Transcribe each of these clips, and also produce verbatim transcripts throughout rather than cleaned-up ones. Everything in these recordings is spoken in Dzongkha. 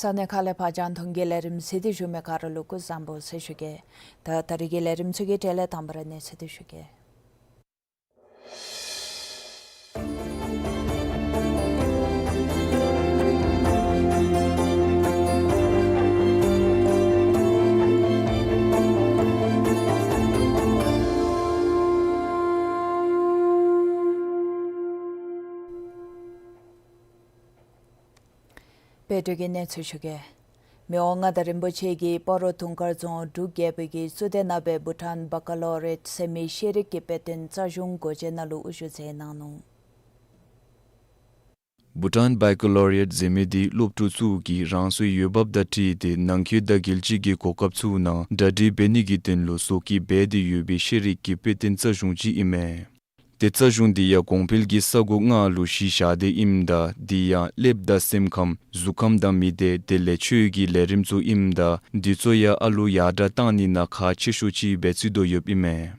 ས་གནས་ཁག་ལས་ཕར་རྒྱང་མཐོང་གི་ལས་རིམ་གཟིགས་ཏེ་བཞུགས་མི་ག་ར་ལུ་སྐུ་གཟུགས་བཟང་པོ་ཟེར་ཞུ་གེ། ད་ད་རིས་ཀྱི་ལས་རིམ་ཚུ་གི་གྲས་ལས་དང་པ་ར་གནས་ཚུལ་འདི་ཞུ་གེ། དཔལ་སྒྲོན་གྱིས་གནས་ཚུལ་ཞུ་གེ། མི་དབང་མངའ་བདག་རིན་པོ་ཆེ་གིས་སྤ་རོ་དུང་དཀར་རྫོང་འབྲུག་རྒྱལ་པོའི་གཙུག་སྡེ་ནང་སྦེ་བྷུ་ཊཱན་བྷའི་ཀེ་ལོ་རི་ཡཊ་ཟེར་མི་ཤེས་རིག་གི་དཔེ་སྟོན་རྩ་གཞུང་སྒོ་འབྱེད་ནང་ལུ་དབུ་བཞུགས་མཛད་གནང་ནུག། བྷུ་ཊཱན་བྷའི་ཀེ་ལོ་རི་ཡཊ་ཟེར་མི་འདི་སློབ་ཕྲུག་ཚུ་གིས་རང་སོའི་འོས་འབབ་དང་འཁྲིལ་ཏེ་ནང་འཁོད་དང་རྒྱལ་སྤྱི་གི་གོ་སྐབས་ཚུ་ནང་གྲ་སྒྲིག་འབད་ནི་གི་དོན་ལུ་བཟོ་བཀོད་འབད་དེ་ཡོད་པའི་ཤེས་རིག་གི་དཔེ་སྟོན་རྩ་གཞུང་ཅིག་ཨིན་མས། དེ་རྩ་གཞུང་འདི་ཡང་གོང་འཕེལ་གྱི་ས་གོ་ལྔ་ལུ་གཞི་བཞག་སྟེ་ཨིནམ་ད་འདི་ཡང་ཀླདཔ་དང་སེམས་ཁམས་གཟུགས་ཁམས་དང་མི་སྡེ་དེ་ལས་ཆོས་ཀྱི་ལས་རིམ་ཚུ་ཨིནམ་ད་འདི་ཚུ་ཡང་ཨ་ལུ་ཡར་དྲག་གཏང་ནི་ནང་ཁག་ཆེ་ཤོས་ཅིག་སྦེ་བརྩི་དོ་ཡོདཔ་ཨིན་མས།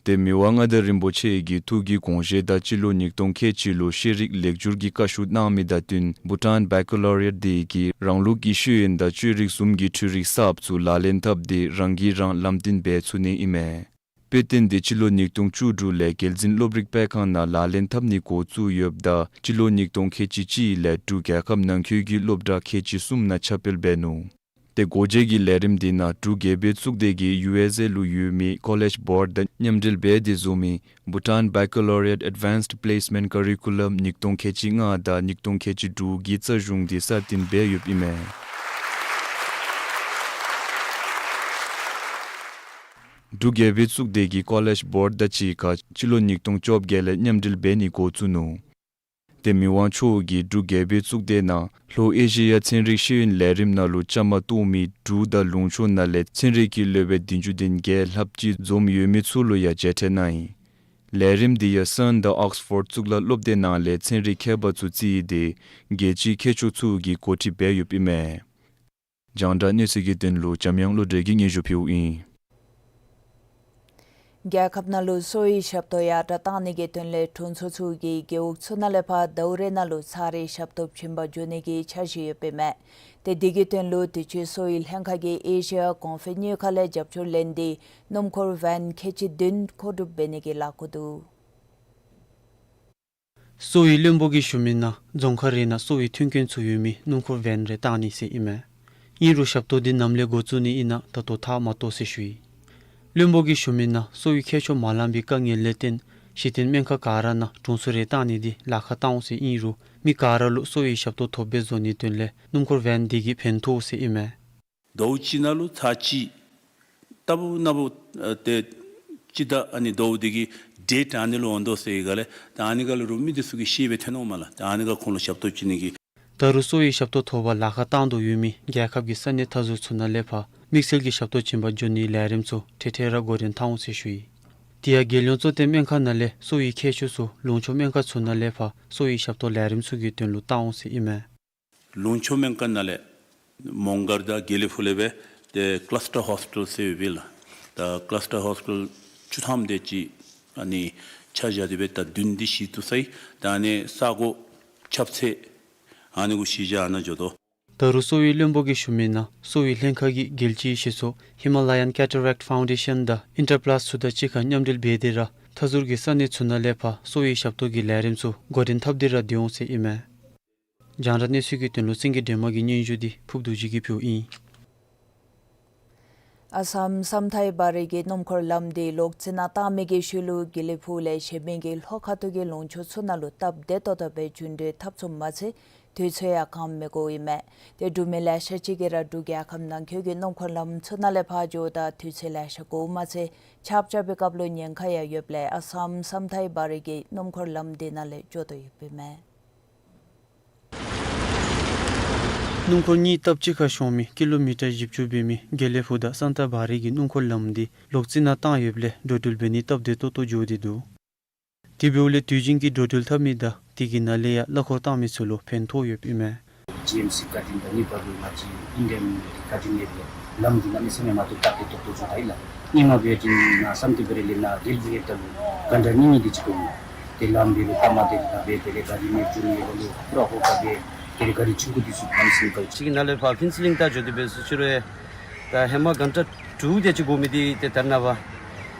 དེ་མི་དབང་མངའ་བདག་རིན་པོ་ཆེ་གི་ཐུགས་ཀྱི་དགོངས་བཞེད་དང་སྤྱི་ལོ་ཉིས་སྟོང་ཁལ་གཅིག་ལུ་ཤེས་རིག་ལེགས་བསྒྱུར་གྱི་བཀའ་ཤོག་གནང་མི་དང་བསྟུན་བྷུ་ཊཱན་བྷའི་ཀེ་ལོ་རི་ཡཊ་འདི་གིས་རང་ལུགས་ཀྱི་ཤེས་ཡོན་དང་ཆོས་རིག་གསུམ་གྱི་འཕྲུལ་རིག་གསརཔ་ཚུ་ལག་ལེན་འཐབ་སྟེ་རང་གིས་རང་ལམ་སྟོན་འབད་ཚུགས་ནི་ཨིན་མས། དཔེ་སྟོན་འདི་སྤྱི་ལོ་ཉིས་སྟོང་བཅུ་དྲུག་ལས་རྒྱལ་འཛིན་སློབ་རིག་སྤེལ་ཁང་ནང་ལག་ལེན་འཐབ་ནི་འགོ་བཙུགས་ཡོདཔ་ད་སྤྱི་ལོ་ཉིས་སྟོང་ཁལ་གཅིག་གཅིག་ལས་འབྲུག་རྒྱལ་ཁབ་ནང་འཁོད་ཀྱི་སློབ་གྲྭ་ཁལ་གཅིག་གསུམ་ནང་ཁྱབ་སྤེལ་འབད་ནུག། དེ་སྒོ་འབྱེད་ཀྱི་ལས་རིམ་འདི་ནང་འབྲུག་རྒྱལ་པོའི་གཙུག་སྡེ་གིས་ཡུ་ཨེས་ཨེ་ལུ་ཡོད་མི་ཀོ་ལེཇ་བོརཌ་དང་མཉམ་འབྲེལ་འབད་དེ་བཟོ་མི་Bhutan Baccalaureate Advanced Placement Curriculum ཉིས་སྟོང་ཁལ་གཅིག་ལྔ་དང་ཉིས་སྟོང་ཁལ་གཅིག་དྲུག་གི་རྩ་གཞུང་འདི་གསར་བཏོན་འབད་ཡོདཔ་ཨིན་མས། འབྲུག་རྒྱལ་པོའི་གཙུག་སྡེ་གིས་ཀོ་ལེཇ་བོརཌ་དང་གཅིག་ཁར་སྤྱི་ལོ་ཉིས་སྟོང་བཅོ་བརྒྱད་ལས་མཉམ་འབྲེལ་འབད་ནི་འགོ་བཙུགས་ནུག། དེ་མི་དབང་མཆོག་གིས་འབྲུག་རྒྱལ་པོའི་གཙུག་སྡེ་ནང་ལྷོ་ཨེ་ཤེ་ཡ་ཚན་རིག་ཤེས་ཡོན་ལས་རིམ་ནང་ལུ་བཅའ་མར་གཏོགས་མི་འབྲུག་དང་ལུང་ཕྱོགས་ནང་ལས་ཚན་རིག་གི་སློབ་དཔོན་བདུན་ཅུ་དོན་བརྒྱད་ལྷགཔ་ཅིག་འཛོམས་ཡོད་མི་ཚུ་ལུ་ཡང་མཇལ་ཕྲད་གནང་ཡི། ལས་རིམ་འདི་ཡང་སཱན་དང་ཨོགསི་ཕོཌ་གཙུག་ལག་སློབ་སྡེ་ནང་ལས་ཚན་རིག་མཁས་པ་ཚུ་བརྩིས་ཏེ་རྒྱལ་སྤྱིའི་མཁས་མཆོག་ཚུ་གིས་གོ་སྒྲིག་འབད་ཡོདཔ་ཨིན་མས། རྒྱང་བསྒྲགས་གནས་ཚུལ་གྱི་དོན་ལུ་འཇམ་དབྱངས་བློ་གྲོས་ཀྱིས་སྙན་ཞུ་ཕུལཝ་ཨིན། རྒྱལ་ཁབ་ནང་ལུ་གསོ་བའི་ཞབས་ཏོག་ཡར་དྲག་གཏང་ནི་གི་དོན་ལས་དྲུང་འཚོ་ཚུ་གིས་རྒེད་འོག་ཚུ་ནང་ལས་ཕར་ཟླཝ་རེ་ནང་ལུ་ཚར་རེ་ཞབས་ཏོག་བྱིན་པར་འགྱོ་ནི་གི་འཆར་གཞི་ཡོདཔ་ཨིན་མས། ཏེ་དེ་གི་དོན་ལུ་དུས་ཅི་གསོ་བའི་ལྷན་ཁག་གིས་ཨེ་ཤེ་ཡ་གོང་འཕེལ་དངུལ་ཁང་ལས་རྒྱབ་སྐྱོར་ལེན་ཏེ་སྣུམ་འཁོར་ཝེན་ཁལ་གཅིག་བདུན་མཁོ་སྒྲུབ་འབད་ནི་གི་ལཱ་འགོ་འདུག། གསོ་བའི་བློན་པོ་གིས་ཞུ་མི་ནང་རྫོང་ཁག་རེ་ནང་གསོ་བའི་མཐུན་རྐྱེན་ཚུ་ཡོད་མི་སྣུམ་འཁོར་ཝེན་རེ་གཏང་ནི་ཟེར་ཨིན་མས། ཨིན་རུང་ཞབས་ཏོག་འདི་ནམ་ལས་འགོ་བཙུགས་ནི་ཨིན་ན་ད་ལྟོ་ཐག་མ་བཏོག་ཟེར་ཞུ་ཡི། བློན་པོ་གིས་ཞུ་མི་ནང་གསོ་བའི་མཁས་མཆོག་མ་ལང་པའི་དཀའ་ངལ་ལས་བརྟེན་གཞི་རྟེན་སྨན་ཁང་ག་ར་ནང་དྲུང་འཚོ་རེ་གཏང་ནི་འདི་ལཱ་ཁག་གཏང་འོང་ཟེར་ཨིན་རུང་མི་ག་ར་ལུ་གསོ་བའི་ཞབས་ཏོག་ཐོབ་པའི་བཟོ་ནིའི་དོན་ལས་སྣུམ་འཁོར་ཝེན་འདི་གིས་ཕན་ཐོགས་ཟེར་ཨིན་མས། ཟླཝ་གཅིག་ནང་ལུ་ཚར་གཅིག་ལྟ་བུ་ན་བུ་ཨ་ཏེ་སྤྱི་ཟླ་ཨ་ནི་ཟླཝ་འདི་གི་ཌེཊ་ཨ་ནི་ལུ་འོང་དོ་ཟེར་ག་ལས་ད་ཨ་ནི་ག་ལུ་རུང་མི་འདི་ཚུ་གིས་ཤེས་སྦེ་ཐོན་འོང་མས་ལགས། ད་ཨ་ནི་ག་ཁོང་ལུ་ཞབས་ཏོག་བྱིན་ནི་གི། ད་རུང་གསོ་བའི་ཞབས་ཏོག་ཐོབ་པར་ལཱ་ཁག་གཏང་དོ་ཡོད་མི་རྒྱལ་ཁབ་ཀྱི་ས་གནས་མཐའ་ཟུར་ཚུ་ནང་ལས་ཕར་དམིགས་བསལ་གྱི་ཞབས་ཏོག་བྱིན་པར་འགྱོ་ནིའི་ལས་རིམ་ཚུ་འཕྲལ་འཕྲལ་ར་འགོ་འདྲེན་གཏང་འོང་ཟེར་ཞུ་ཡི། དེ་ཡང་རྒྱལ་ཡོངས་གཙོ་བསྟེན་སྨན་ཁང་ནང་ལས་གསོ་བའི་མཁས་མཆོག་ཚུ་ལུང་ཕྱོགས་སྨན་ཁང་ཚུ་ནང་ལས་ཕར་གསོ་བའི་ཞབས་ཏོག་ལས་རིམ་ཚུ་གི་དོན་ལུ་བཏང་འོང་ཟེར་ཨིན་མས། ལུང་ཕྱོགས་སྨན་ཁང་ནང་ལས་མོང་སྒར་དང་དགེ་ལེགས་ཕུག་ལས་སྦེ་ཏེ་ཀ་ལཱས་ཊར་ཧོསི་ཊལ་ཟེར་ཡོདཔ་ཨིན་ལགས། ད་ཀ་ལཱས་ཊར་ཧོསི་ཊལ་བཅུ་ཐམ་དེ་ཅིག་ཨ་ནི་ཆ་བཞག་སྟེ་སྦེ་ད་བདུན་འདི་གཞི་བཙུགས་ས་ཨིན། ད་ཨ་ནི་ས་གོ་ཁྱབ་ཚད་ཨ་ནི་གུ་གཞི་བཞག་ཨ་ནཱ་འགྱོ་དོ། ད་རུང་གསོ་བའི་བློན་པོ་གིས་ཞུ་མི་ནང་གསོ་བའི་ལྷན་ཁག་གིས་རྒྱལ་སྤྱིའི་གཞི་ཚོགས་Himalayan Cataract Foundation དང་ཨིན་ཊར་པ་ལཱསི་ཚུ་དང་གཅིག་ཁར་མཉམ་འབྲེལ་འབད་དེ་ར་མཐའ་ཟུར་གྱི་ས་གནས་ཚུ་ནང་ལས་ཕར་གསོ་བའི་ཞབས་ཏོག་གི་ལས་རིམ་ཚུ་འགོ་འདྲེན་འཐབ་སྟེ་ར་སྡོད་འོང་ཟེར་ཨིན་མས། རྒྱང་བསྒྲགས་གནས་ཚུལ་གྱི་དོན་ལུ་སེང་གེ་སྒྲོལ་མ་གི་སྙན་ཞུ་འདི་ཕུརབ་རྡོ་རྗེ་གིས་ཕུལཝ་ཨིན། ཨ་སམ་སམ་ཐའི་བ་རི་གི་སྣུམ་འཁོར་ལམ་འདི་ལོག་རྩི་ནག་བཏང་མི་གི་ཤུལ་ལུ་དགེ་ལེགས་ཕུག་ལས་གཞན་མི་གི་ལྷོ་ཁ་ཐུག་གི་ལུང་ཕྱོགས་ཚུ་ནང་ལུ་སྟབས་བདེ་ཏོག་ཏོ་སྦེ་རྒྱུན་འགྲུལ་འཐབ་ཚུགསཔ་མ་ཚད་དུས་ཚོད་ཡང་གངམ་མི་འགོརཝ་ཨིན་མས། ཏེ་འབྲུག་མི་ལེ་ཤ་ཅིག་གིས་ར་འབྲུག་རྒྱལ་ཁབ་ནང་འཁོད་ཀྱི་སྣུམ་འཁོར་ལམ་ཚུ་ནང་ལས་ཕར་འགྱོཝ་ད་དུས་ཚོད་ལེ་ཤ་འགོརཝ་མ་ཚད་ཆརཔ་རྐྱབ་པའི་སྐབས་ལུ་ཉེན་ཁ་ཡང་ཡོདཔ་ལས་ཨ་སམ་སམ་ཐའི་བ་རི་གི་སྣུམ་འཁོར་ལམ་འདི་ནང་ལས་འགྱོ་དོ་ཡོདཔ་ཨིན་མས། སྣུམ་འཁོར་གཉིས་སྟབས་གཅིག་ཁར་ཤོང་མི་ཀི་ལོ་མི་ཊར་བཞི་བཅུ་འབད་མི་དགེ་ལེགས་ཕུག་དང་སན་ཏ་བ་རི་གི་སྣུམ་འཁོར་ལམ་འདི་ལོག་རྩི་ནག་བཏང་ཡོདཔ་ལས་འགྲོ་འགྲུལ་འབད་ནི་སྟབས་བདེ་ཏོག་ཏོ་འགྱོ་སྟེ་འདུག། དེ་འབདཝ་ལས་དུས་རྒྱུན་གྱི་འགྲོ་འགྲུལ་འཐབ་མི་དང་དེ་གི་ནང་ལས་ཡང་གླ་འཁོར་བཏང་མི་ཚུ་ལུ་ཕན་ཐོགས་ཡོདཔ་ཨིན་མས། ཇི་ཨེམ་སི་བཀའ་དྲིན་དང་གཉིས་པ་ལུ་ང་བཅས་ཨིན་ཌི་ཡཱ་ནེལ་གྱི་བཀའ་དྲིན་ལས་ལམ་འདི་གནམ་མེད་ས་མེད་མ་བཏུབ་སྟབས་བདེ་ཏོག་ཏོ་འགྱོ་ད་ཡི་ལགས། སྙིང་མ་བེ་ཏིང་ན་སམ་ཏི་བ་རི་ལས་ནཱ་རེལ་ཝེ་ཡོདཔ་ད་ལུ་གྷན་ཊ་གཉིས་གཉིས་དེ་ཅིག་འགོར་ནུག། ཏེ་ལམ་འདི་ལུ་སྟབས་མ་བདེ་སྟབས་བདེ་ལས་ག་རི་མེདཔ་བྱུང་ནི་ལུ་ཁུ་ར་ཧོ་ཁ་སྦེ་ཏེ་ག་རི་ཆུང་ཀུ་འདི་ཚུ་ཕམ་སིན་ཁ་ཅིག་ནཱ་ལས་ཕར་ཕུན་ཚོགས་གླིང་ད་འགྱོ་སྟེ་འབད་ཟེར་ཞུ་རུང་ཡང་ད་ཧེ་མ་གྷན་ཊ་དྲུག་དེ་ཅིག་འགོར་མི་འདི་ཏེ་ད་རེས་ནངས་པ་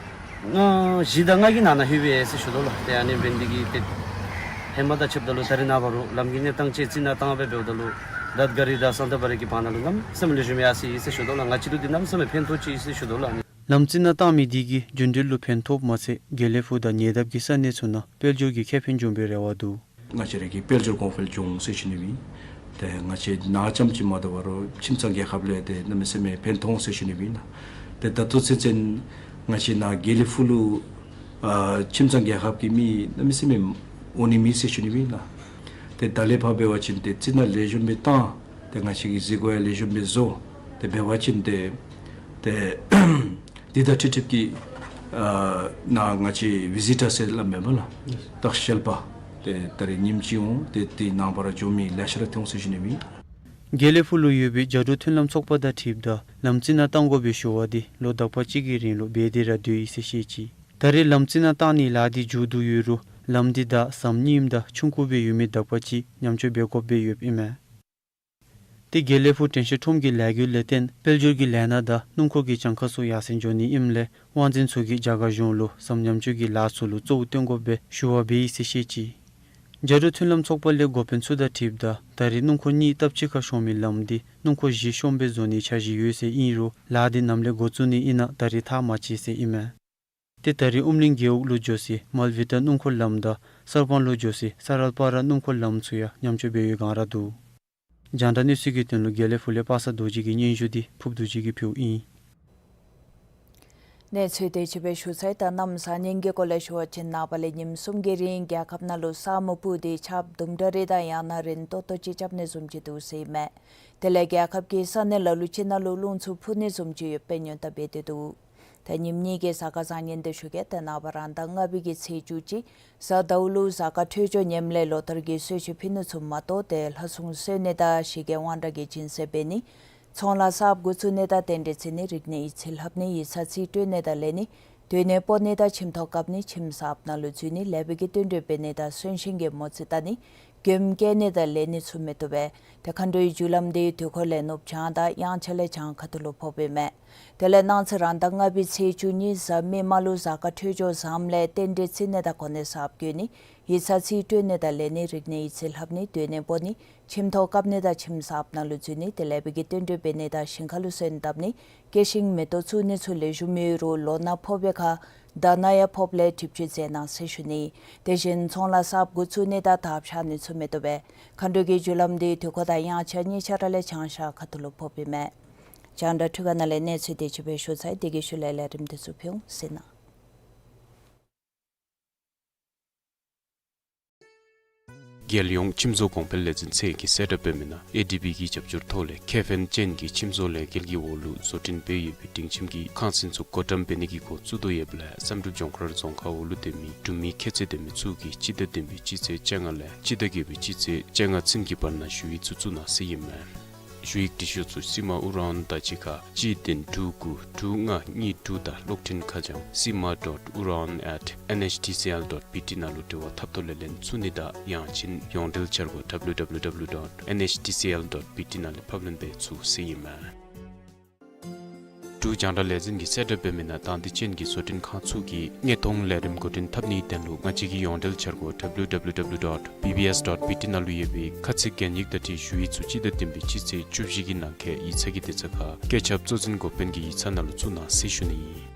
ལྔ་བཞི་དང་ལྔ་གི་ནང་ན་ལྷོད་པས་ཟེར་ཞུ་དོ་ལགས། ཏེ་ཨ་ནི་འབད་ནི་འདི་གིས་ཏེ་ཧེ་མ་དང་ཕྱདཔ་ད་ལུ་ད་རེས་ནངས་པ་རུང་ལམ་གྱི་གནས་སྟངས་ཅིག་རྩི་ནག་བཏང་སྦེ་འབདཝ་ད་ལུ་དར་ག་རི་དང་སན་ཏ་བ་རི་གི་བར་ན་ལུ་གནམ་མེད་ས་མེད་ལེགས་ཤོམ་ཡར་སོ་ཡི་ཟེར་ཞུ་དོ་ལགས། ང་བཅས་ལུ་འདི་གནམ་མེད་ས་མེད་ཕན་ཐོགས་ཅི་ཟེར་ཞུ་དོ་ལགས། ལམ་རྩི་ནག་བཏང་མི་འདི་གིས་རྒྱུན་འགྲུལ་ལུ་ཕན་ཐོགསཔ་མ་ཚད་དགེ་ལེགས་ཕུག་དང་ཉེ་འདབས་ཀྱི་ས་གནས་ཚུ་ནང་དཔལ་འབྱོར་གྱི་ཁེ་ཕན་འབྱུང་པའི་རེ་བ་འདུག། ང་བཅས་ར་གི་དཔལ་འབྱོར་གོང་འཕེལ་འབྱུང་ཟེར་ཞུ་ནི་ཨིན། ཏེ་ང་བཅས་ནཱ་རྐྱངམ་ཅིག་མ་དོ་བར་ཁྱིམ་ཚང་རྒྱལ་ཁབ་ལས་ཏེ་གནམ་མེད་ས་མེད་ཕན་ཐོགས་ཟེར་ཞུ་ནི་ཨིན་ལགས། ཏེ་ད་ལྟོ་ཚུན་ཚོད་ང་བཅས་ནཱ་དགེ་ལེགས་ཕུག་ལུ་ཨ་ཁྱིམ་ཚང་རྒྱལ་ཁབ་ཀྱི་མི་གནམ་མེད་ས་མེད་འོང་ནི་མེད་ཟེར་ཞུ་ནི་ཨིན་ལགས། ཏེ་ད་ལས་ཕར་འབད་བ་ཅིན་ཏེ་རྩི་ནག་ལེགས་ཤོམ་སྦེ་བཏང་། ཏེ་ང་བཅས་ཀྱི་གཟིགས་སྐོར་ཡང་ལེགས་ཤོམ་སྦེ་བཟོ། ཏེ་འབད་བ་ཅིན་ཏེ་ཏེ་འདི་དང་འཁྲིལ་འཁྲིལཝ་གི་ཨ་ནཱ་ང་བཅས་བི་ཟི་ཊར་ཟེར་སླབ་མས་པ་ལགས། ད་ཞལ་པ་ཏེ་ད་རེས་ཉིནམ་གཅིག་འོང་། ཏེ་དེ་ནངས་པ་ར་འགྱོ་མི་ལེ་ཤ་ར་ཐོན་འོང་ཟེར་ཞུ་ནི་ཨིན། དགེ་ལེགས་ཕུག་ལུ་ཡོད་པའི་རྒྱ་འབྲུག་མཐུན་ལམ་ཚོགས་པ་དང་འཁྲིལཝ་ད་ལམ་རྩི་ནག་བཏང་དགོ་པའི་ཞུ་བ་འདི་ལོ་དག་པ་ཅིག་གི་རིང་ལུ་འབད་དེ་ར་སྡོད་ཡི་ཟེར་བཤད་ཅི། ད་རེས་ལམ་རྩི་ནག་བཏང་ནིའི་ལཱ་འདི་མཇུག་བསྡུ་ཡོད་རུང་ལམ་འདི་ད་ཟམ་རྙིངམ་དང་ཆུང་ཀུ་སྦེ་ཡོད་མི་དག་པ་ཅིག་ཉམས་བཅོས་འབད་དགོཔ་སྦེ་ཡོདཔ་ཨིན་མས། ཏེ་དགེ་ལེགས་ཕུག་དྲན་ཤེས་ཁྲོམ་གྱི་ལས་འགུལ་ལས་བརྟེན་དཔལ་འབྱོར་གྱི་ལས་སྣ་དང་སྣུམ་འཁོར་གྱི་གྱངས་ཁ་ཚུ་ཡར་སེང་འགྱོ་ནི་ཨིནམ་ལས་དབང་འཛིན་ཚུ་གིས་རྒྱ་གར་གཞུང་ལུ་ཟམ་ཉམས་བཅོས་ཀྱི་ལཱ་ཚུ་ལུ་གཙོ་བོ་བཏོན་དགོཔ་སྦེ་ཞུ་བ་འབད་ཡི་ཟེར་བཤད་ཅི། རྒྱ་འབྲུག་མཐུན་ལམ་ཚོགས་པ་ལས་འགོ་དཔོན་ཚུ་དང་འཁྲིལཝ་ད་ད་རེས་སྣུམ་འཁོར་གཉིས་སྟབས་གཅིག་ཁར་ཤོང་མི་ལམ་འདི་སྣུམ་འཁོར་བཞི་ཤོངམ་སྦེ་བཟོ་ནིའི་འཆར་གཞི་ཡོད་ཟེར་ཨིན་རུང་ལཱ་འདི་ནམ་ལས་འགོ་བཙུགས་ནི་ཨིན་ན་ད་རེས་ཐག་མ་བཅད་ཟེར་ཨིན་མས། ཏེ་ད་རེས་ཨུམ་གླིང་རྒེད་འོག་ལུ་འགྱོ་སའི་མལ་བི་ཊ་སྣུམ་འཁོར་ལམ་དང་སར་པཱན་ལུ་འགྱོ་སའི་སར་ཨལ་པ་ར་སྣུམ་འཁོར་ལམ་ཚུ་ཡང་ཉམས་བཅོས་འབད་བའི་སྒང་ར་འདུག། རྒྱང་བསྒྲགས་གནས་ཚུལ་གྱི་དོན་ལུ་དགེ་ལེགས་ཕུག་ལས་པ་སངས་རྡོ་རྗེ་གི་སྙན་ཞུ་འདི་ཕུརབ་རྡོ་རྗེ་གིས་ཕུལཝ་ཨིན། གནས་ཚུལ་དེ་ཅིག་སྦེ་ཞུ་ཚར་ཡི། ད་གནམ་ས་གཉིས་ཀྱི་སྐོར་ལས་ཞུ་བ་ཅིན་ནངས་པ་ལས་ཉིནམ་གསུམ་གྱི་རིང་རྒྱལ་ཁབ་ནང་ལུ་ས་སྨུག་སྤུབས་ཏེ་ཆརཔ་དུམ་གྲ་རེ་དང་ཡང་ན་རན་ཏོག་ཏོ་ཅིག་རྐྱབ་ནི་བཟུམ་ཅིག་འདུག་ཟེར་ཨིན་མས། དེ་ལས་རྒྱལ་ཁབ་ཀྱི་ས་གནས་ལ་ལུ་ཅིག་ནང་ལུ་རླུང་འཚུབ་འཕུ་ནི་བཟུམ་ཅིག་ཡོདཔ་སྦེ་སྔོན་བརྡ་འབད་དེ་འདུག། ད་ཉིནམ་གཉིས་ཀྱི་གཟའ་སྐར་བཟང་ངན་འདི་ཞུ་གེ། ཏེ་ནངས་པ་རང་ཟླ་ལྔ་པའི་གི་ཚེས་བཅུ་གཅིག་གཟའ་ཟླཝ་ལུ་གཟའ་སྐར་འཕྲོད་སྦྱོར་ངནམ་ལས་ལོ་ལྟར་གྱི་གསོལ་མཆོད་ཕུལ་ནི་ཚུ་མ་གཏོགས་ཏེ་ལྷ་སྲུང་གསོལ་ནི་དང་ཞི་རྒྱས་དབང་དྲག་གི་སྦྱིན་སྲེག་འབད་ནི། ཚོང་ལཱ་གསརཔ་འགོ་བཙུགས་ནི་དང་རྟེན་འབྲེལ་བརྩི་ནི། རིག་གནས་ཡིག་རྩིས་ལྷབ་ནི། ཡིག་ཚང་རྩིས་སྤྲོད་ནི་དང་ལེན་ནི། སྡོད་གནས་སྤོ་ནི་དང་ཁྱིམ་ཐོག་བཀབ་ནི། ཁྱིམ་གསརཔ་ནང་ལུ་འཛུལ་ནི། ལེགས་པའི་གི་བསྟུན་གྲོས་འབད་ནི་དང་གསོན་གཤིན་གྱི་མོ་རྩིས་བལྟ་ནི། མགྱོནམ་བསྐྱལ་ནི་དང་ལེན་ནི་ཚུ་མི་བཏུབ་པས། ཏེ་མཁའ་འགྲོའི་རྒྱུ་ལམ་འདི་དུས་འཁོར་ལས་ནུབ་བྱང་དང་དབྱངས་འཆར་ལས་བྱང་ཁ་ཐུག་ལུ་ཕོགཔ་ཨིན་མས། དེ་ལས་གནངས་ཚེ་རང་ཟླ་ལྔ་པའི་ཚེས་བཅུ་གཉིས་གཟའ་མིག་དམར་ལུ་གཟའ་སྐར་འཕྲོད་སྦྱོར་བཟངམ་ལས་རྟེན་འབྲེལ་བརྩི་ནི་དང་གོ་གནས་གསརཔ་བསྐོ་ནི། ཡིག་ཚང་རྩིས་སྤྲོད་ནི་དང་ལེན་ནི། རིག་གནས་ཡིག་རྩིས་ལྷབ་ནི། སྡོད་གནས་སྤོ་ནི། ཁྱིམ་ཐོག་བཀབ་ནི་དང་ཁྱིམ་གསརཔ་ནང་ལུ་འཛུལ་ནི། ཏེ་ལེགས་པའི་གི་བསྟུན་གྲོས་འབད་ནི་དང་ཞིང་ཁ་ལུ་སོན་བཏབ་ནི། སྐྱེ་ཤིང་མེ་ཏོག་བཙུགས་ནི་ཚུ་ལེགས་ཤོམ་ཡོད་རུང་ལོ་ན་ཕོག་པའི་ཁར་དར་ནག་ཡང་ཕོགཔ་ལས་གྲིབ་བཅུད་བཟོད་གནང་ཟེར་ཞུ་ནི། དེ་བཞིན་ཚོང་ལཱ་གསརཔ་འགོ་བཙུགས་ནི་དང་དར་འཕྱར་ནི་ཚུ་མི་བཏུབ་པས། མཁའ་འགྲོ་གི་རྒྱུ་ལམ་འདི་དུས་འཁོར་དང་དབྱངས་འཆར་གཉིས་ཆ་ར་ལས་བྱང་ཤར་ཁ་ཐུག་ལུ་ཕོགཔ་ཨིན་མས། རྒྱང་བསྒྲགས་འཕྲུལ་ཁང་ནང་ལས་གནས་ཚུལ་དེ་ཅིག་སྦེ་ཞུ་ཚར་ཡི། དེ་གི་ཤུལ་ལས་ལས་རིམ་དེ་ཚུ་ཕུལ་འོང་ཟེར་ན། རྒྱལ་ཡོངས་ཁྱིམ་བཟོ་གོང་འཕེལ་ལས་འཛིན་ཚད་ཀྱིས་གསལ་བསྒྲགས་འབད་མི་ནང་ཨེ་ཌི་བི་གི་རྒྱབ་སྐྱོར་ཐོག་ལས་ཁེ་ཕན་ཅན་གྱི་ཁྱིམ་བཟོ་ལས་འགུལ་གྱི་འོག་ལུ་བཟོ་སྐྲུན་འབད་ཡོད་པའི་སྒྲིང་ཁྱིམ་གྱི་ཁང་ཚན་ཚུ་བགོ་བཀྲམ་འབད་ནི་གི་འགོ་བཙུགས་དོ་ཡོདཔ་ལས་བསམ་གྲུབ་ལྗོངས་མཁར་རྫོང་ཁག་འོག་ལུ་སྡོད་མི་འབྲུག་མི་ཁྱད་ཚད་ལྡན་མི་ཚུ་གིས་སྤྱི་ཟླ་བདུན་པའི་སྤྱི་ཚེས་བཅོ་ལྔ་ལས་སྤྱི་ཟླ་བརྒྱད་པའི་སྤྱི་ཚེས་བཅོ་ལྔ་ཚུན་གྱི་བར་ན་ཞུ་ཡིག་ཚུ་བཙུགས་གནང་ཟེར་ཨིན་མས། ཞུ་ཡིག་འབྲི་ཤོག་ཚུ་སི་མ་ཨུ་ར་ཨོན་དང་གཅིག་ཁར་གཅིག་བདུན་དྲུག་དགུ་དྲུག་ལྔ་གཉིས་དྲུག་དང་གློག་འཕྲིན་ཁ་བྱང་སི་མ་ཌོཊ་ཨུ་ར་ཨོན་ཨེཊ་ཨེན་ཨེཆ་ཌི་སི་ཨེལ་ཌོཊ་བི་ཊི་ནང་ལུ་འབྲེལ་བ་འཐབ་ཐོག་ལས་ལེན་ཚུགས་ནི་དང་ཡང་ཅིན་ཡོངས་འབྲེལ་འཆར་སྒོ་ཌབ་ལིའུ་ཌབ་ལིའུ་ཌབ་ལིའུ་ཌོཊ་ཨེན་ཨེཆ་ཌི་སི་ཨེལ་ཌོཊ་བི་ཊི་ནང་ལས་ཕབ་ལེན་འབད་ཚུགས་ཟེར་ཨིན་མས། འབྲུག་རྒྱང་བསྒྲགས་ལས་འཛིན་གྱིས་གསལ་བསྒྲགས་འབད་མི་ནང་དང་འདོད་ཅན་གྱི་བཟོ་སྐྲུན་ཁང་ཚུ་གིས་དངོས་མཐོང་ལས་རིམ་འགོ་འདྲེན་འཐབ་ནིའི་དོན་ལུ་ང་བཅས་ཀྱི་ཡོངས་འབྲེལ་འཆར་སྒོ་ཌབ་ལིའུ་ཌབ་ལིའུ་ཌབ་ལིའུ་ཌོཊ་བི་བི་ཨེསི་ཌོཊ་བི་ཊི་ནང་ལུ་ཡོད་པའི་ཁ་ཚིག་གན་ཡིག་དང་འཁྲིལ་ཞུ་ཡིག་ཚུ་སྤྱི་ཟླ་བདུན་པའི་སྤྱི་ཚེས་བཅུ་བཞི་གི་ནང་འཁོད་ཡིག་ཚང་གི་དུས་ཚོད་ཁར་བཀོད་ཁྱབ་གཙོ་འཛིན་འགོ་དཔོན་གྱི་ཡིག་ཚང་ནང་ལུ་བཙུགས་གནང་ཟེར་ཞུ་ནི་ཨིན།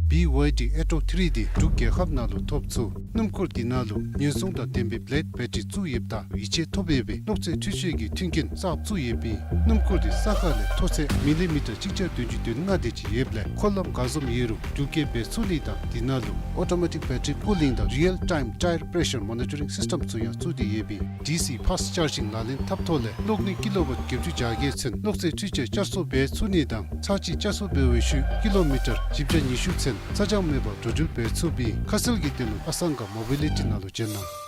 བི་ཝའི་ཌི་ཨེ་ཊོ་ཐི་རི་འདི་འབྲུག་རྒྱལ་ཁབ་ནང་ལུ་ཐོབ་ཚུགས། སྣུམ་འཁོར་འདི་ནང་ལུ་ཉེན་སྲུང་དང་ལྡན་པའི་བི་ལེཌ་བེ་ཊ་རི་བཙུགས་ཡོདཔ་ད་ཡིད་ཆེས་ཐོབ་ཡོད་པའི་གློག་རྫས་འཕྲུལ་ཆས་ཀྱི་མཐུན་རྐྱེན་གསརཔ་བཙུགས་ཡོདཔ་ཨིན། སྣུམ་འཁོར་འདི་ས་ཁ་ལས་མཐོ་ཚད་མི་ལི་མི་ཊར་གཅིག་བརྒྱ་བདུན་ཅུ་དོན་ལྔ་དེ་ཅིག་ཡོདཔ་ལས་འཁོར་ལམ་ག་བཟུམ་ཡོད་རུང་འགྲུལ་སྐྱེལ་འབད་ཚུགས་ནི་དང་འདི་ནང་ལུ་ཨོ་ཊོ་མེ་ཊིག་བེ་ཊ་རི་ཀུ་ལིང་དང་རི་ཡལ་ཊའིམ་ཊའེར་པེ་རེ་ཤར་མོ་ནི་ཊ་རིང་སིསི་ཊེམ་ཚུ་ཡང་བཙུགས་ཏེ་ཡོདཔ་ཨིན། ཌི་སི་ཕཱསཊ་ཅཱར་ཇིང་ལག་ལེན་འཐབ་ཐོག་ལས་གློག་ནུས་ཀི་ལོ་ཝཊ་བརྒྱད་ཅུ་གྱ་བརྒྱད་ཚུན་གློག་རྫས་འཕྲུལ་ཆས་བསྐྱར་གསོ་འབད་ཚུགས་ནི་དང་ཚར་གཅིག་བསྐྱར་གསོ་འབད་བའི་ཤུལ་ཀི་ལོ་མི་ཊར་བཞི་བརྒྱ་ཉི་ཤུ་ཚུན་ཚ་གྱང་མེད་པར་འགྲོ་འགྲུལ་འབད་ཚུགསཔ་ཨིན། ཁ་གསལ་གྱི་དོན་ལུ་ཨ་སང་ག་མོ་བི་ལི་ཊི་ནང་ལུ་བྱོན་གནང་།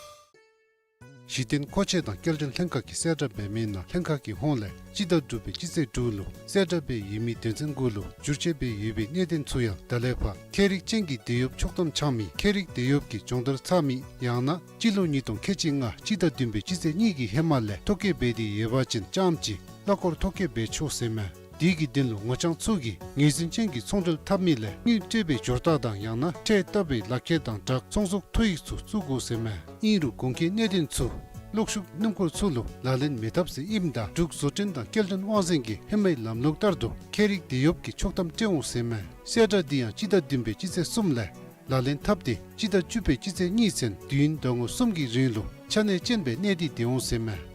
གཞི་རྟེན་མཁོ་ཆས་དང་སྐྱེལ་འདྲེན་ལྷན་ཁག་གིས་གསལ་བསྒྲགས་འབད་མི་ནང་ལྷན་ཁག་གི་ཧོངས་ལས་སྤྱི་ཟླ་དྲུག་པའི་སྤྱི་ཚེས་དྲུག་ལུ་གསལ་བསྒྲགས་འབད་ཡོད་མི་དོན་ཚན་དགུ་ལུ་བསྒྱུར་བཅོས་འབད་ཡོད་པའི་གནད་དོན་ཚུ་ཡང་ད་ལས་ཕར་ཁྱད་རིག་ཅན་གྱི་དེད་གཡོགཔ་ཆོག་ཐམ་འཆང་མི་ཁྱད་རིག་དེད་གཡོགཔ་ཀྱི་སྦྱོང་བརྡར་ཚར་མི་ཡང་ན་སྤྱི་ལོ་ཉིས་སྟོང་ཁལ་གཅིག་ལྔ་སྤྱི་ཟླ་བདུན་པའི་སྤྱི་ཚེས་གཉིས་ཀྱི་ཧེ་མ་ལས་ཐོ་བཀོད་འབད་དེ་ཡོད་པ་ཅིན་རྐྱངམ་གཅིག་གླ་འཁོར་ཐོ་བཀོད་འབད་ཆོག་ཟེར་མས། དེ་གི་དོན་ལུ་ངོ་རྐྱང་ཚུ་གིས་ངོས་འཛིན་ཅན་གྱི་ཚོང་འབྲེལ་འཐབ་མི་ལས་དངུལ་སྤྲོད་པའི་འབྱོར་རྟགས་དང་ཡང་ན་ཁྲལ་བཏབ་པའི་ལག་ཁྱེར་དང་སྦྲགས་ཚོང་ཟོག་ཐོ་ཡིག་ཚུ་བཙུགས་དགོ་ཟེར་མས། ཨིན་རུང་གོང་འཁོད་གནད་དོན་ཚུ་གློག་ཤུགས་སྣུམ་འཁོར་ཚུ་ལུ་ལག་ལེན་མི་འཐབ་ཟེར་ཨིནམ་ད་འབྲུག་བཟོ་སྐྲུན་དང་སྐྱེལ་འདྲེན་དབང་འཛིན་གྱིས་ཧེ་མའི་ལམ་ལུགས་ལྟར་དུ་ཁྱད་རིག་དེད་གཡོགཔ་ཀྱི་ཆོག་ཐམ་སྤྲོད་འོང་ཟེར་མས། གསལ་བསྒྲགས་འདི་ཡང་སྤྱི་ཟླ་བདུན་པའི་སྤྱི་ཚེས་གསུམ་ལས་ལག་ལེན་འཐབ་སྟེ་སྤྱི་ཟླ་བཅུ་པའི་སྤྱི་ཚེས་གཉིས་ཚུན་དུས་ཡུན་ཟླ་ངོ་གསུམ་གྱི་རིང་ལུ་ཆ་གནས་ཅན་སྦེ་གནས་ཏེ་སྡོད་འོང་ཟེར་མས།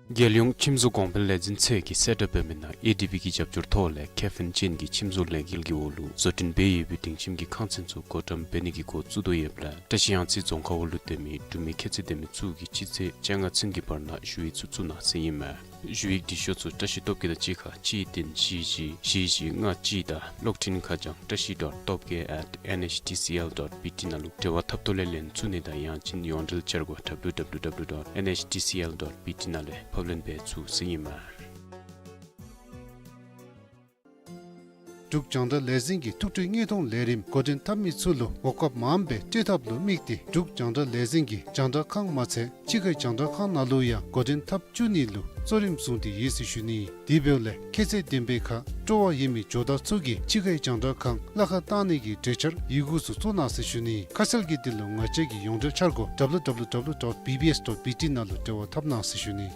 རྒྱལ་ཡོངས་ཁྱིམ་བཟོ་གོང་འཕེལ་ལས་འཛིན་ཚད་ཀྱིས་གསལ་བསྒྲགས་འབད་མི་ནང་ཨེ་ཌི་བི་གི་རྒྱབ་སྐྱོར་ཐོག་ལས་ཁེ་ཕན་ཅན་གྱི་ཁྱིམ་བཟོ་ལས་འགུལ་གྱི་འོག་ལུ་བཟོ་སྐྲུན་འབད་ཡོད་པའི་སྒྲིང་ཁྱིམ་གྱི་ཁང་ཚན་ཚུ་བགོ་བཀྲམ་འབད་ནི་གི་འགོ་བཙུགས་དོ་ཡོདཔ་ལས་བཀྲ་ཤིས་གཡང་རྩེ་རྫོང་ཁག་འོག་ལུ་སྡོད་མི་འབྲུག་མི་ཁྱད་ཚད་ལྡན་མི་ཚུ་གིས་སྤྱི་ཚེས་བཅོ་ལྔ་ཚུན་གྱི་བར་ན་ཞུ་ཡིག་ཚུ་བཙུགས་གནང་ཟེར་ཨིན་མས། ཞུ་ཡིག་འབྲི་ཤོག་ཚུ་བཀྲ་ཤིས་སྟོབས་རྒྱས་དང་གཅིག་ཁར་གཅིག་བདུན་བཞི་བཞི་བཞི་བཞི་ལྔ་གཅིག་དང་གློག་འཕྲིན་ཁ་བྱང་བཀྲ་ཤིས་ཌོཊ་སྟོབས་རྒྱས་ཨེཊ་ཨེན་ཨེཆ་ཌི་སི་ཨེལ་ཌོཊ་བི་ཊི་ནང་ལུ་འབྲེལ་བ་འཐབ་ཐོག་ལས་ལེན་ཚུགས་ནི་དང་ཡང་ཅིན་ཡོངས་འབྲེལ་འཆར་སྒོ་ཌབ་ལིའུ་ཌབ་ལིའུ་ཌབ་ལིའུ་ཌོཊ་ཨེན་ཨེཆ་ཌི་སི་ཨེལ་ཌོཊ་བི་ཊི་ནང་ལས་ཕབ་ལེན་འབད་ཚུགས་ཟེར་ཨིན་མས། འབྲུག་རྒྱང་བསྒྲགས་ལས་འཛིན་གྱིས་ཐུགས་སྤྲོའི་དངོས་མཐོང་ལས་རིམ་འགོ་འདྲེན་འཐབ་མི་ཚུ་ལུ་གོ་སྐབས་མངམ་སྦེ་སྤྲོད་ཐབས་ལུ་དམིགས་ཏེ་འབྲུག་རྒྱང་བསྒྲགས་ལས་འཛིན་གྱིས་རྒྱང་བསྒྲགས་ཁང་མ་ཚད་ཕྱི་ཁའི་རྒྱང་བསྒྲགས་ཁང་ནང་ལུ་ཡང་འགོ་འདྲེན་འཐབ་བཅུག་ནི་ལུ་གཙོ་རིམ་བཟུང་སྟེ་ཡོད་ཟེར་ཞུ་ནི། དེ་འབདཝ་ལས་ཁྱད་ཚད་ལྡན་པའི་ཁར་སྤྲོ་བ་ཡོད་མི་ཇོ་བདག་ཚུ་གིས་ཕྱི་ཁའི་རྒྱང་བསྒྲགས་ཁང་གླ་ཁར་བཏང་ནི་གི་གྲོས་འཆར་ཡི་གུ་ཚུ་བཙུགས་གནང་ཟེར་ཞུ་ནི། ཁ་གསལ་གྱི་དོན་ལུ་ང་བཅས་ཀྱི་ཡོངས་འབྲེལ་འཆར་སྒོ་ཌབ་ལིའུ་ཌབ་ལིའུ་ཌབ་ལིའུ་ཌོཊ་བི་བི་ཨེསི་ཌོཊ་བི་ཊི་ནང་ལུ་འབྲེལ་བ་འཐབ་གནང་ཟེར་ཞུ་ནི།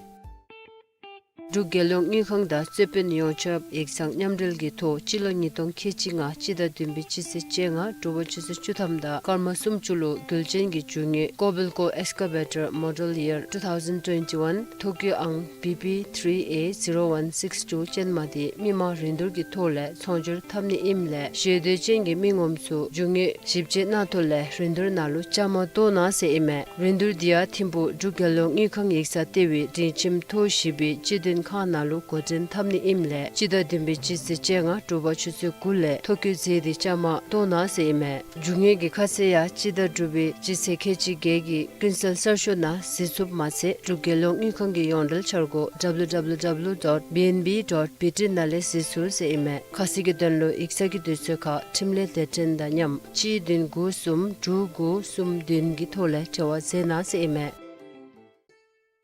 འབྲུག་རྒྱལ་ཡོངས་དངུལ་ཁང་དང་རྩོད་དཔོན་ཡོངས་ཁྱབ་ཡིག་ཚང་མཉམ་འབྲེལ་གྱི་ཐོག་སྤྱི་ལོ་ཉིས་སྟོང་ཁལ་གཅིག་ལྔ་སྤྱི་ཟླ་བདུན་པའི་སྤྱི་ཚེས་བཅོ་ལྔ་དྲོ་པ་ཆུ་ཚོད་བཅུ་ཐམ་དང་སྐར་མ་སུམ་ཅུ་ལུ་རྒྱུ་ལྡན་གྱི་རྒྱུ་དངོས་ཀོ་བེལ་ཀོ་ཨེགསི་ཀ་བེ་ཊར་མོ་ཌེལ་ཡར་ཊུ་ཐའུ་ཟེན་ཊུ་ཝེན་ཊི་ཝཱན་ཐོ་ཀྱོ་ཨང་བི་པི་ཐི་རི་ཨེ་ཛི་རོ་ཝཱན་སིགསི་ཊུ་ཅན་མ་དེ་མི་མང་རིན་བསྡུར་གྱི་ཐོག་ལས་ཚོང་སྒྱུར་འཐབ་ནི་ཨིནམ་ལས་ཤེས་འདོད་ཅན་གྱི་མི་ངོམ་ཚུ་རྒྱུ་དངོས་ཞིབ་དཔྱད་གནང་ཐོག་ལས་རིན་བསྡུར་ནང་ལུ་བཅའ་མར་གཏོགས་གནང་ཟེར་ཨིན་མས། རིན་བསྡུར་འདི་ཡང་ཐིམ་ཕུག་འབྲུག་རྒྱལ་ཡོངས་དངུལ་ཁང་ཡིག་ཚང་ལྟེ་བའི་སྒྲིང་ཁྱིམ་ཐོག་བཞི་པའི་སྤྱི་མཐུན་ཁང་ནང་ལུ་འགོ་འདྲེན་འཐབ་ནི་ཨིནམ་ལས་སྤྱི་ཟླ་བདུན་པའི་སྤྱི་ཚེས་བཅོ་ལྔ་དྲོ་པ་ཆུ་ཚོད་དགུ་ལས་ཐོ་ཀྱོ་མཛད་དེ་བཅའ་མར་གཏོགས་གནང་ཟེར་ཨིན་མས། རྒྱུ་དངོས་ཀྱི་ཁ་གསལ་ཡང་སྤྱི་ཟླ་དྲུག་པའི་སྤྱི་ཚེས་ཁལ་གཅིག་བརྒྱད་ཀྱི་ཀུན་གསལ་གསར་ཤོག་ནང་གཟིགས་ཚུགསཔ་མ་ཚད་འབྲུག་རྒྱལ་ཡོངས་དངུལ་ཁང་གི་ཡོངས་འབྲེལ་འཆར་སྒོ་ཌབ་ལིའུ་ཌབ་ལིའུ་ཌབ་ལིའུ་ཌོཊ་བི་ཨེན་བི་ཌོཊ་བི་ཊི་ནང་ལས་གཟིགས་ཚུགས་ཟེར་ཨིན་མས། ཁ་གསལ་གྱི་དོན་ལུ་ཡིག་ཚང་གི་དུས་ཚོད་ཁར་འཕྲིན་ལས་སྡེ་ཚན་དང་མཉམ་གཅིག་བདུན་དགུ་གསུམ་དྲུག་དགུ་གསུམ་བདུན་གྱི་ཐོག་ལས་འབྲེལ་བ་མཛད་གནང་ཟེར་ཨིན་མས།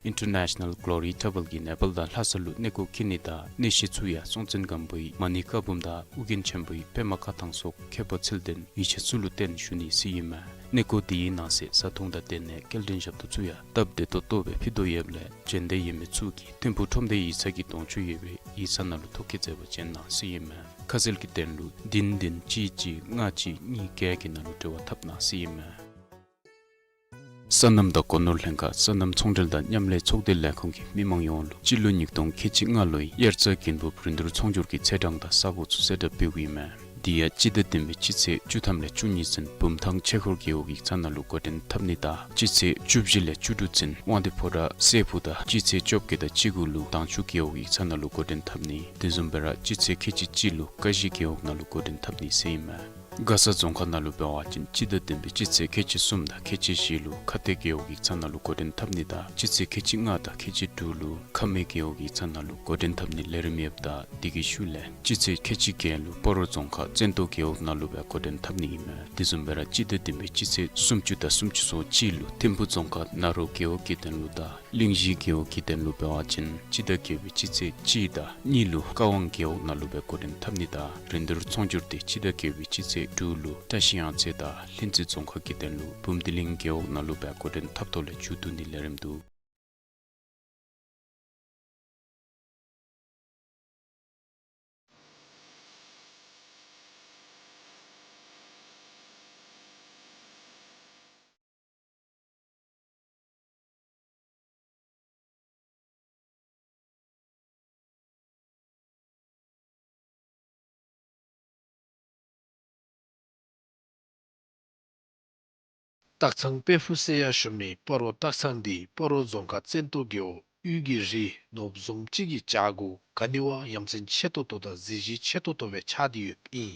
International Glory Travel གིས་ནེ་པཱལ་དང་ལྷ་ས་ལུ་གནས་སྐོར་འཁྱིད་ནི་དང་གནས་གཞི་ཚུ་ཡང་སྲོང་བཙན་སྒམ་པོའི་མ་ཎི་བཀའ་འབུམ་དང་ཨོ་རྒྱན་ཆེན་པོའི་པདྨ་བཀའ་ཐང་སོགས་མཁས་པ་ཚུལ་ལྡན་ཡིད་ཆེས་ཚུ་ལུ་བརྟེན་ཞུ་ནི་ཟེར་ཨིན་མས། གནས་སྐོར་འདི་གི་ནང་གསེས་བཟའ་འཐུང་དང་དེ་ལས་སྐྱེལ་འདྲེན་ཞབས་ཏོག་ཚུ་ཡང་སྟབས་བདེ་ཏོག་ཏོ་སྦེ་ཕུལ་དོ་ཡོདཔ་ལས་འབྱོན་འདོད་ཡོད་མི་ཚུ་གིས་ཐིམ་ཕུག་ཁྲོམ་སྡེ་ཡིག་ཚང་གི་གདོང་ཅུ་ཡོད་པའི་ཡིག་ཚང་ནང་ལུ་ཐོ་བཀོད་མཛད་པར་བྱོན་གནང་ཟེར་ཨིན་མས། ཁ་གསལ་གྱི་དོན་ལུ་བདུན་བདུན་གཅིག་གཅིག་ལྔ་གཅིག་གཉིས་བརྒྱད་ཀྱི་ནང་ལུ་འབྲེལ་བ་འཐབ་གནང་ཟེར་ཨིན་མས། སོ་ནམ་དང་སྒོ་ནོར་ལྷན་ཁག་སོ་ནམ་ཚོང་འབྲེལ་དང་མཉམ་ལས་ཚོགས་སྡེ་ལས་ཁུངས་ཀྱིས་མི་མང་ཡོངས་ལུ་སྤྱི་ལོ་ཉིས་སྟོང་ཁལ་གཅིག་ལྔ་ལོའི་དབྱར་རྩྭ་དགུན་འབུབ་རིན་བསྡུར་ཚོང་སྒྱུར་གྱི་ཚེས་གྲངས་དང་ས་གོ་ཚུ་གསལ་བསྒྲགས་འབདཝ་ཨིན་མས། དེ་ཡང་སྤྱི་ཟླ་བདུན་པའི་སྤྱི་ཚེས་བཅུ་ཐམ་ལས་བཅུ་གཉིས་ཚུན་བུམ་ཐང་ཆོས་འཁོར་རྒེད་འོག་ཡིག་ཚང་ནང་ལུ་འགོ་འདྲེན་འཐབ་ནི་དང་སྤྱི་ཚེས་བཅུ་བཞི་ལས་བཅུ་དྲུག་ཚུན་དབང་འདུས་ཕོ་བྲང་སྲས་ཕུག་དང་སྤྱི་ཚེས་བཅོ་བརྒྱད་དང་བཅུ་དགུ་ལུ་དྭངས་ཆུ་རྒེད་འོག་ཡིག་ཚང་ནང་ལུ་འགོ་འདྲེན་འཐབ་ནི། དེ་བཟུམ་སྦེ་ར་སྤྱི་ཚེས་ཁལ་གཅིག་གཅིག་ལུ་ཀ་གཞི་རྒེད་འོག་ནང་ལུ་འགོ་འདྲེན་འཐབ་ནི་ཟེར་ཨིན་མས། མགར་ས་རྫོང་ཁག་ནང་ལུ་འབད་བ་ཅིན་སྤྱི་ཟླ་བདུན་པའི་སྤྱི་ཚེས་ཁལ་གཅིག་གསུམ་དང་ཁལ་གཅིག་བཞི་ལུ་ཁ་གཏད་རྒེད་འོག་ཡིག་ཚང་ནང་ལུ་འགོ་འདྲེན་འཐབ་ནི་དང་སྤྱི་ཚེས་ཁལ་གཅིག་ལྔ་དང་ཁལ་གཅིག་དྲུག་ལུ་ཁ་སྨད་རྒེད་འོག་ཡིག་ཚང་ནང་ལུ་འགོ་འདྲེན་འཐབ་ནི་ལས་རིམ་ཡོདཔ་ད་དེ་གི་ཤུལ་ལས་སྤྱི་ཚེས་ཁལ་གཅིག་བརྒྱད་ལུ་སྤ་རོ་རྫོང་ཁག་བཙན་ཏོ་རྒེད་འོག་ནང་ལུ་སྦེ་འགོ་འདྲེན་འཐབ་ནི་ཨིན་མས། དེ་བཟུམ་སྦེ་ར་སྤྱི་ཟླ་བདུན་པའི་སྤྱི་ཚེས་སུམ་ཅུ་དང་སུམ་ཅུ་སོ་གཅིག་ལུ་ཐིམ་ཕུག་རྫོང་ཁག་ན་རོ་རྒེད་འོག་གི་དོན་ལུ་དང་གླིང་བཞི་རྒེད་འོག་གི་དོན་ལུ་འབད་བ་ཅིན་སྤྱི་ཟླ་བརྒྱད་པའི་སྤྱི་ཚེས་གཅིག་དང་གཉིས་ལུ་ཀ་ཝང་རྒེད་འོག་ནང་ལུ་སྦེ་འགོ་འདྲེན་འཐབ་ནི་དང་རིན་བསྡུར་ཚོང་སྒྱུར་དེ་སྤྱི་ཟླ་བརྒྱད་པའི་སྤྱི་ཚེས་དྲུག་ལུ་བཀྲ་ཤིས་གཡང་རྩེ་དང་ལྷུན་རྩེ་རྫོང་ཁག་གི་དོན་ལུ་བུམ་སྡེ་གླིང་རྒེད་འོག་ནང་ལུ་སྦེ་འགོ་འདྲེན་འཐབ་ཐོག་ལས་མཇུག་བསྡུ་ནི་ལས་རིམ་འདུག། སྟག་ཚང་དཔལ་ཕུག་ཟེར་ཡང་ཞུ་མི་སྤ་རོ་སྟག་ཚང་འདི་སྤ་རོ་རྫོང་ཁག་བཙན་ཏོ་རྒེད་འོག་དབུས་ཀྱི་རི་ནོར་བུ་བཟུམ་ཅིག་གི་བྱག་གུ་ག་ནི་བ་ཡ་མཚན་ཆེ་ཏོག་ཏོ་དང་གཟི་བརྗིད་ཆེ་ཏོག་ཏོ་སྦེ་ཆགས་ཏེ་ཡོདཔ་ཨིན།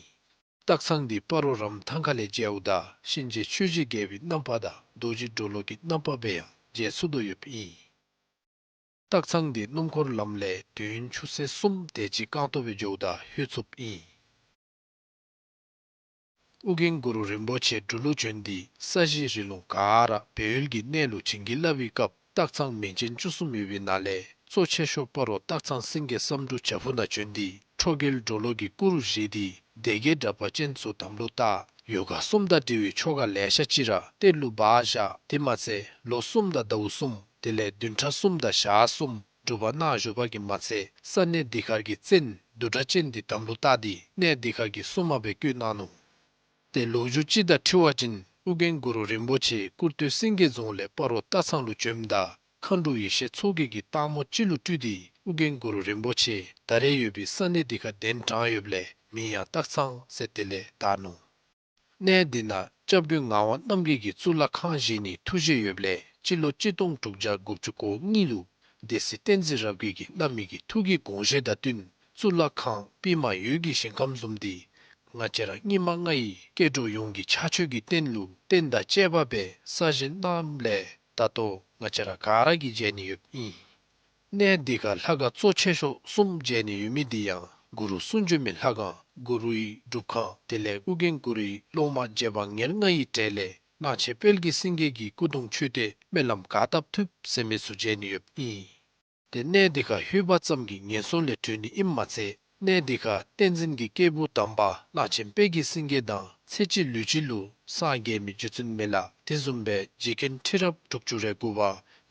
སྟག་ཚང་འདི་སྤ་རོ་རམ་ཐང་ཁ་ལས་མཇལཝ་ད་གཤིན་རྗེ་ཆོས་ཀྱི་རྒྱལ་པོའི་རྣམ་པ་དང་རྡོ་རྗེ་གྲོ་ལོད་ཀྱི་རྣམ་པ་སྦེ་ཡང་མཇལ་ཚུགས་དོ་ཡོདཔ་ཨིན། སྟག་ཚང་འདི་སྣུམ་འཁོར་ལམ་ལས་དུས་ཡུན་ཆུ་ཚོད་གསུམ་དེ་ཅིག་རྐང་སྟོང་སྦེ་འགྱོཝ་ད་ལྷོད་ཚུགསཔ་ཨིན། ཨོ་རྒྱན་གུ་རུ་རིན་པོ་ཆེ་འབྲུག་ལུ་བྱོན་ཏེ་ས་གཞི་རི་ལུང་ག་ར་སྦས་ཡུལ་གྱི་གནས་ལུ་བྱིན་གྱིས་བརླབས་པའི་སྐབས་སྟག་ཚང་མིང་ཅན་བཅུ་གསུམ་ཡོད་པའི་ནང་ལས་གཙོ་ཆེ་ཤོས་སྤ་རོ་སྟག་ཚང་སེང་གེ་བསམ་འགྲུབ་བྱག་ཕུག་ནང་བྱོན་ཏེ་ཁྲོ་རྒྱལ་གྲོ་ལོད་ཀྱི་སྐུ་རུ་བཞེངས་ཏེ་སྡེ་བརྒྱད་དྲེགས་པ་ཅན་ཚུ་དམ་ལུ་བཏགས། ཡོ་ག་གསུམ་དང་འབྲེལ་བའི་ཆོ་ག་ལེ་ཤ་ཅིག་ར་གཏེར་ལུ་སྦ་བཞག། དེ་མ་ཚད་ལོ་གསུམ་དང་ཟླཝ་གསུམ་དེ་ལས་བདུན་ཕྲག་གསུམ་དང་ཞག་གསུམ་སྒྲུབ་པ་གནང་བཞུགས་པ་གིས་མ་ཚད་ས་གནས་འདི་ཁར་གྱི་བཙན་བདུད་གྲགས་ཅན་འདི་དམ་ལུ་བཏགས་ཏེ་གནས་འདི་ཁར་གྱི་སྲུང་མ་སྦེ་བསྐོས་གནང་ནུག། ཏེ་ལོ་རྒྱུས་ཅིག་དང་འཁྲིལ་བ་ཅིན་ཨོ་རྒྱན་གུ་རུ་རིན་པོ་ཆེ་སྐུར་སྟོད་སེང་གེ་རྫོང་ལས་སྤ་རོ་སྟག་ཚང་ལུ་བྱོནམ་ད་མཁའ་འགྲོ་ཡེ་ཤེས་མཚོ་རྒྱལ་གྱིས་སྟག་མོ་ཅིག་ལུ་སྤྲུལ་ཏེ་ཨོ་རྒྱན་གུ་རུ་རིན་པོ་ཆེ་ད་རེས་ཡོད་པའི་ས་གནས་འདི་ཁར་གདན་དྲངས་ཡོདཔ་ལས་མིང་ཡང་སྟག་ཚང་ཟེར་དེ་ལས་བཏགས་ནུག། གནས་འདི་ནང་སྐྱབས་མགོན་ངག་དབང་རྣམ་རྒྱལ་གྱིས་གཙུག་ལག་ཁང་བཞེངས་ནིའི་ཐུགས་བཞེད་ཡོདཔ་ལས་སྤྱི་ལོ་གཅིག་སྟོང་དྲུག་བརྒྱ་དགུ་བཅུ་གོ་གཉིས་ལུ་སྡེ་སྲིད་བསྟན་འཛིན་རབ་རྒྱས་ཀྱིས་བླ་མའི་གི་ཐུགས་ཀྱི་དགོངས་བཞེད་དང་བསྟུན་གཙུག་ལག་ཁང་པདྨ་འོད་ཀྱི་ཞིང་ཁམས་བཟུམ་འདི་ང་བཅས་ར་སྙིགས་མ་ལྔ་ཡི་སྐྱེ་འགྲོ་ཡོངས་ཀྱི་ཕྱག་མཆོད་ཀྱི་རྟེན་ལུ་རྟེན་དང་བཅས་པ་སྦེ་གསར་བཞེངས་གནངམ་ལས་ད་ལྟོ་ང་བཅས་ར་ག་ར་གིས་མཇལ་ནི་ཡོདཔ་ཨིན། གནས་འདི་ཁར་ལྷ་ཁང་གཙོ་ཆེ་ཤོས་གསུམ་མཇལ་ནི་ཡོད་མི་འདི་ཡང་གུ་རུ་གསུང་བྱོན་མའི་ལྷ་ཁང་གུ་རུའི་སྒྲུབ་ཁང་དེ་ལས་ཨོ་རྒྱན་གུ་རུའི་སློབ་མ་རྗེ་འབངས་ཉེར་ལྔ་ཡི་གྲས་ལས་གླང་ཆེན་དཔལ་གྱི་སེང་གེ་གི་སྐུ་གདུང་མཆོད་རྟེན་སྨོན་ལམ་ག་བཏབ་ཐུབ་ཟེར་མི་ཚུ་མཇལ་ནི་ཡོདཔ་ཨིན། ཏེ་གནས་འདི་ཁར་ལྷོད་པ་ཙམ་གྱིས་ངན་སོང་ལས་གྲོལ་ནི་ཨིནམ་མ་ཚད་གནས་འདི་ཁར་བསྟན་འཛིན་གྱི་སྐྱེས་བུ་དམ་པ་གླང་ཆེན་དཔལ་གྱི་སེང་གེ་དང་ཚེ་གཅིག་ལུས་གཅིག་ལུ་སངས་རྒྱས་མི་རྒྱུ་མཚན་མེད་ལ། དེ་བཟུམ་སྦེ་རྗེ་མཁན་ཁྲི་རབས་དྲུག་ཅུ་རེ་དགུ་པ་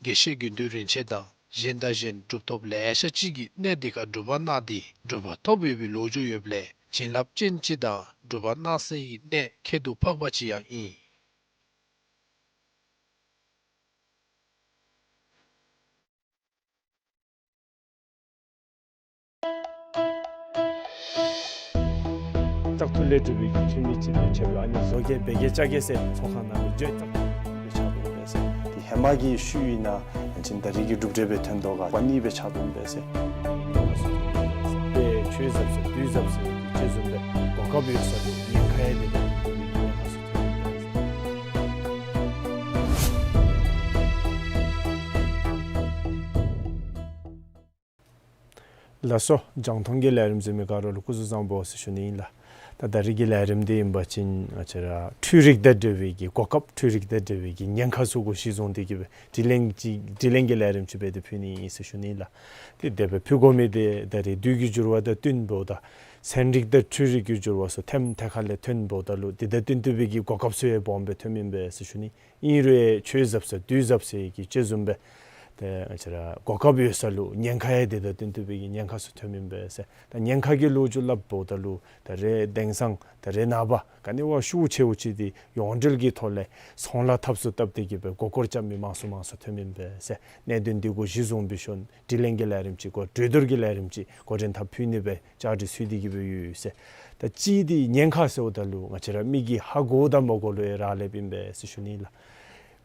དགེ་བཤེས་དགེ་འདུན་རིན་ཆེན་དང་གཞན་དང་གཞན་གྲུབ་ཐོབ་ལེ་ཤ་ཅིག་གིས་གནས་འདི་ཁར་སྒྲུབ་པ་གནང་སྟེ་གྲུབ་པ་ཐོབ་ཡོད་པའི་ལོ་རྒྱུས་ཡོདཔ་ལས་བྱིན་རླབས་ཅན་ཅིག་དང་གྲུབ་པ་གནང་སའི་གནས་ཁྱད་དུ་འཕགས་པ་ཅིག་ཡང་ཨིན། བཙག་འཐུ་ལས་གྲུབ་པའི་ཁྲིམས་ཡིག་ཅིག་ལུ་ཆ་བཞག་ཨ་ནི་བཟོ་བཀོད་སྦེ་གི་ཅ་གེ་སེ་ཚོགས་ཁང་ནང་ལུ་བརྗོད་བཙག་འཐུ་སྦེ་ཆགས་དོ་སྦེ་ཟེར། ཏེ་ཧེ་མ་གི་ཤུལ་ཨིན་ན་ཨ་ནི་ད་རིས་ཀྱི་གྲུབ་འབྲས་སྦེ་ཐོན་དོ་ག་པ་ནི་སྦེ་ཆགས་དོ་སྦེ་ཟེར། ཏེ་ཆོས་ཟབ་ཟེར་བདུད་ཟབ་ཟེར་གྱི་ཅིག་བཟུམ་སྦེ་གོ་སྐབས་ཡོད་ས་ལུ་ཉེན་ཁ་ཡང་དེ་ལས་ཀྱི་ཉེན་ཁ་ཚུ་ཐོན་ཡི་ཟེར། ལགས་སོ། རྒྱང་མཐོང་གི་ལས་རིམ་གཟིགས་མི་ག་ར་ལུ་སྐུ་གཟུགས་བཟང་པོ་ཟེར་ཞུ་ནི་ཨིན་ལགས། ད་ད་རིས་ཀྱི་ལས་རིམ་འདི་ཨིན་པ་ཅིན་ང་བཅས་ར་འཕྲུལ་རིག་དང་འབྲེལ་བའི་གི་གོ་སྐབས་འཕྲུལ་རིག་དང་འབྲེལ་བའི་གི་ཉེན་ཁ་ཚུ་གུ་གཞི་བཟུང་སྟེ་གི་སྦེ་དྲི་ལན་ཅིག་དྲི་ལན་གྱི་ལས་རིམ་ཅིག་སྦེ་ཏེ་ཕུལ་ནི་ཨིན་ཟེར་ཞུ་ནི་ཨིན་ལགས། ཏེ་དེ་སྦེ་ཕུལ་དགོ་མི་འདི་ད་རིས་དུས་ཀྱི་འགྱུར་བ་དང་བསྟུན་འབདཝ་ད་ཚན་རིག་དང་འཕྲུལ་རིག་གི་འགྱུར་བ་ཚུ་ཐེམ་ཐེ་ཁ་ལས་ཐོན་འབདཝ་ད་ལུ་དེ་དང་བསྟུན་ཏེ་སྦེ་གི་གོ་སྐབས་ཚུ་ཡང་སྦོམ་སྦེ་ཐོནམ་ཨིན་པས་ཟེར་ཞུ་ནི། ཨིན་རུང་ཆོས་ཟབ་ཟེར་བདུད་ཟབ་ཟེར་གྱི་ཅིག་བཟུམ་སྦེ་ ཏེ་ང་བཅས་ར་གོ་སྐབས་ཡོད་ས་ལུ་ཉེན་ཁ་ཡང་དེ་དང་བསྟུན་ཏེ་སྦེ་གི་ཉེན་ཁ་ཚུ་ཐོནམ་ཨིན་པས་ཟེར། ད་ཉེན་ཁ་གི་ལོ་རྒྱུས་སླབ་འབདཝ་ད་ལུ་ད་རེས་དེང་སང་ད་རེས་ནངས་པ་ག་ནི་བ་ཤུགས་ཆེཝ་ཅིག་འདི་ཡོངས་འབྲེལ་གྱི་ཐོག་ལས་ཚོང་ལཱ་འཐབ་སུ་བཏབ་སྟེ་གི་སྦེ་མགུ་སྐོར་རྐྱབ་མི་མང་སུ་མང་སུ་ཐོནམ་ཨིན་པས་ཟེར། གནད་དོན་འདི་གུ་གཞི་བཟུང་སྦེ་ཞུ་ན་དྲི་ལན་གྱི་ལས་རིམ་ཅིག་གོ་གྲོས་བསྡུར་གྱི་ལས་རིམ་ཅིག་འགོ་འདྲེན་འཐབ་ཕུལ་ནི་སྦེ་བཅའ་སྒྲིག་ཚུད་དེ་གི་སྦེ་ཡོད་ཟེར། ད་གཅིག་འདི་ཉེན་ཁ་ཟེརཝ་ད་ལུ་ང་བཅས་ར་མི་གིས་ཧ་གོ་དང་མ་གོ་ལུ་ཡང་རག་ལསཔ་ཨིན་པས་ཟེར་ཞུ་ནི་ལགས།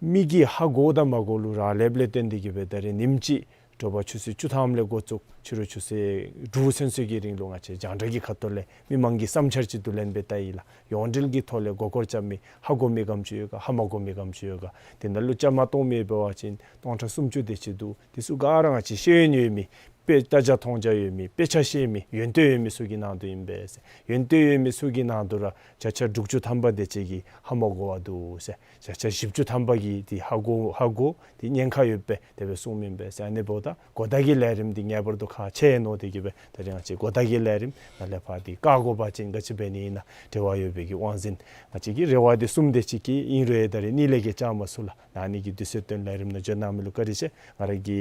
མི་གིས་ཧ་གོ་དང་མ་གོ་ལུ་རག་ལསཔ་ལས་བརྟེན་ཏེ་གི་སྦེ་ད་རེས་ཉིནམ་གཅིག་དྲོ་པ་ཆུ་ཚོད་བཅུ་ཐམ་ལས་འགོ་བཙུགས་ཕྱི་རུ་ཆུ་ཚོད་དྲུག་ཚུན་ཚོད་ཀྱི་རིང་ལུ་ང་བཅས་རྒྱང་བསྒྲགས་ཀྱི་ཁ་ཐུག་ལས་མི་མང་གི་བསམ་འཆར་ཅིག་བསྡུ་ལེན་འབད་བལྟ་ཡི་ལགས། ཡོངས་འབྲེལ་གྱི་ཐོག་ལས་མགུ་སྐོར་རྐྱབ་མི་ཧ་གོ་མི་ག་དེམ་ཅིག་ཡོད་ག། ཧ་མ་གོ་མི་ག་དེམ་ཅིག་ཡོད་ག། དེ་ནང་ལུ་བཅའ་མར་གཏོགས་མི་འབད་བ་ཅིན་སྟོང་ཕྲག་སུམ་ཅུ་དེ་ཅིག་འདུག། དེ་ཚུ་ག་ར་ང་བཅས་ཤེས་ཡོན་ཡོད་མི་དཔེ་ལྟ་རྒྱ་མཐོང་རྒྱ་ཡོད་མི་དཔེ་ཆ་ཤེས་མི་ཡོན་ཏན་ཡོད་མི་ཚུ་གི་ནང་དུ་ཨིན་པས་ཟེར། ཡོན་ཏན་ཡོད་མི་ཚུ་གི་ནང་དུ་ར་བརྒྱ་ཆ་དྲུག་ཅུ་ཐམ་པ་དེ་ཅིག་གིས་ཧ་མ་གོ་བར་འདུག་ཟེར། བརྒྱ་ཆ་བཞི་བཅུ་ཐམ་པ་གིས་དེ་ཧ་གོ་ཧ་གོ་དེ་ཉེན་ཁ་ཡོདཔ་སྦེ་དེ་སྦེ་གསུངམ་ཨིན་པས་ཟེར། ཨ་ནི་འབདཝ་ད་གོ་བརྡ་གི་ལས་རིམ་འདི་ངེས་པར་དུ་ཁག་ཆེ་མནོ་སྟེ་གི་སྦེ་ད་རེས་ང་བཅས་གོ་བརྡ་གི་ལས་རིམ་ནཱ་ལས་ཕར་འདི་བཀག་དགོ་པ་ཅིན་ག་ཅི་འབད་ནི་ཨིན་ན་འབྲེལ་བ་ཡོད་པའི་གི་དབང་འཛིན་ང་བཅས་ཀྱིས་རེ་བ་འདི་གསུངས་ཏེ་ཅིག་གི་ཨིན་རུང་ད་རེས་གཉིད་ལས་ཀྱི་བཅའ་མ་ཚུགས་ལགས། ཨ་ནི་གི་དུས་ཚོད་བཏོན་ལས་རིམ་ནང་འབྱོན་གནང་མི་ལུ་བཀའ་དྲིན་ཆེ། ང་ར་གི་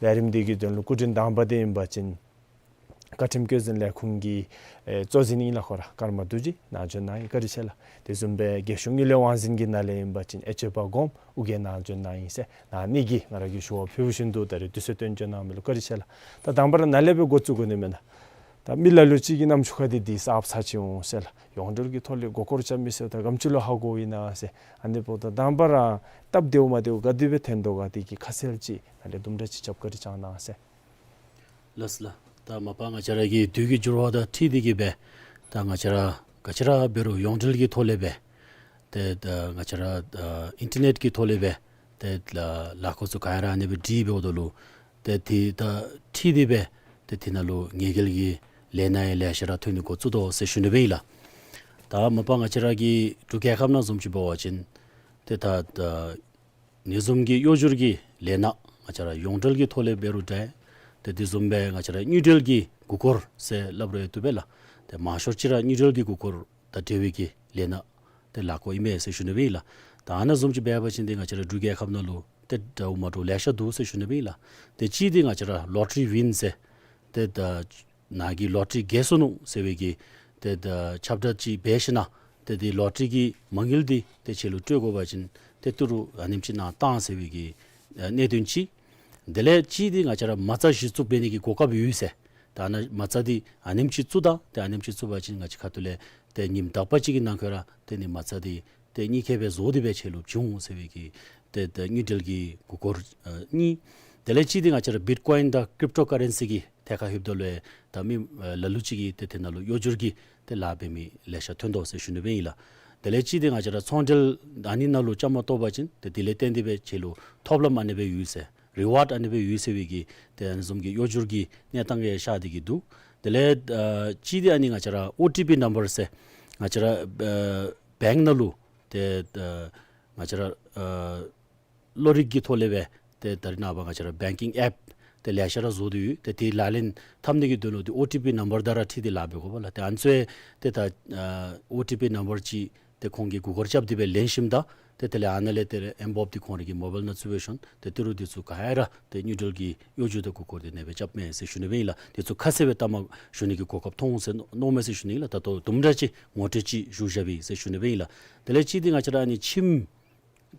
ལས་རིམ་འདི་གི་དོན་ལུ་སྐུ་མགྲོན་དང་པ་འདི་ཨིན་པ་ཅིན་བཀའ་ཁྲིམས་བཀོད་འཛིན་ལས་ཁུངས་ཀྱི་ཨེ་གཙོ་འཛིན་ཨིན་ལགས། ཁོ་ར་ཀརྨ་རྡོ་རྗེ་ནཱ་འབྱོན་གནང་ཡི། བཀའ་དྲིན་ཆེ་ལགས། དེ་བཟུམ་སྦེ་རྒྱལ་གཞུང་དངུལ་ལས་དབང་འཛིན་གྱི་ནང་ལས་ཨིན་པ་ཅིན་ཨེ་ཆོས་པ་གོངམ་ཨོ་རྒྱན་ནཱ་འབྱོན་གནང་ཡི་ཟེར། ཨ་ནི་གིས་ང་ར་གིས་ཞུ་བ་ཕུལ་བཞིན་དུ་ད་རེས་དུས་ཚོད་བཏོན་འབྱོན་གནང་མི་ལུ་བཀའ་དྲིན་ཆེ་ལགས། ད་དང་པ་ར་ནཱ་ལས་སྦེ་འགོ་བཙུགས་དགོ་ནི་མེན་ན། ད་མི་ལ་ལུ་ཅིག་གི་རྣམ་ཅོ་ཁར་འདི་འདི་གསརཔ་ཚར་ཅིག་འོང་ཟེར་ལགས། ཡོངས་འབྲེལ་གྱི་ཐོག་ལས་མགུ་སྐོར་རྐྱབ་མི་ཟེརཝ་ད་ག་དེམ་ཅིག་ལུ་ཧ་གོཝ་ཨིན་ན་ཟེར། ཨ་ནི་འབདཝ་ད་དང་པ་ར་སྟབས་བདེཝ་མ་བདེཝ་ག་དེ་སྦེ་ཐོན་དོ་ག་དེ་གི་ཁ་གསལ་ཅིག་ནཱ་ལས་དུམ་གྲ་ཅིག་རྒྱབ་བཀའ་དྲིན་བསྐྱང་གནང་ཟེར། ལགས་སོ་ལགས། ད་མ་པ་ང་བཅས་ར་གི་དུས་ཀྱི་འགྱུར་བ་དང་འཁྲིལ་ཏེ་གི་སྦེ་ད་ང་བཅས་ར་ག་ཅི་ར་འབད་རུང་ཡོངས་འབྲེལ་གྱི་ཐོག་ལས་སྦེ་ཏེ་ད་ང་བཅས་ར་ཨ་ཨིན་ཊར་ནེཊ་ཀྱི་ཐོག་ལས་སྦེ་ཏེ་ལ་ལཱ་འགོ་ཚུ་ག་ར་ཨ་ནི་སྦེ་སྒྲིག་འབདཝ་ད་ལུ་ཏེ་དེ་དང་འཁྲིལ་ཏེ་སྦེ་ཏེ་དེ་ནང་ལུ་ཉེས་འགེལ་གྱི་ལས་སྣ་ཡང་ལེ་ཤ་ར་ཐོན་ནི་འགོ་བཙུགས་དོ་ཟེར་ཞུ་ནི་སྦེ་ཨིན་ལགས། ད་མ་པ་ང་བཅས་ར་གི་འབྲུག་རྒྱལ་ཁབ་ནང་བཟུམ་ཅིག་འབད་བ་ཅིན་ཏེ་ད་ད་ཨ་ནི་བཟུམ་གྱི་གཡོ་སྒྱུར་གྱི་ལས་སྣ་ང་བཅས་ར་ཡོངས་འབྲེལ་གྱི་ཐོག་ལས་འབད་རུང་འདྲ། ཏེ་དེ་བཟུམ་སྦེ་ང་བཅས་ར་དངུལ་འབྲེལ་གྱི་མགུ་སྐོར་ཟེར་སླབ་རུང་ཡང་བཏུབ་པས་ལགས། ཏེ་མང་ཤོས་ཅིག་ར་དངུལ་འབྲེལ་གྱི་མགུ་སྐོར་དང་འབྲེལ་བའི་གི་ལས་སྣ་ཏེ་ལཱ་འགོ་ཨིན་མས་ཟེར་ཞུ་ནི་སྦེ་ཨིན་ལགས། ད་ཨ་ནཱ་བཟུམ་ཅིག་འབད་བ་ཅིན་ཏེ་ང་བཅས་ར་འབྲུག་རྒྱལ་ཁབ་ནང་ལུ་ཏེ་འདྲཝ་མ་འདྲཝ་ལེ་ཤ་འདུག་ཟེར་ཞུ་ནི་སྦེ་ཨིན་ལགས། ཏེ་གཅིག་འདི་ང་བཅས་ར་ལོ་ཊ་རི་ཝིན་ཟེར་ཏེ་ད་ནཱ་གིས་ལོ་ཊ་རི་རྒྱལ་སོ་ནུག་ཟེར་བའི་གི་ཏེ་ད་ཁྱབ་བསྒྲགས་ཅིག་འབད་ཞིན་ན་ཏེ་དེ་ལོ་ཊ་རི་གི་མ་དངུལ་འདི་ཏེ་ཁྱེད་ལུ་སྤྲོད་དགོ་པ་ཅིན་ཏེ་ཏི་རུ་ཨ་ནེམ་ཅིག་ནཱ་བཏང་ཟེར་བའི་གི་ཨ་གནད་དོན་ཅིག། དེ་ལས་གཅིག་འདི་ང་བཅས་ར་མ་རྩ་གཞི་བཙུགས་འབད་ནི་གི་གོ་སྐབས་ཡོད་ཟེར། ད་ཨ་ནཱ་མ་རྩ་འདི་ཨ་ནེམ་ཅིག་བཙུགས་ད་ཏེ་ཨ་ནེམ་ཅིག་བཙུགས་པ་ཅིན་ང་བཅས་ཁ་ཐུག་ལས་ཏེ་ཉིནམ་དག་པ་ཅིག་གི་ནང་འཁོད་ར་ཏེ་ནི་མ་རྩ་འདི་ཏེ་གཉིས་ཀ་སྦེ་བཟོ་སྟེ་སྦེ་ཁྱེད་ལུ་བྱིན་འོང་ཟེར་བའི་གི་ཏེ་ད་དངུལ་འབྲེལ་གྱི་མགུ་སྐོར་ཨ་གཉིས། དེ་ལས་གཅིག་འདི་ང་བཅས་ར་བིཊ་ཀོའིན་དང་ཀྲིབ་ཊོ་ཀ་རེན་སི་གི་ཐད་ཁར་ལྷོདཔ་ད་ལུ་ཡང་ད་མི་ཨ་ལ་ལུ་ཅིག་གིས་ཏེ་དེ་ནང་ལུ་གཡོ་སྒྱུར་གྱི་ཏེ་ལཱ་འབད་མི་ལེ་ཤ་ཐོན་དོ་ཟེར་ཞུ་ནི་སྦེ་ཨིན་ལགས། དེ་ལས་གཅིག་འདི་ང་བཅས་ར་ཚོང་འབྲེལ་ཨ་ནི་ནང་ལུ་བཅའ་མར་གཏོགས་པ་ཅིན་ཏེ་དེ་ལས་བརྟེན་ཏེ་སྦེ་ཁྱེད་ལུ་ཐོབ་ལམ་ཨ་ནི་སྦེ་ཡོད་ཟེར། རི་ཝརཌ་ཨ་ནི་སྦེ་ཡོད་ཟེར་བའི་གི་ཏེ་ཨ་ནི་བཟུམ་གྱི་གཡོ་སྒྱུར་གྱི་གནས་སྟངས་ཡང་ཤར་ཏེ་གི་འདུག། དེ་ལས་ཨ་གཅིག་འདི་ཨ་ནི་ང་བཅས་ར་ཨོ་ཊི་པི་ནམ་བར་ཟེར་ང་བཅས་ར་ཨ་བེངཀ་ནང་ལུ་ཏེ་ཨ་ང་བཅས་ར་ཨ་གློག་རིག་གི་ཐོག་ལས་སྦེ་ཏེ་ད་རེས་ནངས་པ་ང་བཅས་ར་བེངཀ་ཀིང་ཨེཔ་ཏེ་ལེ་ཤ་ར་བཟོ་སྟེ་ཡོད། ཏེ་དེ་ལག་ལེན་འཐབ་ནི་གི་དོན་ལུ་ཏེ་ཨོ་ཊི་པི་ནམ་བར་དང་ར་འཁྲིལ་ཏེ་ལཱ་འབད་དགོ་པས་ལགས། ཏེ་ཨ་ནི་ཚུ་ཏེ་ད་ཨ་ཨོ་ཊི་པི་ནམ་བར་ཅིག་ཏེ་ཁོང་གིས་མགུ་སྐོར་རྐྱབ་སྟེ་སྦེ་ལེན་ཞིནམ་ད་ཏེ་དེ་ལས་ཨ་ནཱ་ལས་ཏེ་ཨེམ་བོབ་འདི་ཁོང་རའི་གི་མོ་བཱའིལ་ནང་བཙུགས་སྦེ་ཞིནམ་ཏེ་ཏི་རུ་འདི་ཚུ་ག་ར་ཏེ་དངུལ་འབྲེལ་གྱི་གཡོ་སྒྱུར་དང་མགུ་སྐོར་འདི་ཨ་ནེ་སྦེ་རྐྱབ་མས་ཟེར་ཞུ་ནི་སྦེ་ཨིན་ལགས། འདི་ཚུ་ཁ་གསལ་སྦེ་ལྟ་མ་ཞུ་ནི་གི་གོ་སྐབས་མཐོང་ཟེར་མནོ་མས་ཟེར་ཞུ་ནི་ཨིན་ལགས། ད་ལྟོ་དུམ་གྲ་ཅིག་ངོ་སྤྲོད་ཅིག་ཞུ་བཞག་པས་ཟེར་ཞུ་ནི་སྦེ་ཨིན་ལགས། དེ་ལས་གཅིག་འདི་ང་བཅས་ར་ཨ་ནི་ཁྱིམ་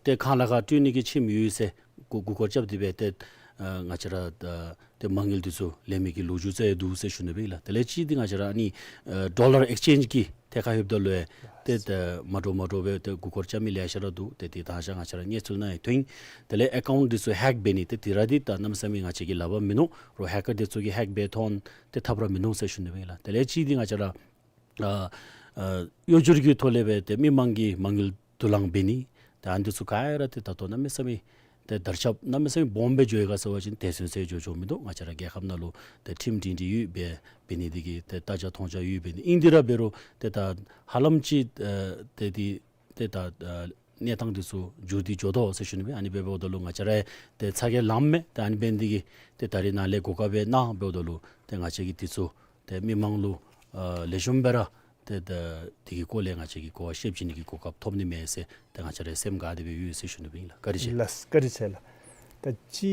ཏེ་ཁང་གླ་ཁར་སྤྲོད་ནི་གི་ཁྱིམ་ཡོད་ཟེར་མགུ་མགུ་སྐོར་རྐྱབ་སྟེ་སྦེ་ཏེ་ཨ་ང་བཅས་ར་ཨ་ཏེ་མ་དངུལ་འདི་ཚུ་ལེན་མི་གི་ལོ་རྒྱུས་ཚུ་ཡང་འདུག་ཟེར་ཞུ་ནི་སྦེ་ཨིན་ལགས། དེ་ལས་གཅིག་འདི་ང་བཅས་ར་ཨ་ནི་ཨ་ཌོ་ལར་ཨེགསི་ཅེནཇ་གི་ཐད་ཁར་ལྷོདཔ་ད་ལུ་ཡང་ཏེ་ད་མ་འདྲཝ་མ་འདྲཝ་སྦེ་ཏེ་མགུ་སྐོར་རྐྱབ་མི་ལེ་ཤ་ར་འདུག། ཏེ་དེ་ད་ང་བཅས་ར་གནས་ཚུལ་ནང་ཡང་ཐོན། དེ་ལས་ཨེ་ཀའུནཊ་འདི་ཚུ་ཧེག་འབད་ནི་ཏེ་དེ་ར་འདི་ད་གནམ་མེད་ས་མེད་ང་བཅས་ཀྱིས་ལག་པར་མིན་ནུག། རོགས་ཧེ་ཀར་འདི་ཚུ་གིས་ཧེག་འབད་ཐོན་ཏེ་ཐབས་ར་མིན་ནུག་ཟེར་ཞུ་ནི་སྦེ་ཨིན་ལགས། དེ་ལས་གཅིག་འདི་ང་བཅས་ར་ཨ་ཨ་གཡོ་སྒྱུར་གྱི་ཐོག་ལས་སྦེ་ཏེ་མི་མང་གི་མ་དངུལ་བསྡུ་ལེན་འབད་ནི་ཏེ་ཨ་ནི་འདི་ཚུ་ག་ར་ཏེ་ད་ལྟོ་གནམ་མེད་ས་མེད་ཏེ་དར་ཁྱབ་གནམ་མེད་ས་མེད་སྦོམ་སྦེ་འགྱོ་ཡི་ག་ཟེར་བ་ཅིན་དེ་ཚུན་ཚོད་འགྱོ་འགྱོཝ་མིན་འདུག། ང་བཅས་ར་རྒྱལ་ཁབ་ནང་ལུ་ཏེ་ཁྲིམས་སྒྲིང་སྒྲིང་ཡོད་པའི་འབད་ནི་འདི་གིས་ཏེ་ལྟ་རྒྱ་མཐོང་རྒྱ་ཡོད་པའི་ཨིན། དེ་ར་འབད་རུང་ཏེ་ད་ཧ་ལམ་ཅིག་ཨ་ཏེ་འདི་ཏེ་ད་ཨ་གནས་སྟངས་འདི་ཚུ་འགྱུར་ཏེ་འགྱོ་དོ་ཟེར་ཞུ་ནི་སྦེ། ཨ་ནི་འབདཝ་ད་ལུ་ང་བཅས་ར་ཏེ་ཚ་གྱང་ལངམ་མས། ཏེ་ཨ་ནི་འབད་ནི་འདི་གིས་ཏེ་ད་རེས་ནཱ་ལས་གོ་སྐབས་སྦེ་གནང་འབདཝ་ད་ལུ་ཏེ་ང་བཅས་ཀྱིས་འདི་ཚུ་ཏེ་མི་མང་ལུ་ཨ་ལེགས་ཤོམ་སྦེ་ར་ཏེ་ད་འདི་གི་སྐོར་ལས་ང་བཅས་ཀྱིས་གོ་བ་བཤད་བྱིན་ནི་གི་གོ་སྐབས་ཐོབ་ནི་མས་ཟེར་ཏེ་ང་བཅས་ར་སེམས་དགའ་སྟེ་སྦེ་ཡོད་ཟེར་ཞུ་ནི་སྦེ་ཨིན་ལགས། བཀའ་དྲིན་ཆེ། ལགས་བཀའ་དྲིན་ཆེ་ལགས། ད་ཅི་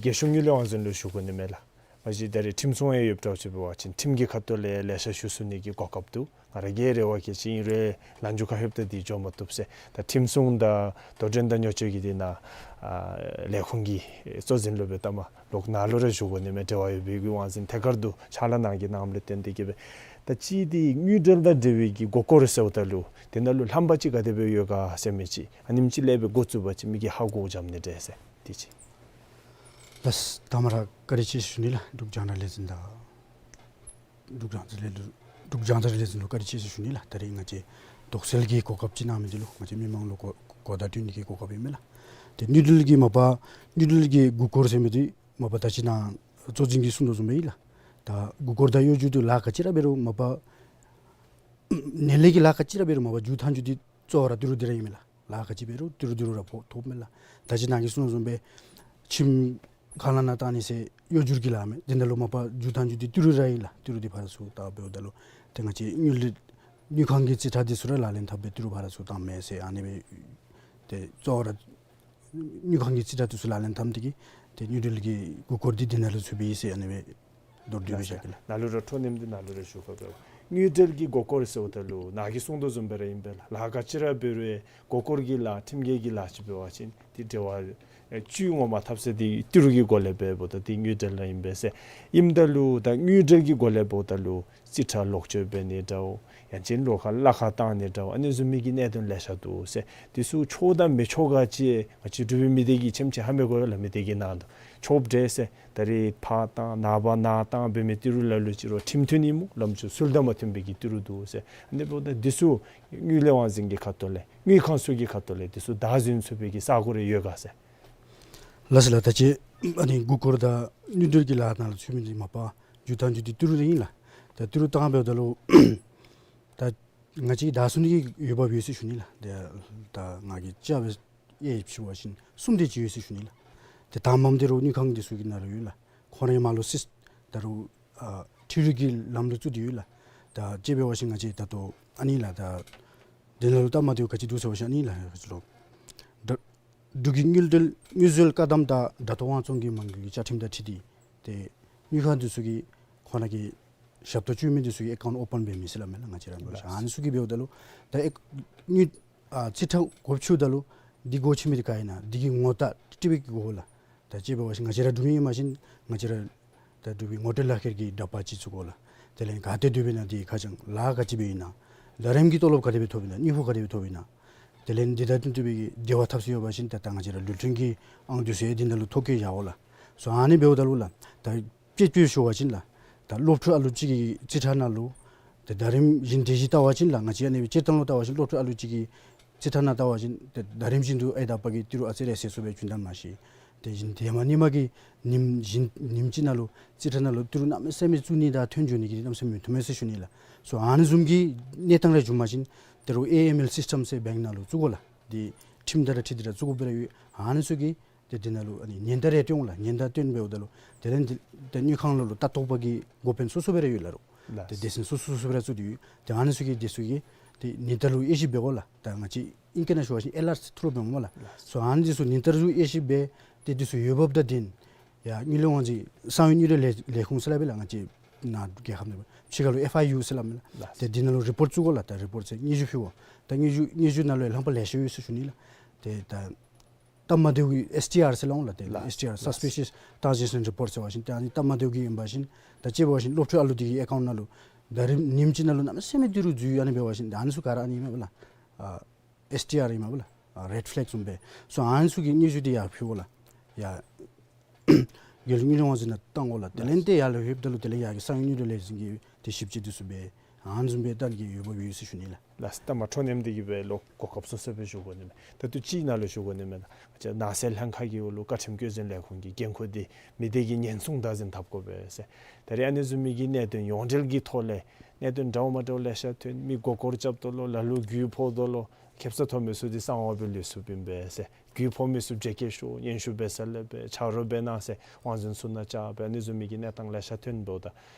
རྒྱལ་གཞུང་དངུལ་ལས་དབང་འཛིན་ལུ་ཞུ་དགོ་ནི་མས་ལགས། མ་གཞི་ད་རེས་ཁྲིམས་སྲུང་ཡང་ཡོདཔ་འདྲཝ་ཅིག་འབད་བ་ཅིན་ཁྲིམས་ཀྱི་ཁ་ཐུག་ལས་ལེ་ཤ་ཞུ་ཚུགས་ནི་གི་གོ་སྐབས་འདུག། ང་ར་གིས་རེ་བ་བསྐྱེད་ཅི་ཨིན་རུང་ལན་འཇུག་ཁ་ཕེབས་ད་འདི་འགྱོ་མ་བཏུབ་ཟེར། ད་ཁྲིམས་སྲུང་དང་དོ་འགྲན་དང་ཉོ་སྤྱོད་ཀྱི་འདི་ནང་ཨ་ལས་ཁུངས་ཀྱི་གཙོ་འཛིན་ལུ་སྦེ་ད་མ་ལོག་ནཱ་ལུ་ར་ཞུ་དགོ་ནི་མས། འབྲེལ་བ་ཡོད་པའི་གི་དབང་འཛིན་ཐད་ཀར་དུ་ཕྱག་ལཱ་གནང་གི་གནངམ་ལས་བརྟེན་ཏེ་གིས་སྦེ། ད་ཅི་འདི་དངུལ་འབྲེལ་དང་འབྲེལ་བའི་གི་མགུ་སྐོར་ཟེརཝ་ད་ལུ་དེ་ནང་ལུ་ལྷམ་པ་ཅིག་ག་དེ་སྦེ་ཡོད་ག་ཟེར་མི་ཅིག་ཨ་ནེམ་ཅིག་ལས་སྦེ་འགོ་བཙུགས་པ་ཅིན་མི་གིས་ཧ་གོ་འགྱོ་ནི་འདྲས་ཟེར་དེ་ཅིག། ལགས། དང་པ་ར་བཀའ་དྲིན་ཆེ་ཟེར་ཞུ་ནི་ལགས། འབྲུག་རྒྱང་བསྒྲགས་ལས་འཛིན་དང་འབྲུག་རྒྱང་བསྒྲགས་ལས་འབྲུག་རྒྱང་བསྒྲགས་ལས་འཛིན་ལུ་བཀའ་དྲིན་ཆེ་ཟེར་ཞུ་ནི་ལགས། ད་རེས་ང་བཅས་དོགས་སེལ་གྱི་གོ་སྐབས་ཅིག་གནང་མི་འདི་ལུ་ང་བཅས་མི་མང་ལུ་གོ་གོ་བརྡ་སྤྲོད་ནི་གི་གོ་སྐབས་ཨིན་མས་ལགས། ཏེ་དངུལ་འབྲེལ་གྱི་མ་པ་དངུལ་འབྲེལ་གྱི་མགུ་སྐོར་ཟེར་མི་འདི་མ་པ་ད་ཅི་ནཱ་གཙོ་འཛིན་གྱིས་གསུངས་དོ་བཟུམ་སྦེ་ཨིན་ལགས། ད་མགུ་སྐོར་དང་གཡོ་སྒྱུ་འདི་ལཱ་ག་ཅི་ར་འབད་རུང་མ་པ་ནཱ་ལས་ཀྱི་ལཱ་ག་ཅི་ར་འབད་རུང་མ་པ་མཇུག་ཐང་རྒྱུ་འདི་གཙོ་བོ་ར་ཏི་རུ་འདི་ར་ཨིན་མས་ལགས། ལཱ་ག་ཅི་འབད་རུང་ཏི་རུ་ཏི་རུ་ར་ཕོག་ཐོབ་མས་ལགས། ད་ཅི་ནཱ་གིས་གསུངས་དོ་བཟུམ་སྦེ་ཁྱིམ་ཁང་གླ་ནང་བཏང་ནི་ཟེར་གཡོ་སྒྱུ་གི་ལཱ་མས། དེ་ནང་ལུ་མ་པ་མཇུག་ཐང་རྒྱུ་འདི་ཏི་རུ་ར་ཨིན་ལགས། ཏི་རུ་འདི་ཕར་ཚུར་བཏང་འབདཝ་ད་ལུ་ཏེ་ང་བཅས་དངུལ་དངུལ་ཁང་གི་རྩིས་ཁྲ་འདི་ཚུ་ར་ལག་ལེན་འཐབ་སྦེ་ཏི་རུ་ཕར་ཚུར་བཏངམ་མས་ཟེར་ཨ་ནི་སྦེ་ཏེ་གཙོ་བོ་ར་དངུལ་ཁང་གི་རྩིས་ཁྲ་འདི་ཚུ་ལག་ལེན་འཐབ་སྟེ་གིས་ཏེ་དངུལ་འབྲེལ་གྱི་མགུ་སྐོར་འདི་དེ་ནང་ལུ་ཚུདཔ་ཨིན་ཟེར་ཨ་ནི་སྦེ་མདོར་བསྡུས་སྦེ་བཤད་གེ་ལགས། ནཱ་ལུ་ར་འཕྲོ་མཉམ་འདི་ནཱ་ལུ་ར་ཞུ་དགོ་པས། དངུལ་འབྲེལ་གྱི་མགུ་སྐོར་ཟེརཝ་ད་ལུ་ནཱ་གིས་གསུངས་དོ་བཟུམ་སྦེ་ར་ཨིན་པས་ལགས། ལཱ་ག་ཅི་ར་འབད་རུང་མགུ་སྐོར་གྱི་ལཱ་ཁྲིམས་འགལ་གྱི་ལཱ་ཅིག་འབད་བ་ཅིན་འདི་འབྲེལ་བ་ཨེ་བཅུད་ངོ་མ་འཐབ་ས་འདི་ཏི་རུ་གི་སྒོ་ལས་འབདཝ་ད་འདི་དངུལ་འབྲེལ་ར་ཨིན་པས་ཟེར། ཨིནམ་ད་ལུ་ད་དངུལ་འབྲེལ་གྱི་སྒོ་ལས་འབདཝ་ད་ལུ་རྩིས་ཁྲ་ལོག་སྤྱོད་འབད་ནི་འདྲཝ་ཡང་ཅིན་ལོགས་ཁར་གླ་ཁར་བཏང་ནི་འདྲཝ་ཨ་ནི་བཟུམ་མའི་གི་གནད་དོན་ལེ་ཤ་འདུག་ཟེར། འདི་ཚུ་ཆོག་དང་མི་ཆོག་ག་ཅིག་ང་བཅས་འབྲུག་པའི་མི་སྡེ་གིས་ཆེམ་ཆེ་ཧ་མི་གོ་ཡོད་ལགས། མི་སྡེ་གི་ནང་དུ་ཆོགཔ་འདྲས་ཟེར། ད་རེས་ཕར་བཏང་ནངས་པ་ནཱ་བཏང་འབད་མི་ཏི་རུ་ལ་ལུ་ཅིག་རུང་ཁྲིམས་མཐུན་ཨིན་སྨོ། ལམ་ཕྱོགས་ཚུལ་དང་མ་མཐུན་པའི་གི་ཏི་རུ་འདུག་ཟེར། ཨ་ནི་འབདཝ་ད་འདི་ཚུ་དངུལ་ལས་དབང་འཛིན་གྱི་ཁ་ཐུག་ལས་དངུལ་ཁང་ཚུ་གི་ཁ་ཐུག་ལས་འདི་ཚུ་བདའ་ཟུན་ཚུགས་པའི་གི་ས་གོ་རེ་ཡོད་ག་ཟེར། ལགས་སོ་ལགས། ད་ཅི་ཨ་ནི་མགུ་སྐོར་དང་དངུལ་འབྲེལ་གྱི་ལཱ་ནང་ལུ་ཚུད་མི་འདི་མ་པ་མཇུག་ཐང་རྒྱུ་འདི་ཏི་རུ་ར་ཨིན་ལགས། ད་ཏི་རུ་བཏང་འབདཝ་ད་ལུ་ད་ང་བཅས་བདའ་ཟུན་གྱི་འོས་འབབ་ཡོད་ཟེར་ཞུ་ནི་ལགས། ཏེ་ད་ང་གིས་དཔྱད་འབད་ཡས་ཞུ་བ་ཅིན་གསུམ་དེ་ཅིག་ཡོད་ཟེར་ཞུ་ནི་ལགས། ཏེ་དང་པམ་འདི་རུང་དངུལ་ཁང་འདི་ཚུ་གི་ནང་ལུ་ཡོད་ལགས། ཁོང་རའི་མར་ལུ་སིས་ད་རུང་ཨ་འཕྲུལ་རིག་གི་ལམ་ལུགས་བཙུགས་ཏེ་ཡོད་ལགས། ད་དཔྱད་འབད་བ་ཅིན་ང་བཅས་ད་ལྟོ་ཨ་ནི་ལགས། ད་དེ་ནང་ལུ་སྟབས་མ་བདེཝ་ག་ཅི་འདུག་ཟེར་བ་ཅིན་ཨ་ནི་ལགས། ད་འབྲུག་གི་དངུལ་འབྲེལ་དངུལ་འཛོལ་བཀག་སྡོམ་དང་དྲ་ཐོག་དབང་བཙོང་གི་མ་དངུལ་གྱི་བཅའ་ཁྲིམས་དང་འཁྲིལ་ཏེ་ཏེ་དངུལ་ཁང་འདི་ཚུ་གིས་ཁོང་ར་གི་ཞབས་ཏོག་སྤྱོད་མི་འདི་ཚུ་གི་ཨེ་ཀའུནཊ་ཨོ་པཱན་འབད་མི་ཟེར་སླབ་མས་ལགས། ང་བཅས་ར་འབད་བ་ཅིན་ཨ་ནི་ཚུ་གིས་འབདཝ་ད་ལུ་ད་ཨེ་དངུལ་ཨ་རྩིས་ཁྲ་སྒོ་ཕྱེཝ་ད་ལུ་འདི་སྒོ་ཕྱེ་མི་འདི་ག་ཨིན་ན་འདི་གི་ངོ་རྟགས་སྤྲོད་པའི་གི་དགོ་ལགས། ད་དཔྱད་འབད་བ་ཅིན་ང་བཅས་ར་འབྲུག་མི་ཨིན་པ་ཅིན་ང་བཅས་ར་ད་འབྲུག་པའི་ངོ་སྤྲོད་ལག་ཁྱེར་གྱི་འདྲ་པར་ཅིག་བཙུགས་དགོ་ལགས། དེ་ལས་ག་ཏེ་སྡོད་པས་ན་འདི་ཁ་བྱང་ལཱ་ག་ཅི་འབད་ཨིན་ན་ཟླ་རིམ་གྱི་ཏོ་ལོབ་ག་དེ་སྦེ་ཐོབ་ཨིན་ན་དངུལ་ཕོགས་ག་དེ་སྦེ་ཐོབ་ཨིན་ན། དེ་ལས་འདི་དང་བསྟུན་ཏེ་སྦེ་གི་འབྲེལ་བ་འཐབ་ས་ཡོད་པ་ཅིན་ཏེ་ད་ང་བཅས་ར་ལུས་རྟེན་གྱི་ཨང་འདི་ཚུ་ཡང་འདི་ནང་ལུ་ཐོ་བཀོད་ཡར་འོང་ལགས། སོ་ཨ་ནི་འབདཝ་ད་ལུ་ལགས་ད་དཔྱེ་དཔྱེ་ཞུ་བ་ཅིན་ལགས་ད་སློབ་ཕྲུག་ཨ་ལུ་ཅིག་གི་རྩིས་ཁྲ་ནང་ལུ་ཏེ་ཟླ་རིམ་བཞིན་དེ་བཞིན་བལྟ་བ་ཅིན་ལགས་ང་བཅས་ཨ་ནི་སྦེ་སྤྱིར་བཏང་ལུ་བལྟ་བ་ཅིན་སློབ་ཕྲུག་ཨ་ལུ་ཅིག་གི་རྩིས་ཁྲ་ནང་བལྟ་བ་ཅིན་ཏེ་ཟླ་རིམ་བཞིན་དུ་ཨའི་དང་ཨ་པ་གིས་ཏི་རུ་ཨ་ཙི་རེ་ཟད་སོང་སྦེ་བྱུང་ད་མ་ཤེས། དེ་བཞིན་ཏེ་མ་ཉིནམ་གི་ཉིནམ་བཞིན་ཉིནམ་གཅིག་ནང་ལུ་རྩིས་ཁྲ་ནང་ལུ་ཏི་རུ་གནམ་མེད་ས་མེད་བཙུགས་ནི་དང་ཐོན་འགྱོ་ནི་གི་གནམ་མེད་ས་མེད་མུན་མཐུད་མས་ཟེར་ཞུ་ནི་ལགས། སོ་ཨ་ནི་བཟུམ་གྱི་གནས་སྟངས་རེ་བྱུང་པ་ཅིན་ཏི་རུ་ཨེ་ཨེམ་ཨེལ་སིསི་ཊམ་ཟེར་བེངཀ་ནང་ལུ་བཙུགས་དགོ་ལགས། འདི་ཁྲིམས་དང་ར་འཁྲིལ་ཏེ་ར་བཙུགས་དགོཔ་ར་ཡོད། ཨ་ནི་ཚུ་གིས་ཏེ་འདི་ནང་ལུ་ཨ་ནི་ཉེན་བརྡ་རེ་སྟོན་དགོ་ལགས། ཉེན་བརྡ་སྟོན་འབདཝ་ད་ལུ་དེ་ལས་འདི་ཏེ་དངུལ་ཁང་ལུ་ལུ་ལྟ་རྟོག་པ་གི་འགོ་དཔོན་སོ་སོ་སྦེ་ར་ཡོད་ལགས་རོགས། ལགས། ཏེ་སྡེ་ཚན་སོ་སོ་སོ་སོ་སྦེ་ར་བཙུགས་ཏེ་ཡོད། ཏེ་ཨ་ནི་ཚུ་གིས་འདི་ཚུ་གིས་ཏེ་ཉེན་བརྡ་ལུ་དབྱེ་ཞིབ་འབད་དགོ་ལགས། ད་ང་བཅས་ཨིང་སྐད་ནང་ཞུ་བ་ཅིན་ཨེ་ལརཊ་ཐུགས་རོགས་འབད་སྨོ་ལགས། ལགས། སོ་ཨ་ནི་འདི་ཚུ་ཉེན་བརྡ་ལུ་དབྱེ་ཞིབ་འབད་དེ་འདི་ཚུ་འོས་འབབ་དང་ལྡན་ཡར་དངུལ་ལས་དབང་འཛིན་གསང་བའི་དངུལ་འབྲེལ་ལས་ལས་ཁུངས་ཟེར་སླབ་ཨིན་ལགས། ང་བཅས་ནཱ་རྒྱལ་ཁབ་ནང་ཕྱི་ཁ་ལུ་ཨེཕ་ཨའི་ཡུ་ཟེར་སླབ་ཨིན་ལགས། ལགས། ཏེ་འདི་ནང་ལུ་རི་པོརཊ་བཙུགས་དགོ་ལགས། ད་རི་པོརཊ་ཟེར་སྙན་ཞུ་ཕུལ་དགོ། ད་སྙན་ཞུ་སྙན་ཞུ་ནང་ལུ་ཡང་ལྷམ་པ་ལེ་ཤ་ཡོད་ཟེར་ཞུ་ནི་ལགས། ཏེ་ད་སྟབས་མ་བདེཝ་གི་ཨེསི་ཊི་ཨར་ཟེར་སླབ་འོང་ལགས། ཏེ་ལགས། ཨེསི་ཊི་ཨར་ལགས། སཱས་པི་ཤཱས་ཊྲཱན་ཛེག་ཤཱན་རི་པོརཊ་ཟེར་བ་ཅིན་ཏེ་ཨ་ནི་སྟབས་མ་བདེཝ་གི་ཨིན་པ་ཅིན་ད་དཔྱེ་འབད་བ་ཅིན་སློབ་ཕྲུག་ཨ་ལུ་འདི་གི་ཨེ་ཀའུནཊ་ནང་ལུ་ད་རིམ་ཉིནམ་གཅིག་ནང་ལུ་གནམ་མེད་ས་མེད་ཏི་རུ་འཛུལ་ཨ་ནི་འབད་བ་ཅིན་ད་ཨ་ནི་ཚུ་ག་ར་ཨ་ནི་ཨིན་མས་པ་ལགས། ཨ་ཨེསི་ཊི་ཨར་ཨིན་མས་པ་ལགས། ཨ་རེཌ་ཕི་ལེག་བཟུམ་སྦེ། སོ་ཨ་ནི་ཚུ་གི་སྙན་ཞུ་འདི་ཡར་ཕུལ་དགོ་ལགས། ཡར་རྒྱལ་ཡོངས་དངུལ་ལས་དབང་འཛིན་ནང་བཏང་དགོ་ལགས། དེ་ལས་ཏེ་ཡར་ལས་ལྷོདཔ་ད་ལུ་དེ་ལས་ཡར་གྱི་གསང་བའི་དངུལ་འབྲེལ་ལས་འཛིན་གྱིས་ཏེ་ཞིབ་དཔྱད་འདི་ཚུ་འབད་ཨ་ནི་བཟུམ་སྦེ་བཏང་ནི་གི་འོས་འབབ་ཡོད་ཟེར་ཞུ་ནི་ལགས། ལགས། ད་མ་འཕྲོ་མཉམ་འདི་གིས་སྦེ་ལོག་གོ་སྐབས་སོ་སོ་སྦེ་ཞུ་དགོ་ནི་མས། ད་ལྟོ་ཅིག་ནཱ་ལུ་ཞུ་དགོ་ནི་མས། ང་བཅས་ནང་སྲིད་ལྷན་ཁག་གི་འོག་ལུ་བཀའ་ཁྲིམས་བཀོད་འཛིན་ལས་ཁུངས་ཀྱི་འགན་ཁུར་འདི་མི་སྡེ་གི་ཉེན་སྲུང་བདག་འཛིན་འཐབ་དགོ་པས་ཟེར། ད་རེས་ཨ་ནི་བཟུམ་མའི་གི་གནད་དོན་ཡོངས་འབྲེལ་གྱི་ཐོག་ལས་གནད་དོན་འདྲཝ་མ་འདྲཝ་ལེ་ཤ་ཐོན། མི་མགུ་སྐོར་རྐྱབ་དོ་ལོ། ལ་ལུ་རྒུད་ཕོག་དོ་ལོ། ཁེབ་ས་ཐོབ་མི་ཚུ་འདི་གསང་བ་སྦེ་ལུས་སོཔ་ཨིན་པས་ཟེར། རྒུད་ཕོག་མི་ཚུ་བརྗེ་བཀོད་ཞུ། སྙན་ཞུ་འབད་ས་ལས་འབད་ཆ་རོགས་འབད་གནང་ཟེར་དབང་འཛིན་ཚུ་ནང་བཅར་འབད་ཨ་ནི་བཟུམ་མའི་གི་གནས་སྟངས་ལེ་ཤ་ཐོན་འབདཝ་ད་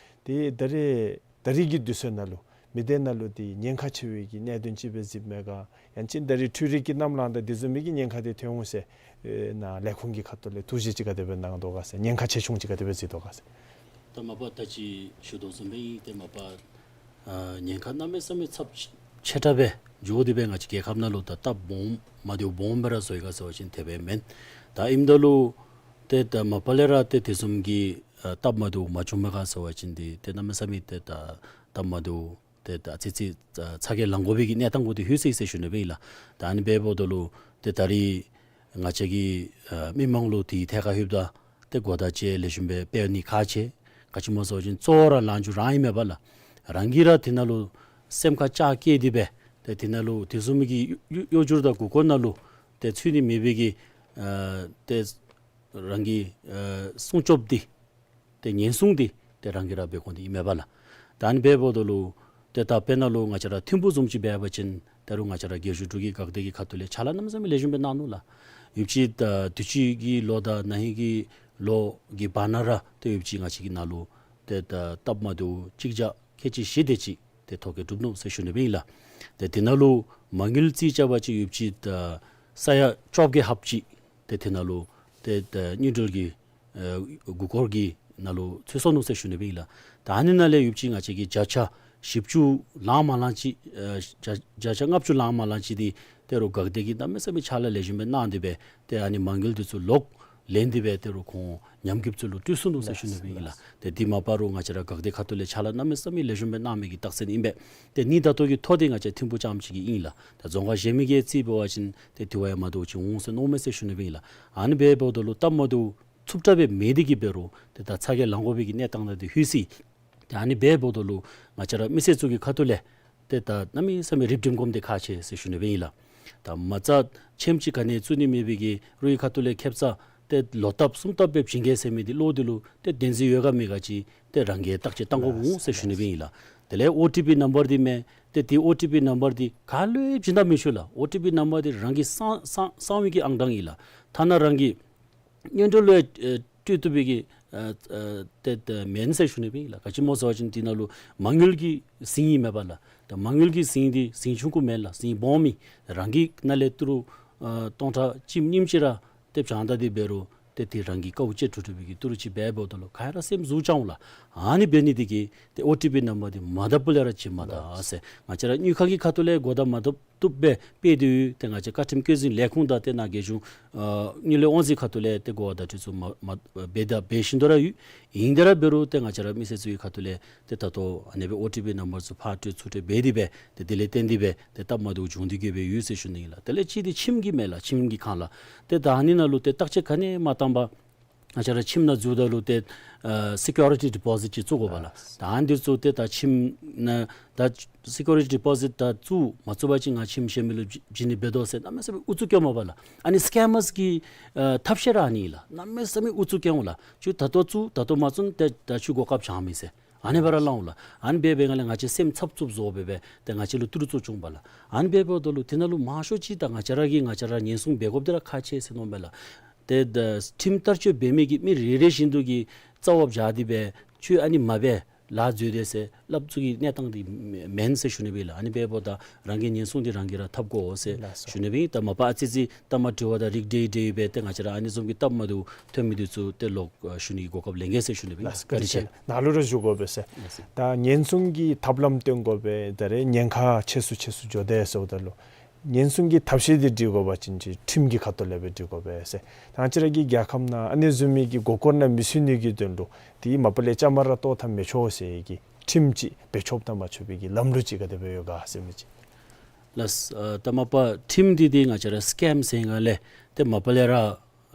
ཏེ་ད་རེས་ད་རེས་ཀྱི་དུས་ཚོད་ནང་ལུ་ མི་སྡེ་ནང་ལུ་དེ་ཉེན་ཁ་ཆེ་བའི་གི་གནད་དོན་ཅིག་སྦེ་གཟིགསཔ་མས་ག། ཡང་ཅིན་ད་རིས་འཕྲུལ་རིག་གི་གནམ་ལངམ་ད་དེ་བཟུམ་མའི་གི་ཉེན་ཁ་དེ་ཐོན་འོང་ཟེར་ཨེ་ནཱ་ལས་ཁུངས་ཀྱི་ཁ་ཐུག་ལས་ཐུགས་བཞེད་ཅིག་ག་དེ་སྦེ་གནང་དོ་ག་ཟེར། ཉེན་ཁ་ཆེ་ཆུང་ཅིག་ག་དེ་སྦེ་གཟིགས་དོ་ག་ཟེར། ད་མ་པ་ད་ཅི་ཞུ་དོ་བཟུམ་སྦེ་ཨིན། ཏེ་མ་པ་ཨ་ཉེན་ཁ་གནམ་མེད་ས་མེད་ཚབས་ཆེ་དྲགས་སྦེ་འགྱོ་སྟེ་སྦེ་ང་བཅས་རྒྱལ་ཁབ་ནང་ལུ་ད་སྟབས་སྦོམ་མ་བདེཝ་སྦོམ་སྦེ་ར་བཟོ་ཡི་ག་ཟེར་བ་ཅིན་དེ་སྦེ་མེན། ད་ཨིནམ་ད་ལུ་ཏེ་ད་མ་པ་ལས་ར་ཏེ་དེ་བཟུམ་གྱི་ཨ་སྟབས་མ་བདེཝ་མ་བྱུངམ་མས་ག་ཟེར་བ་ཅིན་ཏེ་ཏེ་གནམ་མེད་ས་མེད་ཏེ་ད་སྟབས་མ་བདེཝ་ཏེ་ད་ཨ་ཙི་ཙི་ཨ་ཚ་གྱང་ལང་དགོ་པའི་གི་གནས་སྟངས་གུ་ཏེ་ལྷོད་སོ་ཡི་ཟེར་ཞུ་ནི་སྦེ་ཨིན་ལགས། ད་ཨ་ནི་འབདཝ་ད་ལུ་ཏེ་ད་རིས་ང་བཅས་ཀྱི་ཨ་མི་མང་ལུ་དེའི་ཐད་ཁར་ལྷོདཔ་ད་ཏེ་གོ་བརྡ་ཅིག་ལེགས་ཤོམ་སྦེ་སྤེལ་ནི་ཁག་ཆེ། ག་ཅི་སྨོ་ཟེར་བ་ཅིན་གཙོ་བོ་ར་ལང་རྒྱུ་རང་ཨིན་མས་པ་ལགས། རང་གིས་ར་དེ་ནང་ལུ་སེམས་ཁར་བཅག་བསྐྱེད་དེ་སྦེ་ཏེ་དེ་ནང་ལུ་དེ་བཟུམ་མའི་གི་གཡོ་གཡོ་སྒྱུ་དང་མགུ་སྐོར་ནང་ལུ་ཏེ་ཚུད་ནི་མེད་པའི་གི་ཨ་ཏེ་རང་གི་ཨ་སྲུང་སྐྱོབ་འདི་ཏེ་ཉེན་སྲུང་འདི་ཏེ་རང་གིས་ར་འབད་དགོ་ནི་ཨིན་མས་པ་ལགས། ད་ཨ་ནི་འབདཝ་ད་ལུ་ཏེ་ད་དཔེར་ན་ལུ་ང་བཅས་ར་ཐིམ་ཕུག་བཟུམ་ཅིག་འབད་བ་ཅིན་ད་རུང་ང་བཅས་ར་རྒྱལ་གཞུང་འབྲུག་གི་འགག་སྡེ་གི་ཁ་ཐུག་ལས་ཕྱག་ལཱ་གནམ་མེད་ས་མེད་ལེགས་ཤོམ་སྦེ་གནང་ནུག་ལགས། ཡོདཔ་ཅིག་ད་དུས་ཅི་གི་ལོ་དང་ན་ཧིང་གི་ལོ་གི་བར་ན་ར་ཏེ་ཡོདཔ་ཅིག་ང་བཅས་ཀྱི་ནང་ལུ་ཏེ་ད་སྟབས་མ་བདེཝ་གཅིག་བརྒྱ་ཁལ་གཅིག་བཞི་དེ་ཅིག་ཏེ་ཐོ་བཀོད་གྲུབ་ནུག་ཟེར་ཞུ་ནི་སྦེ་ཨིན་ལགས། ཏེ་དེ་ནང་ལུ་མ་དངུལ་རྩིས་རྐྱབ་པ་ཅིན་ཡོདཔ་ཅིག་ད་ས་ཡ་བཅོ་བརྒྱད་ལྷགཔ་ཅིག་ཏེ་དེ་ནང་ལུ་ཏེ་ད་དངུལ་འབྲེལ་གྱི་ཨེ་མགུ་སྐོར་གྱི་ནང་ལུ་ཚུད་སོ་ནུག་ཟེར་ཞུ་ནི་སྦེ་ཨིན་ལགས། ད་ཨ་ནི་ནང་ལས་ཡོདཔ་ཅིག་ང་བཅས་ཀྱི་བརྒྱ་ཆ་བཞི་བཅུ་ལངམ་ལངམ་ཅིག་ཨེ་བརྒྱ་བརྒྱ་ཆ་ལྔ་བཅུ་ལངམ་ལངམ་ཅིག་འདི་ཏེ་རུང་འགག་སྡེ་གིས་གནམ་མེད་ས་མེད་ཕྱག་ལཱ་ལེགས་ཤོམ་སྦེ་གནང་སྟེ་སྦེ་ཏེ་ཨ་ནི་མ་དངུལ་འདི་ཚུ་ལོག་ལེན་ཏེ་སྦེ་ཏེ་རུང་ཁོང་ཉམས་རྒུདཔ་ཚུ་ལུ་སྤྲོད་སོ་ནུག་ཟེར་ཞུ་ནི་སྦེ་ཨིན་ལགས། ཏེ་འདི་མ་པ་རུང་ང་བཅས་ར་འགག་སྡེ་ཁ་ཐུག་ལས་ཕྱག་ལཱ་གནམ་མེད་ས་མེད་ལེགས་ཤོམ་སྦེ་གནང་མི་གི་རྟགས་མཚན་ཨིན་པས། ཏེ་ཨ་ནི་ད་ལྟོ་གི་ཐོ་འདི་ང་བཅས་ཐིམ་ཕུག་རྐྱངམ་ཅིག་གི་ཨིན་ལགས། ད་རྫོང་ཁག་གཞན་མི་གི་རྩིས་འབད་བ་ཅིན་ཏེ་དེ་བ་ཡང་མ་བདེཝ་ཅིག་འོང་ཟེར་མནོཝ་མས་ཟེར་ཞུ་ནི་སྦེ་ཨིན་ལགས། ཨ་ནི་འབདཝ་ད་ལུ་སྟབས་མ་བདེཝ་ཚུབ་དྲགས་སྦེ་མེད་དེ་གིས་འབད་རུང་ཏེ་ད་ཚ་གྱང་ལང་དགོ་པའི་གི་གནས་སྟངས་ནང་ཏེ་ལྷོད་སོ་ཡི། ཏེ་ཨ་ནི་འབདཝ་ད་ལུ་ང་བཅས་ར་མི་སེར་ཚུ་གི་ཁ་ཐུག་ལས་ཏེ་ད་གནམ་མེད་ས་མེད་རིགཔ་འགྲེམས་སྒོམ་འདི་ཁག་ཆེ་ཟེར་ཞུ་ནི་སྦེ་ཨིན་ལགས། ད་མ་རྩ་ཁྱིམ་ཅིག་ག་ནི་བཙུགས་ནི་མེད་པའི་གི་རོགས་ཀྱི་ཁ་ཐུག་ལས་ཁེབ་ས་ཏེ་ལོ་ལྟབ་གསུམ་ལྟབ་སྦེ་བྱིན་གེ་ཟེར་མི་འདི་ལོག་སྟེ་ལུ་ཏེ་བདེན་འཛིན་ཡོད་ག་མེད་ག་ཅིག་ཏེ་རང་གིས་བརྟག་དཔྱད་གཏང་དགོཔ་འོང་ཟེར་ཞུ་ནི་སྦེ་ཨིན་ལགས། དེ་ལས་ཨོ་ཊི་པི་ནམ་བར་འདི་མས། ཏེ་དེ་ཨོ་ཊི་པི་ནམ་བར་འདི་ག་ལུ་ཡང་བྱིན་ད་མི་ཆོག་ལགས། ཨོ་ཊི་པི་ནམ་བར་འདི་རང་གིས་གསང་གསང་གསང་བའི་གི་ཨང་གྲངས་ཨིན་ལགས། ཐ་ན་རང་གི་གཉེན་གྲོགས་ལུ་ཡང་ཨེ་སྤྲོད་བཏུབ་པའི་གི་ཨེ་ཨེ་ཏེ་ཏེ་མེན་ཟེར་ཞུ་ནི་སྦེ་ཨིན་ལགས། ག་ཅི་སྨོ་ཟེར་བ་ཅིན་དེ་ནང་ལུ་མ་དངུལ་གྱི་ཟིང་ཨིན་མས་པ་ལགས། ད་མ་དངུལ་གྱི་ཟིང་འདི་ཟིང་ཆུང་ཀུ་མེན་ལགས། ཟིང་སྦོམ་ཨིན། རང་གི་ནང་ལས་ཏི་རུ་ཨེ་སྟོང་ཕྲག་གཅིག་གཉིས་ཅིག་ར་ཏེ་བྱང་ད་དེ་འབད་རུང་ཏེ་དེ་རང་གི་དཀའཝ་སྤྱད་འགྲོ་འགྲོ་བའི་གི་ཏི་རུ་ཅིག་འབདཝ་ད་ལུ་ག་ར་སེམས་ཟུག་ཅིག་འོང་ལགས། ཨ་ནི་འབད་ནི་དེ་གིས་ཏེ་ཨོ་ཊི་པི་ནམ་བར་འདི་མ་བརྡབ་པ་ལས་ར་བྱིན་མ་ད་ཟེར། ང་བཅས་ར་དངུལ་ཁང་གི་ཁ་ཐུག་ལས་གོ་བརྡ་མ་བརྡབ་བཏུབ་སྦེ་སྤེལ་ཏེ་ཡོད། ཏེ་ང་བཅས་བཀའ་ཁྲིམས་བཀོད་འཛིན་ལས་ཁུངས་དང་ཏེ་ནཱ་རྒྱལ་གཞུང་ཨ་དངུལ་ལས་དབང་འཛིན་ཁ་ཐུག་ལས་ཏེ་གོ་བ་བརྡ་སྤྲོད་ཚུ་མ་མ་འབད་ད་འབད་བཞིན་དུ་ར་ཡོད། ཨིན་དེ་ར་འབད་རུང་ཏེ་ང་བཅས་ར་མི་སེར་ཚུ་གི་ཁ་ཐུག་ལས་ཏེ་ད་ལྟོ་ཨ་ནི་སྦེ་ཨོ་ཊི་པི་ནམ་བར་ཚུ་ཕར་སྤྲོད་ཚུར་སྤྲོད་འབད་དེ་སྦེ་ཏེ་དེ་ལས་བརྟེན་ཏེ་སྦེ་ཏེ་སྟབས་མ་བདེཝ་བྱུང་སྟེ་གིས་སྦེ་ཡོད་ཟེར་ཞུ་ནི་ཨིན་ལགས། དེ་ལས་གཅིག་འདི་ཁྱིམ་གྱི་མས་ལགས། ཁྱིམ་གྱི་ཁང་ལགས། ཏེ་ད་ཨ་ནི་ནང་ལུ་ཏེ་བརྟག་དཔྱད་ག་ནི་མ་བཏང་པར་ང་བཅས་ར་ཁྱིམ་ནང་འཛུལཝ་ད་ལུ་ཏེ་ཨ་སི་ཀིའུ་རི་ཊི་ཌི་པོ་ཟིཊ་ཅིག་བཙུགས་དགོ་པ་ལགས། ད་ཨ་ནི་འདི་ཚུ་ཏེ་ད་ཁྱིམ་ནང་ད་སི་ཀིའུ་རི་ཊི་ཌི་པོ་ཟིཊ་ད་བཙུགས་མ་བཙུགས་པ་ཅིན་ང་ཁྱིམ་གཞན་མི་ལུ་བྱིན་ནི་འབད་དོ་ཟེར་གནམ་མེད་ས་མེད་ཨུ་ཚུགས་སྐྱོ་མས་པ་ལགས། ཨ་ནི་སི་ཀེམ་མརས་ཀྱི་ཨ་ཐབས་ཤེས་ར་ཨ་ནི་ལགས། གནམ་མེད་ས་མེད་ཨུ་ཚུགས་སྐྱོ་འོང་ལགས། ཁྱོད་ད་ལྟོ་བཙུགས་ད་ལྟོ་མ་བཙུགས་ན་ཏེ་ད་ཁྱོད་གོ་སྐབས་བྱང་མི་ཟེར། ཨ་ནི་སྦེ་ར་སླབ་འོང་ལགས། ཨ་ནི་འབད་འབད་སྒང་ལས་ང་བཅས་སེམས་འཚབ་འཚུབ་བཟོ་སྦེ་སྦེ་ཏེ་ང་བཅས་ལུ་ཏི་རུ་ཚུ་བྱུང་པ་ལགས། ཨ་ནི་འབདཝ་ད་ལུ་དེ་ནང་ལུ་མང་ཤོས་ཅིག་ད་ང་བཅས་ར་གིས་ང་བཅས་ར་ཉེན་སྲུང་འབད་དགོཔ་འདི་ར་ཁག་ཆེ་ཟེར་མནོཝ་མས་ལགས། ཏེ་ད་ཁྲིམས་བསྟར་སྤྱོད་འབད་མི་གི་མི་རེ་རེ་བཞིན་དུ་གིས་རྩ་བ་བཞག་སྟེ་སྦེ་ཁྱོད་ཨ་ནི་མ་འབད་ལཱ་འཛོལ་དེས་ཟེར་སླབ་ཚུགས་ཀྱི་གནས་སྟངས་འདི་མེན་ཟེར་ཞུ་ནི་སྦེ་ལགས། ཨ་ནི་འབདཝ་ད་རང་གི་ཉེན་སྲུང་འདི་རང་གིས་ར་འཐབ་དགོ་ཟེར་ལགས་སོ། ཞུ་ནི་སྦེ། ད་མ་པ་ཨ་ཙི་ཙི་ལྟ་མ་དྲི་བ་དང་རིགས་འདྲེས་འདྲེས་སྦེ་ཏེ་ང་བཅས་ར་ཨ་ནི་བཟུམ་གྱི་སྟབས་མ་བདེཝ་ཐོན་མི་འདི་ཚུ་ཏེ་ལོག་ཨ་ཞུ་ནི་གི་གོ་སྐབས་ལེན་གེ་ཟེར་ཞུ་ནི་སྦེ་ལགས། བཀའ་དྲིན་ཆེ། ནཱ་ལུ་ར་ཞུ་དགོ་པས་ཟེར། ལགས་སོ། ད་ཉེན་སྲུང་གི་ཐབས་ལམ་སྟོན་དགོ་པས། ད་རེས་ཉེན་ཁ་ཆེ་སུ་ཆེ་སུ་འགྱོ་དེས་ཟེརཝ་ད་ལུ་ཉེན་སྲུང་གི་ཐབས་ཤེས་འདི་སྒྲིག་དགོ་པ་ཅིན་ཅིག་ཁྲིམས་ཀྱི་ཁ་ཐུག་ལས་སྦེ་སྒྲིག་དགོ་པས་ཟེར། ད་ང་བཅས་ར་གི་རྒྱལ་ཁབ་ནང་ཨ་ནི་བཟུམ་མའི་གི་མགུ་སྐོར་ནང་མི་ཚུད་ནི་གི་དོན་ལུ་དེ་མ་པ་ལས་བཅའ་མར་ར་གཏོགས་ད་མི་ཆོག་ཟེར་གྱི་ཁྲིམས་ཅིག་འབད་ཆོགཔ་དང་མ་ཆོག་པའི་གི་ལམ་ལུགས་ཅིག་ག་དེ་སྦེ་ཡོད་ག་ཟེར་མི་ཅིག། ལགས། ཨ་ད་མ་པ་ཁྲིམས་འདི་འདི་ང་བཅས་ར་སི་ཀེམ་ཟེར་སྒང་ལས་ཏེ་མ་པ་ལས་ར་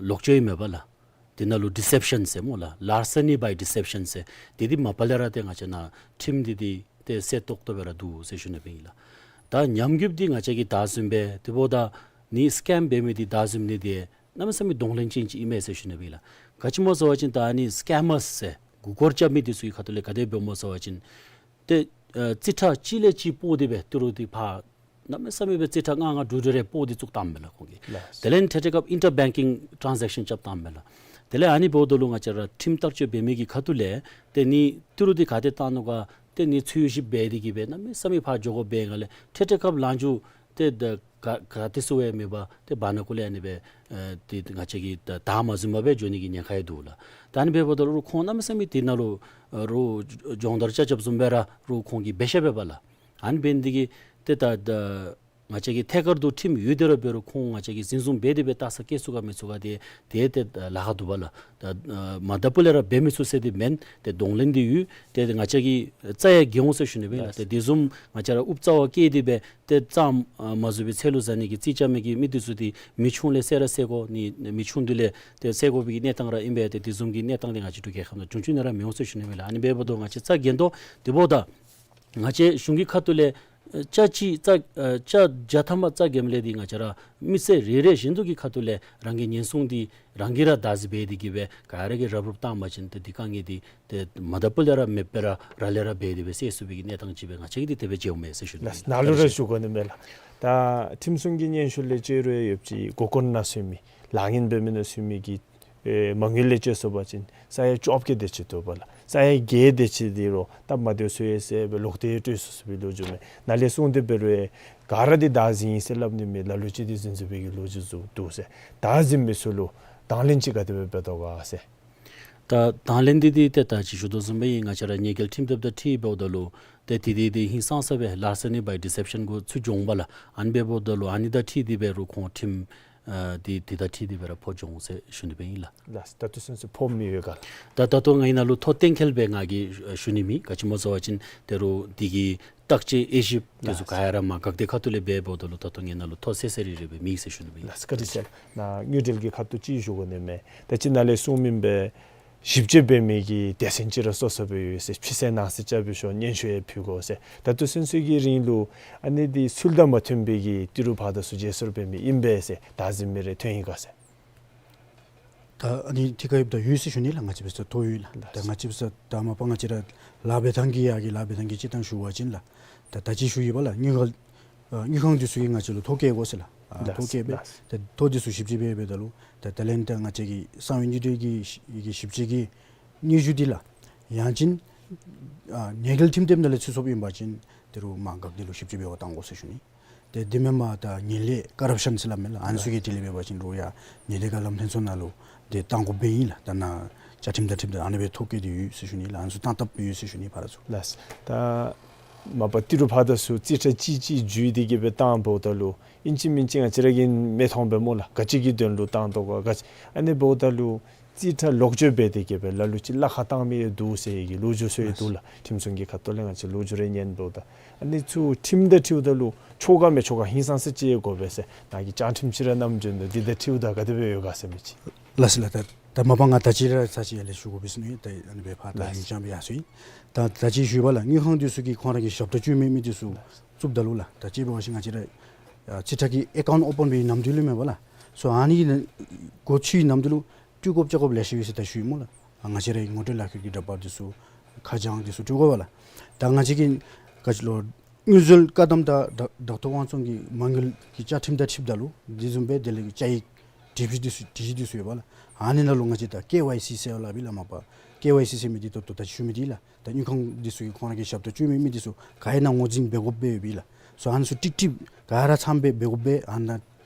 ལོག་སྤྱོད་ཨིན་མས་པ་ལགས། དེ་ནང་ལུ་ཌི་སེབ་ཤཱན་ཟེར་སྨོ་ལགས། ལཱར་སེ་ནི་བའི་ཌི་སེབ་ཤཱན་ཟེར། དེ་འདི་མ་པ་ལས་ར་ཏེ་ང་བཅས་ནཱ་ཁྲིམས་འདི་འདི་ཏེ་གསལ་ཏོག་ཏོ་སྦེ་ར་འདུག་ཟེར་ཞུ་ནི་སྦེ་ཨིན་ལགས། ད་ཉམས་རྒུདཔ་འདི་ང་བཅས་ཀྱིས་བདའ་ཟུན་སྦེ་དེ་འབདཝ་ད་ནི་སི་ཀེམ་འབད་མི་འདི་བདའ་ཟུན་ནི་འདི་གནམ་མེད་ས་མེད་གདོང་ལེན་ཅན་ཅིག་ཨིན་མས་ཟེར་ཞུ་ནི་སྦེ་ཨིན་ལགས། ག་ཅི་སྨོ་ཟེར་བ་ཅིན་ད་ནི་སི་ཀེམ་མརས་ཟེར་མགུ་སྐོར་རྐྱབ་མི་འདི་ཚུ་གི་ཁ་ཐུག་ལས་ག་དེ་འབདཝ་སྨོ་ཟེར་བ་ཅིན་ཏེ་ཨ་རྩིས་ཁྲ་གཅིག་ལས་གཅིག་སྤོ་སྟེ་སྦེ་ཏི་རུ་འདི་ཕར་གནམ་མེད་ས་མེད་སྦེ་རྩིས་ཁྲ་ལྔ་ལྔ་དྲུག་དྲུག་རེ་སྤོ་སྟེ་བཙུགས་བཏངམ་མས་ལགས་ཁོང་གིས། ལགས། དེ་ལས་ཐད་ཐད་སྐབས་ཨིན་ཊར་བེང་ཀིང་ཊཱན་ཛེག་ཤཱན་རྐྱབ་བཏངམ་མས་ལགས། དེ་ལས་ཨ་ནི་འབདཝ་ད་ལུ་ང་བཅས་ར་ཁྲིམས་བསྟར་སྤྱོད་འབད་མི་གི་ཁ་ཐུག་ལས་ཏེ་ནི་ཏི་རུ་འདི་ག་ཏེ་བཏང་ནུག་ག་ ཏེ་ནི་འཚོལ་ཞིབ་འབད་དེ་གིས་སྦེ་གནམ་མེད་ས་མེད་ཕར་འགྱོ་དགོཔ་འབད་བའི་སྒང་ལས་ཏེ་ཏེ་སྐབས་ལངས་འགྱོ་ཏེ་ད་ག་ག་ཏེ་སུ་ཡང་མེད་པར་ཏེ་བར་ན་ཀུ་ལས་ཨ་ནི་སྦེ་ཨེ་ཏེ་ང་བཅས་ཀྱིས་ད་ད་མ་བཟུང་བར་སྦེ་འགྱོ་ནི་གི་ཉེན་ཁ་ཡང་འདུག་ལགས། ད་ཨ་ནི་འབདཝ་ད་ལུ་རུང་ཁོང་གནམ་མེད་ས་མེད་དེ་ནང་ལུ་རུང་སྦྱོང་བརྡར་རྐྱབ་རྐྱབ་བཟུམ་སྦེ་ར་རུང་ཁོང་གིས་འབད་ཤེས་པས་པ་ལགས། ཨ་ནི་འབད་ནི་དེ་གིས་ཏེ་ད་ད་ང་བཅས་ཀྱི་ཐད་ཀར་དུ་ཁྲིམས་ཡོད་དེ་ར་འབད་རུང་ཁོང་ང་བཅས་ཀྱིས་འཛིན་བཟུང་འབད་དེ་སྦེ་ལྟ་ས་བཀལ་ཚུགས་ག་མི་ཚུགས་ག་དེ་དེ་ཏེ་ལཱ་ཁག་འདུག་པ་ལགས། ད་ཨ་མ་ད་པུ་ལས་ར་འབད་མི་ཚུགས་ཟེར་དེ་མེན། ཏེ་གདོང་ལེན་འདི་ཡོད། ཏེ་ང་བཅས་ཀྱིས་རྩ་ཡང་འགེལ་འོང་ཟེར་ཞུ་ནི་སྦེ་ལགས། ཏེ་དེ་བཟུམ་ང་བཅས་ར་ཨུབ་རྩ་བ་བཀལ་ཏེ་སྦེ་ཏེ་རྩ་ཨ་མ་བཟོ་བའི་ཚེ་ལུ་བཟའ་ནི་གི་རྩིས་རྐྱབ་མི་གི་མི་འདི་ཚུ་འདི་མི་ཆུང་ལས་བསད་ར་བསད་དགོ་ནི་མི་ཆུང་འདི་ལས་ཏེ་བསད་དགོ་པའི་གི་གནས་སྟངས་ར་ཨིན་པས། ཏེ་དེ་བཟུམ་གྱི་གནས་སྟངས་འདི་ང་བཅས་འབྲུག་རྒྱལ་ཁབ་ནང་བྱུང་བྱུངམ་ནི་ར་མི་འོང་ཟེར་ཞུ་ནི་སྦེ་ལགས། ཨ་ནི་འབདཝ་ད་ང་བཅས་རྩ་འགེངས་དོ་དེ་འབདཝ་ད་ང་བཅས་གཞུང་གི་ཁ་ཐུག་ལས་ཨེ་ཅ་གཅིག་རྩ་ཨེ་ཅ་བརྒྱ་ཐམ་པ་རྩ་འགེངསམ་ལས་འདི་ང་བཅས་ར་མི་སེར་རེ་རེ་བཞིན་དུ་གི་ཁ་ཐུག་ལས་རང་གི་ཉེན་སྲུང་འདི་རང་གིས་ར་བདག་འཛིན་འབད་དེ་གིས་སྦེ་ག་ར་གིས་ར་སྤྲོད་བཏང་པ་ཅིན་ཏེ་འདི་དཀའ་ངལ་འདི་ཏེ་མ་ད་པུ་ལས་ར་མེདཔ་སྦེ་ར་ར་ལས་ར་འབད་དེ་སྦེ་སེལ་ཚུགས་པའི་གི་གནས་སྟངས་ཅིག་སྦེ་ང་བཅས་ཀྱིས་འདི་དེ་སྦེ་མཇལཝ་མས་ཟེར་ཞུ་ནི། ལགས། ནཱ་ལུ་ར་ཞུ་དགོ་ནི་མས་ལགས། ད་ཁྲིམས་སྲུང་གི་སྙན་ཞུ་ལས་ཅིག་རུང་ཡོད་ཅི་མགོ་སྐོར་ནང་སོང་མི་ལཱ་ངན་འབད་མི་ནང་སོང་མི་གི་ཨེ་མ་དངུལ་ལས་བཅད་སོང་པ་ཅིན་ས་ཡ་བཅོ་བརྒྱད་དེ་ཅིག་འདུག་པ་ལགས། ས་ཡ་བརྒྱད་དེ་ཅིག་འདི་རུང་སྟབས་མ་བདེཝ་སོང་ཡི་ཟེར་སྦེ་ལོག་སྟེ་སྤྲོད་སོང་ཟེར་བའི་ལོ་རྒྱུས་མས། ནཱ་ལས་གསུངས་ཏེ་འབད་རུང་ག་ར་འདི་བདག་འཛིན་ཨིན་ཟེར་སླབ་ནི་མེད། ལ་ལུ་ཅིག་འདི་འཛིན་འཛིན་པའི་གི་ལོ་རྒྱུས་ཚུ་འདུག་ཟེར། བདག་འཛིན་མི་ཚུ་ལུ་དང་ལེན་ཅིག་ག་དེ་སྦེ་འབད་དོ་ག་ཟེར། ད་དང་ལེན་འདི་འདི་ཏེ་ད་ཅི་ཞུ་དོ་བཟུམ་སྦེ་ཨིན། ང་བཅས་ར་ཉེས་འགེལ་ཁྲིམས་དེབ་དང་འཁྲིལ་འབདཝ་ད་ལུ་ཏེ་དེ་དེ་དེ་ཧིང་སངས་ས་སྦེ་larceny by deception གུ་ཚུད་འོང་པ་ལགས། ཨ་ནི་འབདཝ་ད་ལུ་ཨ་ནི་དང་འཁྲིལ་ཏེ་འབད་རུང་ཁོང་ཁྲིམས་ཨ་དེ་དེ་དང་འཁྲིལ་ཏེ་འབད་ར་ཕོག་འོང་ཟེར་ཞུ་ནི་སྦེ་ཨིན་ལགས། ལགས། ད་ལྟོ་ཚུན་ཚོད་ཕོག་མི་ཡོད་ག་ལགས། ད་ད་ལྟོ་ངེའི་ནང་ལུ་ཐོ་གཏན་འཁེལ་སྦེ་ང་གིས་ཞུ་ནི་མེད། ག་ཅི་སྨོ་ཟེར་བ་ཅིན་ད་རུང་འདི་གི་བརྟག་དཔྱད་དབྱེ་ཞིབ་དེ་ཚུ་ག་ཡ་ར་མ་འགག་དེ་ཁ་ཐུག་ལས་འབད་འབདཝ་ད་ལུ་ད་ལྟོ་ངེའི་ནང་ལུ་ཐོ་གསལ་གསལ་རི་རི་སྦེ་མེད་ཟེར་ཞུ་ནི་སྦེ་ཨིན་ལགས། བཀའ་དྲིན་ཆེ་ལགས། ནཱ་དངུལ་འབྲེལ་གྱི་ཁ་ཐུག་ཅིག་ཞུ་དགོ་ནི་མས། ད་ཅི་ནཱ་ལས་གསུངས་མི་སྦེ་ཞིབ་དཔྱད་འབད་མི་གི་སྡེ་ཚན་ཅིག་ར་གསོ་གསོ་སྦེ་ཡོད་ཟེར། ཕྱི་གསལ་ནང་གསལ་རྐྱབ་སྦེ་ཤོག། སྙན་ཞུ་ཡང་ཕུལ་དགོ་ཟེར། ད་ལྟོ་ཚུན་ཚོད་ཀྱི་རིང་ལུ་ཨ་ནི་འདི་ཚུལ་དང་མ་མཐུན་པའི་གི་ཏི་རུ་ཕར་དང་ཚུར་བརྗེ་སོར་འབད་མི་ཨིན་པས་ཟེར་བདག་འཛིན་མི་རེ་ཐོན་ཡི་ག་ཟེར། ད་ཨ་ནི་ཐད་ཀར་ཡོདཔ་ད་ཡོད་ཟེར་ཞུ་ནི་ལགས། ང་བཅས་འབད་སར་ཐོ་ཡོད་ལགས། ད་ང་བཅས་འབད་སར་ད་མ་པ་ང་བཅས་ར་ལཱ་འབད་ཐངས་ཀྱི་ཡ་གི་ལཱ་འབད་ཐངས་ཀྱི་སྤྱིར་བཏང་ཞུ་བ་ཅིན་ལགས། ད་ད་ཅི་ཞུ་ཡི་པ་ལགས། དངུལ་ཁང་ཨ་དངུལ་ཁང་འདི་ཚུ་གིས་ང་བཅས་ལུ་ཐོ་བཀོད་དགོ་ཟེར་ལགས། ཨ་ལགས། ཐོ་བཀོད་སྦེ། ལགས། ད་ཐོ་འདི་ཚུ་ཞིབ་དཔྱད་འབད་འབདཝ་ད་ལུ་ད་ད་ལན་ད་ང་བཅས་ཀྱི་གསང་བའི་དངུལ་འབྲེལ་གྱི་ཞི་གི་ཞིབ་དཔྱད་ཀྱི་སྙན་ཞུ་འདི་ལགས། ཡང་ཅིན་ཨ་ཉེས་འགེལ་ཁྲིམས་དེབ་ནང་ལས་ཚུད་སོངམ་ཨིན་པ་ཅིན་དེ་རུང་མ་འགག་དེ་ལུ་ཞིབ་དཔྱད་འབད་བར་གཏང་དགོ་ཟེར་ཞུ་ནི། ཏེ་དེ་མེན་པར་ད་ངན་ལྷད་ཀོ་རབ་ཤཱན་ཟེར་སླབ་མས་ལགས། ཨ་ནི་ཚུ་གི་དེ་ལས་འབད་བ་ཅིན་རུང་ཡང་ཉེས་དོན་བཀའ་སློབ་ལྷན་ཚོགས་ནང་ལུ་དེ་གཏང་དགོཔ་སྦེ་ཨིན་ལགས། ད་ནཱ་བཅའ་ཁྲིམས་དང་འཁྲིལཝ་ད་ཨ་ནི་སྦེ་ཐོ་བཀོད་དེ་ཡོད་ཟེར་ཞུ་ནི་ལགས། ཨ་ནི་ཚུ་གཏང་དགོཔ་ཡོད་ཟེར་ཞུ་ནི་ཕར་ཚུར། ལགས། ད་མ་པ་ཏི་རུ་ཕར་དང་ཚུར་རྩིས་ཁྲ་ཅིག་ཅིག་བརྒྱུད་དེ་གིས་སྦེ་བཏངམ་ད་ལུ་ཨིན་ཅི་མིན་ཅི་ང་བཅས་ར་གིས་མི་མཐོང་པས་སྨོ་ལགས། ག་ཅི་གི་དོན་ལུ་བཏང་དོ་ག་ག་ཅི། ཨ་ནི་འབདཝ་ད་ལུ་རྩིས་ཁྲ་ལོག་སྤྱོད་འབད་དེ་གིས་སྦེ་ལ་ལུ་ཅིག་གླ་ཁར་བཏང་མི་ཡང་འདུག་ཟེར་གྱི་ལོ་རྒྱུས་ཚུ་ཡང་འདུག་ལགས། ཁྲིམས་སྲུང་གི་ཁ་ཐུག་ལས་ང་བཅས་ལོ་རྒྱུས་རེ་ཉན་འབདཝ་ད་ཨ་ནི་ཚུ་ཁྲིམས་དང་འཁྲིལཝ་ད་ལུ་ཆོ་ག་མི་ཆོ་ག་ཧིང་སངས་ས་ཅིག་དགོ་པས་ཟེར་ནཱ་གིས་བཅའ་ཁྲིམས་ཅིག་ར་བསྣམས་བྱོན་ནུག། འདི་དང་འཁྲིལཝ་ད་ག་དེ་སྦེ་ཡོད་ག་ཟེར་མི་ཅིག། ལགས་སོ་ལགས། ད་ད་མ་པ་ང་ད་ཅི་ར་ཚར་གཅིག་ཡར་ལས་ཞུ་དགོ་པས་ཟེར་ནི། ད་ཨ་ནི་སྦེ་ཕར་ད་ལགས། ཉིན་ཅང་སྦེ་ཡར་སོ་ཡི། ད་ད་ཅི་ཞུ་བ་ལགས། དངུལ་ཁང་འདི་ཚུ་གིས་ཁོང་ར་གི་ཞབས་ཏོག་སྤྱོད་མི་མི་འདི་ཚུ་བཙུགསཔ་ད་ལུ་ལགས། ད་ཅི་འབད་བ་ཅིན་ང་བཅས་ར་ཨ་རྩིས་ཁྲ་གི་ཨེ་ཀའུནཊ་ཨོ་པཱན་འབད་བའི་ནམ་དུས་ལུ་མེན་པ་ལགས། སོ་ཨ་ནི་གི་ནང་འགོ་བཙུགས་པའི་ནམ་དུས་ལུ་སྤྲོད་དགོཔ་རྐྱབ་དགོཔ་ལེ་ཤ་ཡོད་ཟེར་ད་ཞུ་ཡི་སྨོ་ལགས། ཨ་ང་བཅས་ར་ངོ་སྤྲོད་ལག་ཁྱེར་གྱི་འདྲ་པར་འདི་ཚུ་ཁ་བྱང་འདི་ཚུ་སྤྲོད་དགོ་པས་ལགས། ད་ང་བཅས་ཀྱི་ག་ཅི་ལོ་དངུལ་འཛོལ་བཀག་སྡོམ་དང་བདག་བདག་ཐོབ་དབང་བཙོང་གི་མ་དངུལ་གྱི་བཅའ་ཁྲིམས་དང་འཁྲིལཝ་ད་ལུ་དེ་བཟུམ་སྦེ་དེ་ལས་བཅའ་ཡིག་སྒྲིག་གཞི་འདི་ཚུ་སྒྲིག་གཞི་འདི་ཚུ་ཡོད་པ་ལགས། ཨ་ནི་ནང་ལུ་ང་བཅས་ད་ཀེ་ཝའི་སི་ཟེར་སླབ་ཨིན་ལགས་མ་པ། ཀེ་ཝའི་སི་ཟེར་མི་འདི་ད་ལྟོ་ད་ཞུ་མི་འདི་ལགས། ད་དངུལ་ཁང་འདི་ཚུ་གིས་ཁོང་ར་གི་ཞབས་ཏོག་སྤྱོད་མི་མི་འདི་ཚུ་ག་ཡོད་ན་ངོས་འཛིན་འབད་དགོཔ་སྦེ་ཡོདཔ་ཨིན་ལགས། སོ་ཨ་ནི་ཚུ་ཀྲིག་ཀྲི་ག་ར་ཚངམ་སྦེ་འབད་དགོཔ་སྦེ་ཨ་ནཱ་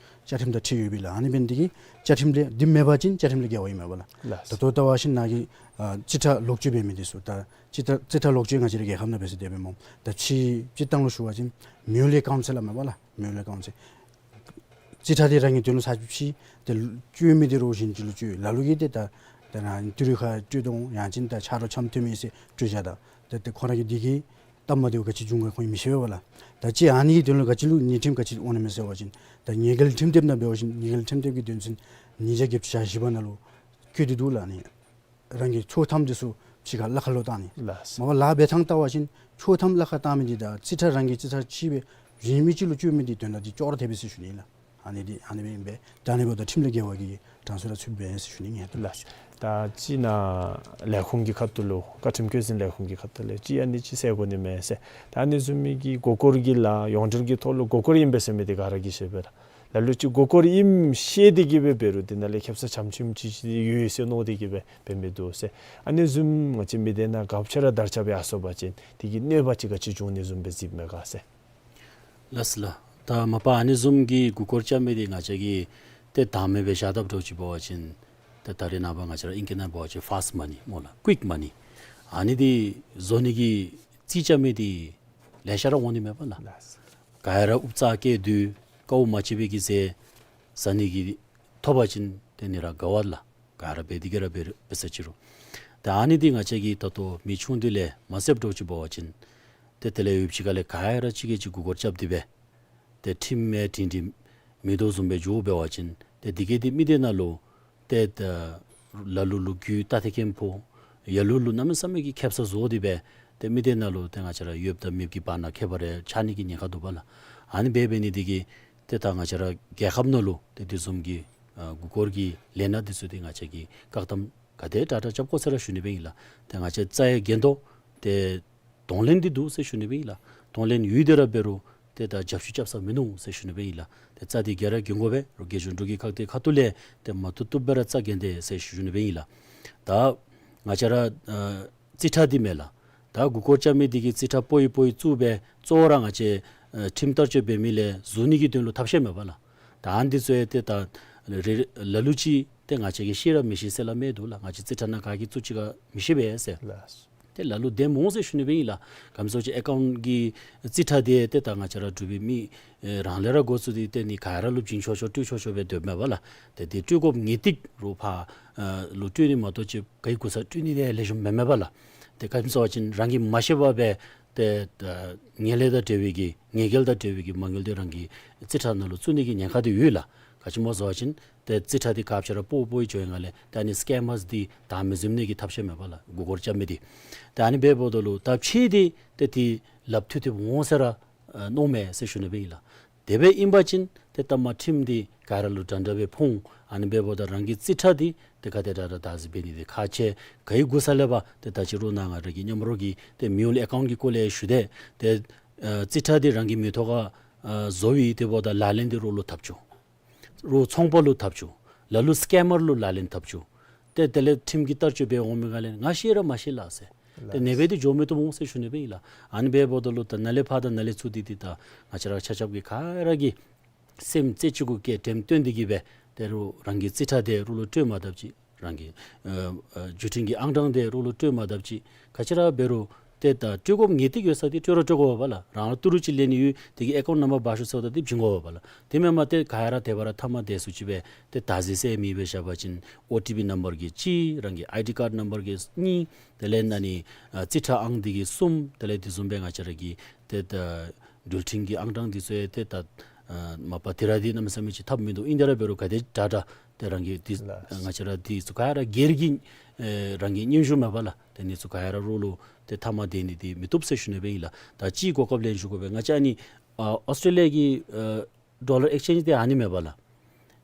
བཅའ་ཁྲིམས་དང་འཁྲིལ་ཡོདཔ་ཨིན་ལགས། ཨ་ནི་འབད་ནི་དེ་གིས་བཅའ་ཁྲིམས་ལས་འདི་མེད་པ་ཅིན་བཅའ་ཁྲིམས་ལས་འགལ་བ་ཨིན་མས་པ་ལགས། ལགས། ད་ལྟོ་ལྟ་བ་ཅིན་ནཱ་གི་ཨ་རྩིས་ཁྲ་ལོག་སྤྱོད་འབད་མི་འདི་ཚུ་ད་རྩིས་ཁྲ་རྩིས་ཁྲ་ལོག་སྤྱོད་ང་བཅས་ར་རྒྱལ་ཁབ་ནང་འབད་ས་དེ་སྦེ་སྨོ། ད་ཕྱི་སྤྱིར་བཏང་ལུ་ཞུ་བ་ཅིན་མུལ་ཨེ་ཀའུནཊ་ཟེར་སླབ་མས་པ་ལགས། མུལ་ཨེ་ཀའུནཊ་ཟེར། རྩིས་ཁྲ་འདི་རང་གི་དོན་ལུ་ཚར་གཅིག་ཕྱེ་ཏེ་སྤྱོད་མི་འདི་རོགས་གཞན་ཅིག་ལུ་སྤྱོད། ལ་ལུ་གིས་ཏེ་ད་ད་ནཱ་ཏི་རུ་ཁར་སྤྲོད་དོ་ཡང་ཅིན་ད་ཆ་རོགས་འཆམ་མཐུན་མས་ཟེར་སྤྲོད་བཞག་ད། ད་ཏེ་ཁོ་ར་གི་འདི་གིས་སྟབས་མ་བདེཝ་ག་ཅི་འབྱུང་ག་ཁོང་གིས་མི་ཤེས་པས་པ་ལགས། ད་ཅི་ཨ་ནི་གི་དོན་ལུ་ག་ཅི་ལུ་ཉེས་ཁྲིམས་ག་ཅི་འོང་ནི་མས་ཟེར་བ་ཅིན་ད་ཉེས་འགེལ་ཁྲིམས་དེབ་ནང་འབད་བ་ཅིན་ཉེས་འགེལ་ཁྲིམས་དེབ་ཀྱི་དོན་ཚན་ཉིས་བརྒྱ་བརྒྱད་ཅུ་གྱ་བཞི་པ་ནང་ལུ་བཀོད་དེ་འདུག་ལགས། ཨ་ནི་རང་གི་ཆོག་ཐམ་འདི་ཚུ་ཕྱི་ཁར་གླ་ཁར་ལོག་བཏང་ནི། ལགས། མ་པ་ལཱ་འབད་ཐངས་ལྟ་བ་ཅིན་ཆོག་ཐམ་གླ་ཁར་བཏང་མི་འདི་དང་རྩིས་ཁྲ་རང་གི་རྩིས་ཁྲ་ཕྱེ་སྦེ་གཞན་མི་ཅིག་ལུ་སྤྱོད་མི་འདི་དོན་དག་འདི་ཅོག་ར་འཐད་པས་ཟེར་ཞུ་ནི་ལགས། ཨ་ནི་འདི་ཨ་ནི་སྦེ་ཨིན་པས། ད་ཨ་ནི་འབདཝ་ད་ཁྲིམས་ལས་འགལ་བ་གི་གྲངས་སུ་ར་ཚུདཔ་མས་ཟེར་ཞུ་ནི་ངེས་ཏེ། ལགས། ད་ཅི་ནཱ་ལས་ཁུངས་ཀྱི་ཁ་ཐུག་ལུ་བཀའ་ཁྲིམས་བཀོད་འཛིན་ལས་ཁུངས་ཀྱི་ཁ་ཐུག་ལས་ཅིག་ཨ་ནི་ཅིག་གསལ་དགོ་ནི་མས་ཟེར། ད་ཨ་ནི་བཟུམ་མའི་གི་མགོ་སྐོར་གྱི་ལཱ་ཡོངས་འབྲེལ་གྱི་ཐོག་ལུ་མགོ་སྐོར་ཨིན་པས་ཟེར་མི་འདི་ག་ར་གིས་ཤེས་པས་ལགས། ལ་ལུ་ཅིག་མགུ་སྐོར་ཨིནམ་ཤེས་ཏེ་གི་སྦེ་འབད་རུང་དེ་ནང་ལས་ཁེབ་ས་ཆམ་ཆིམ་ཅིག་ཅིག་ཡོད་ཟེར་མནོ་སྟེ་གི་སྦེ་འབད་མི་འདུག་ཟེར། ཨ་ནི་བཟུམ་ང་བཅས་མི་སྡེ་ནང་ག་ཅི་ར་དར་ཁྱབ་སྦེ་ཡར་སོང་པ་ཅིན་དེ་གི་གནོད་པ་ཅིག་ག་ཅི་འབྱུང་ནི་བཟུམ་སྦེ་གཟིགསཔ་མས་ག་ཟེར། ལགས་སོ་ལགས། ད་མ་པ་ཨ་ནི་བཟུམ་གྱི་མགུ་སྐོར་རྐྱབ་མི་འདི་ང་བཅས་ཀྱིས་ཏེ་བདག་མེད་སྦེ་བཞག་དཔ་འདྲཝ་ཅིག་འབད་བ་ཅིན་ཏེ་ད་རེས་ནངས་པ་ང་བཅས་ར་ཨིང་སྐད་ནང་འབད་བ་ཅིན་ཕཱསཊ་མ་ནི་སྨོ་ལགས། ཀུའིཀ་མ་ནི། ཨ་ནི་འདི་བཟོ་ནི་གི་རྩིས་རྐྱབ་མི་འདི་ལེ་ཤ་ར་འོང་ནི་མས་པ་ལགས། ལགས། ག་ར་ཨུབ་རྩ་བཀལ་དོ་དཀའཝ་མ་སྤྱོད་པའི་གི་ཟས་ཟ་ནི་གི་ཐོབ་པ་ཅིན་ཏེ་ནི་ར་དགའ་བ་ལགས། ག་ར་འབད་དེ་གི་ར་འབད་འབད་ས་ཅིག་རུང་། ད་ཨ་ནི་འདི་ང་བཅས་ཀྱིས་ད་ལྟོ་མི་ཆུང་དུས་ལས་མ་བསླབ་འདྲཝ་ཅིག་འབད་བ་ཅིན་ཏེ་དེ་ལས་ཡུདཔ་ཅིག་ཁ་ལས་ག་ར་གཅིག་གིས་གཅིག་མགུ་སྐོར་རྐྱབ་སྟེ་སྦེ་ཏེ་ཁྲིམས་མེད་དྲིན་དྲི་མེད་དོ་བཟུམ་སྦེ་འགྱོ་འབད་བ་ཅིན་ཏེ་འདི་གིས་འདི་མི་སྡེ་ནང་ལུ་ཏེ་ད་ལ་ལུ་ལུ་རྒྱུ་ད་ཏེ་ཁེམ་ཕོ་ལ་ལུ་ལུ་གནམ་མེད་ས་མེད་ཀྱི་ཁེབ་ས་བཟོ་སྟེ་སྦེ་ཏེ་མི་སྡེ་ནང་ལུ་ཏེ་ང་བཅས་ར་ཡོདཔ་དང་མེདཔ་གི་བར་ན་ཁྱད་པར་རེ་ཆགས་ནི་གི་ཉེན་ཁ་འདུག་པ་ལགས། ཨ་ནི་འབད་འབད་ནི་འདི་གིས་ཏེ་ད་ང་བཅས་ར་རྒྱལ་ཁབ་ནང་ལུ་ཏེ་དེ་བཟུམ་གྱི་ཨ་མགུ་སྐོར་གྱི་ལས་སྣ་འདི་ཚུ་འདི་ང་བཅས་ཀྱིས་བཀག་དམ་ག་དེ་དྲག་དྲག་རྐྱབ་དགོ་ཟེར་ར་ཞུ་ནི་སྦེ་ཨིན་ལགས། ཏེ་ང་བཅས་རྩ་ཡི་འགན་ཐོག་ཏེ་གདོང་ལེན་འདི་འདུག་ཟེར་ཞུ་ནི་སྦེ་ཨིན་ལགས། གདོང་ལེན་ཡོད་དེ་ར་འབད་རུང་ཏེ་ད་རྒྱབ་བཤུད་རྐྱབ་ས་མིན་ནུག་ཟེར་ཞུ་ནི་སྦེ་ཨིན་ལགས། ཏེ་རྩ་འདི་ག་ར་འགེངས་དགོ་པས། རོགས་རྒྱལ་གཞུང་འབྲུག་གི་ཁག་དེ་ཁ་ཐུག་ལས་ཏེ་མ་བཏུབ་བཏུབ་སྦེ་ར་རྩ་འགེངས་ཏེ་ཟེར་ཞུ་ནི་སྦེ་ཨིན་ལགས། ད་ང་བཅས་ར་ཨ་རྩིས་ཁྲ་འདི་མས་ལགས། ད་མགུ་སྐོར་རྐྱབ་མི་འདི་གིས་རྩིས་ཁྲ་སྤོ་ཡི་སྤོ་ཡི་བཙུགས་སྦེ་གཙོ་བོ་ར་ང་བཅས་ཨ་ཁྲིམས་བསྟར་སྤྱོད་འབད་མི་ལས་ཟུར་ནི་གི་དོན་ལུ་ཐབས་ཤེས་མས་པ་ལགས། ད་ཨ་ནི་འདི་ཚུ་ཡང་ཏེ་ད་རེ་རེ་ལ་ལུ་ཅིག་ཏེ་ང་བཅས་ཀྱིས་ཤེས་ར་མི་ཤེས་ཟེར་སླབ་མི་འདུག་ལགས། ང་བཅས་རྩིས་ཁྲ་ནང་ག་གིས་བཙུགས་ཅི་ག་མི་ཤེས་པས་ཟེར། ལགས། ཏེ་ལ་ལུ་བདེནམ་འོང་ཟེར་ཞུ་ནི་སྦེ་ཨིན་ལགས། ག་ཅི་སྨོ་ཟེར་ཨེ་ཀའུནཊ་གི་རྩིས་ཁྲ་འདི་ཏེ་ད་ང་བཅས་ར་འབྲུག་པའི་མི་ཨེ་རང་ལས་ར་འགོ་བཙུགས་ཏེ་ཏེ་ནི་ག་ར་ལུ་བྱིན་ཆོག་ཆོག་སྤྲོད་ཆོག་ཆོག་སྦེ་སྡོདཔ་མས་པ་ལགས། ཏེ་འདི་སྤྲོད་དགོཔ་ངེས་ཏིག་རོགས་ཕར་ཨ་ལུ་སྤྲོད་ནི་མ་གཏོགས་ཅིག་ག་གི་གུ་ས་སྤྲོད་ནི་དེ་ལེགས་ཤོམ་མེན་མས་པ་ལགས། ཏེ་ག་ཅི་སྨོ་ཟེར་བ་ཅིན་རང་གིས་མ་ཤེས་པར་སྦེ་ཏེ་ཨ་ངན་ལས་དང་འབྲེལ་བའི་གི་ངན་སྐལ་དང་འབྲེལ་བའི་གི་མ་དངུལ་དེ་རང་གི་རྩིས་ཁྲ་ནང་ལུ་བཙུགས་ནི་གི་ཉེན་ཁ་དེ་ཡོད་ལགས། ག་ཅི་སྨོ་ཟེར་བ་ཅིན་ཏེ་རྩིས་ཁྲ་འདི་ག་ཅི་ར་སྤོ་སྤོ་ཡི་འགྱོ་ཡི་ག་ལས་ད་ནི་སི་ཀེམ་མརས་འདི་བདག་མེད་བཟུང་ནི་གི་ཐབས་ཤེས་མས་པ་ལགས། མགུ་སྐོར་རྐྱབ་མི་འདི། ད་ཨ་ནི་འབདཝ་ད་ལུ་ད་ཕྱི་འདི་ཏེ་འདི་ལགཔ་ཐུབ་ཐུབ་འོང་ཟེར་ར་ཨ་མནོཝ་མས་ཟེར་ཞུ་ནི་སྦེ་ཨིན་ལགས། དེ་སྦེ་ཨིན་པ་ཅིན་ཏེ་ལྟ་མ་ཁྲིམས་འདི་ག་ར་ལུ་འདྲ་འདྲ་སྦེ་ཕོག་འོང་། ཨ་ནི་འབདཝ་ད་རང་གི་རྩིས་ཁྲ་འདི་ཏེ་ག་དེ་དྲག་དྲག་བདག་འཛིན་འབད་ནི་འདི་ཁག་ཆེ། ག་གི་གུ་ས་ལས་འབད་ཏེ་ད་ཅི་རོགས་ནཱ་ང་ར་གི་མཉམ་རོགས་ཀྱི་ཏེ་མེ་ཡུལ་ཨེ་ཀའུནཊ་གི་སྐོར་ལས་ཞུ་དེས། ཏེ་ཨ་རྩིས་ཁྲ་འདི་རང་གི་མིང་ཐོག་ཁར་ཨ་བཟོ་བའི་དེ་འབདཝ་ད་ལག་ལེན་འདི་རོགས་ལུ་འཐབ་བཅུག། རོགས་ཚོང་པ་ལུ་འཐབ་བཅུག། ལ་ལུ་སི་ཀེམ་མར་ལུ་ལག་ལེན་འཐབ་བཅུག། ཏེ་དེ་ལས་ཁྲིམས་ཀྱི་བསྟར་སྤྱོད་འབད་འོང་མི་ག་ལས་ང་ཤེས་ར་མ་ཤེས་ལགས་ཟེར། ཏེ་ཨ་ནི་སྦེ་འདི་འགྱོ་མི་བཏུབ་འོང་ཟེར་ཞུ་ནི་སྦེ་ཨིན་ལགས། ཨ་ནི་འབདཝ་ད་ལུ་ད་ནཱ་ལས་ཕར་དང་ནཱ་ལས་ཚུར་འདི་འདི་ད་ང་བཅས་ར་ཆ་ཁྱབ་ཀྱིས་ག་ར་གིས་སེམས་རྩེ་གཅིག་གུ་བསྐྱེད་དྲནམ་བཏོན་ཏེ་གི་སྦེ་ཏེ་རོགས་རང་གི་རྩིས་ཁྲ་དེ་རོགས་ལུ་སྤྲོད་མ་བཏུབ་ཅིག། རང་གི་ཨ་ཨ་བརྒྱུད་འཕྲིན་གྱི་ཨང་གྲངས་དེ་རོགས་ལུ་སྤྲོད་མ་བཏུབ་ཅིག། ག་ཅི་ར་འབད་རུང་ཏེ་ད་སྤྲོད་དགོཔ་ངེས་ཏིག་ཡོད་ས་འདི་སྤྲོད་ར་སྤྲོད་དགོ་པས་ལགས། རང་ལུ་ཏི་རུ་ཅིག་ལེན་ནི་ཡོད་དེ་གི་ཨེ་ཀའུནཊ་ནམ་བར་འབག་ཤོག་ཟེརཝ་ད་འདི་བྱིན་དགོ་པས་ལགས། དེ་མེན་པར་ཏེ་ག་ར་དེ་བར་མཐའ་མ་དེ་ཚུ་ཅིག་སྦེ་ཏེ་བདག་འཛིན་ཟེར་མི་སྦེ་བཞག་པ་ཅིན་ཨོ་ཊི་པི་ནམ་བར་གྱི་གཅིག། རང་གི་ཨའི་ཌི་ཀཱཌ་ནམ་བར་གྱི་གཉིས། དེ་ལས་ཨ་ནི་ཨ་རྩིས་ཁྲ་ཨང་འདི་གི་གསུམ། དེ་ལས་དེ་བཟུམ་སྦེ་ང་བཅས་ར་གི་ཏེ་ད་འགྲུལ་འཕྲིན་གྱི་ཨང་གྲངས་འདི་ཚུ་ཡང་ཏེ་ད་ཨ་མ་པ་དེ་ར་འདི་གནམ་མེད་ས་མེད་ཅིག་ཐབས་མིན་འདུག། ཨིན་དེ་ར་འབད་རུང་ག་དེ་དྲག་དྲག་ཏེ་རང་གི་འདི་ལགས། ང་བཅས་ར་འདི་ཚུ་ག་ར་སྒེར་གྱི་ཨེ་རང་གི་སྙན་ཞུ་མས་པ་ལགས། ཏེ་འདི་ཚུ་ག་ར་རོགས་ལུ་ཏེ་མཐའ་མ་དེ་ནི་འདི་མི་བཏུབ་ཟེར་ཞུ་ནི་སྦེ་ཨིན་ལགས། ད་ཅིག་གོ་སྐབས་ལེན་ཞུ་དགོ་པས། ང་བཅས་ཨ་ནི་ཨ་ཨོསི་ཊྲེ་ལི་ཡ་གི་ཨ་ཌོ་ལར་ཨེགསི་ཅེནཇ་འདི་ཨ་ནི་མས་པ་ལགས།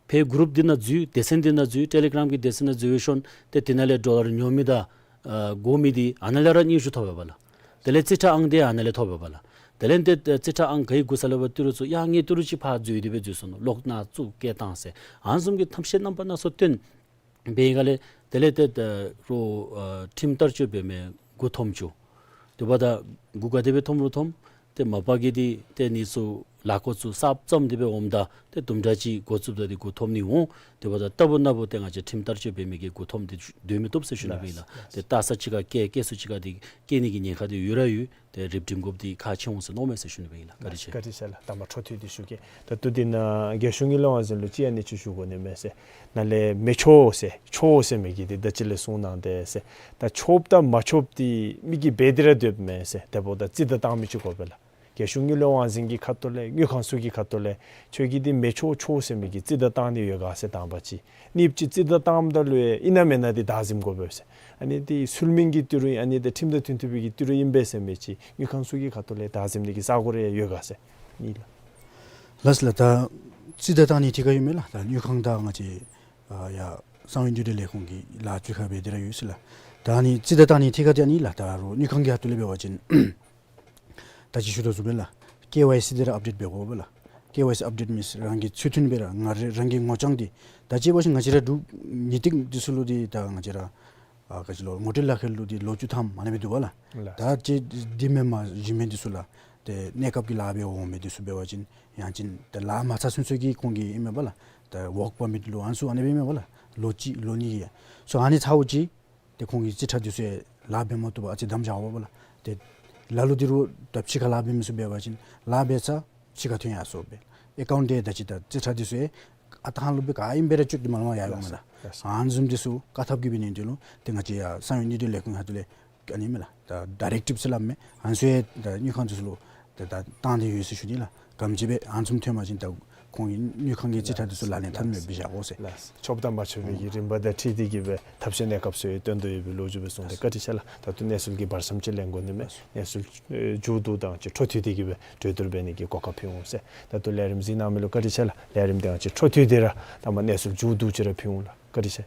ཕར་གུ་རུབ་འདི་ནང་འཛུལ། སྡེ་ཚན་འདི་ནང་འཛུལ། ཊེ་ལི་གྲམ་གྱི་སྡེ་ཚན་ནང་འཛུལ་ཞིནམ་ཏེ་དེ་ནང་ལས་ཌོ་ལར་ཉོ་མི་དང་ཨ་དགོ་མི་འདི་ཨ་ནཱ་ལས་ར་སྙན་ཞུ་ཐོབ་པས་པ་ལགས། དེ་ལས་རྩིས་ཁྲ་ཨང་འདི་ཨ་ནཱ་ལས་ཐོབ་པས་པ་ལགས། དེ་ལས་ཏེ་རྩིས་ཁྲ་ཨང་ག་གི་གུ་ས་ལས་འབད་ཏི་རུ་ཚུ་ཡ་ངེའི་ཏི་རུ་ཅིག་ཕར་འཛུལ་ཏེ་སྦེ་འཛུལ་སོ་ནུག། ལོག་ནཱ་བཙུགས་བསྐྱལ་བཏང་ཟེར། ཨ་ནི་བཟུམ་གྱི་ཐབས་ཤེས་རྣམ་པ་སྣ་ཚོགས་སྟོན་འབད་ཡི་ག་ལས་དེ་ལས་ཏེ་ད་རོགས་ཨ་ཁྲིམས་བསྟར་སྤྱོད་འབད་མི་མགུ་འཐོམ་བཅུག། དེ་འབདཝ་ད་མགུ་ག་དེ་སྦེ་འཐོམ་རུང་འཐོམ། ཏེ་མ་པ་གི་འདི་ཏེ་ཨ་ནི་ཚུ་ལཱ་འགོ་ཚུ་གསརཔ་བརྩམས་ཏེ་སྦེ་འོངམ་ད་ཏེ་དུམ་གྲ་ཅིག་འགོ་བཙུགསཔ་ད་འདི་མགུ་འཐོམ་ནི་འོང་། དེ་འབདཝ་ད་རྟག་བུ་ནམ་བུ་ཏེ་ང་བཅས་ཁྲིམས་བསྟར་སྤྱོད་འབད་མི་གིས་མགུ་འཐོམ་སྟེ་སྡོད་མི་བཏུབ་ཟེར་ཞུ་ནི་སྦེ་ཨིན་ལགས། ཏེ་ལྟ་ས་ཅིག་ཁར་བཀལ་བཀལ་ས་ཅིག་ཁར་འདི་བཀལ་ནི་གི་ཉེན་ཁ་འདི་ཡོད་ར་ཡོད། ཏེ་རིམ་གྲོ་འགོཔ་འདི་ཁག་ཆེ་འོང་ཟེར་མནོཝ་མས་ཟེར་ཞུ་ནི་སྦེ་ཨིན་ལགས། བཀའ་དྲིན་ཆེ། བཀའ་དྲིན་ཆེ་ལགས། ད་མ་འཕྲོ་མཐུད་དེ་ཞུ་གེ། ད་ལྟོ་འདི་ནང་རྒྱལ་གཞུང་གི་ལས་དབང་འཛིན་ལུ་ཅིག་ཨ་ནི་ཅིག་ཞུ་དགོ་ནི་མས་ཟེར། ནཱ་ལས་མི་ཆོག་ཟེར་ཆོག་ཟེར་མི་གི་འདི་ད་ཅི་ལས་གསུངས་གནང་དེས་ཟེར། ད་ཆོགཔ་དང་མ་ཆོགཔ་འདི་མི་གིས་འབད་དེ་ར་སྡོདཔ་མས་ཟེར། དེ་འབདཝ་ད་རྩིས་དང་བཏང་མི་ཅིག་དགོ་པས་ལགས། རྒྱལ་གཞུང་གི་ལས་དབང་འཛིན་གྱི་ཁ་ཐུག་ལས་དངུལ་ཁང་ཚུ་གི་ཁ་ཐུག་ལས་ཁྱོད་ཀྱིས་འདི་མི་ཆོག་ཆོག་ཟེར་མི་གི་རྩིས་དང་བཏང་ནི་ཡོད་ག་ཟེར་དང་པ་ཅིག། གཉིས་པ་ཅིག་རྩིས་དང་བཏངམ་ད་ལུ་ཡང་ཨིན་ན་མེན་ན་འདི་བདག་འཛིན་དགོ་པས་ཟེར། ཨ་ནི་འདི་ཚུལ་མིན་གྱི་ཏི་རུ་ཨིན་ཨ་ནི་འདི་ཁྲིམས་དང་མཐུན་མཐུན་པའི་གི་ཏི་རུ་ཨིན་པས་ཟེར་མི་ཅིག་དངུལ་ཁང་ཚུ་གི་ཁ་ཐུག་ལས་བདག་འཛིན་ནི་གི་ས་གོ་རེ་ཡོད་ག་ཟེར། ཨིན་ལགས། ལགས་སོ་ལགས། ད་རྩིས་དང་བཏང་ནི་ཐད་ཁར་ཡོད་མས་ལགས། ད་དངུལ་ཁང་དང་ང་བཅས་ཨ་ཡ་གསང་བའི་འདུས་སྡེ་ལས་ཁུངས་ཀྱི་ལཱ་གཅིག་ཁར་འབད་དེ་ར་ཡོད་ཟེར་ལགས། ད་ཨ་ནི་རྩིས་དང་བཏང་ནི་ཐད་ཁར་འདི་ཨ་ནི་ལགས། ད་རོགས་དངུལ་ཁང་གི་ཁ་ཐུག་ལས་འབད་བ་ཅིན་ད་ཅི་ཞུ་དོ་བཟུམ་སྦེ་ལགས། ཀེ་ཝའི་སི་འདི་ར་ཨཔ་ཌེཊ་འབད་དགོ་པས་ལགས། ཀེ་ཝའི་སི་ཨཔ་ཌེཊ་མེད་ཟེར་རང་གི་ཚུལ་མཐུན་སྦེ་ར་ང་ར་རང་གི་ངོ་རྐྱང་འདི་ད་ཅི་འབད་ཞིན་ང་བཅས་ར་འབྲུག་ཉིས་སྟེང་འདི་ཚུ་ལུ་འདི་ད་ང་བཅས་ར་ཨ་ག་ཅི་ལོ་ངོ་སྤྲོད་ལག་ཁྱེར་ལུ་འདི་ལོ་བཅུ་ཐམ་ཨ་ནི་སྦེ་འདུག་པ་ལགས། ལགས། ད་ཅི་འདི་མེན་པར་གཞན་མི་འདི་ཚུ་ལགས་ཏེ་གནས་སྐབས་ཀྱི་ལཱ་སྦེ་འོང་མི་འདི་ཚུ་འབད་བ་ཅིན་ཡང་ཅིན་ད་ལཱ་མ་ཚར་ཚུན་ཚོད་ཀྱི་ཁོང་གི་ཨིན་མས་པ་ལགས། ད་ཝརཀ་པར་མིཊ་ལུ་ཨ་ནི་ཚུ་ཨ་ནི་སྦེ་ཨིན་མས་པ་ལགས། ལོ་གཅིག་ལོ་གཉིས་ཀྱི་སོ་ཨ་ནི་ཚརཝ་ཅིག་ཏེ་ཁོང་གི་རྩིས་ཁྲ་འདི་ཚུ་ཡང་ལཱ་འབད་མ་བཏུབ་པར་ཨ་ཙི་བསྡམ་བཞག་འོང་པ་ལགས། ཏེ་ལ་ལུ་འདི་རུ་ད་ཕྱི་ཁར་ལཱ་འབད་མི་ཚུ་འབད་བ་ཅིན་ལཱ་འབད་ཚར་ཕྱི་ཁར་ཐོན་ཡར་སོང་སྦེ་ཨེ་ཀའུནཊ་འདི་ད་ཅི་ད་རྩིས་ཁྲ་འདི་ཚུ་ཡང་ཨ་ཐང་ལུ་སྦེ་ག་ཨིནམ་སྦེ་ར་བཅུག་སྟེ་མ་ལོག་ཡར་འོང་མས་ལགས། ལགས་སོ། ཨ་ནི་བཟུམ་འདི་ཚུ་བཀག་ཐབས་ཀྱི་འབད་ནི་འདི་ལུ་ཏེ་ང་བཅས་ཡར་གསང་བའི་གནས་སྡུད་ལས་ཁུངས་ཁ་ཐུག་ལས་ཨ་ནི་མས་ལགས། ད་ཌའི་རེག་ཊིབ་ཟེར་སླབ་མས། ཨ་ནི་ཚུ་ཡང་ད་དངུལ་ཁང་འདི་ཚུ་ལུ་ཏེ་ད་བཏང་སྟེ་ཡོད་ཟེར་ཞུ་ནི་ལགས། ག་དེམ་ཅིག་སྦེ་ཨ་ནི་བཟུམ་ཐོན་པ་ཅིན་ད་ཁོང་གི་དངུལ་ཁང་གི་རྩིས་ཁྲ་འདི་ཚུ་ལག་ལེན་འཐབ་མི་སྦེ་བཞག་དགོ་ཟེར། ལགས། ཆོགཔ་དང་མ་ཆོག་པའི་གི་རིམ་པ་དང་འཁྲིལ་ཏེ་གི་སྦེ་ཐབས་ཤེས་གནས་སྐབས་སུ་ཡང་བཏོན་དོ་ཡོད་པའི་ལོ་རྒྱུས་སྦེ་གསུངས་ཏེ་བཀའ་དྲིན་ཆེ་ལགས། ད་ལྟོ་གནས་ཚུལ་གྱི་བར་མཚམས་ཅིག་ལེན་དགོ་ནི་མས། གནས་ཚུལ་ཨེ་མཇུག་བསྡུ་དང་ཅིག་འཕྲོ་མཐུད་དེ་གི་སྦེ་གྲོས་བསྡུར་འབད་ནི་གི་གོ་སྐབས་ཕུལ་འོང་ཟེར། ད་ལྟོ་ལས་རིམ་གཟིགས་གནང་མི་ལུ་བཀའ་དྲིན་ཆེ་ལགས། ལས་རིམ་དང་ཅིག་འཕྲོ་མཐུད་དེ་ར་ད་མ་གནས་ཚུལ་མཇུག་བསྡུ་ཅིག་ར་ཕུལ་འོང་ལགས། བཀའ་དྲིན་ཆེ།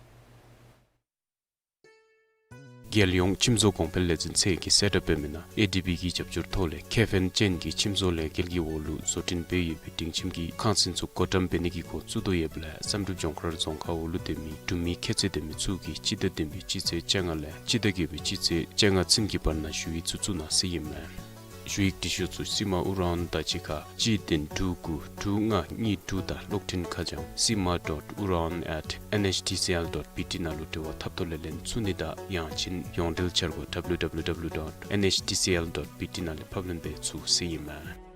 རྒྱལ་ཡོངས་ཁྱིམ་བཟོ་གོང་འཕེལ་ལས་འཛིན་ཚད་ཀྱིས་གསལ་བསྒྲགས་འབད་མི་ནང་ཨེ་ཌི་བི་གི་རྒྱབ་སྐྱོར་ཐོག་ལས་ཁེ་ཕན་ཅན་གྱི་ཁྱིམ་བཟོ་ལས་འགུལ་གྱི་འོག་ལུ་བཟོ་སྐྲུན་འབད་ཡོད་པའི་སྒྲིང་ཁྱིམ་གྱི་ཁང་ཚན་ཚུ་བགོ་བཀྲམ་འབད་ནི་གི་འགོ་བཙུགས་དོ་ཡོདཔ་ལས་བསམ་གྲུབ་ལྗོངས་མཁར་རྫོང་ཁག་འོག་ལུ་སྡོད་མི་འབྲུག་མི་ཁྱད་ཚད་ལྡན་མི་ཚུ་གིས་སྤྱི་ཟླ་བདུན་པའི་སྤྱི་ཚེས་བཅོ་ལྔ་ལས་སྤྱི་ཟླ་བརྒྱད་པའི་སྤྱི་ཚེས་བཅོ་ལྔ་ཚུན་གྱི་བར་ན་ཞུ་ཡིག་ཚུ་བཙུགས་གནང་ཟེར་ཨིན་མས། ཞུ་ཡིག་འབྲི་ཤོག་ཚུ་སིལ་མ་ཨུ་ར་ཨོན་དང་གཅིག་ཁར་གཅིག་བདུན་དྲུག་དགུ་དྲུག་ལྔ་གཉིས་དྲུག་དང་གློག་འཕྲིན་ཁ་བྱང་sima dot uraon at N H T C L dot B T ནང་ལུ་འབྲེལ་བ་འཐབ་ཐོག་ལས་ལེན་ཚུགས་ནི་དང་ཡང་ཅིན་ཡོངས་འབྲེལ་འཆར་སྒོ་W W W dot N H T C L dot B T ནང་ལས་ཕབ་ལེན་འབད་ཚུགས་ཟེར་ཨིན་མས།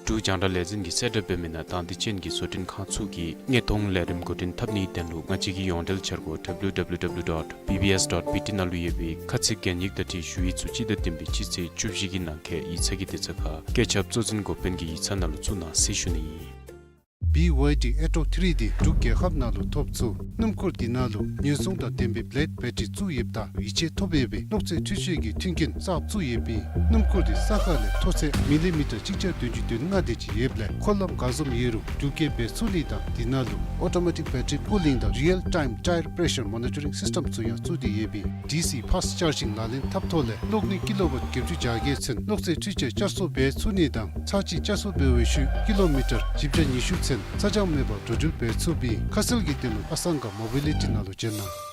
འབྲུག་རྒྱང་བསྒྲགས་ལས་འཛིན་གྱིས་གསལ་བསྒྲགས་འབད་མི་ནང་དང་འདོད་ཅན་གྱི་བཟོ་སྐྲུན་ཁང་ཚུ་གིས་དངོས་མཐོང་ལས་རིམ་འགོ་འདྲེན་འཐབ་ནིའི་དོན་ལུ་ང་བཅས་ཀྱི་ཡོངས་འབྲེལ་འཆར་སྒོ་W W W dot B B S dot B T ནང་ལུ་ཡོད་པའི་ཁ་ཚིག་གན་ཡིག་དང་འཁྲིལ་ཞུ་ཡིག་ཚུ་སྤྱི་ཟླ་བདུན་པའི་སྤྱི་ཚེས་བཅུ་བཞི་གི་ནང་འཁོད་ཡིག་ཚང་གི་དེ་ཚ་ཁར་བཀོད་ཁྱབ་གཙོ་འཛིན་འགོ་དཔོན་གྱི་ཡིག་ཚང་ནང་ལུ་བཙུགས་གནང་ཟེར་ཞུ་ནི་ཨིན། B Y D Aerotronics འདི་འབྲུག་རྒྱལ་ཁབ་ནང་ལུ་ཐོབ་ཚུགས། སྣུམ་འཁོར་འདི་ནང་ལུ་ཉེན་སྲུང་དང་ལྡན་པའི་བླེཌ་བེ་ཊ་རི་བཙུགས་ཡོདཔ་ད་ཡིད་ཆེས་ཐོབ་ཡོད་པའི་གློག་རྩེད་འཕྲུལ་ཆས་ཀྱི་མཐུན་རྐྱེན་གསརཔ་བཙུགས་ཡོདཔ་ཨིན། སྣུམ་འཁོར་འདི་ས་ཁ་ལས་མཐོ་ཚད་མི་ལི་མི་ཊར་གཅིག་བརྒྱ་བདུན་ཅུ་དོན་ལྔ་དེ་ཅིག་ཡོདཔ་ལས་འཁོར་ལམ་ག་བཟུམ་ཡོད་རུང་འགྲུལ་སྐྱེལ་འབད་ཚུགས་ནི་དང་འདི་ནང་ལུ་ཨོ་ཊོ་མེ་ཊིག་བེ་ཊ་རི་ཀུ་ལིང་དང་རི་ཡལ་ཊའིམ་ཊའི་ར་པེ་རེ་ཤར་མོ་ནི་ཊ་རིང་སིསི་ཊེམ་ཚུ་ཡང་བཙུགས་ཏེ་ཡོདཔ་ཨིན། ཌི་སི་ཕཱསཊ་ཅར་ཇིང་ལག་ལེན་འཐབ་ཐོག་ལས་གློག་ནུས་ཀི་ལོ་ཝཊ་བརྒྱད་ཅུ་གྱ་བརྒྱད་ཚུན་གློག་རྩེད་འཕྲུལ་ཆས་བསྐྱར་གསོ་འབད་ཚུགས་ནི་དང་ཚར་གཅིག་བསྐྱར་གསོ་འབད་བའི་ཤུལ་ཀི་ལོ་མི་ཊར་བཞི་བརྒྱ་ཉི་ཤུ་ཚུན་ཚ་གྱང་མེད་པར་འགྲོ་འགྲུལ་འབད་ཚུགསཔ་ཨིན། ཁ་གསལ་གྱི་དོན་ལུ་ཨ་སང་ག་མོ་བི་ལི་ཊི་ནང་ལུ་བྱོན་གནང་།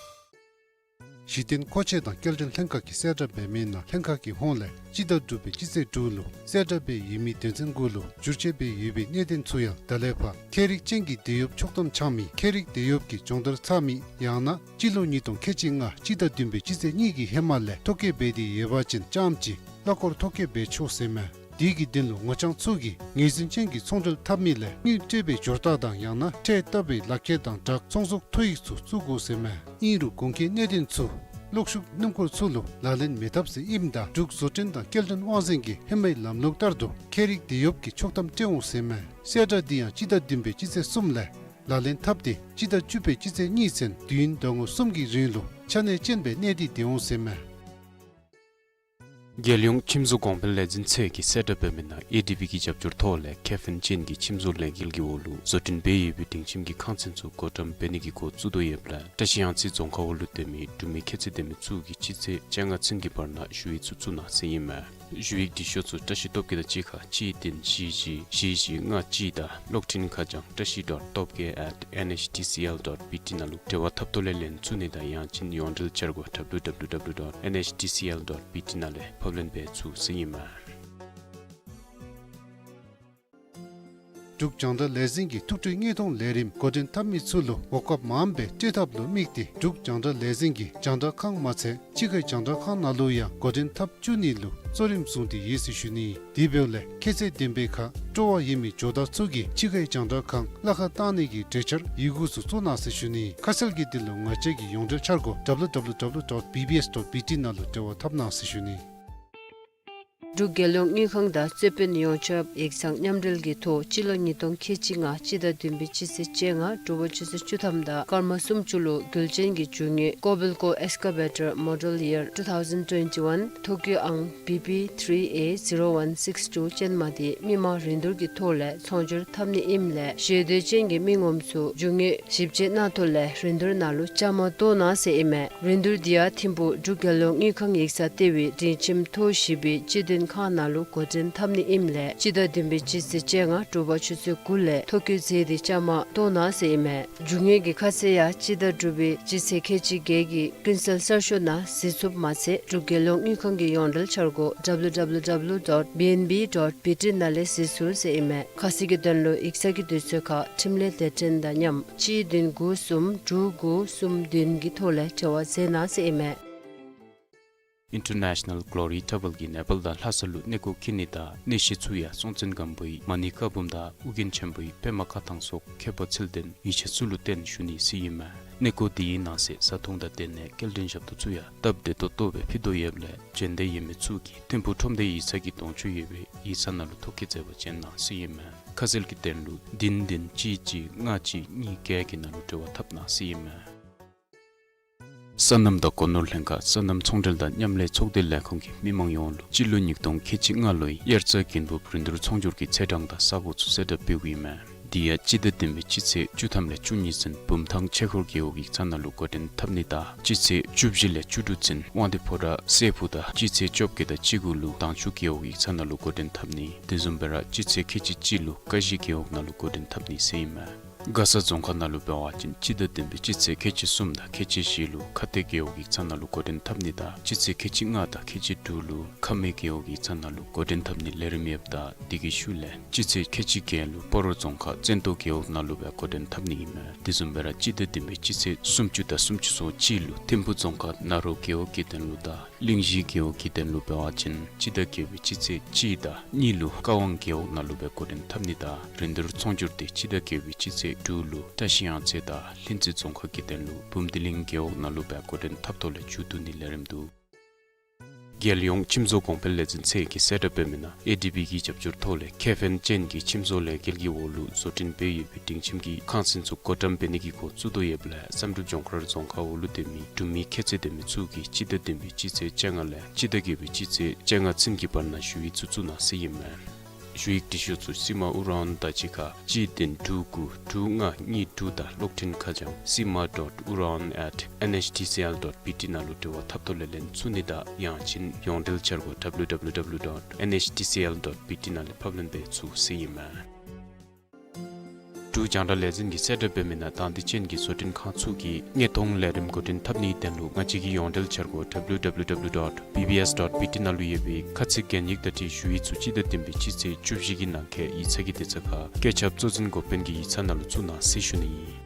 གཞི་རྟེན་མཁོ་ཆས་དང་སྐྱེལ་འདྲེན་ལྷན་ཁག་གིས་གསལ་བསྒྲགས་འབད་མི་ནང་ལྷན་ཁག་གི་ཧོངས་ལས་སྤྱི་ཟླ་དྲུག་པའི་སྤྱི་ཚེས་དྲུག་ལུ་གསལ་བསྒྲགས་འབད་ཡོད་མི་དོན་ཚན་དགུ་ལུ་བསྒྱུར་བཅོས་འབད་ཡོད་པའི་གནད་དོན་ཚུ་ཡང་ད་ལས་ཕར་ཁྱད་རིག་ཅན་གྱི་འདེད་གཡོགཔ་ཕྱོགས་བསྡོམས་འཆང་མི་ཁྱད་རིག་འདེད་གཡོགཔ་གི་སྦྱོང་བརྡར་ཚར་མི་ཡང་ན་སྤྱི་ལོ་ཉིས་སྟོང་ཁལ་གཅིག་ལྔ་སྤྱི་ཟླ་བདུན་པའི་སྤྱི་ཚེས་གཉིས་ཀྱི་ཧེ་མ་ལས་ཐོ་བཀོད་འབད་དེ་ཡོད་པ་ཅིན་རྐྱངམ་གཅིག་གླ་འཁོར་ཐོ་བཀོད་འབད་ཆོག་ཟེར་མས། དེ་གི་དོན་ལུ་ངོ་རྐྱང་ཚུ་གིས་ངོས་འཛིན་ཅན་གྱི་ཚོང་འབྲེལ་འཐབ་མི་ལས་དངུལ་སྤྲོད་པའི་སྦྱོར་རྟགས་དང་ཡང་ན་ཁྲལ་བཏབ་པའི་ལག་ཁྱེར་དང་སྦྲགས་ཚོང་ཟོག་ཐོ་ཡིག་ཚུ་བཙུགས་དགོ་ཟེར་མས། ཨིན་རུང་གོང་གི་གནད་དོན་ཚུ་གློག་ཤུགས་སྣུམ་འཁོར་ཚུ་ལུ་ལག་ལེན་མི་འཐབ་ཟེར་ཨིནམ་ད་འབྲུག་བཟོ་སྐྲུན་དང་སྐྱེལ་འདྲེན་དབང་འཛིན་གྱིས་ཧེ་མའི་ལམ་ལུགས་ལྟར་དུ་ཁྱད་རིག་འདེད་གཡོགཔ་གི་ཕྱོགས་བསྡོམས་སྤྲོད་འོང་ཟེར་མས། གསལ་བསྒྲགས་འདི་ཡང་སྤྱི་ཟླ་བདུན་པའི་སྤྱི་ཚེས་གསུམ་ལས་ལག་ལེན་འཐབ་སྟེ་སྤྱི་ཟླ་བཅུ་པའི་སྤྱི་ཚེས་གཉིས་ཚུན་དུས་ཡུན་ཟླ་ངོ་གསུམ་གྱི་རིང་ལུ་ཆ་གནས་ཅན་སྦེ་གནས་ཏེ་སྡོད་འོང་ཟེར་མས། རྒྱལ་ཡོངས་ཁྱིམ་བཟོ་གོང་འཕེལ་ལས་འཛིན་ཚད་ཀྱིས་གསལ་བསྒྲགས་འབད་མི་ནང་ཨེ་ཌི་བི་གི་རྒྱབ་སྐྱོར་ཐོག་ལས་ཁེ་ཕན་ཅན་གྱི་ཁྱིམ་བཟོ་ལས་འགུལ་གྱི་འོག་ལུ་བཟོ་སྐྲུན་འབད་ཡོད་པའི་སྒྲིང་ཁྱིམ་གྱི་ཁང་ཚན་ཚུ་བགོ་བཀྲམ་འབད་ནི་གི་འགོ་བཙུགས་དོ་ཡོདཔ་ལས་བཀྲ་ཤིས་གཡང་རྩེ་རྫོང་ཁག་འོག་ལུ་སྡོད་མི་འབྲུག་མི་ཁྱད་ཚད་ལྡན་མི་ཚུ་གིས་སྤྱི་ཚེས་བཅོ་ལྔ་ཚུན་གྱི་བར་ན་ཞུ་ཡིག་ཚུ་བཙུགས་གནང་ཟེར་ཨིན་མས། ཞུ་ཡིག་འབྲི་ཤོག་ཚུ་བཀྲ་ཤིས་སྟོབས་རྒྱས་དང་གཅིག་ཁར་གཅིག་བདུན་བཞི་བཞི་བཞི་བཞི་ལྔ་གཅིག་དང་གློག་འཕྲིན་ཁ་བྱང་བཀྲ་ཤིས་dot top gear at N H T C L dot B T ནང་ལུ་འབྲེལ་བ་འཐབ་ཐོག་ལས་ལེན་ཚུགས་ནི་དང་ཡང་ཅིན་ཡོངས་འབྲེལ་འཆར་སྒོ་W W W dot N H T C L dot B T ནང་ལས་ཕབ་ལེན་འབད་ཚུགས་ཟེར་ཨིན་མས། འབྲུག་རྒྱང་བསྒྲགས་ལས་འཛིན་གྱིས་ཐུགས་སྤྲོའི་དངོས་མཐོང་ལས་རིམ་འགོ་འདྲེན་འཐབ་མི་ཚུ་ལུ་གོ་སྐབས་མངམ་སྦེ་སྤྲོད་ཐབས་ལུ་དམིགས་ཏེ་འབྲུག་རྒྱང་བསྒྲགས་ལས་འཛིན་གྱིས་རྒྱང་བསྒྲགས་ཁང་མ་ཚད་ཕྱི་ཁའི་རྒྱང་བསྒྲགས་ཁང་ནང་ལུ་ཡང་འགོ་འདྲེན་འཐབ་བཅུག་ནི་ལུ་གཙོ་རིམ་བཟུང་སྟེ་ཡོད་ཟེར་ཞུ་ནི། དེ་འབདཝ་ལས་ཁྱད་ཚད་ལྡན་པའི་ཁར་སྤྲོ་བ་ཡོད་མི་ཇོ་བདག་ཚུ་གིས་ཕྱི་ཁའི་རྒྱང་བསྒྲགས་ཁང་གླ་ཁར་བཏང་ནི་གི་གྲོས་འཆར་ཡི་གུ་ཚུ་བཙུགས་གནང་ཟེར་ཞུ་ནི། ཁ་གསལ་གྱི་དོན་ལུ་ང་བཅས་ཀྱི་ཡོངས་འབྲེལ་འཆར་སྒོ་W W W dot B B S dot B T ནང་ལུ་འབྲེལ་བ་འཐབ་གནང་ཟེར་ཞུ་ནི། འབྲུག་རྒྱལ་ཡོངས་དངུལ་ཁང་དང་རྩོད་དཔོན་ཡོངས་ཁྱབ་ཡིག་ཚང་མཉམ་འབྲེལ་གྱི་ཐོག་སྤྱི་ལོ་ཉིས་སྟོང་ཁལ་གཅིག་ལྔ་སྤྱི་ཟླ་བདུན་པའི་སྤྱི་ཚེས་བཅོ་ལྔ་དྲོ་པ་ཆུ་ཚོད་བཅུ་ཐམ་དང་སྐར་མ་སུམ་ཅུ་ལུ་རྒྱུན་ལྡན་གྱི་རྒྱུ་དངོས་Kobelco Excavator Model Year two thousand twenty-one ཐོ་བཀོད་ཨང་B P three A zero one six two ཅན་མ་དེ་མི་མང་རིན་བསྡུར་གྱི་ཐོག་ལས་ཚོང་སྒྱུར་འཐབ་ནི་ཨིནམ་ལས་ཞེ་འདོད་ཅན་གྱི་མི་ངོམ་ཚུ་རྒྱུ་དངོས་ཞིབ་དཔྱད་གནང་ཐོག་ལས་རིན་བསྡུར་ནང་ལུ་བཅའ་མར་གཏོགས་གནང་ཟེར་ཨིན་མས། རིན་བསྡུར་འདི་ཡང་ཐིམ་ཕུག་འབྲུག་རྒྱལ་ཡོངས་དངུལ་ཁང་ཡིག་ཚང་ལྟེ་བའི་སྒྲིང་ཁྱིམ་ཐོག་བཞི་པའི་སྤྱི་མདུན་ ཁང་ནང་ལུ་འགོ་འདྲེན་འཐབ་ནི་ཨིནམ་ལས་སྤྱི་ཟླ་བདུན་པའི་སྤྱི་ཚེས་བཅོ་ལྔ་དྲོ་པ་ཆུ་ཚོད་དགུ་ལས་ཐོ་བཀོད་མཛད་དེ་བཅའ་མར་གཏོགས་གནང་ཟེར་ཨིན་མས། རྒྱུ་དངོས་ཀྱི་ཁ་གསལ་ཡང་སྤྱི་ཟླ་དྲུག་པའི་སྤྱི་ཚེས་ཁལ་གཅིག་བརྒྱད་ཀྱི་ཀུན་གསལ་གསར་ཤོག་ནང་གཟིགས་ཚུགསཔ་མ་ཚད་འབྲུག་རྒྱལ་ཡོངས་དངུལ་ཁང་གི་ཡོངས་འབྲེལ་འཆར་སྒོ་W W W dot B N B dot B T ནང་ལས་གཟིགས་ཚུགས་ཟེར་ཨིན་མས། ཁ་གསལ་གྱི་དོན་ལུ་ཡིག་ཚང་གི་དུས་ཚོད་ཁར་འཕྲིན་ལས་སྡེ་ཕྲན་དང་མཉམ་གཅིག་བདུན་དགུ་གསུམ་དྲུག་དགུ་གསུམ་བདུན་གྱི་ཐོག་ལས་འབྲེལ་བ་མཛད་གནང་ཟེར་ཨིན་མས། International Glory Travel གིས་ནེ་པཱལ་དང་ལྷ་ས་ལུ་གནས་སྐོར་འཁྱིད་ནི་དང་གནས་གཞི་ཚུ་ཡང་སྲོང་བཙན་སྒམ་པོའི་མ་ཎི་བཀའ་འབུམ་དང་ཨོ་རྒྱན་ཆེན་པོའི་པདྨ་བཀའ་ཐང་སོགས་ཁྱད་པར་ཚུལ་ལྡན་ཡིག་ཆ་ཚུ་ལུ་བརྟེན་ཞུ་ནི་ཟེར་ཨིན་མས། གནས་སྐོར་འདི་གི་ནང་གསེས་བཟའ་འཐུང་དང་སྡོད་གནས་སྐྱེལ་འདྲེན་ཞབས་ཏོག་ཚུ་ཡང་སྟབས་བདེ་ཏོག་ཏོ་སྦེ་ཕུལ་དོ་ཡོདཔ་ལས་བྱོན་འདོད་ཡོད་མི་ཚུ་གིས་ཐིམ་ཕུག་ཁྲོམ་སྡེ་ཡིག་ཚང་གི་གདོང་ཅུང་ཡོད་པའི་ཡིག་ཚང་ནང་ལུ་ཐོ་བཀོད་མཛད་པར་བྱོན་གནང་ཟེར་ཨིན་མས། ཁ་གསལ་གྱི་དོན་ལུ་བདུན་བདུན་གཅིག་གཅིག་ལྔ་གཅིག་གཉིས་བརྒྱད་ཀྱི་ནང་ལུ་འབྲེལ་བ་འཐབ་གནང་ཟེར་ཨིན་མས། སོ་ནམ་དང་སྒོ་ནོར་ལྷན་ཁག་སོ་ནམ་ཚོང་འབྲེལ་དང་མཉམ་ལས་ཚོགས་སྡེ་ལས་ཁུངས་ཀྱིས་མི་མང་ཡོངས་ལུ་སྤྱི་ལོ་ཉིས་སྟོང་ཁལ་གཅིག་ལྔ་ལོའི་དབྱར་རྩྭ་དགུན་འབུབ་རིན་བསྡུར་ཚོང་སྒྱུར་གྱི་ཚེས་གྲངས་དང་ས་གོ་ཚུ་གསལ་བསྒྲགས་འབདཝ་ཨིན་མས། དེ་ཡང་སྤྱི་ཟླ་བདུན་པའི་སྤྱི་ཚེས་བཅུ་ཐམ་ལས་བཅུ་གཉིས་ཚུན་བུམ་ཐང་ཆོས་འཁོར་རྒེད་འོག་ཡིག་ཚང་ནང་ལུ་འགོ་འདྲེན་འཐབ་ནི་དང་སྤྱི་ཚེས་བཅུ་བཞི་ལས་བཅུ་དྲུག་ཚུན་དབང་འདུས་ཕོ་བྲང་སྲས་ཕུག་དང་སྤྱི་ཚེས་བཅོ་བརྒྱད་དང་བཅུ་དགུ་ལུ་དྭངས་ཆུ་རྒེད་འོག་ཡིག་ཚང་ནང་ལུ་འགོ་འདྲེན་འཐབ་ནི། དེ་བཟུམ་སྦེ་ར་སྤྱི་ཚེས་ཁལ་གཅིག་གཅིག་ལུ་ཀ་གཞི་རྒེད་འོག་ནང་ལུ་འགོ་འདྲེན་འཐབ་ནི་ཟེར་ཨིན་མས། མགར་ས་རྫོང་ཁག་ནང་ལུ་འབད་བ་ཅིན་སྤྱི་ཟླ་བདུན་པའི་སྤྱི་ཚེས་ཁལ་གཅིག་གསུམ་དང་ཁལ་གཅིག་བཞི་ལུ་ཁ་གཏད་རྒེད་འོག་ཡིག་ཚང་ནང་ལུ་འགོ་འདྲེན་འཐབ་ནི་དང་སྤྱི་ཚེས་ཁལ་གཅིག་ལྔ་དང་ཁལ་གཅིག་དྲུག་ལུ་ཁ་སྨད་རྒེད་འོག་ཡིག་ཚང་ནང་ལུ་འགོ་འདྲེན་འཐབ་ནི་ལས་རིམ་ཡོདཔ་ད་དེ་གི་ཤུལ་ལས་སྤྱི་ཚེས་ཁལ་གཅིག་བརྒྱད་ལུ་སྤ་རོ་རྫོང་ཁག་བཙན་ཏོ་རྒེད་འོག་ནང་ལུ་སྦེ་འགོ་འདྲེན་འཐབ་ནི་ཨིན་མས། དེ་བཟུམ་སྦེ་ར་སྤྱི་ཟླ་བདུན་པའི་སྤྱི་ཚེས་སུམ་ཅུ་དང་སུམ་ཅུ་སོ་གཅིག་ལུ་ཐིམ་ཕུ་རྫོང་ཁག་ན་རོ་རྒེད་འོག་གི་དོན་ལུ་དང་གླིང་བཞི་རྒེད་འོག་གི་དོན་ལུ་འབད་བ་ཅིན་སྤྱི་ཟླ་བརྒྱད་པའི་སྤྱི་ཚེས་གཅིག་དང་གཉིས་ལུ་ཀ་ཝང་རྒེད་འོག་ནང་ལུ་སྦེ་འགོ་འདྲེན་འཐབ་ནི་དང་རིན་བསྡུར་ཚོང་སྒྱུར་དེ་སྤྱི་ཟླ་བརྒྱད་པའི་སྤྱི་ཚེས་དྲུག་ལུ་བཀྲ་ཤིས་གཡང་རྩེ་དང་ལྷུན་རྩེ་རྫོང་ཁག་གི་དོན་ལུ་བུམ་སྡེ་གླིང་རྒེད་འོག་ནང་ལུ་སྦེ་འགོ་འདྲེན་འཐབ་ཐོག་ལས་མཇུག་བསྡུ་ནི་ལས་རིམ་འདུག། རྒྱལ་ཡོངས་ཁྱིམ་བཟོ་གོང་འཕེལ་ལས་འཛིན་ཚད་ཀྱིས་གསལ་བསྒྲགས་འབད་མི་ནང་ཨེ་ཌི་བི་གི་རྒྱབ་སྐྱོར་ཐོག་ལས་ཁེ་ཕན་ཅན་གྱི་ཁྱིམ་བཟོ་ལས་འགུལ་གྱི་འོག་ལུ་བཟོ་སྐྲུན་འབད་ཡོད་པའི་སྒྲིང་ཁྱིམ་གྱི་ཁང་ཚན་ཚུ་བགོ་བཀྲམ་འབད་ནི་གི་འགོ་བཙུགས་དོ་ཡོདཔ་ལས་བསམ་གྲུབ་ལྗོངས་མཁར་རྫོང་ཁག་འོག་ལུ་སྡོད་མི་འབྲུག་མི་ཁྱད་ཚད་ལྡན་མི་ཚུ་གིས་སྤྱི་ཟླ་བདུན་པའི་སྤྱི་ཚེས་བཅོ་ལྔ་ལས་སྤྱི་ཟླ་བརྒྱད་པའི་སྤྱི་ཚེས་བཅོ་ལྔ་ཚུན་གྱི་བར་ན་ཞུ་ཡིག་ཚུ་བཙུགས་གནང་ཟེར་ཨིན་མས། ཞུ་ཡིག་འབྲི་ཤོག་ཚུ་སི་མ་ཨུ་ར་ཨན་དང་གཅིག་ཁར་གཅིག་བདུན་དྲུག་དགུ་དྲུག་ལྔ་གཉིས་དྲུག་དང་གློག་འཕྲིན་ཁ་བྱང་sima dot uraon at N H T C L dot B T ནང་ལུ་འབྲེལ་བ་འཐབ་ཐོག་ལས་ལེན་ཚུགས་ནི་དང་ཡང་ཅིན་ཡོངས་འབྲེལ་འཆར་སྒོ་W W W dot N H T C L dot B T ནང་ལས་ཕབ་ལེན་འབད་ཚུགས་ཟེར་ཨིན་མས། འབྲུག་རྒྱང་བསྒྲགས་ལས་འཛིན་གྱིས་གསལ་བསྒྲགས་འབད་མི་ནང་དང་འདོད་ཅན་གྱི་བཟོ་སྐྲུན་ཁང་ཚུ་གིས་དངོས་མཐོང་ལས་རིམ་འགོ་འདྲེན་འཐབ་ནིའི་དོན་ལུ་ང་བཅས་ཀྱི་ཡོངས་འབྲེལ་འཆར་སྒོ་W W W dot B B S dot B T ནང་ལུ་ཡོད་པའི་ཁ་ཚིག་གན་ཡིག་དང་འཁྲིལ་ཞུ་ཡིག་ཚུ་སྤྱི་ཟླ་བདུན་པའི་སྤྱི་ཚེས་བཅུ་བཞི་གི་ནང་འཁོད་ཡིག་ཚང་གི་དེ་ཚ་ཁར་བཀོད་ཁྱབ་གཙོ་འཛིན་འགོ་དཔོན་གྱི་ཡིག་ཚང་ནང་ལུ་བཙུགས་གནང་ཟེར་ཞུ་ནི་ཨིན།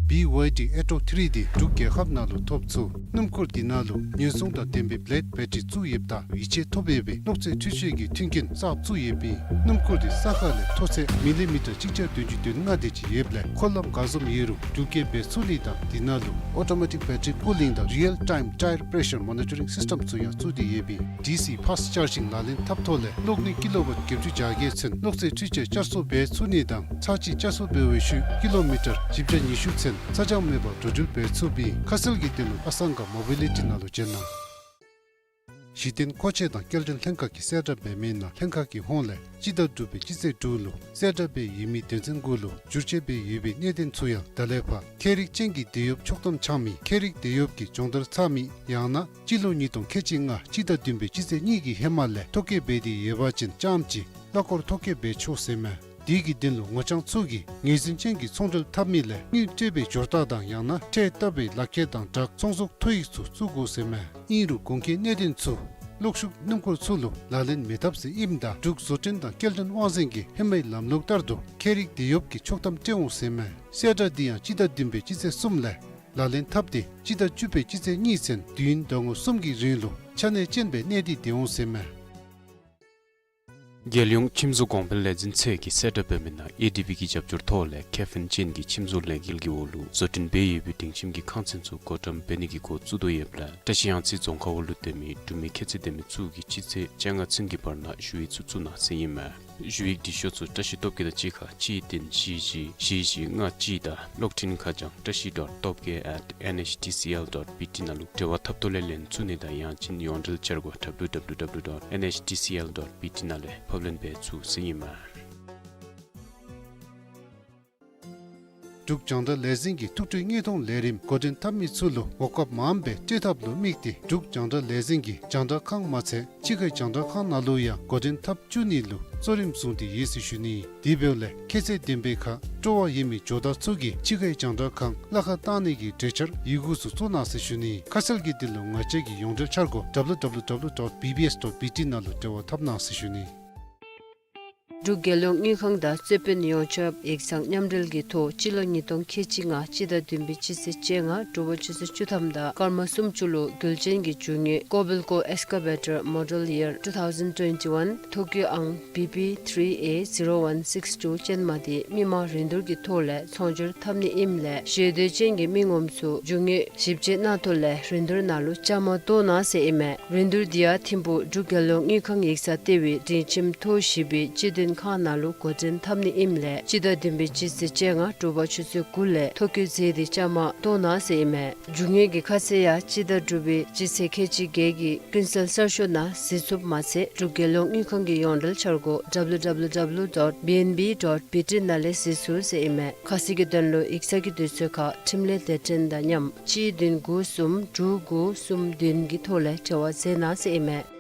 B Y D Atto three འདི་འབྲུག་རྒྱལ་ཁབ་ནང་ལུ་ཐོབ་ཚུགས། སྣུམ་འཁོར་འདི་ནང་ལུ་ཉེན་སྲུང་དང་ལྡན་པའི་བླེཌ་བེ་ཊི་རི་བཙུགས་ཡོདཔ་ད་ཡིད་ཆེས་ཐོབ་ཡོད་པའི་གློག་རྫས་འཕྲུལ་ཆས་ཀྱི་མཐུན་རྐྱེན་གསརཔ་བཙུགས་ཡོདཔ་ཨིན། སྣུམ་འཁོར་འདི་ས་ཁ་ལས་མཐོ་ཚད་མི་ལི་མི་ཊར་གཅིག་བརྒྱ་བདུན་ཅུ་དོན་ལྔ་དེ་ཅིག་ཡོདཔ་ལས་འཁོར་ལམ་ག་བཟུམ་ཡོད་རུང་འགྲུལ་སྐྱེལ་འབད་ཚུགས་ནི་དང་འདི་ནང་ལུ་ཨོ་ཊོ་མེ་ཊིཀ་བེ་ཊི་རི་ཀུ་ལིང་དང་རི་ཡལ་ཊའིམ་ཊའེར་པེ་རེ་ཤར་མོ་ནི་ཊ་རིང་སིསི་ཊེམ་ཚུ་ཡང་བཙུགས་ཏེ་ཡོདཔ་ཨིན། ཌི་སི་ཕཱསཊ་ཅར་ཇིང་ལག་ལེན་འཐབ་ཐོག་ལས་གློག་ནུས་ཀི་ལོ་ཝཊ་བརྒྱད་ཅུ་གྱ་བརྒྱད་ཚུན་གློག་རྫས་འཕྲུལ་ཆས་བསྐྱར་གསོ་འབད་ཚུགས་ནི་དང་ཚར་གཅིག་བསྐྱར་གསོ་འབད་བའི་ཤུལ་ཀི་ལོ་མི་ཊར་བཞི་བརྒྱ་ཉི་ཤུ་ཚུན་ཚ་གྱང་མེད་པར་འགྲོ་འགྲུལ་འབད་ཚུགསཔ་ཨིན། ཁ་གསལ་གྱི་དོན་ལུ་ཨ་སང་ག་མོ་བི་ལི་ཊི་ནང་ལུ་བྱོན་གནང་། གཞི་རྟེན་མཁོ་ཆས་དང་སྐྱེལ་འདྲེན་ལྷན་ཁག་གིས་གསལ་བསྒྲགས་འབད་མི་ནང་ལྷན་ཁག་གི་ཧོངས་ལས་སྤྱི་ཟླ་དྲུག་པའི་སྤྱི་ཚེས་དྲུག་ལུ་གསལ་བསྒྲགས་འབད་ཡོད་མི་དོན་ཚན་དགུ་ལུ་བསྒྱུར་བཅོས་འབད་ཡོད་པའི་གནད་དོན་ཚུ་ཡང་ད་ལས་ཕར་ཁྱད་རིག་ཅན་གྱི་འདེད་གཡོགཔ་ཆོག་ཐམ་འཆང་མི་ཁྱད་རིག་འདེད་གཡོགཔ་གི་སྦྱོང་བརྡར་ཚར་མི་ཡང་ན་སྤྱི་ལོ་ཉིས་སྟོང་ཁལ་གཅིག་ལྔ་སྤྱི་ཟླ་བདུན་པའི་སྤྱི་ཚེས་གཉིས་ཀྱི་ཧེ་མ་ལས་ཐོ་བཀོད་འབད་དེ་ཡོད་པ་ཅིན་རྐྱངམ་གཅིག་གླ་འཁོར་ཐོ་བཀོད་འབད་ཆོག་ཟེར་མས། དེ་གི་དོན་ལུ་ངོ་རྐྱང་ཚུ་གིས་ངོས་འཛིན་ཅན་གྱི་ཚོང་འབྲེལ་འཐབ་མི་ལས་དངུལ་སྤྲོད་པའི་འབྱོར་རྟགས་དང་ཡང་ན་ཁྲལ་བཏབ་པའི་ལག་ཁྱེར་དང་སྦྲགས་ཚོང་ཟོག་ཐོ་ཡིག་ཚུ་བཙུགས་དགོ་ཟེར་མས། ཨིན་རུང་གོང་གི་གནད་དོན་ཚུ་གློག་ཤུགས་སྣུམ་འཁོར་ཚུ་ལུ་ལག་ལེན་མི་འཐབ་ཟེར་ཨིནམ་ད་འབྲུག་བཟོ་སྐྲུན་དང་སྐྱེལ་འདྲེན་དབང་འཛིན་གྱིས་ཧེ་མའི་ལམ་ལུགས་ལྟར་དུ་ཁྱད་རིག་འདེད་གཡོགཔ་གི་ཆོག་ཐམ་སྤྲོད་འོང་ཟེར་མས། གསལ་བསྒྲགས་འདི་ཡང་སྤྱི་ཟླ་བདུན་པའི་སྤྱི་ཚེས་གསུམ་ལས་ལག་ལེན་འཐབ་སྟེ་སྤྱི་ཟླ་བཅུ་པའི་སྤྱི་ཚེས་གཉིས་ཚུན་དུས་ཡུན་ཟླ་ངོ་གསུམ་གྱི་རིང་ལུ་ཆ་གནས་ཅན་སྦེ་གནས་ཏེ་སྡོད་འོང་ཟེར་མས། རྒྱལ་ཡོངས་ཁྱིམ་བཟོ་གོང་འཕེལ་ལས་འཛིན་ཚད་ཀྱིས་གསལ་བསྒྲགས་འབད་མི་ནང་ཨེ་ཌི་བི་གི་རྒྱབ་སྐྱོར་ཐོག་ལས་ཁེ་ཕན་ཅན་གྱི་ཁྱིམ་བཟོ་ལས་འགུལ་གྱི་འོག་ལུ་བཟོ་སྐྲུན་འབད་ཡོད་པའི་སྒྲིང་ཁྱིམ་གྱི་ཁང་ཚན་ཚུ་བགོ་བཀྲམ་འབད་ནི་གི་འགོ་བཙུགས་དོ་ཡོདཔ་ལས་བཀྲ་ཤིས་གཡང་རྩེ་རྫོང་ཁག་འོག་ལུ་སྡོད་མི་འབྲུག་མི་ཁྱད་ཚད་ལྡན་མི་ཚུ་གིས་སྤྱི་ཚེས་བཅོ་ལྔ་ཚུན་གྱི་བར་ན་ཞུ་ཡིག་ཚུ་བཙུགས་གནང་ཟེར་ཨིན་མས། ཞུ་ཡིག་འབྲི་ཤོག་ཚུ་བཀྲ་ཤིས་སྟོབས་རྒྱས་དང་གཅིག་ཁར་གཅིག་བདུན་བཞི་བཞི་བཞི་བཞི་ལྔ་གཅིག་དང་གློག་འཕྲིན་ཁ་བྱང་བཀྲ་ཤིས་dot top K at N H T C L dot B T ནང་ལུ་འབྲེལ་བ་འཐབ་ཐོག་ལས་ལེན་ཚུགས་ནི་དང་ཡང་ཅིན་ཡོངས་འབྲེལ་འཆར་སྒོ་W W W dot N H T C L dot B T ནང་ལས་ཕབ་ལེན་འབད་ཚུགས་ཟེར་ཨིན་མས། འབྲུག་རྒྱང་བསྒྲགས་ལས་འཛིན་གྱིས་ཐུགས་སྤྲོའི་དངོས་མཐོང་ལས་རིམ་འགོ་འདྲེན་འཐབ་མི་ཚུ་ལུ་འོང་སྐབས་མངམ་སྦེ་བཀྲིས་ཐབས་ལུ་དམིགས་ཏེ་འབྲུག་རྒྱང་བསྒྲགས་ལས་འཛིན་གྱི་རྒྱང་བསྒྲགས་ཁང་མ་ཚད་ཕྱི་ཁའི་རྒྱང་བསྒྲགས་ཁང་ནང་ལུ་ཡང་འགོ་འདྲེན་འཐབ་བཅུག་ནི་ལུ་གཙོ་རིམ་བཟུང་སྟེ་ཡོད་ཟེར་ཞུ་ནི། དེ་འབདཝ་ལས་ཁྱད་ཚད་ལྡན་པའི་ཁར་སྤྲོ་བ་ཡོད་མི་ཇོ་བདག་ཚུ་གིས་ཕྱི་ཁའི་རྒྱང་བསྒྲགས་ཁང་གླ་ཁར་བཏང་ནི་གི་གྲོས་འཆར་ཡི་གུ་ཚུ་བཙུགས་གནང་ཟེར་ཞུ་ནི། ཁ་གསལ་གྱི་དོན་ལུ་ང་བཅས་ཀྱི་ཡོངས་འབྲེལ་འཆར་སྒོ་W W W dot B B S dot B T ནང་ལུ་འབྲེལ་བ་འཐབ་གནང་ཟེར་ཞུ་ནི། འབྲུག་རྒྱལ་ཡོངས་དངུལ་ཁང་དང་རྩོད་དཔོན་ཡོངས་ཁྱབ་ཡིག་ཚང་མཉམ་འབྲེལ་གྱི་ཐོག་སྤྱི་ལོ་ཉིས་སྟོང་ཁལ་གཅིག་ལྔ་སྤྱི་ཟླ་བདུན་པའི་སྤྱི་ཚེས་བཅོ་ལྔ་དྲོ་པ་ཆུ་ཚོད་བཅུ་ཐམ་དང་སྐར་མ་སུམ་ཅུ་ལུ་རྒྱུ་ཅན་གྱི་རྒྱུ་དངོས་Kobelco Excavator Model Year two thousand twenty-one ཐོ་བཀོད་ཨང་B P three A zero one six two ཅན་མ་དེ་མི་མང་རིན་བསྡུར་གྱི་ཐོག་ལས་ཚོང་སྒྱུར་འཐབ་ནི་ཨིནམ་ལས་ཞེ་འདོད་ཅན་གྱི་མི་ངོམ་ཚུ་རྒྱུ་དངོས་ཞིབ་དཔྱད་གནང་ཐོག་ལས་རིན་བསྡུར་ནང་ལུ་བཅའ་མར་གཏོགས་གནང་ཟེར་ཨིན་མས། རིན་བསྡུར་འདི་ཡང་ཐིམ་ཕུག་འབྲུག་རྒྱལ་ཡོངས་དངུལ་ཁང་ཡིག་ཚང་ལྟེ་བའི་སྒྲིང་ཁྱིམ་ཐོག་བཞི་པའི་སྤྱི་མཐུན་ཁང་ནང་ལུ་འགོ་འདྲེན་འཐབ་ནི་ཨིནམ་ལས་སྤྱི་ཟླ་བདུན་པའི་སྤྱི་ཚེས་བཅོ་ལྔ་དྲོ་པ་ཆུ་ཚོད་དགུ་ལས་ཐོ་བཀོད་མཛད་དེ་བཅའ་མར་གཏོགས་གནང་ཟེར་ཨིན་མས། རྒྱུ་དངོས་ཀྱི་ཁ་གསལ་ཡང་སྤྱི་ཟླ་དྲུག་པའི་སྤྱི་ཚེས་ཁལ་གཅིག་བརྒྱད་ཀྱི་ཀུན་གསལ་གསར་ཤོག་ནང་གཟིགས་ཚུགསཔ་མ་ཚད་འབྲུག་རྒྱལ་ཡོངས་དངུལ་ཁང་གི་ཡོངས་འབྲེལ་འཆར་སྒོ W W W dot B N B dot B T ནང་ལས་གཟིགས་ཚུགས་ཟེར་ཨིན་མས། ཁ་གསལ་གྱི་དོན་ལུ་ཡིག་ཚང་གི་དུས་ཚོད་ཁར་འཕྲིན་ལས་སྡེ་ཚན་དང་མཉམ་གཅིག་བདུན་དགུ་གསུམ་དྲུག་དགུ་གསུམ་བདུན་གྱི་ཐོག་ལས་འབྲེལ་བ་མཛད་གནང་ཟེར་ཨིན་མས།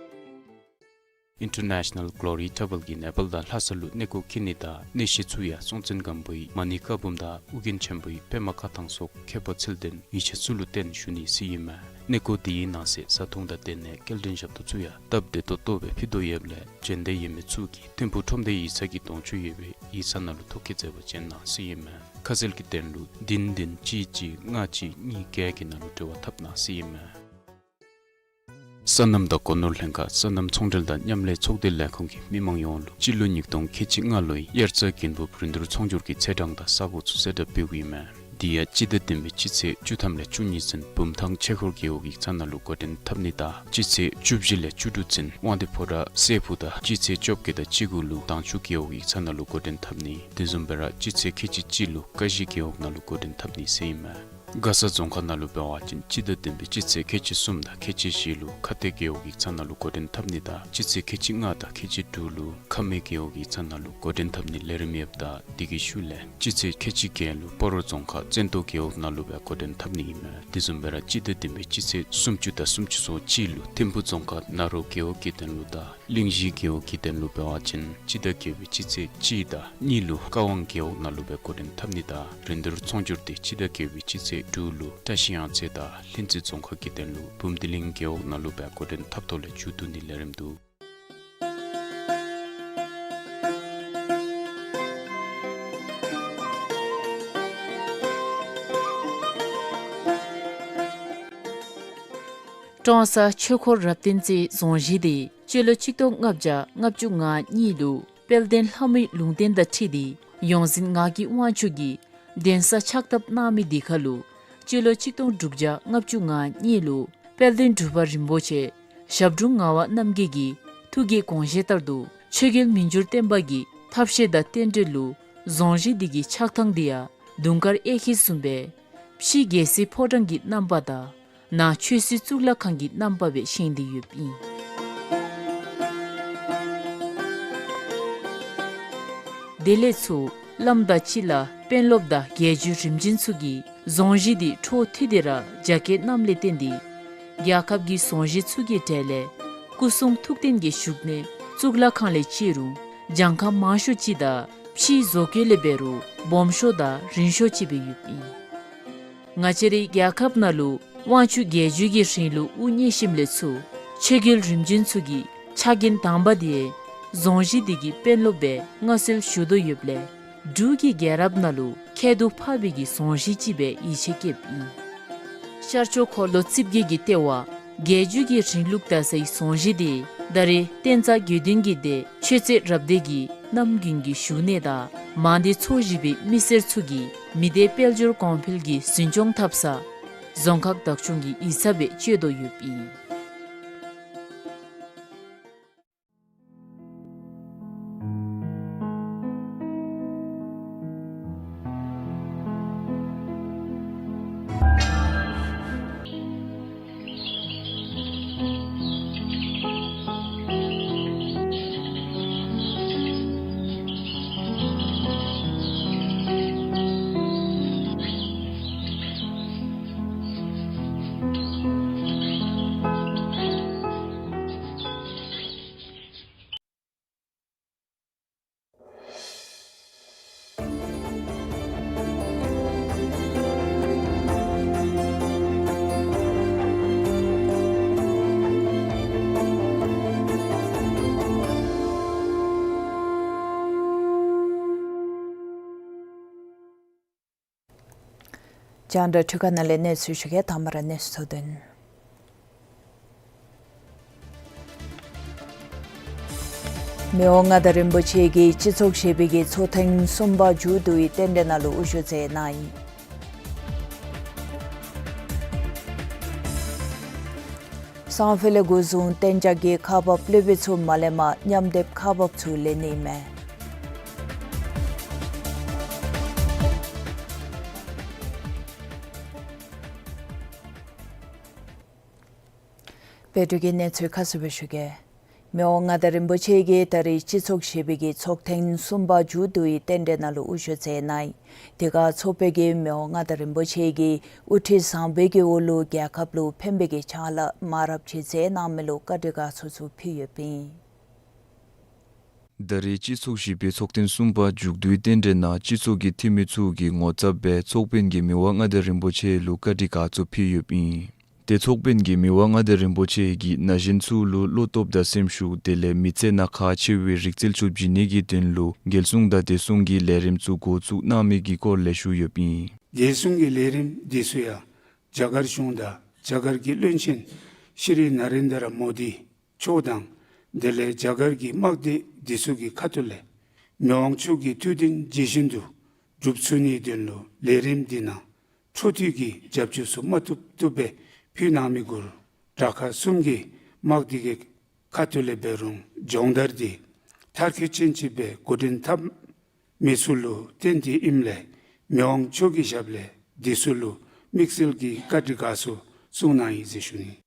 International Glory Travel གིས་ནེ་པཱལ་དང་ལྷ་ས་ལུ་གནས་སྐོར་འཁྱིད་ནི་དང་གནས་གཞི་ཚུ་ཡང་སྲོང་བཙན་སྒམ་པོའི་མ་ཎི་བཀའ་འབུམ་དང་ཨོ་རྒྱན་ཆེན་པོའི་པདྨ་བཀའ་ཐང་སོགས་ཁྱད་པར་ཚད་ལྡན་ཡིད་ཆེས་ཚུ་ལུ་བརྟེན་ཞུ་ནི་ཟེར་ཨིན་མས། གནས་སྐོར་དེའི་ནང་གསེས་བཟའ་འཐུང་དང་སྡོད་གནས་སྐྱེལ་འདྲེན་ཞབས་ཏོག་ཚུ་ཡང་སྟབས་བདེ་ཏོག་ཏོ་སྦེ་ཕུལ་དོ་ཡོདཔ་ལས་འབྱོན་འདོད་ཡོད་མི་ཚུ་གིས་ཐིམ་ཕུག་ཁྲོམ་སྡེ་ཡིག་ཚང་གི་གདོང་ཅུ་ཡོད་པའི་ཡིག་ཚང་ནང་ལུ་ཐོ་བཀོད་མཛད་པར་བྱོན་གནང་ཟེར་ཨིན་མས། ཁ་གསལ་གྱི་དོན་ལུ་བདུན་བདུན་གཅིག་གཅིག་ལྔ་གཅིག་གཉིས་བརྒྱད་ཀྱི་ནང་ལུ་འབྲེལ་བ་འཐབ་གནང་ཟེར་ཨིན་མས། སོ་ནམ་དང་སྒོ་ནོར་ལྷན་ཁག་སོ་ནམ་ཚོང་འབྲེལ་དང་མཉམ་ལས་ཚོགས་སྡེ་ལས་ཁུངས་ཀྱིས་མི་མང་ཡོངས་ལུ་སྤྱི་ལོ་ཉིས་སྟོང་ཁལ་གཅིག་ལྔ་ལོའི་དབྱར་རྩྭ་དགུན་འབུབ་རིན་བསྡུར་ཚོང་སྒྱུར་གྱི་ཚེས་གྲངས་དང་ས་གོ་ཚུ་གསལ་བསྒྲགས་འབདཝ་ཨིན་མས། དེ་ཡང་སྤྱི་ཟླ་བདུན་པའི་སྤྱི་ཚེས་བཅུ་ཐམ་ལས་བཅུ་གཉིས་ཚུན་བུམ་ཐང་ཆོས་འཁོར་རྒེད་འོག་ཡིག་ཚང་ནང་ལུ་འགོ་འདྲེན་འཐབ་ནི་དང་སྤྱི་ཚེས་བཅུ་བཞི་ལས་བཅུ་དྲུག་ཚུན་དབང་འདུས་ཕོ་བྲང་སྲས་ཕུག་དང་སྤྱི་ཚེས་བཅོ་བརྒྱད་དང་བཅུ་དགུ་ལུ་དྭངས་ཆུ་རྒེད་འོག་ཡིག་ཚང་ནང་ལུ་འགོ་འདྲེན་འཐབ་ནི། དེ་བཟུམ་སྦེ་ར་སྤྱི་ཚེས་ཁལ་གཅིག་གཅིག་ལུ་ཀ་གཞི་རྒེད་འོག་ནང་ལུ་འགོ་འདྲེན་འཐབ་ནི་ཟེར་ཨིན་མས། མགར་ས་རྫོང་ཁག་ནང་ལུ་འབད་བ་ཅིན་སྤྱི་ཟླ་བདུན་པའི་སྤྱི་ཚེས་ཁལ་གཅིག་གསུམ་དང་ཁལ་གཅིག་བཞི་ལུ་ཁ་གཏད་རྒེད་འོག་ཡིག་ཚང་ནང་ལུ་འགོ་འདྲེན་འཐབ་ནི་དང་སྤྱི་ཚེས་ཁལ་གཅིག་ལྔ་དང་ཁལ་གཅིག་དྲུག་ལུ་ཁ་སྨད་རྒེད་འོག་ཡིག་ཚང་ནང་ལུ་འགོ་འདྲེན་འཐབ་ནི་ལས་རིམ་ཡོདཔ་ད་དེ་གི་ཤུལ་ལས་སྤྱི་ཚེས་ཁལ་གཅིག་བརྒྱད་ལུ་སྤ་རོ་རྫོང་ཁག་བཙན་ཏོ་རྒེད་འོག་ནང་ལུ་སྦེ་འགོ་འདྲེན་འཐབ་ནི་ཨིན་མས། དེ་བཟུམ་སྦེ་ར་སྤྱི་ཟླ་བདུན་པའི་སྤྱི་ཚེས་སུམ་ཅུ་དང་སུམ་ཅུ་སོ་གཅིག་ལུ་ཐིམ་ཕུག་རྫོང་ཁག་ན་རོ་རྒེད་འོག་གི་དོན་ལུ་དང་གླིང་བཞི་རྒེད་འོག་གི་དོན་ལུ་འབད་བ་ཅིན་སྤྱི་ཟླ་བརྒྱད་པའི་སྤྱི་ཚེས་གཅིག་དང་གཉིས་ལུ་ཀ་ཝང་རྒེད་འོག་ནང་ལུ་སྦེ་འགོ་འདྲེན་འཐབ་ནི་དང་རིན་བསྡུར་ཚོང་སྒྱུར་དེ་སྤྱི་ཟླ་བརྒྱད་པའི་སྤྱི་ཚེས་དྲུག་ལུ་བཀྲ་ཤིས་གཡང་རྩེ་དང་ལྷུན་རྩེ་རྫོང་ཁག་གི་དོན་ལུ་བུམ་སྡེ་གླིང་རྒེད་འོག་ནང་ལུ་སྦེ་འགོ་འདྲེན་འཐབ་ཐོག་ལས་མཇུག་བསྡུ་ནི་ལས་རིམ་འདུག། ཀྲོང་གསར་ཆོས་འཁོར་རབ་བརྟན་རྩེའི་རྫོང་གཞི་དེ་སྤྱི་ལོ་ཆིག་སྟོང་ལྔ་བརྒྱ་ལྔ་བཅུ་ང་གཉིས་ལུ་དཔལ་ལྡན་ལྷ་མོའི་ལུང་བསྟན་དང་འཁྲིལ་ཏེ་ཡོངས་འཛིན་ངག་གི་དབང་ཕྱུག་གིས་གདན་ས་ཕྱག་བཏབ་གནང་མི་དེ་ཁར་ལུ་སྤྱི་ལོ་ཆིག་སྟོང་དྲུག་བརྒྱ་ལྔ་བཅུ་ང་གཉིས་ལུ་དཔལ་ལྡན་འབྲུག་པ་རིན་པོ་ཆེ་ཞབས་དྲུང་ངག་དབང་རྣམ་རྒྱལ་གྱི་ཐུགས་ཀྱི་དགོངས་བཞེད་ལྟར་དུ་ཆོས་རྒྱལ་མི་འགྱུར་བརྟན་པ་གི་ཐབས་ཤེས་དང་རྟེན་འབྲེལ་ལུ་རྫོང་གཞི་འདི་གི་ཆགས་ཐངས་འདི་ཡང་དུང་དཀར་གཡས་འཁྱིལ་བཟུམ་སྦེ་ཕྱི་རྒྱལ་སྲིད་ཕོ་བྲང་གི་རྣམ་པ་དང་ནང་ཆོས་སྲིད་གཙུག་ལག་ཁང་གི་རྣམ་པ་སྦེ་བཞེངས་ཏེ་ཡོདཔ་ཨིན། དེ་ལས་ཚུར་བླམ་དང་སྤྱི་བླ་དཔོན་སློབ་དང་རྒྱལ་བརྒྱུད་རིམ་བྱོན་ཚུ་གིས་རྫོང་གཞི་འདི་འཕྲོ་མཐུད་དེ་ར་རྒྱ་བསྐྱེད་གནངམ་ལས་བརྟེན་ཏེ་རྒྱལ་ཁབ་ཀྱི་རྫོང་གཞི་ཚུ་གི་གྲས་ལས་སྐུ་གསུང་ཐུགས་རྟེན་གྱི་བཞུགས་གནས་གཙུག་ལག་ཁང་ལས་བརྩི་རུང་གྱངས་ཁ་མང་ཤོས་ཅིག་དང་ཕྱིའི་བཟོ་བཀོད་ལས་འབད་རུང་སྦོམ་ཤོས་དང་རིང་ཤོས་ཅིག་སྦེ་ཡོདཔ་ཨིན། ང་བཅས་རའི་རྒྱལ་ཁབ་ནང་ལུ་དབང་ཕྱུག་རྒྱལ་བརྒྱུད་ཀྱི་རིང་ལུགས་དབུ་བརྙེས་ཞིནམ་ལས་ཚུར་ཆོས་རྒྱལ་རིམ་བྱོན་ཚུ་གི་ཕྱག་འགན་དང་པ་དེ་རྫོང་གཞི་འདི་གི་དཔོན་སློབ་སྦེ་མངའ་གསོལ་ཞུ་དོ་ཡོདཔ་ལས་འབྲུག་གི་རྒྱལ་རབས་ནང་ལུ་ཁྱད་དུ་འཕགས་པའི་གི་རྫོང་གཞི་ཅིག་སྦེ་ཡིད་ཆེས་བསྐྱེདཔ་ཨིན། ཤར་ཕྱོགས་འཁོར་ལོ་རྩིབས་བརྒྱད་ཀྱི་ལྟེ་བ་རྒྱལ་བརྒྱུད་ཀྱི་རིང་ལུགས་དར་སའི་རྫོང་གཞི་དེ་ད་རེས་བསྟན་རྩ་དགེ་འདུན་གྱི་སྡེ་ཆོས་རྩེ་རབ་སྡེ་གི་རྣམ་རྒྱུན་གྱི་བཞུགས་གནས་དང་མང་སྡེ་ཚོ་བཞི་པའི་མི་སེར་ཚུ་གིས་མི་སྡེ་དཔལ་འབྱོར་གོང་འཕེལ་གྱི་འཛིན་སྐྱོང་འཐབ་ས་རྫོང་ཁག་བདག་སྐྱོང་གི་ཡིག་ཚང་སྦེ་སྤྱོད་དོ་ཡོདཔ་ཨིན། རྒྱང་བསྒྲགས་འཕྲུལ་ཁང་ནང་ལས་གནས་ཚུལ་ཞུ་གེ། དང་པ་ར་གནས་ཚུལ་ཚུ་དོན། མི་དབང་མངའ་བདག་རིན་པོ་ཆེ་གིས་སྤྱི་ཚོགས་བཞི་པའི་གི་ཚོགས་ཐེངས་གསུམ་པ་མཇུག་བསྡུ་བའི་རྟེན་འབྲེལ་ནང་ལུ་དབུ་བཞུགས་མཛད་གནང་ཡི། སང་ཕོད་ལས་འགོ་བཟུང་གཏན་འཇགས་ཀྱི་ཁག་འབགཔ་སློབ་དཔོན་ཚུ་མ་ལེནམ་མཉམ་སྡེབ་ཁག་འབགཔ་ཚུ་ལེན་ནི་ཨིན་མས། དཔལ་འབྱོར་གྱི་གནས་ཚུལ་ཁ་གསལ་སྦེ་ཞུ་གེ། མི་དབང་མངའ་བདག་རིན་པོ་ཆེ་གིས་ད་རིས་སྤྱི་ཚོགས་བཞི་པའི་གི་ཚོགས་ཐེངས་གསུམ་པ་མཇུག་བསྡུ་བའི་རྟེན་འབྲེལ་ནང་ལུ་དབུ་བཞུགས་མཛད་གནང་ཡི། དེ་ཁར་ཚོགས་དཔོན་གྱིས་མི་དབང་མངའ་བདག་རིན་པོ་ཆེ་གི་དབུ་ཁྲིད་བཟང་པོའི་གི་འོག་ལུ་རྒྱལ་ཁབ་ལུ་ཕན་པའི་གི་ཕྱག་ལཱ་མང་རབས་ཅིག་མཛད་གནང་མི་ལུ་བཀའ་དྲིན་དགའ་ཚོར་ཚུ་ཕུལ་ཡོདཔ་ཨིན། ད་རིས་སྤྱི་ཚོགས་བཞི་པའི་ཚོགས་ཐེངས་གསུམ་པ་མཇུག་བསྡུའི་རྟེན་འབྲེལ་ནང་སྤྱི་ཚོགས་ཀྱི་འཐུས་མི་ཚུ་གི་ངོ་ཚབ་སྦེ་ཚོགས་དཔོན་གྱིས་མི་དབང་མངའ་བདག་རིན་པོ་ཆེ་ལུ་བཀའ་དྲིན་དགའ་ཚོར་ཕུལ་ཡོདཔ་ཨིན། ཏེ་ཚོགས་དཔོན་གྱིས་མི་དབང་མངའ་བདག་རིན་པོ་ཆེ་གིས་ན་གཞོན་ཚུ་ལུ་བློ་སྟོབས་དང་སེམས་ཤུགས་དེ་ལས་མི་ཚེ་ནང་ཁག་ཆེ་བའི་རིག་རྩལ་ཚུ་བྱིན་ནི་གི་དོན་ལུ་རྒྱལ་སྲུང་དང་བདེ་སྲུང་གི་ལས་རིམ་ཚུ་འགོ་བཙུགས་གནང་མི་གི་སྐོར་ལས་ཞུ་ཡོདཔ་ཨིན། རྒྱལ་སྲུང་གི་ལས་རིམ་འདི་ཚུ་ཡང་རྒྱ་གར་གཞུང་དང་རྒྱ་གར་གྱི་བློན་ཆེན་ཤྲི་ན་རེན་དྲ་མོ་དི་མཆོག་དང་དེ་ལས་རྒྱ་གར་གྱི་དམག་སྡེ་འདི་ཚུ་གི་ཁ་ཐུག་ལས་མི་དབང་མཆོག་གི་ཐུགས་འདུན་ཇི་བཞིན་དུ་འགྲུབ་ཚུགས་ནིའི་དོན་ལུ་ལས་རིམ་འདི་ནང་འཕྲོ་མཐུད་ཀྱི་རྒྱབ་སྐྱོར་ཚུ་མ་ཐུབ་ཐུབ་སྦེ་ཕུལ་གནང་མི་གུ་དྲག་ཁག་གསུམ་གྱི་དམག་སྡེ་གི་ཁ་ཐུག་ལས་འབད་རུང་སྦྱོང་བརྡར་འདི་མཐར་འཁྱོལ་ཅན་ཅིག་སྦེ་འགོ་འདྲེན་འཐབ་མི་ཚུ་ལུ་བརྟེན་ཏེ་ཨིནམ་ལས་མི་དབང་མཆོག་གི་ཞབས་ལས་འདི་ཚུ་ལུ་དམིགས་བསལ་གྱི་བཀའ་དྲིན་དགའ་ཚོར་གསུངས་གནང་ཡི་ཟེར་ཞུ་ནི།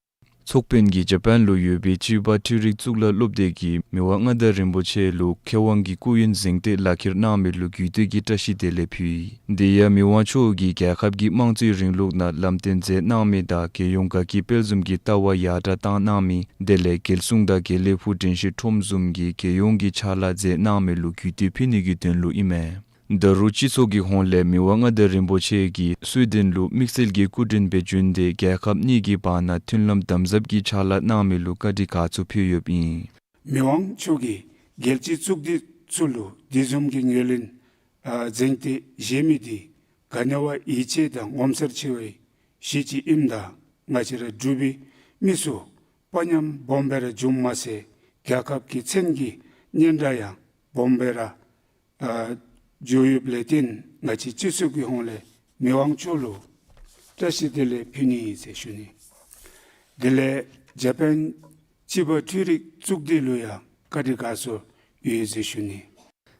ཚོགས་དཔོན་གྱིས་ཇ་པཱན་ལུ་ཡོད་པའི་ཅི་བ་འཕྲུལ་རིག་གཙུག་ལག་སློབ་སྡེ་གིས་མི་དབང་མངའ་བདག་རིན་པོ་ཆེ་ལུ་མཁས་དབང་གི་སྐུ་ཡོན་གཟེངས་བསྟོད་ལག་ཁྱེར་གནང་མི་ལུ་གུས་བཏུད་ཀྱི་བཀྲ་ཤིས་བདེ་ལེགས་ཕུལ་ཡི། དེ་ཡང་མི་དབང་མཆོག་གིས་རྒྱལ་ཁབ་ཀྱི་དམངས་གཙོའི་རིང་ལུགས་ནང་ལམ་སྟོན་མཛད་གནང་མི་དང་རྒྱལ་ཡོངས་དགའ་སྐྱིད་དཔལ་འཛོམས་ཀྱི་ལྟ་བ་ཡར་དྲག་བཏང་གནང་མི་དེ་ལས་རྒྱལ་སྲུང་དང་དགེ་ལེགས་ཕུག་དྲན་ཤེས་ཁྲོམ་བཟུམ་གྱི་རྒྱལ་ཡོངས་ཀྱི་ཕྱག་ལཱ་མཛད་གནང་མི་ལུ་གུས་བཏུད་ཕུལ་ནི་གི་དོན་ལུ་ཨིན་མས། ད་རུང་སྤྱི་ཚོགས་ཀྱི་ཧོངས་ལས་མི་དབང་མངའ་བདག་རིན་པོ་ཆེ་གིས་སུའེ་ཌེན་ལུ་དམིགས་བསལ་གྱི་སྐུ་མགྲོན་སྦེ་བྱོན་ཏེ་རྒྱལ་ཁབ་གཉིས་ཀྱི་བར་ན་མཐུན་ལམ་དམ་ཟབ་ཀྱི་ཕྱག་ལཱ་གནང་མི་ལུ་བཀའ་དྲིན་དགའ་ཚོར་ཕུལ་ཡོདཔ་ཨིན། མི་དབང་མཆོག་གིས་རྒྱལ་སྤྱིའི་གཙུག་སྡེ་ཚུ་ལུ་དེ་བཟུམ་གྱི་ངོས་ལེན་ཨ་གཟེངས་བསྟོད་བཞེས་མི་འདི་ག་ནི་བ་ཡིད་ཆེས་དང་ངོ་མཚར་ཆེ་བའི་གཞི་ཅིག་ཨིནམ་ད་ང་བཅས་ར་འབྲུག་པའི་མི་ཚུ་དཔའ་ཉམས་སྦོམ་སྦེ་ར་བྱུངམ་མ་ཚད་རྒྱལ་ཁབ་ཀྱི་མཚན་གྱི་སྙན་གྲགས་ཡང་སྦོམ་སྦེ་ར་ཨ་འགྱོ་ཡོདཔ་ལས་བརྟེན་ང་བཅས་སྤྱི་ཚོགས་ཀྱི་ཧོངས་ལས་མི་དབང་མཆོག་ལུ་བཀྲ་ཤིས་བདེ་ལེགས་ཕུལ་ནི་ཨིན་ཟེར་ཞུ་ནི། དེ་ལས་ཇ་པཱན་ཅི་བ་འཕྲུལ་རིག་གཙུག་སྡེ་ལུ་ཡང་བཀའ་དྲིན་དགའ་ཚོར་ཡོད་ཟེར་ཞུ་ནི།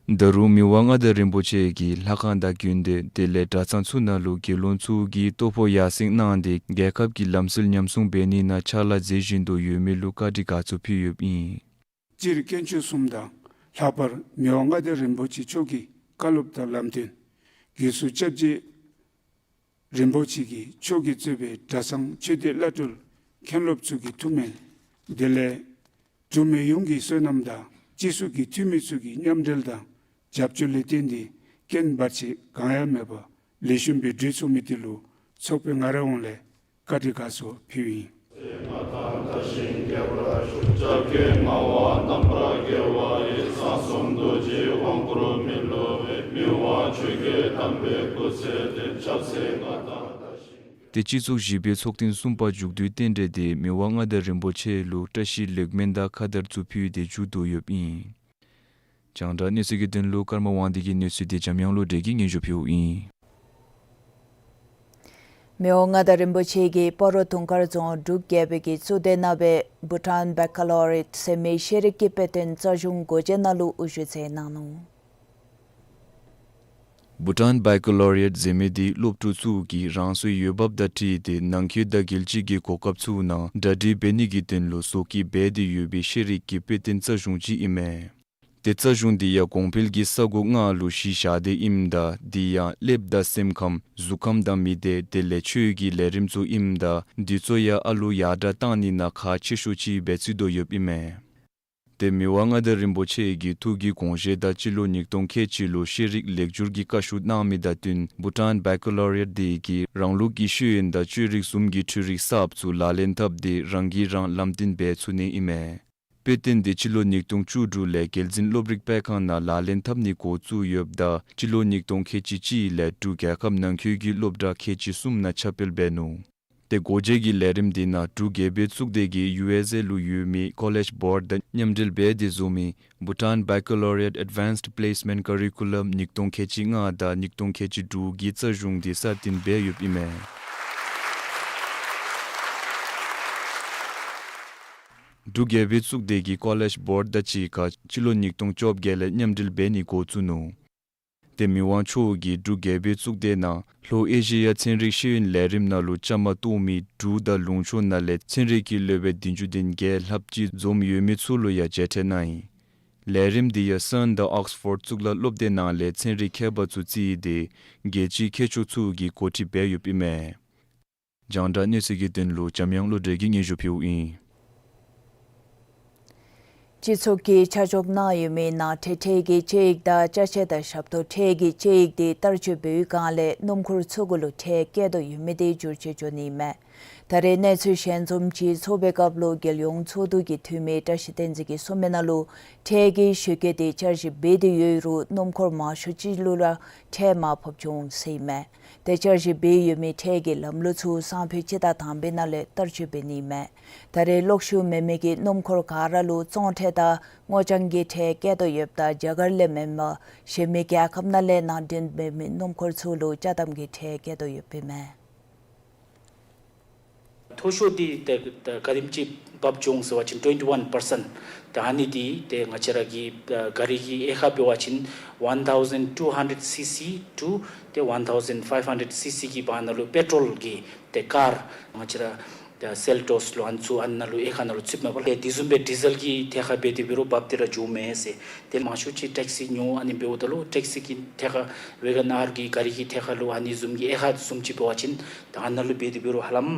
ད་རུང་མི་དབང་མངའ་བདག་རིན་པོ་ཆེ་གིས་ལྷ་ཁང་དང་དགོན་སྡེ་དེ་ལས་གྲྭ་ཚང་ཚུ་ནང་ལུ་དགེ་སློང་ཚུ་གིས་ལྟོ་ཕོགས་ཡར་སེང་གནང་སྟེ་རྒྱལ་ཁབ་ཀྱི་ལམ་སྲོལ་ཉམས་སྲུང་འབད་ནི་ནང་ཕྱག་ལཱ་མཛད་བཞིན་དུ་ཡོད་མི་ལུ་བཀའ་དྲིན་དགའ་ཚོར་ཕུལ་ཡོདཔ་ཨིན། སྤྱིར་དཀོན་མཆོག་གསུམ་དང་ལྷག་པར་མི་དབང་མངའ་བདག་རིན་པོ་ཆེ་མཆོག་གི་བཀའ་སློབ་དང་ལམ་སྟོན། དགེ་ཚུལ་སྐྱབས་རྗེ་རིན་པོ་ཆེ་གིས་མཆོག་གིས་གཙོས་པའི་གྲྭ་ཚང་ཆོས་སྡེ་བླ་སྤྲུལ་མཁན་སློབ་ཚུ་གི་ཐུགས་སྨོན། དེ་ལས་འབྲུག་མི་ཡོངས་ཀྱི་བསོད་ནམས་དང་སྤྱི་ཚོགས་ཀྱི་འཐུས་མི་ཚུ་གི་མཉམ་འབྲེལ་དང་རྒྱབ་སྐྱོར་ལས་བརྟེན་ཏེ་རྐྱེན་བར་ཆད་གང་ཡང་མེད་པར་ལེགས་ཤོམ་སྦེ་འགྲུབ་ཚུགས་མི་དེ་ལུ་ཚོགས་དཔོན་ང་རའི་ཧོངས་ལས་བཀའ་དྲིན་དགའ་ཚོར་ཕུལཝ་ཨིན། ཏེ་སྤྱི་ཚོགས་བཞི་པའི་ཚོགས་ཐེངས་གསུམ་པ་མཇུག་བསྡུའི་རྟེན་འབྲེལ་འདི་མི་དབང་མངའ་བདག་རིན་པོ་ཆེ་ལུ་བཀྲ་ཤིས་ལེགས་སྨོན་དང་ཁ་དར་ཚུ་ཕུལ་ཏེ་མཇུག་བསྡུ་ཡོདཔ་ཨིན། རྒྱང་བསྒྲགས་གནས་ཚུལ་གྱི་དོན་ལུ་ཀརྨ་དབང་འདུས་ཀྱི་གནས་ཚུལ་འདི་འཇམ་དབྱངས་བློ་གྲོས་ཀྱིས་སྙན་ཞུ་ཕུལཝ་ཨིན། མི་དབང་མངའ་བདག་རིན་པོ་ཆེ་གིས་སྤ་རོ་དུང་དཀར་རྫོང་འབྲུག་རྒྱལ་པོའི་གི་གཙུག་སྡེ་ནང་སྦེ་བྷུ་ཊཱན་བེ་ཀ་ལོ་རི་ཡེཊ་ཟེར་མི་ཤེས་རིག་གི་དཔེ་སྟོན་རྩ་གཞུང་སྒོ་འབྱེད་ནང་ལུ་དབུ་བཞུགས་མཛད་གནང་ནུག། བྷུ་ཊཱན་བེ་ཀ་ལོ་རི་ཡེཊ་ཟེར་མི་འདི་སློབ་ཕྲུག་ཚུ་གིས་རང་སོའི་འོས་འབབ་དང་འཁྲིལ་ཏེ་ནང་འཁོད་དང་རྒྱལ་སྤྱི་གི་གོ་སྐབས་ཚུ་ནང་གྲ་སྒྲིག་འབད་ནི་གི་དོན་ལུ་བཟོ་བཀོད་འབད་དེ་ཡོད་པའི་ཤེས་རིག་གི་དཔེ་སྟོན་རྩ་གཞུང་ཅིག་ཨིན་མས། ཏེ་རྩ་གཞུང་འདི་ཡང་གོང་འཕེལ་གྱི་ས་གོ་ལྔ་ལུ་གཞི་བཞག་སྟེ་ཨིནམ་ད་འདི་ཡང་ཀླདཔ་དང་སེམས་ཁམས་གཟུགས་ཁམས་དང་མི་སྡེ་དེ་ལས་ཆོས་ཀྱི་ལས་རིམ་ཚུ་ཨིནམ་ད་འདི་ཚུ་ཡང་ཨ་ལུ་ཡར་དྲག་བཏང་ནི་ནང་ཁག་ཆེ་ཤོས་ཅིག་སྦེ་བརྩི་དོ་ཡོདཔ་ཨིན་མས། ཏེ་མི་དབང་མངའ་བདག་རིན་པོ་ཆེ་གི་ཐུགས་ཀྱི་དགོངས་བཞེད་དང་སྤྱི་ལོ་ཉིས་སྟོང་ཁལ་གཅིག་ལུ་ཤེས་རིག་ལེགས་སྒྱུར་གྱི་བཀའ་ཤོག་གནང་མི་དང་བསྟུན་བྷུ་ཊཱན་བེ་ཀ་ལོ་རི་ཡེཊ་འདི་གིས་རང་ལུགས་ཀྱི་ཤེས་ཡོན་དང་ཆོས་རིག་གསུམ་གྱི་འཕྲུལ་རིག་གསརཔ་ཚུ་ལག་ལེན་འཐབ་སྟེ་རང་གིས་རང་ལམ་སྟོན་འབད་ཚུགས་ནི་ཨིན་མས། དཔེ་སྟོན་འདི་སྤྱི་ལོ་ཉིས་སྟོང་བཅུ་དྲུག་ལས་རྒྱལ་འཛིན་སློབ་རིམ་སྤེལ་ཁང་ནང་ལག་ལེན་འཐབ་ནི་འགོ་བཙུགས་ཡོདཔ་ད་སྤྱི་ལོ་ཉིས་སྟོང་ཁལ་གཅིག་གཅིག་ལས་འབྲུག་རྒྱལ་ཁབ་ནང་འཁོད་ཀྱི་སློབ་གྲྭ་ཁལ་གཅིག་གསུམ་ནང་ཁྱབ་སྤེལ་འབད་ནུག། ཏེ་འགོ་བྱེད་ཀྱི་ལས་རིམ་འདི་ནང་འབྲུག་རྒྱལ་པོའི་གཙུག་སྡེ་གིས་ཡུ་ཨེས་ཨེ་ལུ་ཡོད་མི་ཀོ་ལེཇ་བོརཌ་དང་མཉམ་འབྲེལ་འབད་དེ་བཟོ་མི་Bhutan Baccalaureate Advanced Placement Curriculum ཉིས་སྟོང་ཁལ་གཅིག་ལྔ་དང་ཉིས་སྟོང་ཁལ་གཅིག་དྲུག་གི་རྩ་གཞུང་འདི་སྲ་བརྟན་འབད་ཡོདཔ་ཨིན་མས། འབྲུག་རྒྱལ་པོའི་གཙུག་སྡེ་གིས་ཀོ་ལེཇ་བོརཌ་དང་གཅིག་ཁར་སྤྱི་ལོ་ཉིས་སྟོང་བཅོ་བརྒྱད་ལས་མཉམ་འབྲེལ་འབད་ནི་འགོ་བཙུགས་ནུག། ཏེ་མི་དབང་མཆོག་གིས་འབྲུག་རྒྱལ་པོའི་གཙུག་སྡེ་ནང་ལྷོ་ཨེ་ཤེ་ཡ་ཚན་རིག་ཤེས་ཡོན་ལས་རིམ་ནང་ལུ་བཅའ་མར་གཏོགས་མི་འབྲུག་དང་ལུང་ཕྱོགས་ནང་ལས་ཚན་རིག་གི་སློབ་དཔོན་བདུན་ཅུ་དོན་བརྒྱད་ལྷགཔ་ཅིག་འཛོམས་ཡོད་མི་ཚུ་ལུ་ཡང་མཇལ་ཕྲད་གནང་ཡི། ལས་རིམ་འདི་ཡང་སཱན་དང་ཨོགསི་ཕོརཌ་གཙུག་ལག་སློབ་སྡེ་ནང་ལས་ཚན་རིག་མཁས་པ་ཚུ་བརྩིས་ཏེ་རྒྱལ་སྤྱིའི་མཁས་མཆོག་ཚུ་གིས་གོ་སྒྲིག་འབད་ཡོདཔ་ཨིན་མས། རྒྱང་བསྒྲགས་གནས་ཚུལ་གྱི་དོན་ལུ་འཇམ་དབྱངས་བློ་གྲོས་ཀྱིས་སྙན་ཞུ་ཕུལཝ་ཨིན། སྤྱི་ཚོགས་ཀྱིས་ཆ་འཇོག་གནང་ཡོད་མི་ནང་ཁྲལ་ཁྲལ་གྱི་དཔྱད་ཡིག་དང་ཅ་ཆས་དང་ཞབས་ཏོག་ཁྲལ་གྱི་དཔྱད་ཡིག་དེ་བསྟར་སྤྱོད་འབད་བའི་སྒང་ལས་སྣུམ་འཁོར་ཚུ་གུ་ལུ་ཁྲལ་བཀལ་དོ་ཡོད་མི་དེ་བསྒྱུར་བཅོས་འགྱོ་ནི་མས། ད་རེས་གནས་ཚུལ་ཞལ་འཛོམས་ཅིག་ཚོགས་པའི་སྐབས་ལུ་རྒྱལ་ཡོངས་ཚོགས་འདུ་གི་འཐུས་མི་བཀྲ་ཤིས་བསྟན་འཛིན་གྱིས་གསུངས་མི་ནང་ལུ་ཁྲལ་གྱི་ཞོད་སྐྱོད་དེ་བསྐྱར་ཞིབ་འབད་དེ་ཡོད་རུང་སྣུམ་འཁོར་མང་ཤོས་ཅིག་ལུ་ར་ཁྲལ་མར་ཕབ་འགྱོ་འོང་ཟེར་ཨིན་མས། དེ་བསྐྱར་ཞིབ་འབད་ཡོད་མི་ཁྲལ་གྱི་ལམ་ལུགས་ཚུ་སང་ཕོད་སྤྱི་ཟླ་དང་པའི་ནང་ལས་བསྟར་སྤྱོད་འབད་ནི་མས། ད་རེས་གློག་ཤུགས་མེད་མི་གི་སྣུམ་འཁོར་ག་ར་ལུ་བཙོང་ཁྲལ་དང་སྔོ་ལྗང་གི་ཁྲལ་བཀལ་དོ་ཡོདཔ་ད་རྒྱ་གར་ལས་མེན་པར་གཞན་མི་རྒྱལ་ཁབ་ནང་ལས་ནང་འདྲེན་འབད་མི་སྣུམ་འཁོར་ཚུ་ལུ་ཅ་དམ་གྱི་ཁྲལ་བཀལ་དོ་ཡོདཔ་ཨིན་མས། མཐོ་ཤོས་འདི་ཏེ་ཏེ་ག་དེམ་ཅིག་འབབ་འགྱོ་འོང་ཟེར་བ་ཅིན་ཊུ་ཝེན་ཊི་ཝན་པར་སེནཊི། ཏེ་ཨ་ནི་འདི་ཏེ་ང་བཅས་ར་གི་ཨ་གཱ་རི་གི་དབྱེ་ཁག་འབད་བ་ཅིན་ཝན་ཐའུ་ཟེན་ཊུ་ཧན་ཌེཌ་སི་སི་ཊུ་ཏེ་ཝན་ཐའུ་ཟེན་ཕའིབ་ཧན་ཌེཌ་སི་སི་གི་བར་ན་ལུ་པེ་ཊོལ་གྱི་ཏེ་ཀར་ང་བཅས་ར་ཏེ་སེལ་ཊོས་ལུ་ཨ་ནི་ཚུ་ཨ་ནཱ་ལུ་དབྱེ་ཁག་ནང་ལུ་ཚུདཔ་མས་པ་ལགས། ཏེ་དེ་བཟུམ་སྦེ་ཌི་ཟེལ་གྱི་ཐད་ཁར་འབད་དེ་འབད་རུང་འབབ་སྟེ་ར་འགྱོཝ་མས་ཟེར། ཏེ་མང་ཤོས་ཅིག་ཊེག་སི་ཉོ་ཨ་ནི་འབདཝ་ད་ལུ་ཊེག་སི་གི་ཐད་ཁར་ཝེ་གཱན་ཨར་གྱི་གཱ་རི་གི་ཐད་ཁར་ལུ་ཨ་ནི་བཟུམ་གྱི་དབྱེ་ཁག་བཟུམ་ཅིག་འབད་བ་ཅིན་ད་ཨ་ནཱ་ལུ་འབད་དེ་འབད་རུང་ཧ་ལམ་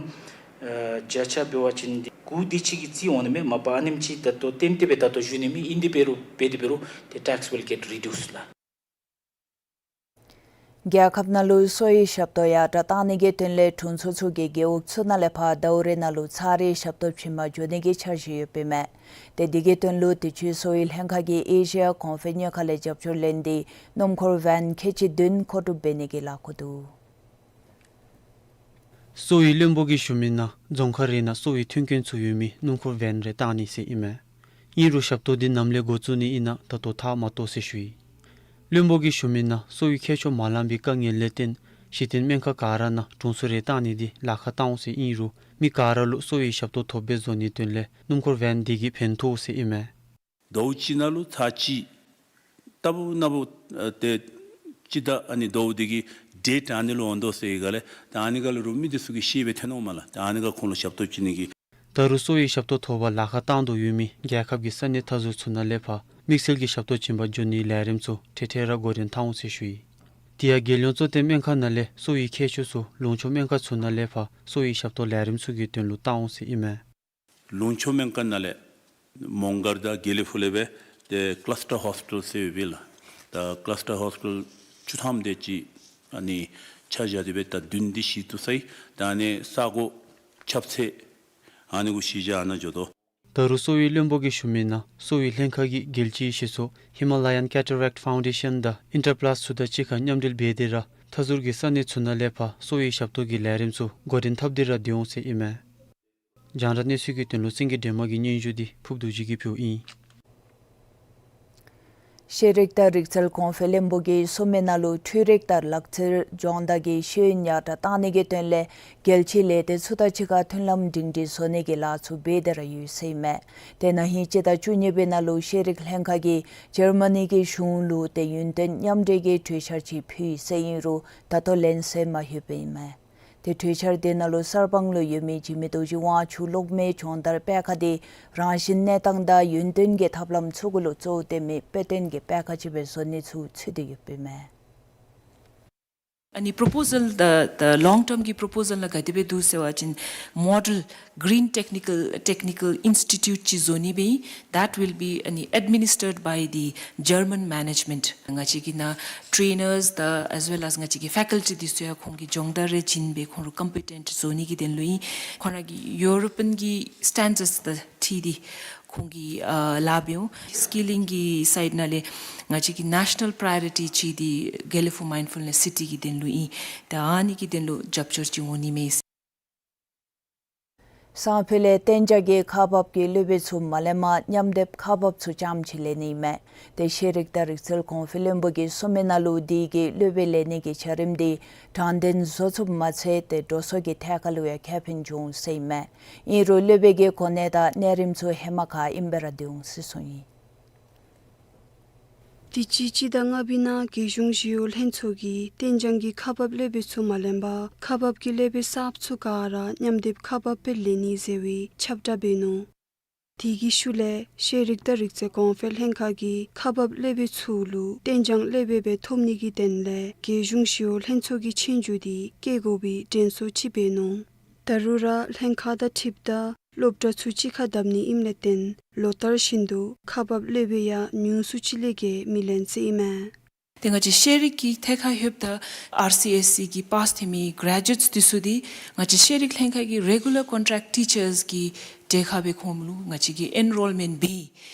ཨ་བརྒྱ་ཆ་འབད་བ་ཅིན་འདི་དགུ་དེ་ཅིག་གིས་རྩིས་འོང་ནི་མས། མ་པ་ཨ་ནེམ་ཅིག་ད་ལྟོ་ཏན་ཏན་སྦེ་ད་ལྟོ་ཞུ་ནི་མེད། ཨིན་དེ་འབད་རུང་འབད་དེ་འབད་རུང་ཏེ་ཊེགསི་ཝིལ་གེཊ་རི་ཌིའུསཌ་ལགས། རྒྱལ་ཁབ་ནང་ལུ་གསོ་བའི་ཞབས་ཏོག་ཡར་དྲག་གཏང་ནི་གི་དོན་ལས་དྲུང་འཚོ་ཚུ་གིས་རྒེད་འོག་ཚུ་ནང་ལས་ཕར་ཟླཝ་རེ་ནང་ལུ་ཚར་རེ་ཞབས་ཏོག་བྱིན་པར་འགྱོ་ནི་གི་འཆར་གཞི་ཡོདཔ་ཨིན་མས། ཏེ་འདི་གི་དོན་ལུ་དུས་ཅི་གསོ་བའི་ལྷན་ཁག་གིས་ཨེ་ཤི་ཡ་གོང་འཕེལ་གཉེར་ཁང་ལས་རྒྱབ་སྐྱོར་ལེན་ཏེ་སྣུམ་འཁོར་ཝེན་ཁལ་གཅིག་བདུན་མཁོ་སྒྲུབ་འབད་ནི་གི་ལས་འགུལ་འདུག། གསོ་བའི་བློན་པོ་གིས་ཞུ་མི་ནང་རྫོང་ཁག་རེ་ནང་གསོ་བའི་མཐུན་རྐྱེན་ཚུ་ཡོད་མི་སྣུམ་འཁོར་ཝེན་རེ་གཏང་ནི་ཟེར་ཨིན་མས། ཨིན་རུང་ཞབས་ཏོག་འདི་ནམ་ལས་འགོ་བཙུགས་ནི་ཨིན་ན་ད་ལྟོ་ཐག་མ་བཏོག་ཟེར་ཞུ་ཡི། བློན་པོ་གིས་ཞུ་མི་ནང་གསོ་བའི་ཁྱད་ཆོས་མ་ལང་པའི་དཀའ་ངལ་ལས་བརྟེན་གཞི་རྟེན་སྨན་ཁང་ག་ར་ནང་དྲུང་འཚོ་རེ་གཏང་ནི་འདི་ལཱ་ཁག་གཏང་འོང་ཟེར་ཨིན་རུང་མི་ག་ར་ལུ་གསོ་བའི་ཞབས་ཏོག་ཐོབ་པའི་བཟོ་ནིའི་དོན་ལས་སྣུམ་འཁོར་ཝེན་འདི་གིས་ཕན་ཐོགས་ཟེར་ཨིན་མས། ཟླཝ་གཅིག་ནང་ལུ་ཚར་གཅིག་ལྟ་བུ་ན་བུ་ཨ་ཏེ་སྤྱི་ཟླ་ཨ་ནི་ཟླཝ་འདི་གི་ཌེཊ་ཨ་ནི་ལུ་འོང་དོ་ཟེར་ག་ལས་ད་ཨ་ནི་ག་ལུ་རུང་མི་འདི་ཚུ་གིས་ཤེས་སྦེ་ཐོན་འོང་མས་ལགས། ད་ཨ་ནི་ག་ཁོང་ལུ་ཞབས་ཏོག་བྱིན་ནི་གི། ད་རུང་གསོ་བའི་ཞབས་ཏོག་ཐོབ་པར་ལཱ་ཁག་གཏང་དོ་ཡོད་མི་རྒྱལ་ཁབ་ཀྱི་ས་གནས་མཐའ་ཟུར་ཚུ་ནང་ལས་ཕར་དམིགས་བསལ་གྱི་ཞབས་ཏོག་བྱིན་པར་འགྱོ་ནིའི་ལས་རིམ་ཚུ་ཁྲིག་ཁྲི་ར་འགོ་འདྲེན་གཏང་འོང་ཟེར་ཞུ་ཡི། དེ་ཡང་རྒྱལ་ཡོངས་གཙོ་བསྟེན་སྨན་ཁང་ནང་ལས་གསོ་བའི་ཁྱད་ཆོས་ཚུ་ལུང་ཕྱོགས་སྨན་ཁང་ཚུ་ནང་ལས་ཕར་གསོ་བའི་ཞབས་ཏོག་ལས་རིམ་ཚུ་གི་དོན་ལུ་གཏང་འོང་ཟེར་ཨིན་མས། ལུང་ཕྱོགས་སྨན་ཁང་ནང་ལས་མོང་སྒར་དང་དགེ་ལེགས་ཕུ་ལས་སྦེ་ཏེ་ཀ་ལཱས་ཊར་ཧོསི་པི་ཊལ་ཟེར་ཡོདཔ་ཨིན་ལགས། ད་ཀ་ལཱས་ཊར་ཧོསི་པི་ཊལ་བཅུ་ཐམ་དེ་ཅིག་ཨ་ནི་ཆ་བཞག་སྟེ་སྦེ་ད་བདུན་འདི་ཞིག་བཙུགས་ཚར་ཡི། ད་ཨ་ནི་ས་གོ་ཁྱབ་ཚད་ཨ་ནི་གུ་གཞི་བཞག་ཨ་ནཱ་འགྱོ་དོ། ད་རུང་གསོ་བའི་བློན་པོ་གིས་ཞུ་མི་ནང་གསོ་བའི་ལྷན་ཁག་གིས་རྒྱལ་སྤྱིའི་གཞི་ཚོགས་Himalayan Cataract Foundation དང་ཨིན་ཊར་པ་ལཱསི་ཚུ་དང་གཅིག་ཁར་མཉམ་འབྲེལ་འབད་དེ་ར་མཐའ་ཟུར་གྱི་ས་གནས་ཚུ་ནང་ལས་ཕར་གསོ་བའི་ཞབས་ཏོག་གི་ལས་རིམ་ཚུ་འགོ་འདྲེན་འཐབ་སྟེ་ར་སྡོད་འོང་ཟེར་ཨིན་མས། རྒྱང་བསྒྲགས་གནས་ཚུལ་གྱི་དོན་ལུ་སེང་གེ་སྒྲོལ་མ་གིས་སྙན་ཞུ་འདི་ཕུརཔ་རྡོ་རྗེ་གིས་ཕུལཝ་ཨིན། ཤེས་རིག་དང་རིག་རྩལ་གོང་འཕེལ་བློན་པོ་གིས་གསུངས་མི་ནང་ལུ་འཕྲུལ་རིག་དང་ལག་རྩལ་སྦྱོང་བརྡར་གྱི་ཤེས་ཡོན་ཡར་དྲག་གཏང་ནི་གི་དོན་ལས་རྒྱལ་སྤྱིའི་ལས་སྡེ་ཚུ་དང་གཅིག་ཁར་མཐུན་ལམ་སྒྲིང་སྒྲིང་བཟོ་ནི་གི་ལཱ་ཚུ་འབད་དེ་ར་ཡོད་ཟེར་ཨིན་མས། དེ་ན་ཧིང་སྤྱི་ཟླ་བཅུ་གཉིས་པའི་ནང་ལུ་ཤེས་རིག་ལྷན་ཁག་གིས་འཇར་མ་ནི་གི་གཞུང་ལུ་ཏེ་ཡུན་བརྟན་མཉམ་འབྲེལ་གྱི་གྲོས་འཆར་ཅིག་ཕུལ་ཡི་ཟེར་ཨིན་རུང་ད་ལྟོ་ལན་གསལ་མ་ལྷོད་པས་ཨིན་མས། ཏེ་གྲོས་འཆར་དེ་ནང་ལུ་གསར་སྤང་ལུ་ཡོད་མི་འཇིགས་མེད་རྡོ་རྗེ་དབང་ཕྱུག་གློག་མེའི་སྦྱོང་བརྡར་སྤེལ་ཁང་དེ་རང་བཞིན་གནས་སྟངས་དང་ཡུན་བརྟན་གྱི་ཐབས་ལམ་ཚུ་གུ་ལུ་གཙོ་བོ་བསྟེན་མི་དཔེ་སྟོན་གྱི་སྤེལ་ཁང་ཅིག་སྦེ་བཟོ་ནི་ཚུ་ཚུད་དེ་ཡོདཔ་ཨིན་མས། ཨ་ནི་པོརོ་པོ་ཟལ་ད་ད་ལོང་ཊརམ་གྱི་པོརོ་པོ་ཟལ་ནང་ག་དེ་སྦེ་འདུག་ཟེར་བ་ཅིན་མོ་ཌེལ་གི་རིན་ཊེག་ནི་ཀལ་ཊེག་ནི་ཀལ་ཨིནསི་ཊི་ཊིའུཊ་ཅིག་བཟོ་ནི་སྦེ་ཨིན། That will be ཨ་ནི་administered by the German management. ང་བཅས་ཀྱི་ནཱ་ཊེ་ནརསི་དང་as well as ང་བཅས་ཀྱི་ཕེ་ཀལ་ཊི་འདི་ཚུ་ཡང་ཁོང་གིས་སྦྱོང་བརྡར་རེ་བྱིན་སྦེ་ཁོང་ར་ཀོམ་པི་ཊེནཊ་བཟོ་ནི་གི་དོན་ལུ་ཨིན། ཁོང་ར་གིས་ཡུ་རོ་པཱན་གྱི་སི་ཊེན་ཌརཌསི་དང་འཁྲིལ་ཏེ་ ཁོང་གིས་ཨ་ལཱ་འབད་འོང་། སི་ཀི་ལིང་གི་སའིཌ་ནང་ལས་ང་བཅས་ཀྱི་ནེ་ཤ་ནཱལ་པྲའི་ཡོ་རི་ཊི་ཅིག་འདི་དགེ་ལེགས་ཕུག་མའིནཌ་ཕུལ་ནེསི་སི་ཊི་གི་དོན་ལུ་ཨིན། ད་ཨ་ནི་གི་དོན་ལུ་རྒྱབ་སྐྱོར་ཅིག་འོང་ནི་མས། སང་ཕོད་ལས་གཏན་འཇགས་ཀྱི་ཁག་འབག་གི་སློབ་དཔོན་ཚུ་མ་ལེན་པར་མཉམ་སྡེབ་ཁག་འབགཔ་ཚུ་རྐྱངམ་ཅིག་ལེན་ནི་ཨིན་མས། ཏེ་ཤེས་རིག་དང་རིག་རྩལ་གོང་འཕེལ་བློན་པོ་གིས་གསུངས་མི་ནང་ལུ་དེ་གིས་སློབ་དཔོན་ལེན་ནི་གི་བྱ་རིམ་འདི་དྲང་བདེན་བཟོ་ཚུགསཔ་མ་ཚད་ཏེ་འགྲོ་སོང་གི་ཐད་ཁར་ལུ་ཡང་ཁེ་ཕན་འབྱུང་ཟེར་ཨིན་མས། ཨིན་རུང་སློབ་དཔོན་གྱི་གོ་གནས་དང་གནས་རིམ་ཚུ་ཧེ་མ་ཁར་ཨིནམ་སྦེ་ར་སྡོད་འོང་ཟེར་གསུངས་ཡི། དུས་ཅི་སྤྱི་ཟླ་ལྔ་པའི་ནང་རྒྱལ་གཞུང་ཞི་གཡོག་ལྷན་ཚོགས་ཀྱིས་གཏན་འཇགས་ཀྱི་ཁག་འབག་སློབ་དཔོན་ཚུ་མ་ལེན་པར་ཁག་འབག་གི་སློབ་དཔོན་གསརཔ་ཚུ་ག་ར་མཉམ་སྡེབ་ཁག་འབག་སྦེ་ལེན་ནི་ཟེར་བའི་ཁྱབ་བསྒྲགས་འབད་ནུག། དེ་གི་ཤུལ་ལས་ཤེས་རིག་དང་རིག་རྩལ་གོང་འཕེལ་ལྷན་ཁག་གིས་ཁག་འབག་སློབ་དཔོན་ཚུ་ལུ་གཏན་འཇགས་སློབ་དཔོན་སྦེ་ཐོབ་ནི་གི་དོན་ལས་རྒྱལ་གཞུང་ཞི་གཡོག་ལྷན་ཚོགས་ཀྱི་ཆོས་རྒྱུགས་འདི་བཀལ་དགོ་པའི་དྲན་གསོ་ཅིག་འབད་ནུག། ད་རུང་ར་ལྷན་ཁག་དང་འཁྲིལཝ་ད་སློབ་གྲྭ་ཚུ་གཅིག་ཁར་བསྡབ་ནི་ཨིནམ་ལས་བརྟེན་ལོ་ལྟར་བཞིན་དུ་ཁག་འབག་སློབ་དཔོན་ཡང་ཉུང་སུ་ཅིག་ལས་བརྒལ་མི་ལེན་ཟེར་ཨིན་མས། ཏེ་ང་བཅས་ཤེས་རིག་གི་ཐད་ཁར་ལྷོདཔ་ད་ཨར་སི་ཨེསི་སི་གི་པཱསི་ཐོན་མི་གྲེ་ཇུ་ཨེཊསི་འདི་ཚུ་འདི་ང་བཅས་ཤེས་རིག་ལྷན་ཁག་གི་རེ་གུ་ལར་ཀོན་ཊེཀཊ་ཊི་ཅརསི་གི་གྲལ་ཁར་སྦེ་ཁོང་ལུ་ང་བཅས་ཀྱིས་ཨེན་རོལ་མེནཊ་འབད་ཡི།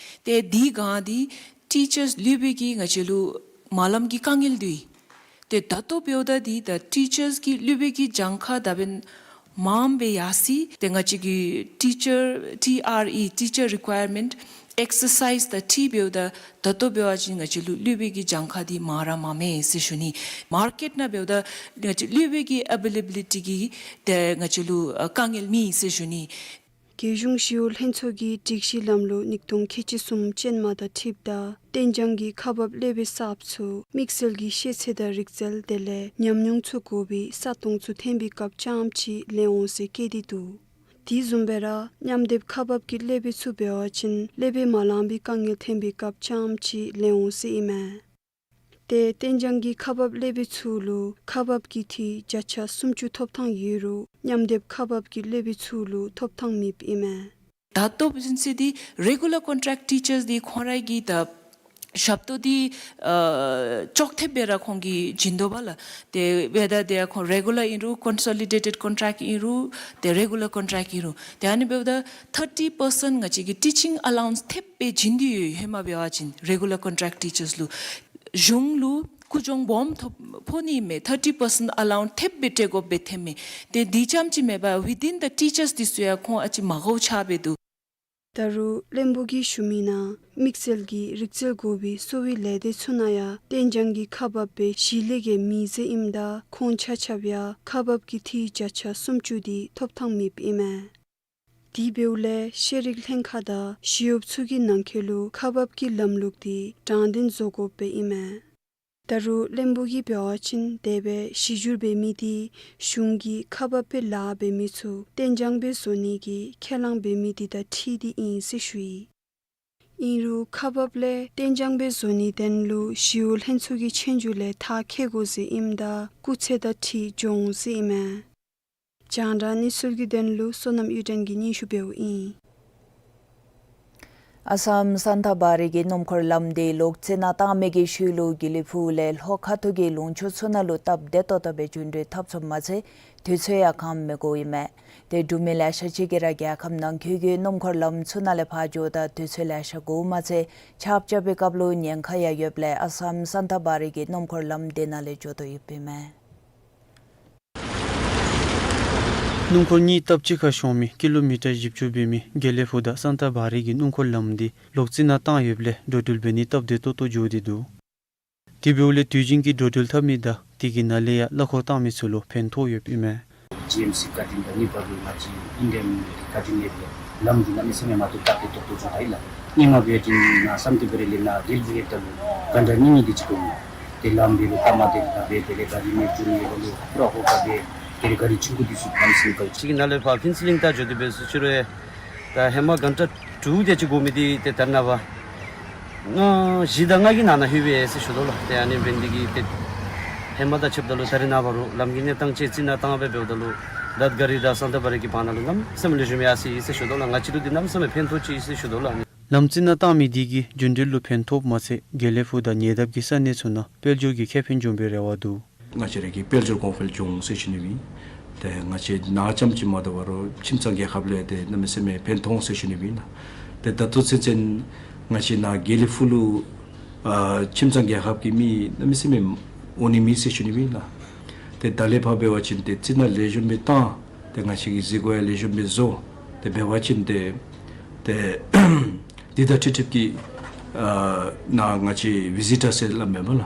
ཏེ་དེ་སྒང་འདི་ཊི་ཅརསི་སློབ་དཔོན་གྱིས་ང་བཅས་ལུ་མ་ལམ་གྱི་དཀའ་ངལ་འདུག། ཏེ་ད་ལྟོ་འབདཝ་ད་འདི་ད་ཊི་ཅརསི་གི་སློབ་དཔོན་གྱི་གྱངས་ཁ་ད་འབདན་མངམ་སྦེ་ཡར་སོ་ཡི། ཏེ་ང་བཅས་ཀྱི་ཊི་ཅར་ཊི་ཨར་ཨི་ཊི་ཅར་རི་ཀུའེར་མེནཊ་ཨེགསར་སའིཛ་དང་འཁྲིལ་འབདཝ་ད་ད་ལྟོ་འབད་བ་ཅིན་ང་བཅས་ལུ་སློབ་དཔོན་གྱི་གྱངས་ཁ་འདི་མང་ར་མངམ་མས་ཟེར་ཞུ་ནི། མར་ཀེཊ་ནང་འབདཝ་ད་ང་བཅས་སློབ་དཔོན་གྱི་ཨ་བེ་ལེ་བི་ལི་ཊི་གི་ཏེ་ང་བཅས་ལུ་ཨ་དཀའ་ངལ་མེད་ཟེར་ཞུ་ནི། རྒྱལ་གཞུང་ཞི་གཡོག་ལྷན་ཚོགས་ཀྱི་སྒྲིག་གཞི་ལམ་ལུགས་ཉིས་སྟོང་ཁལ་གཅིག་གསུམ་ཅན་མ་དང་འཁྲིལཝ་ད་གཏན་འཇགས་ཀྱི་ཁག་འབག་སློབ་དཔོན་གསརཔ་ཚུ་དམིགས་བསལ་གྱི་ཤེས་ཚད་དང་རིག་རྩལ་དེ་ལས་ཉམས་མྱོང་ཚུ་དགོ་པའི་ས་སྟོང་ཚུ་ཐོན་པའི་སྐབས་རྐྱངམ་ཅིག་ལེན་འོང་ཟེར་བཀོད་དེ་འདུག། དེ་བཟུམ་སྦེ་ར་མཉམ་སྡེབ་ཁག་འབག་གི་སློབ་དཔོན་ཚུ་འབད་བ་ཅིན་སློབ་དཔོན་མ་ལང་པའི་དཀའ་ངལ་ཐོན་པའི་སྐབས་རྐྱངམ་ཅིག་ལེན་འོང་ཟེར་ཨིན་མས། ཏེ་གཏན་འཇགས་ཀྱི་ཁག་འབག་སློབ་དཔོན་ཚུ་ལུ་ཁག་འབག་གི་འཐུས་བརྒྱ་ཆ་སུམ་ཅུ་ཐོབ་ཐངས་ཡོད་རུང་མཉམ་སྡེབ་ཁག་འབག་གི་སློབ་དཔོན་ཚུ་ལུ་ཐོབ་ཐངས་མེདཔ་ཨིན་མས། ད་ལྟོ་བཟུམ་ཅིག་འདི་རེ་གུ་ལར་ཀོན་ཊེཀཊ་ཊི་ཅརསི་འདི་ཁོང་ར་གི་ད་ཞབས་ཏོག་འདི་ཨ་ཅོག་འཐདཔ་སྦེ་ར་ཁོང་གིས་བྱིན་དོ་བ་ལགས། ཏེ་whether they are ཁོང་རེ་གུ་ལར་ཨིན་རུང་ཀོན་སོ་ལི་ཌེ་ཊེཌ་ཀོན་ཊེཀཊ་ཨིན་རུང་ཏེ་རེ་གུ་ལར་ཀོན་ཊེཀཊ་ཨིན་རུང་། ཏེ་ཨ་ནི་འབདཝ་ད་ཐར་ཊི་པར་སེནཊ་ང་བཅས་ཀྱི་ཊི་ཅིང་ཨ་ལཱ་ཝནསི་འཐདཔ་སྦེ་བྱིན་དོ་ཡོད། ཧེ་མ་འབད་བ་ཅིན་རེ་གུ་ལར་ཀོན་ཊེཀཊ་ཊི་ཅརསི་ལུ་གཞུང་ལུ་ཀུ་གྱོང་སྦོམ་ཐོབ་ཕོག་ནི་མས། ཐར་ཊི་པར་སེནཊ་ཨ་ལཱ་ཝནསི་འཐདཔ་སྦེ་སྤྲོད་དགོཔ་སྦེ་ཐོནམ་མས། ཏེ་དེ་རྐྱངམ་ཅིག་མེན་པར་ཝི་དིན་ད་ཊི་ཅརསི་འདི་ཚུ་ཡང་ཁོང་ཨ་ཙི་མ་དགའཝ་ཆགས་སྦེ་འདུག། ད་རུང་བློན་པོ་གིས་ཞུ་མི་ནང་དམིགས་བསལ་གྱི་རིག་རྩལ་དགོ་པའི་གསོ་བའི་ལས་སྡེ་ཚུ་ནང་ཡང་གཏན་འཇགས་ཀྱི་ཁག་འབགཔ་སྦེ་གཞི་ལས་བརྒལ་མེད་ཟེར་ཨིནམ་ད་ཁོང་ཆ་ཁྱབ་ཡང་ཁག་འབག་གི་འཐུས་བརྒྱ་ཆ་སུམ་ཅུ་འདི་ཐོབ་ཐངས་མེདཔ་ཨིན་མས། དེ་འབདཝ་ལས་ཤེས་རིག་ལྷན་ཁག་དང་ཞི་གཡོགཔ་ཚུ་གི་ནང་འཁོད་ལུ་ཁག་འབག་གི་ལམ་ལུགས་འདི་དྲང་བདེན་བཟོ་དགོཔ་སྦེ་ཨིན་མས། ད་རུང་བློན་པོ་གིས་འབད་བ་ཅིན་དེ་སྦེ་གཞི་བསྒྱུར་འབད་མི་འདི་གཞུང་གིས་ཁག་འབག་པའི་ལཱ་འབད་མི་ཚུ་གཏན་འཇགས་སྦེ་བཟོ་ནི་གི་ཁས་བླངས་འབད་མི་འདི་དང་འཁྲིལ་ཏེ་ཨིན་ཟེར་ཞུ་ཡི། ཨིན་རུང་ཁག་འབགཔ་ལས་གཏན་འཇགས་སྦེ་བཟོ་ནིའི་དོན་ལུ་ཞི་གཡོག་ལྷན་ཚོགས་ཀྱི་ཆོས་རྒྱུགས་ལས་ཐག་བཅད་དགོ་ཟེར་ཨིནམ་ད་སྐུགས་ཚད་དང་འཁྲིལ་འགྱོ་འོང་ཟེར་ཨིན་མས། རྒྱང་བསྒྲགས་གནས་ཚུལ་གྱི་དོན་ལུ་བསོད་ནམས་གཡུ་སྒྲོན་གྱིས་སྙན་ཞུ་འབདཝ་ཨིན། ཨ་སམ་སཱན་ཏ་བྷ་རི་གི་སྣུམ་འཁོར་ལམ་འདི་ལོག་རྩིས་ནང་བཏང་མི་གི་ཤུལ་ལུ་དགེ་ལེགས་ཕུག་ལས་ལྷོ་ཁ་ཐུག་གི་ལུང་ཕྱོགས་ཚུ་ནང་ལུ་སྟབས་བདེ་ཏོག་ཏོ་སྦེ་རྒྱུན་འགྲུལ་འཐབ་ཚུགསཔ་མ་ཚད་དུས་ཚོད་ཡང་ཁག་མི་འགོརཝ་ཨིན་མས། ཏེ་འགྲུལ་མི་ལེ་ཤ་ཅིག་གིས་ར་རྒྱལ་ཁབ་ནང་འཁོད་ཀྱི་སྣུམ་འཁོར་ལམ་ཚུ་ནང་ལས་ཕར་འགྱོཝ་ད་དུས་ཚོད་ལེ་ཤ་འགོརཝ་མ་ཚད་ཆརཔ་རྐྱབ་པའི་སྐབས་ལུ་ཉེན་ཁ་ཡང་ཡོདཔ་ལས་ཨ་སམ་སཱན་ཏ་བྷ་རི་གི་སྣུམ་འཁོར་ལམ་དེ་ནང་ལས་འགྱོ་དོ་ཡོདཔ་ཨིན་མས། སྣུམ་འཁོར་གཉིས་སྟབས་གཅིག་ཁར་ཤོང་མི་ཀི་ལོ་མི་ཊར་བཞི་བཅུ་འབད་མི་དགེ་ལེགས་ཕུག་དང་སཱན་ཏ་བྷ་རི་གི་སྣུམ་འཁོར་ལམ་འདི་ལོག་རྩིས་ནང་བཏང་ཡོདཔ་ལས་འགྲོ་འགྲུལ་འབད་ནི་སྟབས་བདེ་ཏོག་ཏོ་འགྱོ་སྟེ་འདུག། དེ་འབདཝ་ལས་དུས་རྒྱུན་གྱི་འགྲོ་འགྲུལ་འཐབ་མི་དང་དེ་གི་ནང་ལས་ཡང་གླ་འཁོར་བཏང་མི་ཚུ་ལུ་ཕན་ཐོགས་ཡོདཔ་ཨིན་མས། ཇི་ཨེམ་སི་བཀའ་དྲིན་དང་གཉིས་པ་ལུ་ང་བཅས་ཨིན་ཌི་ཡཱ་མི་ནི་གི་བཀའ་དྲིན་ལས་ལམ་འདི་གནམ་མེད་ས་མེད་མ་བཏུབ་སྟབས་བདེ་ཏོག་ཏོ་འགྱོ་ད་ཡི་ལགས། སྔོན་མ་འབད་བ་ཅིན་ནཱ་སཱན་ཏ་བྷ་རི་ལས་ནཱ་དགེ་ལེགས་ཕུག་ལྷོདཔ་ད་ལུ་གྷན་ཊ་གཉིས་གཉིས་དེ་ཅིག་འགོར་མས། ཏེ་ལམ་འདི་ལུ་ཐ་མ་དེ་ལས་ད་འབད་དེ་ལས་ག་ཅི་མེད་འགྱོ་མི་ལུ་ཕུ་ར་ཧོ་ཁ་འབད་དེ་ལས་ག་རི་ཆུང་ཀུ་དེ་ཚུ་གནམ་མེད་ས་མེད་ཅིག་གི་ནང་ལས་ཕར་ཕུན་ཚོགས་གླིང་ད་འགྱོ་དེ་འབད་ཟེར་ཅི་རུང་ད་ཧེ་མ་གྷན་ཊ་དྲུག་དེ་ཅིག་འགོར་མི་འདི་ཏེ་ད་རེས་ནངས་པ་ལྔ་བཞི་དང་ལྔ་གི་ནང་ན་ལྷོད་པས་ཟེར་ཞུ་དོ་ལགས། ཏེ་ཨ་ནི་འབད་ནི་འདི་གིས་ཏེ་ཧེ་མ་དང་ཕྱདཔ་ད་ལུ་ད་རེས་ནངས་པ་རུང་ལམ་གྱི་གནས་སྟངས་ཅིག་རྩིས་ནང་བཏང་སྦེ་འབདཝ་ད་ལུ་ལ་དཀར་རི་དང་སཱན་ཏ་བྷ་རི་གི་བར་ན་ལུ་གནམ་མེད་ས་མེད་ལེགས་ཤོམ་ཡར་སོ་ཡི་ཟེར་ཞུ་དོ་ལགས། ང་བཅས་ལུ་འདི་གནམ་མེད་ས་མེད་ཕན་ཐོགས་ཅིག་ཨིན་ཟེར་ཞུ་དོ་ལགས། ལམ་རྩིས་ནང་བཏང་མི་འདི་གིས་རྒྱུན་འགྲུལ་ལུ་ཕན་ཐོགསཔ་མ་ཚད་དགེ་ལེགས་ཕུག་དང་ཉེ་འདབས་ཀྱི་ས་གནས་ཚུ་ནང་དཔལ་འབྱོར་གྱི་ཁེ་ཕན་འབྱུང་བའི་རེ་བ་འདུག། ང་བཅས་ར་གི་དཔལ་འབྱོར་གོང་འཕེལ་འབྱུང་ཟེར་ཞུ་ནི་ཨིན། ཏེ་ང་བཅས་ནཱ་རྐྱངམ་ཅིག་མ་དོ་བར་ཁྱིམ་ཚང་རྒྱལ་ཁབ་ལུ་ཡང་ཏེ་གནམ་མེད་ས་མེད་ཕན་ཐོགས་ཟེར་ཞུ་ནི་ཨིན་ལགས། ཏེ་ད་ལྟོ་ཚུན་ཚོད་ང་བཅས་ནཱ་དགེ་ལེགས་ཕུག་ལུ་ཨ་ཁྱིམ་ཚང་རྒྱལ་ཁབ་ཀྱི་མི་གནམ་མེད་ས་མེད་འོང་ནི་མེད་ཟེར་ཞུ་ནི་ཨིན་ལགས། ཏེ་ད་ལས་ཕར་འབད་བ་ཅིན་ཏེ་རྩི་ནག་ལེགས་ཤོམ་སྦེ་བཏང་། ཏེ་ང་བཅས་ཀྱི་གཟིགས་སྐོར་ཡང་ལེགས་ཤོམ་སྦེ་བཟོ། ཏེ་འབད་བ་ཅིན་ཏེ་ཏེ་འདི་དང་འཁྲིལ་འཁྲིལཝ་གི་ཨ་ནཱ་ང་བཅས་བི་ཟི་ཊར་ཟེར་སླབ་མས་པ་ལགས།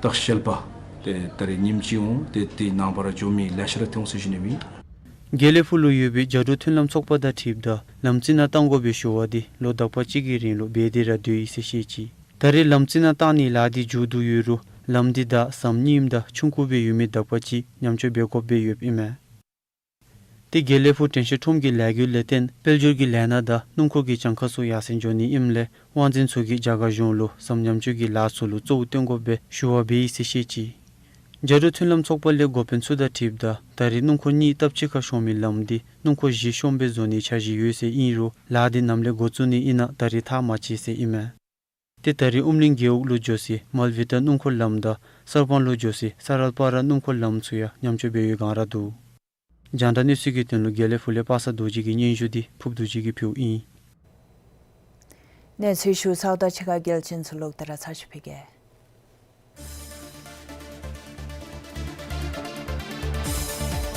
ད་ཞལ་པར་ཏེ་ད་རེས་ཉིནམ་གཅིག་འོང་། ཏེ་དེ་ནངས་པ་ར་འགྱོ་མི་ལེ་ཤ་ར་ཐོན་འོང་ཟེར་ཞུ་ནི་ཨིན། དགེ་ལེགས་ཕུག་ལུ་ཡོད་པའི་རྒྱ་འབྲུག་མཐུན་ལམ་ཚོགས་པ་དང་འཁྲིལཝ་ད་ལམ་རྩི་ནག་བཏང་དགོ་པའི་ཞུ་བ་འདི་ལོ་དག་པ་ཅིག་གི་རིང་ལུ་འབད་དེ་ར་སྡོད་ཡི་ཟེར་བཤད་ཅི། ད་རེས་ལམ་རྩི་ནག་བཏང་ནིའི་ལཱ་འདི་མཇུག་བསྡུ་ཡོད་རུང་ལམ་འདི་བདའ་ཟམ་རྙིངམ་དང་ཆུང་ཀུ་སྦེ་ཡོད་མི་དག་པ་ཅིག་ཉམས་བཅོས་འབད་དགོཔ་སྦེ་ཡོདཔ་ཨིན་མས། ཏེ་དགེ་ལེགས་ཕུག་དྲན་ཤེས་ཁྲོམ་གྱི་ལས་འགུལ་ལས་བརྟེན་དཔལ་འབྱོར་གྱི་ལས་སྣ་དང་སྣུམ་འཁོར་གྱི་གྱངས་ཁ་ཚུ་ཡར་སེང་འགྱོ་ནི་ཨིནམ་ལས་དབང་འཛིན་ཚུ་གིས་རྒྱ་གར་གཞུང་ལུ་ཟམ་ཉམས་བཅོས་ཀྱི་ལཱ་ཚུ་ལུ་གཙོ་བོ་བཏོན་དགོ་པའི་ཞུ་བ་འབད་ཡི་ཟེར་བཤད་ཅི། རྒྱ་འབྲུག་མཐུན་ལམ་ཚོགས་པ་ལས་འགོ་དཔོན་ཚུ་དང་འཁྲིལཝ་ད་ད་རེས་སྣུམ་འཁོར་གཉིས་སྟབས་གཅིག་ཁར་ཤོང་མི་ལམ་འདི་སྣུམ་འཁོར་བཞི་ཤོངམ་སྦེ་བཟོ་ནིའི་འཆར་གཞི་ཡོད་ཟེར་ཨིན་རུང་ལཱ་འདི་ནམ་ལས་འགོ་བཙུགས་ནི་ཨིན་ན་ད་རེས་ཐག་མ་བཅད་ཟེར་ཨིན་མས། ཏེ་ད་རེས་ཨུམ་གླིང་རྒེད་འོག་ལུ་འགྱོ་སའི་མལ་བི་ཊ་སྣུམ་འཁོར་ལམ་དང་གསར་སྤང་ལུ་འགྱོ་སའི་ས་རལ་པ་ར་སྣུམ་འཁོར་ལམ་ཚུ་ཡང་ཉམས་བཅོས་འབད་བའི་སྒང་ར་འདུག། རྒྱང་བསྒྲགས་གནས་ཚུལ་གྱི་དོན་ལུ་དགེ་ལེགས་ཕུག་ལས་པ་སངས་རྡོ་རྗེ་གི་སྙན་ཞུ་འདི་ཕུབ་རྡོ་རྗེ་གིས་ཕུལཝ་ཨིན། གནས་ཚུལ་ཞུ་ཚརཝ་དང་གཅིག་ཁར་རྒྱལ་སྤྱི་ཚུ་ལོག་སྟེ་ར་ཚར་ཅིག་ཕུལ་གེ།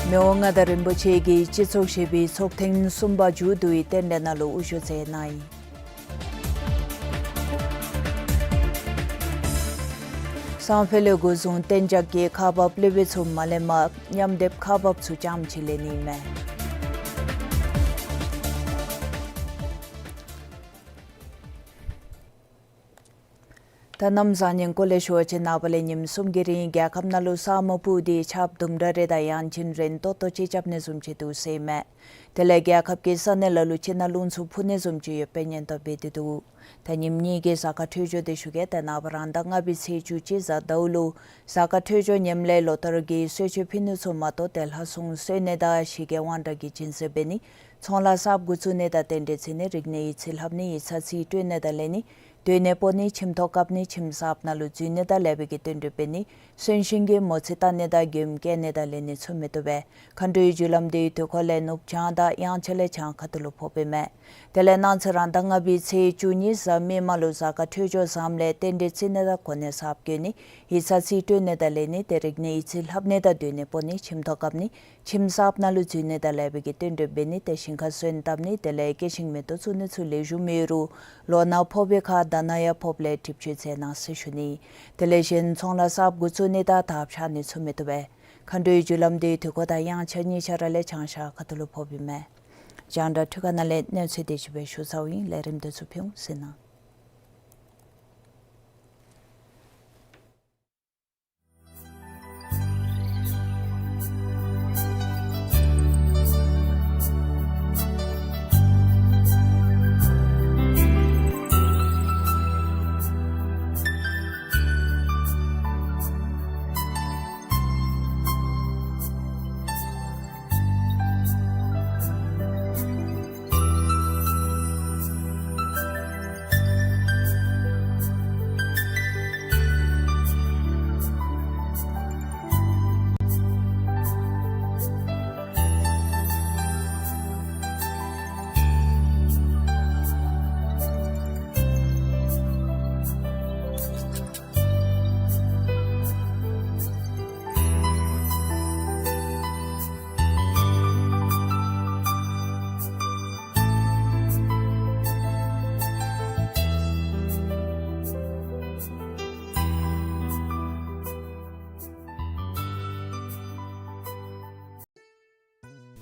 མི་དབང་མངའ་བདག་རིན་པོ་ཆེ་གིས་སྤྱི་ཚོགས་བཞི་པའི་ཚོགས་ཐེངས་གསུམ་པ་མཇུག་བསྡུ་བའི་རྟེན་འབྲེལ་ནང་ལུ་དབུ་བཞུགས་མཛད་གནང་ཡི། སང་ཕོད་ལས་འགོ་བཟུང་གཏན་འཇགས་ཀྱི་ཁག་འབག་སློབ་དཔོན་ཚུ་མ་ལེནམ་མཉམ་སྡེབ་ཁག་འབགཔ་ཚུ་རྐྱངམ་ཅིག་ལེན་ནི་ཨིན་མས། ད་གནམ་བཟང་ངན་སྐོར་ལས་ཞུ་བ་ཅིན་ནངས་པ་ལས་ཉིནམ་གསུམ་གྱི་རིང་རྒྱལ་ཁབ་ནང་ལུ་ས་སྨུག་སྤུབས་ཏེ་ཆརཔ་དུམ་གྲ་རེ་དང་ཡང་ཅིན་རན་ཏོག་ཏོ་ཅིག་རྐྱབ་ནི་བཟུམ་ཅིག་འདུག་ཟེར་ཨིན་མས། དེ་ལས་རྒྱལ་ཁབ་ཀྱི་ས་གནས་ལ་ལུ་ཕྱི་ནང་རླུང་འཚུབ་འཕུ་ནི་བཟུམ་ཅིག་ཡོདཔ་སྦེ་སྙན་ཏོག་འབད་དེ་འདུག། ད་ཉིནམ་གཉིས་ཀྱི་གཟའ་སྐར་འཕྲོད་སྦྱོར་འདི་ཞུ་གེ། ཏེ་ནངས་པ་རང་ཟླ་ལྔ་པའི་ཚེས་བཅུ་གཅིག་གཟའ་ཟླཝ་ལུ་གཟའ་སྐར་འཕྲོད་སྦྱོར་ངནམ་ལས་ལོ་ལྟར་གྱི་གསོལ་མཆོད་ཕུལ་ནི་ཚུ་མ་གཏོགས་ཏེ་ལྷ་སྲུང་གསོལ་ནི་དང་ཞི་རྒྱས་དབང་དྲག་གི་སྦྱིན་སྲེག་འབད་ནི། ཚོང་ལཱ་གསརཔ་འགོ་བཙུགས་ནི་དང་རྟེན་འབྲེལ་བརྩི་ནི། རིག་གནས་ཡིག་རྩིས་ལྷབ་ནི། ཡིག་ཚང་རྩིས་སྤྲོད་ནི་དང་ལེན་ནི། སྡོད་གནས་སྤོ་ནི། ཁྱིམ་ཐོག་བཀབ་ནི། ཁྱིམ་གསརཔ་ནང་ལུ་འཛུལ་ནི་དང་ལེགས་པའི་གི་རྟེན་འབྲེལ་འབད་ནི། གསོན་གཤིན་གྱི་མོ་རྩིས་བལྟ་ནི་དང་མགྱོནམ་བསྐྱལ་ནི་དང་ལེན་ནི་ཚུ་མི་བཏུབ་པས། མཁའ་འགྲོའི་རྒྱུ་ལམ་འདི་དུས་འཁོར་ལས་ནུབ་བྱང་དང་དབྱངས་འཆར་ལས་བྱང་ཁ་ཐུག་ལུ་ཕོགཔ་ཨིན་མས། དེ་ལས་གནངས་ཚེ་རང་ཟླ་ལྔ་པའི་ཚེས་བཅུ་གཉིས་གཟའ་མིག་དམར་ལུ་གཟའ་སྐར་འཕྲོད་སྦྱོར་བཟངམ་ལས་རྟེན་འབྲེལ་བརྩི་ནི་དང་གོ་གནས་གསརཔ་བསྐོ་ནི། ཡིག་ཚང་རྩིས་སྤྲོད་ནི་དང་ལེན་ནི། ཏེ་རིག་གནས་ཡིག་རྩིས་ལྷབ་ནི་དང་སྡོད་གནས་སྤོ་ནི། ཁྱིམ་ཐོག་བཀབ་ནི། ཁྱིམ་གསརཔ་ནང་ལུ་འཛུལ་ནི་དང་ལེགས་པའི་གི་རྟེན་འབྲེལ་འབད་ནི། ཏེ་ཞིང་ཁར་སོན་བཏབ་ནི། དེ་ལས་སྐྱེ་ཞིང་མེ་ཏོག་བཙུགས་ནི་ཚུ་ལེགས་ཤོམ་ཡོད་རུང་ལོ་ནག་ཕོག་པའི་ཁར་ཟླ་ནག་ཡང་ཕོགཔ་ལས་གྲིབ་བཅོས་མཛད་གནང་ཟེར་ཞུ་ནི། དེ་ལས་གཞན་ཚོང་ལཱ་གསརཔ་འགོ་བཙུགས་ནི་དང་དར་ཕྱར་ནི་ཚུ་མི་བཏུབ་པས། མཁའ་འགྲོའི་རྒྱུ་ལམ་འདི་དུས་འཁོར་དང་དབྱངས་འཆར་གཉིས་ཆ་ར་ལས་བྱང་ཤར་ཁ་ཐུག་ལུ་ཕོགཔ་ཨིན་མས། རྒྱང་བསྒྲགས་འཕྲུལ་ཁང་ནང་ལས་གནས་ཚུལ་དེ་ཅིག་སྦེ་ཞུ་ཚརཝ་ཨིན། ལས་རིམ་དེ་ཚུ་ཕུལ་འོང་ཟེར་ན།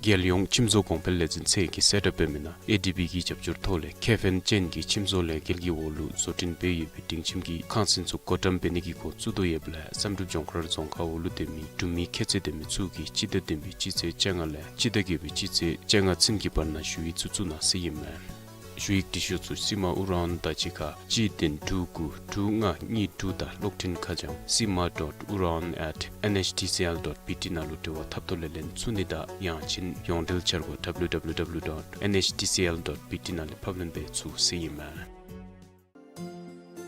རྒྱལ་ཡོངས་ཁྱིམ་བཟོ་གོང་འཕེལ་ལས་འཛིན་ཚད་ཀྱིས་གསལ་བསྒྲགས་འབད་མི་ནང་ཨེ་ཌི་བི་གི་རྒྱབ་སྐྱོར་ཐོག་ལས་ཁེ་ཕན་ཅན་གྱི་ཁྱིམ་བཟོ་ལས་འགུལ་གྱི་འོག་ལུ་བཟོ་སྐྲུན་འབད་ཡོད་པའི་སྒྲིང་ཁྱིམ་གྱི་ཁང་ཚན་ཚུ་བགོ་བཀྲམ་འབད་ནི་གི་འགོ་བཙུགས་དོ་ཡོདཔ་ལས་བསམ་གྲུབ་ལྗོངས་མཁར་རྫོང་ཁག་འོག་ལུ་སྡོད་མི་འབྲུག་མི་ཁྱད་ཚད་ལྡན་མི་ཚུ་གིས་སྤྱི་ཟླ་བདུན་པའི་སྤྱི་ཚེས་བཅོ་ལྔ་ལས་སྤྱི་ཟླ་བརྒྱད་པའི་སྤྱི་ཚེས་བཅོ་ལྔ་ཚུན་གྱི་བར་ན་ཞུ་ཡིག་ཚུ་བཙུགས་གནང་ཟེར་ཨིན་མས། ཞུ་ཡིག་འབྲི་ཤོག་ཚུ་སི་མ་ཨུ་ར་ཨོན་དང་གཅིག་ཁར་གཅིག་བདུན་དྲུག་དགུ་དྲུག་ལྔ་གཉིས་དྲུག་དང་གློག་འཕྲིན་ཁ་བྱང་སི་མ་ཌོཊ་ཨུ་ར་ཨོན་ཨེཊ་ཨེན་ཨེཆ་ཌི་སི་ཨེལ་ཌོཊ་བི་ཊི་ནང་ལུ་འབྲེལ་བ་འཐབ་ཐོག་ལས་ལེན་ཚུགས་ནི་དང་ཡང་ཅིན་ཡོངས་འབྲེལ་འཆར་སྒོ་ཌབ་ལུ་ཌབ་ལུ་ཌབ་ལུ་ཌོཊ་ཨེན་ཨེཆ་ཌི་སི་ཨེལ་ཌོཊ་བི་ཊི་ནང་ལས་ཕབ་ལེན་འབད་ཚུགས་ཟེར་ཨིན་མས།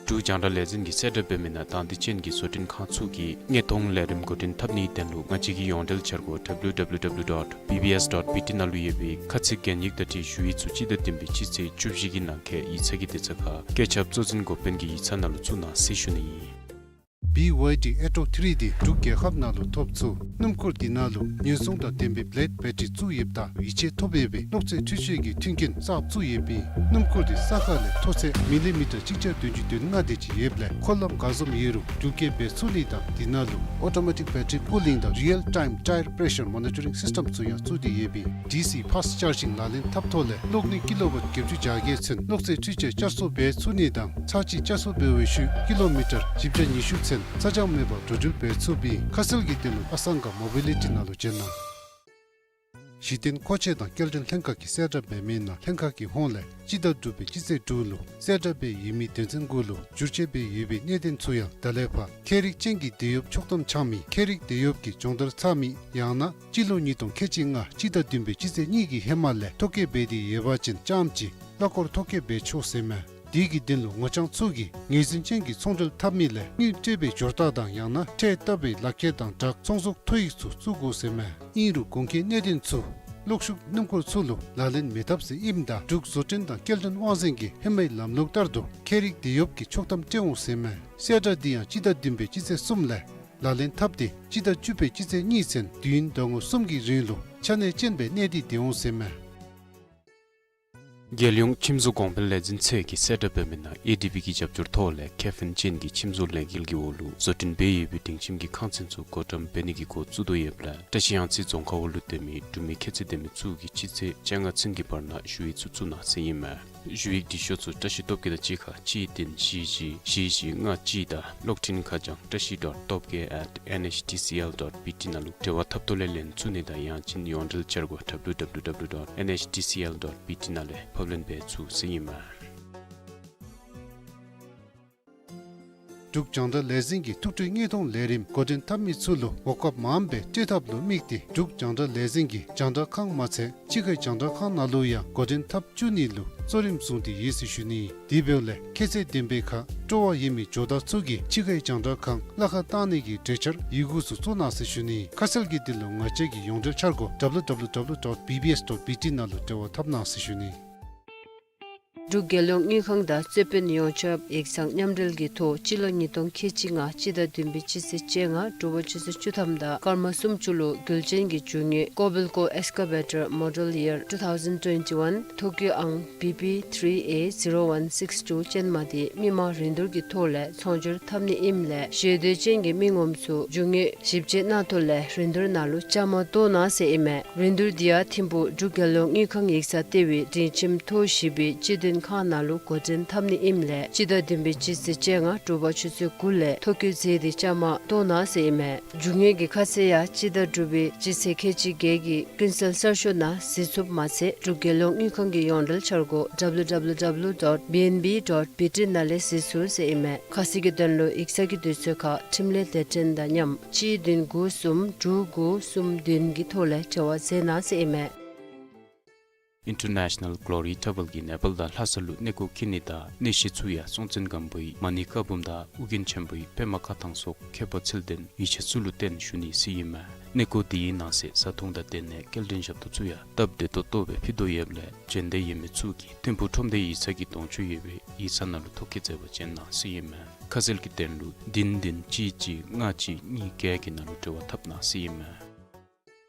འབྲུག་རྒྱང་བསྒྲགས་ལས་འཛིན་གྱིས་གསལ་བསྒྲགས་འབད་མི་ནང་དང་འདོད་ཅན་གྱི་བཟོ་སྐྲུན་ཁང་ཚུ་གིས་མངོན་མཐོང་ལས་རིམ་འགོ་འདྲེན་འཐབ་ནིའི་དོན་ལུ་ང་བཅས་ཀྱི་ཡོངས་འབྲེལ་འཆར་སྒོ་W W W dot B B S dot B T ནང་ལུ་ཡོད་པའི་ཁ་ཚིག་གན་ཡིག་དང་འཁྲིལ་ཞུ་ཡིག་ཚུ་སྤྱི་ཟླ་བདུན་པའི་སྤྱི་ཚེས་བཅུ་བཞི་གི་ནང་འཁོད་ཡིག་ཚང་གི་དུས་ཚོད་ཁར་བཀོད་ཁྱབ་གཙོ་འཛིན་འགོ་དཔོན་གྱི་ཡིག་ཚང་ནང་ལུ་བཙུགས་གནང་ཟེར་ཞུ་ནི་ཨིན། B Y D Airtel three D འབྲུག་རྒྱལ་ཁབ་ནང་ལུ་ཐོབ་ཚུགས། སྣུམ་འཁོར་འདི་ནང་ལུ་ཉེན་སྲུང་དང་ལྡན་པའི་བེ་ལེཌ་བེ་ཊི་རི་བཙུགས་ཡོདཔ་ད་ཡིད་ཆེས་ཐོབ་ཡོད་པའི་གློག་རྫས་འཕྲུལ་ཆས་ཀྱི་མཐུན་རྐྱེན་གསརཔ་བཙུགས་ཡོདཔ་ཨིན། སྣུམ་འཁོར་འདི་ས་ཁ་ལས་མཐོ་ཚད་མི་ལི་མི་ཊར་གཅིག་བརྒྱ་བདུན་ཅུ་དོན་ལྔ་དེ་ཅིག་ཡོདཔ་ལས་འཁོར་ལམ་ག་བཟུམ་ཡོད་རུང་འགྲུལ་སྐྱེལ་འབད་ཚུགས་ནི་དང་འདི་ནང་ལུ་ཨོ་ཊོ་མེ་ཊིག་བེ་ཊི་རི་ཀུ་ལིང་དང་རི་ཡལ་ཊའིམ་ཊའི་ར་པེ་རེ་ཤར་མོ་ནི་ཊ་རིང་སིསི་ཊེམ་ཚུ་ཡང་བཙུགས་ཏེ་ཡོདཔ་ཨིན། ཌི་སི་ཕཱསཊ་ཅར་ཇིང་ལག་ལེན་འཐབ་ཐོག་ལས་གློག་ནུས་ཀི་ལོ་ཝཊ་བརྒྱད་ཅུ་གྱ་བརྒྱད་ཚུན་གློག་རྫས་འཕྲུལ་ཆས་བསྐྱར་གསོ་འབད་ཚུགས་ནི་དང་ཚར་གཅིག་བསྐྱར་གསོ་འབད་བའི་ཤུལ་ཀི་ལོ་མི་ཊར་བཞི་བརྒྱ་ཉི་ཤུ་ཚུན་ཚ་གྱང་མེད་པར་འགྲོ་འགྲུལ་འབད་ཚུགསཔ་ཨིན། ཁ་གསལ་གྱི་དོན་ལུ་ཨ་སང་ག་མོ་བི་ལི་ཊི་ནང་ལུ་བྱོན་གནང་། གཞི་རྟེན་མཁོ་ཆས་དང་སྐྱེལ་འདྲེན་ལྷན་ཁག་གིས་གསལ་བསྒྲགས་འབད་མི་ནང་ལྷན་ཁག་གི་ཧོངས་ལས་སྤྱི་ཟླ་དྲུག་པའི་སྤྱི་ཚེས་དྲུག་ལུ་གསལ་བསྒྲགས་འབད་ཡོད་མི་དོན་ཚན་དགུ་ལུ་བསྒྱུར་བཅོས་འབད་ཡོད་པའི་གནད་དོན་ཚུ་ཡང་ད་ལས་ཕར་ཁྱད་རིག་ཅན་གྱི་འདེད་གཡོགཔ་ཆོག་ཐམ་འཆང་མི་ཁྱད་རིག་འདེད་གཡོགཔ་གིས་སྦྱོང་བརྡར་ཚར་མི་ཡང་ན་སྤྱི་ལོ་ཉིས་སྟོང་ཁལ་གཅིག་ལྔ་སྤྱི་ཟླ་བདུན་པའི་སྤྱི་ཚེས་གཉིས་ཀྱི་ཧེ་མ་ལས་ཐོ་བཀོད་འབད་དེ་ཡོད་པ་ཅིན་རྐྱངམ་གཅིག་གླ་འཁོར་ཐོ་བཀོད་འབད་ཆོག་ཟེར་མས། དེ་གི་དོན་ལུ་ངོ་རྐྱང་ཚུ་གིས་ངོས་འཛིན་ཅན་གྱི་ཚོང་འབྲེལ་འཐབ་མི་ལས་དངུལ་སྤྲོད་པའི་སྦྱོར་རྟགས་དང་ཡང་ན་ཁྲལ་བཏབ་པའི་ལག་ཁྱེར་དང་སྦྲགས་ཚོང་ཟོག་ཐོ་ཡིག་ཚུ་བཙུགས་དགོ་ཟེར་མས། ཨིན་རུང་གོང་འཁོད་གནད་དོན་ཚུ་གློག་ཤུགས་སྣུམ་འཁོར་ཚུ་ལུ་ལག་ལེན་མི་འཐབ་ཟེར་ཨིནམ་ད་འབྲུག་བཟོ་སྐྲུན་དང་སྐྱེལ་འདྲེན་དབང་འཛིན་གྱིས་ཧེ་མའི་ལམ་ལུགས་ལྟར་དུ་ཁྱད་རིག་འདེད་གཡོགཔ་གིས་ཆོག་ཐམ་སྤྲོད་འོང་ཟེར་མས། གསལ་བསྒྲགས་འདི་ཡང་སྤྱི་ཟླ་བདུན་པའི་སྤྱི་ཚེས་གསུམ་ལས་ལག་ལེན་འཐབ་སྟེ་སྤྱི་ཟླ་བཅུ་པའི་སྤྱི་ཚེས་གཉིས་ཚུན་དུས་ཡུན་ཟླ་ངོ་གསུམ་གྱི་རིང་ལུ་ཆ་གནས་ཅན་སྦེ་གནས་ཏེ་སྡོད་འོང་ཟེར་མས། རྒྱལ་ཡོངས་ཁྱིམ་བཟོ་གོང་འཕེལ་ལས་འཛིན་ཚད་ཀྱིས་གསལ་བསྒྲགས་འབད་མི་ནང་ཨེ་ཌི་བི་གི་རྒྱབ་སྐྱོར་ཐོག་ལས་ཁེ་ཕན་ཅན་གྱི་ཁྱིམ་བཟོ་ལས་འགུལ་གྱི་འོག་ལུ་བཟོ་སྐྲུན་འབད་ཡོད་པའི་སྒྲིང་ཁྱིམ་གྱི་ཁང་ཚན་ཚུ་བགོ་བཀྲམ་འབད་ནི་གི་འགོ་བཙུགས་དོ་ཡོདཔ་ལས་བཀྲ་ཤིས་གཡང་རྩེ་རྫོང་ཁག་འོག་ལུ་སྡོད་མི་འབྲུག་མི་ཁྱད་ཚད་ལྡན་མི་ཚུ་གིས་སྤྱི་ཚེས་བཅོ་ལྔ་ཚུན་གྱི་བར་ན་ཞུ་ཡིག་ཚུ་བཙུགས་གནང་ཟེར་ཨིན་མས། ཞུ་ཡིག་འབྲི་ཤོག་ཚུ་བཀྲ་ཤིས་སྟོབས་རྒྱས་དང་གཅིག་ཁར་གཅིག་བདུན་བཞི་བཞི་བཞི་བཞི་ལྔ་གཅིག་དང་གློག་འཕྲིན་ཁ་བྱང་བཀྲ་ཤིས་ཌོཊ་སྟོབས་རྒྱས་ཨེཊ་ཨེན་ཨེཆ་ཌི་སི་ཨེལ་ཌོཊ་བི་ཊི་ནང་ལུ་འབྲེལ་བ་འཐབ་ཐོག་ལས་ལེན་ཚུགས་ནི་དང་ཡང་ཅིན་ཡོངས་འབྲེལ་འཆར་སྒོ་W W W dot N H D C L dot B T ནང་ལས་ཕབ་ལེན་འབད་ཚུགས་ཟེར་ཨིན་མས། འབྲུག་རྒྱང་བསྒྲགས་ལས་འཛིན་གྱིས་ཐུགས་སྤྲོའི་དངོས་མཐོང་ལས་རིམ་འགོ་འདྲེན་འཐབ་མི་ཚུ་ལུ་འགོག་ཁབ་མངམ་སྦེ་སྤྲོད་ཐབས་ལུ་དམིགས་ཏེ་འབྲུག་རྒྱང་བསྒྲགས་ལས་འཛིན་གྱིས་རྒྱང་བསྒྲགས་ཁང་མ་ཚད་ཕྱི་ཁའི་རྒྱང་བསྒྲགས་ཁང་ནང་ལུ་ཡང་འགོ་འདྲེན་འཐབ་བཅུག་ནི་ལུ་གཙོ་རིམ་བཟུང་སྟེ་ཡོད་ཟེར་ཞུ་ནི། དེ་འབདཝ་ལས་ཁྱད་ཚད་ལྡན་པའི་ཁར་སྤྲོ་བ་ཡོད་མི་ཇོ་བདག་ཚུ་གིས་ཕྱི་ཁའི་རྒྱང་བསྒྲགས་ཁང་གླ་ཁར་བཏང་ནི་གི་གྲོས་འཆར་ཡི་གུ་ཚུ་བཙུགས་གནང་ཟེར་ཞུ་ནི། ཁ་གསལ་གྱི་དོན་ལུ་ང་བཅས་ཀྱི་ཡོངས་འབྲེལ་འཆར་སྒོ་W W W dot B B S dot B T ནང་ལུ་འབྲེལ་བ་འཐབ་གནང་ཟེར་ཞུ་ནི། འབྲུག་རྒྱལ་ཡོངས་དངུལ་ཁང་དང་རྩོད་དཔོན་ཡོངས་ཁྱབ་ཡིག་ཚང་མཉམ་འབྲེལ་གྱི་ཐོག་སྤྱི་ལོ་ཉིས་སྟོང་ཁལ་གཅིག་ལྔ་སྤྱི་ཟླ་བདུན་པའི་སྤྱི་ཚེས་བཅོ་ལྔ་དྲོ་པ་ཆུ་ཚོད་བཅུ་ཐམ་དང་སྐར་མ་སུམ་ཅུ་ལུ་རྒྱུ་ཅན་གྱི་རྒྱུ་དངོས་Kobelco Excavator Model Year two thousand twenty-one ཐོ་བཀོད་ཨང་B P three A zero one six two ཅན་མ་འདི་མི་མང་རིན་བསྡུར་གྱི་ཐོག་ལས་ཚོང་སྒྱུར་འཐབ་ནི་ཨིནམ་ལས་ཞེ་འདོད་ཅན་གྱི་མི་ངོམ་ཚུ་རྒྱུ་དངོས་ཞིབ་དཔྱད་གནང་ཐོག་ལས་རིན་བསྡུར་ནང་ལུ་བཅའ་མར་གཏོགས་གནང་ཟེར་ཨིན་མས། རིན་བསྡུར་འདི་ཡང་ཐིམ་ཕུག་འབྲུག་རྒྱལ་ཡོངས་དངུལ་ཁང་ཡིག་ཚང་ལྟེ་བའི་སྒྲིང་ཁྱིམ་ཐོག་བཞི་པའི་སྤྱི་དོན་ཁང་ནང་ལུ་འགོ་འདྲེན་འཐབ་ནི་ཨིནམ་ལས་སྤྱི་ཟླ་བདུན་པའི་སྤྱི་ཚེས་བཅོ་ལྔ་དྲོ་པ་ཆུ་ཚོད་དགུ་ལས་ཐོ་བཀོད་མཛད་དེ་བཅའ་མར་གཏོགས་གནང་ཟེར་ཨིན་མས། རྒྱུ་དངོས་ཀྱི་ཁ་གསལ་ཡང་སྤྱི་ཟླ་དྲུག་པའི་སྤྱི་ཚེས་ཁལ་གཅིག་བརྒྱད་ཀྱི་ཀུན་གསལ་གསར་ཤོག་ནང་གཟིགས་ཚུགསཔ་མ་ཚད་འབྲུག་རྒྱལ་ཡོངས་དངུལ་ཁང་གི་ཡོངས་འབྲེལ་འཆར་སྒོ་W W W dot B N B dot B T ནང་ལས་གཟིགས་ཚུགས་ཟེར་ཨིན་མས། ཁ་གསལ་གྱི་དོན་ལུ་ཡིག་ཚང་གི་དུས་ཚོད་ཁར་འཕྲིན་ལས་སྡེ་ཚན་དང་མཉམ་གཅིག་བདུན་དགུ་གསུམ་དྲུག་དགུ་གསུམ་བདུན་གྱི་ཐོག་ལས་འབྲེལ་བ་མཛད་གནང་ཟེར་ཨིན་མས། International Glory Travel གིས་ནེ་པཱལ་དང་ལྷ་ས་ལུ་གནས་སྐོར་འཁྱིད་ནི་དང་གནས་གཞི་ཚུ་ཡང་སྲོང་བཙན་སྒམ་པོའི་མ་ཎི་བཀའ་འབུམ་དང་ཨོ་རྒྱན་ཆེན་པོའི་པདྨ་བཀའ་ཐང་སོགས་ཁྱད་པར་ཚུལ་ལྡན་ཡིད་ཆེས་ཚུ་ལུ་བརྟེན་ཞུ་ནི་ཟེར་ཨིན་མས། གནས་སྐོར་འདི་ཡི་ནང་གསེས་བཟའ་འཐུང་དང་སྡོད་གནས་སྐྱེལ་འདྲེན་ཞབས་ཏོག་ཚུ་ཡང་སྟབས་བདེ་ཏོག་ཏོ་སྦེ་ཕུལ་དོ་ཡོདཔ་ལས་འབྱོན་འདོད་ཡོད་མི་ཚུ་གིས་ཐིམ་ཕུག་ཁྲོམ་སྡེ་ཡིག་ཚང་གི་གདོང་ཅོག་ཡོད་པའི་ཡིག་ཚང་ནང་ལུ་ཐོ་བཀོད་མཛད་པར་བྱོན་གནང་ཟེར་ཨིན་མས། ཁ་གསལ་གྱི་དོན་ལུ་བདུན་བདུན་གཅིག་གཅིག་ལྔ་གཅིག་གཉིས་བརྒྱད་ཀྱི་ནང་ལུ་འབྲེལ་བ་འཐབ་གནང་ཟེར་ཨིན་མས།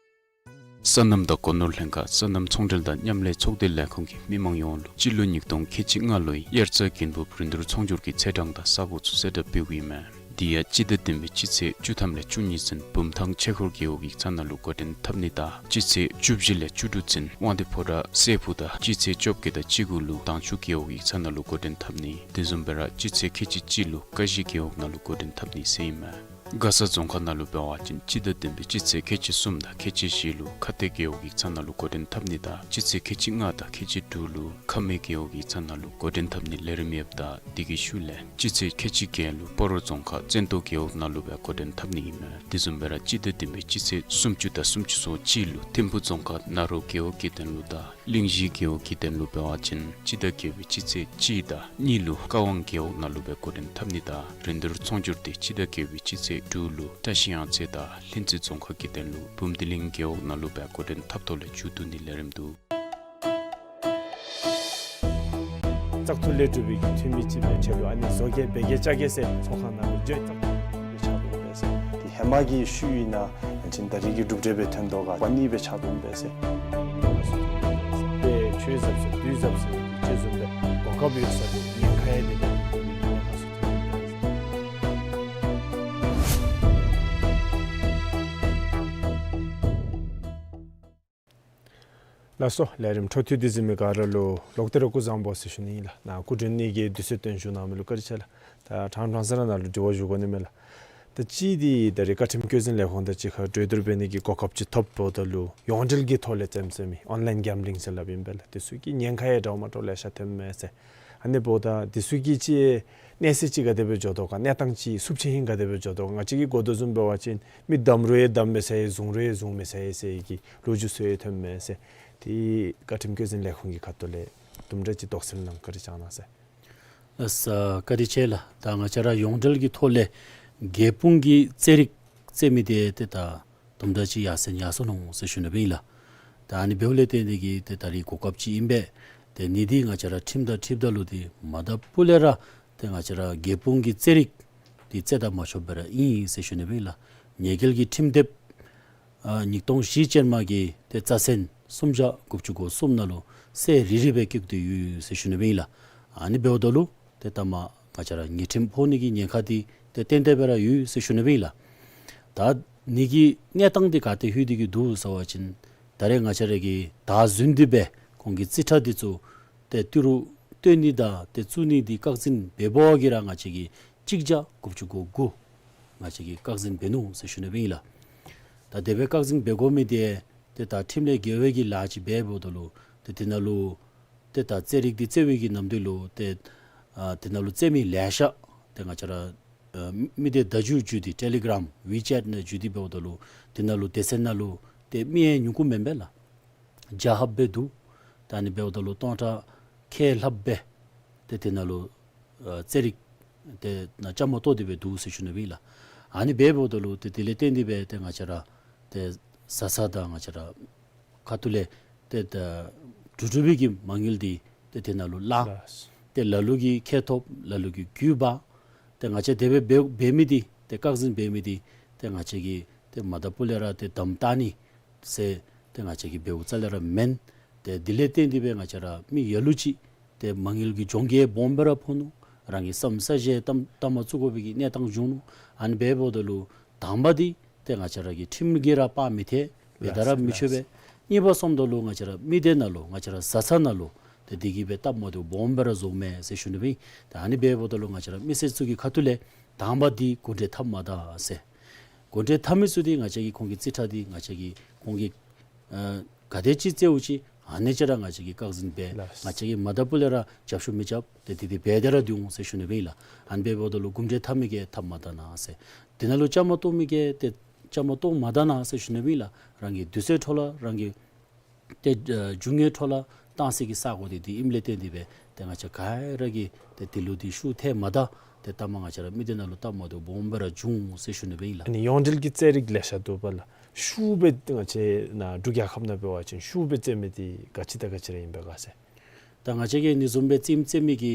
སོ་ནམ་དང་སྒོ་ནོར་ལྷན་ཁག་སོ་ནམ་ཚོང་འབྲེལ་དང་མཉམ་ལས་ཚོགས་སྡེ་ལས་ཁུངས་ཀྱིས་མི་མང་ཡོངས་ལུ་སྤྱི་ལོ་ཉིས་སྟོང་ཁལ་གཅིག་ལྔ་ལོའི་དབྱར་རྩྭ་དགུན་འབུབ་རིན་བསྡུར་ཚོང་སྒྱུར་གྱི་ཚེས་གྲངས་དང་ས་གོ་ཚུ་གསལ་བསྒྲགས་འབདཝ་ཨིན་མས། དེ་ཡང་སྤྱི་ཟླ་བདུན་པའི་སྤྱི་ཚེས་བཅུ་ཐམ་ལས་བཅུ་གཉིས་ཚུན་བུམ་ཐང་ཆོས་འཁོར་རྒེད་འོག་ཡིག་ཚང་ནང་ལུ་འགོ་འདྲེན་འཐབ་ནི་དང་སྤྱི་ཚེས་བཅུ་བཞི་ལས་བཅུ་དྲུག་ཚུན་དབང་འདུས་ཕོ་བྲང་སྲས་ཕུག་དང་སྤྱི་ཚེས་བཅོ་བརྒྱད་དང་བཅུ་དགུ་ལུ་དྭངས་ཆུ་རྒེད་འོག་ཡིག་ཚང་ནང་ལུ་འགོ་འདྲེན་འཐབ་ནི། དེ་བཟུམ་སྦེ་ར་སྤྱི་ཚེས་ཁལ་གཅིག་གཅིག་ལུ་ཀ་གཞི་རྒེད་འོག་ནང་ལུ་འགོ་འདྲེན་འཐབ་ནི་ཟེར་ཨིན་མས། མགར་ས་རྫོང་ཁག་ནང་ལུ་འབད་བ་ཅིན་སྤྱི་ཟླ་བདུན་པའི་སྤྱི་ཚེས་ཁལ་གཅིག་གསུམ་དང་ཁལ་གཅིག་བཞི་ལུ་ཁ་གཏད་རྒེད་འོག་གི་ཚབ་ནང་ལུ་འགོ་འདྲེན་འཐབ་ནི་དང་སྤྱི་ཚེས་ཁལ་གཅིག་ལྔ་དང་ཁལ་གཅིག་དྲུག་ལུ་ཁ་སྨད་རྒེད་འོག་གི་ཚབ་ནང་ལུ་འགོ་འདྲེན་འཐབ་ནི་ལས་རིམ་ཡོདཔ་ད་དེ་གི་ཤུལ་ལས་སྤྱི་ཚེས་ཁལ་གཅིག་བརྒྱད་ལུ་སྤ་རོ་རྫོང་ཁག་བཙན་ཏོ་རྒེད་འོག་ནང་ལུ་སྦེ་འགོ་འདྲེན་འཐབ་ནི་ཨིན་མས། དེ་བཟུམ་སྦེ་ར་སྤྱི་ཟླ་བདུན་པའི་སྤྱི་ཚེས་སུམ་ཅུ་དང་སུམ་ཅུ་སོ་གཅིག་ལུ་ཐིམ་ཕུ་རྫོང་ཁག་ན་རོ་རྒེད་འོག་གི་དོན་ལུ་དང་གླིང་བཞི་རྒེད་འོག་གི་དོན་ལུ་འབད་བ་ཅིན་སྤྱི་ཟླ་བརྒྱད་པའི་སྤྱི་ཚེས་གཅིག་དང་གཉིས་ལུ་ཀ་ཝང་རྒེད་འོག་ནང་ལུ་སྦེ་འགོ་འདྲེན་འཐབ་ནི་དང་རིན་བསྡུར་ཚོང་སྒྱུར་དེ་སྤྱི་ཟླ་བརྒྱད་པའི་སྤྱི་ཚེས་དྲུག་ལུ་བཀྲ་ཤིས་གཡང་རྩེ་དང་ལྷུན་རྩེ་རྫོང་ཁག་གི་དོན་ལུ་བུམ་སྡེ་གླིང་རྒེད་འོག་ནང་ལུ་སྦེ་འགོ་འདྲེན་འཐབ་ཐོག་ལས་མཇུག་བསྡུ་ནི་ལས་རིམ་འདུག། བཙག་འཐུ་ལས་གྲུབ་པའི་འཐུས་མི་ཅིག་སྦེ་ཆེད་དུ་ཨ་ནི་བཟོ་གེ་འབད་གེ་བཅའ་གེ་ཟེར་ཚོགས་ཁང་ནང་ལུ་བརྗོད་བཙག་འཐུ་སྦེ་ཆགས་འདུག་པས་ཟེར། དེ་ཧེ་མ་གི་ཤུལ་ཨིན་ན་ཡང་ཅིན་ད་རེས་ཀྱི་གྲུབ་འབྲས་སྦེ་ཐོན་དོ་ག་པ་ནི་སྦེ་ཆགས་འདུག་པས་ཟེར། དཔེ་ཆོས་ཟབ་ཟེར་དུས་ཟབ་ཟེར་ཅིག་བཟུམ་སྦེ་གོ་སྐབས་ཡོད་ས་ལུ་ཉེན་ཁ་ཡང་དེ་ལས་ཉེན་ཁ་སུ་ཐོན་འདུག་པས་ཟེར། ལགས་སོ། ལས་རིམ་འཕྲོ་མཐུད་དེ་གཟིགས་མི་ག་ར་ལུ་ལོག་སྟེ་ར་སྐུ་གཟུགས་བཟང་པོ་ཟེར་ཞུ་ནི་ཨིན་ལགས། ནཱ་སྐུ་མགྲོན་གཉིས་ཀྱིས་དུས་ཚོད་བཏོན་བཞུགས་གནང་མི་ལུ་བཀའ་དྲིན་ཆེ་ལགས། ད་ཕྲང་ཕྲང་ས་ར་ནཱ་ལུ་དྲི་བ་ཞུ་དགོ་ནི་མས་ལགས། ད་གཅིག་འདི་ད་རེས་བཀའ་ཁྲིམས་བཀོད་འཛིན་ལས་ཁུངས་དང་གཅིག་ཁར་གྲོས་བསྡུར་འབད་ནི་གི་གོ་སྐབས་ཅིག་ཐོབ་འབདཝ་ད་ལུ་ཡོངས་འབྲེལ་གྱི་ཐོག་ལས་རྩེདམོ་རྩེ་མི་ཨོན་ལཱའིན་གེམ་བི་ལིང་ཟེར་སླབ་ཨིན་པས་ལགས། དེ་ཚུ་གི་ཉེན་ཁ་ཡང་འདྲཝ་མ་འདྲཝ་ལེ་ཤ་ཐོནམ་མས་ཟེར། ཨ་ནི་འབདཝ་ད་དེ་ཚུ་གི་ཅིག་གནས་ཚད་ཅིག་ག་དེ་སྦེ་འགྱོ་དོ་ག་གནས་སྟངས་ཅིག་བསུབ་ཆེན་ཧིང་ག་དེ་སྦེ་འགྱོ་དོ་ག་ང་བཅས་ཀྱིས་གོ་དོ་བཟུམ་འབད་བ་ཅིན་མི་བསྡམ་རུང་ཡང་བསྡམ་མི་ཚར་ཡི་བཟུང་རུང་ཡང་བཟུང་མི་ཚར་ཡི་ཟེར་གྱི་ལོ་རྒྱུས་ཚུ་ཡང་ཐོནམ་མས་ཟེར། དེ་བཀའ་ཁྲིམས་བཀོད་འཛིན་ལས་ཁུངས་ཀྱི་ཁ་ཐུག་ལས་དུམ་གྲ་ཅིག་དོགས་སེལ་གནང་བཀའ་དྲིན་བསྐྱང་གནང་ཟེར། ལགས་སོ། བཀའ་དྲིན་ཆེ་ལགས། ད་ང་བཅས་ར་ཡོངས་འབྲེལ་གྱི་ཐོག་ལས་རྒྱལ་སྤུངས་ཀྱི་རྩེད་རིགས་རྩེད་མི་དེ་ཏེ་ད་དུམ་གྲ་ཅིག་ཡར་སེང་ཡར་སོང་ནུག་ཟེར་ཞུ་ནི་སྦེ་ཨིན་ལགས། ད་ཨ་ནི་འབདཝ་ལས་བརྟེན་ཏེ་གིས་ཏེ་ད་རེས་གོ་སྐབས་ཅིག་ཨིན་པས། ཏེ་ཨ་ནི་འདི་ང་བཅས་ར་ཁྲིམས་དང་འཁྲིལཝ་ད་ལུ་འདི་མ་དང་ཕུ་ལས་ར་ཏེ་ང་བཅས་ར་རྒྱལ་སྤུངས་ཀྱི་རྩེད་རིགས་འདི་རྩེ་དང་མ་ཆོགཔ་སྦེ་ར་ཨིན་ཟེར་ཞུ་ནི་སྦེ་ཨིན་ལགས། ཉེས་འགེལ་གྱི་ཁྲིམས་དེབ་ཨ་ཉིས་སྟོང་བཞི་ཅན་མ་གི་ཏེ་རྩ་ཚན་སུམ་བརྒྱ་དགུ་བཅུ་གོ་གསུམ་ནང་ལུ་གསལ་རི་རི་སྦེ་བཀོད་དེ་ཡོད་ཟེར་ཞུ་ནི་སྦེ་ཨིན་ལགས། ཨ་ནི་འབདཝ་ད་ལུ་ཏེ་ད་མ་ང་བཅས་ར་ཉེས་ཁྲིམས་ཕོག་ནི་གི་ཉེན་ཁ་འདི་ཏེ་ཏན་ཏན་སྦེ་ར་ཡོད་ཟེར་ཞུ་ནི་སྦེ་ཨིན་ལགས། ད་ཨ་ནི་གི་གནས་སྟངས་འདི་ག་ཏེ་ལྷོད་དེ་གི་འདུག་ཟེར་བ་ཅིན་ད་རེས་ང་བཅས་ར་གིས་ད་བཟུམ་འདི་སྦེ་ཁོང་གི་རྩིས་ཁྲ་འདི་ཚུ་ཏེ་ཏི་རུ་སྟོན་ནི་དང་ཏེ་བཙུགས་ནི་འདི་བཀག་འཛིན་འབད་བའི་གི་ར་ང་བཅས་ཀྱིས་གཅིག་བརྒྱ་དགུ་བཅུ་གོ་དགུ་ང་བཅས་ཀྱིས་བཀག་འཛིན་འབད་ནུག་ཟེར་ཞུ་ནི་སྦེ་ཨིན་ལགས། ད་དེ་སྦེ་བཀག་འཛིན་འབད་དགོ་མི་འདི་ཏེ་ད་ཁྲིམས་ལས་འགལ་བའི་གི་ལཱ་ཅིག་འབདཝ་ད་ལུ་ཏེ་དེ་ནང་ལུ་ཏེ་ད་རྩེད་རིགས་འདི་རྩེ་བའི་གི་ནམ་དུས་ལུ་ཏེ་ཨ་དེ་ནང་ལུ་རྩེད་མི་ལེ་ཤ་ཏེ་ང་བཅས་ར་ཨ་མི་སྡེ་བརྡ་བརྒྱུད་བརྒྱུད་དེ་ཊེ་ལི་གརམ་ཝི་ཅེཊ་ནང་བརྒྱུད་དེ་འབདཝ་ད་ལུ་དེ་ནང་ལུ་སྡེ་ཚན་ནང་ལུ་ཏེ་མི་ཡང་ཉུང་ཀུ་མེན་པས་ལགས། བརྒྱ་ལྷགཔ་སྦེ་འདུག། ད་ཨ་ནི་འབདཝ་ད་ལུ་སྟོང་ཕྲག་ཁལ་ལྷགཔ་སྦེ་ཏེ་དེ་ནང་ལུ་ཨ་རྩེད་རིགས་ཏེ་ནང་བཅའ་མར་གཏོགས་ཏེ་སྦེ་འདུག་ཟེར་ཞུ་ནི་སྦེ་ཨིན་ལགས། ཨ་ནི་འབདཝ་ད་ལུ་ཏེ་དེ་ལས་བརྟེན་ཏེ་སྦེ་ཏེ་ང་བཅས་ར་ཏེ་བཟའ་ཚང་དང་ང་བཅས་ར་ཁ་ཐུག་ལས་ཏེ་ད་གྲུབ་གྲུབ་པའི་གི་མ་དངུལ་འདི་ཏེ་དེ་ནང་ལུ་བླངས། ལགས། ཏེ་ལ་ལུ་གིས་ཁེ་ཐོབ་ལ་ལུ་གིས་རྒུད་འབག། ཏེ་ང་བཅས་དེ་སྦེ་འབད་འབད་མི་འདི་ཏེ་བཀག་འཛིན་འབད་མི་འདི་ཏེ་ང་བཅས་ཀྱིས་ཏེ་མ་དང་ཕུ་ལས་ར་ཏེ་དམ་བཏགས་ནི་ཟེར་ཏེ་ང་བཅས་ཀྱིས་འབདཝ་རྩ་ལས་ར་མེན། ཏེ་དེ་ལས་བརྟེན་ཏེ་སྦེ་ང་བཅས་ར་མི་ལ་ལུ་ཅིག་ཏེ་མ་དངུལ་གྱི་གྱོང་གུད་སྦོམ་སྦེ་ར་ཕོག་ནུག། རང་གི་ས་ས་གཞི་ཏམ་ཏམ་བཙུགས་དགོ་པའི་གི་གནས་སྟངས་བྱུང་ནུག། ཨ་ནི་འབདཝ་ད་ལུ་དང་པ་འདི་ཏེ་ང་བཅས་ར་གི་ཁྲིམས་ཀྱིས་ར་སྤང་མི་ཐེག། འབད་ད་ར་མི་ཆོག་པས། གཉིས་པ་བཟུམ་ད་ལུ་ང་བཅས་ར་མི་སྡེ་ནང་ལུ་ང་བཅས་ར་བཟའ་ཚང་ནང་ལུ་ཏེ་དེ་གིས་སྦེ་སྟབས་མ་བདེཝ་སྦོམ་སྦེ་ར་བཟོཝ་མས་ཟེར་ཞུ་ནི་སྦེ་ཨིན། ད་ཨ་ནི་འབདཝ་ད་ལུ་ང་བཅས་ར་མི་སེར་ཚུ་གི་ཁ་ཐུག་ལས་དང་པ་འདི་གུང་ཁྲན་འཐབ་མ་ད་ཟེར། གུང་ཁྲན་འཐབ་མི་ཚུ་འདི་ང་བཅས་ཀྱིས་ཁོང་གི་རྩིས་ཁྲ་འདི་ང་བཅས་ཀྱིས་ཁོང་གི་ཨ་ག་དེ་ཅིག་རྩེདཔ་ཅིག་ཨ་ནི་ཅིག་ར་ང་བཅས་ཀྱིས་བཀག་འཛིན་འབད། ལགས། ང་བཅས་ཀྱིས་མ་དང་ཕུ་ལས་ར་རྒྱབ་སྐྱོར་མི་རྐྱབ། ཏེ་དེ་འདི་འབད་དེ་ར་སྡོད་འོང་ཟེར་ཞུ་ནི་སྦེ་ཨིན་ལགས། ཨ་ནི་འབདཝ་ད་ལུ་གུང་ཁྲན་འཐབ་མི་གིས་འཐབ་མ་ད་ན་ཟེར། དེ་ནང་ལུ་བཅའ་མར་གཏོགས་མི་གིས་ཏེ་བཅའ་མར་གཏོགས་མ་ད་ན་ཟེར་ཞུ་ནི་སྦེ་ཨིན་ལགས། རང་གི་དུས་ཚོད་འཕྲོ་བརླག་རང་གི་ཏེ་ཨ་རྒྱུ་དངོས་འཕྲོ་བརླག་གཏང་སའི་གི་ས་གོ་འདི་འདི་ཨིནམ་ལས་བརྟེན་ཏེ་སྦེ་ཏེ་ང་བཅས་ག་ར་གིས་ཏེ་དེ་ལུ་འདི་ཤུགས་ཐེབས་མ་ད་ཏེ་ལྟ་མ་ང་བཅས་ར་མི་སྡེ་ནང་ལུ་སྟབས་མ་བདེཝ་སྦོམ་སྦེ་ར་བྱུང་ཟེར་ཞུ་ནི་སྦེ་ཨིན་ལགས། ཨ་ནི་ཡོངས་འབྲེལ་གྱི་རྩེད་རིགས་ལེ་ཤ་འདུག་པ་ལགས། ཤུགས་སྦེ་ང་བཅས་ནཱ་འབྲུག་རྒྱལ་ཁབ་ནང་འབད་བ་ཅིན་ཤུགས་སྦེ་རྩེད་མི་འདི་ག་ཅི་དང་ག་ཅི་ར་ཨིན་པས་ག་ཟེར། ད་ང་བཅས་ཀྱིས་ཨ་ནི་བཟུམ་སྦེ་རྩེདམོ་རྩེད་མི་གི་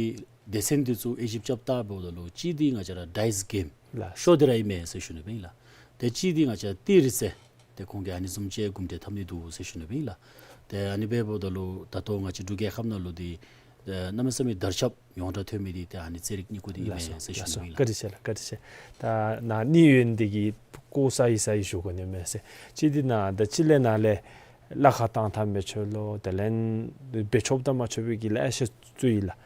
སྡེ་ཚན་འདི་ཚུ་དབྱེ་ཞིབ་རྐྱབ་བལྟཝ་ད་ལུ་གཅིག་འདི་ང་བཅས་ར་ཌའིསི་གེམ་ལགས། ཤོ་འདི་ར་ཨིན་མས་ཟེར་ཞུ་ནི་སྦེ་ཨིན་ལགས། ཏེ་གཅིག་འདི་ང་བཅས་ཏི་རི་རྩེད། ཏེ་ཁོང་གིས་ཨ་ནི་བཟུམ་ཅིག་གུང་ཁྲན་འཐབ་ནི་འདུག་ཟེར་ཞུ་ནི་སྦེ་ཨིན་ལགས། ཏེ་ཨ་ནི་འབདཝ་ད་ལུ་ད་ལྟོ་ང་བཅས་འབྲུག་རྒྱལ་ཁབ་ནང་ལུ་འདི་ཨེ་གནམ་མེད་ས་མེད་དར་ཁྱབ་ཡོངས་གྲགས་ཐོན་མི་འདི་ཏེ་ཨ་ནི་རྩེད་རིགས་གཉིས་ཀོ་འདི་ཨིན་མས་ཟེར་ཞུ་ནི་སྦེ་ཨིན་ལགས། བཀའ་དྲིན་ཆེ་ལགས། བཀའ་དྲིན་ཆེ། ད་ནཱ་གནས་ཡུན་འདི་གིས་སྐོར་ས་ཡི་ས་ཡི་ཞུ་དགོ་ནི་མས་ཟེར། གཅིག་འདི་ནཱ་ད་ཕྱི་ལས་ནཱ་ལས་གླ་ཁར་བཏང་ཐངས་མི་ཆོག་ལོ། དེ་ལས་འབད་ཆོགཔ་དང་མ་ཆོག་པའི་གི་ལེ་ཤ་ཚུ་ཡོད་ལགས།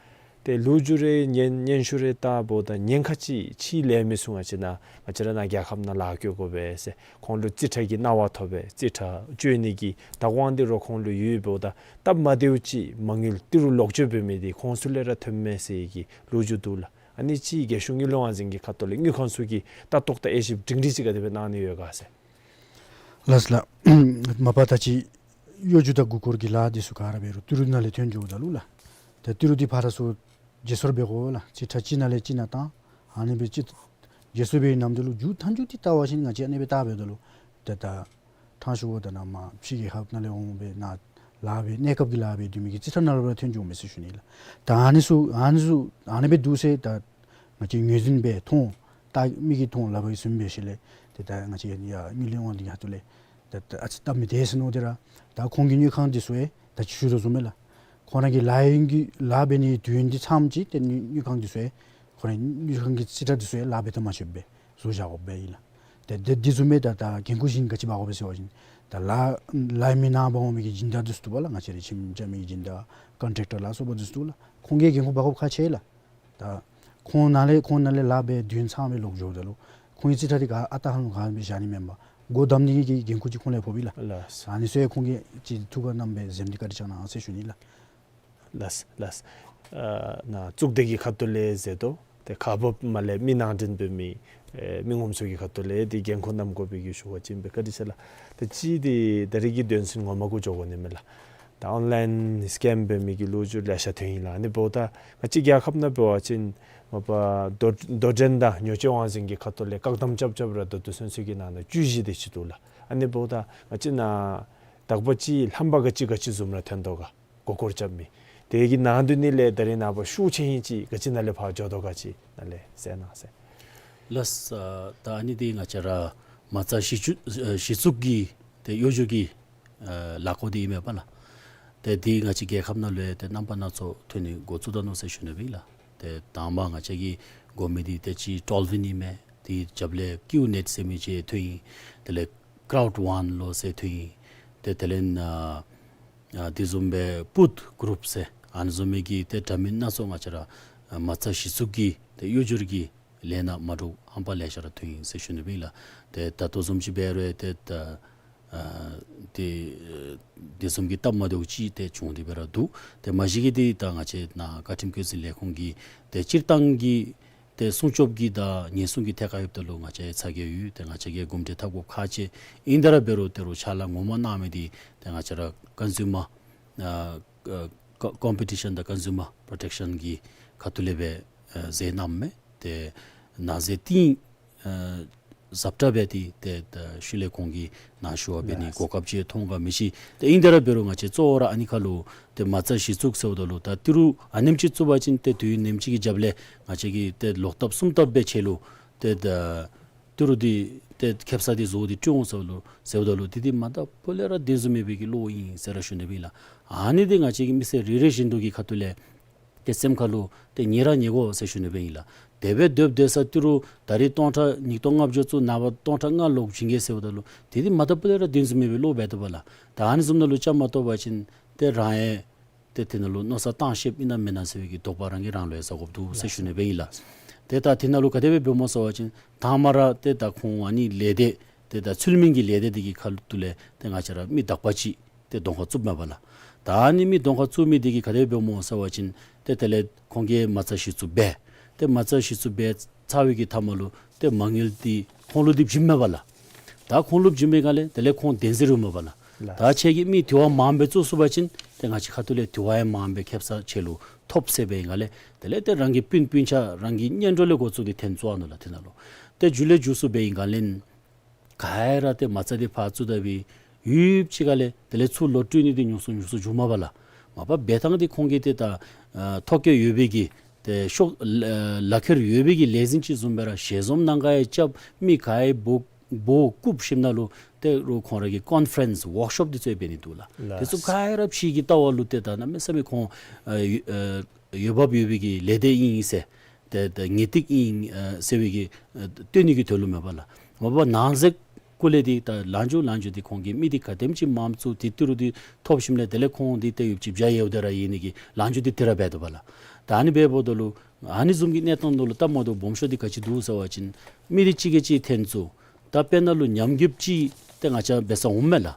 ཏེ་ལོ་རྒྱུས་རེ་ཉན་སྙན་ཞུ་རེ་བལྟཝ་ད་ཉེན་ཁ་ཅིག་ཅིག་ལས་མི་ཚུ་ང་བཅས་ནཱ་ང་བཅས་ར་ནཱ་རྒྱལ་ཁབ་ནང་ལཱ་བཀོལ་དགོ་པས་ཟེར། ཁོང་ལུ་རྩིས་ཁྲ་གི་གནང་བ་ཐོབ་པས། རྩིས་ཁྲ་བཅོ་ནི་གི་བདག་དབང་འདི་ར་ཁོང་ལུ་ཡོདཔ་ད་སྟབས་མ་བདེཝ་ཅིག་མ་དངུལ་ཏི་རུ་ལོག་སྤྱོད་འབད་མི་འདི་ཁོང་ཚུ་ལས་ར་ཐོནམ་མས་ཟེར་གྱི་ལོ་རྒྱུས་འདུག་ལགས། ཨ་ནི་ཅིག་རྒྱལ་གཞུང་དངུལ་ལས་དབང་འཛིན་གྱི་ཁ་ཐུག་ལས་དངུལ་ཁང་ཚུ་གིས་ལྟ་རྟོག་དང་དབྱེ་ཞིབ་སྒྲིང་སྒྲིང་ཅིག་ག་དེ་སྦེ་གནང་ནི་ཡོད་ག་ཟེར། ལགས་ལགས། མ་པ་ད་ཅི་གཡོ་སྒྱུ་དང་མགུ་སྐོར་གྱི་ལཱ་འདི་ཚུ་ག་ར་འབད་རུང་ཏི་རུ་ནང་ལས་ཐོན་འགྱོཝ་ད་ལུ་ལགས། ཏེ་ཏི་རུ་འདི་ཕར་ར་ཚུར་བརྗེ་སོར་འབད་དགོ་ལགས། རྩིས་ཁྲ་གཅིག་ནང་ལས་གཅིག་ནང་བཏང་། ཨ་ནི་སྦེ་ཅིག་བརྗེ་སོར་འབད་བའི་ནམ་དུས་ལུ་མཇུག་མཐའ་མཇུག་འདི་བལྟ་བ་ཅིན་ང་བཅས་ཨ་ནི་སྦེ་བལྟ་འབདཝ་ད་ལུ་ཏེ་ད་ཕྲང་ཞུ་བ་ད་ནཱ་མར་ཕྱི་རྒྱལ་ཁབ་ནང་ལས་འོང་སྦེ་ནཱ་ལཱ་འབད་གནས་སྐབས་ཀྱི་ལཱ་འབད་སྡོད་མི་གི་རྩིས་ཁྲ་ནང་ལུ་ར་ཐོན་འགྱོཝ་མས་ཟེར་ཞུ་ནི་ལགས། ད་ཨ་ནི་ཚུ་ཨ་ནི་ཚུ་ཨ་ནི་སྦེ་འདུག་ཟེར་ད་ང་བཅས་ངོས་འཛིན་འབད་མཐོང་ད་མིག་གིས་མཐོང་ལག་པ་གིས་བཟུང་འབད་ཞིནམ་ལས་ཏེ་ད་ང་བཅས་ཡ་དངུལ་ལས་དབང་འདི་ཡ་ཐུག་ལས་ད་ད་ཨ་ཙི་སྟབས་མི་བདེ་ཟེར་མནོ་སྟེ་ར་ད་ཁོང་གི་དངུལ་ཁང་འདི་ཚུ་ཡང་ད་ཅི་ཞུ་དོ་བཟུམ་སྦེ་ལགས། ཁོང་ར་གི་ལཱ་ཡོན་གྱི་ལཱ་འབད་ནིའི་དུས་ཡུན་འདི་ཚངམ་ཅིག་ཏེ་དངུལ་དངུལ་ཁང་འདི་ཚུ་ཡང་ཁོང་རའི་དངུལ་ཁང་གི་རྩིས་ཁྲ་འདི་ཚུ་ཡང་ལཱ་འབད་ད་མ་ཆོདཔ་སྦེ་བཟོ་བཞག་དགོཔ་སྦེ་ཨིན་ལགས། ཏེ་དེ་འདི་བཟུམ་སྦེ་ད་ད་འགན་ཁུར་བཞེས་ནི་ག་ཅི་འབག་དགོ་པས་ཟེར་བ་ཅིན་ད་ལཱ་ལཱ་མི་ནང་འབག་འོང་མི་གི་སྦྱིན་བདག་འདི་ཚུ་འདུག་པ་ལགས། ང་བཅས་རའི་ཁྱིམ་རྐྱབ་མི་གི་སྦྱིན་བདག་ཀོན་ཊེག་ཊར་ལ་སོགས་པ་འདི་ཚུ་འདུག་ལགས། ཁོང་གིས་འགན་ཁུར་འབག་དགོཔ་ཁག་ཆེ་ལགས། ད་ཁོང་ནང་ལས་ཁོང་ནང་ལས་ལཱ་འབད་དུས་ཡུན་ཚངམ་སྦེ་ལོག་འགྱོཝ་ད་ལུ་ཁོང་གི་རྩིས་ཁྲ་འདི་ག་ཨ་རྟག་ཧ་ལམ་ག་སྦེ་བཞག་ནི་མེན་པར་སྒོ་བསྡམ་ནི་གི་འགན་ཁུར་ཅིག་ཁོང་ལུ་ཕོགཔ་ཨིན་ལགས། ལགས། ཨ་ནི་ཚུ་ཡང་ཁོང་གིས་ཅིག་ཐུགས་ཁར་བསྣམས་སྦེ་འཛེམ་སྟེ་བཀའ་དྲིན་བསྐྱང་གནང་ཟེར་ཞུ་ནི་ལགས། ལགས་ལགས། ཨ་ནཱ་གཙུག་སྡེ་གི་ཁ་ཐུག་ལས་ཟེར་དོ། ཏེ་ཁག་འབགཔ་མ་ལས་མི་ནང་འདྲེན་འབད་མི་ཨེ་མི་ངོམ་ཚུ་གི་ཁ་ཐུག་ལས་འདི་འགན་ཁུར་བསྣམ་དགོ་པའི་གི་ཞུ་བ་ཅིན་སྦེ་བཀའ་དྲིན་ཆེ་ལགས། ཏེ་ཅིག་འདི་ད་རེས་ཀྱི་དོན་ཚན་ངོ་མ་གུ་འགྱོ་དགོ་ནི་མས་ལགས། ད་ཨོན་ལཱའིན་སི་ཀེམ་འབད་མི་གི་ལོ་རྒྱུས་ལེ་ཤ་ཐོན་ཡི་ལགས། ཨ་ནི་འབདཝ་ད་ང་བཅས་རྒྱལ་ཁབ་ནང་འབད་བ་ཅིན་མ་པ་དོ་དོ་འགྲན་དང་ཉོ་སྤྱོད་དབང་འཛིན་གྱི་ཁ་ཐུག་ལས་བཀག་དམ་རྐྱབ་རྐྱབ་ར་ད་ལྟོ་ཚུན་ཚོད་ཀྱི་ནང་ན་བཅུ་བཞི་དེ་ཅིག་འདུག་ལགས། ཨ་ནི་འབདཝ་ད་ང་བཅས་ནཱ་དག་པ་ཅིག་རྣམ་པ་ག་ཅི་ག་ཅི་བཟུམ་ར་ཐོན་དོ་ག། མགུ་སྐོར་རྐྱབ་མི་དེ་གི་ནང་དོན་ནི་ལས་ད་རེས་ནངས་པ་ཤུགས་ཆེ་ཧིང་ཅིག་ག་ཅི་ནང་ལས་ཕར་འགྱོ་དོ་ག་ཅིག་ནང་ལས་གསལ་གནང་ཟེར། ལགས། ཨ་ད་ཨ་ནི་འདི་ང་བཅས་ར་མ་རྩ་གཞི་བཙུགས་ཨ་གཞི་བཙུགས་ཀྱི་ཏེ་གཡོ་སྒྱུ་གི་ཨ་ལཱ་ཁག་འདི་ཨིན་མས་པ་ལགས། ཏེ་འདི་ང་བཅས་རྒྱལ་ཁབ་ནང་ལུ་ཡང་ཏེ་རྣམ་པ་སྣ་ཚོགས་ཐོན་ནི་འགོ་བཙུགས་ད་ནུག་ཟེར་ཞུ་ནི་སྦེ་ཨིན་ལགས། ཏེ་དང་པ་ང་བཅས་ཀྱི་དགོ་མི་འདི་ཏེ་ཅིག་ཊོལ་ཝིན་ཨིན་མས། དེའི་རྒྱབ་ལས་ཀིའུ་ནེཊ་ཟེར་མི་ཅིག་ཐོན་ཡི། དེ་ལས་ཀརའུཌ་ཝཱན་ལོ་ཟེར་ཐོན་ཡི། ཏེ་དེ་ལས་ཨ་ཨ་དེ་བཟུམ་སྦེ་པུཊ་གུ་རུབ་ཟེར་ཨ་ནི་བཟུམ་མའི་གི་ཏེ་འདྲ་མིན་སྣ་ཚོགས་ང་བཅས་ར་ཨ་མ་རྩ་གཞི་བཙུགས་ཀྱི་ཏེ་གཡོ་སྒྱུ་གི་ལས་སྣ་མ་འདྲཝ་ཧམ་པ་ལེ་ཤ་ར་ཐོན་ཡི་ཟེར་ཞུ་ནི་སྦེ་ཨིན་ལགས། ཏེ་ད་ལྟོ་བཟུམ་ཅིག་འབད་རུང་ཏེ་ད་ཨ་དེ་ཨ་དེ་བཟུམ་གྱི་སྟབས་མ་བདེཝ་ཅིག་ཏེ་བྱུང་སྟེ་སྦེ་ར་འདུག། ཏེ་མ་གཞི་གི་འདི་ད་ང་བཅས་ནཱ་བཀའ་ཁྲིམས་བཀོད་འཛིན་ལས་ཁུངས་ཀྱི་ཏེ་སྤྱིར་བཏང་གི་ཏེ་སྲུང་སྐྱོབ་ཀྱི་དང་ཉེན་སྲུང་གི་ཐད་ཁར་ཡོདཔ་ད་ལུ་ང་བཅས་ཚ་གྱང་ཡོད། ཏེ་ང་བཅས་ཀྱིས་གོམས་འདྲིས་འཐབ་དགོཔ་ཁག་ཆེ། ཨིན་ཏེ་ར་འབད་རུང་ཏེ་རུང་ཕྱག་ལཱ་ངོ་མ་གནང་མི་འདི་ཏེ་ང་བཅས་ར་ཀོན་སིའུ་མར་ཨ་ཨ་ཀོ་ཀོམ་པི་ཊི་ཤཱན་དང་ཀོན་སིའུ་མར་པོརོ་ཊེག་ཤཱན་གྱི་ཁ་ཐུག་ལས་སྦེ་ཨ་མཛད་གནངམ་མས། ཏེ་ནང་མཛད་ཏིང་ཨ་ཟབ་དྲགས་འབད་དེ་ཏེ་ད་ཤུལ་ལས་ཁོང་གིས་ནཱ་ཞུ་བ་འབད་ནི་ལགས། གོ་སྐབས་ཅིག་ཐོབ་ག་མི་ཤེས། ཏེ་ཨིན་ཏེ་ར་འབད་རུང་ང་བཅས་གཙོ་བོ་ར་ཨ་ནི་ཁར་ལུ་ཏེ་མ་རྩ་གཞི་བཙུགས་ཟེརཝ་ད་ལུ་ད་ཏི་རུ་ཨ་ནེམ་ཅིག་བཙུགས་པ་ཅིན་ཏེ་དུས་ཡུན་ནེམ་ཅིག་གི་རྒྱབ་ལས་ང་བཅས་ཀྱིས་ཏེ་ལོག་ཐབས་གསུམ་ཐབས་འབད་ཆེ་ལུ་ཏེ་ད་ཏི་རུ་འདི་ཏེ་ཁེབ་ས་འདི་བཟོ་སྟེ་སྤྲོད་འོང་ཟེརཝ་ད་ལུ་ཟེརཝ་ད་ལུ་དེ་འདི་མ་ད་པོ་ལས་ར་བདེན་བཟུམ་མེད་པའི་གི་བློ་ཨིན་ཟེར་ར་ཞུ་ནི་སྦེ་ཨིན་ལགས། ཨ་ནི་འདི་ང་བཅས་ཀྱི་མི་སེར་རེ་རེ་བཞིན་དུ་གི་ཁ་ཐུག་ལས་ཏེ་སེམས་ཁར་ལུ་ཏེ་ཉེ་ར་ཉེ་དགོ་ཟེར་ཞུ་ནི་སྦེ་ཨིན་ལགས། དེ་སྦེ་སྡོདཔ་སྡོད་ས་ཏི་རུ་ད་རེས་སྟོང་ཕྲག་ཉིས་སྟོང་ལྔ་བཅུ་བཙུགས་ནངས་པ་སྟོང་ཕྲག་ལྔ་ལོག་བྱིན་གེ་ཟེརཝ་ད་ལུ་དེ་འདི་མ་ད་པོ་ལས་ར་བདེན་བཟུམ་མེད་པའི་བློ་འབད་དོ་བ་ལགས། ད་ཨ་ནི་བཟུམ་ནང་ལུ་བཅའ་མར་གཏོགས་པ་ཅིན་ཏེ་རང་ཡང་ཏེ་དེ་ནང་ལུ་མནོ་བསམ་བཏང་ཤེསཔ་ཨིན་ན་མེན་ན་ཟེར་བའི་གི་དོགས་པ་རང་གིས་རང་ལུ་ཡང་ཟ་དགོཔ་འདུག་ཟེར་ཞུ་ནི་སྦེ་ཨིན་ལགས། ཏེ་ད་དེ་ནང་ལུ་ག་དེ་སྦེ་འབདཝ་སྨོ་ཟེར་བ་ཅིན་དང་པ་ར་ཏེ་ད་ཁོང་ཨ་ནི་ལས་སྡེ་ཏེ་ད་ཚུལ་མིན་གྱི་ལས་སྡེ་འདི་གི་ཁ་ཐུག་ལས་ཏེ་ང་བཅས་ར་མི་དག་པ་ཅིག་ཏེ་གདོང་ཁར་བཙུགསཔ་མས་པ་ལགས། ད་ཨ་ནི་མི་གདོང་ཁར་བཙུགས་མི་འདི་གིས་ག་དེ་སྦེ་འབདཝ་སྨོ་ཟེར་བ་ཅིན་ཏེ་དེ་ལས་ཁོང་གིས་མ་རྩ་གཞི་བཙུགས་འབད། ཏེ་མ་རྩ་གཞི་བཙུགས་འབད་ཚར་བའི་གི་མཐའ་མ་ལུ་ཏེ་མ་དངུལ་འདི་ཁོང་ལུ་འདི་བྱིནམ་མས་པ་ལགས། ད་ཁོང་ལུ་བྱིན་པའི་སྒང་ལས་དེ་ལས་ཁོང་བདེན་འཛིན་ར་མས་པ་ལགས། ལགས། ད་ཁྱེད་ཀྱིས་མི་དེ་བ་མངམ་སྦེ་བཙུགས་ཚུགས་པ་ཅིན་ཏེ་ང་བཅས་ཁ་ཐུག་ལས་དེ་བ་ཡང་མངམ་སྦེ་ཁེབ་ས་ཁྱེད་ལུ་ཐོབ་ཟེར་བའི་སྒང་ལས་དེ་ལས་ཏེ་རང་གི་སྤུན་སྤུན་ཆ་རང་གི་གཉེན་གྲོགས་ལས་འགོ་བཙུགས་ཏེ་འཐོན་བཙུགས་ནུག་ལགས་དེ་ནང་ལུ། ཏེ་མཇུག་ལས་མཇུག་སུ་འབད་བའི་སྒང་ལས་ག་ར་ཏེ་མ་རྩ་འདི་ཕར་བཙུགས་ད་སྦེ་ཡུདཔ་ཅིག་ཁ་ལས་དེ་ལས་ཚུར་ལོག་སྤྲོད་ནི་འདི་ཉུང་སུ་ཉུང་སུ་འགྱོཝ་མས་པ་ལགས། མ་པ་འབད་ཐངས་འདི་ཁོང་གིས་ཏེ་ད་ཨ་ཐོ་བཀོད་ཡོད་པའི་གི་ཏེ་ཤོག་ལག་ཁྱེར་ཡོད་པའི་གི་ལས་འཛིན་ཅིག་བཟུམ་སྦེ་ར་ཞལ་འཛོམས་ནང་ག་ཡང་རྐྱབ་མི་ག་ཡང་འབོ་འབོ་བཀུག་ཞིནམ་ལས་ཏེ་རུང་ཁོང་ར་གིས་ཀོན་ཕ་རེནསི་ཝརཀ་ཤོབ་འདི་ཚུ་ཡང་འབད་ནི་འདུག་ལགས། ལགས། དེ་ཚུ་ག་ར་ཕྱི་གི་ལྟ་བ་ལུ་ཏེ་ད་གནམ་མེད་ས་མེད་ཁོང་ཨ་ཨ་འོས་འབབ་ཡོད་པའི་གི་ལས་སྡེ་ཨིན་ཟེར་ཏེ་ད་ངེས་ཏིག་ཨིན་ཨ་ཟེར་བའི་གི་ཨ་སྟོན་ནི་གི་དོན་ལུ་མས་པ་ལགས། མ་པ་ནང་གཟིགས་ སྐུ་ལས་འདི་ད་ལང་ཇུ་ལང་ཇུ་འདི་ཁོང་གིས་མི་འདི་ག་དེམ་ཅིག་མངམ་བཙུགས་ཏེ་ཏི་རུ་འདི་ཐོབ་ཞིནམ་ལས་དེ་ལས་ཁོང་འདི་ཏེ་ཡོདཔ་ཅིག་བཞག་ཡོདཔ་དེ་ར་ཨིན་ནི་གི་ལང་ཇུ་འདི་དེ་ར་འབད་དོ་བ་ལགས། ད་ཨ་ནི་འབདཝ་ད་ལུ་ཨ་ནི་བཟུམ་གྱི་གནས་སྟངས་ནང་ལུ་སྟབས་མ་བདེཝ་སྦོམ་ཤོས་འདི་ག་ཅི་འདུག་ཟེར་བ་ཅིན་མི་འདི་གཅིག་གིས་གཅིག་འཐེན་བཙུགས། ད་དཔེར་ན་ལུ་ཉམས་རྒུདཔ་ཅིག་ཏེ་ང་བཅས་འབད་ས་འོངམ་མས་ལགས།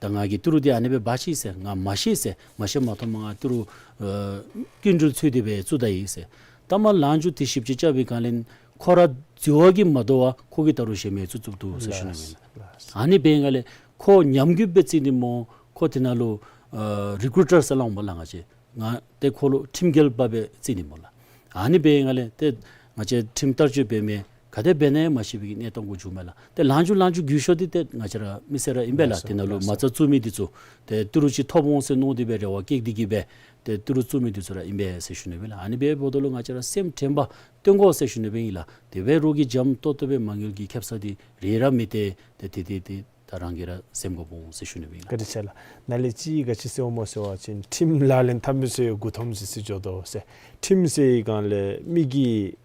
ད་ང་གིས་ཏི་རུ་འདི་ཨ་ནི་སྦེ་འབག་ཅི་ཟེར་ང་མ་ཤེས་ཟེར། མ་ཤེས་མ་མཐོངམ་ང་ཏི་རུ་ཨ་སྐྱིན་འགྲུལ་ཚུད་དེ་སྦེ་བཙུགས་ད་ཡི་ཟེར། ད་མ་ལང་ཇུ་འདི་ཞིབ་དཔྱད་རྐྱབ་པའི་སྒང་ལས་ཁོ་ར་འཛོལ་བ་གིས་མ་དོ་བར་ཁོ་གིས་ད་རུང་གཞན་མི་བཙུགས་བཙུགསཔ་འདུག་ཟེར་ཞུ་ནི་ཨིན་ལགས། ཨ་ནི་འབད་བའི་སྒང་ལས་ཁོ་ཉམས་རྒུད་སྦེ་བརྩི་ནི་སྨོ། ཁོ་དེ་ནང་ལུ་ཨ་རི་ཀུ་རུ་ཊར་ཟེར་སླབ་འོང་པ་ལགས། ང་བཅས་ང་ཏེ་ཁོ་ལུ་ཁྲིམས་འགལ་པ་སྦེ་བརྩི་ནི་སྨོ་ལགས། ཨ་ནི་འབད་བའི་སྒང་ལས་ཏེ་ང་བཅས་ཁྲིམས་བསྟར་སྤྱོད་འབད་མི་ག་དེ་འབད་ནི་ཡང་མ་ཤེས་པའི་གནས་སྟངས་གུ་འགྱོཝ་མས་ལགས། ཏེ་ལང་ཇུ་ལང་ཇུ་རྒུད་ཤོས་འདི་ཏེ་ང་བཅས་ར་མི་སེར་ར་ཨིན་པས་ལགས། ལགས་སོ། དེ་ནང་ལུ་ལགས་སོ། མ་རྩ་བཙུགས་མི་འདི་ཚུ་ཏེ་ཏི་རུ་ཅིག་ཐོབ་འོང་ཟེར་མནོ་སྟེ་སྦེ་རེ་བ་བསྐྱེད་དེ་གིས་སྦེ་ཏེ་ཏི་རུ་བཙུགས་མི་འདི་ཚུ་ར་ཨིན་པས་ཟེར་ཞུ་ནི་ཨིན་ལགས། ཨ་ནི་འབདཝ་ད་ལུ་ང་བཅས་ར་སེམས་དྲན་པ་སྟོན་དགོ་ཟེར་ཞུ་ནི་ཨིན་ལགས། དེ་སྦེ་རོགས་ཀྱིས་འཇམ་ཏོག་ཏོ་སྦེ་མ་དངུལ་གྱི་ཁེབ་ས་འདི་རེ་ར་མི་སྟེར། ཏེ་དེ་དེ་དེ་ད་རང་གིས་ར་སེམས་དགོཔ་འོང་ཟེར་ཞུ་ནི་ཨིན་ལགས། བཀའ་དྲིན་ཆེ་ལགས། ནཱ་ལས་ཅིག་ག་ཅི་ཟེར་འོང་སྨོ་ཟེར་བ་ཅིན་ཁྲིམས་ལག་ལེན་འཐབ་མི་ཚུ་ཡང་མགུ་འཐོམ་ཅི་ཟེར་འགྱོ་དོ་ཟེར། ཁྲིམས་ཟེར་བའི་སྒང་ལས་མི་གིས་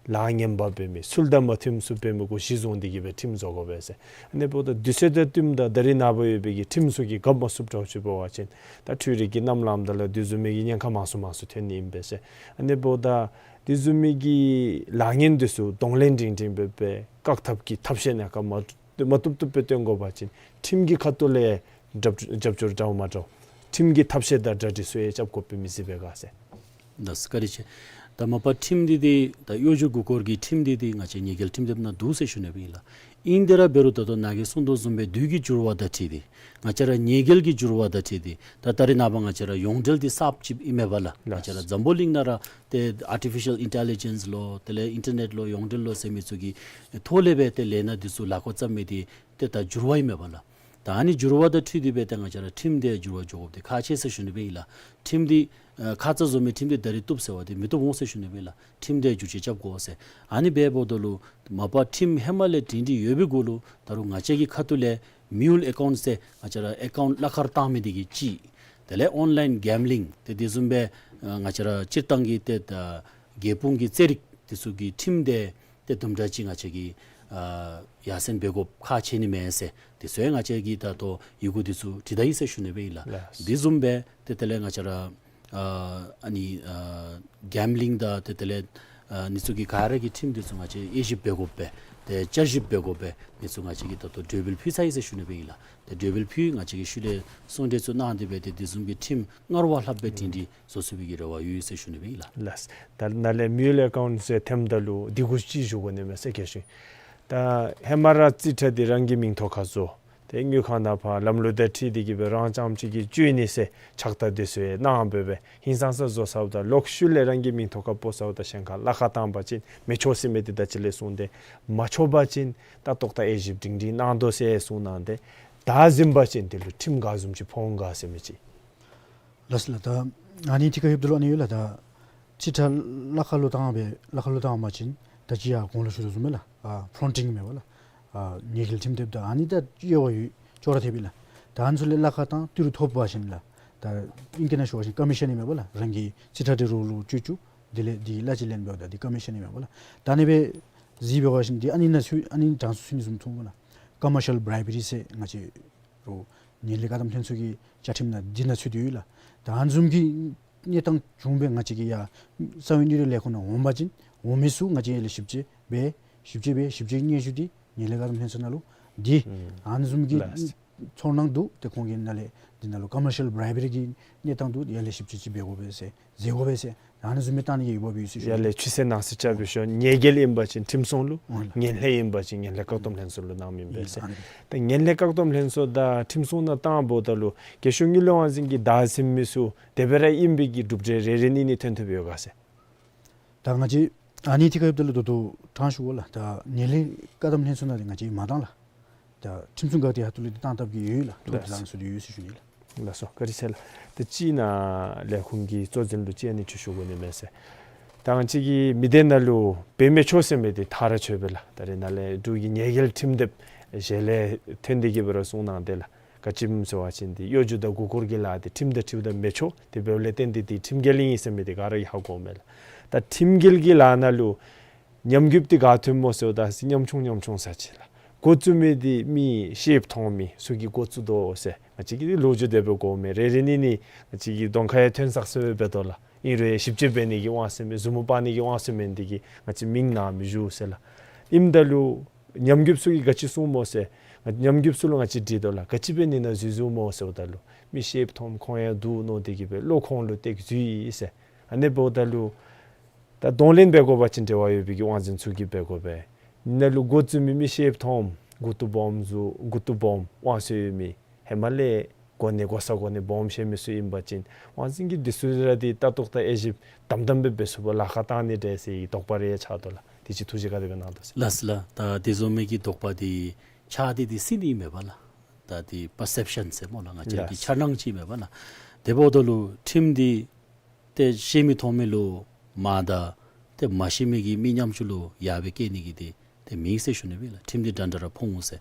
ལཱ་ངན་པ་འབད་མི་ཚུལ་དང་མ་མཐུནམ་ཚུ་འབད་མི་གུ་གཞི་བཟུང་སྟེ་གིས་སྦེ་ཁྲིམས་བཟོ་དགོ་པས་ཟེར། ཨ་ནི་འབདཝ་ད་དུས་ཚོད་དང་བསྟུནམ་ད་ད་རེས་ནངས་པ་ཡོད་པའི་གི་ཁྲིམས་ཚུ་གིས་འགབ་མ་ཚུགསཔ་འདྲཝ་ཅིག་འབད་བ་ཅིན་ད་འཕྲུལ་རིག་གི་གནམ་ལངམ་ད་ལུ་དེ་བཟུམ་མའི་གི་ཉེན་ཁ་མང་སུ་མང་སུ་ཐོན་ནི་ཨིན་པས་ཟེར། ཨ་ནི་འབདཝ་ད་དེ་བཟུམ་མའི་གི་ལཱ་ངན་འདི་ཚུ་གདོང་ལེན་སྒྲིང་སྒྲིང་འབད་སྦེ་བཀག་ཐབས་ཀྱི་ཐབས་ཤེས་ནམ་མཁའ་མ་མ་བཏུབ་བཏུབ་སྦེ་སྟོན་དགོ་པ་ཅིན་ཁྲིམས་ཀྱི་ཁ་ཐུག་ལས་རྒྱབ་རྒྱབ་སྐྱོར་འདྲཝ་མ་འདྲཝ་ཁྲིམས་ཀྱི་ཐབས་ཤེས་དང་གྲ་སྒྲིག་ཚུ་ཡང་རྐྱབ་དགོཔ་སྦེ་མི་གཟིགས་པས་ག་ཟེར། ལགས་སོ། བཀའ་དྲིན་ཆེ། ད་མ་པ་ཁྲིམས་འདི་འདི་ད་གཡོ་སྒྱུ་མགུ་སྐོར་གྱི་ཁྲིམས་འདི་འདི་ང་བཅས་ཉེས་འགེལ་ཁྲིམས་དེབ་ནང་འདུག་ཟེར་ཞུ་ནི་ཨིན་ལགས། ཨིན་དེ་ར་འབད་རུང་ད་ལྟོ་ནཱ་གིས་གསུངས་དོ་བཟུམ་སྦེ་དུས་ཀྱི་འགྱུར་བ་དང་འཁྲིལ་ཏེ་ང་བཅས་ར་ཉེས་འགེལ་གྱི་འགྱུར་བ་དང་འཁྲིལ་ཏེ་ད་ད་རེས་ནངས་པ་ང་བཅས་ར་ཡོངས་འབྲེལ་འདི་གསརཔ་ཅིག་ཨིན་མས་པ་ལགས། ང་བཅས་ར་འཛམ་བུ་གླིང་ནང་ར་ཏེ་ཨར་ཊི་ཕི་ཤཱལ་ཨིན་ཊེ་ལི་ཇེནསི་ལོ་དེ་ལས་ཨིན་ཊར་ནེཊ་ལོ་ཡོངས་འབྲེལ་ལོ་ཟེར་མི་ཚུ་གི་ཐོག་ལས་སྦེ་ཏེ་ལས་སྣ་འདི་ཚུ་ལག་པར་བཙབ་མི་འདི་ཏེ་ད་འགྱུར་བ་ཨིན་མས་པ་ལགས། ད་ཨ་ནི་འགྱུར་བ་དང་འཁྲིལ་ཏེ་སྦེ་ཏེ་ང་བཅས་ར་ཁྲིམས་འདི་འགྱུར་བ་འགྱོ་དགོཔ་འདི་ཁག་ཆེ་ཟེར་ཞུ་ནི་ཨིན་ལགས། ཁྲིམས་འདི་ཨ་ཁ་ཙ་བཟོ་མི་ཁྲིམས་འདི་ད་རིས་བཏུབ་ཟེར་བ་འདི་མི་བཏུབ་འོང་ཟེར་ཞུ་ནི་ཨིན་ལགས། ཁྲིམས་འདི་འགྱུར་བཅོས་རྐྱབ་དགོ་ཟེར། ཨ་ནི་འབདཝ་ད་ལུ་མ་པ་ཁྲིམས་ཧེ་མ་ལས་སྒྲིང་སྒྲིང་ཡོད་པའི་གུ་ལུ་ད་རུང་ང་བཅས་ཀྱི་ཁ་ཐུག་ལས་མིའུལ་ཨེ་ཀའུནཊ་ཟེར་ང་བཅས་ར་ཨེ་ཀའུནཊ་གླ་ཁར་བཏང་མི་འདི་གིས་གཅིག། དེ་ལས་ཨོན་ལའིན་གེམ་བི་ལིང་ཏེ་དེ་བཟུམ་སྦེ་ཨ་ང་བཅས་ར་སྤྱིར་བཏང་གི་ཏེ་ད་རྒྱལ་སྤུངས་ཀྱི་རྩེད་རིགས་འདི་ཚུ་གི་ཁྲིམས་འདི་ཏེ་དུམ་གྲ་ཅིག་ང་བཅས་ཀྱིས་ཨ་ཡར་སེང་འབད་དགོཔ་ཁག་ཆེ་ནི་མས་ཟེར། དེ་ཚུ་ཡང་ང་བཅས་ཀྱིས་ད་ལྟོ་ཡི་གུ་འདི་ཚུ་བྲིས་ད་ཡི་ཟེར་ཞུ་ནི་ཨིན་ལགས། ལགས། དེ་བཟུམ་སྦེ་ཏེ་དེ་ལས་ང་བཅས་ར་ཨ་ཨ་ནི་ཨ་གེམ་བི་ལིང་དང་ཏེ་དེ་ལས་ཨ་ཨ་ནི་ཚུ་གི་ག་ར་གི་ཁྲིམས་འདི་ཚུ་ང་བཅས་དབྱེ་ཞིབ་འབད་དགོ་པས། ཏེ་བསྐྱར་ཞིབ་འབད་དགོ་པས། འདི་ཚུ་ང་བཅས་ཀྱིས་ད་ལྟོ་གྲོས་འབུལ་ཕུལ་ཚར་ཡི་ཟེར་ཞུ་ནི་ཨིན་ལགས། ཏེ་གྲོས་འབུལ་ཕུལ་ང་བཅས་ཀྱིས་ཤུལ་ལས་གསུང་གྲོས་ཚུ་གནང་སྟེ་སྦེ་ཏེ་དེ་བཟུམ་གྱི་ཁྲིམས་སྔར་བ་ལྷགཔ་སྦེ་སྒྲིང་སྒྲིང་བཟོ་ཚུགས་པའི་གི་རེ་བ་ཡོད་ཟེར་ཞུ་ནི་ཨིན་ལགས། ལགས། ད་ནཱ་ལས་མིའུལ་ཨེ་ཀའུནཊ་ཟེར་ཐོནམ་ད་ལུ་འདི་གུ་ཅིག་ཞུ་དགོ་ནི་མས་ཟེར་ག་ཞུ། ད་ཧེ་མ་ར་རྩིས་ཁྲ་འདི་རང་གི་མིང་ཐོག་ཁར་བཟོ། ཏེ་དངུལ་ཁང་ནང་ཕར་ལམ་ལུགས་དང་འཁྲིལ་ཏེ་གིས་སྦེ་རང་རྐྱངམ་ཅིག་གིས་བཅོལ་ནི་ཟེར་ཕྱག་རྟགས་འདི་ཚུ་ཡང་གནང་སྦེ་སྦེ་ཧིང་སངས་ས་བཟོ་ཚརཝ་ད་ལོག་ཤུལ་ལས་རང་གི་མིང་ཐོག་ཁར་སྤོ་ཚརཝ་ད་གཞན་ཁར་གླ་ཁར་བཏང་པ་ཅིན་མི་ཆོག་ཟེར་མི་འདི་ད་ཅི་ལས་གསུངས་ཏེ་མ་ཆོག་པ་ཅིན་ད་ཏོག་ཏ་དབྱེ་ཞིབ་སྒྲིང་སྒྲིང་གནང་དོ་ཟེར་གསུངས་གནང་སྟེ་ད་གཟིམ་པ་ཅིན་དེ་ལུ་ཁྲིམས་ག་བཟུམ་ཅིག་ཕོག་འོང་ག་ཟེར་མི་ཅིག། ལགས་སོ་ལགས། ད་ཨ་ནི་ཐད་ཁར་ཡོདཔ་ད་ལུ་ཨ་ནི་ཡོད་ལགས། ད་རྩིས་ཁྲ་གླ་ཁར་ལུ་བཏང་སྦེ་གླ་ཁར་ལུ་བཏང་པ་ཅིན་ད་ཅི་ཡར་གོང་ལུ་ཞུ་དོ་བཟུམ་སྦེ་ལགས། ཨ་ཕོ་རོན་ཊིང་མས་པ་ལགས། ཨ་ཉེས་འགེལ་ཁྲིམས་དེབ་ད་ཨ་ནི་ད་དབྱེ་བ་ཡོད་ཅོག་ར་འཐདཔ་ཨིན་ལགས། ད་ཨ་ནི་ཚུ་ལས་གླ་ཁར་བཏང་ཏི་རུ་ཐོབ་པ་ཅིན་ལགས། ད་ཨིང་སྐད་ནང་ཞུ་བ་ཅིན་ཀོ་མི་ཤཱན་ཨིན་མས་པ་ལགས། རང་གི་རྩིས་ཁྲ་འདི་རོགས་ལུ་བཅོལ་བཅུག། དེ་ལས་འདི་གླ་ཅིག་ལེན་འབདཝ་ད་འདི་ཀོ་མི་ཤཱན་ཨིན་མས་པ་ལགས། ད་ཨ་ནི་སྦེ་གཟིགས་འབད་བ་ཅིན་འདི་ཨ་ནི་ནང་ཚུད་ཨ་ནི་གྲངས་སུ་ཚུད་ནི་བཟུམ་མཐོང་པ་ལགས། ཀོ་མར་ཤཱལ་བི་རའིབ་རི་ཟེར་ང་བཅས་རོགས་ངན་ལྷད་བཀག་སྡོམ་ལྷན་ཚོགས་ཀྱི་བཅའ་ཁྲིམས་ནང་འདི་ནང་ཚུད་དེ་ཡོད་ལགས། ད་ཨ་ནི་བཟུམ་གྱི་གནས་སྟངས་བྱུང་སྦེ་ང་བཅས་ཀྱི་ཡར་རྩ་བའི་གནས་ཚུལ་ལས་ཁུངས་ནང་འོང་པ་ཅིན་འོང་མི་ཚུ་ང་བཅས་ཡར་ལས་ཞིབ་དཔྱད་འབད་ཞིབ་དཔྱད་འབད་ཞིབ་དཔྱད་སྙན་ཞུ་འདི་ངན་ལྷད་བཀག་སྡོམ་ལྷན་ཚོགས་ནང་ལུ་འདི་ཨ་ནི་བཟུམ་གྱི་ལགས། ཚོར་སྣང་འདུག། ཏེ་ཁོང་གི་ནང་ལས་འདི་ནང་ལུ་ཀོ་མར་ཤཱལ་བི་རའིབ་རི་གི་གནས་སྟངས་འདུག། ཡར་ལས་ཞིབ་དཔྱད་ཅིག་འབད་དགོ་པས་ཟེར་མཛད་དགོ་པས་ཟེར་ཨ་ནི་བཟུམ་མའི་བཏང་ནི་གི་འོས་འབབ་ཡོད་ཟེར་ཞུ་ཡ། ཡར་ལས་ཆུ་ཚོད་ནང་ཟེར་བཅའ་བའི་ཤོ་ཉེས་འགེལ་ཨིན་པ་ཅིན་ཁྲིམས་སྲུང་ལུ། འོང་ལགས། ངན་ལྷད་ཨིན་པ་ཅིན་ངན་ལྷད་བཀག་སྡོམ་ལྷན་ཚོགས་ལུ་གནང་མི་ཨིན་པས་ཟེར། ཨ་ནི་ད་ངན་ལྷད་བཀག་སྡོམ་ལྷན་ཚོགས་དང་ཁྲིམས་སྲུང་ནང་བཏངམ་ད་ལུ་རྒྱལ་གཞུང་དངུལ་ལས་དབང་འཛིན་གྱི་བདག་འཛིན་མི་ཚུ་དེ་སྦེ་ར་ཨིན་པའི་གི་གྲུབ་འབྲས་རེ་རེ་གཉིས་གཉིས་ཐོན་ཐོབ་ཡོད་ག་ཟེར། ད་ང་བཅས་ཨ་ནི་ཐད་ཁར་ཡོདཔ་ད་ལུ་ད་ལྟོ་དྲང་ཞུ་དགོ་ལགས། ད་ངན་ལྷད་བཀག་སྡོམ་ལྷན་ཚོགས་ནང་འདི་ང་བཅས་མ་བཏང་ལགས། ད་ཁྲིམས་སྲུང་འགག་སྡེ་ཁ་ཐུག་ལས་འདི་བཏང་བཏངམ་གི་ཡོད་ལགས། ཐུགས་ལགས། དེ་ལང་སུ་འདི་ཡོད་ཟེར་ཞུ་ནི་ལགས། ལགས་སོ། བཀའ་དྲིན་ཆེ་ལགས། ཏེ་ཅིག་ནཱ་ལས་ཁུངས་ཀྱི་གཙོ་འཛིན་ལུ་ཅིག་ཨ་ནི་ཅིག་ཞུ་དགོ་ནི་མས་ཟེར། ད་ང་བཅས་ཀྱི་མི་སྡེ་ནང་ལུ་འབད་མི་ཆོག་ཟེར་མི་འདི་ཐག་ར་ཆོད་པས་ལགས། ད་རེས་ནཱ་ལས་འབྲུག་གི་ཉེས་འགེལ་ཁྲིམས་དེབ་ཞལ་ལས་ཐོན་ཏེ་གིས་སྦེ་ར་གསུངས་གནང་སྟེ་ལགས། ག་ཅི་སྨོ་ཟེར་བ་ཅིན་འདི་གཡོ་སྒྱུ་དང་མགུ་སྐོར་གྱི་ལཱ་འདི་ཁྲིམས་དང་འཁྲིལཝ་ད་མི་ཆོག། དེ་འབདཝ་ལས་བརྟེན་ཏེ་འདི་ཁྲིམས་འགལ་ཨིན་ཟེར་མི་འདི་ག་ར་གིས་ཧ་གོཝ་མས་ལགས། ད་ཁྲིམས་འགལ་གྱི་ལཱ་ནང་ལུ་ཉམས་རྒུདཔ་འདི་ག་ཐོནམ་སྨོ་ཟེརཝ་ད་ཉམ་ཆུང་ཉམ་ཆུང་ས་ཅིག་ལགས། འགོ་བཙུགས་མི་འདི་མི་ཤེསཔ་མཐོང་མི་ཚུ་གིས་འགོ་བཙུགས་དོ་ཟེར་ང་བཅས་ཀྱིས་འདི་ལོ་རྒྱུས་དེ་སྦེ་གོཝ་མས། རེ་རེ་གཉིས་གཉིས་ང་བཅས་ཀྱི་གདོང་ཁར་ཡང་ཐོན་ས་ཟེར་སྦེ་འབད་དོ་ལགས། ཨིན་རུང་ཞིབ་དཔྱད་འབད་ནི་གི་དབང་ཟེར་མེད། མཛུབ་མོ་དཔག་ནི་གི་དབང་ཟེར་མེད། འདི་གིས་ང་བཅས་མིང་ནང་མི་ཞུ་ཟེར་ལགས། ཨིནམ་ད་ལུ་ཉམས་རྒུདཔ་ཚུ་གིས་ག་ཅི་གསུངམ་སྨོ་ཟེར། ང་ཉམས་རྒུདཔ་ཚུ་ལུ་ང་བཅས་དྲིས་དོ་ལགས། ག་ཅི་འབད་ནི་ནང་འཛུལ་འཛུལཝ་སྨོ་ཟེརཝ་ད་ལུ་མི་ཤེསཔ་མཐོངམ་ཁོང་ཡང་འདུག་མནོ་སྟེ་གིས་སྦེ་བློ་ཁོང་ལུ་གཏད་འཛུལ་ཡི་ཟེར། ཨ་ནི་འབདཝ་ད་ལུ་ད་གདོང་ལེན་འབད་དགོ་པ་ཅིན་འབྲེལ་བ་ཡོད་པའི་གི་དབང་འཛིན་ཚུ་གིས་འབད་དགོ་པས། ཨ་ནི་ལུ་འགོ་བཙུགས་མི་མི་ཤེསཔ་མཐོངམ་མགུ་ཏོ་སྦོམ་གཟུགས་མགུ་ཏོ་སྦོམ་དབང་ཚད་ཡོད་མི་ཧེ་མ་ལས་གོ་གནས་གོ་ས་གོ་གནས་སྦོམ་བཞེས་མི་ཚུ་ཨིན་པ་ཅིན་དབང་འཛིན་གྱིས་འདི་ཚུ་ར་འདི་ལྟ་རྟོག་དང་དབྱེ་ཞིབ་དམ་དམ་སྦེ་འབད་ཚུགས་པར་ལཱ་ཁག་བཏང་ནི་འདྲས་ཟེར་དོགས་པ་རེ་ཡང་ཆགས་དོ་ལགས། དེ་ཅིག་ཐུགས་རྗེ་ག་དེ་སྦེ་གནང་དོ་ཟེར། ལགས་ལགས། ད་དེ་བཟུམ་མའི་གི་དོགས་པ་འདི་ཆགས་ཏེ་འདི་སྲིད་ནི་མས་པ་ལགས། ད་འདི་པར་སེབ་ཤཱན་ཟེར་སྨོ་ལགས། ང་བཅས་ཀྱི་ལགས། འཆར་སྣང་ཅིག་མས་པ་ལགས། དེ་འབདཝ་ད་ལུ་ཁྲིམས་འདི་ཏེ་ཤེས་མི་མཐོང་མི་ལུ་མ་དང་ཏེ་མ་ཤེས་མི་གི་མི་ཉམ་ཆུང་ལུ་ཡར་སྦེ་བཀལ་ནི་གི་འདི་ཏེ་མེད་ཟེར་ཞུ་ནི་སྦེ་ལགས། ཁྲིམས་འདི་འདྲ་འདྲ་ར་ཕོག་འོང་ཟེར།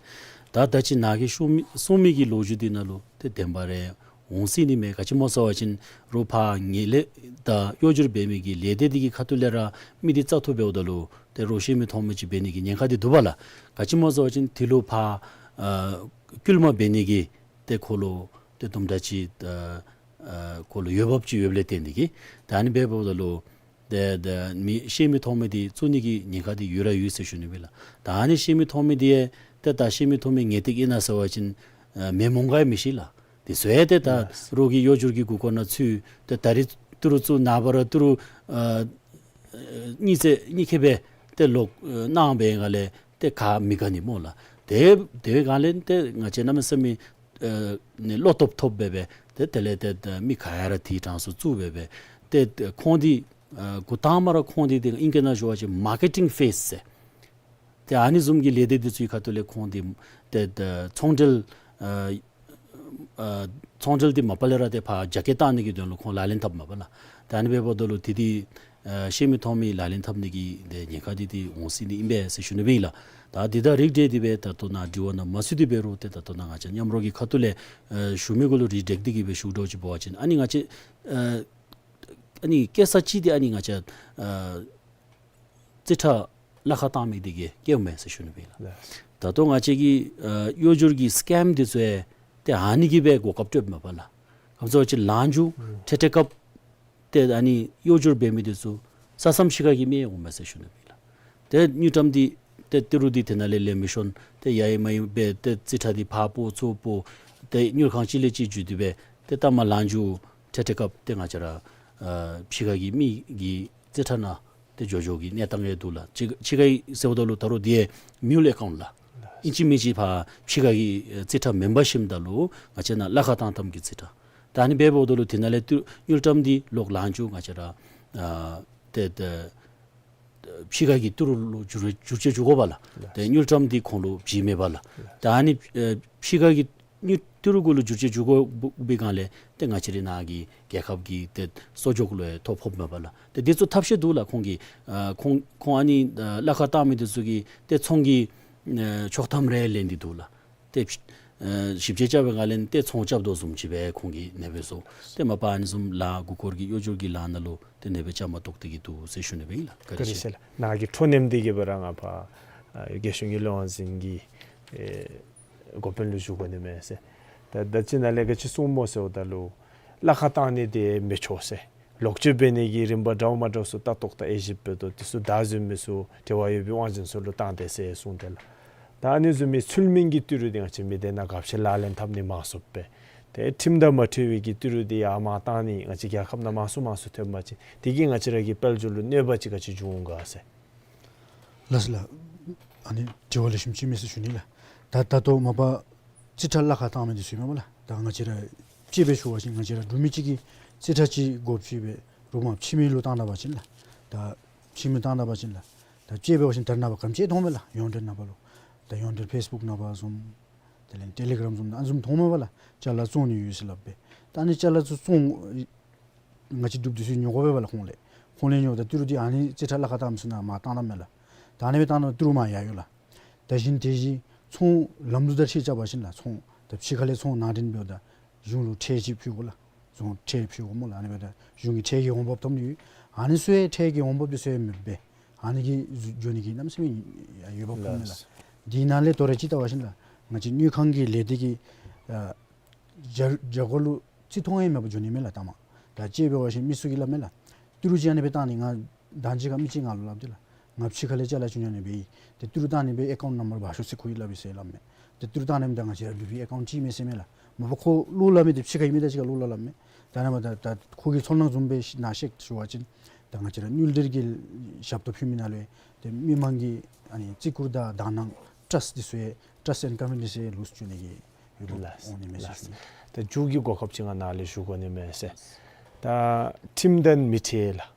ད་ད་ཅི་ནཱ་གིས་ཞུ་མི་གསུང་མི་གི་ལོ་རྒྱུས་འདི་ནང་ལུ་ཏེ་བདེན་པ་རེ་འོང་སྲིད་ནི་མས། ག་ཅི་སྨོ་ཟེར་བ་ཅིན་རོགས་ཕར་ངན་ལྷད་དང་གཡོ་སྒྱུ་འབད་མི་གི་ལས་སྡེ་འདི་གི་ཁ་ཐུག་ལས་ར་མི་འདི་བཙག་འཐུ་འབདཝ་ད་ལུ་ཏེ་རོགས་ཤེས་མི་མཐོང་མི་ཅིག་འབད་ནི་གི་ཉེན་ཁ་འདི་འདུག་པ་ལགས། ག་ཅི་སྨོ་ཟེར་བ་ཅིན་དེ་ལུ་ཕར་ཨ་སྐུལ་མ་འབད་ནི་གི་ཏེ་ཁོ་ལུ་ཏེ་དུམ་གྲ་ཅིག་ཨ་ཨ་ཁོ་ལུ་འོས་འབབ་ཅིག་ཡོདཔ་ལས་བརྟེན་ཏེ་གིས་ད་ཨ་ནི་འབདཝ་ད་ལུ་ཏེ་ཏེ་མི་ཤེས་མི་མཐོང་མི་འདི་བཙུགས་ནི་གི་ཉེན་ཁ་འདི་ཡོད་ར་ཡོད་ཟེར་ཞུ་ནི་སྦེ་ལགས། ད་ཨ་ནི་ཤེས་མི་མཐོང་མི་འདི་ཡང་ཏེ་ད་ཤེས་མི་མཐོང་མི་ངེས་ཏིག་ཨིན་ན་ཟེར་བ་ཅིན་ཨ་མེན་མོང་ག་ཡང་མི་ཤེས་ལགས། དེ་ཚུ་ཡང་ཏེ་ད་ལགས། རོགས་ཀྱི་གཡོ་སྒྱུ་གི་མགུ་སྐོར་ནང་ཚུད་ཏེ་ད་རིས་ཏི་རུ་བཙུགས་ནངས་པ་ར་ཏི་རུ་ཨ་གཉིས་ཚེ་གཉིས་ཁེ་སྦེ་ཏེ་ལོག་ཨ་གནང་བའི་སྒང་ལས་ཏེ་ག་མི་དགའ་ནི་སྨོ་ལགས། དེ་དེ་སྒང་ལས་ཏེ་ང་བཅས་གནམ་མེད་ས་མེད་ཨ་ནི་བློ་སྟོབས་ཐོབ་སྦེ་སྦེ་ཏེ་དེ་ལས་ཏེ་ཏེ་མི་ག་ཡ་ར་དེའི་གྲངས་སུ་བཙུགས་སྦེ་སྦེ་ཏེ་ཏེ་ཁོང་འདི་ཨ་འགོ་དང་པ་ར་ཁོང་འདི་ཏེ་ཨིང་སྐད་ནང་ཞུ་བ་ཅིན་མར་ཀེ་ཊིང་ཕེསི་ཟེར། ཏེ་ཨ་ནི་བཟུམ་གྱི་ལས་སྡེ་འདི་ཚུའི་ཁ་ཐུག་ལས་ཁོང་འདི་ཏེ་ཏེ་ཚོང་འབྲེལ་ཨ་ཨ་ཚོང་འབྲེལ་འདི་མ་པ་ལས་ར་ཏེ་ཕར་རྒྱ་སྐྱེད་བཏང་ནི་གི་དོན་ལུ་ཁོང་ལག་ལེན་འཐབ་མས་པ་ལགས། ད་ཨ་ནི་འབདཝ་ད་ལུ་དེ་འདི་ཨ་ཤེས་མི་མཐོང་མི་ལག་ལེན་འཐབ་ནི་གི་ཏེ་ཉེན་ཁ་འདི་འདི་འོང་སྲིད་ནི་ཨིན་པས་ཟེར་ཞུ་ནི་སྦེ་ཨིན་ལགས། ད་འདི་དང་རིགས་བསྒྲེས་ཏེ་སྦེ་ད་ལྟོ་ནཱ་དྲི་བ་ནང་མ་ཚུད་དེ་འབད་རུང་ཏེ་ད་ལྟོ་ནཱ་ང་བཅས་མཉམ་རོགས་ཀྱི་ཁ་ཐུག་ལས་ཨ་ཞུ་མི་གུ་ལུ་རིགས་བསྒྲེས་ཏེ་གིས་སྦེ་ཞུ་དོ་ཅིག་འབད་བ་ཅིན་ཨ་ནི་ང་བཅས་ཨ་ཨ་ནི་སྐྱེལ་ས་ཅིག་འདི་ཨ་ནི་ང་བཅས་ཨ་རྩིས་ཁྲ་གླ་ཁར་བཏང་མི་འདི་གིས་བསྐྱལཝ་མས་ཟེར་ཞུ་ནི་སྦེ་ཨིན་ལགས། ལགས། ད་ལྟོ་ང་བཅས་ཀྱི་ཨ་གཡོ་སྒྱུ་གི་སི་ཀེམ་འདི་ཚུ་ཡང་ཏེ་ཨ་ནི་གིས་སྦེ་གོ་སྐབས་སྤྲོདཔ་མས་པ་ལགས། ག་ཅི་སྨོ་ཟེར་བ་ཅིན་ལང་ཇུ་ཨུམ་ཁྲེ་ཁྲེ་ཁབ་ཏེ་ཨ་ནི་གཡོ་སྒྱུ་འབད་མི་འདི་ཚུ་ས་མཚམས་ཕྱི་ཁ་གི་མི་ཡང་འོང་མས་ཟེར་ཞུ་ནི་སྦེ་ཨིན་ལགས། ཏེ་དངུལ་ཀྲམ་འདི་ཏེ་ཏི་རུ་འདི་དེ་ནང་ལས་ལེན་མི་ཤོང་། ཏེ་ཡ་ཡི་མ་ཡི་སྦེ་ཏེ་རྩིས་ཁྲ་འདི་ཕར་སྤོ་ཚུར་སྤོ་ཏེ་དངུལ་ཁང་ཅིག་ལས་ཅིག་བརྒྱུད་དེ་སྦེ་ཏེ་ད་མར་ལང་ཇུ་ཁྲེ་ཁྲེ་ཁབ་ཏེ་ང་བཅས་ར་ཨ་ཕྱི་ཁ་གི་མི་གི་རྩིས་ཁྲ་ནང་ཏེ་འགྱོ་འགྱོ་གི་གནས་སྟངས་ཡང་འདུག་ལགས། ཕྱི་ཕྱི་ཁ་གི་ཟེརཝ་ད་ལུ་ད་རུང་འདི་ཡང་མིའུལ་ཨེ་ཀའུནཊ་ལགས། ཨིན་ཅི་མིན་ཅི་ཕར་ཕྱི་ཁ་གི་ཨེ་རྩིས་ཁྲ་མེན་པར་ཞིནམ་ད་ལུ་ང་བཅས་ནཱ་གླ་ཁར་བཏང་བཏངམ་གི་རྩིས་ཁྲ། ད་ཨ་ནི་འབདཝ་ད་ལུ་དེ་ནང་ལས་ཏེ་དངུལ་ཀྲམ་འདི་ལོག་ལང་ཇུ་ང་བཅས་ར་ཨ་ཏེ་ཏེ་ཕྱི་ཁ་གི་ཏི་རུ་ལུ་བསྒྱུར་བསྒྱུར་བཅོས་འགྱོ་དགོ་པ་ལགས། ཏེ་དངུལ་ཀྲམ་འདི་ཁོང་ལུ་བྱིན་མེད་པ་ལགས། ཏེ་ཨ་ནི་ཨེ་ཕྱི་ཁ་གི་དངུལ་ཏི་རུ་གུ་ལུ་བསྒྱུར་བཅོས་འགྱོ་དགོ་པའི་སྒང་ལས་ཏེ་ང་བཅས་རའི་ནཱ་གི་རྒྱལ་ཁབ་ཀྱི་ཏེ་གསོག་འཇོག་ལུ་ཡང་ཐོ་ཕོགཔ་མས་པ་ལགས། ཏེ་འདི་ཚུ་ཐབས་ཤེས་འདུག་ལགས། ཁོང་གིས་ཨ་ཁོང་ཁོང་ཨ་ནི་ཨ་གླ་ཁར་བཏང་མི་འདི་ཚུ་གིས་ཏེ་ཚོང་གི་ཨ་ཆོག་ཐམ་རེ་ལེན་ཏེ་འདུག་ལགས། ཏེ་ཨ་ཞིབ་དཔྱད་རྐྱབ་པའི་སྒང་ལས་ཏེ་ཚོང་རྐྱབ་དོ་བཟུམ་ཅིག་སྦེ་ཁོང་གིས་ཨ་ནེ་སྦེ་བཟོ། ཏེ་མ་པ་ཨ་ནི་བཟུམ་ལཱ་མགུ་སྐོར་གྱི་གཡོ་སྒྱུ་གི་ལཱ་ནང་ལུ་ཏེ་ཨ་ནེ་སྦེ་བཅའ་མར་གཏོགས་ཏེ་གིས་འདུག་ཟེར་ཞུ་ནི་སྦེ་ཨིན་ལགས། བཀའ་དྲིན་ཆེ། བཀའ་དྲིན་ཆེ་ལགས། ནཱ་གི་འཕྲོ་མཐུད་དེ་གིས་སྦེ་ར་ང་ཕར་ཨ་རྒྱལ་གཞུང་གི་བློན་འཛིན་གྱི་ཨེ་འགོ་དཔོན་ལུ་ཞུ་དགོ་ནི་མས་ཟེར། ད་ད་ཅི་ནཱ་ལས་ག་ཅི་གསུངམ་སྨོ་ཟེརཝ་ད་ལུ་གླ་ཁར་བཏང་ནི་འདི་མི་ཆོག་ཟེར། ལོག་སྤྱོད་འབད་ནི་གི་རིམ་པ་འདྲཝ་མ་འདྲཝ་ཚུ་ལྟ་རྟོག་དང་དབྱེ་ཞིབ་འབད་དོ། དེ་ཚུ་བདའ་འཛིན་མི་ཚུ་འབྲེལ་བ་ཡོད་པའི་དབང་འཛིན་ཚུ་ལུ་བཏང་སྟེ་ཟེར་གསུངས་ཏེ་ལགས། ད་ཨ་ནི་བཟུམ་མའི་ཚུལ་མིན་གྱི་ཏི་རུ་འདི་ང་བཅས་མི་སྡེ་ནང་ག་ཅི་ལག་ལེན་འཐབ་ནི་མང་སུ་སྦེ་ཏེ་ཁྲིམས་དང་མ་འཁྲིལ་བའི་གི་ཏི་རུ་འདི་ཡར་མར་བཏང་ནི་ང་བཅས་རྒྱལ་ཁབ་ནང་མང་སུ་མང་སུ་ཐོན་པ་ཅིན་དེ་གིས་ང་བཅས་ར་གི་དཔལ་འབྱོར་ལུ་གནོད་པ་ཅིག་ག་ཅི་འབྱུང་ག་ཟེར། ལགས་སོ་ལགས། ཨ་ནི་དྲི་བ་ལེགས་ཤོམ་ཅིག་མས་ཟེར་ཞུ་ནི་ལགས། ད་ད་ལྟོ་མ་པ་རྩིས་ཁྲ་གླ་ཁར་བཏང་མི་འདི་ཚུ་མས་པ་ལགས། ད་ང་བཅས་ར་དཔྱེ་སྦེ་ཞུ་བ་ཅིན་ང་བཅས་ར་འབྲུག་མི་གཅིག་གིས་རྩིས་ཁྲ་ཅིག་དགོཔ་ཅིག་སྦེ་རོགས་མར་ཕྱི་མི་ལུ་བཏང་ད་པ་ཅིན་ལགས། ད་ཕྱི་མི་བཏང་ད་པ་ཅིན་ལགས། ད་དཔྱེ་འབད་བ་ཅིན་ད་རེས་ནངས་པ་ག་ཅི་མཐོངམ་མས་ལགས། ཡོངས་འབྲེལ་ནང་པ་ལུ་ད་ཡོངས་འབྲེལ་ཕེསི་བུཀ་ནང་པ་བཟུམ་དེ་ལས་ཊེ་ལི་གརམ་བཟུམ་ཨ་ནི་བཟུམ་མཐོངམ་མས་པ་ལགས། ཅ་ལ་བཙོང་ནི་ཡོད་ཟེར་སླབ་སྦེ། ད་ཨ་ནི་ཅ་ལ་ཚུ་བཙོང་ང་བཅས་འབྲུགཔ་འདི་ཚུ་ཉོ་དགོ་པས་པ་ལགས་ཁོང་ལས། ཁོང་ལས་ཉོཝ་ད་ཏི་རུ་འདི་ཨ་ནི་རྩིས་ཁྲ་གླ་ཁར་བཏང་མི་ཚུ་ནང་མར་བཏང་ད་མས་ལགས། ད་ཨ་ནི་སྦེ་བཏང་ད་ཏི་རུ་མར་ཡར་ཡོད་ལགས། ད་གཞན་དེ་བཞིན་ཚོང་ལམ་ལུགས་དང་འཁྲིལ་རྐྱབ་པ་ཅིན་ལགས། ཚོང་ད་ཕྱི་ཁ་ལས་ཚོང་ནང་འདྲེན་འབདཝ་ད་གཞུང་ལུ་ཁྲལ་ཅིག་ཕུལ་དགོ་ལགས། རྫོང་ཁྲལ་ཕུལ་དགོ་སྨོ་ལགས། ཨ་ནི་འབདཝ་ད་གཞུང་གི་ཁྲལ་གྱི་འོང་འབབ་ཐོབ་ནི་ཡོད། ཨ་ནི་ཚུ་ཡང་ཁྲལ་གྱི་འོང་འབབ་འདི་ཚུ་ཡང་མེདཔ་སྦེ་ཨ་ནི་གིས་འགྱོ་ནི་གི་གནམ་མེད་ས་མེད་འོས་འབབ་ཐོབ་ནི་ལགས། འདི་ནང་ལས་དོ་རུང་ཅིག་བལྟ་བ་ཅིན་ལགས། ང་བཅས་དངུལ་ཁང་གི་ལས་སྡེ་གི་ཨ་རྒྱ་རྒྱ་སྒོ་ལུ་རྩིས་མཐོང་ཡང་མེདཔ་འགྱོ་ནི་མས་ལགས་ལྟ་མ། ད་ཅི་འབད་བ་ཅིན་མི་ཚུ་གིས་སླབ་མས་ལགས། ཏི་རུ་ཅིག་ཨ་ནི་སྦེ་བཏང་ནི། ང་དང་ཅིག་ཁར་མི་ཅིག་ང་ལུ་སླབ་སྟེ་ལགས། ང་ཕྱི་ཁ་ལས་ཅ་ལ་བཙུགས་ནི་ཨ་ནི་སྦེ་ཨིན། ཏེ་ཏི་རུ་བཏང་ནི་སྦེ་ཨེ་ཀའུནཊ་ནམ་བར་འབག་ཤོག་ཟེར་ཁོ་གིས་སླབ་ཨིན་ཟེར་སླབ་མས། ཏེ་ཏི་རུ་བཏང་ནི་ད་ང་བཅས་ར་ཌི་བི་ཨེ་ཀའུནཊ་ཅིག་མས་ཟེར་མས་ལགས། མ་པ་ཁོ་བློ་སླབ་མི་འདི་ཕྱི་ཁར་ཨིན་མི་དང་གཅིག་ཁར་བློ་སླབ་སླབ་མས། ད་ནཱ་མ་ད་ད་ཁོ་གི་ཚོར་སྣང་བཟུམ་སྦེ་ནཱ་བཤད་ཞུ་བ་ཅིན་ད་ང་བཅས་ར་དངུལ་འབྲེལ་གྱི་ཞབས་ཏོག་ཕུལ་མི་ནང་ལས་ཏེ་མི་མང་གི་ཨ་ནི་བརྩི་བཀུར་དང་དག་སྣང་ཊརསཊ་འདི་ཚུ་ཡང་ཊརསཊ་ཨེནཌ་ཀོན་ཕི་ཌེནསི་ཡང་ལུསཊ་འགྱོ་ནི་གི་ཡུལ་ལུ་ལགས། འོང་ནི་མས་ཟེར་ལགས། ཞུ་ནི། ད་མཇུག་གི་གོ་སྐབས་ཅིག་ང་ནཱ་ལས་ཞུ་དགོ་ནི་མས་ཟེར། ད་ཁྲིམས་དང་མི་འཁྲིལ་ལགས།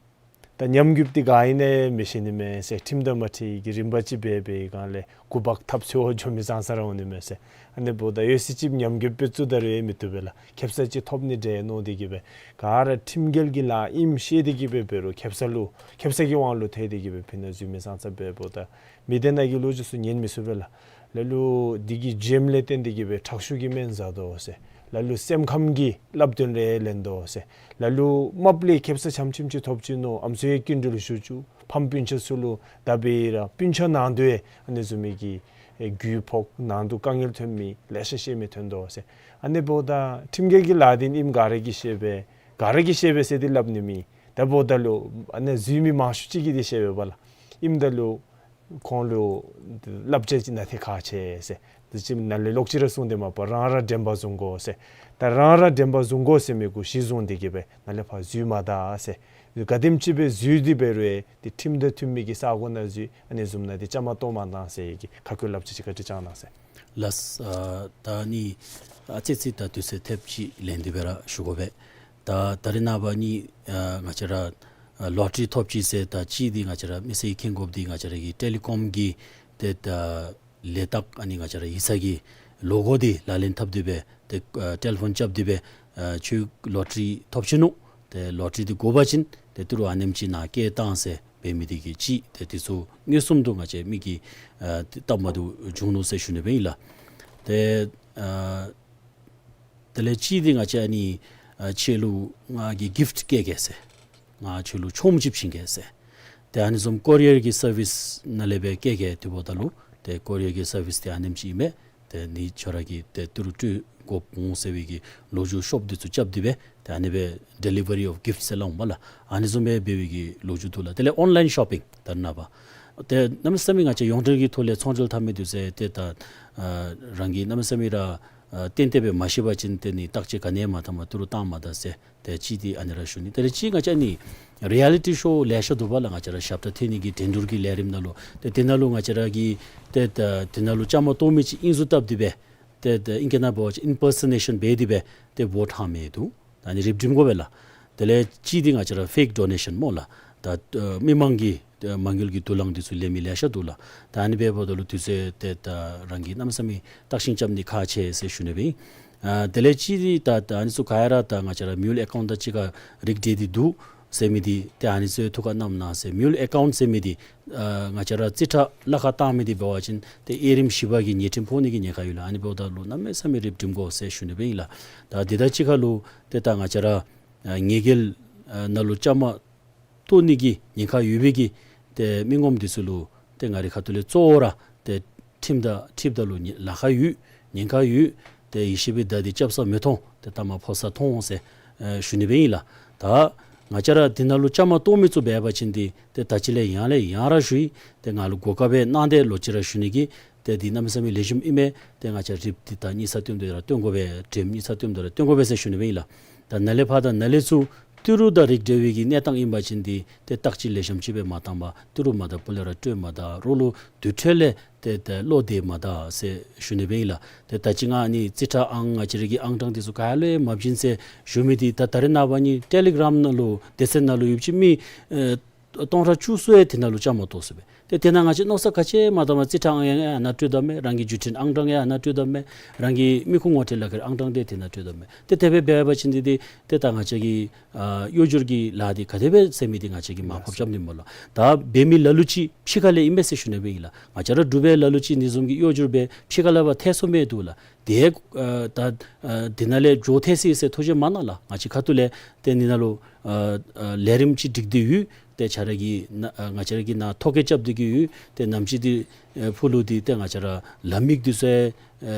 ད་ཉམས་རྒུདཔ་འདི་ག་ཨིན་ན་མི་ཤེས་ནི་མས་ཟེར། ཁྲིམས་དང་མ་འཁྲིལ་གྱི་རིམ་པ་ཅིག་འབད་བའི་སྒང་ལས་འགོ་འབག་ཐབས་འཚོལ་འགྱོ་མི་ཙང་ཙ་ར་འོང་ནི་མས་ཟེར། ཨ་ནི་འབདཝ་ད་ཡོད་ཚད་ཅིག་ཉམས་རྒུདཔ་སྦེ་བཙུགས་ད་རུང་ཡང་མི་བཏུབ་པས་ལགས། ཁེབ་ས་ཅིག་ཐོབ་ནི་འདྲས་མནོ་སྟེ་གིས་སྦེ་ག་ར་ཁྲིམས་འགལ་གྱི་ལཱ་ཨིནམ་ཤེས་ཏེ་གིས་སྦེ་འབད་རུང་ཁེབ་ས་ལུ་ཁེབ་ས་གི་དབང་ལུ་ཐལ་ཏེ་གིས་སྦེ་ཕུལ་ནི་འཛོལ་མི་ཙང་ཙ་འབདཝ་ད་མི་སྡེ་ནང་གི་ལོ་རྒྱུས་ཚུ་ཉན་མི་ཚུགས་པས་ལགས། ལ་ལུ་འདི་གི་བྱེམ་ལས་བརྟེན་ཏེ་གིས་སྦེ་ཁྲག་ཤུགས་ཀྱིས་སྨན་ཟ་དོ་ཟེར། ལ་ལུ་སེམས་ཁམས་ཀྱི་བསླབ་སྟོན་རེ་ལེན་དོ་ཟེར། ལ་ལུ་རྨགཔ་ལས་ཁེབ་ས་ཆམ་ཆིམ་ཅིག་ཐོབ་ཅི་མནོ་ཨམ་སྲུ་ཡང་སྐྱིན་འགྲུལ་ཞུ་བཅུག། ཕམ་སྤུན་ཆ་ཚུ་ལུ་ད་འབད་ར་སྤུན་ཆ་ནང་དོག་ཡང་ཨ་ནི་བཟུམ་མའི་གི་ཨེ་རྒུད་ཕོག། ནང་དོག་དཀའ་ངལ་ཐོན་མི་ལེ་ཤ་ཤེས་མི་ཐོན་དོ་ཟེར། ཨ་ནི་འབདཝ་ད་ཁྲིམས་འགལ་གྱི་ལཱ་འདི་ཨིནམ་ག་ར་གིས་ཤེས་པས། ག་ར་གིས་ཤེས་པས་ཟེར་འདི་སླབ་ནི་མེད། ད་འབདཝ་ད་ལུ་ཨ་ནི་འཛོལ་མི་མང་ཤོས་ཅིག་གིས་འདི་ཤེས་པས་པ་ལགས། ཨིནམ་ད་ལུ་ཁོང་ལུ་བསླབ་བྱ་ཅིག་ནང་ཏེ་ཁག་ཆེ་ཟེར། དེ་ཅིག་ནཱ་ལས་ལོག་ཅི་ར་གསུངས་ཏེ་མ་པ་རང་ར་དྲན་པ་བཟུང་དགོ་ཟེར། ད་རང་ར་དྲན་པ་བཟུང་དགོ་ཟེར་མི་གུ་གཞི་བཟུང་སྟེ་གིས་སྦེ་ནཱ་ལས་ཕར་འཛོལ་མ་ད་ཟེར། ག་དེམ་ཅིག་སྦེ་འཛོལ་ཏེ་འབད་རུང་ཡང་ཏེ་ཁྲིམས་དང་མཐུན་མི་གི་ས་གོ་ནང་འཛོལ། ཨ་ནི་བཟུམ་ནང་ཏེ་བཅའ་མར་གཏོགས་མ་གཏང་ཟེར་གྱི་ཁ་བཀོད་བསླབ་བྱ་ཅིག་བཀའ་དྲིན་བསྐྱང་གནང་ཟེར། ལགས། ཨ་ད་ནི་ཨ་ཙི་ཙི་ད་དུས་ཚོད་ཐེབས་ཅིག་ལེན་ཏེ་སྦེ་ར་ཞུ་དགོ་པས། ད་ད་རེས་ནངས་པ་ནི་ཨ་ང་བཅས་ར་ཨ་ལོ་ཊ་རི་ཐོབ་ཅི་ཟེར་ད་ཅི་འདི་ང་བཅས་ར་མི་སེར་གྱིས་མཁྱེན་དགོཔ་འདི་ང་བཅས་ར་གི་ཊེ་ལི་ཀོམ་གྱི་ཏེ་ད་ལས་རྟགས་ཨ་ནི་ང་བཅས་ར་ཡིག་ཚང་གི་ལོ་གོ་འདི་ལག་ལེན་འཐབ་སྟེ་སྦེ་ཏེ་ཨ་ཊེ་ལི་ཕོན་རྐྱབ་སྟེ་སྦེ་ཨ་ཁྱོད་ལོ་ཊ་རི་ཐོབ་ཅི་ནུག། ཏེ་ལོ་ཊ་རི་འདི་དགོ་པ་ཅིན་ཏེ་ཏི་རུ་ཨ་ནེམ་ཅིག་ནཱ་བསྐྱལ་གཏང་ཟེར་འབད་མི་འདི་གིས་ཅིག་ཏེ་འདི་ཚུ་མངོན་སུམ་དུ་ང་བཅས་མི་གིས་ཨ་ཏེ་སྟབས་མ་བདེཝ་བྱུང་ནུག་ཟེར་ཞུ་ནི་སྦེ་ཨིན་ལགས། ཏེ་ཨ་དེ་ལས་ཅིག་འདི་ང་བཅས་ཨ་ནི་ཨ་ཁྱོད་ལུ་ང་གིས་གིཕཊ་བསྐྱལ་གེ་ཟེར། ང་ཁྱོད་ལུ་ཆོངམ་ཅིག་བྱིན་གེ་ཟེར། ཏེ་ཨ་ནི་བཟུམ་ཀོ་རི་ཡར་གྱི་སར་བིསི་ནང་ལས་སྦེ་བསྐྱལ་གེ་ཟེར་འབདཝ་ད་ལུ་ཏེ་ཀོ་རི་ཡར་གྱི་སར་བིསི་འདི་ཨ་ནེམ་ཅིག་ཨིན་མས། ཏེ་ནི་ཁྱོད་ར་གིས་ཏེ་ཏི་རུ་སྤྲོད་དགོཔ་འོང་ཟེར་བའི་གི་ལོ་རྒྱུས་ཤོབ་འདི་ཚུ་རྐྱབ་སྟེ་སྦེ་ཏེ་ཨ་ནི་སྦེ་ཌེ་ལི་ཝ་རི་ཨོཕ་གིཕཊ་ཟེར་སླབ་འོང་པ་ལགས། ཨ་ནི་བཟུམ་སྦེ་འབད་བའི་གི་ལོ་རྒྱུས་འདུག་ལགས། དེ་ལས་ཨོན་ལའིན་ཤོ་པིང་ད་ནཱ་པ་ཏེ་གནམ་མེད་ས་མེད་ང་བཅས་ཡོངས་འབྲེལ་གྱི་ཐོག་ལས་ཚོང་འབྲེལ་འཐབ་མི་འདི་ཚུ་ཏེ་ད་ཨ་རང་གིས་གནམ་མེད་ས་མེད་ར་ཨ་ཏན་ཏན་སྦེ་མ་ཤེས་པ་ཅིན་ཏེ་ནི་བརྟག་དཔྱད་ག་ནི་ཡང་མ་འཐབ་མ་ཏི་རུ་བཏང་མ་ད་ཟེར། ཏེ་ཅིག་འདི་ཨ་ནི་ར་ཞུ་ནི། དེ་ལས་ཅིག་ང་བཅས་ཨ་ནི་རི་ཡ་ལི་ཊི་ཤོ་ལེ་ཤ་འདུག་པ་ལགས། ང་བཅས་ར་ཞབས་ཏོག་འཐོན་ནི་གི་འགྲན་བསྡུར་གྱི་ལས་རིམ་ནང་ལུ་ཏེ་དེ་ནང་ལུ་ང་བཅས་ར་གིས་ཏེ་ད་དེ་ནང་ལུ་བཅའ་མར་གཏོགས་མི་ཅིག་ཨིན་ཟེར་བཏབ་སྟེ་སྦེ་ཏེ་ད་ཨིང་སྐད་ནང་འབད་བ་ཅིན་ཨིམ་པར་སོ་ནེ་ཤཱན་འབད་དེ་སྦེ་ཏེ་བོཊ་ཧ་མི་འདུག། ད་ཨ་ནི་རིགཔ་སྒྲིམ་དགོ་པས་ལགས། དེ་ལས་ཅིག་འདི་ང་བཅས་ར་ཕེཀ་ཌོ་ནེ་ཤཱན་སྨོ་ལགས། ད་ཨ་མི་མང་གི་ཏེ་མ་དངུལ་གྱི་དུག་རླངས་འདི་ཚུ་ལེན་མི་ལེ་ཤ་འདུག་ལགས། ད་ཨ་ནི་འབདཝ་ད་ལུ་དུས་ཚོད་ཏེ་ད་རང་གིས་གནམ་མེད་ས་མེད་བརྟག་ཞིབ་རྐྱབ་ནི་ཁག་ཆེ་ཟེར་ཞུ་ནི་སྦེ་ཨིན། ཨ་དེ་ལས་ཅིག་འདི་ད་ད་ཨ་ནི་ཚུ་ག་ར་ད་ང་བཅས་ར་མིའུལ་ཨེ་ཀའུནཊ་དང་གཅིག་ཁར་རིགས་འདྲ་སྟེ་འདུག་ཟེར་མི་འདི་ཏེ་ཨ་ནི་ཚུ་ཐུགས་ཁར་བསྣམས་གནང་ཟེར། མིའུལ་ཨེ་ཀའུནཊ་ཟེར་མི་འདི་ཨ་ང་བཅས་ར་རྩིས་ཁྲ་གླ་ཁར་བཏང་མི་འདི་འབད་བ་ཅིན་ཏེ་དབྱེ་རིམ་བཞི་པ་གི་ཉེས་ཁྲིམས་ཕོག་ནི་གི་ཉེན་ཁ་ཡོད་ལགས། ཨ་ནི་འབདཝ་ད་ལུ་གནམ་མེད་ས་མེད་རིགཔ་སྒྲིམ་དགོ་ཟེར་ཞུ་ནི་སྦེ་ཨིན་ལགས། ད་འདི་དང་གཅིག་ཁར་ལུ་ཏེ་ད་ང་བཅས་ར་ཨ་ཉེས་འགེལ་ཨ་ནང་ལུ་བཅའ་མར་གཏོགས་ནི་གི་ཉེན་ཁ་ཡོད་པའི་གི་ཏེ་མི་ངོམ་འདི་ཚུ་ལུ་ཏེ་ང་རའི་ཁ་ཐུག་ལས་གཙོ་བོ་ར་ཏེ་ཁྲིམས་དང་འཁྲིལཝ་ད་ལུ་ཉེ་ལཱ་ཁག་ཡོད། ཉེན་ཁ་ཡོད། ཏེ་ཡེ་ཤེས་པའི་མདའ་འདི་རྐྱབ་ས་མི་མཐོང་། ཏེ་མཐའ་མར་ཕོག་ས་མཐོང་འོང་ཟེར་ཨེ་ཞུ་ནི་སྦེ་ཨིན་ལགས། ད་ང་བཅས་ར་འདི་ནང་ལུ་བཅའ་མར་གཏོགས་མི་ཚུ་འབད་བ་ཅིན་འདི་ཏེ་ད་ཅི་ལས་ཡང་ལས་ཡང་ར་ཞུ་ཡི། ཏེ་ང་ལུ་གོ་སྐབས་སྦེ་གནང་སྟེ་ལོག་ཅི་ར་ཞུ་ནི་གི་ཏེ་འདི་གནམ་མེད་ས་མེད་ལེགས་ཤོམ་ཨིན་མས། ཏེ་ང་བཅས་རིགཔ་འདི་ད་གཉིས་ཆ་བཏོན་ཏེ་ར་བཏོན་དགོ་པས། དྲིམ་གཉིས་ཆ་བཏོན་ཏེ་ར་བཏོན་དགོ་པས་ཟེར་ཞུ་ནི་སྦེ་ཨིན་ལགས། ད་ནཱ་ལས་ཕར་ད་ནཱ་ལས་ཚུར་ཏི་རུ་དང་རིགས་འདྲ་བའི་གི་གནས་སྟངས་ཨིན་པ་ཅིན་འདི་ཏེ་བརྟག་དཔྱད་ལེགས་ཤོམ་ཅིག་སྦེ་མ་བཏང་པར་ཏི་རུ་མ་ད་སྤུ་ལས་ར་སྤྲོད་མ་ད་རོགས་ལུ་དུར་ཁྲོད་ལས་ཏེ་ཏེ་བློ་གཏད་མ་ད་ཟེར་ཞུ་ནི་སྦེ་ཨིན་ལགས། ཏེ་ད་ཅི་ང་ཨ་ནི་རྩིས་ཁྲ་ཨང་ང་བཅས་ར་གི་ཨང་གྲངས་འདི་ཚུ་ག་ལུ་ཡང་མ་བྱིན་ཟེར་ཞུ་མི་འདི་ད་ད་རེས་ནངས་པ་ནི་ཊེ་ལི་གརམ་ནང་ལུ་སྡེ་ཚན་ནང་ལུ་ཡོདཔ་ཅིག་མི་ཨེ་སྟོང་ཕྲག་བཅུ་གསུམ་ཡང་དེ་ནང་ལུ་བཅའ་མར་གཏོགས་སོ་པས། ཏེ་དེ་ནང་ང་བཅས་མནོ་བསམ་ག་ཅི་མ་བཏང་བར་རྩིས་ཁྲ་ཨང་ཡང་ཨ་ནཱ་སྤྲོད་དོ་མས། རང་གི་བརྒྱུད་འཕྲིན་ཨང་གྲངས་ཡང་ཨ་ནཱ་སྤྲོད་དོ་མས། རང་གི་མི་ཁུངས་ངོ་སྤྲོད་ལག་ཁྱེར་ཨང་གྲངས་འདི་དེ་ནང་སྤྲོད་དོ་མས། ཏེ་དེ་སྦེ་འབད་བ་ཅིན་འདི་འདི་ཏེ་ད་ང་བཅས་ཀྱི་ཨ་གཡོ་སྒྱུ་གི་ལཱ་འདི་ག་དེ་སྦེ་ཟེར་མི་འདི་ང་བཅས་ཀྱིས་མར་ཕབ་རྐྱབ་ནི་སྨོ་ལགས། ད་འབད་མི་ལ་ལུ་ཅིག་ཕྱི་ཁ་ལས་ཨིན་མས་ཟེར་ཞུ་ནི་སྦེ་ཨིན་ལགས། ང་བཅས་ར་འབྲུག་པའི་ལ་ལུ་ཅིག་འདི་བཟུམ་གྱི་གཡོ་སྒྱུ་སྦེ་ཕྱི་ཁ་ལས་ཕར་ཐལ་སོང་མི་འདུག་ལགས། དེ་ཨ་ད་ཨ་དེ་ནང་ལས་འགྱོ་ཐལ་སོ་ཡི་ཟེར་ཐུགས་བཞེད་མ་གནང་ལགས། ང་བཅས་ཁ་ཐུག་ལས་ཏེ་འདི་ནང་ལུ་ ཨ་ཨ་ལས་རིམ་ཅིག་སྒྲིག་སྟེ་ཡོད། ཏེ་ཁྱེད་ར་གིས་ན་ཨ་ང་བཅས་ར་གིས་ནཱ་ཐོ་བཀོད་རྐྱབ་སྟེ་གི་ཡོད། ཏེ་ནམ་ཅིག་འདི་ཨེ་ཕུལ་ལུ་འདི་ཏེ་ང་བཅས་ར་ལམ་ཡིག་འདི་ཚུ་ཨེ་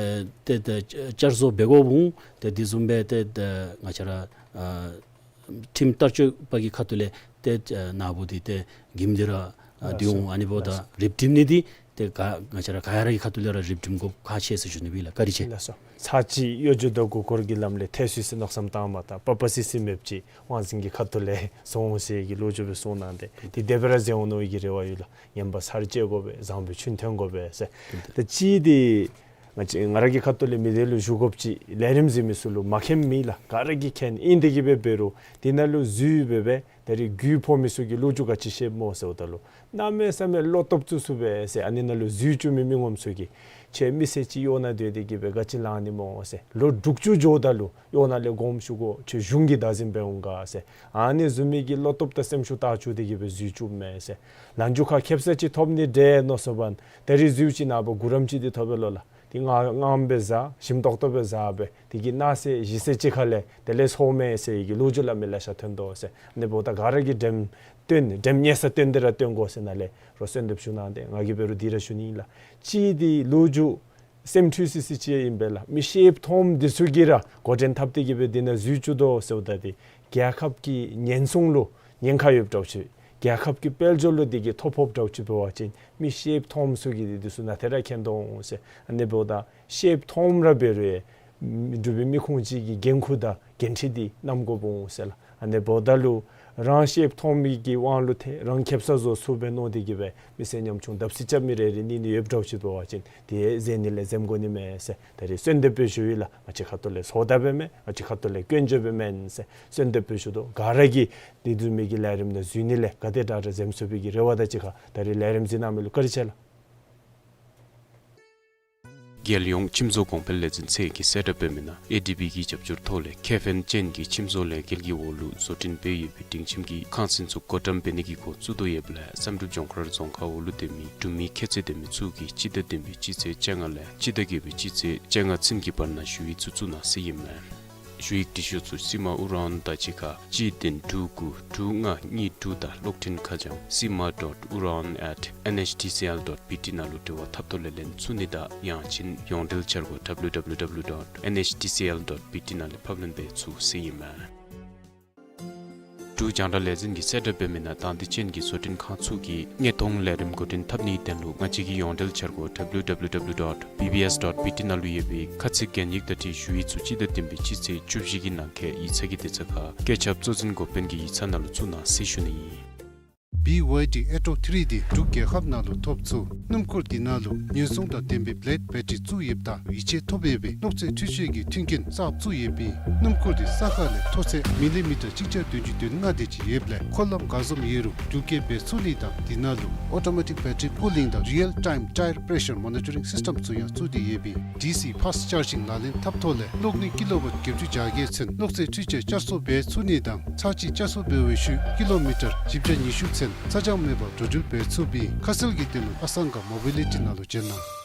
ཏེ་ཏེ་བསྐྱར་བཟོ་འབད་དགོཔ་འོང་། ཏེ་འདི་བཟུམ་སྦེ་ཏེ་ཏེ་ང་བཅས་ར་ཨ་ཁྲིམས་བསྟར་སྤྱོད་པ་གི་ཁ་ཐུག་ལས་ཏེ་ཨ་ནཱ་བུ་འདི་ཏེ་འགྱིམ་འདི་ར་ཨ་ལགས་སོ། འདི་འོང་། ཨ་ནི་འབདཝ་ད་ལགས་སོ། རིགཔ་སྒྲིམ་ནི་འདི་ཏེ་ག་ང་བཅས་ར་ག་ར་གི་ཁ་ཐུག་ལས་ར་རིགཔ་སྒྲིམ་དགོཔ་ཁག་ཆེ་ཟེར་ཞུ་ནི་ཨིན་ལགས། བཀའ་དྲིན་ཆེ། ལགས་སོ། ཚར་གཅིག་གཡོ་སྒྱུ་དང་མགུ་སྐོར་གྱི་ལམ་ལས་ཐལ་སོང་ཟེར་མནོ་བསམ་བཏངམ་ད་པ་པ་སི་སི་མེདཔ་ཅིག་དབང་འཛིན་གྱི་ཁ་ཐུག་ལས་སོང་ཟེར་གྱི་ལོ་རྒྱུས་སྦེ་གསུངས་གནང་སྟེ་ཏེ་དེ་སྦེ་ར་མཛད་འོང་མནོ་བའི་གི་རེ་བ་ཡོད་ལགས། ངན་པ་ཚར་བཅད་དགོ་པས། བཟང་པོའི་ཆོས་ཐོན་དགོ་པས་ཟེར། ཏེ་གཅིག་འདི་ང་བཅས་ང་ར་གི་ཁ་ཐུག་ལས་མི་སྡེ་ལུ་ཞུ་དགོཔ་ཅིག་ལས་རིམ་གཟིགས་མི་ཚུ་ལུ་མ་མཁྱེནམ་མེད་ལགས། ག་ར་གིས་མཁྱེན། ཨིན་དེ་གིས་སྦེ་འབད་རུང་དེ་ནང་ལུ་འཛུལ་སྦེ་སྦེ་ད་རིས་རྒུད་ཕོག་མི་ཚུ་གིས་ལོ་རྒྱུས་ག་ཅི་ཤེསཔ་སྨོ་ཟེརཝ་ད་ལུ་གནམ་མེད་ས་མེད་བློ་སྟོབས་བཙུགས་བཙུགསཔ་སྦེ་ཟེར། ཨ་ནི་ནང་ལུ་འཛུལ་བཅུག་མི་མི་ངོམ་ཚུ་གིས་ཁྱོད་མི་སེར་ཅིག་གཡོག་ནང་སྡོད་དེ་གིས་སྦེ་ག་ཅི་ལང་ནི་སྨོ་ཟེར། ལོ་དྲུག་ཅུ་འགྱོཝ་ད་ལུ་གཡོག་ནང་ལས་དགོངསམ་ཞུ་དགོ། ཁྱོད་གཞུང་གི་བདག་འཛིན་འབད་འོང་ག་ཟེར། ཨ་ནི་བཟུམ་མའི་གི་བློ་སྟོབས་དང་སེམས་ཤུགས་བཏགས་བཅུག་སྟེ་གིས་སྦེ་འཛུལ་བཅུགཔ་མས་ཟེར། ལན་འཇུག་ཁ་ཁེབ་ས་ཅིག་ཐོབ་ནི་འདྲས་མནོ་སོངམ་ད་ད་རིས་འཛུལ་ཅི་ནངས་པ་གུ་རམ་ཅིག་འདི་ཐོབ་པས་ལོ་ལགས། ཏེ་ང་ངམ་སྦེ་བཟའ་ཞིམ་ཏོག་ཏོ་སྦེ་བཟའ་སྦེ་དེ་གིས་གནངས་ཚེ་གཞེས་ཚེ་ཅིག་ཁ་ལས་དེ་ལས་ཚོརཝ་མས་ཟེར་བའི་གི་ལོ་རྒྱུས་སླབ་མི་ལེ་ཤ་ཐོན་དོ་ཟེར། ཨ་ནི་འབདཝ་ད་ག་ར་གིས་འགྲེམས་སྟོན་འགྲེམས་ཉེས་ས་སྟོན་ཏེ་ར་སྟོན་དགོ་ཟེར་ནཱ་ལས་རོགས་གསོལ་འདེབས་ཞུ་གནང་སྟེ། ང་གིས་འབད་རུང་འདི་ར་ཞུ་ནི་ཨིན་ལགས། གཅིག་འདི་ལོ་རྒྱུས་སེམས་འཁྲུལ་སི་སི་ཅིག་ཨིན་པས་ལགས། མི་ཤེསཔ་མཐོངམ་འདི་ཚུ་གིས་ར་འགོ་འདྲེན་འཐབ་སྟེ་གིས་སྦེ་འདི་ནང་འཛུལ་བཅུག་དོ་ཟེརཝ་ད་འདི་རྒྱལ་ཁབ་ཀྱི་ཉེན་སྲུང་ལུ་ཉེན་ཁ་ཡོདཔ་འདྲཝ་ཅིག་རྒྱལ་ཁབ་ཀྱི་དཔལ་འབྱོར་ལུ་འདི་གིས་ཐོ་ཕོགཔ་འདྲཝ་ཅིག་འབད་བ་ཅིན་མི་ཤེསཔ་མཐོངམ་ཚུ་གིས་འདི་འདི་ཚུ་ནཱ་ཏེ་ར་མཁྱེན་དོ་འོང་ཟེར། ཨ་ནི་འབདཝ་ད་ཤེསཔ་མཐོངམ་ར་འབད་རུང་འབྲུག་པའི་མི་ཁུངས་ཅིག་གི་འགན་ཁུར་དང་འགན་འཁྲི་འདི་བསྣམ་དགོཔ་འོང་ཟེར་ལགས། ཨ་ནི་འབདཝ་ད་ལུ་རང་ཤེསཔ་མཐོངམ་གི་དབང་ལུ་ཏེ་རང་ཁེབ་ས་བཟོ་ཚུགས་པས་མནོ་སྟེ་གིས་སྦེ་མི་སེར་ཉམ་ཆུང་བརྡབ་གསིག་རྐྱབ་མི་རེ་རེ་གཉིས་གཉིས་ཡོདཔ་འདྲཝ་ཅིག་འབད་བ་ཅིན་དེ་འཛེམ་ནི་ལས་འཛེམ་དགོ་ནི་མས་ཟེར་ད་རིས་གསོལ་འདེབས་སྦེ་ཞུ་ཡི་ལགས། ང་བཅས་ཁ་ཐུག་ལས་ཚོགས་བདའ་འབད་མེན། ང་བཅས་ཁ་ཐུག་ལས་སྐྱོན་བརྗོད་འབད་མེན་ཟེར་གསོལ་འདེབས་སྦེ་ཞུ་དོ། ག་ར་གིས་འདི་བཟུམ་མའི་གི་ལས་རིམ་ནང་འཛུལ་ནི་ལས་ག་དེ་དྲག་དྲག་འཛེམ་ཚུགས་པའི་གི་རེ་བ་དང་གཅིག་ཁར་ད་རིས་ལས་རིམ་གཟིགས་གནང་མི་ལུ་བཀའ་དྲིན་ཆེ་ལགས། རྒྱལ་ཡོངས་ཁྱིམ་བཟོ་གོང་འཕེལ་ལས་འཛིན་ཚད་ཀྱིས་གསལ་བསྒྲགས་འབད་མི་ནང་ཨེ་ཌི་བི་གི་རྒྱབ་སྐྱོར་ཐོག་ལས་ཁེ་ཕན་ཅན་གྱི་ཁྱིམ་བཟོ་ལས་འགུལ་གྱི་འོག་ལུ་བཟོ་སྐྲུན་འབད་ཡོད་པའི་སྒྲིང་ཁྱིམ་གྱི་ཁང་ཚན་ཚུ་བགོ་བཀྲམ་འབད་ནི་གི་འགོ་བཙུགས་དོ་ཡོདཔ་ལས་བསམ་གྲུབ་ལྗོངས་མཁར་རྫོང་ཁག་འོག་ལུ་སྡོད་མི་འབྲུག་མི་ཁྱད་ཚད་ལྡན་མི་ཚུ་གིས་སྤྱི་ཟླ་བདུན་པའི་སྤྱི་ཚེས་བཅོ་ལྔ་ལས་སྤྱི་ཟླ་བརྒྱད་པའི་སྤྱི་ཚེས་བཅོ་ལྔ་ཚུན་གྱི་བར་ན་ཞུ་ཡིག་ཚུ་བཙུགས་གནང་ཟེར་ཨིན་མས། ཞུ་ཡིག་འབྲི་ཤོག་ཚུ་སི་མ་ཨུ་རང་དང་གཅིག་ཁར་གཅིག་བདུན་དྲུག་དགུ་དྲུག་ལྔ་གཉིས་དྲུག་དང་གློག་འཕྲིན་ཁ་བྱང་sima dot uran at N H T C L dot B T ནང་ལུ་འབྲེལ་བ་འཐབ་ཐོག་ལས་ལེན་ཚུགས་ནི་དང་ཡང་ཅིན་ཡོངས་འབྲེལ་འཆར་སྒོ་W W W dot N H T C L dot B T ནང་ལས་ཕབ་ལེན་འབད་ཚུགས་ཟེར་ཨིན་མས། འབྲུག་རྒྱང་བསྒྲགས་ལས་འཛིན་གྱིས་གསལ་བསྒྲགས་འབད་མི་ནང་དང་འདོད་ཅན་གྱི་བཟོ་སྐྲུན་ཁང་ཚུ་གིས་དངོས་མཐོང་ལས་རིམ་འགོ་འདྲེན་འཐབ་ནིའི་དོན་ལུ་ང་བཅས་ཀྱི་ཡོངས་འབྲེལ་འཆར་སྒོ་W W W dot B B S dot B T ནང་ལུ་ཡོད་པའི་ཁ་ཚིག་གན་ཡིག་དང་འཁྲིལ་ཞུ་ཡིག་ཚུ་སྤྱི་ཟླ་བདུན་པའི་སྤྱི་ཚེས་བཅུ་བཞི་གི་ནང་འཁོད་ཡིག་ཚང་གི་དེ་ཚུ་ཁར་བཀོད་ཁྱབ་གཙོ་འཛིན་འགོ་དཔོན་གྱི་ཡིག་ཚང་ནང་ལུ་བཙུགས་གནང་ཟེར་ཞུ་ནི་ཨིན། B Y D Atto three འདི་འབྲུག་རྒྱལ་ཁབ་ནང་ལུ་ཐོབ་ཚུགས། སྣུམ་འཁོར་འདི་ནང་ལུ་ཉེན་སྲུང་དང་ལྡན་པའི་བླེཌ་བེ་ཊ་རི་བཙུགས་ཡོདཔ་ད་ཡིད་ཆེས་ཐོབ་ཡོད་པའི་གློག་རྫས་འཕྲུལ་ཆས་ཀྱི་མཐུན་རྐྱེན་གསརཔ་བཙུགས་ཡོད་པས། སྣུམ་འཁོར་འདི་ས་ཁ་ལས་མཐོ་ཚད་མི་ལི་མི་ཊར་གཅིག་བརྒྱ་བདུན་ཅུ་དོན་ལྔ་དེ་ཅིག་ཡོདཔ་ལས་འཁོར་ལམ་ག་བཟུམ་ཡོད་རུང་འགྲུལ་སྐྱེལ་འབད་ཚུགས་ནི་དང་། འདི་ནང་ལུ་automatic battery cooling དང་real time tyre pressure monitoring system ཚུ་ཡང་བཙུགས་ཏེ་ཡོད་པས། ཌི་སི་fast charging ལག་ལེན་འཐབ་ཐོག་ལས་གློག་ནུས་ཀི་ལོ་ཝཊ་བརྒྱད་ཅུ་གྱ་བརྒྱད་ཚུན་གློག་རྫས་འཕྲུལ་ཆས་བསྐྱར་གསོ་འབད་ཚུགས་ནི་དང་། ཚར་གཅིག་བསྐྱར་གསོ་འབད་བའི་ཤུལ་ཀི་ལོ་མི་ཊར་བཞི་བརྒྱ་ཉི་ཤུ་ཚུན་ཚ་གྱང་མེད་པར་འགྲོ་འགྲུལ་འབད་ཚུགས་པས། ཁ་གསལ་གྱི་དོན་ལུ་ཨ་སང་ག་མོ་བི་ལི་ཊི་ནང་ལུ་བྱོན་གནང་།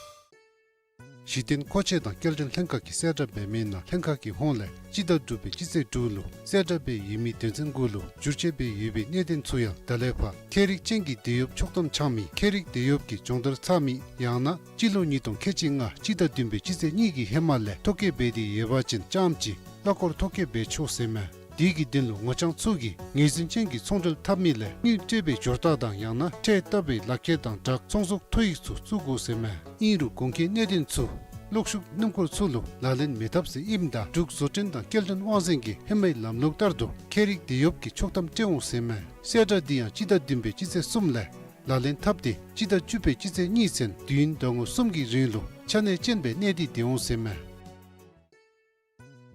གཞི་རྟེན་མཁོ་ཆས་དང་སྐྱེལ་འདྲེན་ལྷན་ཁག་གིས་གསལ་བསྒྲགས་འབད་མི་ནང་ལྷན་ཁག་གི་ཧོངས་ལས་སྤྱི་ཟླ་དྲུག་པའི་སྤྱི་ཚེས་དྲུག་ལུ་གསལ་བསྒྲགས་འབད་ཡོད་མི་དོན་ཚན་དགུ་ལུ་བསྒྱུར་བཅོས་འབད་ཡོད་པའི་གནད་དོན་ཚུ་ཡང་ད་ལས་ཕར་ཁྱད་རིག་ཅན་གྱི་འདེད་གཡོགཔ་ཆོག་ཐམ་འཆང་མི་ཁྱད་རིག་འདེད་གཡོགཔ་གི་སྦྱོང་བརྡར་ཚར་མི་ཡང་ན་སྤྱི་ལོ་ཉིས་སྟོང་ཁལ་གཅིག་ལྔ་སྤྱི་ཟླ་བདུན་པའི་སྤྱི་ཚེས་གཉིས་ཀྱི་ཧེ་མ་ལས་ཐོ་བཀོད་འབད་དེ་ཡོད་པ་ཅིན་རྐྱངམ་གཅིག་གླ་འཁོར་ཐོ་བཀོད་འབད་ཆོག་ཟེར་མས། དེ་གི་དོན་ལུ་ངོ་རྐྱང་ཚུ་གིས་ངོས་འཛིན་ཅན་གྱི་ཚོང་འབྲེལ་འཐབ་མི་ལས་དངུལ་སྤྲོད་པའི་འབྱོར་རྟགས་དང་ཡང་ན་ཁྲལ་བཏབ་པའི་ལག་ཁྱེར་དང་སྦྲགས་ཚོང་ཟོག་ཐོ་ཡིག་ཚུ་བཙུགས་དགོ་ཟེར་མས། ཨིན་རུང་གོང་འཁོད་གནད་དོན་ཚུ་གློག་ཤུགས་སྣུམ་འཁོར་ཚུ་ལུ་ལག་ལེན་མི་འཐབ་ཟེར་ཨིནམ་ད་འབྲུག་བཟོ་སྐྲུན་དང་སྐྱེལ་འདྲེན་དབང་འཛིན་གྱིས་ཧེ་མའི་ལམ་ལུགས་ལྟར་དུ་ཁྱད་རིག་འདེད་གཡོགཔ་གི་ཆོག་ཐམ་སྤྲོད་འོང་ཟེར་མས། གསལ་བསྒྲགས་འདི་ཡང་སྤྱི་ཟླ་བདུན་པའི་སྤྱི་ཚེས་གསུམ་ལས་ལག་ལེན་འཐབ་སྟེ་སྤྱི་ཟླ་བཅུ་པའི་སྤྱི་ཚེས་གཉིས་ཚུན་དུས་ཡུན་ཟླ་ངོ་གསུམ་གྱི་རིང་ལུ་ཆ་གནས་ཅན་སྦེ་གནས་ཏེ་སྡོད་འོང་ཟེར་མས།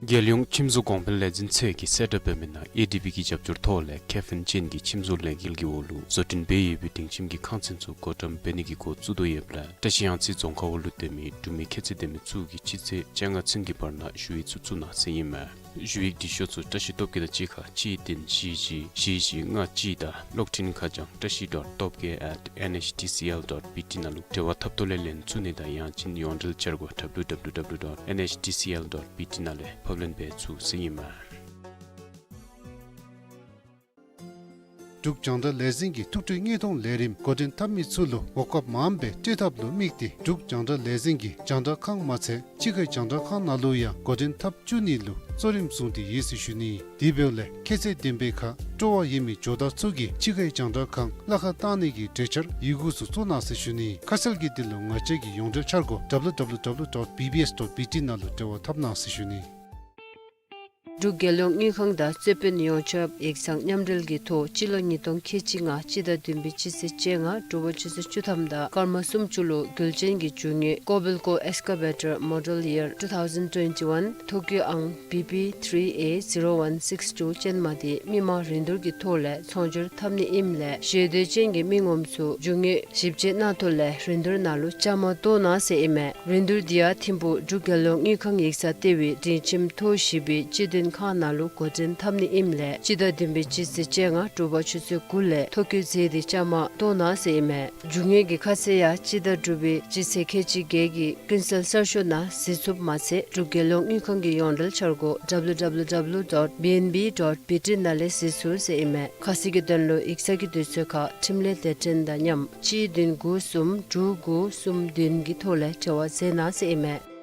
རྒྱལ་ཡོངས་ཁྱིམ་བཟོ་གོང་འཕེལ་ལས་འཛིན་ཚད་ཀྱིས་གསལ་བསྒྲགས་འབད་མི་ནང་ཨེ་ཌི་བི་གི་རྒྱབ་སྐྱོར་ཐོག་ལས་ཁེ་ཕན་ཅན་གྱི་ཁྱིམ་བཟོ་ལས་འགུལ་གྱི་འོག་ལུ་བཟོ་སྐྲུན་འབད་ཡོད་པའི་སྒྲིང་ཁྱིམ་གྱི་ཁང་ཚན་ཚུ་བགོ་བཀྲམ་འབད་ནི་གི་འགོ་བཙུགས་དོ་ཡོདཔ་ལས་བཀྲ་ཤིས་གཡང་རྩེ་རྫོང་ཁག་འོག་ལུ་སྡོད་མི་འབྲུག་མི་ཁྱད་ཚད་ལྡན་མི་ཚུ་གིས་སྤྱི་ཚེས་བཅོ་ལྔ་ཚུན་གྱི་བར་ན་ཞུ་ཡིག་ཚུ་བཙུགས་གནང་ཟེར་ཨིན་མས། ཞུ་ཡིག་འབྲི་ཤོག་ཚུ་བཀྲ་ཤིས་སྟོབས་རྒྱས་དང་གཅིག་ཁར་གཅིག་བདུན་བཞི་བཞི་བཞི་བཞི་ལྔ་གཅིག་དང་གློག་འཕྲིན་ཁ་བྱང་བཀྲ་ཤིས་dot top k at N H T C L dot B T ནང་ལུ་འབྲེལ་བ་འཐབ་ཐོག་ལས་ལེན་ཚུགས་ནི་དང་ཡང་ཅིན་ཡོངས་འབྲེལ་འཆར་སྒོ་W W W dot N H T C L dot B T ནང་ལས་ཕབ་ལེན་འབད་ཚུགས་ཟེར་ཨིན་མས། འབྲུག་རྒྱང་བསྒྲགས་ལས་འཛིན་གྱིས་ཐུགས་ཁྲོ་མཉེས་གཏོང་ལས་རིམ་འགོ་འདྲེན་འཐབ་མི་ཚུ་ལུ་འོང་འབབ་མངམ་སྦེ་སྤྲོད་ཐབས་ལུ་དམིགས་ཏེ་འབྲུག་རྒྱང་བསྒྲགས་ལས་འཛིན་གྱིས་རྒྱང་བསྒྲགས་ཁང་མ་ཚད་ཕྱི་ཁའི་རྒྱང་བསྒྲགས་ཁང་ནང་ལུ་ཡང་འགོ་འདྲེན་འཐབ་བཅུག་ནི་ལུ་གཙོ་རིམ་བཟུང་སྟེ་ཡོད་ཟེར་ཞུ་ནི། དེ་འབདཝ་ལས་ཁྱད་ཚད་ལྡན་པའི་ཁར་སྤྲོ་བ་ཡོད་མི་ཇོ་བདག་ཚུ་གིས་ཕྱི་ཁའི་རྒྱང་བསྒྲགས་ཁང་གླ་ཁར་བཏང་ནི་གི་གྲོས་འཆར་ཡི་གུ་ཚུ་བཙུགས་གནང་ཟེར་ཞུ་ནི། ཁ་གསལ་གྱི་དོན་ལུ་ང་བཅས་ཀྱི་ཡོངས་འབྲེལ་འཆར་སྒོ་W W W dot B B S dot B T ནང་ལུ་འབྲེལ་བ་འཐབ་གནང་ཟེར་ཞུ་ནི། འབྲུག་རྒྱལ་ཡོངས་དངུལ་ཁང་དང་རྩོད་དཔོན་ཡོངས་ཁྱབ་ཡིག་ཚང་མཉམ་འབྲེལ་གྱི་ཐོག་སྤྱི་ལོ་ཉིས་སྟོང་ཁལ་གཅིག་ལྔ་སྤྱི་ཟླ་བདུན་པའི་སྤྱི་ཚེས་བཅོ་ལྔ་དྲོ་པ་ཆུ་ཚོད་བཅུ་ཐམ་དང་སྐར་མ་སུམ་ཅུ་ལུ་རྒྱུན་ལྡན་གྱི་རྒྱུ་དངོས་Kobelco Excavator Model Year two thousand twenty-one ཐོ་བཀོད་ཨང་B B three A zero one six two ཅན་མ་དེ་མི་མང་རིན་བསྡུར་གྱི་ཐོག་ལས་ཚོང་སྒྱུར་འཐབ་ནི་ཨིནམ་ལས་ཞེ་འདོད་ཅན་གྱི་མི་ངོམ་ཚུ་རྒྱུ་དངོས་ཞིབ་དཔྱད་གནང་ཐོག་ལས་རིན་བསྡུར་ནང་ལུ་བཅའ་མར་གཏོགས་གནང་ཟེར་ཨིན་མས། རིན་བསྡུར་འདི་ཡང་ཐིམ་ཕུག་འབྲུག་རྒྱལ་ཡོངས་དངུལ་ཁང་ཡིག་ཚང་ལྟེ་བའི་སྒྲིང་ཁྱིམ་ཐོག་བཞི་པའི་སྤྱི་དོན་ཁང་ནང་ལུ་འགོ་འདྲེན་འཐབ་ནི་ཨིནམ་ལས་སྤྱི་ཟླ་བདུན་པའི་སྤྱི་ཚེས་བཅོ་ལྔ་དྲོ་པ་ཆུ་ཚོད་དགུ་ལས་ཐོ་བཀོད་མཛད་དེ་བཅའ་མར་གཏོགས་གནང་ཟེར་ཨིན་མས། རྒྱུ་དངོས་ཀྱི་ཁ་གསལ་ཡང་སྤྱི་ཟླ་དྲུག་པའི་སྤྱི་ཚེས་ཁལ་གཅིག་བརྒྱད་ཀྱི་ཀུན་གསལ་གསར་ཤོག་ནང་གཟིགས་ཚུགསཔ་མ་ཚད་འབྲུག་རྒྱལ་ཡོངས་དངུལ་ཁང་གི་ཡོངས་འབྲེལ་འཆར་སྒོ W W W dot B N B dot B T ནང་ལས་གཟིགས་ཚུགས་ཟེར་ཨིན་མས། ཁ་གསལ་གྱི་དོན་ལུ་ཡིག་ཚང་གི་དུས་ཚོད་ཁར་འཕྲིན་ལས་སྡེ་ཚན་དང་མཉམ་གཅིག་བདུན་དགུ་གསུམ་དྲུག་དགུ་གསུམ་བདུན་གྱི་ཐོག་ལས་འབྲེལ་བ་མཛད་གནང་ཟེར་ཨིན་མས།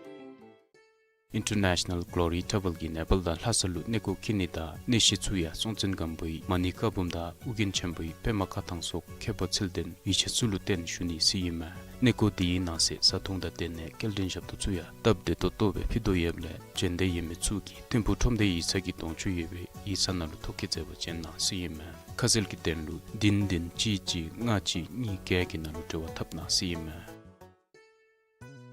International Glory Travel གིས་ནེ་པཱལ་དང་ལྷ་ས་ལུ་གནས་སྐོར་འཁྱིད་ནི་དང་གནས་གཞི་ཚུ་ཡང་སྲོང་བཙན་སྒམ་པོའི་མ་ཎི་བཀའ་འབུམ་དང་ཨོ་རྒྱན་ཆེན་པོའི་པདྨ་བཀའ་ཐང་སོགས་ཁྱད་པར་ཚད་ལྡན་ཡིད་ཆེས་ཚུ་ལུ་བརྟེན་ཞུ་ནི་ཟེར་ཨིན་མས། གནས་སྐོར་འདི་ཡི་ནང་གསེས་བཟའ་འཐུང་དང་དེ་ལས་སྐྱེལ་འདྲེན་ཞབས་ཏོག་ཚུ་ཡང་སྟབས་བདེ་ཏོག་ཏོ་སྦེ་ཕུལ་དོ་ཡོདཔ་ལས་འབྱོན་འདོད་ཡོད་མི་ཚུ་གིས་ཐིམ་ཕུག་ཁྲོམ་སྡེ་ཡིག་ཚང་གི་གདོང་ཅུ་ཡོད་པའི་ཡིག་ཚང་ནང་ལུ་ཐོ་བཀོད་མཛད་པར་བྱོན་གནང་ཟེར་ཨིན་མས། ཁ་གསལ་གྱི་དོན་ལུ་བདུན་བདུན་གཅིག་གཅིག་ལྔ་གཅིག་གཉིས་བརྒྱད་ཀྱི་ནང་ལུ་འབྲེལ་བ་འཐབ་གནང་ཟེར་ཨིན་མས།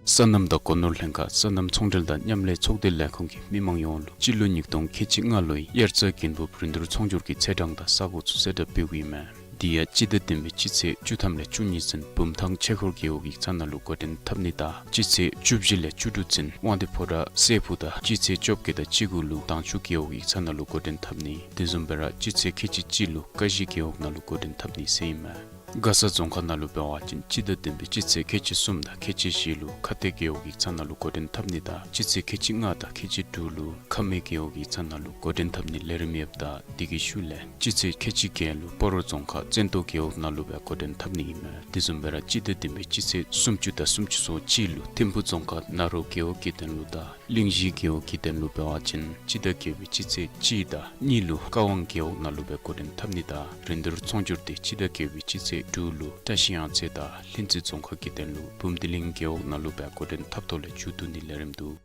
སོ་ནམ་དང་སྒོ་ནོར་ལྷན་ཁག་སོ་ནམ་ཚོང་འབྲེལ་དང་མཉམ་ལས་ཚོགས་སྡེ་ལས་ཁུངས་ཀྱིས་མི་མང་ཡོངས་ལུ་སྤྱི་ལོ་ཉིས་སྟོང་ཁལ་གཅིག་ལྔ་ལོའི་དབྱར་རྩྭ་དགུན་འབུབ་རིན་བསྡུར་ཚོང་སྒྱུར་གྱི་ཚེས་གྲངས་དང་ས་གོ་ཚུ་གསལ་བསྒྲགས་འབདཝ་ཨིན་མས། དེ་ཡང་སྤྱི་ཟླ་བདུན་པའི་སྤྱི་ཚེས་བཅུ་ཐམ་ལས་བཅུ་གཉིས་ཚུན་བུམ་ཐང་ཆོས་འཁོར་རྒེད་འོག་ཡིག་ཚང་ནང་ལུ་འགོ་འདྲེན་འཐབ་ནི་དང་སྤྱི་ཚེས་བཅུ་བཞི་ལས་བཅུ་དྲུག་ཚུན་དབང་འདུས་ཕོ་བྲང་སྲས་ཕུག་དང་སྤྱི་ཚེས་བཅོ་བརྒྱད་དང་བཅུ་དགུ་ལུ་དྭངས་ཆུ་རྒེད་འོག་ཡིག་ཚང་ནང་ལུ་འགོ་འདྲེན་འཐབ་ནི། དེ་བཟུམ་སྦེ་ར་སྤྱི་ཚེས་ཁལ་གཅིག་གཅིག་ལུ་ཀ་གཞི་རྒེད་འོག་ནང་ལུ་འགོ་འདྲེན་འཐབ་ནི་ཟེར་ཨིན་མས། མགར་ས་རྫོང་ཁག་ནང་ལུ་འབད་བ་ཅིན་སྤྱི་ཟླ་བདུན་པའི་སྤྱི་ཚེས་ཁལ་གཅིག་གསུམ་དང་ཁལ་གཅིག་བཞི་ལུ་ཁ་གཏད་རྒེད་འོག་ཡིག་ཚང་ནང་ལུ་འགོ་འདྲེན་འཐབ་ནི་དང་སྤྱི་ཚེས་ཁལ་གཅིག་ལྔ་དང་ཁལ་གཅིག་དྲུག་ལུ་ཁ་སྨད་རྒེད་འོག་ཡིག་ཚང་ནང་ལུ་འགོ་འདྲེན་འཐབ་ནི་ལས་རིམ་ཡོདཔ་ད་དེ་གི་ཤུལ་ལས་སྤྱི་ཚེས་ཁལ་གཅིག་བརྒྱད་ལུ་སྤ་རོ་རྫོང་ཁག་བཙན་ཏོ་རྒེད་འོག་ནང་ལུ་སྦེ་འགོ་འདྲེན་འཐབ་ནི་ཨིན་མས། དེ་བཟུམ་སྦེ་ར་སྤྱི་ཟླ་བདུན་པའི་སྤྱི་ཚེས་སུམ་ཅུ་དང་སུམ་ཅུ་སོ་གཅིག་ལུ་ཐིམ་ཕུག་རྫོང་ཁག་ན་རོ་རྒེད་འོག་གི་དོན་ལུ་དང་གླིང་བཞི་རྒེད་འོག་གི་དོན་ལུ་འབད་བ་ཅིན་སྤྱི་ཟླ་བརྒྱད་པའི་སྤྱི་ཚེས་གཅིག་དང་གཉིས་ལུ་ཀ་ཝང་རྒེད་འོག་ནང་ལུ་སྦེ་འགོ་འདྲེན་འཐབ་ནི་དང་རིན་བསྡུར་ཚོང་སྒྱུར་དེ་སྤྱི་ཟླ་བརྒྱད་པའི་སྤྱི་ཚེས་དྲུག་ལུ་བཀྲ་ཤིས་གཡང་རྩེ་དང་ལྷུན་རྩེ་རྫོང་ཁག་གི་དོན་ལུ་བུམ་ཐི་གླིང་རྒེད་འོག་ནང་ལུ་སྦེ་འགོ་འདྲེན་འཐབ་ཐོག་ལས་མཇུག་བསྡུ་ནི་ལས་རིམ་འདུག།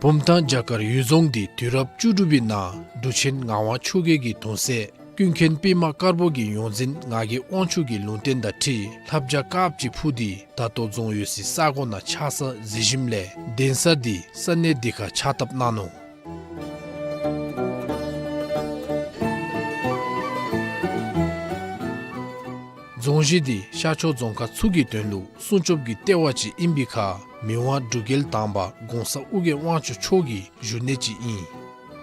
བུམ་ཐང་བྱ་དཀར་གཡུལ་རྫོང་འདི་དུས་རབས་བཅུ་དྲུག་པའི་ནང་འབྲུག་ཆེན་ངག་དབང་ཆོས་རྒྱལ་གྱི་གདུང་སྲས་ཀུན་མཁྱེན་པདྨ་དཀར་པོ་གི་ཡོངས་འཛིན་ངག་གི་དབང་ཕྱུག་གི་ལུང་བསྟན་དང་འཁྲིལ་ལྷ་བྱ་དཀརཔོ་ཅིག་འཕུར་ཏེ་ད་ལྟོ་རྫོང་ཡོད་སའི་ས་གོ་ནང་ཆགས་ས་གཟིགས་ཞིནམ་ལས་གདན་ས་འདི་ས་གནས་འདི་ཁར་ཕྱག་བཏབ་གནང་ནུག། རྫོང་གཞི་འདི་ཤར་ཕྱོགས་རྫོང་ཁག་ཚུ་གི་དོན་ལུ་སྲུང་སྐྱོབ་ཀྱི་ལྟེ་བ་ཅིག་ཨིན་པའི་ཁར་མི་དབང་འབྲུག་རྒྱལ་དང་པ་གོང་ས་ཨོ་རྒྱན་དབང་ཕྱུག་མཆོག་གི་བཞུགས་གནས་ཅིག་ཨིན།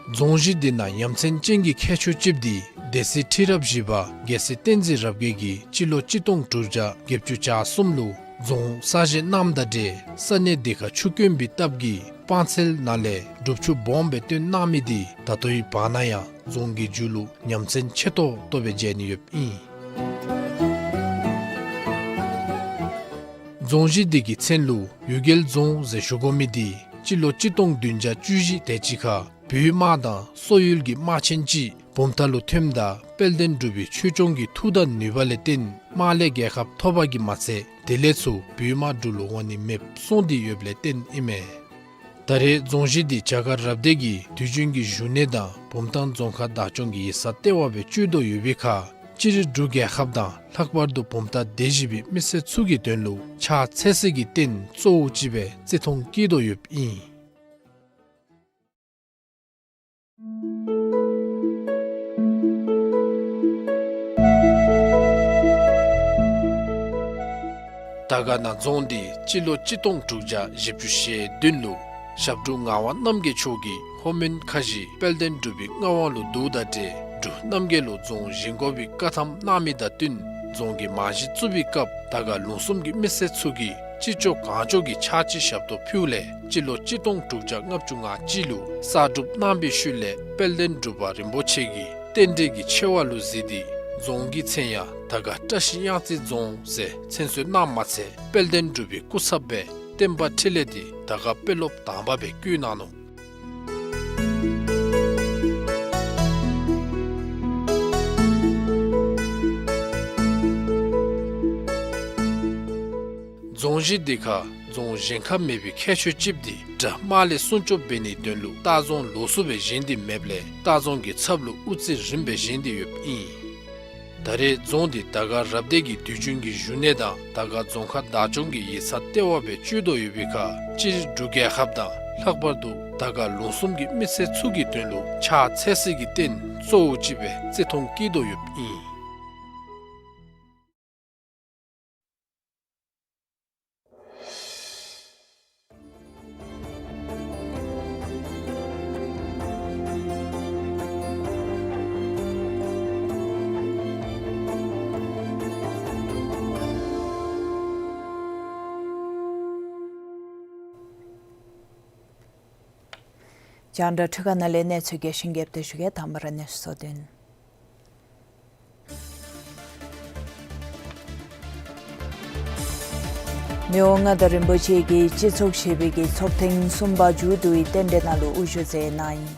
རྫོང་གཞི་འདི་ནང་ཡ་མཚན་ཅན་གྱི་ཁྱད་ཆོས་ཅིག་འདི་སྡེ་སྲིད་ཁྲི་རབས་བཞི་པ་རྒྱལ་སྲས་བསྟན་འཛིན་རབ་རྒྱས་ཀྱིས་སྤྱི་ལོ་གཅིག་སྟོང་དྲུག་བརྒྱ་བརྒྱད་ཅུ་གྱ་གསུམ་ལུ་རྫོང་གསར་བཞེངས་གནངམ་དང་འབྲེལ་ས་གནས་འདི་ཁར་ཆུ་དཀོན་པའི་སྟབས་ཀྱིས་སྤང་ཚལ་ནང་ལས་སྒྲུབ་ཆུ་སྦོམ་སྦེ་བཏོན་གནང་མི་འདི་ད་ལྟོའི་བར་ན་ཡང་རྫོང་གི་མཇུག་ལུ་ཡ་མཚན་ཆེ་ཏོག་ཏོ་སྦེ་མཇལ་ནི་ཡོདཔ་ཨིན། རྫོང་གཞི་འདི་གི་མཚན་ལུ་གཡུལ་རྒྱལ་རྫོང་ཟེར་ཞུ་དགོ་མི་འདི་སྤྱི་ལོ་གཅིག་སྟོང་བདུན་བརྒྱ་བཅུ་བཞི་དེ་ཅིག་ཁར་བོད་དམག་དང་སོག་ཡུལ་གྱི་དམག་ཆེན་ཅིག་བུམ་ཐང་ལུ་ཐོནམ་ད་དཔལ་ལྡན་འབྲུག་པའི་ཆོས་སྐྱོང་གི་མཐུ་དང་ནུས་པ་ལས་བརྟེན་དམག་ལས་རྒྱལ་ཁ་ཐོབ་པ་གིས་མ་ཚད་དེ་ལས་ཚུར་བོད་དམག་འབྲུག་ལུ་འོང་ནི་མེདཔ་སོང་སྟེ་ཡོདཔ་ལས་བརྟེན་ཨིན་མས། ད་རེས་རྫོང་གཞི་འདི་བྱ་དཀར་རབ་སྡེ་གི་དུས་རྒྱུན་གྱི་བཞུགས་གནས་དང་བུམ་ཐང་རྫོང་ཁག་བདག་སྐྱོང་གི་ཡིག་ཚང་ལྟེ་བ་སྦེ་སྤྱོད་དོ་ཡོད་པའི་ཁར་སྤྱིར་འབྲུག་རྒྱལ་ཁབ་དང་ལྷག་པར་དུ་བུམ་ཐང་སྡེ་བཞི་པའི་མི་སེར་ཚུ་གི་དོན་ལུ་ཕྱག་འཚལ་སའི་གི་རྟེན་གཙོ་བོ་ཅིག་སྦེ་བརྩི་མཐོང་བསྐྱེད་དོ་ཡོདཔ་ཨིན། དར་དཀར་ན་རྫོང་འདི་སྤྱི་ལོ་གཅིག་སྟོང་དྲུག་བརྒྱ་བཞི་བཅུ་ཞེ་བདུན་ལུ་ཞབས་དྲུང་ངག་དབང་རྣམ་རྒྱལ་མཆོག་གིས་ལྷོ་མོན་ཁ་བཞི་དཔལ་ལྡན་འབྲུག་པའི་མངའ་དབང་ལུ་བསྡུཝ་དང་འབྲེལ་འབྲུག་རྣམ་རྒྱལ་ལུ་རྫོང་བཞེངས་དགོ་པའི་བཀའ་ཐམ་གནང་མི་དང་བསྟུན་རྫོང་གི་རྨང་གཞི་བཙུགས་པའི་སྐབས་དར་དཀར་ལུང་གསུམ་གྱི་མི་སེར་ཚུ་གིས་ ཅི་ལྕོགས་གང་ལྕོགས་ཀྱི་ཕྱག་ཕྱི་ཞབས་ཏོག་ཕུལཝ་ལས་སྤྱི་ལོ་གཅིག་སྟོང་དྲུག་བརྒྱ་ལྔ་བཅུ་ང་གཅིག་ལུ་གསར་སྒྲུབ་གནང་པའི་ཤུལ་ལས་དཔལ་ལྡན་འབྲུག་པ་རིན་པོ་ཆེ་གིས་རྟེན་འབྲེལ་གྱི་ཆེ་བ་ལུ་གཟིགས་ཏེ་རྫོང་གི་མཚན་ཡང་དར་དཀར་བཀྲ་ཤིས་གཡང་རྩེ་རྫོང་ཟེར་མཚན་གསོལ་གནངམ་མ་ཚད་དཔལ་ལྡན་འབྲུག་པའི་སྐུ་ཚབ་སྦེ་བསྟན་པ་འཕྲིན་ལས་འདི་དར་དཀར་དཔོན་སློབ་དང་པ་སྦེ་བསྐོས་གནང་ནུག། རྫོང་གཞི་འདི་ཁར་རྫོང་གཞན་ཁར་མེད་པའི་ཁྱད་ཆོས་ཅིག་འདི་དགྲ་དམག་ལས་སྲུང་སྐྱོབ་འབད་ནིའི་དོན་ལུ་ལྟ་རྫོང་ལོགས་སུ་སྦེ་བཞེངས་ཏེ་མེདཔ་ལས་ལྟ་རྫོང་གི་ཚབ་ལུ་དབུ་རྩེ་རིམ་སྦེ་བཞེངས་ཏེ་ཡོདཔ་ཨིན། ད་རེས་རྫོང་འདི་དར་དཀར་རབ་སྡེ་གི་དུས་རྒྱུན་གྱི་བཞུགས་གནས་དང་དར་དཀར་རྫོང་ཁག་བདག་སྐྱོང་གི་ཡིག་ཚང་ལྟེ་བ་སྦེ་སྤྱོད་དོ་ཡོད་པའི་ཁར་སྤྱིར་འབྲུག་རྒྱལ་ཁབ་དང་ལྷག་པར་དུ་དར་དཀར་ལུང་གསུམ་གྱི་མི་སེར་ཚུ་གི་དོན་ལུ་ཕྱག་འཚལ་སའི་རྟེན་གཙོ་བོ་ཅིག་སྦེ་བརྩི་མཐོང་བསྐྱེད་དོ་ཡོདཔ་ཨིན། རྒྱང་བསྒྲགས་འཕྲུལ་ཁང་ནང་ལས་གནས་ཚུལ་རྒྱས་ཤིང་རྒྱསཔ་སྦེ་ཞུ་གེ། དང་པ་ར་གནས་ཚུལ་གཙོ་དོན། མི་དབང་མངའ་བདག་རིན་པོ་ཆེ་གིས་སྤྱི་ཚོགས་བཞི་པའི་གི་ཚོགས་ཐེངས་གསུམ་པ་མཇུག་བསྡུའི་རྟེན་འབྲེལ་ནང་ལུ་དབུ་བཞུགས་མཛད་གནང་ཡི།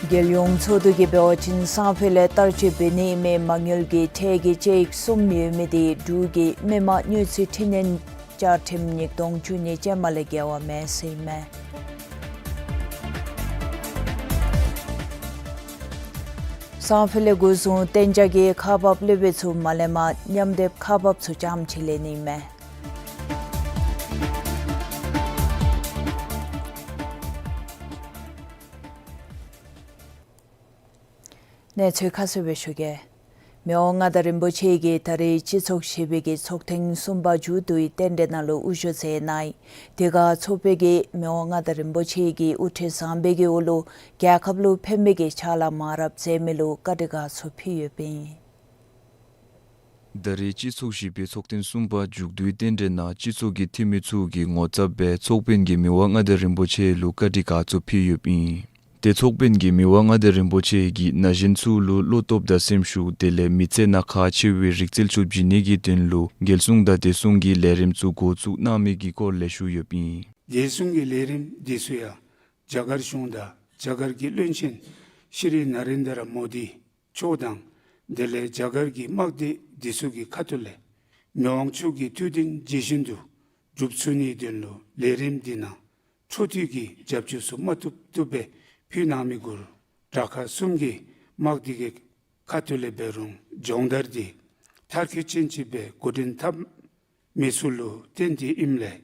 རྒྱལ་ཡོངས་ཚོགས་འདུ་གིས་འབད་བ་ཅིན་སང་ཕོད་ལས་བསྟར་སྤྱོད་འབད་ནི་མེད་མ་དངུལ་གྱི་ཁྲལ་གྱི་དཔྱད་ཡིག་གསུམ་ཡོད་མི་དེ་འབྲུག་གི་མི་དམངས་དངུལ་རྩིས་འཕྲི་སྣོན་བཅའ་ཁྲིམས་ཉིས་སྟོང་བཅུ་གཉིས་ཅན་མ་ལས་འགལ་བ་མེད་ཟེར་ཨིན་མས། སང་ཕོད་ལས་འགོ་བཟུང་གཏན་འཇགས་ཀྱི་ཁག་འབགཔ་སློབ་དཔོན་ཚུ་མ་ལེནམ་མཉམ་སྡེབ་ཁག་འབགཔ་ཚུ་རྐྱངམ་ཅིག་ལེན་ནི་ཨིན་མས། གནས་ཚུལ་ཁ་གསལ་སྦེ་ཞུ་གེ། མི་དབང་མངའ་བདག་རིན་པོ་ཆེ་གིས་ད་རེས་སྤྱི་ཚོགས་བཞི་པའི་གི་ཚོགས་ཐེངས་གསུམ་པ་མཇུག་བསྡུའི་རྟེན་འབྲེལ་ནང་ལུ་དབུ་བཞུགས་མཛད་གནང་ཡི། དེ་ཁར་ཚོགས་པའི་གིས་མི་དབང་མངའ་བདག་རིན་པོ་ཆེ་གི་དབུ་ཁྲིད་བཟང་པོའི་གི་འོག་ལུ་རྒྱལ་ཁབ་ལུ་ཕན་པའི་གི་ཕྱག་ལཱ་མང་རབས་མཛད་མི་ལུ་བཀའ་དྲིན་དགའ་ཚོར་ཕུལ་ཡོདཔ་ཨིན། ད་རེས་སྤྱི་ཚོགས་བཞི་པའི་ཚོགས་ཐེངས་གསུམ་པ་མཇུག་བསྡུའི་རྟེན་འབྲེལ་ནང་སྤྱི་ཚོགས་ཀྱི་འཐུས་མི་ཚུ་གི་ངོ་ཚབ་སྦེ་ཚོགས་དཔོན་གྱིས་མི་དབང་མངའ་བདག་རིན་པོ་ཆེ་ལུ་བཀའ་དྲིན་དགའ་ཚོར་ཕུལ་ཡོདཔ་ཨིན། ཏེ་ཚོགས་དཔོན་གྱིས་མི་དབང་མངའ་བདག་རིན་པོ་ཆེ་གིས་ན་གཞོན་ཚུ་ལུ་བློ་སྟོབས་དང་སེམས་ཤུགས་དེ་ལས་མི་ཚེ་ནང་ཁག་ཆེ་བའི་རིག་རྩལ་ཚུ་བྱིན་ནི་གི་དོན་ལུ་རྒྱལ་སྲུང་དང་བདེ་སྲུང་གི་ལས་རིམ་ཚུ་འགོ་བཙུགས་གནང་མི་གི་སྐོར་ལས་ཞུ་ཡོདཔ་ཨིན། རྒྱལ་སྲུང་གི་ལས་རིམ་འདི་ཚུ་ཡང་རྒྱ་གར་གཞུང་དང་རྒྱ་གར་གྱི་བློན་ཆེན་ཤྲི་ནཱ་རེནྡྲ་མོ་དི་མཆོག་དང་དེ་ལས་རྒྱ་གར་གྱི་དམག་སྡེ་འདི་ཚུ་གི་ཁ་ཐུག་ལས་མི་དབང་མཆོག་གི་ཐུགས་འདུན་ཇི་བཞིན་དུ་འགྲུབ་ཚུགས་ནིའི་དོན་ལུ་ལས་རིམ་འདི་ནང་འཕྲོ་མཐུད་ཀྱི་རྒྱབ་སྐྱོར་ཚུ་མ་བཏུབ་བཏུབ་སྦེ་ཕུལ་གནང་མི་གུ་རུ་དྲག་ཁག་གསུམ་གྱི་དམག་སྡེ་གི་ཁ་ཐུག་ལས་འབད་རུང་སྦྱོང་བརྡར་འདི་མཐར་འཁྱོལ་ཅན་ཅིག་སྦེ་འགོ་འདྲེན་འཐབ་མི་ཚུ་ལུ་བརྟེན་ཏེ་ཨིནམ་ལས་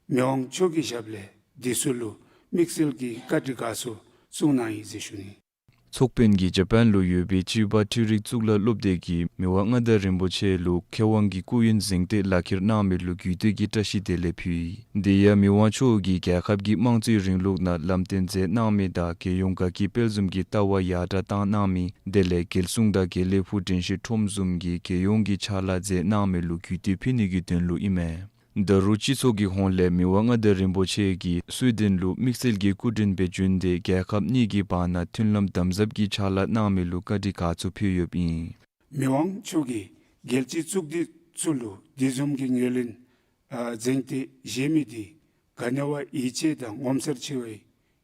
མི་དབང་མཆོག་གི་ཞབས་ལས་འདི་ཚུ་ལུ་དམིགས་བསལ་གྱི་བཀའ་དྲིན་དགའ་ཚོར་གསུངས་གནང་ཡི་ཟེར་ཞུ་ནི། ཚོགས་དཔོན་གྱིས་ཇ་པཱན་ལུ་ཡོད་པའི་ཅིབ་པ་འཕྲུལ་རིག་གཙུག་ལག་སློབ་སྡེ་གིས་མི་དབང་མངའ་བདག་རིན་པོ་ཆེ་ལུ་མཁས་དབང་གི་སྐུ་ཡོན་གཟེངས་རྟགས་ལག་ཁྱེར་གནང་མི་ལུ་གུས་བཏུད་ཀྱི་བཀྲ་ཤིས་བདེ་ལེགས་ཕུལ་ཡི། དེ་ཡང་མི་དབང་མཆོག་གིས་རྒྱལ་ཁབ་ཀྱི་དམངས་གཙོའི་རིང་ལུགས་ནང་ལམ་སྟོན་མཛད་གནང་མི་དང་རྒྱལ་ཡོངས་དགའ་སྐྱིད་དཔལ་འཛོམས་ཀྱི་ལྟ་བ་ཡར་དྲག་བཏང་གནང་མི་དེ་ལས་རྒྱལ་སྲུང་དང་དགེ་ལེགས་ཕུག་དྲན་ཤེས་ཁྲོམ་བཟུམ་གྱི་རྒྱལ་ཡོངས་ཀྱི་ཕྱག་ལཱ་མཛད་གནང་མི་ལུ་གུས་བཏུད་ཕུལ་ནི་གི་དོན་ལུ་ཨིན་མས། ད་རུང་སྤྱི་ཚོགས་ཀྱི་ཧོངས་ལས་མི་དབང་མངའ་བདག་རིན་པོ་ཆེ་གིས་སུའེ་ཌེན་ལུ་དམིགས་བསལ་གྱི་སྐུ་མགྲོན་སྦེ་བྱོན་ཏེ་རྒྱལ་ཁབ་གཉིས་ཀྱི་བར་ན་མཐུན་ལམ་དམ་ཟབ་ཀྱི་ཕྱག་ལཱ་གནང་མི་ལུ་བཀའ་དྲིན་དགའ་ཚོར་ཕུལ་ཡོདཔ་ཨིན། མི་དབང་མཆོག་གིས་རྒྱལ་སྤྱིའི་གཙུག་སྡེ་ཚུ་ལུ་དེ་བཟུམ་གྱི་ངོས་ལེན་ཨ་གཟེངས་རྟགས་བཞེས་མི་འདི་ག་ནི་བ་ཡིད་ཆེས་དང་ངོ་མཚར་ཆེ་བའི་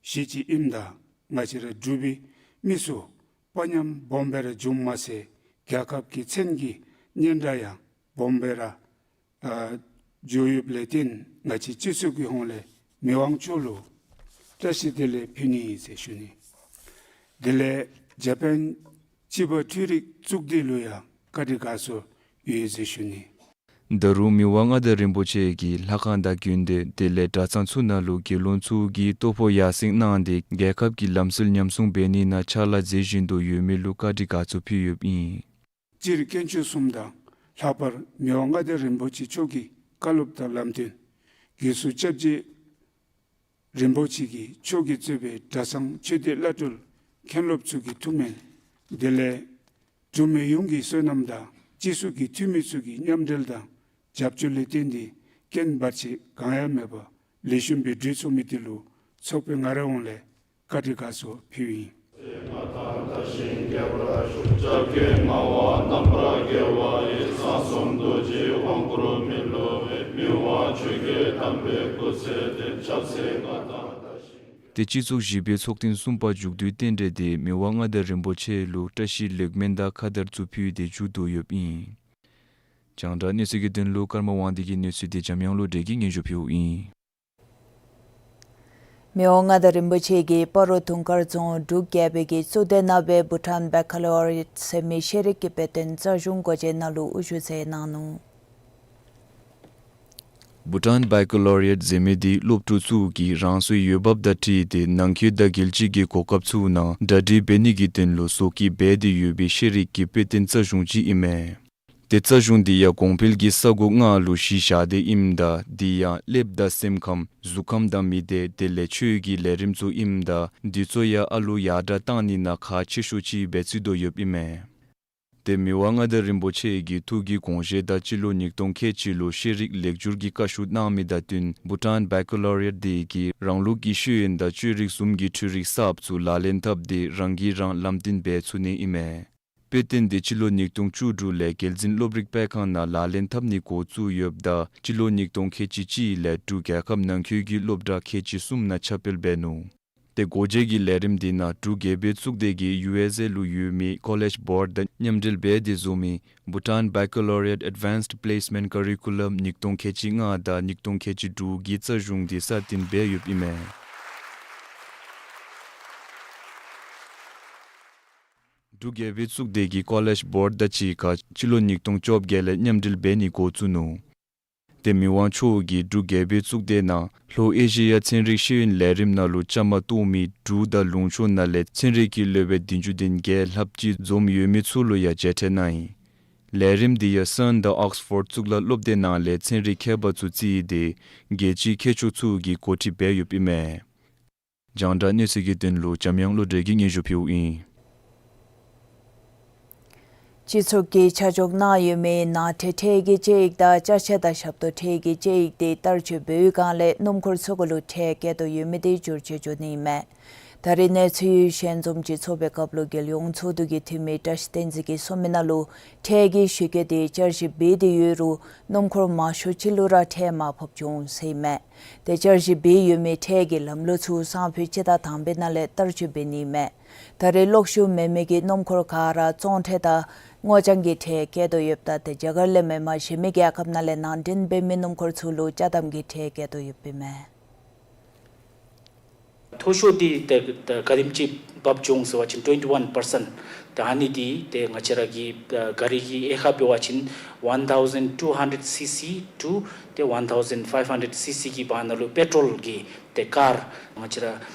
གཞི་ཅིག་ཨིནམ་ད་ང་བཅས་ར་འབྲུག་པའི་མི་ཚུ་དཔའ་ཉམས་སྦོམ་སྦེ་ར་བྱུངམ་མ་ཚད་རྒྱལ་ཁབ་ཀྱི་མཚན་གྱི་སྙན་གྲགས་ཡང་སྦོམ་སྦེ་ར་ཨ་འགྱོ་ཡོདཔ་ལས་བརྟེན་ང་བཅས་སྤྱི་ཚོགས་ཀྱི་ཧོངས་ལས་མི་དབང་མཆོག་ལུ་བཀྲ་ཤིས་བདེ་ལེགས་ཕུལ་ནི་ཨིན་ཟེར་ཞུ་ནི། དེ་ལས་ཇ་པཱན་ཅིབ་པ་འཕྲུལ་རིག་གཙུག་སྡེ་ལུ་ཡང་བཀའ་དྲིན་དགའ་ཚོར་ཡོད་ཟེར་ཞུ་ནི། ད་རུང་མི་དབང་མངའ་བདག་རིན་པོ་ཆེ་གིས་ལྷ་ཁང་དང་དགོན་སྡེ་དེ་ལས་གྲྭ་ཚང་ཚུ་ནང་ལུ་དགེ་སློང་ཚུ་གིས་ལྟོ་ཕོགས་ཡར་སེང་གནང་སྟེ་རྒྱལ་ཁབ་ཀྱི་ལམ་སྲོལ་ཉམས་སྲུང་འབད་ནི་ནང་ཕྱག་ལཱ་མཛད་བཞིན་དུ་ཡོད་མི་ལུ་བཀའ་དྲིན་དགའ་ཚོར་ཕུལ་ཡོདཔ་ཨིན། སྤྱིར་དཀོན་མཆོག་གསུམ་དང་ལྷག་པར་མི་དབང་མངའ་བདག་རིན་པོ་ཆེ་མཆོག་གི་བཀའ་སློབ་དང་ལམ་སྟོན། དགེ་ཚུལ་སྐྱབས་རྗེ་རིན་པོ་ཆེ་གིས་མཆོག་གིས་གཙོས་པའི་གྲྭ་ཚང་ཆོས་སྡེ་བླ་སྤྲུལ་མཁན་སློབ་ཚུ་གི་ཐུགས་སྨོན། དེ་ལས་འབྲུག་མི་ཡོངས་ཀྱི་བསོད་ནམས་དང་ སྤྱི་ཚོགས་ཀྱི་འཐུས་མི་ཚུ་གི་མཉམ་འབྲེལ་དང་རྒྱབ་སྐྱོར་ལས་བརྟེན་ཏེ་རྐྱེན་བར་ཆད་གང་ཡང་མེད་པར་ལེགས་ཤོམ་སྦེ་གྲོལ་ཚུགས་མི་དེ་ལུ་ཚོགས་པའི་ང་རའི་ཧོངས་ལས་བཀའ་དྲིན་དགའ་ཚོར་ཕུལཝ་ཨིན། ཏེ་སྤྱི་ཚོགས་བཞི་པའི་ཚོགས་ཐེངས་གསུམ་པ་མཇུག་བསྡུའི་རྟེན་འབྲེལ་དེ་མི་དབང་མངའ་བདག་རིན་པོ་ཆེ་ལུ་བཀྲ་ཤིས་ལེགས་སྨོན་དང་ཁ་དར་ཚུ་ཕུལ་ཏེ་མཇུག་བསྡུ་ཡོདཔ་ཨིན། རྒྱང་བསྒྲགས་གནས་ཚུལ་གྱི་དོན་ལུ་ཀརྨ་དབང་འདུས་ཀྱི་གནས་ཚུལ་དེ་འཇམ་དབྱངས་བློ་གྲོས་ཀྱིས་སྙན་ཞུ་ཕུལཝ་ཨིན། མི་དབང་མངའ་བདག་རིན་པོ་ཆེ་གིས་སྤ་རོ་དུང་དཀར་རྫོང་འབྲུག་རྒྱལ་པོའི་གཙུག་སྡེ་ནང་སྦེ་བྷུ་ཊཱན་བེ་ཀ་ལོ་རི་ཡཊ་ཟེར་མི་ཤེས་རིག་གི་དཔེ་སྟོན་རྩ་གཞུང་སྒོ་འབྱེད་ནང་ལུ་དབུ་བཞུགས་མཛད་གནང་ནུག། བྷུ་ཊཱན་བེ་ཀ་ལོ་རི་ཡཊ་ཟེར་མི་དེ་སློབ་ཕྲུག་ཚུ་གིས་རང་སོའི་འོས་འབབ་དང་འཁྲིལ་ཏེ་ནང་འཁོད་དང་རྒྱལ་སྤྱི་གི་གོ་སྐབས་ཚུ་ནང་གྲ་སྒྲིག་འབད་ནི་གི་དོན་ལུ་བཟོ་བཀོད་འབད་དེ་ཡོད་པའི་ཤེས་རིག་གི་དཔེ་སྟོན་རྩ་གཞུང་ཅིག་ཨིན་མས། ཏེ་རྩ་གཞུང་འདི་ཡང་གོང་འཕེལ་གྱི་ས་གོ་ལྔ་ལུ་གཞི་བཞག་སྟེ་ཨིནམ་ད་དེ་ཡང་ཀླདཔ་དང་སེམས་ཁམས་གཟུགས་ཁམས་དང་མི་སྡེ་དེ་ལས་ཆོས་ཀྱི་ལས་རིམ་ཚུ་ཨིནམ་ད་འདི་ཚུ་ཡང་ཨ་ལུ་ཡར་དྲགས་གཏང་ནི་ནང་ཁག་ཆེ་ཤོས་ཅིག་སྦེ་བརྩི་དོ་ཡོདཔ་ཨིན་མས། ཏེ་མི་དབང་མངའ་བདག་རིན་པོ་ཆེ་གི་ཐུགས་ཀྱི་དགོངས་བཞེད་དང་སྤྱི་ལོ་ཉིས་སྟོང་ཁལ་གཅིག་ལུ་ཤེས་རིག་ལེགས་བསྒྱུར་གྱི་བཀའ་ཤོག་གནང་མི་དང་བསྟུན་བྷུ་ཊཱན་བེ་ཀ་ལོ་རི་ཡཊ་དེ་གིས་རང་ལུགས་ཀྱི་ཤེས་ཡོན་དང་ཆོས་རིག་གསུམ་གྱི་འཕྲུལ་རིག་གསརཔ་ཚུ་ལག་ལེན་འཐབ་སྟེ་རང་གིས་རང་ལམ་སྟོན་འབད་ཚུགས་ནི་ཨིན་མས། དཔེ་སྟོན་དེ་སྤྱི་ལོ་ཉིས་སྟོང་བཅུ་དྲུག་ལས་རྒྱལ་འཛིན་སློབ་རིག་སྤེལ་ཁང་ནང་ལག་ལེན་འཐབ་ནི་འགོ་བཙུགས་ཡོདཔ་ད་སྤྱི་ལོ་ཉིས་སྟོང་ཁལ་གཅིག་གཅིག་ལས་འབྲུག་རྒྱལ་ཁབ་ནང་འཁོད་ཀྱི་སློབ་གྲྭ་ཁལ་གཅིག་གསུམ་ནང་ཁྱབ་སྤེལ་འབད་ནུག། ཏེ་སྒོ་འབྱེད་ཀྱི་ལས་རིམ་འདི་ནང་འབྲུག་རྒྱལ་པོའི་གཙུག་སྡེ་གིས་ཡུ་ཨེས་ཨེ་ལུ་ཡོད་མི་ཀོ་ལེཇ་བོརཌ་དང་མཉམ་འབྲེལ་འབད་དེ་བཟོ་མི་བྷུ་ཊཱན་བེ་ཀ་ལོ་རི་ཡཊ་ཨེཌ་ཝཱན་སི་པི་ལེསི་མེནཊ་ཀ་རི་ཀུ་ལམ་ཉིས་སྟོང་ཁལ་གཅིག་ལྔ་དང་ཉིས་སྟོང་ཁལ་གཅིག་དྲུག་གི་རྩ་གཞུང་འདི་སྲ་བརྟན་འབད་ཡོདཔ་ཨིན་མས། འབྲུག་རྒྱལ་པོའི་གཙུག་སྡེ་གིས་ཀོ་ལེཇ་བོརཌ་དང་གཅིག་ཁར་སྤྱི་ལོ་ཉིས་སྟོང་བཅོ་བརྒྱད་ལས་མཉམ་འབྲེལ་འབད་ནི་འགོ་བཙུགས་ནུག། ཏེ་མི་དབང་མཆོག་གིས་འབྲུག་རྒྱལ་པོའི་གཙུག་སྡེ་ནང་ལྷོ་ཨེ་ཤི་ཡ་ཚན་རིག་ཤེས་ཡོན་ལས་རིམ་ནང་ལུ་བཅའ་མར་གཏོགས་མི་འབྲུག་དང་ལུང་ཕྱོགས་ནང་ལས་ཚན་རིག་གི་སློབ་དཔོན་བདུན་ཅུ་དོན་བརྒྱད་ལྷགཔ་ཅིག་འཛོམས་ཡོད་མི་ཚུ་ལུ་ཡང་མཇལ་ཕྲད་གནང་ཡི། ལས་རིམ་འདི་ཡང་སཱན་དང་ཨོགསི་ཕོཌ་གཙུག་ལག་སློབ་སྡེ་ནང་ལས་ཚན་རིག་མཁས་པ་ཚུ་བརྩིས་ཏེ་རྒྱལ་སྤྱིའི་མཁས་མཆོག་ཚུ་གིས་གོ་སྒྲིག་འབད་ཡོདཔ་ཨིན་མས། རྒྱང་བསྒྲགས་གནས་ཚུལ་གྱི་དོན་ལུ་འཇམ་དབྱངས་བློ་གྲོས་ཀྱིས་སྙན་ཞུ་ཕུལཝ་ཨིན། སྤྱི་ཚོགས་ཀྱི་ཆ་འཇོག་གནང་ཡོད་མི་ནང་ཁྲལ་ཁྲལ་གྱི་དཔྱད་ཡིག་དང་ཅ་ཆས་དང་ཞབས་ཏོག་ཁྲལ་གྱི་དཔྱད་ཡིག་དེ་བསྟར་སྤྱོད་འབད་བའི་སྒང་ལས་སྣུམ་འཁོར་ཚུ་གུ་ལུ་ཁྲལ་བཀལ་དོ་ཡོད་མི་དེ་བསྒྱུར་བཅོས་འགྱོ་ནི་ཨིན་མས། ད་རེས་གནས་ཚུལ་ཞལ་འཛོམས་ཅིག་ཚོགས་པའི་སྐབས་ལུ་རྒྱལ་ཡོངས་ཚོགས་འདུ་གི་འཐུས་མི་བཀྲ་ཤིས་བསྟན་འཛིན་གྱིས་གསུངས་མི་ནང་ལུ་ཁྲལ་གྱི་གཞི་བཀོད་དེ་བསྐྱར་ཞིབ་འབད་དེ་ཡོད་རུང་སྣུམ་འཁོར་མང་ཤོས་ཅིག་ལུ་ར་ཁྲལ་མར་ཕབ་འགྱོ་འོང་ཟེར་ཨིན་མས། དེ་བསྐྱར་ཞིབ་འབད་ཡོད་མི་ཁྲལ་གྱི་ལམ་ལུགས་ཚུ་སང་ཕོད་སྤྱི་ཟླ་དང་པའི་ནང་ལས་བསྟར་སྤྱོད་འབད་ནི་ཨིན་མས། ད་རེས་གློག་ཤུགས་མེད་མི་གི་སྣུམ་འཁོར་ཁར་ར་བཙོང་ཁྲལ་དང་སྔོ་ལྗང་གི་ཁྲལ་བཀལ་དོ་ཡོདཔ་ད་དེ་རྒྱ་གར་ལས་མེན་པར་གཞན་མི་རྒྱལ་ཁབ་ནང་ལས་ནང་འདྲེན་འབད་མི་སྣུམ་འཁོར་ཚུ་ལུ་ཅ་དམ་གྱི་ཁྲལ་བཀལ་དོ་ཡོདཔ་ཨིན་མས། མཐོ་ཤོས་འདི་ཏེ་ཏེ་ག་དེམ་ཅིག་འབབ་འགྱོ་འོང་ཟེར་བ་ཅིན་ཊུ་ཝེན་ཊི་ཝཱན་པར་སེནཊ། ཏེ་ཨ་ནི་འདི་ཏེ་ང་བཅས་ར་གི་ཨ་ག་རི་གི་དབྱེ་ཁག་འབད་བ་ཅིན་ཝཱན་ཐའུ་ཟེནཌ་ཊུ་ཧན་ཌེཌ་སི་སི་ཊུ་ཏེ་ཝཱན་ཐའུ་ཟེནཌ་ཕའིབ་ཧན་ཌེཌ་སི་སི་གི་བར་ན་ལུ་པེ་ཊོལ་གྱི་ཏེ་ཀར་ང་བཅས་ར་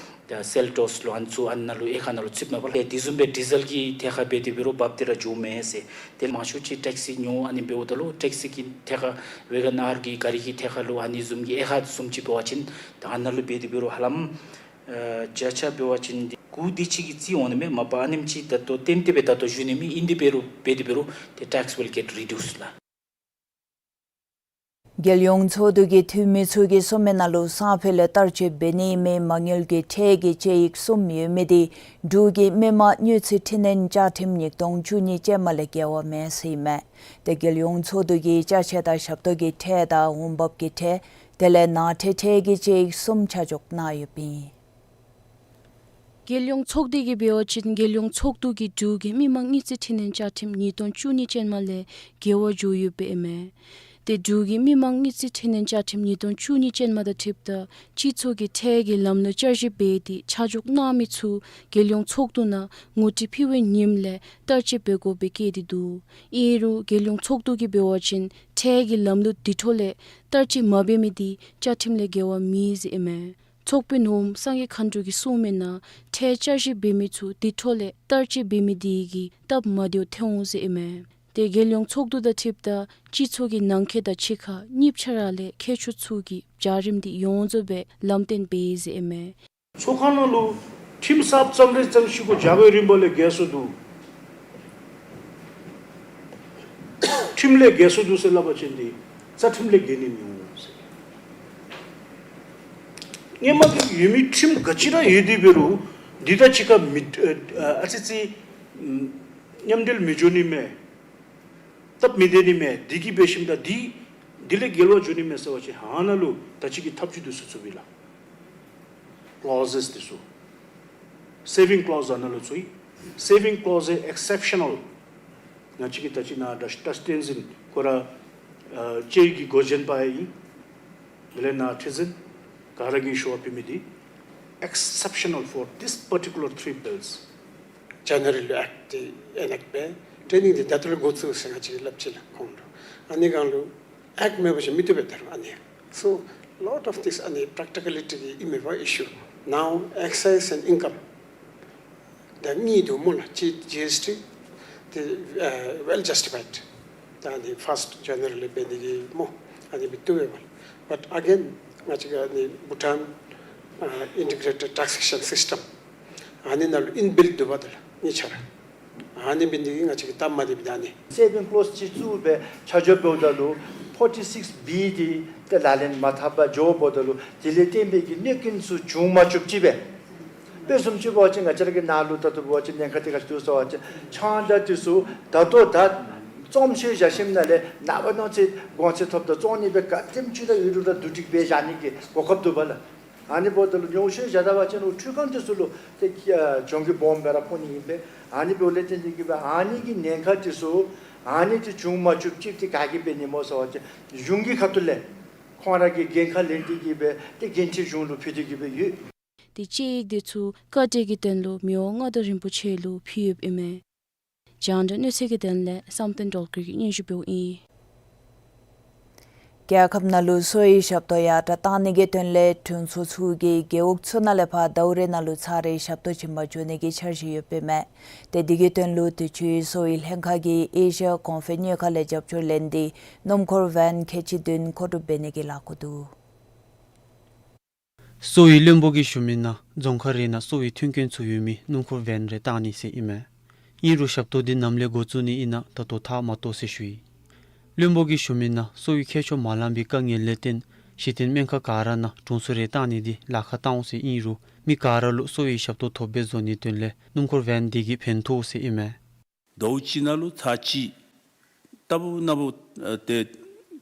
ཏེ་སེལ་ཊོས་ལུ་ཨ་ནི་ཚུ་ཨ་ནཱ་ལུ་དབྱེ་ཁག་ནང་ལུ་ཚུདཔ་མས་པ་ལགས། ཏེ་དེ་བཟུམ་སྦེ་ཌི་ཟེལ་གྱི་ཐད་ཁར་འབད་དེ་འབད་རུང་འབབ་སྟེ་ར་འགྱོཝ་མས་ཟེར། ཏེ་མང་ཤོས་ཅིག་ཊེག་སི་ཉོ་ཨ་ནི་འབདཝ་ད་ལུ་ཊེག་སི་གི་ཐད་ཁར་ཝེ་གཱན་ཨར་གྱི་ག་རི་གི་ཐད་ཁར་ལུ་ཨ་ནི་བཟུམ་གྱི་དབྱེ་ཁག་བཟུམ་ཅིག་འབད་བ་ཅིན་ད་ཨ་ནཱ་ལུ་འབད་དེ་འབད་རུང་ཧ་ལམ་ཨ་བརྒྱ་ཆ་འབད་བ་ཅིན་དགུ་དེ་ཅིག་གིས་བརྩི་འོང་ནི་མས། མ་པ་ཨ་ནེམ་ཅིག་ད་ལྟོ་ཏན་ཏན་སྦེ་ད་ལྟོ་ཞུ་ནི་མེད། ཨིན་དེ་འབད་རུང་འབད་དེ་འབད་རུང་ཏེ་tax will get reduced ལགས། རྒྱལ་ཡོངས་ཚོགས་འདུ་གི་འཐུས་མི་ཚུ་གིས་གསུངས་མི་ནང་ལུ་སང་ཕོད་ལས་བསྟར་སྤྱོད་འབད་ནི་མེད་མ་དངུལ་གྱི་ཁྲལ་གྱི་དཔྱད་ཡིག་གསུམ་ཡོད་མི་དེ་འབྲུག་གི་མི་དམངས་དངུལ་རྩིས་ཁྲིམས་ནང་བཅའ་ཁྲིམས་ཉིས་སྟོང་བཅུ་གཉིས་ཅན་མ་ལས་འགལ་བ་མེད་ཟེར་ཨིན་མས། ཏེ་རྒྱལ་ཡོངས་ཚོགས་འདུ་གིས་ཅ་ཆས་དང་ཞབས་ཏོག་གི་ཁྲལ་དང་འོང་འབབ་ཀྱི་ཁྲལ་དེ་ལས་ནང་ཁྲལ་ཁྲལ་གྱི་དཔྱད་ཡིག་གསུམ་ཆ་འཇོག་གནང་ཡོདཔ་ཨིན། རྒྱལ་ཡོངས་ཚོགས་སྡེ་གིས་འབད་བ་ཅིན་རྒྱལ་ཡོངས་ཚོགས་འདུ་གིས་འབྲུག་གི་མི་དམངས་དངུལ་རྩིས་ཁྲིམས་ནང་བཅའ་ཁྲིམས་ཉིས་སྟོང་བཅུ་གཉིས་ཅན་མ་ལས་འགལ་བ་འགྱོ་ཡོདཔ་ཨིན་མས། ཏེ་འབྲུག་གི་མི་དམངས་དངུལ་རྩིས་ཁྲིམས་ནང་བཅའ་ཁྲིམས་ཉིས་སྟོང་བཅུ་གཉིས་ཅན་མ་དང་འཁྲིལཝ་ད་སྤྱི་ཚོགས་ཀྱི་ཁྲལ་གྱི་ལམ་ལུགས་བསྐྱར་ཞིབ་འབད་དེ་ཆ་འཇོག་གནང་མི་ཚུ་རྒྱལ་ཡོངས་ཚོགས་འདུ་ནང་ངོ་སྤྲོད་ཕུལ་བའི་ཉིནམ་ལས་བསྟར་སྤྱོད་འབད་དགོཔ་སྦེ་བཀོད་དེ་འདུག། ཨིན་རུང་རྒྱལ་ཡོངས་ཚོགས་འདུ་གིས་འབད་བ་ཅིན་ཁྲལ་གྱི་ལམ་ལུགས་དེ་འཕྲོ་ལས་བསྟར་སྤྱོད་མ་འབད་མི་དེ་བཅའ་ཁྲིམས་ལས་འགལ་བ་མེད་ཟེར་ཨིན་མས། ཚོགས་དཔོན་ནོར་བུ་སངས་རྒྱས་མཁའ་འགྲོ་གིས་གསུངས་མི་ནང་ཁྲལ་བསྐྱར་ཞིབ་འབད་མི་ཚུ་དེ་འཕྲོ་ལས་བསྟར་སྤྱོད་འབད་མི་དེ་གིས་སྟབས་མ་བདེཝ་ཐོན་འོང་ཟེར་ཨིན་མས། ཏེ་རྒྱལ་ཡོངས་ཚོགས་འདུ་དང་འཁྲིལཝ་ད་སྤྱི་ཚོགས་ཀྱི་ནང་འཁོད་དང་ཕྱི་ཁར་གཉིས་ཆ་ར་ལས་མཁས་མཆོག་ཚུ་གིས་བྱ་རིམ་དེ་ཡོངས་རྫོགས་སྦེ་ལམ་སྟོན་འབད་ཡི་ཟེར་ཨིན་མས། ཚོགས་ཁང་ནང་ལུ་ཁྲིམས་གསརཔ་རྩོམ་རེ་རྩོམ་ཞུ་དགོ་བྱ་བའི་རིམ་པ་ལས་འགལ་སོང་འདུག། ཁྲིམས་ལས་འགལ་སོ་འདུག་ཟེར་སླབ་པ་ཅིན་འདི་རྩ་ཁྲིམས་ལས་འགལ་ནི་མི་འོང་ཟེར། སྔོན་མ་གི་ཡོད་མི་ཁྲིམས་ག་ཅི་ར་ཡོད་དེ་འབད་རུང་འདི་དང་གཅིག་ཁར་མི་ཨ་ཨ་ཨ་ཙི་ཙི་མཉམ་འབྲེལ་མི་འགྱོ་ནི་མས། སྟབས་མི་བདེ་ནི་མས། འདི་གིས་འབད་ཞིནམ་ད་འདི་འདི་ལས་འགལ་བ་འགྱོ་ནི་མས་ཟེར་བ་ཅིན་ཨ་ནཱ་ལུ་ད་ཅི་གི་ཐབས་བྱུས་འདི་ཚུ་ཚུདཔ་ཨིན་ལགས། ཀློ་ཟེསི་འདི་ཚུ། སེ་བིང་ཀློ་ཟེསི་ཨ་ནཱ་ལུ་ཚུད་ཡི། སེ་བིང་ཀློ་ཟེསི་ཨེག་སེཔ་ཤ་ནཱལ། ང་བཅས་ཀྱིས་ད་ཅི་ནཱ་ཌཱཀ་ཊར་སི་ཊེན་ཟིན་ཁོ་ར་ཨ་ཅེ་གི་འགོ་འདྲེན་པ་ཨིན། དེ་ལས་ནཱ་ཁྲི་འཛིན་ག་ར་གིས་ཞུ་བ་ཕུལ་མི་འདི་exceptional for this particular three bills. General Act འདི་ཨེན་ཨེཀཊ་འབད། ཊེ་ནིང་འདི་ད་ལྟོ་ལས་འགོ་བཙུགས་ཟེར་ང་བཅས་ཀྱིས་སླབ་ཅི་ལགས་ཁོང་ལུ། ཨ་ནི་སྒང་ལུ་ཨེཀཊ་མེད་པ་ཅིན་མི་བཏུབ་པས་ད་རུང་ཨ་ནི། So lot of this ཨ་ནི་པྲེཀ་ཊི་ཀ་ལི་ཊི་གི་ཨིན་མས་པ་ཨི་ཤུ། Now excise and income ད་གཉིས་འདུག་སྨོ་ལགས། ཇི་ཇི་ཨེསི་ཊི་འདི་ཨ་well justified། ད་ཨ་ནི་ཕཱསཊ་ཇེ་ནེ་རལ་ལས་འབད་ནི་གི་སྨོ། ཨ་ནི་མི་བཏུབ་པས་པ། But again ང་བཅས་ཀྱི་ཨ་ནི་བྷུ་ཊཱན་ཨ་ཨིན་ཊི་གྲེ་ཊེཌ་ཊེག་སེ་ཤཱན་སིསི་ཊམ་ཨ་ནི་ནང་ལུ་ཨིན་བིལཊ་འདུག་པ་ད་ལགས་གཉིས་ཆ་ར། ཨ་ནི་འབད་ནི་འདི་གིས་ང་བཅས་ཀྱིས་སྟབས་མ་བདེཝ་འདི་ཨ་ནི། སེ་བིང་ཀློསི་ཅིག་བཙུགས་སྦེ་ཆ་འཇོག་འབདཝ་ད་ལུ་ཕོར་ཊི་སིགསི་བི་འདི་ཏེ་ལག་ལེན་མ་འཐབ་པར་འགྱོ་འབདཝ་ད་ལུ་དེ་ལས་བརྟེན་པའི་གི་གནོད་རྐྱེན་ཚུ་འབྱུང་མ་བཅུགཔ་ཅིག་སྦེ། དཔེ་བཟུམ་ཅིག་འབད་བ་ཅིན་ང་བཅས་ར་གི་ནཱ་ལུ་ད་ལྟོ་འབད་བ་ཅིན་ཉེན་ཁ་འདི་ག་ཅི་འདུག་ཟེར་བ་ཅིན་ཆང་རག་འདི་ཚུ་ད་ལྟོ་ད་བཙོང་བཤུད་བཞག་ཞིནམ་ལས་ནངས་པ་གནངས་ཚེ་གོང་ཚད་ཐོབ་ད་བཙོང་ནི་སྦེ་ག་དེམ་ཅིག་ར་ཡོད་རུང་ར་བསྡུ་སྒྲིག་འབད་བཞག་ནི་གི་གོ་སྐབས་འདུག་པ་ལགས། ཨ་ནི་འབདཝ་ད་ལུ་ཉོ་བཤུད་བཞག་ད་པ་ཅིན་འོ་འཕྲུལ་ཁང་འདི་ཚུ་ལུ་ཏེ་ཨ་གྱོང་གུད་སྦོམ་སྦེ་ར་ཕོག་ནི་ཨིན་པས། ཨ་ནི་འབདཝ་ལས་བརྟེན་ཏེ་གིས་སྦེ་ཨ་ནི་གི་ཉེན་ཁ་འདི་ཚུ་ཨ་ནི་འདི་འབྱུང་མ་བཅུགཔ་ཅིག་འདི་ག་གིས་འབད་ནི་སྨོ་ཟེར་བ་ཅིན་གཞུང་གི་ཁ་ཐུག་ལས་ཁོང་ར་གིས་འགན་ཁག་ལེན་ཏེ་གིས་སྦེ་ཏེ་འགན་འཁྲི་གཞུང་ལུ་ཕུལ་ཏེ་གིས་སྦེ་ཡོད། ཏེ་དཔྱད་ཡིག་འདི་ཚུ་བཀའ་འབྲེལ་གྱི་དོན་ལུ་མི་དབང་མངའ་བདག་རིན་པོ་ཆེ་ལུ་ཕུལ་ཡོདཔ་ཨིན་མས། རྒྱང་བསྒྲགས་གནས་ཚུལ་གྱི་དོན་ལས་བསམ་གཏན་སྒྲོལ་དཀར་གྱིས་སྙན་ཞུ་འབདཝ་ཨིན། རྒྱལ་ཁབ་ནང་ལུ་སོ་ཡི་ཞབས་ཏོག་ཡར་དྲགས་གཏང་ནི་གི་དོན་ལས་དྲུང་འཚོ་ཚུ་གིས་རྒེད་འོག་ཚུ་ནང་ལས་ཕར་ཟླཝ་རེ་ནང་ལུ་ཚར་རེ་ཞབས་ཏོག་བྱིན་པར་འགྱོ་ནི་གི་འཆར་གཞི་ཡོདཔ་ཨིན་མས། ཏེ་འདི་གི་དོན་ལུ་དུས་ཅི་སོ་ཡི་ལྷན་ཁག་གིས་ཨེ་ཤི་ཡ་གོང་འཕེལ་གཉེར་ཁང་ལས་རྒྱབ་སྐྱོར་ལེན་ཏེ་སྣུམ་འཁོར་ཝེན་ཁལ་གཅིག་བདུན་མཁོ་སྒྲུབ་འབད་ནི་གི་ལས་འགུལ་འདུག། སོ་ཡི་བློན་པོ་གིས་ཞུ་མི་ནང་རྫོང་ཁག་རེ་ནང་སོ་ཡི་མཐུན་རྐྱེན་ཚུ་ཡོད་མི་སྣུམ་འཁོར་ཝེན་རེ་གཏང་ནི་ཟེར་ཨིན་མས། ཨིན་རུང་ཞབས་ཏོག་འདི་ནམ་ལས་འགོ་བཙུགས་ནི་ཨིན་ན་ད་ལྟོ་ཐག་མ་བཏོག་ཟེར་ཞུ་ཡི། བློན་པོ་གིས་ཞུ་མི་ནང་སོ་ཡི་ཁྱད་ཆོས་མ་ལང་པའི་དཀའ་ངལ་ལས་བརྟེན་གཞི་རྟེན་སྨན་ཁང་ག་ར་ནང་དྲུང་འཚོ་རེ་གཏང་ནི་འདི་ལཱ་ཁག་གཏང་འོང་ཟེར་ཨིན་རུང་མི་ག་ར་ལུ་སོ་ཡི་ཞབས་ཏོག་ཐོབ་སྦེ་བཟོ་ནིའི་དོན་ལས་སྣུམ་འཁོར་ཝེན་འདི་གིས་ཕན་ཐོགས་ཟེར་ཨིན་མས། ཟླཝ་གཅིག་ནང་ལུ་ཚར་གཅིག་ལྟ་བུ་ན་བུ་ཨ་ཏེ་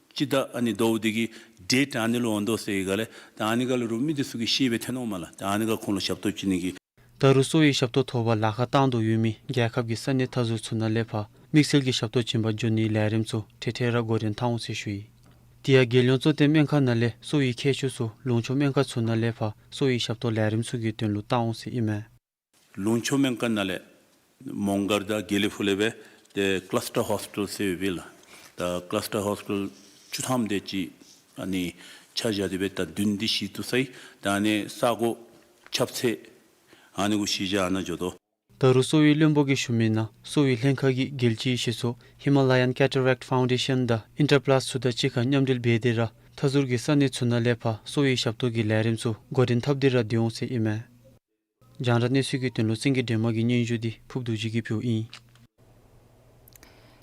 སྤྱི་ཟླ་ཨ་ནི་ཟླཝ་འདི་གི་ཌེཊ་ཨ་ནི་ལུ་འོང་དོ་ཟེར་ག་ལས་ད་ཨ་ནི་ག་ལུ་རུང་མི་འདི་ཚུ་གིས་ཤེས་སྦེ་ཐོན་འོང་མས་ལགས། ད་ཨ་ནི་ག་ཁོང་ལུ་ཞབས་ཏོག་བྱིན་ནི་གི། ད་རུང་སོ་ཡི་ཞབས་ཏོག་ཐོབ་པར་ལཱ་ཁག་གཏང་དོ་ཡོད་མི་རྒྱལ་ཁབ་ཀྱི་ས་གནས་མཐའ་ཟུར་ཚུ་ནང་ལས་ཕར་དམིགས་བསལ་གྱི་ཞབས་ཏོག་བྱིན་པར་འགྱོ་ནིའི་ལས་རིམ་ཚུ་ཐེངས་ཐེངས་ར་འགོ་འདྲེན་གཏང་འོང་ཟེར་ཞུ་ཡི། དེ་ཡང་རྒྱལ་ཡོངས་གཙོ་བསྟེན་སྨན་ཁང་ནང་ལས་སོ་ཡི་ཁྱད་ཆོས་ཚུ་ལུང་ཕྱོགས་སྨན་ཁང་ཚུ་ནང་ལས་ཕར་སོ་ཡི་ཞབས་ཏོག་ལས་རིམ་ཚུ་གི་དོན་ལུ་གཏང་འོང་ཟེར་ཨིན་མས། ལུང་ཕྱོགས་སྨན་ཁང་ནང་ལས་མོང་སྒར་དང་དགེ་ལེགས་ཕུག་ལས་སྦེ་ཏེ་ཀ་ལཱས་ཊར་ཧོསི་ཊལ་ཟེར་ཡོདཔ་ཨིན་ལགས། ད་ཀ་ལཱས་ཊར་ཧོསི་ཊལ་བཅུ་ཐམ་དེ་ཅིག་ཨ་ནི་ཆ་བཞག་སྟེ་སྦེ་ད་བདུན་འདི་གཞི་བཙུགས་ས་ཨིན། ད་ཨ་ནི་ས་གོ་ཁྱབ་ཚད་ཨ་ནི་གུ་གཞི་བཞག་ནཱ་འགྱོ་དོ། ད་རུང་སོ་ཡི་བློན་པོ་གིས་ཞུ་མི་ནང་སོ་ཡི་ལྷན་ཁག་གིས་རྒྱལ་སྤྱིའི་གཞི་ཚོགས་Himalayan Cataract Foundation དང་ཨིན་ཊར་པ་ལཱསི་ཚུ་དང་གཅིག་ཁར་མཉམ་འབྲེལ་འབད་དེ་ར་མཐའ་ཟུར་གྱི་ས་གནས་ཚུ་ནང་ལས་ཕར་སོ་ཡི་ཞབས་ཏོག་གི་ལས་རིམ་ཚུ་འགོ་འདྲེན་འཐབ་སྟེ་ར་སྡོད་འོང་ཟེར་ཨིན་མས། རྒྱང་བསྒྲགས་གནས་ཚུལ་གྱི་དོན་ལུ་བཙན་གྱི་སྒྲོལ་མ་གི་སྙན་ཞུ་འདི་ཕུརཔ་རྡོ་རྗེ་གིས་ཕུལཝ་ཨིན།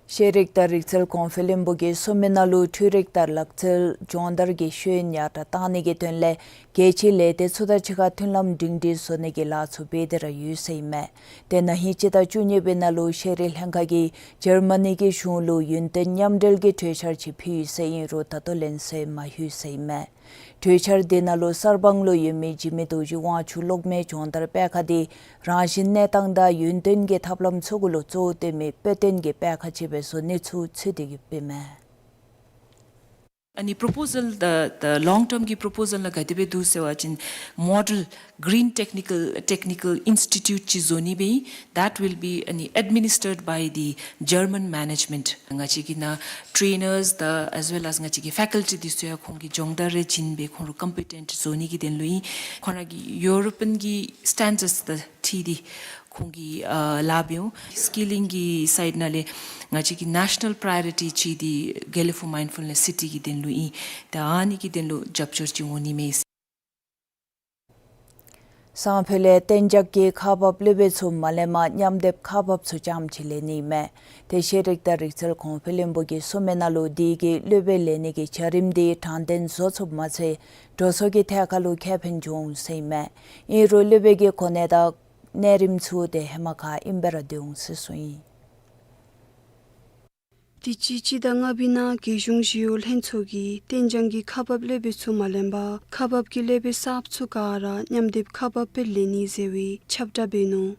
ཤེས་རིག་དང་རིག་རྩལ་གོང་འཕེལ་བློན་པོ་གིས་སོ་མི་ནང་ལུ་འཕྲུལ་རིག་དང་ལག་རྩལ་སྦྱོང་བརྡར་གྱི་ཤེས་ཡོན་ཡར་དྲགས་གཏང་ནི་གི་དོན་ལས་རྒྱལ་སྤྱིའི་ལས་སྡེ་ཚུ་དང་གཅིག་ཁར་མཐུན་ལམ་སྒྲིང་སྒྲིང་བཟོ་ནི་གི་ལཱ་ཚུ་འབད་དེ་ར་ཡོད་ཟེར་ཨིན་མས། ཏེ་ན་ཧིང་སྤྱི་ཟླ་བཅུ་གཉིས་པའི་ནང་ལུ་ཤེས་རིག་ལྷན་ཁག་གིས་འཇར་མ་ནི་གི་གཞུང་ལུ་ཡུན་བརྟན་མཉམ་འབྲེལ་གྱི་གྲོས་འཆར་ཅིག་ཕུལ་ཡི་ཟེར་ཨིན་རུང་ད་ལྟོ་ལན་གསོལ་མ་ཞུ་ཟེར་ཨིན་མས། གྲོས་འཆར་དེ་ནང་ལུ་གསར་སྤང་ལུ་ཡོད་མི་འཇིགས་མེད་རྡོ་རྗེ་དབང་ཕྱུག་གློག་མེ་སྦྱོང་བརྡར་སྤེལ་ཁང་འདི་རང་བཞིན་གནས་སྟངས་དང་ཡུན་བརྟན་གྱི་ཐབས་ལམ་ཚུ་གུ་ལུ་གཙོ་བོ་བཏོན་མི་དཔེ་སྟོན་གྱི་སྤེལ་ཁང་ཅིག་སྦེ་བཟོ་ནི་ཚུ་ཚུད་དེ་ཡོདཔ་ཨིན་མས། ཨ་ནི་པོརོ་པོ་ཟཱལ་the the long term གི་པོརོ་པོ་ཟཱལ་ནང་ག་དེ་སྦེ་འདུག་ཟེར་བ་ཅིན་མོ་ཌེལ་Green Technical Technical Institute ཅིག་བཟོ་ནི་སྦེ་ཨིན། That will be ཨ་ནི་administered by the German management. ང་བཅས་ཀྱི་ནང་ཊེ་ནརསི་དང་as well as ང་བཅས་ཀྱི་ཕེ་ཀལ་ཊི་འདི་ཚུ་ཡང་ཁོང་གིས་སྦྱོང་བརྡར་རེ་བྱིན་སྦེ་ཁོང་ར་ཀོམ་པི་ཊེནཊ་བཟོ་ནི་གི་དོན་ལུ་ཨིན། ཁོང་ར་གིས་ཡུ་རོ་པཱན་གྱི་སི་ཊེན་ཌརཌསི་དང་འཁྲིལ་ཏེ་ཁོང་གིས་ཨ་ལཱ་འབད་འོང་། སི་ཀི་ལིང་གི་སའིཌ་ནང་ལས་ང་བཅས་ཀྱི་ནེ་ཤ་ནཱལ་པྲའི་ཡོ་རི་ཊི་ཅིག་འདི་གྷེ་ལི་ཕོར་མའིནཌ་ཕུལ་ནེསི་སི་ཊི་གི་དོན་ལུ་ཨིན། ད་ཨ་ནི་གི་དོན་ལུ་རྒྱབ་སྐྱོར་ཅིག་འོང་ནི་མས། སང་ཕོད་ལས་གཏན་འཇགས་ཀྱི་ཁག་འབག་སློབ་དཔོན་ཚུ་མ་ལེནམ་མཉམ་སྡེབ་ཁག་འབགཔ་ཚུ་རྐྱངམ་ཅིག་ལེན་ནི་ཨིན་མས། དེ་ཤེས་རིག་དང་རིག་རྩལ་གོང་འཕེལ་བློན་པོ་གིས་གསུངས་མི་ནང་ལུ་དེ་གིས་སློབ་དཔོན་ལེན་ནི་གི་བྱ་རིམ་དེ་དྲང་བདེན་བཟོ་ཚུགསཔ་མ་ཚད་འགྲོ་སོང་གི་ཐད་ཁར་ལུ་ཁེ་ཕན་འབྱུང་འོང་ཟེར་ཨིན་མས། ཨིན་རུང་སློབ་དཔོན་གྱི་གོ་གནས་དང་གནས་རིམ་ཚུ་དེ་ཧེ་མ་ཁར་ཨིན་པ་ར་སྡོད་འོང་ཟེར་གསུངས་ཡི། དུས་ཅི་སྤྱི་ཟླ་ལྔ་པའི་ནང་རྒྱལ་གཞུང་ཞི་གཡོག་ལྷན་ཚོགས་ཀྱིས་གཏན་འཇགས་ཀྱི་ཁག་འབག་སློབ་དཔོན་ཚུ་མ་ལེནམ་ཁག་འབག་གི་སློབ་དཔོན་གསརཔ་ཚུ་ག་ར་མཉམ་སྡེབ་ཁག་འབགཔ་སྦེ་ལེན་ནི་ཟེར་བའི་ཁྱབ་བསྒྲགས་འབད་ནུག།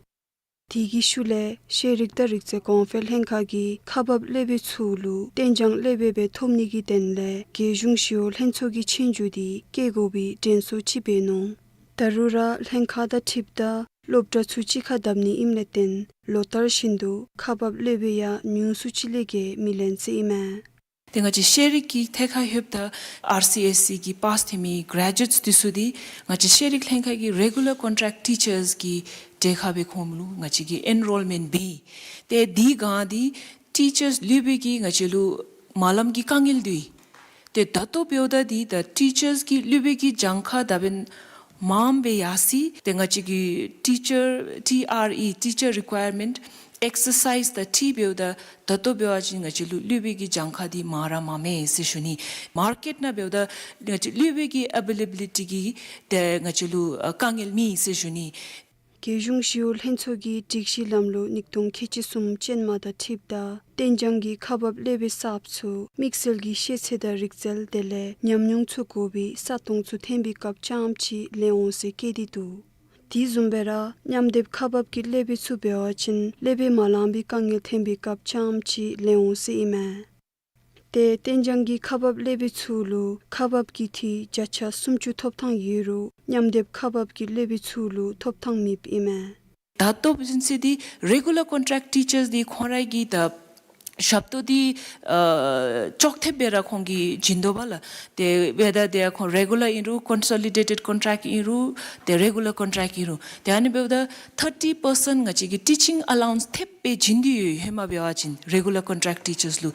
དེ་གི་ཤུལ་ལས་ཤེས་རིག་དང་རིག་རྩལ་གོང་འཕེལ་ལྷན་ཁག་གིས་ཁག་འབག་སློབ་དཔོན་ཚུ་ལུ་གཏན་འཇགས་སློབ་དཔོན་སྦེ་ཐོབ་ནི་གི་དོན་ལས་རྒྱལ་གཞུང་ཞི་གཡོག་ལྷན་ཚོགས་ཀྱི་ཆོས་རྒྱུགས་དེ་བཀལ་དགོ་པའི་དྲན་གསོ་ཅིག་འབད་ནུག། ད་རུང་ར་ལྷན་ཁག་དང་འཁྲིལཝ་ད་སློབ་གྲྭ་ཚུ་གཅིག་ཁར་བསྡབ་ནི་ཨིནམ་ལས་བརྟེན་ལོ་ལྟར་བཞིན་དུ་ཁག་འབག་སློབ་དཔོན་ཡང་ཉུང་སུ་ཅིག་ལས་བརྒལ་མི་ལེན་ཟེར་ཨིན་མས། ཏེ་ང་བཅས་ཤེས་རིག་གི་ཐད་ཁར་ལྷོདཔ་ད་ཨར་སི་ཨེས་སི་གི་པཱསི་ཐོན་མི་གྲེ་ཇུ་ཨེཊསི་འདི་ཚུ་འདི་ང་བཅས་ཤེས་རིག་ལྷན་ཁག་གི་རེ་གུ་ལར་ཀོན་ཊེཀཊ་ཊི་ཅརསི་གི་གྲལ་ཁར་སྦེ་ཁོང་ལུ་ང་བཅས་ཀྱིས་ཨེན་རོལ་མེནཊ་འབད་ཡི། ཏེ་དེ་སྒང་འདི་ཊི་ཅརསི་སློབ་དཔོན་གྱི་ང་བཅས་ལུ་མ་ལམ་གྱི་དཀའ་ངལ་འདུག། ཏེ་ད་ལྟོ་འབདཝ་ད་འདི་ད་ཊི་ཅརསི་གི་སློབ་དཔོན་གྱི་གྱངས་ཁ་ད་འབདན་མངམ་སྦེ་ཡར་སོ་ཡི། ཏེ་ང་བཅས་ཀྱི་ཊི་ཅར་ཊི་ཨར་ཨི་ཊི་ཅར་རི་ཀུའེར་མེནཊ་ཨེག་སར་སའིཛ་དང་འཁྲིལ་འབདཝ་ད་ད་ལྟོ་འབད་བ་ཅིན་ང་བཅས་ལུ་སློབ་དཔོན་གྱི་གྱངས་ཁ་འདི་མང་ར་མངམ་མས་ཟེར་ཞུ་ནི། མར་ཀེཊ་ནང་འབདཝ་ད་ང་བཅས་སློབ་དཔོན་གྱི་ཨ་བེ་ལེ་བི་ལི་ཊི་གི་ཏེ་ང་བཅས་ལུ་ཨ་དཀའ་ངལ་མེད་ཟེར་ཞུ་ནི། རྒྱལ་གཞུང་ཞི་གཡོག་ལྷན་ཚོགས་ཀྱི་སྒྲིག་གཞི་ལམ་ལུགས་ཉིས་སྟོང་ཁལ་གཅིག་གསུམ་ཅན་མ་དང་འཁྲིལཝ་ད་གཏན་འཇགས་ཀྱི་ཁག་འབག་སློབ་དཔོན་གསརཔ་ཚུ་དམིགས་བསལ་གྱི་ཤེས་ཚད་དང་རིག་རྩལ་དེ་ལས་ཉམས་མྱོང་ཚུ་དགོ་པའི་ས་སྟོང་ཚུ་ཐོན་པའི་སྐབས་རྐྱངམ་ཅིག་ལེན་འོང་ཟེར་བཀོད་དེ་འདུག། དེ་བཟུམ་སྦེ་ར་མཉམ་སྡེབ་ཁག་འབག་གི་སློབ་དཔོན་ཚུ་འབད་བ་ཅིན་སློབ་དཔོན་མ་ལང་པའི་དཀའ་ངལ་ཐོན་པའི་སྐབས་རྐྱངམ་ཅིག་ལེན་འོང་ཟེར་ཨིན་མས། ཏེ་གཏན་འཇགས་ཀྱི་ཁག་འབག་སློབ་དཔོན་ཚུ་ལུ་ཁག་འབག་གི་འཐུས་བརྒྱ་ཆ་སུམ་ཅུ་ཐོབ་ཐངས་ཡོད་རུང་མཉམ་སྡེབ་ཁག་འབག་གི་སློབ་དཔོན་ཚུ་ལུ་ཐོབ་ཐངས་མེདཔ་ཨིན་མས། ད་ལྟོ་བཟུམ་ཅིག་འདི་རེ་གུ་ལར་ཀོན་ཊེཀཊ་ཊི་ཅརསི་འདི་ཁོང་ར་གི་ད་ཞབས་ཏོག་འདི་ཨ་ཅོག་འཐདཔ་སྦེ་ར་ཁོང་གིས་བྱིན་དོ་བ་ལགས། ཏེ་འབདཝ་ད་ཏེ་ཁོང་རེ་གུ་ལར་ཨིན་རུང་ཀོན་སོ་ལི་ཌེ་ཊེཌ་ཀོན་ཊེཀཊ་ཨིན་རུང་ཏེ་རེ་གུ་ལར་ཀོན་ཊེཀཊ་ཨིན་རུང་ཏེ་ཨ་ནི་འབདཝ་ད་ཐར་ཊི་པར་སེནཊ་ང་བཅས་ཀྱིས་ཊི་ཅིང་ཨ་ལཱ་ཝན་སི་འཐདཔ་སྦེ་བྱིན་ཏེ་ཡོད། ཧེ་མ་འབད་བ་ཅིན་རེ་གུ་ལར་ཀོན་ཊེཀཊ་ཊི་ཅརསི་ལུ་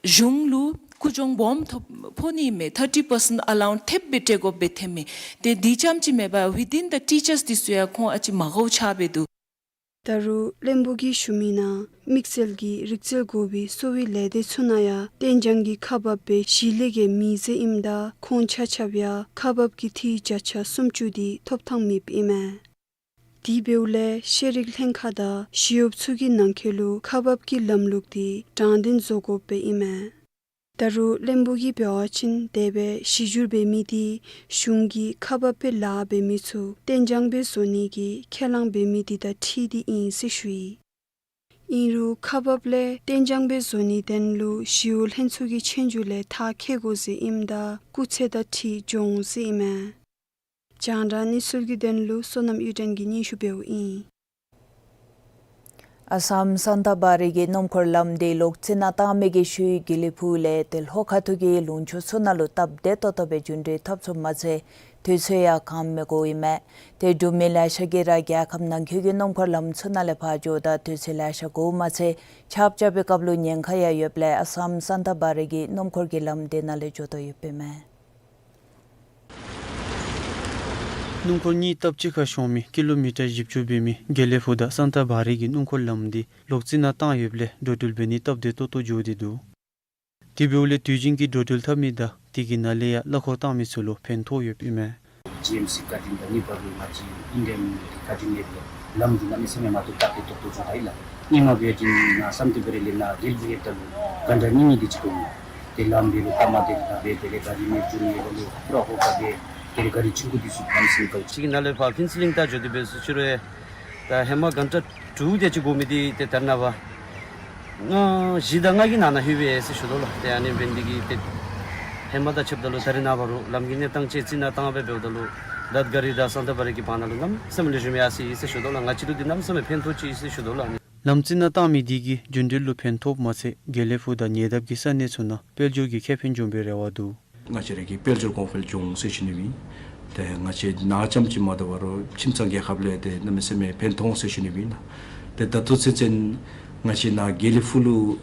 གཞུང་ལུ་ཀུ་གྱོང་སྦོམ་ཐོབ་ཕོག་ནི་མས། ཐར་ཊི་པར་སེནཊ་ཨ་ལཱ་ཝན་སི་འཐདཔ་སྦེ་སྤྲོད་དགོཔ་སྦེ་ཐོནམ་མས། ཏེ་དེ་རྐྱངམ་ཅིག་མེན་པར་ཝི་དིན་ད་ཊི་ཅརསི་འདི་ཚུ་ཡང་ཁོང་ཨ་ཙི་མ་དགའཝ་ཆགས་སྦེ་འདུག། ད་རུང་བློན་པོ་གིས་ཞུ་མི་ནང་དམིགས་བསལ་གྱི་རིག་རྩལ་དགོ་པའི་གསོ་བའི་ལས་སྡེ་ཚུ་ནང་ཡང་གཏན་འཇགས་ཀྱི་ཁག་འབག་སྦེ་གཞི་ལས་བརྒལ་མེད་ཟེར་ཨིནམ་ད་ཁོང་ཆ་ཁྱབ་ཡང་ཁག་འབག་གི་འཐུས་བརྒྱ་ཆ་སུམ་ཅུ་འདི་ཐོབ་ཐངས་མེདཔ་ཨིན་མས། དེ་འབདཝ་ལས་ཤེས་རིག་ལྷན་ཁག་དང་ཞི་གཡོགཔ་ཚུ་གི་ནང་འཁོད་ལུ་ཁག་འབག་གི་ལམ་ལུགས་འདི་དྲང་བདེན་བཟོ་དགོཔ་སྦེ་ཨིན་མས། ད་རུང་བློན་པོ་གིས་འབད་བ་ཅིན་དེ་སྦེ་གཞི་བསྒྱུར་འབད་མི་འདི་གཞུང་གིས་ཁག་འབག་སྦེ་ལཱ་འབད་མི་ཚུ་གཏན་འཇགས་སྦེ་བཟོ་ནི་གི་ཁས་བླངས་འབད་མི་འདི་དང་འཁྲིལ་ཏེ་ཨིན་ཟེར་ཞུ་ཡི། ཨིན་རུང་ཁག་འབག་ལས་གཏན་འཇགས་སྦེ་བཟོ་ནིའི་དོན་ལུ་ཞི་གཡོག་ལྷན་ཚོགས་ཀྱི་ཆོས་རྒྱུགས་ལས་ཐག་བཅད་དགོ་ཟེར་ཨིནམ་ད་སྐུགས་ཚད་དང་འཁྲིལ་འགྱོ་འོང་ཟེར་ཨིན་མས། རྒྱང་བསྒྲགས་གནས་ཚུལ་གྱི་དོན་ལུ་བསོད་ནམས་གཡུ་སྒྲོན་གྱིས་སྙན་ཞུ་འབདཝ་ཨིན། ཨ་སམ་སཱན་ཏ་བ་རི་གི་སྣུམ་འཁོར་ལམ་འདི་ལོག་རྩི་ནག་བཏང་མི་གི་ཤུལ་དགེ་ལེགས་ཕུག་ལས་ཏེ་ལྷོ་ཁ་ཐུག་གི་ལུང་ཕྱོགས་ཚུ་ནང་ལུ་སྟབས་བདེ་ཏོག་ཏོ་སྦེ་རྒྱུན་འགྲུལ་འཐབ་ཚུགསཔ་མ་ཚད་དུས་ཚོད་ཡང་གང་མི་དགོཔ་ཨིན་མས། ཏེ་འབྲུག་མི་ལེ་ཤ་གིས་ར་རྒྱལ་ཁབ་ནང་འཁོད་ཀྱི་སྣུམ་འཁོར་ལམ་ཚུ་ནང་ལས་ཕར་འགྱོཝ་ད་དུས་ཚོད་ལེ་ཤ་འགོརཝ་མ་ཚད་ཆརཔ་རྐྱབ་པའི་སྐབས་ལུ་ཉེན་ཁ་ཡང་ཡོདཔ་ལས་ཨ་སམ་སཱན་ཏ་བ་རི་གི་སྣུམ་འཁོར་གྱི་ལམ་འདི་ནང་ལས་འགྱོ་དོ་ཡོདཔ་ཨིན་མས། སྣུམ་འཁོར་གཉིས་སྟབས་གཅིག་ཁར་ཤོང་མི་ཀི་ལོ་མི་ཊར་བཞི་བཅུ་འབད་མི་དགེ་ལེགས་ཕུག་དང་སཱན་ཏ་བ་རི་གི་སྣུམ་འཁོར་ལམ་འདི་ལོག་རྩི་ནག་བཏང་ཡོདཔ་ལས་འགྲོ་འགྲུལ་འབད་ནི་སྟབས་བདེ་ཏོག་ཏོ་འགྱོ་སྟེ་འདུག། དེ་འབདཝ་ལས་དུས་རྒྱུན་གྱི་འགྲོ་འགྲུལ་འཐབ་མི་དང་དེ་གི་ནང་ལས་ཡང་གླ་འཁོར་བཏང་མི་ཚུ་ལུ་ཕན་ཐོགས་ཡོདཔ་ཨིན་མས། ཇི་ཨེམ་སི་བཀའ་དྲིན་དང་གཉིས་པ་ལུ་ང་བཅས་ཨིན་ཌི་ཡན་གྱི་བཀའ་དྲིན་ལས་ལམ་འདི་གནམ་མེད་ས་མེད་མ་བཏུབ་སྟབས་བདེ་ཏོག་ཏོ་འགྱོ་ད་ཡི་ལགས། སྔོན་མ་འབད་བ་ཅིན་ནཱ་སཱན་ཏ་བ་རི་ལས་ནཱ་དགེ་ལེགས་ཕུག་ལྷོདཔ་ད་ལུ་གྷན་ཊ་གཉིས་གཉིས་དེ་ཅིག་འགོར་མས། ཏེ་ལམ་འབད་རུང་སྟབས་མ་བདེ་ལགས། འབད་དེ་ལས་ག་རི་མེདཔ་འགྱོ་ནི་ཡོད་ལགས། ལུ་ཕུ་ར་ཧོ་ཀ་འབད་དེ་ལས་ག་རི་ཆུང་ཀུ་དེ་ཚུ་ཕམ་སོང་ག་ཅིག་གི་ནང་ལས་ཕར་ཕུན་ཚོགས་གླིང་ད་འགྱོ་དེ་འབད་ཟེར་ཞུ་རུང་ཡང་ད་ཧེ་མ་གྷན་ཊ་དྲུག་དེ་ཅིག་འགོར་མི་འདི་ཏེ་ད་རེས་ནངས་པ་ལྔ་བཞི་དང་ལྔ་གི་ནང་ན་ལྷོད་པས་ཟེར་ཞུ་དོ་ལགས། ཏེ་ཨ་ནི་འབད་ནི་འདི་གིས་ཏེ་ཧེ་མ་དང་ཕྱདཔ་ད་ལུ་ད་རེས་ནངས་པ་རུང་ལམ་གྱི་གནས་སྟངས་ཅིག་རྩི་ནག་བཏང་སྦེ་འབདཝ་ད་ལུ་ལ་དྭགས་ག་རི་དང་སཱན་ཏ་བ་རི་གི་བར་ན་ལུ་གནམ་མེད་ས་མེད་ལེགས་ཤོམ་ཡར་སོ་ཡི་ཟེར་ཞུ་དོ་ལགས། ང་བཅས་ལུ་འདི་གནམ་མེད་ས་མེད་ཕན་ཐོགས་ཅིག་ཟེར་ཞུ་དོ་ལགས། ལམ་རྩི་ནག་བཏང་མི་འདི་གིས་རྒྱུན་འགྲུལ་ལུ་ཕན་ཐོགས་མ་ཚད་དགེ་ལེགས་ཕུག་དང་ཉེ་འདབས་ཀྱི་ས་གནས་ཚུ་ནང་དཔལ་འབྱོར་གྱི་ཁེ་ཕན་འབྱུང་བའི་རེ་བ་འདུག། ང་བཅས་ར་གི་དཔལ་འབྱོར་གོང་འཕེལ་འགྱོ་འོང་ཟེར་ཞུ་ནི་ཨིན། ཏེ་ང་བཅས་ནཱ་རྐྱངམ་ཅིག་མ་དོ་བར་ཁྱིམ་ཚང་རྒྱལ་ཁབ་ལུ་ཏེ་གནམ་མེད་ས་མེད་ཕན་ཐོགས་འོང་ཟེར་ཞུ་ནི་ཨིན། ཏེ་ད་ལྟོ་ཚུན་ཚོད་ང་བཅས་ནཱ་དགེ་ལེགས་ཕུག་ལུ་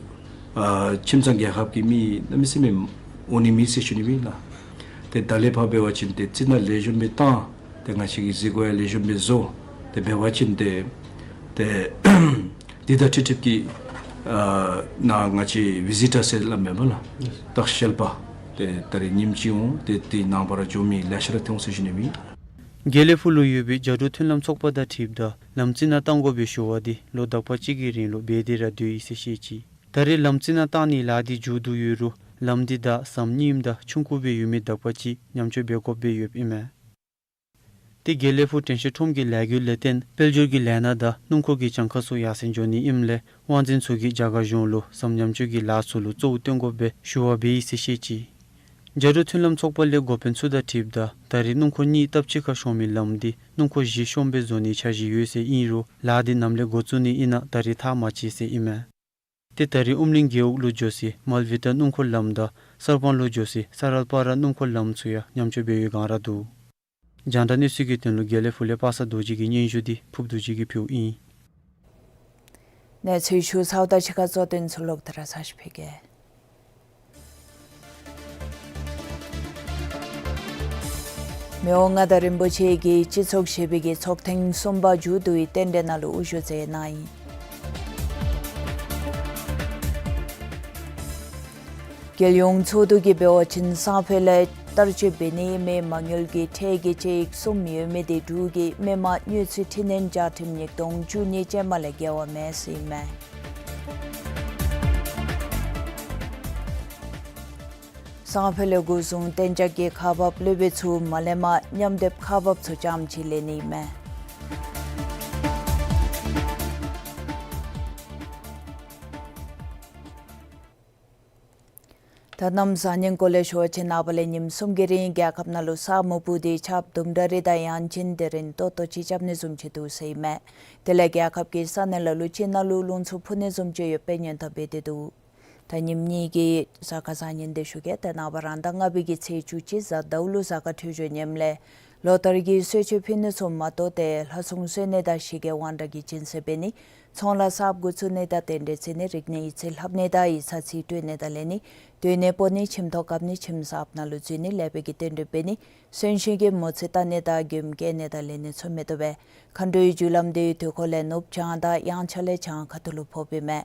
ཨ་ཁྱིམ་ཚང་རྒྱལ་ཁབ་ཀྱི་མི་གནམ་མེད་ས་མེད་འོང་ནི་མེད་ཟེར་ཞུ་ནི་ཨིན་ལགས། ཏེ་ད་ལས་ཕར་འབད་བ་ཅིན་ཏེ་རྩི་ནག་ལེགས་ཤོམ་སྦེ་བཏང་ ཏེ་ང་བཅས་ཀྱིས་གཟིགས་དགོ་ཡ་ལེགས་ཤོམ་སྦེ་བཟོ། ཏེ་འབད་བ་ཅིན་ཏེ་ཏེ་འདི་དང་འཁྲིལ་ཏེ་གི་ཨ་ནཱ་ང་བཅས་བི་ཟི་ཊར་ཟེར་སླབ་མས་པ་ལགས། ཡེས། ད་ཤེལ་པ་ཏེ་ད་རིས་ཉིནམ་གཅིག་འོང་། ཏེ་དེ་ནངས་པ་ར་འགྱོ་མི་ལེ་ཤ་ར་ཐོན་འོང་ཟེར་ཞུ་ནི་ཨིན། དགེ་ལེགས་ཕུག་ལུ་ཡོད་པའི་རྒྱ་རོགས་མཐུན་ལམ་ཚོགས་པ་དང་འཁྲིལཝ་ད་ལམ་རྩེ་ནང་བཏང་དགོ་པའི་ཞུ་བ་འདི་ལོ་དག་པ་ཅིག་གི་རིང་ལུ་འབད་དེ་ར་སྡོད་ཡི་ཟེར་བཤད་ཅི། ད་རེས་ལམ་རྩེ་ནང་བཏང་ནིའི་ལཱ་འདི་མཇུག་བསྡུ་ཡོད་རུང་ལམ་འདི་བདའ་ཟམ་རྙིངམ་དང་ཆུང་ཀུ་སྦེ་ཡོད་མི་དག་པ་ཅིག་ཉམས་བཅོས་འབད་དགོཔ་སྦེ་ཡོདཔ་ཨིན་མས། ཏེ་དགེ་ལེགས་ཕུག་དྲན་ཤེས་ཁྲོམ་གྱི་ལས་འགུལ་ལས་བརྟེན་དཔལ་འབྱོར་གྱི་ལས་སྣ་དང་སྣུམ་འཁོར་གྱི་གྱངས་ཁ་ཚུ་ཡར་སེང་འགྱོ་ནི་ཨིནམ་ལས་དབང་འཛིན་ཚུ་གིས་རྒྱ་གར་གཞུང་ལུ་ཟམ་ཉམས་བཅོས་ཀྱི་ལཱ་ཚུ་ལུ་གཙོ་བོ་བཏོན་དགོཔ་སྦེ་ཞུ་བ་འབད་ཡི་ཟེར་བཤད་ཅི། རྒྱ་རོགས་མཐུན་ལམ་ཚོགས་པ་ལས་འགོ་དཔོན་ཚུ་དང་འཁྲིལཝ་ད་ད་རེས་སྣུམ་འཁོར་གཉིས་སྟབས་གཅིག་ཁར་ཤོང་མི་ལམ་འདི་སྣུམ་འཁོར་བཞི་ཤོངམ་སྦེ་བཟོ་ནིའི་འཆར་གཞི་ཡོད་ཟེར་ཨིན་རུང་ལཱ་འདི་ནམ་ལས་འགོ་བཙུགས་ནི་ཨིན་ན་ད་རེས་ཐག་མ་བཅད་ཟེར་ཨིན་མས། ཏེ་ད་རེས་ཨུམ་གླིང་རྒེད་འོག་ལུ་འགྱོ་སའི་མལ་བི་ཏ་སྣུམ་འཁོར་ལམ་དང་གསར་སྤང་ལུ་འགྱོ་སའི་ས་རལ་པ་ར་སྣུམ་འཁོར་ལམ་ཚུ་ཡང་ཉམས་བཅོས་འབད་བའི་སྒང་ར་འདུག། རྒྱང་བསྒྲགས་གནས་ཚུལ་གྱི་དོན་ལུ་དགེ་ལེགས་ཕུག་ལས་པ་སངས་རྡོ་རྗེ་གི་སྙན་ཞུ་འདི་ཕུབ་རྡོ་རྗེ་གིས་ཕུལཝ་ཨིན། གནས་ཚུལ་ཞུ་ཚརཝ་ད་ཕྱི་ཁར་གཙོ་དོན་ཚུ་ལོག་སྟེ་ར་ཚར་ཅིག་ཕུལ་གེ། མི་དབང་མངའ་བདག་རིན་པོ་ཆེ་གིས་སྤྱི་ཚོགས་བཞི་པའི་གི་ཚོགས་ཐེངས་གསུམ་པ་མཇུག་བསྡུའི་རྟེན་འབྲེལ་ནང་ལུ་དབུ་བཞུགས་མཛད་གནང་ཡི། རྒྱལ་ཡོངས་ཚོགས་འདུ་གིས་འབད་བ་ཅིན་སང་ཕོད་ལས་བསྟར་སྤྱོད་འབད་ནི་མེད་མ་དངུལ་གྱི་ཁྲལ་གྱི་དཔྱད་ཡིག་གསུམ་ཡོད་མི་དེ་དྲུག་གི་མི་དམངས་དངུལ་རྩིས་འཕྲི་སྣོན་བཅའ་ཁྲིམས་ཉིས་སྟོང་བཅུ་གཉིས་ཅན་མ་ལས་འགལ་བ་མེད་ཟེར་ཨིན་མས། སང་ཕོད་ལས་འགོ་བཟུང་གཏན་འཇགས་ཀྱི་ཁག་འབག་སློབ་དཔོན་ཚུ་མ་ལས་མར་མཉམ་སྡེབ་ཁག་འབགཔ་ཚུ་རྐྱངམ་ཅིག་ལེན་ནི་ཨིན་མས། ད་གནམ་བཟང་ངན་སྐོར་ལས་ཞུ་བ་ཅིན་ནངས་པ་ལས་ཉིནམ་གསུམ་གྱི་རིང་རྒྱལ་ཁབ་ནང་ལུ་ས་སྨུག་སྤུབས་ཏེ་ཆརཔ་དུམ་གྲ་རེ་དང་ཡང་ཅིན་དེ་རིང་ཏོག་ཏོ་ཅིག་རྐྱབ་ནི་བཟུམ་ཅིག་འདུག་ཟེར་ཨིན་མས། དེ་ལས་རྒྱལ་ཁབ་ཀྱི་ས་གནས་ལ་ལུ་ཅིག་ནང་ལུ་རླུང་འཚུབ་འཕུ་ནི་བཟུམ་ཅིག་ཡོདཔ་སྦེ་སྔོན་བརྡ་འབད་དེ་འདུག། ད་ཉིནམ་གཉིས་ཀྱི་གཟའ་སྐར་བཟང་ངན་འདི་ཞུ་གེ། ཏེ་ནངས་པ་རང་ཟླ་ལྔ་པའི་གི་ཚེས་བཅུ་གཅིག་གཟའ་ཟླཝ་ལུ་གཟའ་སྐར་འཕྲོད་སྦྱོར་ངནམ་ལས་ལོ་ལྟར་གྱི་གསོལ་མཆོད་ཕུལ་ནི་ཚུ་མ་གཏོགས་ཏེ་ལྷ་སྲུང་གསོལ་ནི་དང་ཞི་རྒྱས་དབང་དྲག་གི་སྦྱིན་སྲེག་འབད་ནི་ཚོང་ལཱ་གསརཔ་འགོ་བཙུགས་ནི་དང་རྟེན་འབྲེལ་བརྩི་ནི་རིག་གནས་ཡིག་རྩིས་ལྷབ་ནི་དང་ཡིག་ཚང་རྩིས་སྤྲོད་ནི་དང་ལེན་ནི་སྡོད་གནས་སྤོ་ནི་ཁྱིམ་ཐོག་བཀབ་ནི་ཁྱིམ་གསརཔ་ནང་ལུ་འཛུལ་ནི་ལེགས་པའི་གི་རྟེན་འབྲེལ་འབད་ནི་གསོན་གཤིན་གྱི་མོ་རྩིས་བལྟ་ནི་དང་མགྱོནམ་བསྐྱལ་ནི་དང་ལེན་ནི་ཚུ་མི་བཏུབ་པས། མཁའ་འགྲོའི་རྒྱུ་ལམ་འདི་དུས་འཁོར་ལས་ནུབ་བྱང་དང་དབྱངས་འཆར་ལས་བྱང་ཁ་ཐུག་ལུ་ཕོགཔ་ཨིན་མས།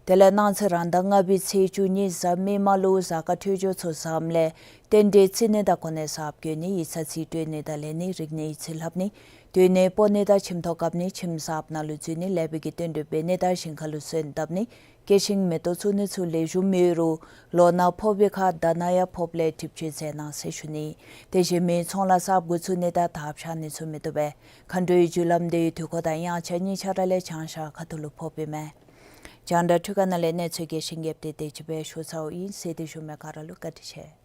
དེ་ལས་གནངས་ཚེ་རང་ཟླ་ལྔ་པའི་ཚེས་བཅུ་གཉིས་གཟའ་མིག་དམར་ལུ་གཟའ་སྐར་འཕྲོད་སྦྱོར་ཚུ་བཟངམ་ལས་རྟེན་འབྲེལ་བརྩི་ནི་དང་གོ་གནས་གསརཔ་བསྐོ་ནི་ཡིག་ཚང་རྩིས་སྤྲོད་ནི་དང་ལེན་ནི་རིག་གནས་ཡིག་རྩིས་ལྷབ་ནི་སྡོད་གནས་སྤོ་ནི་དང་ཁྱིམ་ཐོག་བཀབ་ནི་ཁྱིམ་གསརཔ་ནང་ལུ་འཛུལ་ནི་ལེགས་པའི་གི་རྟེན་འབྲེལ་འབད་ནི་དང་ཞིང་ཁ་ལུ་སོན་བཏབ་ནི་སྐྱེད་ཤིང་མེ་ཏོག་བཙུགས་ནི་ཚུ་ལེགས་ཤོམ་ཡོད་རུང་ལོ་ནག་ཕོག་པའི་ཁར་ཟླ་ནག་ཡང་ཕོགཔ་ལས་སྒྲིབ་སྦྱོང་མཛད་གནང་ཟེར་ཞུ་ནི། དེ་བཞིན་མི་ཚོང་ལཱ་གསརཔ་འགོ་བཙུགས་ནི་དང་ཐགཔ་ཆག་ནི་ཚུ་མི་བཏུབ་པས། མཁའ་འགྲོའི་རྒྱུ་ལམ་འདི་དུས་འཁོར་དང་དབྱངས་འཆར་གཉིས་ཆ་ར་ལས་བྱང་ཤར་ཁ་ཐུག་ལུ་ཕོགཔ་ཨིན་མས། རྒྱང་བསྒྲགས་འཕྲུལ་ཁང་ནང་ལས་གནས་ཚུལ་རྒྱས་ཤིང་རྒྱསཔ་འདི་དེ་ཅིག་སྦེ་ཞུ་ཚརཝ་ཨིན། གསན་ཏེ་བཞུགས་མི་ག་ར་ལུ་བཀའ་དྲིན་ཆེ།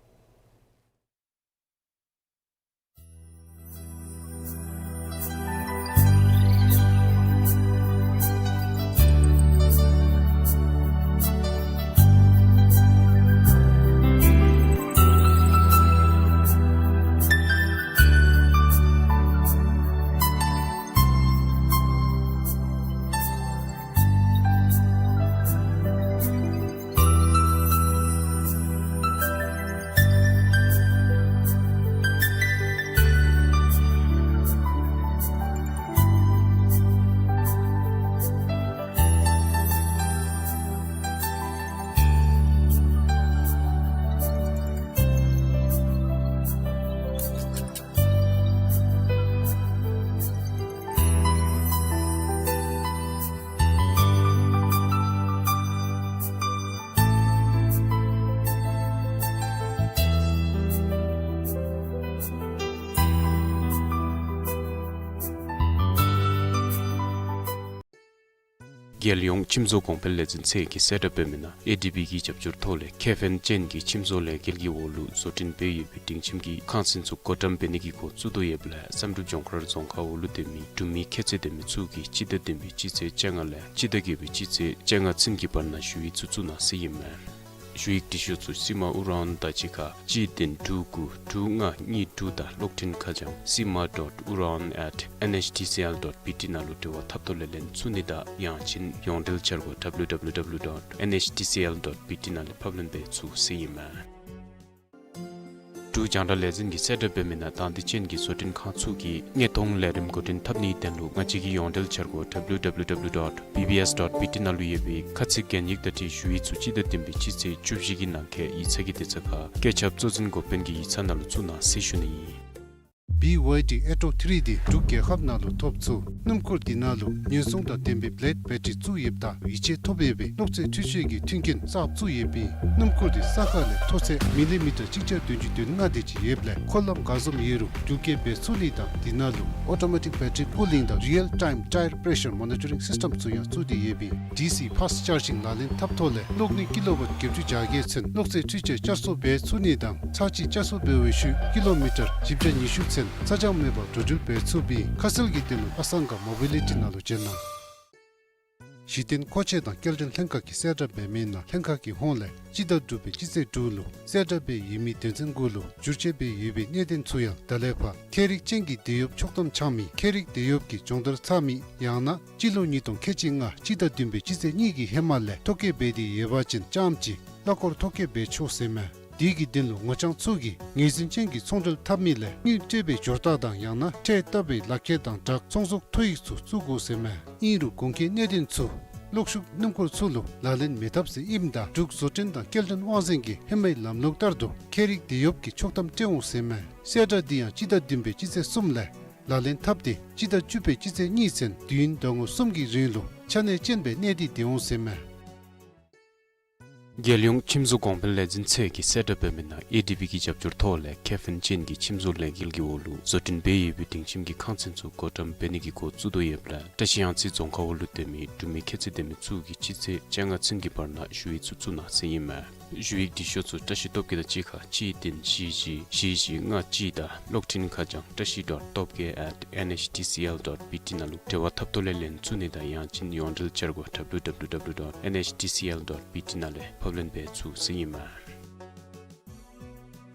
རྒྱལ་ཡོངས་ཁྱིམ་བཟོ་གོང་འཕེལ་ལས་འཛིན་ཚད་ཀྱིས་གསལ་བསྒྲགས་འབད་མི་ནང་ཨེ་ཌི་བི་གི་རྒྱབ་སྐྱོར་ཐོག་ལས་ཁེ་ཕན་ཅན་གྱི་ཁྱིམ་བཟོ་ལས་འགུལ་གྱི་འོག་ལུ་བཟོ་སྐྲུན་འབད་ཡོད་པའི་སྒྲིང་ཁྱིམ་གྱི་ཁང་ཚན་ཚུ་བགོ་བཀྲམ་འབད་ནི་གི་འགོ་བཙུགས་དོ་ཡོདཔ་ལས་བསམ་གྲུབ་ལྗོངས་མཁར་རྫོང་ཁག་འོག་ལུ་སྡོད་མི་འབྲུག་མི་ཁྱད་ཚད་ལྡན་མི་ཚུ་གིས་སྤྱི་ཟླ་བདུན་པའི་སྤྱི་ཚེས་བཅོ་ལྔ་ལས་སྤྱི་ཟླ་བརྒྱད་པའི་སྤྱི་ཚེས་བཅོ་ལྔ་ཚུན་གྱི་བར་ན་ཞུ་ཡིག་ཚུ་བཙུགས་གནང་ཟེར་ཨིན་མས། ཞུ་ཡིག་འབྲི་ཤོག་ཚུ་སི་མ་ཨུ་རཱན་དང་གཅིག་ཁར་གཅིག་བདུན་དྲུག་དགུ་དྲུག་ལྔ་གཉིས་དྲུག་དང་གློག་འཕྲིན་ཁ་བྱང་སི་མ་ཌོཊ་ཨུ་རཱན་ཨེཊ་ཨེན་ཨེཆ་ཌི་སི་ཨེལ་ཌོཊ་བི་ཊི་ནང་ལུ་འབྲེལ་བ་འཐབ་ཐོག་ལས་ལེན་ཚུགས་ནི་དང་ཡང་ཅིན་ཡོངས་འབྲེལ་འཆར་སྒོ་ཌབ་ལིའུ་ཌབ་ལིའུ་ཌབ་ལིའུ་ཌོཊ་ཨེན་ཨེཆ་ཌི་སི་ཨེལ་ཌོཊ་བི་ཊི་ནང་ལས་ཕབ་ལེན་འབད་ཚུགས་ཟེར་ཨིན་མས། འབྲུག་རྒྱང་བསྒྲགས་ལས་འཛིན་གྱི་གསལ་བསྒྲགས་འབད་མི་ནང་དང་འདོད་ཅན་གྱི་བཟོ་སྐྲུན་ཁང་ཚུ་གིས་དངོས་མཐོང་ལས་རིམ་འགོ་འདྲེན་འཐབ་ནིའི་དོན་ལུ་ང་བཅས་ཀྱི་ཡོངས་འབྲེལ་འཆར་སྒོ་W W W dot B B S dot B T ནང་ལུ་ཡོད་པའི་ཁ་ཚིག་གན་ཡིག་དང་འཁྲིལ་ཞུ་ཡིག་ཚུ་སྤྱི་ཟླ་བདུན་པའི་སྤྱི་ཚེས་བཅུ་བཞི་གི་ནང་འཁོད་ཡིག་ཚང་གི་དེ་ཚུ་ཁར་བཀོད་ཁྱབ་གཙོ་འཛིན་འགོ་དཔོན་གྱི་ཡིག་ཚང་ནང་ལུ་བཙུགས་གནང་ཟེར་ཞུ་ནི་ཨིན། B Y D Auto three D འབྲུག་རྒྱལ་ཁབ་ནང་ལུ་ཐོབ་ཚུགས། སྣུམ་འཁོར་འདི་ནང་ལུ་ཉེན་སྲུང་དང་ལྡན་པའི་བླེཌ་བེ་ཊི་རི་བཙུགས་ཡོདཔ་ད་ཡིད་ཆེས་ཐོབ་ཡོད་པའི་གློག་རྫས་འཕྲུལ་ཆས་ཀྱི་མཐུན་རྐྱེན་གསརཔ་བཙུགས་ཡོདཔ་ཨིན། སྣུམ་འཁོར་འདི་ས་ཁ་ལས་མཐོ་ཚད་མི་ལི་མི་ཊར་གཅིག་བརྒྱ་བདུན་ཅུ་དོན་ལྔ་དེ་ཅིག་ཡོདཔ་ལས་འཁོར་ལམ་ག་བཟུམ་ཡོད་རུང་འགྲུལ་སྐྱེལ་འབད་ཚུགས་ནི་དང་འདི་ནང་ལུ་Automatic Battery Cooling དང་Real Time Tire Pressure Monitoring System ཚུ་ཡང་བཙུགས་ཏེ་ཡོདཔ་ཨིན། D C Fast Charging ལག་ལེན་འཐབ་ཐོག་ལས་གློག་ནུས་ཀི་ལོ་ཝཊ་བརྒྱད་ཅུ་གྱ་བརྒྱད་ཚུན་གློག་རྫས་འཕྲུལ་ཆས་བསྐྱར་གསོ་འབད་ཚུགས་ནི་དང་ཚར་གཅིག་བསྐྱར་གསོ་འབད་བའི་ཤུལ་ཀི་ལོ་མི་ཊར་བཞི་བརྒྱ་ཉི་ཤུ་ཚུན་ཚ་གྱང་མེད་པར་འགྲོ་འགྲུལ་འབད་ཚུགསཔ་ཨིན། ཁ་གསལ་གྱི་དོན་ལུ་ཨ་སང་ག་Mobility ནང་ལུ་བྱོན་གནང་། གཞི་རྟེན་མཁོ་ཆས་དང་སྐྱེལ་འདྲེན་ལྷན་ཁག་གིས་གསལ་བསྒྲགས་འབད་མི་ནང་ལྷན་ཁག་གི་ཧོངས་ལས་སྤྱི་ཟླ་དྲུག་པའི་སྤྱི་ཚེས་དྲུག་ལུ་གསལ་བསྒྲགས་འབད་ཡོད་མི་དོན་ཚན་དགུ་ལུ་བསྒྱུར་བཅོས་འབད་ཡོད་པའི་གནད་དོན་ཚུ་ཡང་ད་ལས་ཕར་ཁྱད་རིག་ཅན་གྱི་དེད་གཡོགཔ་ཆོག་ཐམ་འཆང་མི་ཁྱད་རིག་དེད་གཡོགཔ་གི་སྦྱོང་བརྡར་ཚར་མི་ཡང་ན་སྤྱི་ལོ་ཉིས་སྟོང་ཁལ་གཅིག་ལྔ་སྤྱི་ཟླ་བདུན་པའི་སྤྱི་ཚེས་གཉིས་ཀྱི་ཧེ་མ་ལས་ཐོ་བཀོད་འབད་དེ་ཡོད་པ་ཅིན་རྐྱངམ་གཅིག་གླ་འཁོར་ཐོ་བཀོད་འབད་ཆོག་ཟེར་མས། དེ་གི་དོན་ལུ་ངོ་རྐྱང་ཚུ་གིས་ངོས་འཛིན་ཅན་གྱི་ཚོང་འབྲེལ་འཐབ་མི་ལས་དངུལ་སྤྲོད་པའི་སྦྱོར་རྟགས་དང་ཡང་ན་ཁྲལ་བཏབ་པའི་ལག་ཁྱེར་དང་སྦྲགས་ཚོང་ཟོག་ཐོ་ཡིག་ཚུ་བཙུགས་དགོ་ཟེར་མས། ཨིན་རུང་གོང་འཁོད་གནད་དོན་ཚུ་གློག་ཤུགས་སྣུམ་འཁོར་ཚུ་ལུ་ལག་ལེན་མི་འཐབ་ཟེར་ཨིནམ་ད་འབྲུག་བཟོ་སྐྲུན་དང་སྐྱེལ་འདྲེན་དབང་འཛིན་གྱིས་ཧེ་མའི་ལམ་ལུགས་ལྟར་དུ་ཁྱད་རིག་དེད་གཡོགཔ་གི་ཆོག་ཐམ་སྤྲོད་འོང་ཟེར་མས། གསལ་བསྒྲགས་འདི་ཡང་སྤྱི་ཟླ་བདུན་པའི་སྤྱི་ཚེས་གསུམ་ལས་ལག་ལེན་འཐབ་སྟེ་སྤྱི་ཟླ་བཅུ་པའི་སྤྱི་ཚེས་གཉིས་ཚུན་དུས་ཡུན་ཟླ་ངོ་གསུམ་གྱི་རིང་ལུ་ཆ་གནས་ཅན་སྦེ་གནས་ཏེ་སྡོད་འོང་ཟེར་མས། རྒྱལ་ཡོངས་ཁྱིམ་བཟོ་གོང་འཕེལ་ལས་འཛིན་ཚད་ཀྱིས་གསལ་བསྒྲགས་འབད་མི་ནང་ཨེ་ཌི་བི་གི་རྒྱབ་སྐྱོར་ཐོག་ལས་ཁེ་ཕན་ཅན་གྱི་ཁྱིམ་བཟོ་ལས་འགུལ་གྱི་འོག་ལུ་བཟོ་སྐྲུན་འབད་ཡོད་པའི་སྒྲིང་ཁྱིམ་གྱི་ཁང་ཚན་ཚུ་བགོ་བཀྲམ་འབད་ནི་གི་འགོ་བཙུགས་དོ་ཡོདཔ་ལས་བཀྲ་ཤིས་གཡང་རྩེ་རྫོང་ཁག་འོག་ལུ་སྡོད་མི་འབྲུག་མི་ཁྱད་ཚད་ལྡན་མི་ཚུ་གིས་སྤྱི་ཚེས་བཅོ་ལྔ་ཚུན་གྱི་བར་ན་ཞུ་ཡིག་ཚུ་བཙུགས་གནང་ཟེར་ཨིན་མས། ཞུ་ཡིག་འབྲི་ཤོག་ཚུ་བཀྲ་ཤིས་སྟོབས་རྒྱས་དང་གཅིག་ཁར་གཅིག་བདུན་བཞི་བཞི་བཞི་བཞི་ལྔ་གཅིག་དང་གློག་འཕྲིན་ཁ་བྱང་བཀྲ་ཤིས་ཌོཊ་སྟོབས་རྒྱས་ཨེཊ་ཨེན་ཨེཆ་ཌི་སི་ཨེལ་ཌོཊ་བི་ཊི་ནང་ལུ་འབྲེལ་བ་འཐབ་ཐོག་ལས་ལེན་ཚུགས་ནི་དང་ཡང་ཅིན་ཡོངས་འབྲེལ་འཆར་སྒོ་W W W dot N H D C L dot B T ནང་ལས་ཕབ་ལེན་འབད་ཚུགས་ཟེར་ཨིན་མས།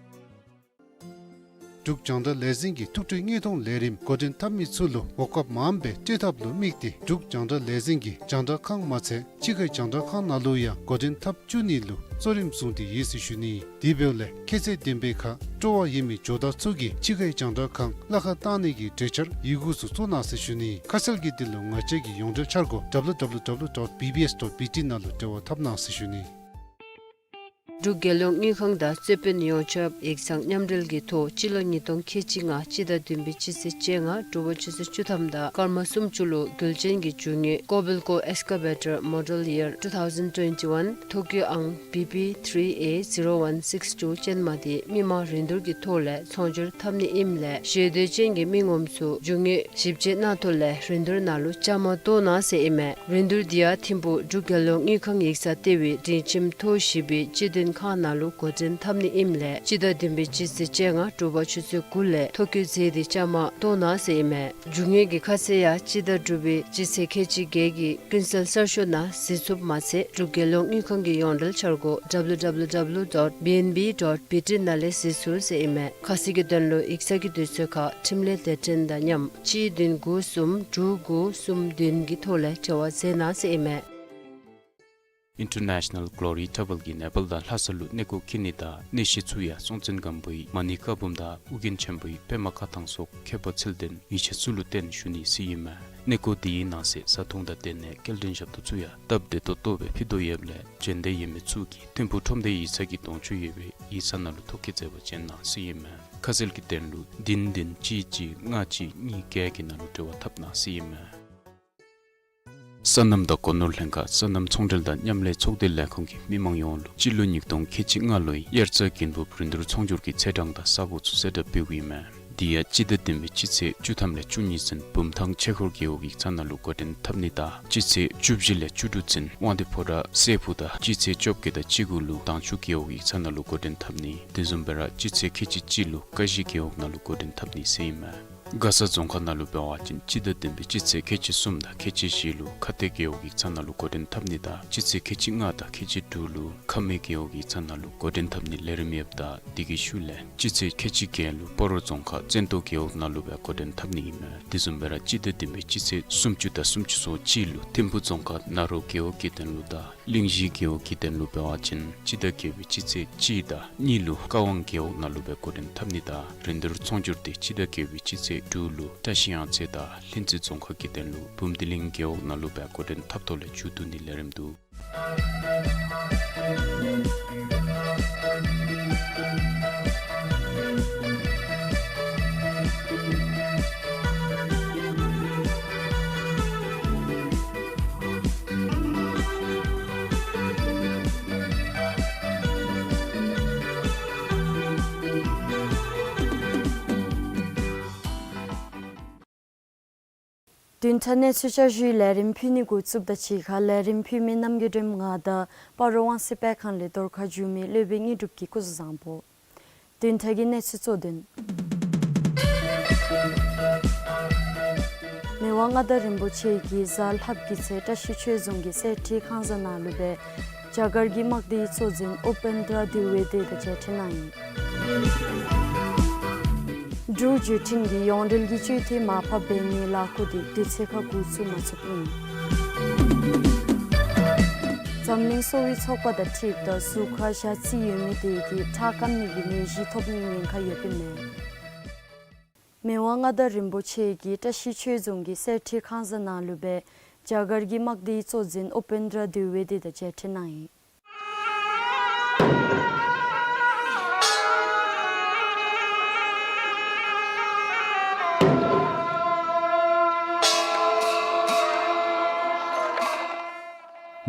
འབྲུག་རྒྱང་བསྒྲགས་ལས་འཛིན་གྱིས་ཐུགས་སྤྲོའི་དངོས་མཐོང་ལས་རིམ་འགོ་འདྲེན་འཐབ་མི་ཚུ་ལུ་གོ་སྐབས་མངམ་སྦེ་སྤྲོད་ཐབས་ལུ་དམིགས་ཏེ་འབྲུག་རྒྱང་བསྒྲགས་ལས་འཛིན་གྱིས་རྒྱང་བསྒྲགས་ཁང་མ་ཚད་ཕྱི་ཁའི་རྒྱང་བསྒྲགས་ཁང་ནང་ལུ་ཡང་འགོ་འདྲེན་འཐབ་བཅུག་ནི་ལུ་གཙོ་རིམ་བཟུང་སྟེ་ཡོད་ཟེར་ཞུ་ནི། དེ་འབདཝ་ལས་ཁྱད་ཚད་ལྡན་པའི་ཁར་སྤྲོ་བ་ཡོད་མི་ཇོ་བདག་ཚུ་གིས་ཕྱི་ཁའི་རྒྱང་བསྒྲགས་ཁང་གླ་ཁར་བཏང་ནི་གི་གྲོས་འཆར་ཡི་གུ་ཚུ་བཙུགས་གནང་ཟེར་ཞུ་ནི། ཁ་གསལ་གྱི་དོན་ལུ་ང་བཅས་ཀྱི་ཡོངས་འབྲེལ་འཆར་སྒོ་W W W dot B B S dot B T ནང་ལུ་འབྲེལ་བ་འཐབ་གནང་ཟེར་ཞུ་ནི། འབྲུག་རྒྱལ་ཡོངས་དངུལ་ཁང་དང་རྩོད་དཔོན་ཡོངས་ཁྱབ་ཡིག་ཚང་མཉམ་འབྲེལ་གྱི་ཐོག་སྤྱི་ལོ་ཉིས་སྟོང་ཁལ་གཅིག་ལྔ་སྤྱི་ཟླ་བདུན་པའི་སྤྱི་ཚེས་བཅོ་ལྔ་དྲོ་པ་ཆུ་ཚོད་བཅུ་ཐམ་དང་སྐར་མ་སུམ་ཅུ་ལུ་རྒྱུ་ཅན་གྱི་རྒྱུ་དངོས་Kobelco Excavator Model Year two thousand twenty-one ཐོ་བཀོད་ཨང་B P three A zero one six two ཅན་མ་དེ་མི་མང་རིན་བསྡུར་གྱི་ཐོག་ལས་ཚོང་སྒྱུར་འཐབ་ནི་ཨིནམ་ལས་ཞེ་འདོད་ཅན་གྱི་མི་ངོམ་ཚུ་རྒྱུ་དངོས་ཞིབ་དཔྱད་གནང་ཐོག་ལས་རིན་བསྡུར་ནང་ལུ་བཅའ་མར་གཏོགས་གནང་ཟེར་ཨིན་མས། རིན་བསྡུར་འདི་ཡང་ཐིམ་ཕུག་འབྲུག་རྒྱལ་ཡོངས་དངུལ་ཁང་ཡིག་ཚང་ལྟེ་བའི་སྒྲིང་ཁྱིམ་ཐོག་བཞི་པའི་སྤྱི་དོན་ཁང་ནང་ལུ་འགོ་འདྲེན་འཐབ་ནི་ཨིནམ་ལས་སྤྱི་ཟླ་བདུན་པའི་སྤྱི་ཚེས་བཅོ་ལྔ་དྲོ་པ་ཆུ་ཚོད་དགུ་ལས་ཐོ་བཀོད་མཛད་དེ་བཅའ་མར་གཏོགས་གནང་ཟེར་ཨིན་མས། རྒྱུ་དངོས་ཀྱི་ཁ་གསལ་ཡང་སྤྱི་ཟླ་དྲུག་པའི་སྤྱི་ཚེས་ཁལ་གཅིག་བརྒྱད་ཀྱི་ཀུན་གསལ་གསར་ཤོག་ནང་གཟིགས་ཚུགསཔ་མ་ཚད་འབྲུག་རྒྱལ་ཡོངས་དངུལ་ཁང་གི་ཡོངས་འབྲེལ་འཆར་སྒོ་W W W dot B N B dot B T ནང་ལས་གཟིགས་ཚུགས་ཟེར་ཨིན་མས། ཁ་གསལ་གྱི་དོན་ལུ་ཡིག་ཚང་གི་དུས་ཚོད་ཁར་འཕྲིན་ལས་སྡེ་ཚན་དང་མཉམ་གཅིག་བདུན་དགུ་གསུམ་དྲུག་དགུ་གསུམ་བདུན་གྱི་ཐོག་ལས་འབྲེལ་བ་མཛད་གནང་ཟེར་ཨིན་མས། International Glory Travel གིས་ནེ་པཱལ་དང་ལྷ་ས་ལུ་གནས་སྐོར་འཁྱིད་ནི་དང་གནས་གཞི་ཚུ་ཡང་སྲོང་བཙན་སྒམ་པོའི་མ་ཎི་བཀའ་འབུམ་དང་ཨོ་རྒྱན་ཆེན་པོའི་པདྨ་བཀའ་ཐང་སོགས་ཁྱད་པར་ཚུལ་ལྡན་ཡིད་ཆེས་ཚུ་ལུ་བརྟེན་ཞུ་ནི་ཟེར་ཨིན་མས། གནས་སྐོར་འདི་གི་ནང་གསེས་བཟའ་འཐུང་དང་སྡོད་གནས་སྐྱེལ་འདྲེན་ཞབས་ཏོག་ཚུ་ཡང་སྟབས་བདེ་ཏོག་ཏོ་སྦེ་ཕུལ་དོ་ཡོདཔ་ལས་འབྱོན་འདོད་ཡོད་མི་ཚུ་གིས་ཐིམ་ཕུག་ཁྲོམ་སྡེ་ཡིག་ཚང་གི་གདོང་ཅུ་ཡོད་པའི་ཡིག་ཚང་ནང་ལུ་ཐོ་བཀོད་མཛད་པར་བྱོན་གནང་ཟེར་ཨིན་མས། ཁ་གསལ་གྱི་དོན་ལུ་བདུན་བདུན་གཅིག་གཅིག་ལྔ་གཅིག་གཉིས་བརྒྱད་ཀྱི་ནང་ལུ་འབྲེལ་བ་འཐབ་གནང་ཟེར་ཨིན་མས། སོ་ནམ་དང་སྒོ་ནོར་ལྷན་ཁག་སོ་ནམ་ཚོང་འབྲེལ་དང་མཉམ་ལས་ཚོགས་སྡེ་ལས་ཁུངས་ཀྱིས་མི་མང་ཡོངས་ལུ་སྤྱི་ལོ་ཉིས་སྟོང་ཁལ་གཅིག་ལྔ་ལོའི་དབྱར་རྩྭ་དགུན་འབུབ་རིན་བསྡུར་ཚོང་སྒྱུར་གྱི་ཚེས་གྲངས་དང་ས་གོ་ཚུ་གསལ་བསྒྲགས་འབདཝ་ཨིན་མས། དེ་ཡང་སྤྱི་ཟླ་བདུན་པའི་སྤྱི་ཚེས་བཅུ་ཐམ་ལས་བཅུ་གཉིས་ཚུན་བུམ་ཐང་ཆོས་འཁོར་རྒེད་འོག་ཡིག་ཚང་ནང་ལུ་འགོ་འདྲེན་འཐབ་ནི་དང་སྤྱི་ཚེས་བཅུ་བཞི་ལས་བཅུ་དྲུག་ཚུན་དབང་འདུས་ཕོ་བྲང་སྲས་ཕུག་དང་སྤྱི་ཚེས་བཅོ་བརྒྱད་དང་བཅུ་དགུ་ལུ་དྭངས་ཆུ་རྒེད་འོག་ཡིག་ཚང་ནང་ལུ་འགོ་འདྲེན་འཐབ་ནི། དེ་བཟུམ་སྦེ་ར་སྤྱི་ཚེས་ཁལ་གཅིག་གཅིག་ལུ་ཀ་གཞི་རྒེད་འོག་ནང་ལུ་འགོ་འདྲེན་འཐབ་ནི་ཟེར་ཨིན་མས། མགར་ས་རྫོང་ཁག་ནང་ལུ་འབད་བ་ཅིན་སྤྱི་ཟླ་བདུན་པའི་སྤྱི་ཚེས་ཁལ་གཅིག་གསུམ་དང་ཁལ་གཅིག་བཞི་ལུ་ཁ་གཏད་རྒེད་འོག་གི་ཚབ་ནང་ལུ་འགོ་འདྲེན་འཐབ་ནི་དང་སྤྱི་ཚེས་ཁལ་གཅིག་ལྔ་དང་ཁལ་གཅིག་དྲུག་ལུ་ཁ་སྨད་རྒེད་འོག་གི་ཚབ་ནང་ལུ་འགོ་འདྲེན་འཐབ་ནི་ལས་རིམ་ཡོདཔ་ད་དེ་གི་ཤུལ་ལས་སྤྱི་ཚེས་ཁལ་གཅིག་བརྒྱད་ལུ་སྤ་རོ་རྫོང་ཁག་བཙན་ཏོ་རྒེད་འོག་ནང་ལུ་སྦེ་འགོ་འདྲེན་འཐབ་ནི་ཨིན་མས། དེ་བཟུམ་སྦེ་ར་སྤྱི་ཟླ་བདུན་པའི་སྤྱི་ཚེས་སུམ་ཅུ་དང་སུམ་ཅུ་སོ་གཅིག་ལུ་ཐིམ་ཕུ་རྫོང་ཁག་ན་རོ་རྒེད་འོག་གི་དོན་ལུ་དང་གླིང་བཞི་རྒེད་འོག་གི་དོན་ལུ་འབད་བ་ཅིན་སྤྱི་ཟླ་བརྒྱད་པའི་སྤྱི་ཚེས་གཅིག་དང་གཉིས་ལུ་ཀ་ཝང་རྒེད་འོག་ནང་ལུ་སྦེ་འགོ་འདྲེན་འཐབ་ནི་དང་རིན་བསྡུར་ཚོང་སྒྱུར་དེ་སྤྱི་ཟླ་བརྒྱད་པའི་སྤྱི་ཚེས་དྲུག་ལུ་བཀྲ་ཤིས་གཡང་རྩེ་དང་ལྷུན་རྩེ་རྫོང་ཁག་གི་དོན་ལུ་བུམ་སྡེ་གླིང་རྒེད་འོག་ནང་ལུ་སྦེ་འགོ་འདྲེན་འཐབ་ཐོག་ལས་མཇུག་བསྡུ་ནི་ལས་རིམ་འདུག། བདུན་ཕྲག་གནས་ཚུལ་བསྐྱར་ཞུའི་ལས་རིམ་ཕུལ་ནི་འགོ་བཙུགསཔ་ད་གཅིག་ཁར་ལས་རིམ་ཕུལ་མི་རྣམ་རྒྱལ་སྒྲོལམ་ང་དང་སྤ་རོ་དབང་འདུས་སྤེལ་ཁང་ལས་རྫོང་ཁ་བཞུགས་མི་སློབ་དཔོན་དངོས་གྲུབ་ཀྱི་སྐུ་གཟུགས་བཟང་པོ། བདུན་ཕྲག་གི་གནས་ཚུལ་གཙོ་དོན། མི་དབང་མངའ་བདག་རིན་པོ་ཆེ་གིས་གཟའ་ལྷགཔ་གི་ཚེ་བཀྲ་ཤིས་ཆོས་རྫོང་གི་གསེར་ཁྲི་ཁང་བཟང་ནང་ལུ་སྦེ་རྒྱ་གར་གྱི་དམག་སྡེའི་གཙོ་འཛིན་ཨུ་པེན་དྲ་དི་ཝེ་ཌི་དང་མཇལ་འཕྲད་གནང་ཡི། འབྲུག་བརྒྱུད་འཕྲིན་གྱིས་ཡོངས་འབྲེལ་གྱི་སྤྱོད་འཐུས་མར་ཕབ་འབད་ནིའི་ལས་འགུལ་དེ་དུས་ཚོད་ཁར་འགོ་བཙུགས་མ་ཚུགསཔ་ཨིན། འཛམ་གླིང་གསོ་བའི་ཚོགས་པ་དང་འཁྲིལཝ་ད་གཟུགས་ཁར་ཞ་རྩི་ཡོད་མི་དེ་གིས་ཁྲག་སྐམ་ནི་གི་ནད་གཞི་ཐོབ་ནིའི་ཉེན་ཁ་ཡོདཔ་ཨིན་མས། མི་དབང་མངའ་བདག་རིན་པོ་ཆེ་གིས་བཀྲ་ཤིས་ཆོས་རྫོང་གི་གསེར་ཁྲི་ཁང་བཟང་ནང་ལུ་སྦེ་རྒྱ་གར་གྱི་དམག་སྡེའི་གཙོ་འཛིན་ཨུ་པེན་དྲ་དི་ཝེ་ཌི་དང་མཇལ་འཕྲད་གནང་ཡི།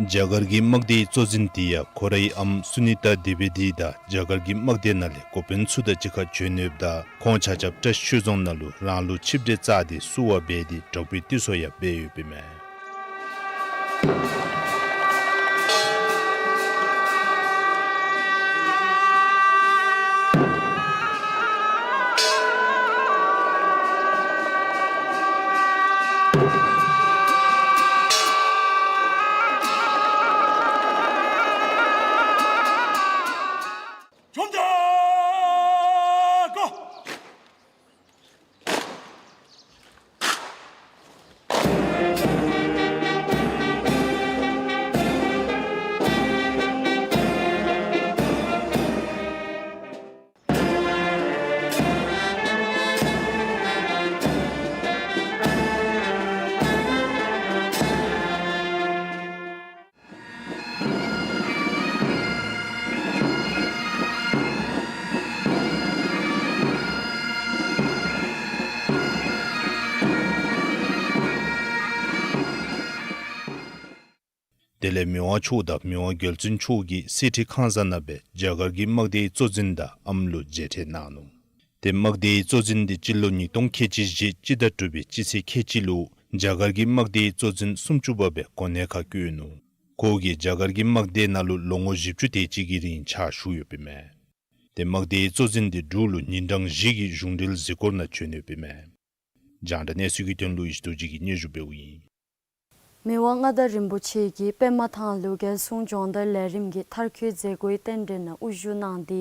རྒྱ་གར་གྱི་དམག་སྡེའི་གཙོ་འཛིན་དེ་ཡང་ཁོ་རའི་ཨམ་སུ་ནི་ཏཱ་དི་ཝེ་ཌི་དང་རྒྱ་གར་གྱི་དམག་སྡེ་ནང་ལས་འགོ་དཔོན་ཚུ་དང་གཅིག་ཁར་བྱོན་ཡོདཔ་ད་ཁོང་ཆ་ཁྱབ་བཀྲ་ཤིས་ཆོས་རྫོང་ནང་ལུ་རང་ལུ་ཆིབས་གྲལ་བཅའ་སྟེ་བསུ་བ་འབད་དེ་དྲག་པོའི་དུས་སོ་ཡང་འབད་ཡོདཔ་ཨིན་མས། དེ་ལས་མི་དབང་མཆོག་དང་མི་དབང་རྒྱལ་བཙུན་མཆོག་གིས་གསེར་ཁྲི་ཁང་བཟང་ནང་སྦེ་རྒྱ་གར་གྱི་དམག་སྡེའི་གཙོ་འཛིན་དང་ཨམ་ལུ་མཇལ་འཕྲད་གནང་ནུག། ཏེ་དམག་སྡེའི་གཙོ་འཛིན་དེ་སྤྱི་ལོ་ཉིས་སྟོང་ཁལ་གཅིག་བཞི་སྤྱི་ཟླ་དྲུག་པའི་སྤྱི་ཚེས་ཁལ་གཅིག་ལུ་རྒྱ་གར་གྱི་དམག་སྡེའི་གཙོ་འཛིན་སུམ་ཅུ་པ་སྦེ་གོ་གནས་ཁར་བསྐོས་ནུག། ཁོ་གིས་རྒྱ་གར་གྱི་དམག་སྡེ་ནང་ལུ་ལོ་ངོ་བཞི་བཅུ་དེ་ཅིག་གི་རིང་ཕྱག་ཞུ་ཡོདཔ་ཨིན་མས། ཏེ་དམག་སྡེའི་གཙོ་འཛིན་དེ་འབྲུག་ལུ་ཉིན་གྲངས་བཞི་གི་གཞུང་འབྲེལ་གཟིགས་སྐོར་ནང་བྱོན་ཡོདཔ་ཨིན་མས། རྒྱང་བསྒྲགས་གནས་ཚུལ་གྱི་དོན་ལུ་ཡེ་ཤེས་རྡོ་རྗེ་གིས་སྙན་ཞུ་འབདཝ་ཨིན། མི་དབང་མངའ་བདག་རིན་པོ་ཆེ་གིས་པདྨ་ཐང་ལུ་རྒྱལ་སྲུང་སྦྱོང་བརྡར་ལས་རིམ་གྱི་མཐར་འཁྱོལ་མཛད་སྒོའི་རྟེན་འབྲེལ་ནང་དབུ་བཞུགས་གནང་སྟེ་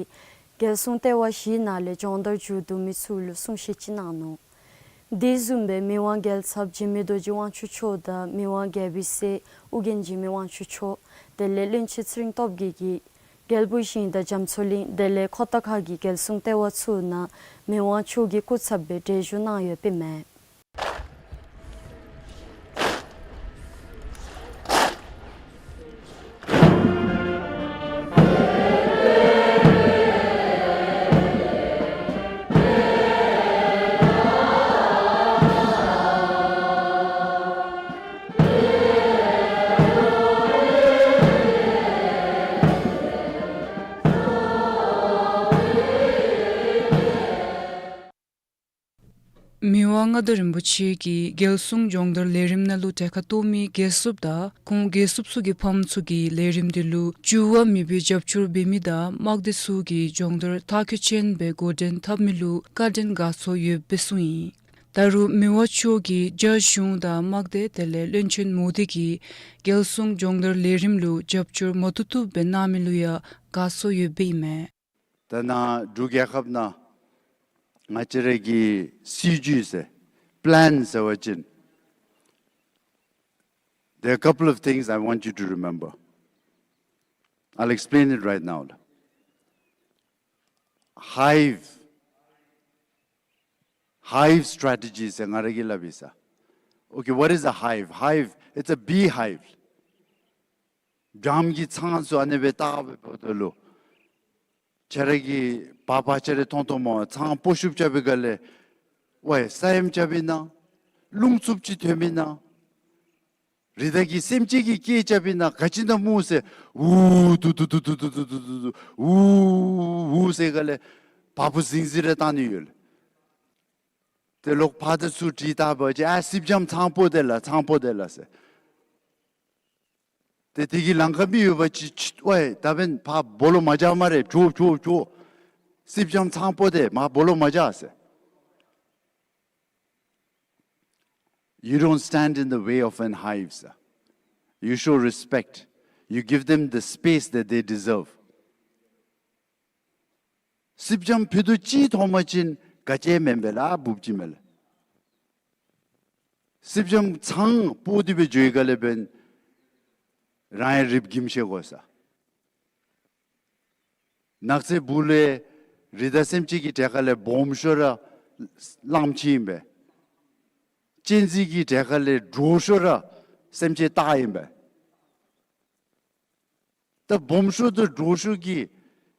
རྒྱལ་སྲུང་ལྟེ་བ་བཞིའི་ནང་ལས་སྦྱོང་བརྡར་མཇུག་བསྡུ་མི་ཚུ་ལུ་གསུང་བཤད་ཅིག་གནང་ནུག། དེ་བཟུམ་སྦེ་མི་དབང་རྒྱལ་ཚབ་འཇིགས་མེད་རྡོ་རྗེ་དབང་ཕྱུག་མཆོག་དང་མི་དབང་རྒྱལ་པོའི་སྲས་ཨོ་རྒྱན་འཇིགས་མེད་དབང་ཕྱུག་མཆོག་དེ་ལས་བློན་ཆེན་ཚེ་རིང་སྟོབས་རྒྱས་ཀྱིས་རྒྱལ་པོ་ཞིང་དང་རྒྱ་མཚོ་གླིང་དེ་ལས་ཁོ་ཐང་ཁ་གི་རྒྱལ་སྲུང་ལྟེ་བ་ཚུ་ནང་མི་དབང་མཆོག་གི་སྐུ་ཚབ་སྦེ་གྲལ་བཞུགས་གནང་ཡོདཔ་ཨིན་མས། མི་དབང་མངའ་བདག་རིན་པོ་ཆེ་གིས་རྒྱལ་སྲུང་སྦྱོང་བརྡར་ལས་རིམ་ནང་ལུ་གྲལ་ཁར་གཏོགས་མི་རྒྱལ་སྲུངཔ་དང་ཁོང་རྒྱལ་སྲུངཔ་ཚུ་གི་ཕམ་ཚུ་གིས་ལས་རིམ་དེ་ལུ་འགྱུར་བ་མེད་པའི་རྒྱབ་སྐྱོར་འབད་མི་དང་དམག་སྡེ་ཚུ་གིས་སྦྱོང་བརྡར་མཐར་འཁྱོལ་ཅན་སྦེ་འགོ་འདྲེན་འཐབ་མི་ལུ་བཀའ་དྲིན་དགའ་ཚོར་ཡོདཔ་སྦེ་གསུངས་ཡི། ད་རུང་མི་དབང་མཆོག་གིས་རྒྱ་གཞུང་དང་དམག་སྡེ་དེ་ལས་བློན་ཆེན་མོ་དི་གིས་རྒྱལ་སྲུང་སྦྱོང་བརྡར་ལས་རིམ་ལུ་རྒྱབ་སྐྱོར་མ་བཏུབ་བཏུབ་སྦེ་གནང་མི་ལུ་ཡང་དགའ་ཚོར་ཡོདཔ་ཨིན་མས། ད་ནཱ་འབྲུག་རྒྱལ་ཁབ་ནང་ང་བཅས་ར་གི་སྲིད་བྱུས་ཟེར་པི་ལེན་ཟེར་བ་ཅིན། There are a couple of things I want you to remember. I'll explain it right now. Hive, hive strategy ཟེར་ང་ར་གིས་སླབ་ཨིན་ས། Okay, what is a hive? Hive, it's a beehive. སྦྱངམ་གི་ཚང་ཚུ་ཨ་ནི་སྦེ་བཏགས་སྦེ་འབདཝ་ད་ལུ་ཁྱེད་ར་གིས་བག་བག་ཆ་རེ་མཐོང་མཐོངམ་སྨོ། ཚང་སྤོ་ཤུབས་རྐྱབ་པའི་སྒང་ལས་ཝའི་ས་ཡོམ་རྐྱབ་ཨིན་ན་རླུང་འཚུབ་ཅིག་ཐོནམ་ཨིན་ན་རི་དྭགས་ཀྱི་སེམས་ཅན་གྱིས་སྐད་རྐྱབ་ཨིན་ན་ག་ཅི་ཨིན་ན་སྨོ་ཟེར། ཝུ་ཏུ་ཏུ་ཏུ་ཝུ་ཝུ་ཟེར་སྒང་ལས་བ་སྤུ་ཟིང་ཟིང་རེ་བཏང་ནི་ཡོད་ལགས། ཏེ་ལོག་ཕར་དང་ཚུར་དྲིས་བལྟ་བ་ཅིན་ཨ་སེར་སྦྱངམ་ཚང་སྤོ་དེས་ལགས་ཚང་སྤོ་དེས་ལགས་ཟེར། ཏེ་དེ་གི་ལང་ཀ་མི་ཡོད་པ་ཅིན་ཆིཏ་ཝའི་ད་འབདན་ཕར་སྦོ་ལོགས་མ་བྱ་སྨ་རེ། བྱོག་བྱོག་བྱོག། སེར་སྦྱངམ་ཚང་སྤོ་དེས་མར་སྦོ་ལོགས་མ་བྱ་ཟེར། You don't stand in the way of an hive, sir. You show respect. You give them the space that they deserve. སེར་སྦྱངམ་ཕུད་རྡོག་གཅིག་མཐོང་པ་ཅིན་ག་ཅི་མེན་པས་ལགས། འབུཔ་ཅིག་མས་ལགས། སེར་སྦྱངམ་ཚང་སྤོ་སྟེ་སྦེ་འགྱོ་བའི་སྒང་ལས་འབདན་རང་ཡང་རིགཔ་འགྱིམ་ཤེས་དགོ་ས། ནགས་ཚལ་སྦུག་ལས་རི་དྭགས་སེམས་ཅན་གྱི་གྲས་ཁ་ལས་སྦོམ་ཤོས་ར་གླངམོ་ཆེ་ཨིན་པས། གཅན་གཟན་གྱི་གྲས་ཁ་ལས་འདྲོག་ཤོས་ར་སེམས་ཅན་སྟག་ཨིན་པས། ད་སྦོམ་ཤོས་དང་འདྲོག་ཤོས་ཀྱི་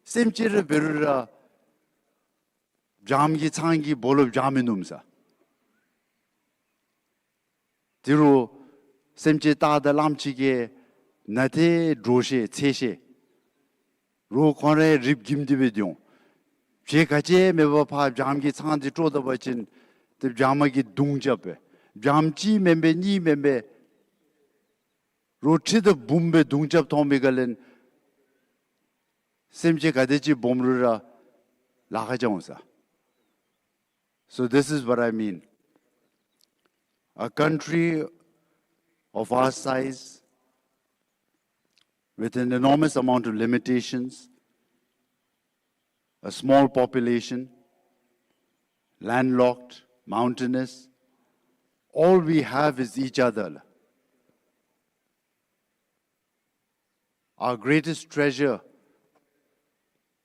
སེམས་ཅན་ར་འབད་རུང་ར་སྦྱངམ་གི་ཚང་གིས་སྦོ་ལོགས་བྱ་མི་ནུམ་ས། དེ་རུང་སེམས་ཅན་སྟག་དང་གླངམོ་ཆེ་གིས་ནཱ་ཏེ་འདྲོག་ཤེས་འཚེར་ཤེས། རུང་ཁོང་རའི་རིགཔ་འགྱིམ་སྟེ་སྦེ་འགྱོ་འོང་། ཕྱི་ག་ཅི་མེད་པར་ཕར་སྦྱངམ་གི་ཚང་འདི་དཀྲོག་ད་པ་ཅིན་ཏེ་སྦྱངམ་གིས་རྡུང་རྐྱབ་པས། སྦྱངམ་གཅིག་མེན་པས་གཉིས་མེན་པས། རུང་ཁྲི་དང་འབུམ་སྦེ་རྡུང་རྐྱབ་མཐོང་པའི་སྒང་ལས་སེམས་ཅན་ག་དེ་ཅིག་སྦོམ་རུང་ར་ལཱ་ཁག་རྐྱབ་འོང་ས། So this is what I mean. A country of our size, with an enormous amount of limitations, a small population, landlocked, mountainous, all we have is each other. Our greatest treasure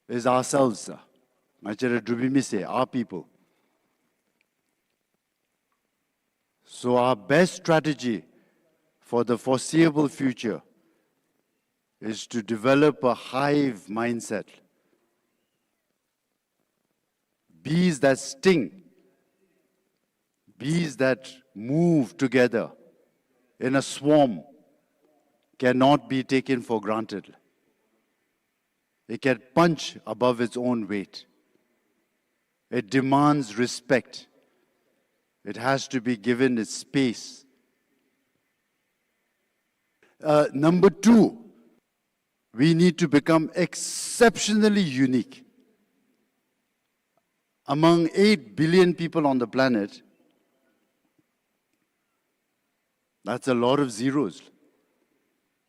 is ourselves, sir. ང་བཅས་ར་འབྲུག་པའི་མི་སེར། our people. So our best strategy for the foreseeable future is to develop a hive mindset. Bees that sting, bees that move together in a swarm cannot be taken for granted. It can punch above its own weight. It demands respect. It has to be given its space. Uh, number two, we need to become exceptionally unique. Among eight billion people on the planet, that's a lot of zeros.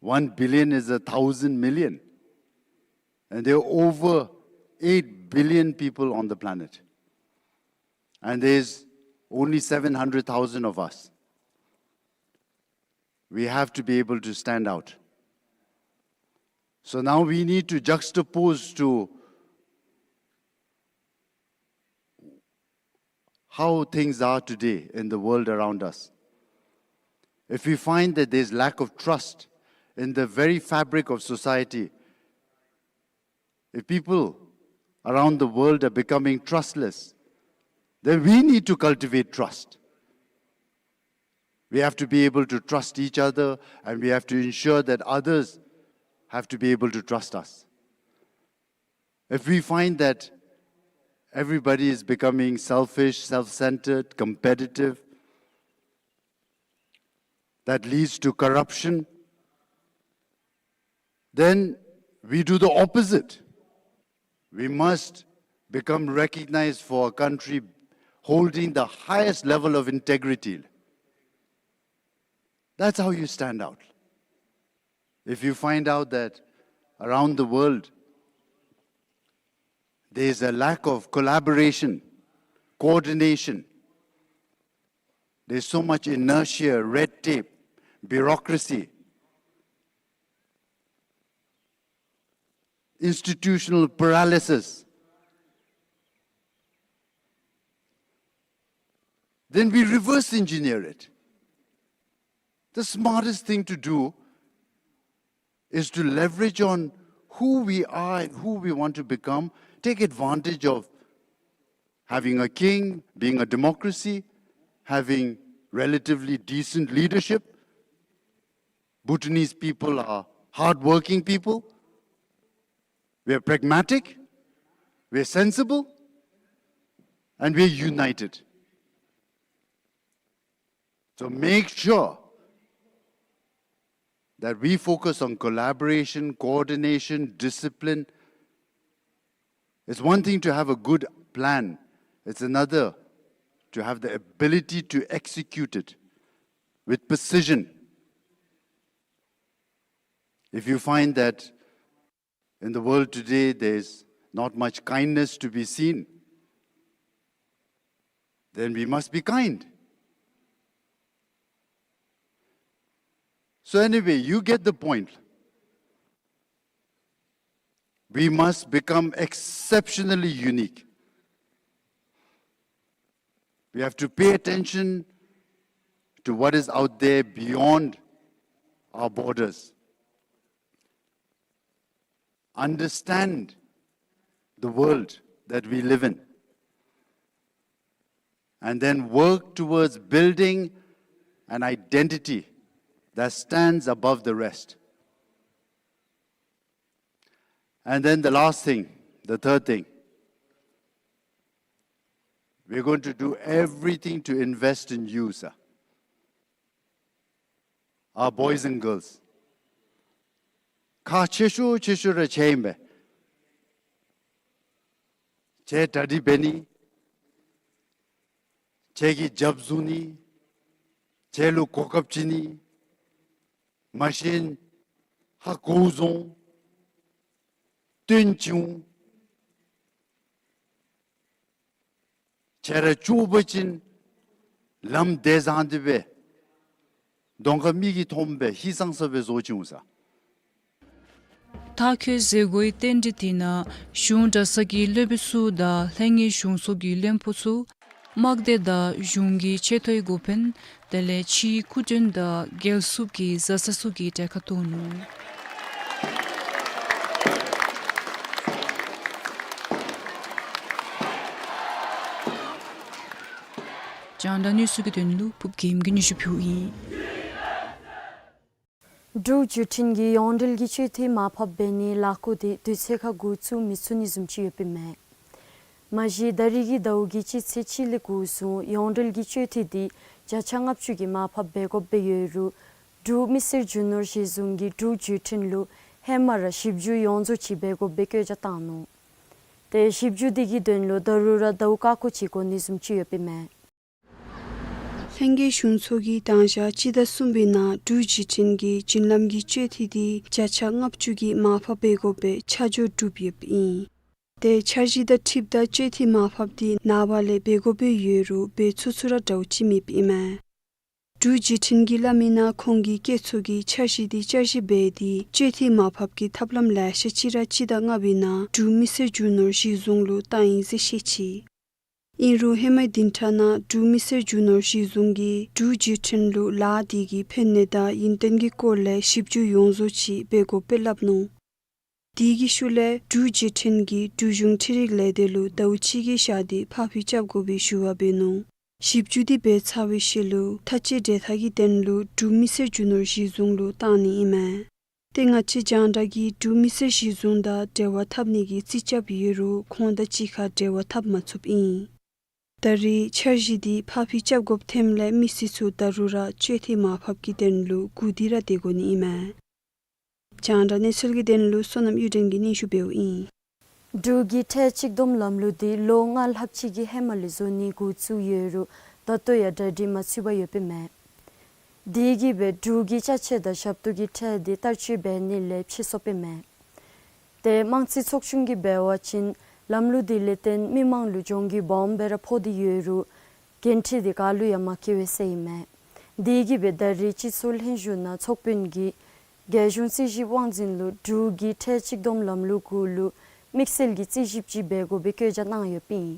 One billion is a thousand million. And there are over eight billion people on the planet. And there's only seven hundred thousand of us. We have to be able to stand out. So now we need to juxtapose to how things are today in the world around us. If we find that there's lack of trust in the very fabric of society, if people around the world are becoming trustless, then we need to cultivate trust. We have to be able to trust each other, and we have to ensure that others have to be able to trust us. If we find that everybody is becoming selfish, self-centered, competitive, that leads to corruption, then we do the opposite. We must become recognized for a country holding the highest level of integrity. That's how you stand out. If you find out that around the world, there's a lack of collaboration, coordination, there's so much inertia, red tape, bureaucracy, institutional paralysis, then we reverse engineer it. The smartest thing to do is to leverage on who we are and who we want to become, take advantage of having a king, being a democracy, having relatively decent leadership. Bhutanese people are hardworking people. We are pragmatic, we are sensible, and we are united. So make sure that we focus on collaboration, coordination, discipline. It's one thing to have a good plan. It's another to have the ability to execute it with precision. If you find that in the world today, there's not much kindness to be seen, then we must be kind. So anyway, you get the point. We must become exceptionally unique. We have to pay attention to what is out there beyond our borders. Understand the world that we live in, and then work towards building an identity that stands above the rest. And then the last thing, the third thing, we're going to do everything to invest in you, sir. Our boys and girls. ཁག་ཆེ་ཤོས་ཆེ་ཤོས་ར་ཁྱེད་ཨིན་པས། ཁྱེད་གྲ་སྒྲིག་འབད་ནི། ཁྱེད་ཀྱི་རྒྱབ་བཟུང་ནི། ཁྱེད་ལུ་གོ་སྐབས་བྱིན་ནི། མ་གཞི་ཧ་གོ་བཟུང་སྟོན་བྱུང་། ཁྱེད་ར་ཅོག་འཐདཔ་ཅིན་ལམ་བདེ་བཟང་འདི་སྦེ་གདོང་ཁར་མིག་གིས་མཐོངམ་སྦེ་ཧིང་སངས་ས་སྦེ་བཟོ་བྱུང་ས། མཐར་འཁྱོལ་མཛད་སྒོའི་རྟེན་འབྲེལ་དེ་ནང་གཞུང་གྲྭ་ཚང་གི་སློབ་དཔོན་ཚུ་དང་ལྷན་རྒྱས་གཞུང་ཚོགས་ཀྱི་བློན་པོ་ཚུ། དམག་སྡེ་དང་གཞུང་གི་ཆེ་མཐོའི་འགོ་དཔོན་དེ་ལས་ཕྱིའི་སྐུ་མགྲོན་དང་རྒྱལ་སྲུངཔ་གི་བཟའ་ཚང་ཚུ་གིས་གྲལ་ཁར་གཏོགས་ནུག། རྒྱང་བསྒྲགས་གནས་ཚུལ་གྱི་དོན་ལུ་ཕུརབ་རྒྱལམོ་གིས་སྙན་ཞུ་ཕུལཝ་ཨིན། འབྲུག་བརྒྱུད་འཕྲིན་གྱིས་ཡོངས་འབྲེལ་གྱི་སྤྱོད་འཐུས་མར་ཕབ་འབད་ནིའི་ལས་འགུལ་དེ་དུས་ཚོད་ཁར་འགོ་བཙུགས་མི་ཚུགས་ནི་བཟུམ་ཅིག་ཡོདཔ་ཨིན་མས། མ་གཞི་ད་རིས་ཀྱི་ཟླཝ་གི་སྤྱི་ཚེས་གཅིག་ལས་འགོ་བཟུང་ཡོངས་འབྲེལ་གྱི་སྤྱོད་འཐུས་དེ་བརྒྱ་ཆ་ལྔ་བཅུ་གིས་མར་ཕབ་འབད་དགོཔ་སྦེ་ཡོད་རུང་འབྲུག་མི་སེར་རྒྱུ་ནོར་གཞི་བཟུང་གིས་འབྲུག་བརྒྱུད་འཕྲིན་ལུ་ཧེ་མ་ར་ཞིབ་འཇུག་ཡོངས་རྫོགས་ཅིག་འབད་དགོཔ་སྦེ་བཀོད་རྒྱ་བཏང་ནུག། ཏེ་ཞིབ་འཇུག་དེ་གི་དོན་ལུ་ད་རུང་ར་ཟླཝ་ཁ་ཁུ་ཅིག་འགོར་ནི་བཟུམ་ཅིག་ཡོདཔ་ཨིན་མས། ལྷན་རྒྱས་གཞུང་ཚོགས་ཀྱིས་དང་ཞག་སྤྱི་ཟླ་གསུམ་པའི་ནང་འབྲུག་བརྒྱུད་འཕྲིན་གྱི་བརྒྱུད་ལམ་གྱི་སྤྱོད་འཐུས་དེ་བརྒྱ་ཆ་ལྔ་བཅུ་གིས་མར་ཕབ་འབད་དགོཔ་སྦེ་ཆ་འཇོག་གྲུབ་ཡོདཔ་ཨིན། ཏེ་འཆར་གཞི་དང་འཁྲིལཝ་ད་སྤྱོད་འཐུས་མར་ཕབ་དེ་ནངས་པ་ལས་འབད་དགོཔ་སྦེ་ཡོད་རུང་འབད་ཚུགས་ཚུགས་ར་འདྲཝ་ཅིག་མེདཔ་ཨིན་མས། འབྲུག་བརྒྱུད་འཕྲིན་གྱིས་སླབ་མིའི་ནང་ཁོང་གི་སྐྱེད་ཚོགས་ཀྱིས་འཆར་གཞི་དེ་བསྐྱར་ཞིབ་འབད་དེ་སྤྱོད་འཐུས་མར་ཕབ་ཀྱི་ཐབས་ལམ་ལེ་ཤ་ཅིག་ར་སྤྱི་ཟླ་ལྔ་པའི་ནང་འབྲུག་མི་སེར་རྒྱུ་ནོར་གཞི་བཟུང་ལུ་བཏང་ཡི་ཟེར་བཤད་ཅི། ཨིན་རུང་ཧེ་མའི་བདུན་ཕྲག་ནང་འབྲུག་མི་སེར་རྒྱུ་ནོར་གཞི་བཟུང་གིས་འབྲུག་བརྒྱུད་འཕྲིན་ལུ་ལཱ་དེ་གི་ཕན་ནུས་དང་ཡུན་བརྟན་གྱི་སྐོར་ལས་ཞིབ་འཇུག་ཡོངས་རྫོགས་ཅིག་འབད་དགོཔ་སྦེ་སླབ་ནུག། དེ་གི་ཤུལ་ལས་འབྲུག་བརྒྱུད་འཕྲིན་གྱིས་འབྲུག་གཞུང་འཕྲུལ་རིག་ལས་སྡེ་ལུ་ཟླཝ་གཅིག་གི་ཞག་དེ་ཕར་འགྱངས་རྐྱབ་དགོ་པའི་ཞུ་བ་འབད་ནུག། ཞིབ་འཇུག་དེ་འབད་ཚར་བའི་ཤུལ་ལུ་མཐའ་དཔྱད་འབྲེལ་ཐག་གི་དོན་ལུ་འབྲུག་མི་སེར་རྒྱུ་ནོར་གཞི་བཟུང་ལུ་བཏང་ནི་ཨིན་མས། ཏེ་ང་བཅས་རྒྱང་བསྒྲགས་ཀྱིས་འབྲུག་མི་སེར་གཞི་བཟུང་དང་འབྲེལ་བ་འཐབ་ནི་གི་རྩིས་རྐྱབ་ཡོད་རུང་ཁོང་དང་གཅིག་ཁར་འབྲེལ་བ་འཐབ་མ་ཚུགསཔ་ཨིན། ད་རིས་འཆར་གཞི་དེ་ཕར་འགྱངས་རྐྱབ་དགོཔ་ཐོནམ་ལས་མི་སེར་ཚུ་ད་རུང་ར་སྤྱོད་འཐུས་མར་ཕབ་ཀྱི་དོན་ལུ་སྒུག་སྡོད་ར་སྡོད་དགོ་ནི་ཨིན་མས། རྒྱང་བསྒྲགས་གནས་ཚུལ་གྱི་དོན་ལུ་བསོད་ནམས་གཡུ་སྒྲོན་གྱིས་སྙན་ཞུ་འབདཝ་ཨིན། འབྲུག་གི་ཁྲལ་གཅིག་བསྡོམས་ལམ་ལུགས་འདི་ལོ་ལྔ་ལྷགཔ་ཅིག་གི་ཧེ་མ་ལས་བཟོ་ནི་འགོ་བཙུགས་ཡོད་རུང་ད་ལྟོ་ཡང་གྲ་སྒྲིག་མ་ཚུད་པར་ཡོདཔ་ཨིན་མས། དེ་གིས་སྦེ་འབྲུག་གི་ཅ་ཆས་དང་ཞབས་ཏོག་གི་ཁྲལ་འདི་བསྟར་སྤྱོད་འབད་ནི་ལས་ཕྱིས་སོཔ་ཨིན་མས། ཏེ་དམངས་རྩིས་ཚོགས་ཆུང་གིས་འབད་བ་ཅིན་ལམ་ལུགས་འདི་ལས་བརྟེན་མི་མང་ལུ་གྱོང་གུད་སྦོམ་སྦེ་ར་ཕོག་སྟེ་ཡོད་རུང་འགན་འཁྲི་འདི་ག་ལུ་ཡང་མ་བཀལ་བས་ཟེར་ཨིན་མས། དེ་གིས་སྦེ་ད་རེས་སྤྱི་ཚོགས་ལྷན་བཞུགས་ནང་ཚོགས་དཔོན་གྱིས་རྒྱལ་གཞུང་རྩིས་ཞིབ་དབང་འཛིན་ལུ་འབྲུག་གི་ཁྲལ་གཅིག་བསྡོམས་ལམ་ལུགས་གུ་ལུ་དམིགས་བསལ་གྱི་རྩིས་ཞིབ་ཅིག་འབད་དགོ་པའི་བཀོད་རྒྱ་གནང་ཡོདཔ་ཨིན།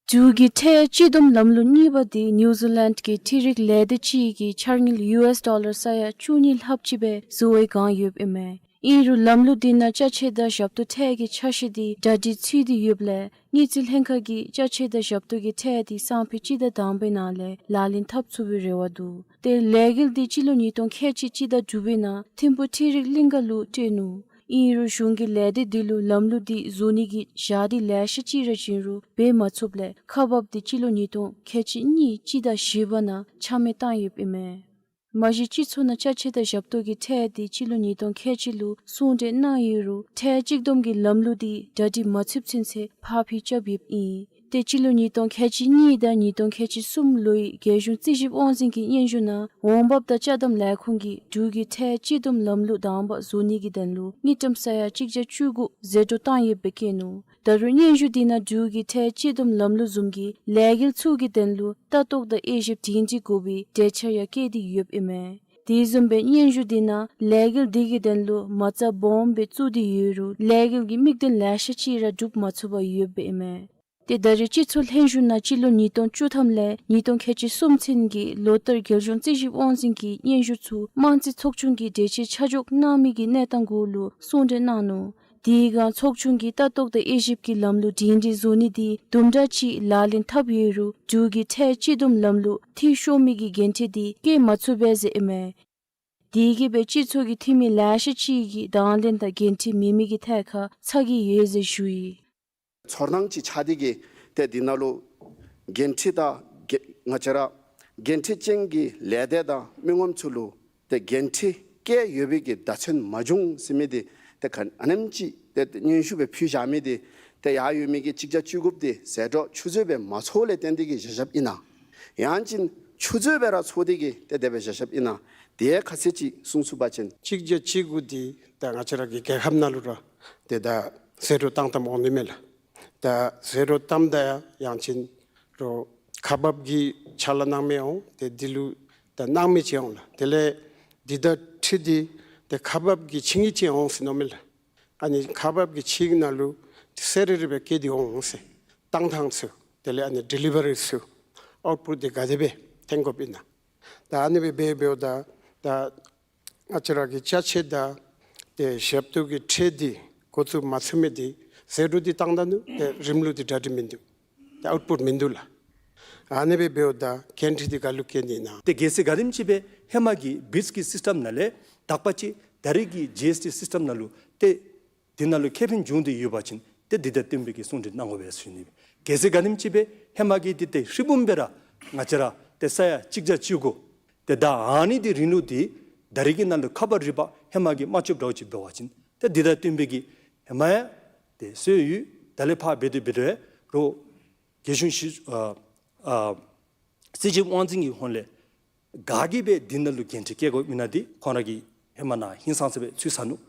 འབྲུག་གི་ཁྲལ་གཅིག་བསྡོམས་ལམ་ལུགས་གཉིས་པ་འདི་ནིའུ་ཛི་ལེནཌ་གི་འཕྲུལ་རིག་ལས་སྡེ་ཅིག་གིས་འཆར་དངུལ་ཡུ་ཨེསི་ཌོ་ལར་ས་ཡ་བཅུ་གཉིས་ལྷགཔ་ཅིག་སྦེ་བཟོ་བའི་བསྒང་ཡོདཔ་ཨིན་མས། ཨིན་རུང་ལམ་ལུགས་འདི་ནང་ཅ་ཆས་དང་ཞབས་ཏོག་ཁྲལ་གྱི་འཆར་གཞི་འདི་གྲ་སྒྲིག་ཚུད་དེ་ཡོདཔ་ལས་དངུལ་རྩིས་ལྷན་ཁག་གིས་ཅ་ཆས་དང་ཞབས་ཏོག་གི་ཁྲལ་འདི་སང་ཕོད་སྤྱི་ཟླ་དང་པའི་ནང་ལས་ལག་ལེན་འཐབ་ཚུགས་པའི་རེ་བ་འདུག། ཏེ་ལས་འགུལ་འདི་སྤྱི་ལོ་ཉིས་སྟོང་ཁལ་གཅིག་སྤྱི་ཟླ་དྲུག་པའི་ནང་ཐིམ་ཕུག་འཕྲུལ་རིག་གླིང་ག་ལུ་སྤྲོད་ནུག། ཨིན་རུང་གཞུང་གི་ལས་སྡེ་འདི་ལུ་ལམ་ལུགས་འདི་བཟོ་ནི་གི་ཞག་འདི་ལེ་ཤ་ཅིག་ར་བྱིན་རུང་འབད་མ་ཚུགསཔ་ལས་ཁག་འབགཔ་འདི་སྤྱི་ལོ་ཉིས་སྟོང་ཁལ་གཅིག་གཉིས་སྤྱི་ཟླ་བཞི་པ་ནང་ཆ་མེད་བཏང་ཡོདཔ་ཨིན་མས། མ་གཞི་སྤྱི་ཚོགས་ནང་ཅ་ཆས་དང་ཞབས་ཏོག་གི་ཁྲལ་འདི་སྤྱི་ལོ་ཉིས་སྟོང་ཁལ་གཅིག་ལུ་གསུང་གྲོས་གནང་ཡོད་རུང་ཁྲལ་གཅིག་བསྡོམས་ཀྱི་ལམ་ལུགས་འདི་གྲ་སྒྲིག་མ་ཚུདཔ་ཚུན་ཚོད་ཕར་འགྱངས་རྐྱབ་ཡོདཔ་ཨིན། ཏེ་སྤྱི་ལོ་ཉིས་སྟོང་ཁལ་གཅིག་གཉིས་དང་ཉིས་སྟོང་ཁལ་གཅིག་གསུམ་ལོའི་རྒྱལ་གཞུང་རྩིས་ཞིབ་དབང་འཛིན་གྱི་སྙན་ཞུ་ནང་འོང་འབབ་དང་ཅ་དམ་ལས་ཁུངས་ཀྱིས་འབྲུག་གི་ཁྲལ་གཅིག་བསྡོམས་ལམ་ལུགས་དང་པ་བཟོ་ནི་གི་དོན་ལུ་དངུལ་ཀྲམ་ས་ཡ་གཅིག་བརྒྱ་བཅུ་དགུ་ཟད་འགྲོ་བཏང་ཡོདཔ་སྦེ་བཀོད་ནུག། ད་རུང་སྙན་ཞུ་འདི་ནང་འབྲུག་གི་ཁྲལ་གཅིག་བསྡོམས་ལམ་ལུགས་བཟུམ་གྱི་ལས་འགུལ་ཚུ་གི་དོན་ལུ་ལྟ་རྟོག་དང་དབྱེ་ཞིབ་སྒྲིང་སྒྲིང་དགོ་པའི་གྲོས་འཆར་ཡང་བཀོད་དེ་ཡོདཔ་ཨིན་མས། དེ་བཟུམ་སྦེ་སྙན་ཞུ་འདི་ནང་ལས་འགུལ་འདི་གི་དོན་ལུ་མ་རྩ་སྦོམ་སྦེ་བཙུགས་ཏེ་ཡོད་རུང་ལས་འགུལ་གྱི་དམིགས་དོན་ལེ་ཤ་ཅིག་ར་འགྲུབ་མ་ཚུགས་པར་ཡོདཔ་ཨིན་མས། ཏེ་ད་རེས་སྤྱི་ཚོགས་ལྷན་བཞུགས་ནང་སྤྱི་ལོ་ཉིས་སྟོང་བཅུ་ཐམ་ལས་ཉིས་སྟོང་ཁལ་གཅིག་གསུམ་ཚུན་གྱི་ལོ་ལྟར་རྒྱལ་གཞུང་རྩིས་ཞིབ་དབང་འཛིན་གྱི་སྙན་ཞུ་ཚུ་དམངས་རྩིས་ཚོགས་ཆུང་གིས་གྲོས་ཆོད་ཆ་འཇོག་གནང་མི་གི་གནས་སྟངས་གུ་ལུ་གསུང་གྲོས་གནང་ནུག། དེའི་སྒང་ཚོགས་ཆུང་གིས་ལྟ་རྟོག་དང་དབྱེ་ཞིབ་ཀྱི་ལམ་ལུགས་སྒྲིང་སྒྲིང་བཟོ་ནི་འདི་དུམ་གྲ་ཅིག་ལག་ལེན་འཐབ་ཡོད་རུང་འབྲུག་གི་ཁྲལ་གཅིག་བསྡོམས་ལམ་ལུགས་འཐུས་ཤོར་མི་གི་འགན་འཁྲི་འདི་བཀལ་མ་ཚུགས་པས་ཟེར་ཨིན་མས། དེ་གིས་སྦེ་སྤྱི་ཚོགས་ཀྱི་འཐུས་མི་ལེ་ཤ་ཅིག་གིས་དང་ལེན་དང་འགན་འཁྲི་མེད་མི་གི་ཐད་ཁར་ཚ་གྱང་ཡོད་ཟེར་ཞུ་ཡི། ཚོར་སྣང་ཅིག་ཆགས་ཏེ་གིས་ཏེ་འདི་ནང་ལུ་འགན་འཁྲི་དང་འགན་ང་བཅས་ར་འགན་འཁྲི་ཅན་གྱི་ལས་སྡེ་དང་མི་ངོམ་ཚུ་ལུ་ཏེ་འགན་འཁྲི་བཀལ་ཡོད་པའི་གི་བརྡ་མཚོན་མ་བྱུང་ཟེར་མི་འདི་ཏེ་ག་ཨ་ནེམ་ཅིག་ཏེ་སྙན་ཞུ་སྦེ་ཕུལ་བཞག་མི་འདི་ཏེ་ཡར་ཡོད་མི་གི་གཅིག་བརྒྱ་བཅུ་དགུཔ་འདི་ཟད་འགྲོ་ཆུད་ཟོས་སྦེ་མ་ཚོརཝ་ལས་བརྟེན་ཏེ་གིས་བཞག་བཞགཔ་ཨིན་ན། ཡང་ཅིན་ཆུད་ཟོས་སྦེ་ར་ཚོར་ཏེ་གིས་ཏེ་དེ་སྦེ་བཞག་བཞགཔ་ཨིན་ན། དེ་ཁ་གསལ་ཅིག་གསུང་ཚུགས་པ་ཅིན། གཅིག་བརྒྱ་བཅུ་དགུ་འདི་ད་ང་བཅས་ར་གི་རྒྱལ་ཁབ་ནང་ལུ་ར་ཏེ་ད་ཟད་འགྲོ་བཏང་བཏངམ་འོང་ནི་མས་ལགས། ད་ཟད་འགྲོ་བཏངམ་ད་ཡང་ཅིན་རོགས་ཁག་འབག་གིས་ཕྱག་ལཱ་གནང་མི་འོང་། ཏེ་འདི་ལུ་ད་གནང་མི་ཅིག་འོང་ལགས། དེ་ལས་འདི་དང་འཁྲིལ་ཏེ་ཏེ་ཁག་འབག་གི་ཆིངས་ཡིག་ཅིག་འོང་ཟེར་མནོཝ་མས་ལགས། ཨ་ནི་ཁག་འབག་གི་ཆིངས་ཡིག་ནང་ལུ་གསལ་རི་རི་སྦེ་བཀོད་དེ་འོང་ཟེར། བཏང་ཐངས་ཚུ་དེ་ལས་ཨ་ནི་ཌི་ལི་བ་རི་ཚུ་ཨའུཊ་པུཊ་འདི་ག་དེ་སྦེ་འཐོན་དགོཔ་ཨིན་ན། ད་ཨ་ནི་སྦེ་འབད་འབདཝ་ད་ད་ང་བཅས་ར་གི་ཅ་ཆས་དང་ཏེ་ཞབས་ཏོག་གི་ཁྲལ་འདི་འགོ་བཙུགས་མ་ཚུགས་མི་འདི་ཟད་འགྲོ་འདི་བཏང་ད་ནུག། ཏེ་རིམ་ལུགས་འདི་གྲ་སྒྲིག་མིན་འདུག། ཏེ་ཨའུཊ་པུཊ་མིན་འདུག་ལགས། ཨ་ནི་སྦེ་འབདཝ་ད་འགན་འཁྲི་འདི་ག་ལུ་བཀལ་ནི་ཨིན་ན། ཏེ་གལ་སྲིད་ག་དེམ་ཅིག་སྦེ་ཧེ་མ་གི་བིཊསི་གི་སིསི་ཊམ་ནང་ལས་དག་པ་ཅིག་ད་རེས་ཀྱི་ཇི་ཨེསི་ཊི་སིསི་ཊམ་ནང་ལུ་ཏེ་འདི་ནང་ལུ་ཁེ་ཕན་བྱུང་སྟེ་ཡོད་པ་ཅིན་ཏེ་འདི་དང་བསྟུན་པའི་གི་གསུང་གྲོས་གནང་དགོ་པས་ཟེར་ཞུ་ནི། གལ་སྲིད་ག་དེམ་ཅིག་སྦེ་ཧེ་མ་གི་འདི་ཏེ་ཧྲིལ་བུམ་སྦེ་ར་ང་བཅས་ར་ཏེ་ས་ཡ་གཅིག་བརྒྱ་བཅུ་དགུ་ཏེ་ད་ཨ་ནི་འདི་རིང་ལུགས་འདི་ད་རེས་ཀྱི་ནང་ལུ་ཁ་པར་རིག་པ་ཧེ་མ་གི་མ་ཆོདཔ་འདྲཝ་ཅིག་འབད་བ་ཅིན་ཏེ་འདི་དང་བསྟུན་པའི་གི་ཧེ་མ་ཡང་ཏེ་སྲོལ་ཡོད། ད་ལས་ཕར་འབད་དེ་འབད་དེ་རོགས་རྒྱལ་གཞུང་ཞི་ཨ་ཨ་རྩིས་ཞིབ་དབང་འཛིན་གྱི་ཧོངས་ལས་ག་གིས་སྦེ་འདི་ནང་ལུ་འགན་འཁྲི་བཀལ་དགོཔ་ཨིན་ན་འདི་ཁོང་ར་གིས་ཧེ་མ་ནཱ་ཧིང་སངས་ས་སྦེ་ཚུད་ཚར་ནུག།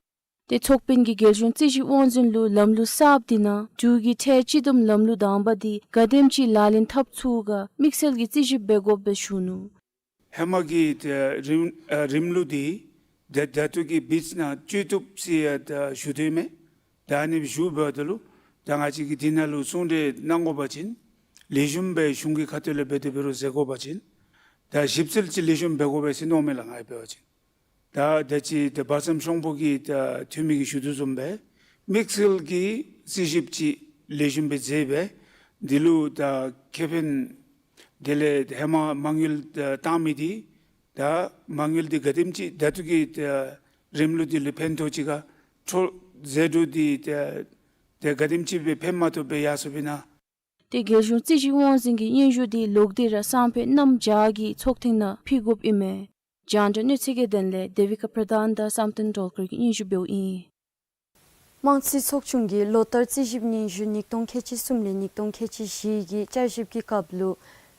ཏེ་ཚོགས་དཔོན་གྱིས་རྒྱལ་གཞུང་རྩིས་ཞིབ་དབང་འཛིན་ལུ་ལམ་ལུགས་གསརཔ་འདི་ནང་འབྲུག་གི་ཁྲལ་གཅིག་བསྡོམས་ལམ་ལུགས་དང་པ་འདི་ག་དེམ་ཅིག་ལག་ལེན་འཐབ་ཚུགས་ག་དམིགས་བསལ་གྱི་རྩིས་ཞིབ་འབད་དགོཔ་སྦེ་ཞུ་ནུག། ཧེ་མ་གི་ཏེ་རིམ་ཨ་རིམ་ལུགས་འདི་ད་ད་ལྟོ་གི་བིཊསི་ནང་བཅུག་བཏུབ་ཟེར་ཡང་ད་ཞུ་དོ་མས། ད་ཨ་ནི་ཞུ་འབདཝ་ད་ལུ་ད་ང་བཅས་ཀྱིས་འདི་ནང་ལུ་གསུང་གྲོས་གནང་དགོ་པ་ཅིན་ལེགས་ཤོམ་སྦེ་གཞུང་གི་ཁ་ཐུག་ལས་འབད་དེ་འབད་རུང་མཛད་དགོ་པ་ཅིན་ད་ཞིབ་འཚོལ་ཅིག་ལེགས་ཤོམ་འབད་དགོ་པས་ཟེར་མནོཝ་མས་ལགས། ང་གིས་འབད་བ་ཅིན། ད་ད་ཅི་ད་བར་མཚམས་ཤོང་པོ་གི་ད་འཐུས་མི་གིས་ཞུ་དོ་བཟུམ་སྦེ་དམིགས་བསལ་གྱི་རྩིས་ཞིབ་ཅིག་ལེགས་ཤོམ་སྦེ་མཛད་སྦེ་འདི་ལུ་ད་ཁེ་ཕན་དེ་ལས་ཧེ་མ་མ་དངུལ་ད་བཏང་མི་འདི་ད་མ་དངུལ་འདི་ག་དེམ་ཅིག་ད་ལྟོ་གི་ད་རིམ་ལུགས་འདི་ལུ་ཕན་ཐོགས་ཅི་ག་ཁྲོ་ཟད་འགྲོ་འདི་ད་ད་ག་དེམ་ཅིག་སྦེ་ཕན་མ་ཐོགས་སྦེ་ཡར་སོཔ་ཨིན་ན། ཏེ་རྒྱལ་གཞུང་རྩིས་ཞིབ་དབང་འཛིན་གྱི་སྙན་ཞུ་འདི་ལོག་སྟེ་ར་སང་ཕོད་གནམ་བྱཱར་གྱི་ཚོགས་ཐེངས་ནང་ཕུལ་དགོཔ་ཨིན་མས། རྒྱང་བསྒྲགས་གནས་ཚུལ་གྱི་དོན་ལས་དེ་བི་ཀ་པྲ་དཱན་དང་བསམ་གཏན་སྒྲོལ་དཀར་གྱིས་སྙན་ཞུ་འབདཝ་ཨིན། དམངས་རྩིས་ཚོགས་ཆུང་གིས་ལོ་ལྟར་རྩིས་ཞིབ་སྙན་ཞུ་ཉིས་སྟོང་ཁལ་གཅིག་གསུམ་ལས་ཉིས་སྟོང་ཁལ་གཅིག་བཞི་གི་བསྐྱར་ཞིབ་ཀྱི་སྐབས་ལུ་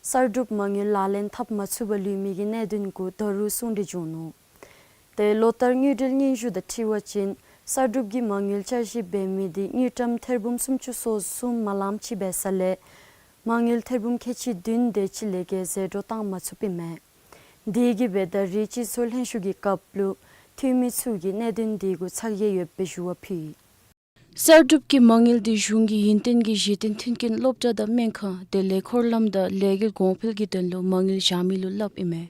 གསར་སྒྲུབ་མ་དངུལ་ལག་ལེན་འཐབ་མ་ཚུགས་པར་ལུས་མི་གི་གནད་དོན་གུ་ད་རུང་གསུང་གྲོས་བྱུང་ནུག། ཏེ་ལོ་ལྟར་དངུལ་འབྲེལ་སྙན་ཞུ་དང་འཁྲིལ་བ་ཅིན་གསར་སྒྲུབ་ཀྱི་མ་དངུལ་བསྐྱར་ཞིབ་འབད་མི་དེ་དངུལ་ཀྲམ་ཐེར་འབུམ་སུམ་ཅུ་སོ་གསུམ་མ་ལངམ་ཅིག་འབད་ས་ལས་མ་དངུལ་ཐེར་འབུམ་ཁལ་གཅིག་བདུན་དེ་ཅིག་ལས་བརྒལ་ཟད་འགྲོ་བཏང་མ་ཚུགསཔ་ཨིན་མས། དེ་གིས་འབད་ད་རིས་སྤྱི་ཚོགས་ལྷན་བཞུགས་ཀྱི་སྐབས་ལུ་འཐུས་མི་ཚུ་གིས་གནད་དོན་དེ་གུ་ཚ་གྱང་ཡོདཔ་སྦེ་ཞུ་བ་ཕུལ་ཡི། གསར་སྒྲུབ་ཀྱི་མ་དངུལ་དེ་གཞུང་གི་ཡུན་བརྟན་གྱི་གཞི་རྟེན་མཐུན་རྐྱེན་སློབ་གྲྭ་དང་སྨན་ཁང་དེ་ལས་འཁོར་ལམ་དང་ལས་འགུལ་གོང་འཕེལ་གྱི་དོན་ལུ་མ་དངུལ་བཞག་མི་ལུ་སླབ་ཨིན་མས།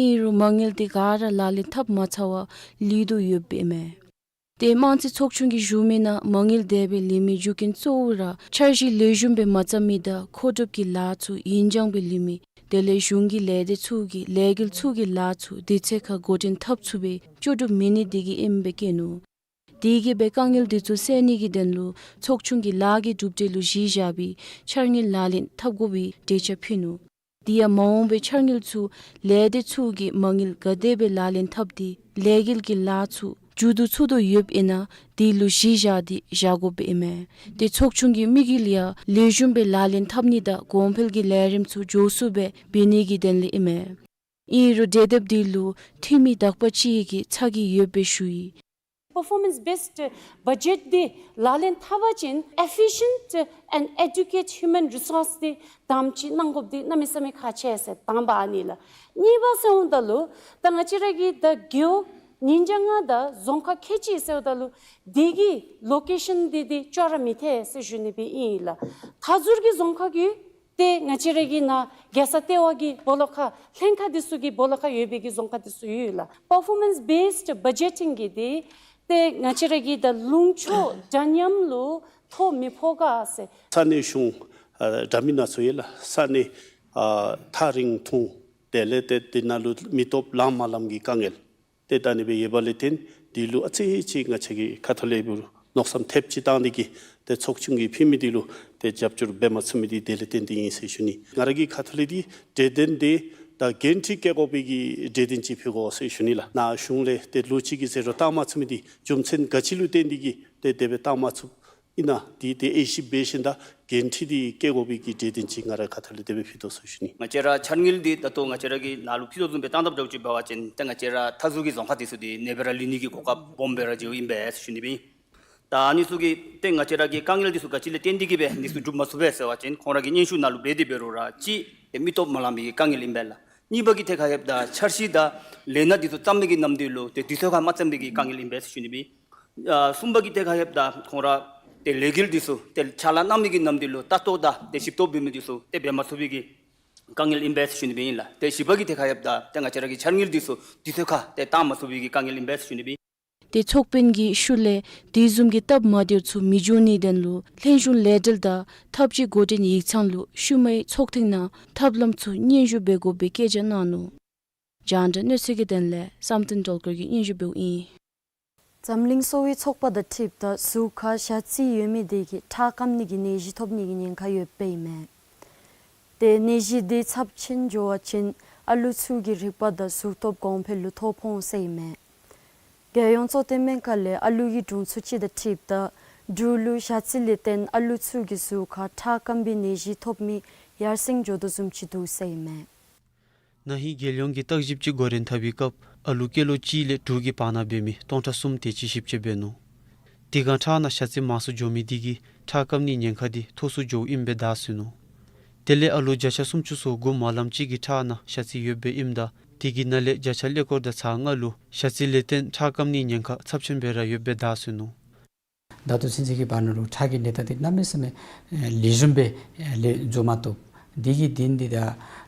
ཨིན་རུང་མ་དངུལ་དེ་ག་ར་ལག་ལེན་འཐབ་མ་ཚར་བར་ལུས་དོ་ཡོདཔ་ཨིན་མས། ཏེ་དམངས་རྩིས་ཚོགས་ཆུང་གིས་ཞུ་མི་ནང་མ་དངུལ་དེ་སྦེ་ལེན་མི་རྒྱུ་རྐྱེན་གཙོ་བོ་ར་འཆར་གཞི་ལེགས་ཤོམ་སྦེ་མ་བརྩམ་མི་དང་མཁོ་སྒྲུབ་ཀྱི་ལཱ་ཚུ་ཡུན་འགྱངས་སྦེ་ལུས་མི་དེ་ལས་གཞུང་གི་ལས་སྡེ་ཚུ་གི་ལས་འགུལ་ཚུ་གི་ལཱ་ཚུ་དུས་ཚོད་ཁར་འགོ་འདྲེན་འཐབ་ཚུགསཔ་སྦེ་ལྕོགས་གྲུབ་མེད་ནི་དེ་གིས་ཨིནམ་སྦེ་བཀོད་ནུག། དེ་གིས་འབད་དཀའ་ངལ་དེ་ཚུ་སེལ་ནི་གི་དོན་ལུ་ཚོགས་ཆུང་གིས་ལཱ་གི་གྲུབ་འབྲས་ལུ་གཞི་བཞག་སྦེ་འཆར་དངུལ་ལག་ལེན་འཐབ་དགོ་པའི་གྲོས་འཆར་ཕུལ་ནུག། དེ་ཡང་མ་འོངས་པའི་འཆར་དངུལ་ཚུ་ལས་སྡེ་ཚུ་གིས་མ་དངུལ་ག་དེ་སྦེ་ལག་ལེན་འཐབ་སྟེ་ལས་འགུལ་གྱི་ལཱ་ཚུ་མཇུག་བསྡུ་ཚུགས་དོ་ཡོདཔ་ཨིན་ན་དེ་ལུ་གཞི་བཞག་སྟེ་བཞག་དགོཔ་ཨིན་མས། ཏེ་ཚོགས་ཆུང་གི་དམིགས་ཡུལ་ཡང་ལེགས་ཤོམ་སྦེ་ལག་ལེན་འཐབ་ནི་དང་གོང་འཕེལ་གྱི་ལས་རིམ་ཚུ་མགྱོགས་སུ་སྦེ་འབད་ནི་གི་དོན་ལས་ཨིན་མས། ཨིན་རུང་གྲོས་འདེབས་དེ་ལུ་འཐུས་མི་དག་པ་ཅིག་གིས་ཚ་གྱང་ཡོདཔ་སྦེ་ཞུ་ཡི། Performance based budget དེ་ལག་ལེན་འཐབ་པ་ཅིན་efficient and adequate human resource དེ་དམ་ཅིག་གནང་དགོཔ་དེ་གནམ་མེད་ས་མེད་ཁག་ཆེ་ཟེར་དང་པ་ཨ་ནི་ལགས། གཉིས་པ་ཟེརཝ་ད་ལུ་ད་ང་བཅས་ར་གི་ད་རྒེད་འོག་ཉིས་བརྒྱ་ལྔ་དང་རྫོང་ཁག་ཁལ་གཅིག་ཟེརཝ་ད་ལུ་དེ་གི་ལོ་ཀེ་ཤཱན་དེ་དེ་ཅོག་ར་མི་འཐད་ཟེར་ཞུ་ནི་སྦེ་ཨིན་ལགས། མཐའ་ཟུར་གྱི་རྫོང་ཁག་གི་ཏེ་ང་བཅས་ར་གི་ནཱ་རྒྱལ་ས་ལྟེ་བ་གི་སྦོ་ལོགས་ཁར་ལྷན་ཁག་དེ་ཚུ་གི་སྦོ་ལོགས་ཁར་ཡོད་པའི་གི་རྫོང་ཁག་དེ་ཚུ་ཡོད་ལགས། Performance based budgeting གི་དེ་ཏེ་ང་བཅས་ར་གི་ད་ལུང་ཕྱོགས་འདྲ་མཉམ་ལུ་ཐོ་མི་ཕོག་ག་ཟེར། ས་གནས་གཞུང་ཨ་འདྲ་མིན་སྣ་ཚོགས་ཡོད་ལགས། ས་གནས་ཨ་ཐག་རིང་ཐུང་དེ་ལས་ཏེ་དེ་ནང་ལུ་མི་སྟོབས་ལངམ་མ་ལངམ་གྱི་དཀའ་ངལ་ཏེ་ད་ཨ་ནི་སྦེ་ཡོདཔ་ལས་བརྟེན་དེ་ལུ་ཨ་ཙི་ཅིག་ང་བཅས་ཀྱིས་ཁ་ཐུག་ལས་འབད་རུང་མནོ་བསམ་ཐེབས་ཅིག་བཏང་སྟེ་གིས་ཏེ་ཚོགས་ཆུང་གིས་ཕུལ་མི་དེ་ལུ་ཏེ་རྒྱབ་སྐྱོར་འབད་མ་ཚུགས་མི་དེ་དེ་ལས་བརྟེན་ཏེ་ཨིན་ཟེར་ཞུ་ནི། ང་ར་གི་ཁ་ཐུག་ལས་འདི་གྲོས་དོན་དེ་ད་འགན་འཁྲི་བཀལ་དགོ་པའི་གི་གྲོས་དོན་ཅིག་ཕུལ་དགོ་ཟེར་ཞུ་ནི་ལགས། ནཱ་གཞུང་ལས་ཏེ་ལོ་གཅིག་གི་ཟད་འགྲོ་བཏང་མ་ཚུགས་མི་དེ་རྒྱུ་མཚན་ག་ཅི་ལུ་བརྟེན་ཏེ་གིས་ཏེ་དེ་སྦེ་བཏང་མ་ཚུགསཔ་ཨིན་ན་དེ་ཏེ་དབྱེ་ཞིབ་འབད་ཞིནམ་ད་འགན་འཁྲི་དེ་བཀལ་དགོ་པའི་གི་གྲོས་དོན་ཅིག་ང་ར་ཁ་ཐུག་ལས་དེ་སྦེ་ཕུལ་དོ་ཟེར་ཞུ་ནི། ང་བཅས་ར་འཆར་དངུལ་འདི་ད་ལྟོ་ང་བཅས་ར་གིས་ནཱ་ལུ་ཕུལ་དོ་བཟུམ་སྦེ་བཏང་དཔ་འདྲཝ་ཅིག་འབད་བ་ཅིན་ཏེ་ང་བཅས་ར་མཐའ་ཟུར་གྱི་རྫོང་ཁག་དེ་ཚུ་དེ་ཨ་ནེ་སྦེ་ར་ལུས་ནི་གི་གོ་སྐབས་སྦོམ་སྦེ་ར་མཇལཝ་ཨིན་པས་ཟེར་ཞུ་ནི་སྦེ་ཨིན། ད་ཨ་ནི་ཚུ་གི་ཏེ་ང་བཅས་ར་གི་དཀའ་ངལ་དེ་ཚུ་ག་ཅི་ལས་བརྟེན་ཏེ་གིས་སྦེ་འདི་ཚུ་འགྲུབ་མ་ཚུགས་པས་ཟེར་བ་ཅིན་ཁོང་ར་གིས་སྙན་ཞུ་ནང་ལུ་འབད་དེ་འབད་རུང་ར་གཅིག་ཏེ་མི་སྟོབས་མ་ལངམ་པའི་གི་དཀའ་ངལ་ཨིན་པས་ལགས། གཉིས་པ་གི་ཐད་ཁར་ཡོདཔ་ད་འཆར་གཞི་དང་ལས་སྣ་དེ་ཚུ་བརྩམ་མི་གི་ནམ་དུས་ལུ་ཏེ་དུས་ཚོད་ཁར་མ་བརྩམ་པའི་གི་དཀའ་ངལ་ཨིན་པས་ཟེར་ཞུ་ནི་སྦེ་ཨིན། ཨ་གསུམ་པ་གི་ཐད་ཁར་ཡོདཔ་ད་ཁོང་ར་ཏེ་ལས་འགུལ་དེ་ཚུ་ཏེ་ཕྱག་ལཱ་གནང་མི་གི་ནམ་དུས་ལུ་ལྟ་རྟོག་དང་ཏེ་ཞིབ་རྟོག་འབད་མི་དེ་ཚུ་ཏེ་འབད་མ་ཚུགས་པའི་གི་དཀའ་ངལ་ཨིན་པས་ཟེར་ཞུ་ནི་སྦེ་ཨིན་ལགས། ཏེ་བཞི་པ་གི་ཐད་ཁར་ཡོདཔ་ད་ཏེ་ང་བཅས་ར་གི་འཆར་དངུལ་དེ་ཚུ་དུས་ཚོད་ཁར་ཏེ་བཏང་མ་ཚུགས་པའི་གི་དཀའ་ངལ་ཨིན་པས་ཟེར་ཞུ་ནི་སྦེ་ཨིན། ཏེ་ཚོགས་དཔོན་གྱི་ཤུལ་ལས་དེ་བཟུམ་གྱི་སྟབས་མ་བདེཝ་ཚུ་མི་འབྱུང་ནིའི་དོན་ལུ་ལྷན་གཞུང་ལས་འབྲེལ་དང་ཐབས་ཇུས་འགོ་འདྲེན་ཡིག་ཚང་ལུ་ཤུལ་མའི་ཚོགས་ཐེངས་ནང་ཐབས་ལམ་ཚུ་སྙན་ཞུ་འབད་དགོ་པའི་བཀའ་རྒྱ་གནང་ནུག། རྒྱང་བསྒྲགས་གནས་ཚུལ་གྱི་དོན་ལས་བསམ་གཏན་སྒྲོལ་དཀར་གྱིས་སྙན་ཞུ་འབདཝ་ཨིན། འཛམ་གླིང་གསོ་བའི་ཚོགས་པ་དང་འཁྲིལཝ་ད་གཟུགས་ཁར་ཞ་རྩི་ཡོད་མི་དེ་གིས་ཁྲག་སྐམ་ནི་གི་ནད་གཞི་ཐོབ་ནི་གི་ཉེན་ཁ་ཡོདཔ་ཨིན་མས། ཏེ་ནད་གཞི་དེ་ཚབས་ཆེན་འགྱོ་བ་ཅིན་ཨ་ལུ་ཚུ་གི་རིག་པ་དང་གཟུགས་སྟོབས་གོང་འཕེལ་ལུ་ཐོ་ཕོག་འོང་ཟེར་ཨིན་མས། རྒྱལ་ཡོངས་གཙོ་བསྟེན་སྨན་ཁང་ལས་ཨ་ལུ་གི་དྲུང་འཚོ་ཅིག་དང་འཁྲིལཝ་ད་འབྲུག་ལུ་ཞ་རྩི་ལས་བརྟེན་ཨ་ལུ་ཚུ་གི་གཟུགས་ཁར་ཁྲག་སྐམ་པའི་ནད་གཞི་ཐོབ་མི་ཡར་སེང་འགྱོ་དོ་བཟུམ་ཅིག་འདུག་ཟེར་ཨིན་མས། ན་ཧིང་རྒྱལ་ཡོངས་ཀྱི་བརྟག་ཞིབ་ཅིག་འགོ་འདྲེན་འཐབ་པའི་སྐབས་ཨ་ལུ་སྐྱེས་ལོ་གཅིག་ལས་དྲུག་གི་བར་ན་འབད་མི་སྟོང་ཕྲག་གསུམ་དེ་ཅིག་ཞིབ་དཔྱད་འབད་ནུག། དེ་སྒང་ཁྲག་ནང་ཞ་རྩི་མང་སུ་འགྱོ་མི་དེ་གིས་ཁྲག་སྐམ་ནིའི་ཉེན་ཁ་དེ་མཐོ་སུ་འགྱོཝ་ཨིནམ་སྦེ་བརྡ་སོང་ནུག། དེ་ལས་ཨ་ལུ་བརྒྱ་ཆ་སུམ་ཅུ་སོ་དགུ་མ་ལངམ་ཅིག་གི་ཁྲག་ནང་ཞ་རྩི་ཡོདཔ་སྦེ་ཨིནམ་ད་དེ་གི་ནང་ལས་བརྒྱ་ཆ་ཀླད་ཀོར་དང་ཚག་ལྔ་ལུ་ཞ་རྩི་ལས་བརྟེན་ཁྲག་སྐམ་ནིའི་ཉེན་ཁ་ཚབས་ཆེན་སྦེ་ར་ཡོདཔ་སྦེ་བརྡ་སོང་ནུག། ད་ལྟོ་ཚུན་ཚོད་ཀྱི་བར་ན་ལུ་ཁྲག་གི་གནས་སྟངས་དེ་གནམ་མེད་ས་མེད་ལེགས་ཤོམ་སྦེ་ལེགས་འགྱོ་མ་བཏུབ། དེ་གི་དོན་དེ་ད་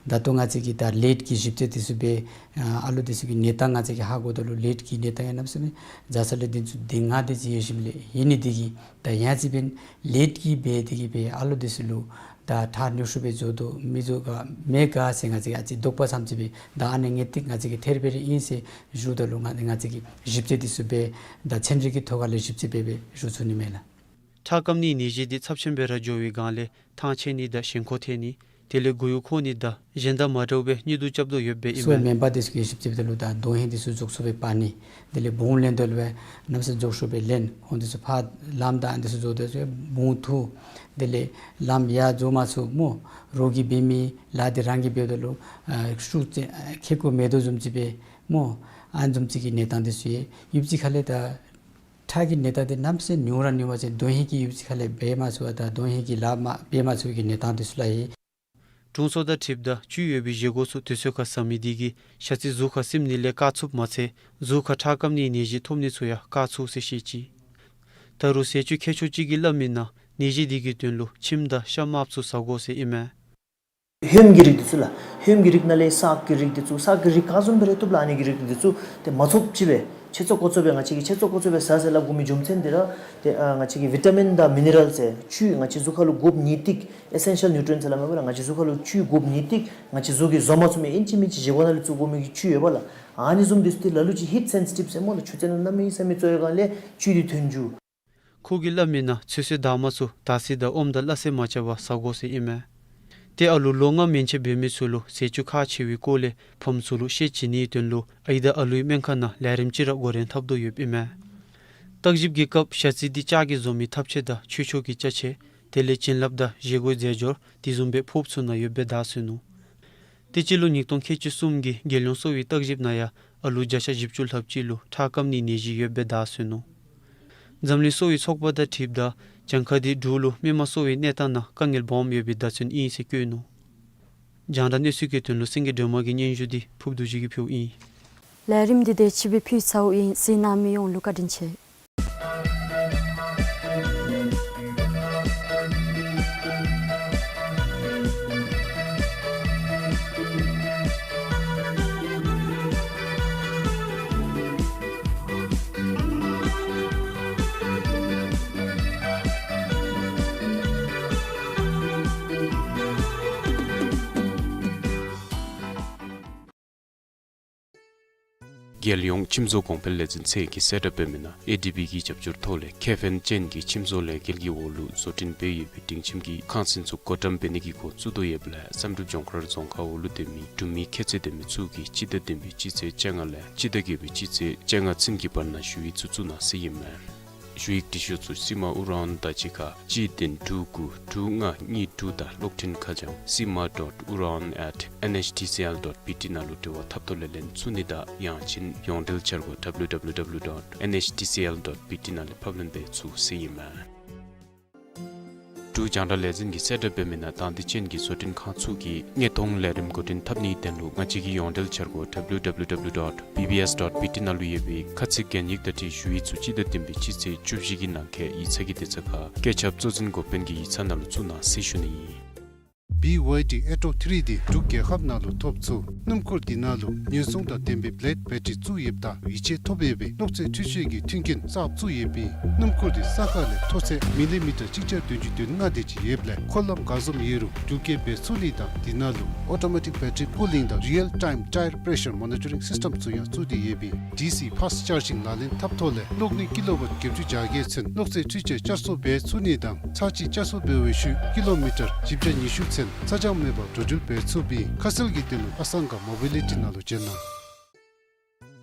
ད་ལྟོ་ང་བཅས་ཀྱིས་ད་ལེབ་ཀྱི་ཞིབ་དཔྱད་དེ་ཚུ་འབད་ཨ་ལུ་དེ་ཚུ་གི་གནས་སྟངས་ང་བཅས་ཀྱིས་ཧ་གོཝ་ད་ལུ་ལེབ་ཀྱི་གནས་སྟངས་ཡང་གནམ་མེད་ས་མེད་བཟའ་ཚང་ལས་དོན་ཚུ་དེ་ང་དེ་ཅིག་ཡོད་ཞིནམ་ལས་ཨིན་ནི་དེ་གིས་ད་ཡང་ཅིན་འབད་ལེབ་ཀྱིས་འབད་དེ་གིས་འབད་ཨ་ལུ་དེ་ཚུ་ལུ་ད་ཁྲག་ནུས་ཤུགས་སྦེ་འགྱོ་དོ་མི་འགྱོ་ག་མེད་ག་ཟེར་ང་བཅས་ཀྱིས་ཨ་ཙི་དོགས་པ་ཙམ་ཅིག་སྦེ་ད་ཨ་ནི་ངེས་ཏིག་ང་བཅས་ཀྱིས་ཐེར་འབད་ར་ཨིན་ཟེར་ཞུཝ་ད་ལུ་ང་ང་བཅས་ཀྱིས་ཞིབ་དཔྱད་དེ་ཚུ་འབད་ད་ཚན་རིག་གི་ཐོག་ཁ་ལས་ཞིབ་དཔྱད་འབད་སྦེ་ཞུ་ཚུགས་ནི་མས་ལགས། ཁྲག་སྐམ་ནིའི་ནད་གཞི་དེ་ཚབས་ཆེན་སྦེ་ར་འགྱོ་བའི་སྒང་ལས་ཐང་ཆད་ནི་དང་ཞེན་ཁོག་ཐལ་ནི། དེ་ལས་གོ་ཡུ་ཁོ་ནི་དང་གཞན་དང་མ་འདྲཝ་སྦེ་གཉིད་དུ་རྐྱབ་དོ་ཡོདཔ་ཨིན་མས། སོ་མེན་པར་དེ་ཚུ་གིས་ཞིབ་རྩིས་འབདཝ་ད་ལུ་ད་དོན་ཧིང་དེ་ཚུ་རྫོགས་སོངམ་སྦེ་འབད་ནི། དེ་ལས་བོང་ལེན་དོ་ལུ་སྦེ་གནམ་མེད་ས་མེད་རྫོགས་སོངམ་སྦེ་ལེན། ཁོང་དེ་ཚུ་ཕར་ལམ་དང་དེ་ཚུ་རྫོགས་དེ་ཚུ་བོང་འཐུ། དེ་ལས་ལམ་ཡར་རྫོགས་མ་ཚུགས་སྨོ། རོགས་ཀྱིས་འབད་མི་ལཱ་དེ་རང་གིས་འབདཝ་ད་ལུ་ཨ་ཤུགས་ཅིག་ཁེ་ཀོ་མེད་དོ་བཟུམ་ཅིག་སྦེ་སྨོ། ཨ་ནི་བཟུམ་ཅིག་གི་གནས་སྟངས་དེ་ཚུ་ཡོད། ཡུདཔ་ཅིག་ཁ་ལས་ད་ཁྲག་གི་ནད་རྟགས་དེ་གནམ་མེད་ས་མེད་ཉུང་ར་ཉུང་བ་ཅིན་དོན་ཧིང་གིས་ཡུདཔ་ཅིག་ཁ་ལས་འབད་མ་ཚུགས་པར་ད་དོན་ཧིང་གིས་ལཱ་མ་འབད་མ་ཚུགས་པའི་གི་གནས་སྟངས་དེ་ཚུ་ལུ་ཡོད། དྲུང་འཚོ་དང་འཁྲིལཝ་ད་བཅུད་ཡོད་པའི་བཞེས་སྒོ་ཚུ་དུས་ཚོད་ཁར་ཟ་མི་དེ་གིས་ཞ་རྩི་གཟུགས་ཁར་སིམ་ནི་ལས་བཀག་ཚུགསཔ་མ་ཚད་གཟུགས་ཁར་ཁྲག་སྐམ་ནིའི་ནད་གཞི་ཐོབ་ནི་ཚུ་ཡང་བཀག་ཚུགས་ཟེར་བཤད་ཅི། ད་རུང་ཟས་བཅུད་མཁས་མཆོག་ཅིག་གིས་སླབ་མིའི་ནང་ནད་གཞི་དེ་གི་དོན་ལུ་ཁྱིམ་དང་ཤ་དམརཔོ་ཚུ་ཟ་དགོ་ཟེར་ཨིན་མས། ཧོནམ་གི་རིགས་དེ་ཚུ་ལགས། ཧོནམ་གི་རིགས་ནང་ལས་སག་གི་རིགས་དེ་ཚུ། སག་གི་རིགས་ག་བཟུམ་སྦེ་ར་བཏུབ་ལགས། ཨ་ནི་གི་རིགས་དེ་ཚུ་ཏེ་མ་ཚོགསཔ་ཅིག་སྦེ་ཆེ་ཚོགས་ཀོ་ཚོགས་སྦེ་ང་བཅས་ཀྱིས་ཆེ་ཚོགས་ཀོ་ཚོགས་སྦེ་ཟ་ཟེར་སླབ་དགོ་མི་རྒྱུ་མཚན་དེ་ར་ཏེ་ཨ་ང་བཅས་ཀྱི་བི་ཊ་མིན་དང་མི་ནི་རཱལ་ཟེར་བཅུད་ང་བཅས་གཟུགས་ཁར་ལུ་དགོཔ་ཉིས་ཏིག་ཨེ་སེན་ཤལ་ནིའུ་ཊི་རི་ཡེནཊ་ཟེར་སླབ་མས་པ་ལགས། ང་བཅས་གཟུགས་ཁར་ལུ་བཅུད་དགོཔ་ཉིས་ཏིག་ང་བཅས་གཟུགས་ཀྱིས་བཟོ་མ་ཚུགས་མི་ཨིན་ཅི་མིན་ཅི་བཞེས་སྒོ་ནང་ལས་བཙུགས་དགོ་མི་གི་བཅུད་ཡོད་པ་ལགས། ཨ་ནི་བཟུམ་དེ་ཚུ་ཏེ་ལ་ལུ་ཅིག་ཧིཊ་སེན་སི་ཊིབ་ཟེར་སྨོ་ལགས། ཆུ་ཚན་ནང་གནམ་མེད་ས་མེད་བཙོ་བའི་སྒང་ལས་བཅུད་དེ་ཐོན་འགྱོ། ཁོ་གིས་སླབ་མིའི་ནང་ཚོད་བསྲེ་དར་མ་ཚུ་དར་ཚིལ་དང་ཨོམ་དང་སླ་བསྲེ་མ་རྐྱབ་པར་ཟ་དགོ་ཟེར་ཨིན་མས། ཏེ་ཨ་ལུ་ལོ་ལྔ་མན་ཆད་འབད་མི་ཚུ་ལུ་ཟས་བཅུད་ཁག་ཆེ་བའི་སྐོར་ལས་ཕམ་ཚུ་ལུ་ཤེས་བྱིན་ནིའི་དོན་ལུ་ཨའི་དང་ཨ་ལུའི་སྨན་ཁང་ནང་ལས་རིམ་ཅིག་ར་འགོ་འདྲེན་འཐབ་དོ་ཡོདཔ་ཨིན་མས། བརྟག་ཞིབ་ཀྱི་སྐབས་ཞ་རྩི་དེ་ལྕགས་ཀྱིས་བཟོ་མི་ཐབ་ཆས་དང་ཆོས་ཕྱོགས་ཀྱི་ཅ་ཆས་དེ་ལས་བྱིན་རླབས་དང་བཞེས་སྒོའི་རྫས་སྦྱོར་དེ་བཟུམ་སྦེ་ཕོརཔ་ཚུ་ནང་ཡོདཔ་སྦེ་བརྡ་སོན་ནུག། ཏེ་སྤྱི་ལོ་ཉིས་སྟོང་ཁལ་གཅིག་གསུམ་གྱི་རྒྱལ་ཡོངས་གསོ་བའི་བརྟག་ཞིབ་ནང་ཡང་ཨ་ལུ་བརྒྱ་ཆ་བཞི་བཅུ་ལྷགཔ་ཅིག་ལུ་ཁྲག་སྐམ་ནིའི་ནད་གཞི་ཡོདཔ་སྦེ་བརྡ་སོན་ནུག། འཛམ་གླིང་གསོ་བའི་ཚོགས་པ་དང་འཁྲིལཝ་ད་གྱངས་ཁ་དེ་འབྲུག་ལུ་མི་མང་གསོ་བའི་གནས་སྟངས་ནང་དཀའ་ངལ་སྦོམ་ཡོད་པའི་བརྡ་མཚོན་ཨིན་ཟེར་བཀོད་ནུག། རྒྱང་བསྒྲགས་གནས་ཚུལ་གྱི་དོན་ལུ་སེང་གེ་སྒྲོལ་མ་གི་སྙན་ཞུ་དེ་ཕུརབ་རྡོ་རྗེ་གིས་ཕུལཝ་ཨིན། ལས་རིམ་འདི་དེ་ཅིག་སྦེ་ཕུལ་ཚརཝ་ཨིན། གཟིགས་གནང་མི་ཡོངས་ལུ་བཀའ་དྲིན་ཆེ། རྒྱལ་ཡོངས་ཁྱིམ་བཟོ་གོང་འཕེལ་ལས་འཛིན་ཚད་ཀྱིས་གསལ་བསྒྲགས་འབད་མི་ནང་ཨེ་ཌི་བི་གི་རྒྱབ་སྐྱོར་ཐོག་ལས་ཁེ་ཕན་ཅན་གྱི་ཁྱིམ་བཟོ་ལས་འགུལ་གྱི་འོག་ལུ་བཟོ་སྐྲུན་འབད་ཡོད་པའི་སྒྲིང་ཁྱིམ་གྱི་ཁང་ཚན་ཚུ་བགོ་བཀྲམ་འབད་ནི་གི་འགོ་བཙུགས་དོ་ཡོདཔ་ལས་བསམ་གྲུབ་ལྗོངས་མཁར་རྫོང་ཁག་འོག་ལུ་སྡོད་མི་འབྲུག་མི་ཁྱད་ཚད་ལྡན་མི་ཚུ་གིས་སྤྱི་ཟླ་བདུན་པའི་སྤྱི་ཚེས་བཅོ་ལྔ་ལས་སྤྱི་ཟླ་བརྒྱད་པའི་སྤྱི་ཚེས་བཅོ་ལྔ་ཚུན་གྱི་བར་ན་ཞུ་ཡིག་ཚུ་བཙུགས་གནང་ཟེར་ཨིན་མས། ཞུ་ཡིག་འབྲི་ཤོག་ཚུ་སི་མ་ཨུ་ར་ཨན་དང་གཅིག་ཁར་གཅིག་བདུན་དྲུག་དགུ་དྲུག་ལྔ་གཉིས་དྲུག་དང་གློག་འཕྲིན་ཁ་བྱང་སི་མ་ཌོཊ་ཨུ་ར་ཨན་ཨེཊ་ཨེན་ཨེཆ་ཌི་སི་ཨེལ་ཌོཊ་བི་ཊི་ནང་ལུ་འབྲེལ་བ་འཐབ་ཐོག་ལས་ལེན་ཚུགས་ནི་དང་ཡང་ཅིན་ཡོངས་འབྲེལ་འཆར་སྒོ་ཌབ་ལུ་ཌབ་ལུ་ཌབ་ལུ་ཌོཊ་ཨེན་ཨེཆ་ཌི་སི་ཨེལ་ཌོཊ་བི་ཊི་ནང་ལས་ཕབ་ལེན་འབད་ཚུགས་ཟེར་ཨིན་མས། འབྲུག་རྒྱང་བསྒྲགས་ལས་འཛིན་གྱིས་གསལ་བསྒྲགས་འབད་མི་ནང་དང་འདོད་ཅན་གྱི་བཟོ་སྐྲུན་ཁང་ཚུ་གིས་དངོས་མཐོང་ལས་རིམ་འགོ་འདྲེན་འཐབ་ནིའི་དོན་ལུ་ང་བཅས་ཀྱི་ཡོངས་འབྲེལ་འཆར་སྒོ་ཌབ་ལུ་ཌབ་ལུ་ཌབ་ལུ་ཌོཊ་བི་བི་ཨེསི་ཌོཊ་བི་ཊི་ནང་ལུ་ཡོད་པའི་ཁ་ཚིག་གན་ཡིག་དང་འཁྲིལ་ཞུ་ཡིག་ཚུ་སྤྱི་ཟླ་བདུན་པའི་སྤྱི་ཚེས་བཅུ་བཞི་གི་ནང་འཁོད་ཡིག་ཚང་གི་དེ་ཚུ་ཁར་བཀོད་ཁྱབ་གཙོ་འཛིན་འགོ་དཔོན་གྱི་ཡིག་ཚང་ནང་ལུ་བཙུགས་གནང་ཟེར་ཞུ་ནི་ཨིན། བི་ཝའི་ཌི་ཨེ་ཊོ་ཐི་རི་འདི་འབྲུག་རྒྱལ་ཁབ་ནང་ལུ་ཐོབ་ཚུགས། སྣུམ་འཁོར་འདི་ནང་ལུ་ཉེན་སྲུང་དང་ལྡན་པའི་བེ་ལེཌ་བེ་ཊ་རི་བཙུགས་ཡོདཔ་ད་ཡིད་ཆེས་ཐོབ་ཡོད་པའི་གློག་རྫས་འཕྲུལ་ཆས་ཀྱི་མཐུན་རྐྱེན་གསརཔ་བཙུགས་ཡོདཔ་ཨིན། སྣུམ་འཁོར་འདི་ས་ཁ་ལས་མཐོ་ཚད་མི་ལི་མི་ཊར་གཅིག་བརྒྱ་བདུན་ཅུ་དོན་ལྔ་དེ་ཅིག་ཡོདཔ་ལས་འཁོར་ལམ་ག་བཟུམ་ཡོད་རུང་འགྲུལ་སྐྱེལ་འབད་ཚུགས་ནི་དང་འདི་ནང་ལུ་ཨོ་ཊོ་མེ་ཊིག་བེ་ཊ་རི་པུ་ལིང་དང་རི་ཡལ་ཊའིམ་ཊའེར་པྲེ་ཤར་མོ་ནི་ཊ་རིང་སིསི་ཊེམ་ཚུ་ཡང་བཙུགས་ཏེ་ཡོདཔ་ཨིན། ཌི་སི་ཕཱསཊ་ཅར་ཇིང་ལག་ལེན་འཐབ་ཐོག་ལས་གློག་ནུས་ཀི་ལོ་ཝཊ་བརྒྱད་ཅུ་གྱ་བརྒྱད་ཚུན་གློག་རྫས་འཕྲུལ་ཆས་བསྐྱར་གསོ་འབད་ཚུགས་ནི་དང་ཚར་གཅིག་བསྐྱར་གསོ་འབད་བའི་ཤུལ་ཀི་ལོ་མི་ཊར་བཞི་བརྒྱ་ཉི་ཤུ་ཚུན་ཚ་གྱང་མེད་པར་འགྲོ་འགྲུལ་འབད་ཚུགསཔ་ཨིན། ཁ་གསལ་གྱི་དོན་ལུ་ཨ་སང་ག་མོ་བི་ལི་ཊི་ནང་ལུ་བྱོན་གནང་།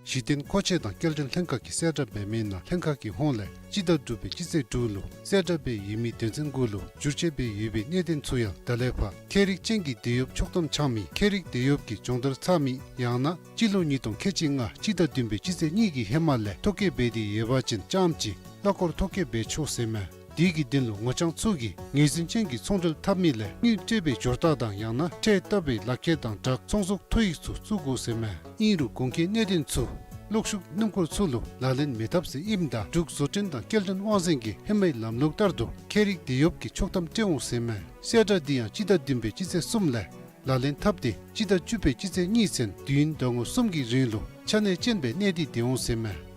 གཞི་རྟེན་མཁོ་ཆས་དང་སྐྱེལ་འདྲེན་ལྷན་ཁག་གིས་གསལ་བསྒྲགས་འབད་མི་ནང་ལྷན་ཁག་གི་ཧོངས་ལས་སྤྱི་ཟླ་དྲུག་པའི་སྤྱི་ཚེས་དྲུག་ལུ་གསལ་བསྒྲགས་འབད་ཡོད་མི་དོན་ཚན་དགུ་ལུ་བསྒྱུར་བཅོས་འབད་ཡོད་པའི་གནད་དོན་ཚུ་ཡང་ད་ལས་ཕར་ཁྱད་རིག་ཅན་གྱི་དེད་གཡོགཔ་ཆོག་ཐམ་འཆང་མི་ཁྱད་རིག་དེད་གཡོགཔ་ཀྱི་སྦྱོང་བརྡར་ཚར་མི་ཡང་ན་སྤྱི་ལོ་ཉིས་སྟོང་ཁལ་གཅིག་ལྔ་སྤྱི་ཟླ་བདུན་པའི་སྤྱི་ཚེས་གཉིས་ཀྱི་ཧེ་མ་ལས་ཐོ་བཀོད་འབད་དེ་ཡོད་པ་ཅིན་རྐྱངམ་གཅིག་གླ་འཁོར་ཐོ་བཀོད་འབད་ཆོག་ཟེར་མས། དེ་གི་དོན་ལུ་ངོ་རྐྱང་ཚུ་གིས་ངོས་འཛིན་ཅན་གྱི་ཚོང་འབྲེལ་འཐབ་མི་ལས་དངུལ་སྤྲོད་པའི་འབྱོར་རྟགས་དང་ཡང་ན་ཁྲལ་བཏབ་པའི་ལག་ཁྱེར་དང་སྦྲགས་ཚོང་ཟོག་ཐོ་ཡིག་ཚུ་བཙུགས་དགོ་ཟེར་མས། ཨིན་རུང་གོང་གི་གནད་དོན་ཚུ་གློག་ཤུགས་སྣུམ་འཁོར་ཚུ་ལུ་ལག་ལེན་མི་འཐབ་ཟེར་ཨིནམ་ད་འབྲུག་བཟོ་སྐྲུན་དང་སྐྱེལ་འདྲེན་དབང་འཛིན་གྱིས་ཧེ་མའི་ལམ་ལུགས་ལྟར་དུ་ཁྱད་རིག་དེད་གཡོགཔ་ཀྱི་ཆོག་ཐམ་སྤྲོད་འོང་ཟེར་མས། གསལ་བསྒྲགས་འདི་ཡང་སྤྱི་ཟླ་བདུན་པའི་སྤྱི་ཚེས་གསུམ་ལས་ལག་ལེན་འཐབ་སྟེ་སྤྱི་ཟླ་བཅུ་པའི་སྤྱི་ཚེས་གཉིས་ཚུན་དུས་ཡུན་ཟླ་ངོ་གསུམ་གྱི་རིང་ལུ་ཆ་གནས་ཅན་སྦེ་གནས་ཏེ་སྡོད་འོང་ཟེར་མས།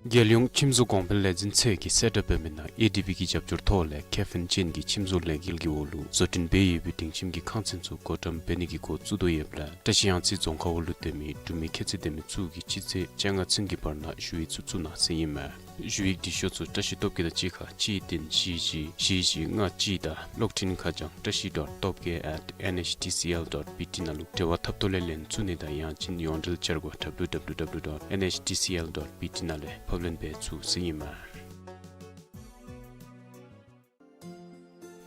རྒྱལ་ཡོངས་ཁྱིམ་བཟོ་གོང་འཕེལ་ལས་འཛིན་ཚད་ཀྱིས་གསལ་བསྒྲགས་འབད་མི་ནང་ཨེ་ཌི་བི་གི་རྒྱབ་སྐྱོར་ཐོག་ལས་ཁེ་ཕན་ཅན་གྱི་ཁྱིམ་བཟོ་ལས་འགུལ་གྱི་འོག་ལུ་བཟོ་སྐྲུན་འབད་ཡོད་པའི་སྒྲིང་ཁྱིམ་གྱི་ཁང་ཚན་ཚུ་བགོ་བཀྲམ་འབད་ནི་གི་འགོ་བཙུགས་དོ་ཡོདཔ་ལས་བཀྲ་ཤིས་གཡང་རྩེ་རྫོང་ཁག་འོག་ལུ་སྡོད་མི་འབྲུག་མི་ཁྱད་ཚད་ལྡན་མི་ཚུ་གིས་སྤྱི་ཚེས་བཅོ་ལྔ་ཚུན་གྱི་བར་ན་ཞུ་ཡིག་ཚུ་བཙུགས་གནང་ཟེར་ཨིན་མས། ཞུ་ཡིག་འབྲི་ཤོག་ཚུ་བཀྲ་ཤིས་སྟོབས་རྒྱས་དང་གཅིག་ཁར་གཅིག་བདུན་བཞི་བཞི་བཞི་བཞི་ལྔ་གཅིག་དང་གློག་འཕྲིན་ཁ་བྱང་བཀྲ་ཤིས་dot topgay at N H T C L dot B T ནང་ལུ་འབྲེལ་བ་འཐབ་ཐོག་ལས་ལེན་ཚུགས་ནི་དང་ཡང་ཅིན་ཡོངས་འབྲེལ་འཆར་སྒོ་W W W dot N H T C L dot B T ནང་ལས་ཕབ་ལེན་འབད་ཚུགས་ཟེར་ཨིན་མས།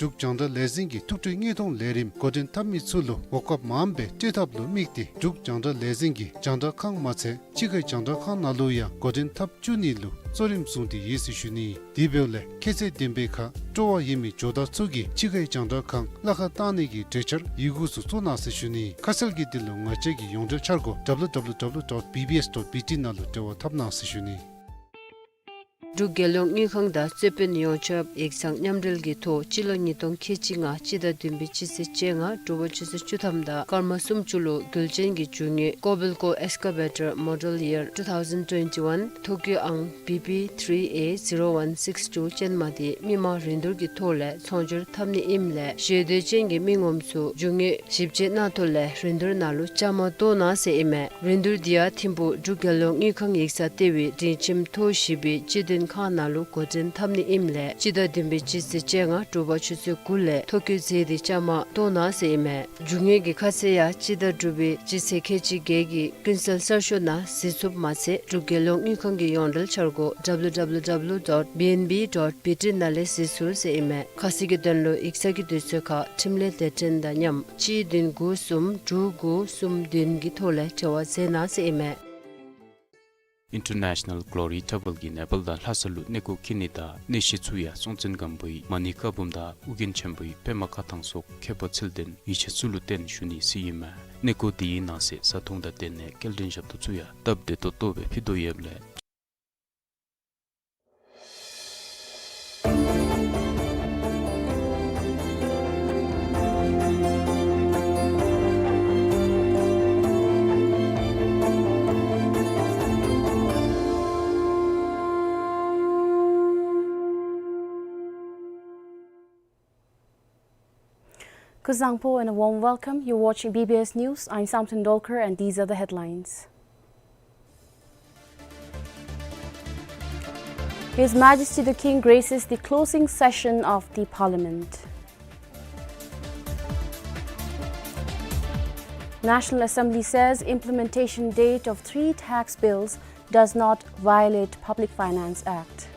འབྲུག་རྒྱང་བསྒྲགས་ལས་འཛིན་གྱི་ཐུགས་འཕྲད་དངོས་མཐོང་ལས་རིམ་འགོ་འདྲེན་འཐབ་མི་ཚུ་ལུ་གོ་སྐབས་མངམ་སྦེ་སྤྲོད་ཐབས་ལུ་དམིགས་ཏེ་འབྲུག་རྒྱང་བསྒྲགས་ལས་འཛིན་གྱི་རྒྱང་བསྒྲགས་ཁང་མ་ཚད་ཕྱི་ཁའི་རྒྱང་བསྒྲགས་ཁང་ནང་ལུ་ཡང་འགོ་འདྲེན་འཐབ་བཅུག་ནི་ལུ་གཙོ་རིམ་བཟུང་སྟེ་ཡོད་ཟེར་ཞུ་ནི། དེ་འབདཝ་ལས་ཁྱད་ཚད་ལྡན་པའི་ཁར་སྤྲོ་བ་ཡོད་མི་ཇོ་བདག་ཚུ་གིས་ཕྱི་ཁའི་རྒྱང་བསྒྲགས་ཁང་གླ་ཁར་བཏང་ནི་གི་གྲོས་འཆར་ཡི་གུ་ཚུ་བཙུགས་གནང་ཟེར་ཞུ་ནི། ཁ་གསལ་གྱི་དོན་ལུ་ང་བཅས་ཀྱི་ཡོངས་འབྲེལ་འཆར་སྒོ W W W dot B B S dot B T ནང་ལུ་འབྲེལ་བ་འཐབ་གནང་ཟེར་ཞུ་ནི། འབྲུག་རྒྱལ་ཡོངས་དངུལ་ཁང་དང་རྩོད་དཔོན་ཡོངས་ཁྱབ་ཡིག་ཚང་མཉམ་འབྲེལ་གྱི་ཐོག་སྤྱི་ལོ་ཉིས་སྟོང་ཁལ་གཅིག་ལྔ་སྤྱི་ཟླ་བདུན་པའི་སྤྱི་ཚེས་བཅོ་ལྔ་དྲོ་པ་ཆུ་ཚོད་བཅུ་ཐམ་དང་སྐར་མ་སུམ་ཅུ་ལུ་རྒྱུད་ཆེན་གྱི་རྒྱུ་དངོས་Kobelco Excavator Model Year two thousand twenty-one ཐོ་བཀོད་ཨང་B P three A zero one six two ཅན་མ་དེ་མི་མང་རིན་བསྡུར་གྱི་ཐོག་ལས་ཚོང་སྒྱུར་འཐབ་ནི་ཨིནམ་ལས་ཞེ་འདོད་ཅན་གྱི་མི་ངོམ་ཚུ་རྒྱུ་དངོས་ཞིབ་དཔྱད་གནང་ཐོག་ལས་རིན་བསྡུར་ནང་ལུ་བཅའ་མར་གཏོགས་གནང་ཟེར་ཨིན་མས། རིན་བསྡུར་འདི་ཡང་ཐིམ་ཕུག་འབྲུག་རྒྱལ་ཡོངས་དངུལ་ཁང་ཡིག་ཚང་ལྟེ་བའི་སྒྲིང་ཁྱིམ་ཐོག་བཞི་པའི་སྤྱི་དོན་ཁང་ནང་ལུ་འགོ་འདྲེན་འཐབ་ནི་ཨིནམ་ལས་སྤྱི་ཟླ་བདུན་པའི་སྤྱི་ཚེས་བཅོ་ལྔ་དྲོ་པ་ཆུ་ཚོད་དགུ་ལས་ཐོ་བཀོད་མཛད་དེ་བཅའ་མར་གཏོགས་གནང་ཟེར་ཨིན་མས། རྒྱུ་དངོས་ཀྱི་ཁ་གསལ་ཡང་སྤྱི་ཟླ་དྲུག་པའི་སྤྱི་ཚེས་ཁལ་གཅིག་བརྒྱད་ཀྱི་ཀུན་གསལ་གསར་ཤོག་ནང་གཟིགས་ཚུགསཔ་མ་ཚད་འབྲུག་རྒྱལ་ཡོངས་དངུལ་ཁང་གི་ཡོངས་འབྲེལ་འཆར་སྒོ་W W W dot B N B dot B T ནང་ལས་གཟིགས་ཚུགས་ཟེར་ཨིན་མས། ཁ་གསལ་གྱི་དོན་ལུ་ཡིག་ཚང་གི་དུས་ཚོད་ཁར་འཕྲིན་ལས་སྡེ་ཚན་དང་མཉམ་གཅིག་བདུན་དགུ་གསུམ་དྲུག་དགུ་གསུམ་བདུན་གྱི་ཐོག་ལས་འབྲེལ་བ་མཛད་གནང་ཟེར་ཨིན་མས། International Glory Travel གིས་ནེ་པཱལ་དང་ལྷ་ས་ལུ་གནས་སྐོར་འཁྱིད་ནི་དང་གནས་གཞི་ཚུ་ཡང་སྲོང་བཙན་སྒམ་པོའི་མ་ཎི་བཀའ་འབུམ་དང་ཨོ་རྒྱན་ཆེན་པོའི་པདྨ་བཀའ་ཐང་སོགས་མཁས་པ་ཚུལ་ལྡན་ཡིད་ཆེས་ཚུ་ལུ་བརྟེན་ཞུ་ནི་ཟེར་ཨིན་མས། གནས་སྐོར་འདི་གི་ནང་གསེས་བཟའ་འཐུང་དང་དེ་ལས་སྐྱེལ་འདྲེན་ཞབས་ཏོག་ཚུ་ཡང་སྟབས་བདེ་ཏོག་ཏོ་སྦེ་ཕུལ་དོ་ཡོདཔ་ལས། Kuzuzangpo and a warm welcome. You're watching B B S News. I'm Samson Dolkar and these are the headlines. His Majesty the King graces the closing session of the Parliament. National Assembly says implementation date of three tax bills does not violate Public Finance Act.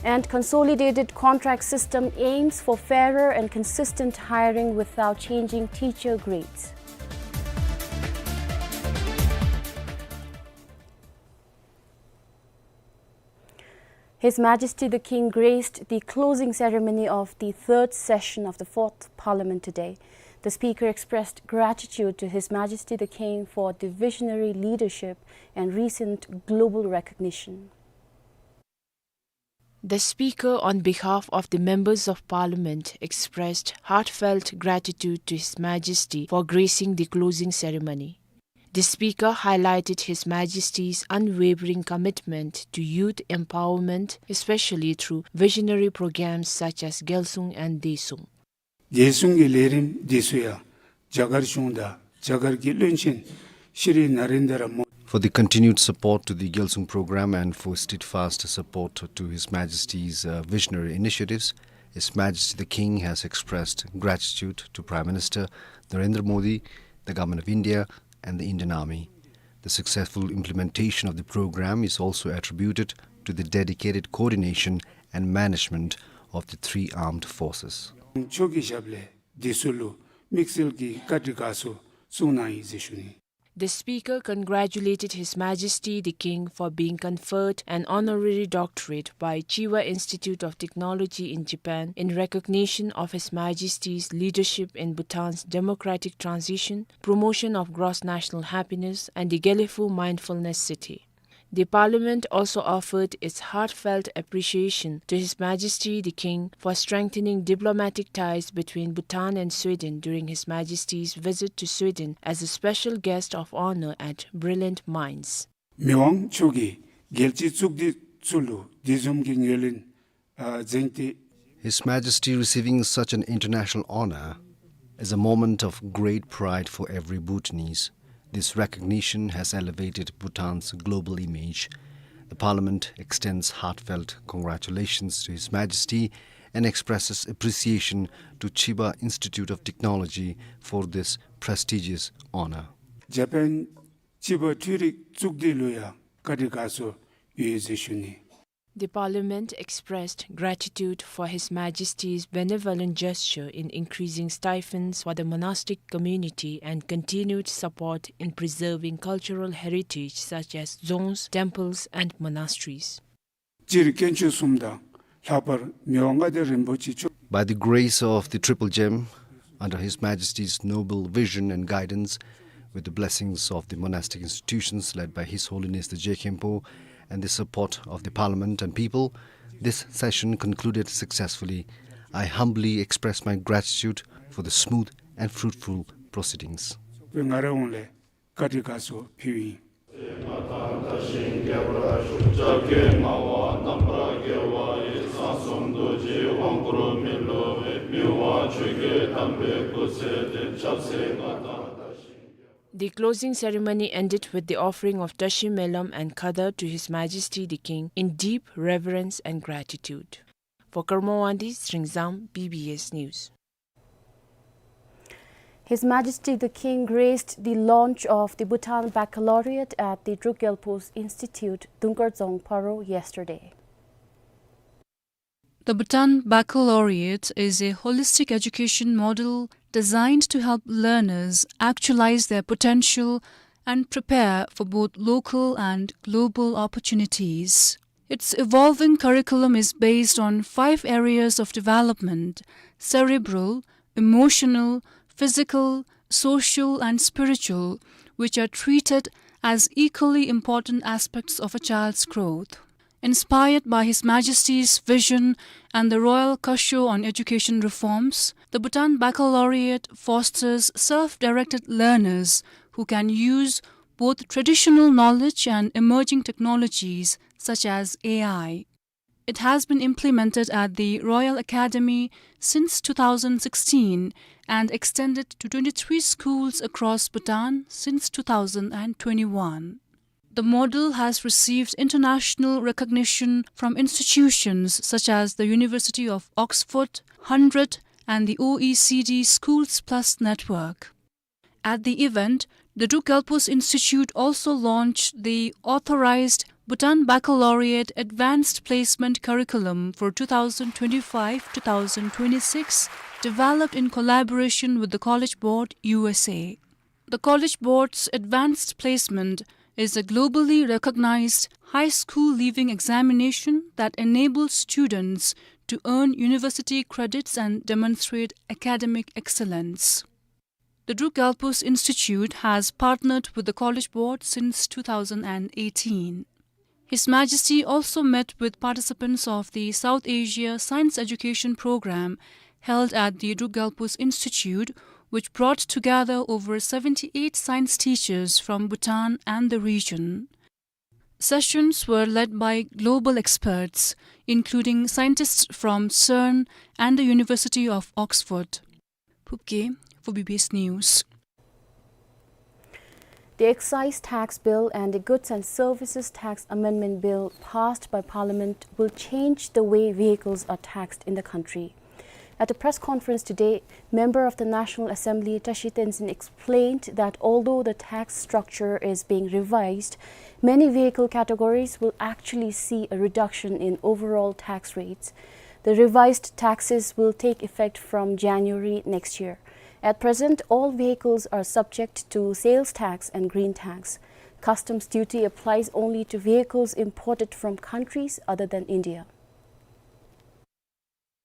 And consolidated contract system aims for fairer and consistent hiring without changing teacher grades. His Majesty the King graced the closing ceremony of the third session of the Fourth Parliament today. The Speaker expressed gratitude to His Majesty the King for the visionary leadership and recent global recognition. The Speaker, on behalf of the Members of Parliament, expressed heartfelt gratitude to His Majesty for gracing the closing ceremony. The Speaker highlighted His Majesty's unwavering commitment to youth empowerment, especially through visionary programs such as Gyalsung and Desung. རྒྱལ་སྲུང་གི་ལས་རིམ་འདི་ཚུ་ཡང་རྒྱ་གར་གཞུང་དང་རྒྱ་གར་གྱི་བློན་ཆེན་ཤྲི་ནཱ་རེནྡྲ་མོ- For the continued support to the Gyalsung program and for steadfast support to His Majesty's, uh, visionary initiatives, His Majesty the King has expressed gratitude to Prime Minister Narendra Modi, the Government of India, and the Indian Army. The successful implementation of the program is also attributed to the dedicated coordination and management of the three armed forces. མཆོག་གི་ཞབས་ལས་འདི་ཚུ་ལུ་དམིགས་བསལ་གྱི་བཀའ་དྲིན་དགའ་ཚོར་གསུངས་གནང་ཡི་ཟེར་ཞུ་ནི། The Speaker congratulated His Majesty the King for being conferred an honorary doctorate by Chiba Institute of Technology in Japan in recognition of His Majesty's leadership in Bhutan's democratic transition, promotion of gross national happiness, and the Gelephu Mindfulness City. The Parliament also offered its heartfelt appreciation to His Majesty the King for strengthening diplomatic ties between Bhutan and Sweden during His Majesty's visit to Sweden as a special guest of honor at Brilliant Minds. མི་དབང་མཆོག་གིས་རྒྱལ་སྤྱིའི་གཙུག་སྡེ་ཚུ་ལུ་དེ་བཟུམ་གྱི་ངོས་ལེན་ཨ་མཛད་དེ། His Majesty receiving such an international honor is a moment of great pride for every Bhutanese, This recognition has elevated Bhutan's global image. The Parliament extends heartfelt congratulations to His Majesty and expresses appreciation to Chiba Institute of Technology for this prestigious honor. ཇ་པཱན་ཅི་བ་འཕྲུལ་རིག་གཙུག་སྡེ་ལུ་ཡང་བཀའ་དྲིན་དགའ་ཚོར་ཡོད་ཟེར་ཞུ་ནི། The Parliament expressed gratitude for His Majesty's benevolent gesture in increasing stipends for the monastic community and continued support in preserving cultural heritage such as dzongs, temples, and monasteries. སྤྱིར་དཀོན་མཆོག་གསུམ་དང་ལྷག་པར་མི་དབང་མངའ་བདག་རིན་པོ་ཆེ་མཆོག By the grace of the Triple Gem, under His Majesty's noble vision and guidance, with the blessings of the monastic institutions led by His Holiness the Je Khenpo and the support of the Parliament and people, this session concluded successfully. I humbly express my gratitude for the smooth and fruitful proceedings. ང་རའི་ཧོངས་ལས་བཀའ་དྲིན་དགའ་ཚོར་ཕུལཝ་ཨིན། The closing ceremony ended with the offering of Tashi Melam and Khada to His Majesty the King in deep reverence and gratitude. For Karma Wangdi, Sringzang, B B S News. His Majesty the King graced the launch of the Bhutan Baccalaureate at the Druk Gyalpo's Institute, Dungkar Dzong, Paro yesterday. The Bhutan Baccalaureate is a holistic education model designed to help learners actualize their potential and prepare for both local and global opportunities. Its evolving curriculum is based on five areas of development: cerebral, emotional, physical, social, and spiritual, which are treated as equally important aspects of a child's growth. Inspired by His Majesty's vision and the Royal Kasho on education reforms, the Bhutan Baccalaureate fosters self-directed learners who can use both traditional knowledge and emerging technologies such as A I. It has been implemented at the Royal Academy since two thousand sixteen and extended to twenty-three schools across Bhutan since two thousand twenty-one. The model has received international recognition from institutions such as the University of Oxford, Hundred, and the O E C D Schools Plus network. At the event, the Druk Gyalpo's Institute also launched the authorized Bhutan Baccalaureate Advanced Placement Curriculum for two thousand twenty-five two thousand twenty-six, developed in collaboration with the College Board U S A. The College Board's Advanced Placement is a globally recognized high school leaving examination that enables students to earn university credits and demonstrate academic excellence. The Druk Gyalpo's Institute has partnered with the College Board since two thousand eighteen. His Majesty also met with participants of the South Asia Science Education Program held at the Druk Gyalpo's Institute, which brought together over seventy-eight science teachers from Bhutan and the region. Sessions were led by global experts, including scientists from CERN and the University of Oxford. Phubke for B B S News. The Excise Tax Bill and the Goods and Services Tax Amendment Bill passed by Parliament will change the way vehicles are taxed in the country. At a press conference today, member of the National Assembly Tashi Tenzin explained that although the tax structure is being revised, many vehicle categories will actually see a reduction in overall tax rates. The revised taxes will take effect from January next year. At present, all vehicles are subject to sales tax and green tax. Customs duty applies only to vehicles imported from countries other than India.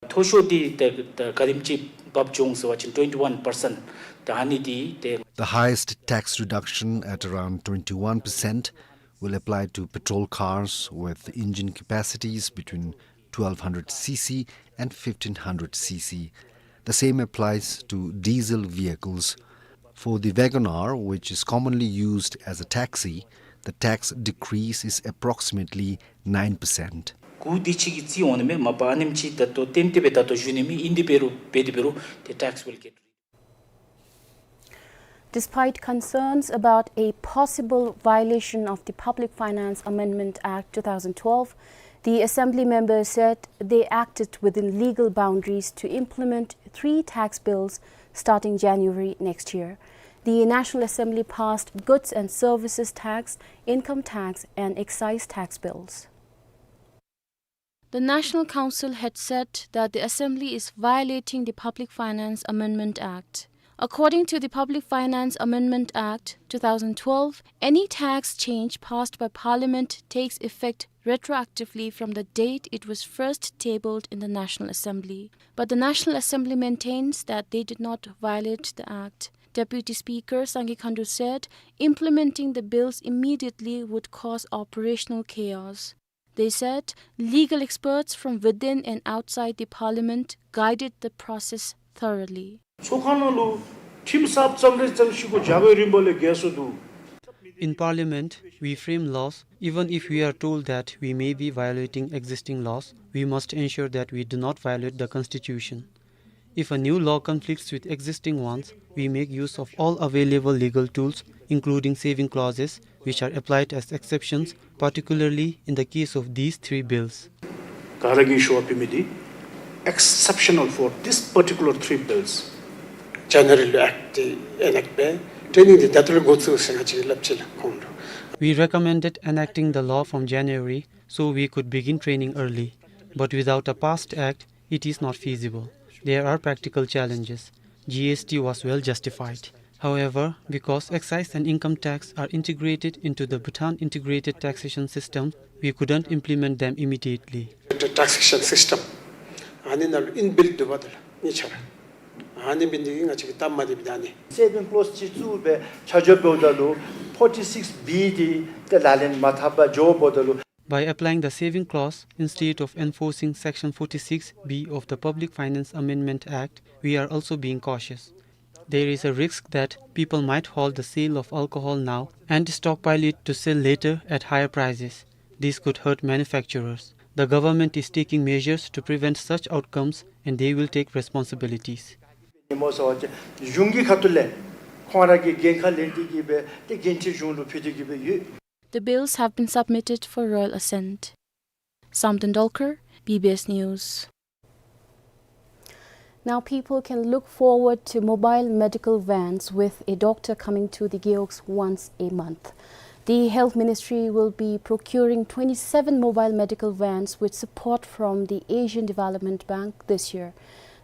མཐོ་ཤོས་འདི་ཏེ་ཏེ་ག་དེམ་ཅིག་བབས་འོང་ཟེར་བ་ཅིན་twenty-one percent། ཏེ་ཨ་ནི་འདི་ཏེ། The highest tax reduction at around twenty-one percent will apply to petrol cars with engine capacities between twelve hundred C C and fifteen hundred C C. The same applies to diesel vehicles. For the WagonR, which is commonly used as a taxi, the tax decrease is approximately nine percent. གུ་འདི་ཅིག་གིས་རྩིས་འོང་ནི་མས། མ་པ་ཨ་ནེམ་ཅིག་ད་ལྟོ་ཏན་ཏན་སྦེ་ད་ལྟོ་ཞུ་ནི་མས། ཨིན་དེ་འབད་རུང་འབད་དེ་འབད་རུང་ཏེ་tax will get reduced. Despite concerns about a possible violation of the Public Finance Amendment Act two thousand twelve, the assembly members said they acted within legal boundaries to implement three tax bills starting January next year. The National Assembly passed goods and services tax, income tax, and excise tax bills. The National Council had said that the Assembly is violating the Public Finance Amendment Act. According to the Public Finance Amendment Act two thousand twelve, any tax change passed by Parliament takes effect retroactively from the date it was first tabled in the National Assembly. But the National Assembly maintains that they did not violate the act. Deputy Speaker Sangay Khandu said implementing the bills immediately would cause operational chaos. They said legal experts from within and outside the parliament guided the process thoroughly. ཚོགས་ཁང་ནང་ལུ་ཁྲིམས་གསརཔ་ཙམ་རེ་ཙམ་ཞིག་གུ་བཞག་པའི་རིམ་པ་ལས་བརྒལ་སོ་འདུག། In Parliament, we frame laws. Even if we are told that we may be violating existing laws, we must ensure that we do not violate the Constitution. If a new law conflicts with existing ones, we make use of all available legal tools, including saving clauses, which are applied as exceptions, particularly in the case of these three bills. ག་ར་གིས་ཞུ་བ་ཕུལ་མི་འདི་exceptional for this particular three bills. General Act འདི་enactment འབད་training འདི་ད་ལྟོ་ལས་འགོ་བཙུགས་ཟེར་ང་བཅས་ཀྱིས་སླབ་ཅི་ལགས་ཁོང་ལུ། We recommended enacting the law from January so we could begin training early. But without a passed act, it is not feasible. There are practical challenges. G S T was well justified. However, because excise and income tax are integrated into the Bhutan integrated taxation system, we couldn't implement them immediately. Taxation system ཨ་ནི་ནང་ལུ་inbuilt འདུག་པ་ད་ལགས་གཉིས་ཆ་ར། ཨ་ནི་འབད་ནི་འདི་གིས་ང་བཅས་ཀྱིས་སྟབས་མ་བདེ་སྦེ་ད་ཨ་ནི་saving clause ཅིག་བཙུགས་སྦེ་ཆ་འཇོག་འབདཝ་ད་ལུ་forty-six B འདི་ཏེ་ལག་ལེན་མ་འཐབ་པར་འགྱོཝ་ད་ལུ། By applying the saving clause instead of enforcing Section forty-six B of the Public Finance Amendment Act, we are also being cautious. There is a risk that people might halt the sale of alcohol now and stockpile it to sell later at higher prices. This could hurt manufacturers. The government is taking measures to prevent such outcomes and they will take responsibilities. ཉིནམ་སོ་གཞུང་གི་ཁ་ཐུག་ལས་ཁོང་ར་གིས་འགན་ཁག་ལེན་ཏེ་གིས་སྦེ་ཏེ་འགན་འཁྲི་གཞུང་ལུ་ཕུལ་ཏེ་གིས་སྦེ་ཡོད། The bills have been submitted for royal assent. Samten Dolkar, B B S News. Now people can look forward to mobile medical vans with a doctor coming to the Gewogs once a month. The Health Ministry will be procuring twenty-seven mobile medical vans with support from the Asian Development Bank this year.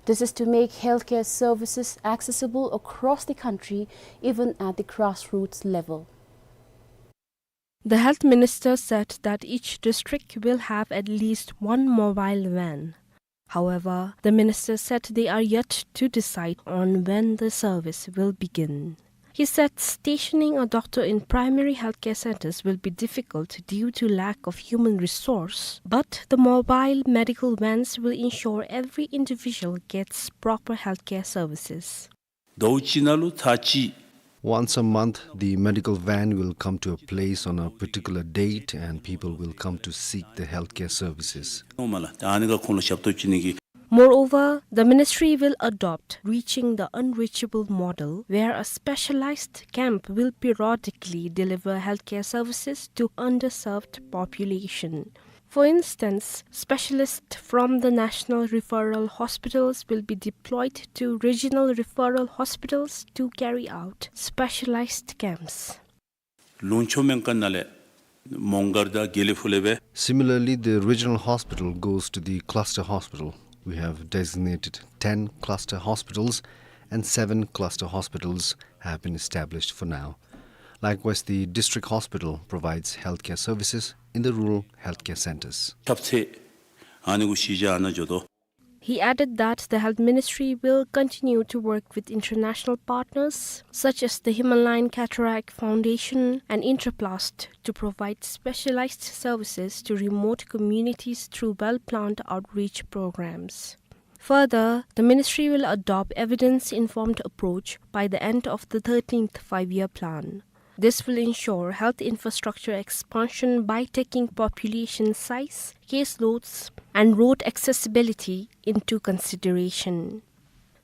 This is to make healthcare services accessible across the country, even at the grassroots level. The health minister said that each district will have at least one mobile van. However, the minister said they are yet to decide on when the service will begin. He said stationing a doctor in primary healthcare centers will be difficult due to lack of human resource, but the mobile medical vans will ensure every individual gets proper healthcare services. ཟླཝ་གཅིག་ནང་ལུ་ཐེངས་གཅིག། Once a month, the medical van will come to a place on a particular date and people will come to seek the healthcare services. ཨོ་མ་ལགས། ད་ཨ་ནི་ཁར་ཁོང་ལུ་ཞབས་ཏོག་བྱིན་ནི་གི། Moreover, the ministry will adopt Reaching the Unreachable model, where a specialized camp will periodically deliver healthcare services to underserved population. For instance, specialists from the national referral hospitals will be deployed to regional referral hospitals to carry out specialized camps. ལུང་ཕྱོགས་སྨན་ཁང་ནང་ལས་མོང་སྒར་དང་དགེ་ལེགས་ཕུ་ལས་སྦེ། Similarly, the regional hospital goes to the cluster hospital. We have designated ten cluster hospitals and seven cluster hospitals have been established for now. Likewise, the district hospital provides healthcare services in the rural healthcare centers. ཐབས་ཚད་ཨ་ནི་གུ་གཞི་བཞག་ཨ་ནཱ་འགྱོ་དོ། He added that the Health Ministry will continue to work with international partners such as the Himalayan Cataract Foundation and Intraplast to provide specialized services to remote communities through well-planned outreach programs. Further, the ministry will adopt evidence-informed approach by the end of the thirteenth Five-Year Plan. This will ensure health infrastructure expansion by taking population size, caseloads, and road accessibility into consideration.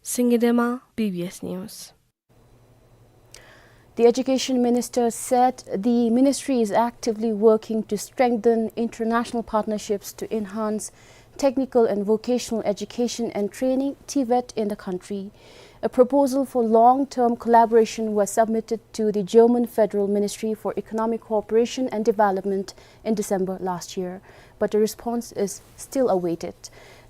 Singye Dema, B B S News. The education minister said the ministry is actively working to strengthen international partnerships to enhance technical and vocational education and training, TVET, in the country. A proposal for long-term collaboration was submitted to the German Federal Ministry for Economic Cooperation and Development in December last year, but a response is still awaited.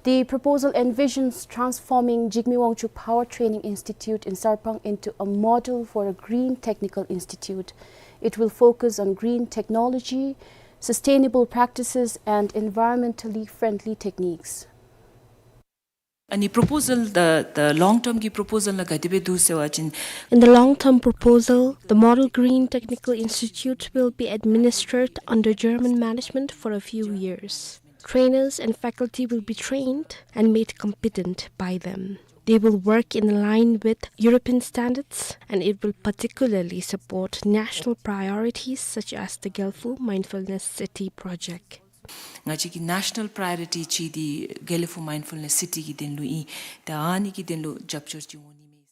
The proposal envisions transforming Jigme Wangchuck Power Training Institute in Sarpang into a model for a green technical institute. It will focus on green technology, sustainable practices, and environmentally friendly techniques. ཨ་ནི་པོརོ་པོ་ཟལ་ད་ད་ལོང་ཊརམ་གྱི་པོརོ་པོ་ཟལ་ནང་ག་དེ་སྦེ་འདུག་ཟེར་བ་ཅིན། In the long-term proposal, the Model Green Technical Institute will be administered under German management for a few years. Trainers and faculty will be trained and made competent by them. They will work in line with European standards, and it will particularly support national priorities such as the Gelephu Mindfulness City project. ང་བཅས་ཀྱི་ནེ་ཤ་ནཱལ་པ་རའི་ཡོ་རི་ཊི་ཅིག་འདི་གེ་ལེ་ཕུ་མའིནཌ་ཕུལ་ནེསི་སི་ཊི་གི་དོན་ལུ་ཨིན། ཏེ་ཨ་ནི་གི་དོན་ལུ་རྒྱབ་སྐྱོར་ཅིག་འོང་ནི་མས།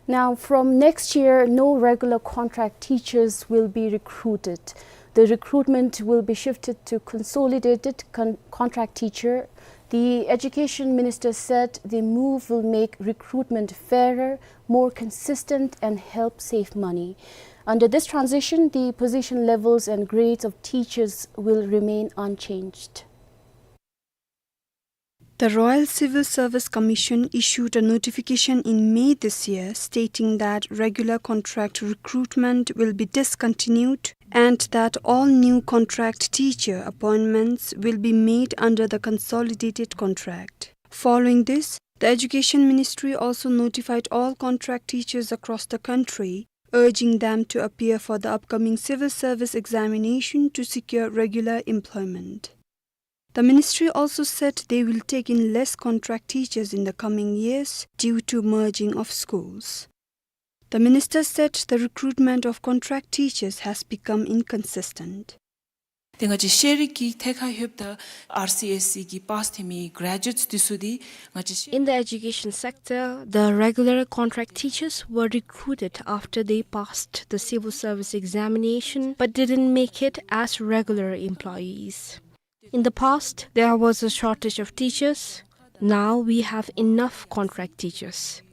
Now, from next year, no regular contract teachers will be recruited. The recruitment will be shifted to consolidated con- contract teacher. The education minister said the move will make recruitment fairer, more consistent, and help save money. Under this transition, the position levels and grades of teachers will remain unchanged. The Royal Civil Service Commission issued a notification in May this year stating that regular contract recruitment will be discontinued and that all new contract teacher appointments will be made under the consolidated contract. Following this, the Education Ministry also notified all contract teachers across the country, urging them to appear for the upcoming civil service examination to secure regular employment. The ministry also said they will take in less contract teachers in the coming years due to merging of schools. The minister said the recruitment of contract teachers has become inconsistent. ཏེ་ང་བཅས་ཤེས་རིག་གི་ཐད་ཁར་ལྷོདཔ་ད་ཨར་སི་ཨེསི་སི་གི་པཱསི་ཐོན་མི་གྲེ་ཇུ་ཨེཊསི་འདི་ཚུ་འདི་ང་བཅས་In the education sector, the regular contract teachers were recruited after they passed the civil service examination but didn't make it as regular employees. In the past, there was a shortage of teachers. Now we have enough contract teachers.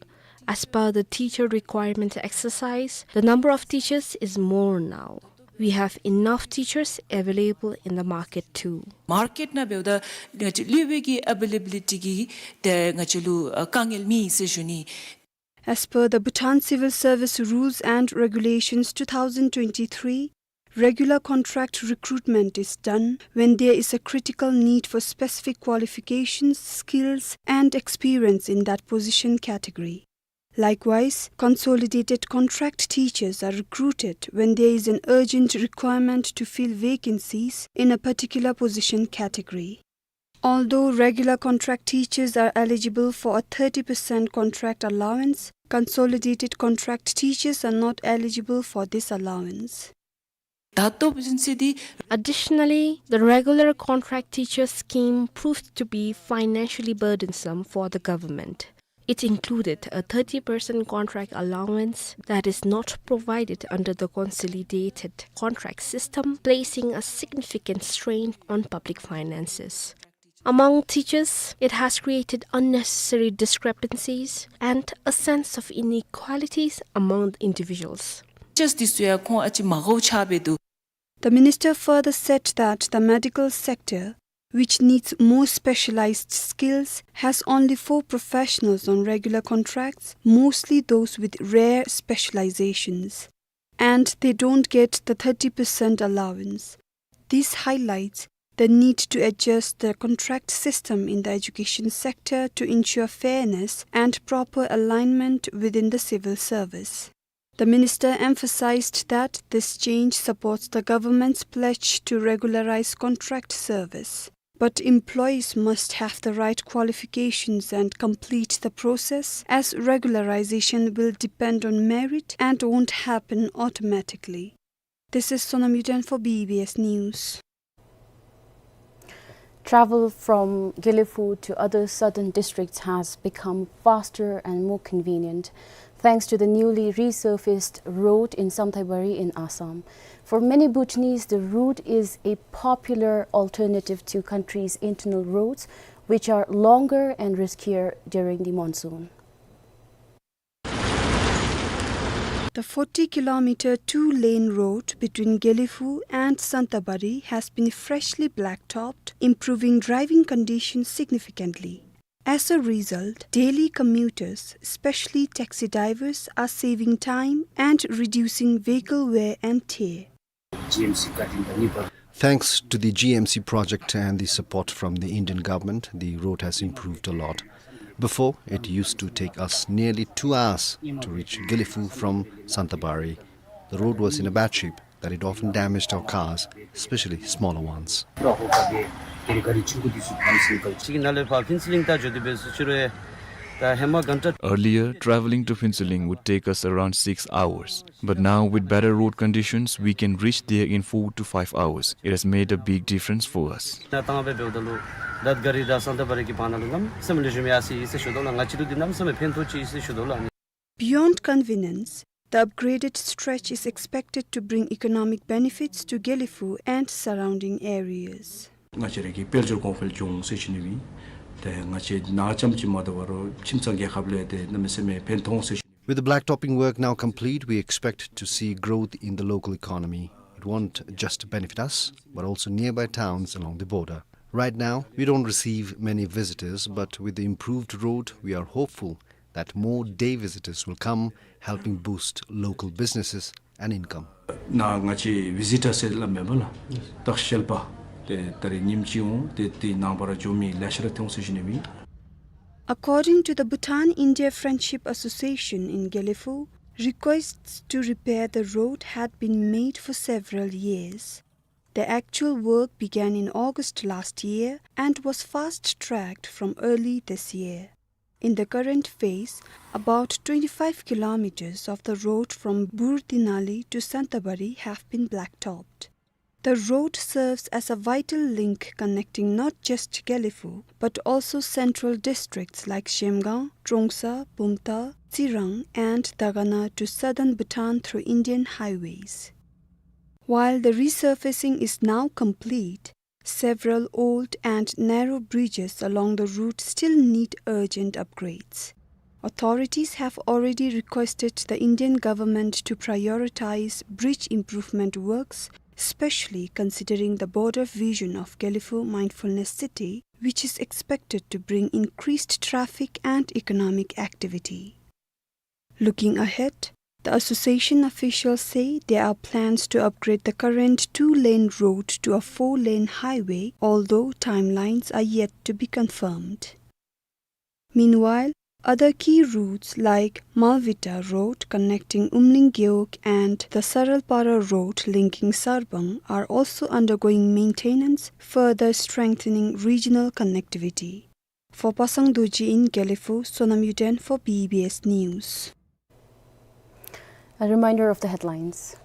As per the teacher requirement exercise, the number of teachers is more now. We have enough teachers available in the market too. མར་ཀེཊ་ནང་འབདཝ་ད་ང་བཅས་སློབ་དཔོན་གྱི་ཨ་བེ་ལེ་བི་ལི་ཊི་གི་ཏེ་ང་བཅས་ལུ་ཨ་དཀའ་ངལ་མེད་ཟེར་ཞུ་ནི། As per the Bhutan Civil Service Rules and Regulations two thousand twenty-three, regular contract recruitment is done when there is a critical need for specific qualifications, skills, and experience in that position category. Likewise, consolidated contract teachers are recruited when there is an urgent requirement to fill vacancies in a particular position category. Although regular contract teachers are eligible for a thirty percent contract allowance, consolidated contract teachers are not eligible for this allowance. ད་ལྟོ་བཟུམ་ཅིག་འདི། Additionally, the regular contract teacher scheme proved to be financially burdensome for the government. It included a thirty percent contract allowance that is not provided under the consolidated contract system, placing a significant strain on public finances. Among teachers, it has created unnecessary discrepancies and a sense of inequalities among the individuals. ཊིཅརསི་འདི་ཚུ་ཡང་ཁོང་ཨ་ཙི་མ་དགའཝ་ཆགས་སྦེ་འདུག། The minister further said that the medical sector, which needs more specialized skills, has only four professionals on regular contracts, mostly those with rare specializations. And they don't get the thirty percent allowance. This highlights the need to adjust the contract system in the education sector to ensure fairness and proper alignment within the civil service. The minister emphasized that this change supports the government's pledge to regularize contract service. But employees must have the right qualifications and complete the process, as regularization will depend on merit and won't happen automatically. This is Sonam Yuden for B B S News. Travel from Gelephu to other southern districts has become faster and more convenient. thanks to the newly resurfaced road in Santabari in Assam. For many Bhutanese, the route is a popular alternative to country's internal roads, which are longer and riskier during the monsoon. The forty kilometer two-lane road between Gelephu and Santabari has been freshly blacktopped, improving driving conditions significantly. As a result, daily commuters, especially taxi drivers, are saving time and reducing vehicle wear and tear. Thanks to the G M C project and the support from the Indian government, the road has improved a lot. Before, it used to take us nearly two hours to reach Gelephu from Santabari. The road was in a bad shape that it often damaged our cars, especially smaller ones. Earlier, traveling to Phuentsholing would take us around six hours. But now, with better road conditions, we can reach there in four to five hours. It has made a big difference for us. Beyond convenience, the upgraded stretch is expected to bring economic benefits to Gelephu and surrounding areas. ང་བཅས་ར་གི་དཔལ་འབྱོར་གོང་འཕེལ་འབྱུང་ཟེར་ཞུ་ནི་ཨིན། ཏེ་ང་བཅས་ནཱ་ཙམ་ཅིག་མ་དོ་བར་ཁྱིམ་ཚང་རྒྱལ་ཁབ་ལུ་ཏེ་གནམ་མེད་ས་མེད་ཕན་ཐོགས་ཟེར་ཞུ། With the blacktopping work now complete, we expect to see growth in the local economy. It won't just benefit us, but also nearby towns along the border. Right now, we don't receive many visitors, but with the improved road, we are hopeful that more day visitors will come, helping boost local businesses and income. ནཱ་ང་བཅས་བི་ཟི་ཊར་ཟེར་སླབ་མས་པ་ལགས། ད་ཞལ་པ་ཏེ་ད་རེས་ཉིནམ་གཅིག་འོང་ཏེ་དེ་ནངས་པ་ར་འགྱོ་མི་ལེ་ཤ་ར་ཐོན་འོང་ཟེར་ཞུ་ནི་ཨིན། According to the Bhutan India Friendship Association in Gelephu, requests to repair the road had been made for several years. The actual work began in August last year and was fast-tracked from early this year. In the current phase, about twenty-five kilometers of the road from Burdinali to Santabari have been blacktopped. The road serves as a vital link connecting not just Gelephu, but also central districts like Zhemgang, Trongsa, Bumthang, Tsirang, and Dagana to southern Bhutan through Indian highways. While the resurfacing is now complete, several old and narrow bridges along the route still need urgent upgrades. Authorities have already requested the Indian government to prioritize bridge improvement works, especially considering the broader vision of Gelephu Mindfulness City, which is expected to bring increased traffic and economic activity. Looking ahead, the association officials say there are plans to upgrade the current two-lane road to a four-lane highway, although timelines are yet to be confirmed. Meanwhile, other key routes like Malvita Road connecting Umling Gewog and the Saralpara Road linking Sarbang are also undergoing maintenance, further strengthening regional connectivity. For Pasang Dorji in Gelephu, Sonam Yuden for B B S News. A reminder of the headlines.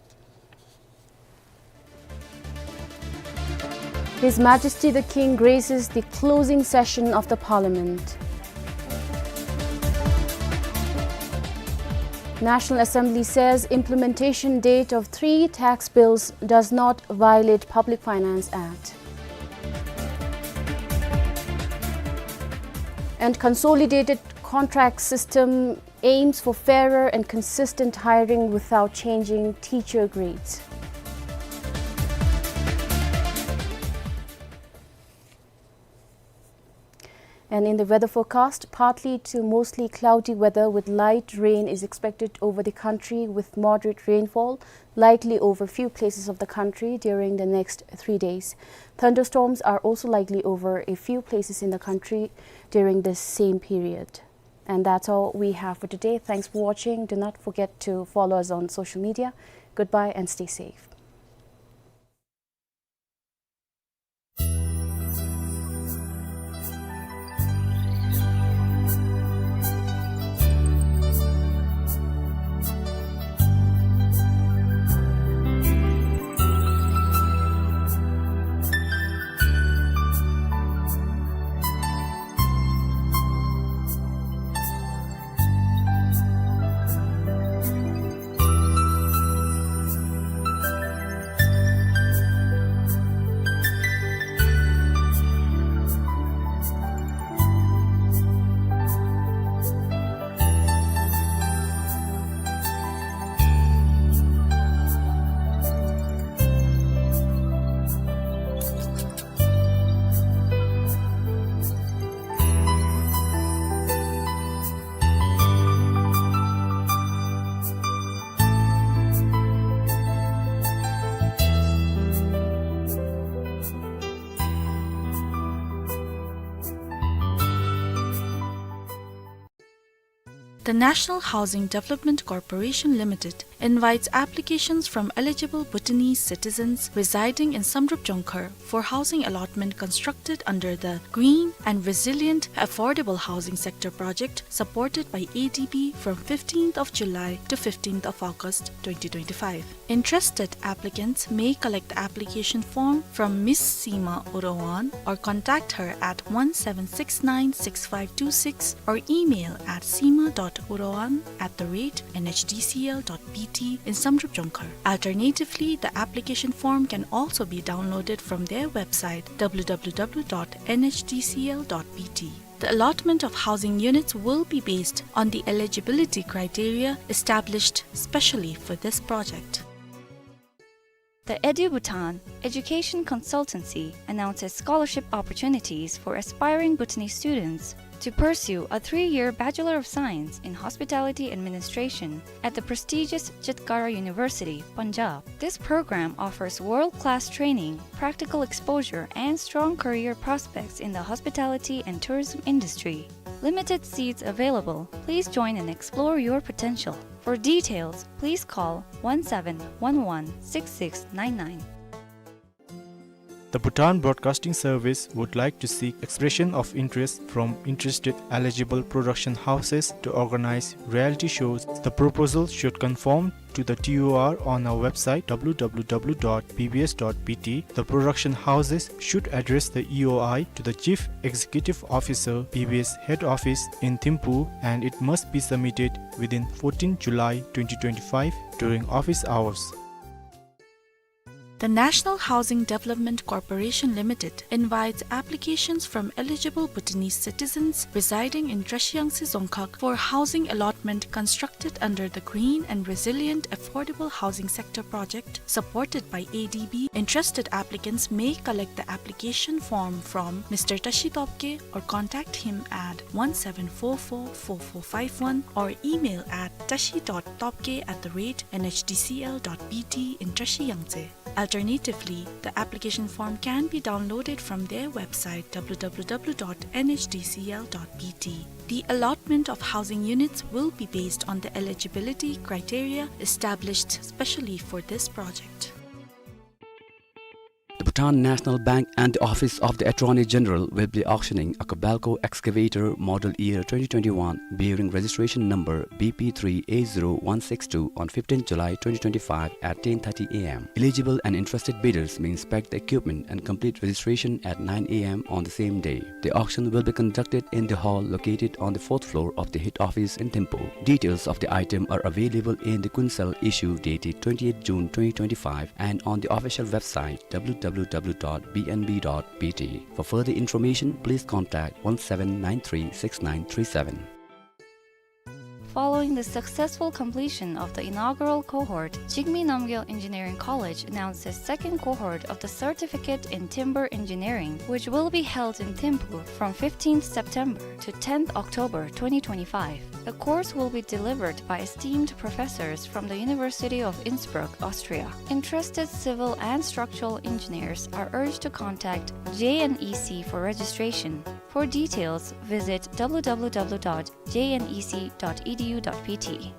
His Majesty the King graces the closing session of the Parliament. National Assembly says implementation date of three tax bills does not violate Public Finance Act. And consolidated contract system aims for fairer and consistent hiring without changing teacher grades. And in the weather forecast, partly to mostly cloudy weather with light rain is expected over the country, with moderate rainfall likely over few places of the country during the next three days. Thunderstorms are also likely over a few places in the country during this same period. And that's all we have for today. Thanks for watching. Do not forget to follow us on social media. Goodbye and stay safe. The National Housing Development Corporation Limited invites applications from eligible Bhutanese citizens residing in Samdrup Jongkhar for housing allotment constructed under the Green and Resilient Affordable Housing Sector Project, supported by A D B, from fifteenth of July to fifteenth of August twenty twenty-five. Interested applicants may collect the application form from Miss Sima Urawan or contact her at one seven six nine six five two six or email at sima dot urawan at the rate N H D C L dot B T in Samdrup Jongkhar. Alternatively, the application form can also be downloaded from their website, W W W dot N H D C L dot B T. The allotment of housing units will be based on the eligibility criteria established specially for this project. The EduBhutan Education Consultancy announces scholarship opportunities for aspiring Bhutanese students to pursue a three-year Bachelor of Science in Hospitality Administration at the prestigious Chetkara University, Punjab. This program offers world-class training, practical exposure, and strong career prospects in the hospitality and tourism industry. Limited seats available. Please join and explore your potential. For details, please call one seven one one six six nine nine. The Bhutan Broadcasting Service would like to seek expression of interest from interested eligible production houses to organize reality shows. The proposal should conform to the T O R on our website, W W W dot B B S dot B T. The production houses should address the E O I to the Chief Executive Officer, B B S Head Office in Thimphu, and it must be submitted within fourteenth July twenty twenty-five during office hours. The National Housing Development Corporation Limited invites applications from eligible Bhutanese citizens residing in Trashiyangtse Dzongkhag for housing allotment constructed under the Green and Resilient Affordable Housing Sector Project, supported by A D B. Interested applicants may collect the application form from Mister Tashi Topke or contact him at one seven four four four four five one or email at tashi dot topke at the rate N H D C L dot B T in Trashiyangtse. Alternatively, the application form can be downloaded from their website, W W W dot N H D C L dot B T. The allotment of housing units will be based on the eligibility criteria established specially for this project. The Bhutan National Bank and the Office of the Attorney General will be auctioning a Kobelco excavator model year twenty twenty-one bearing registration number B P three A zero one six two on fifteenth July twenty twenty-five at ten thirty A M. Eligible and interested bidders may inspect the equipment and complete registration at nine A M on the same day. The auction will be conducted in the hall located on the fourth floor of the head office in Thimphu. Details of the item are available in the Kuensel issue dated twentieth June twenty twenty-five and on the official website W W W dot B N B dot B T. For further information, please contact one seven nine three six nine three seven. Following the successful completion of the inaugural cohort, Jigme Namgyel Engineering College announced the second cohort of the Certificate in Timber Engineering, which will be held in Thimphu from fifteenth September to tenth October twenty twenty-five. The course will be delivered by esteemed professors from the University of Innsbruck, Austria. Interested civil and structural engineers are urged to contact J N E C for registration. For details, visit W W W dot J N E C dot E D U dot B T.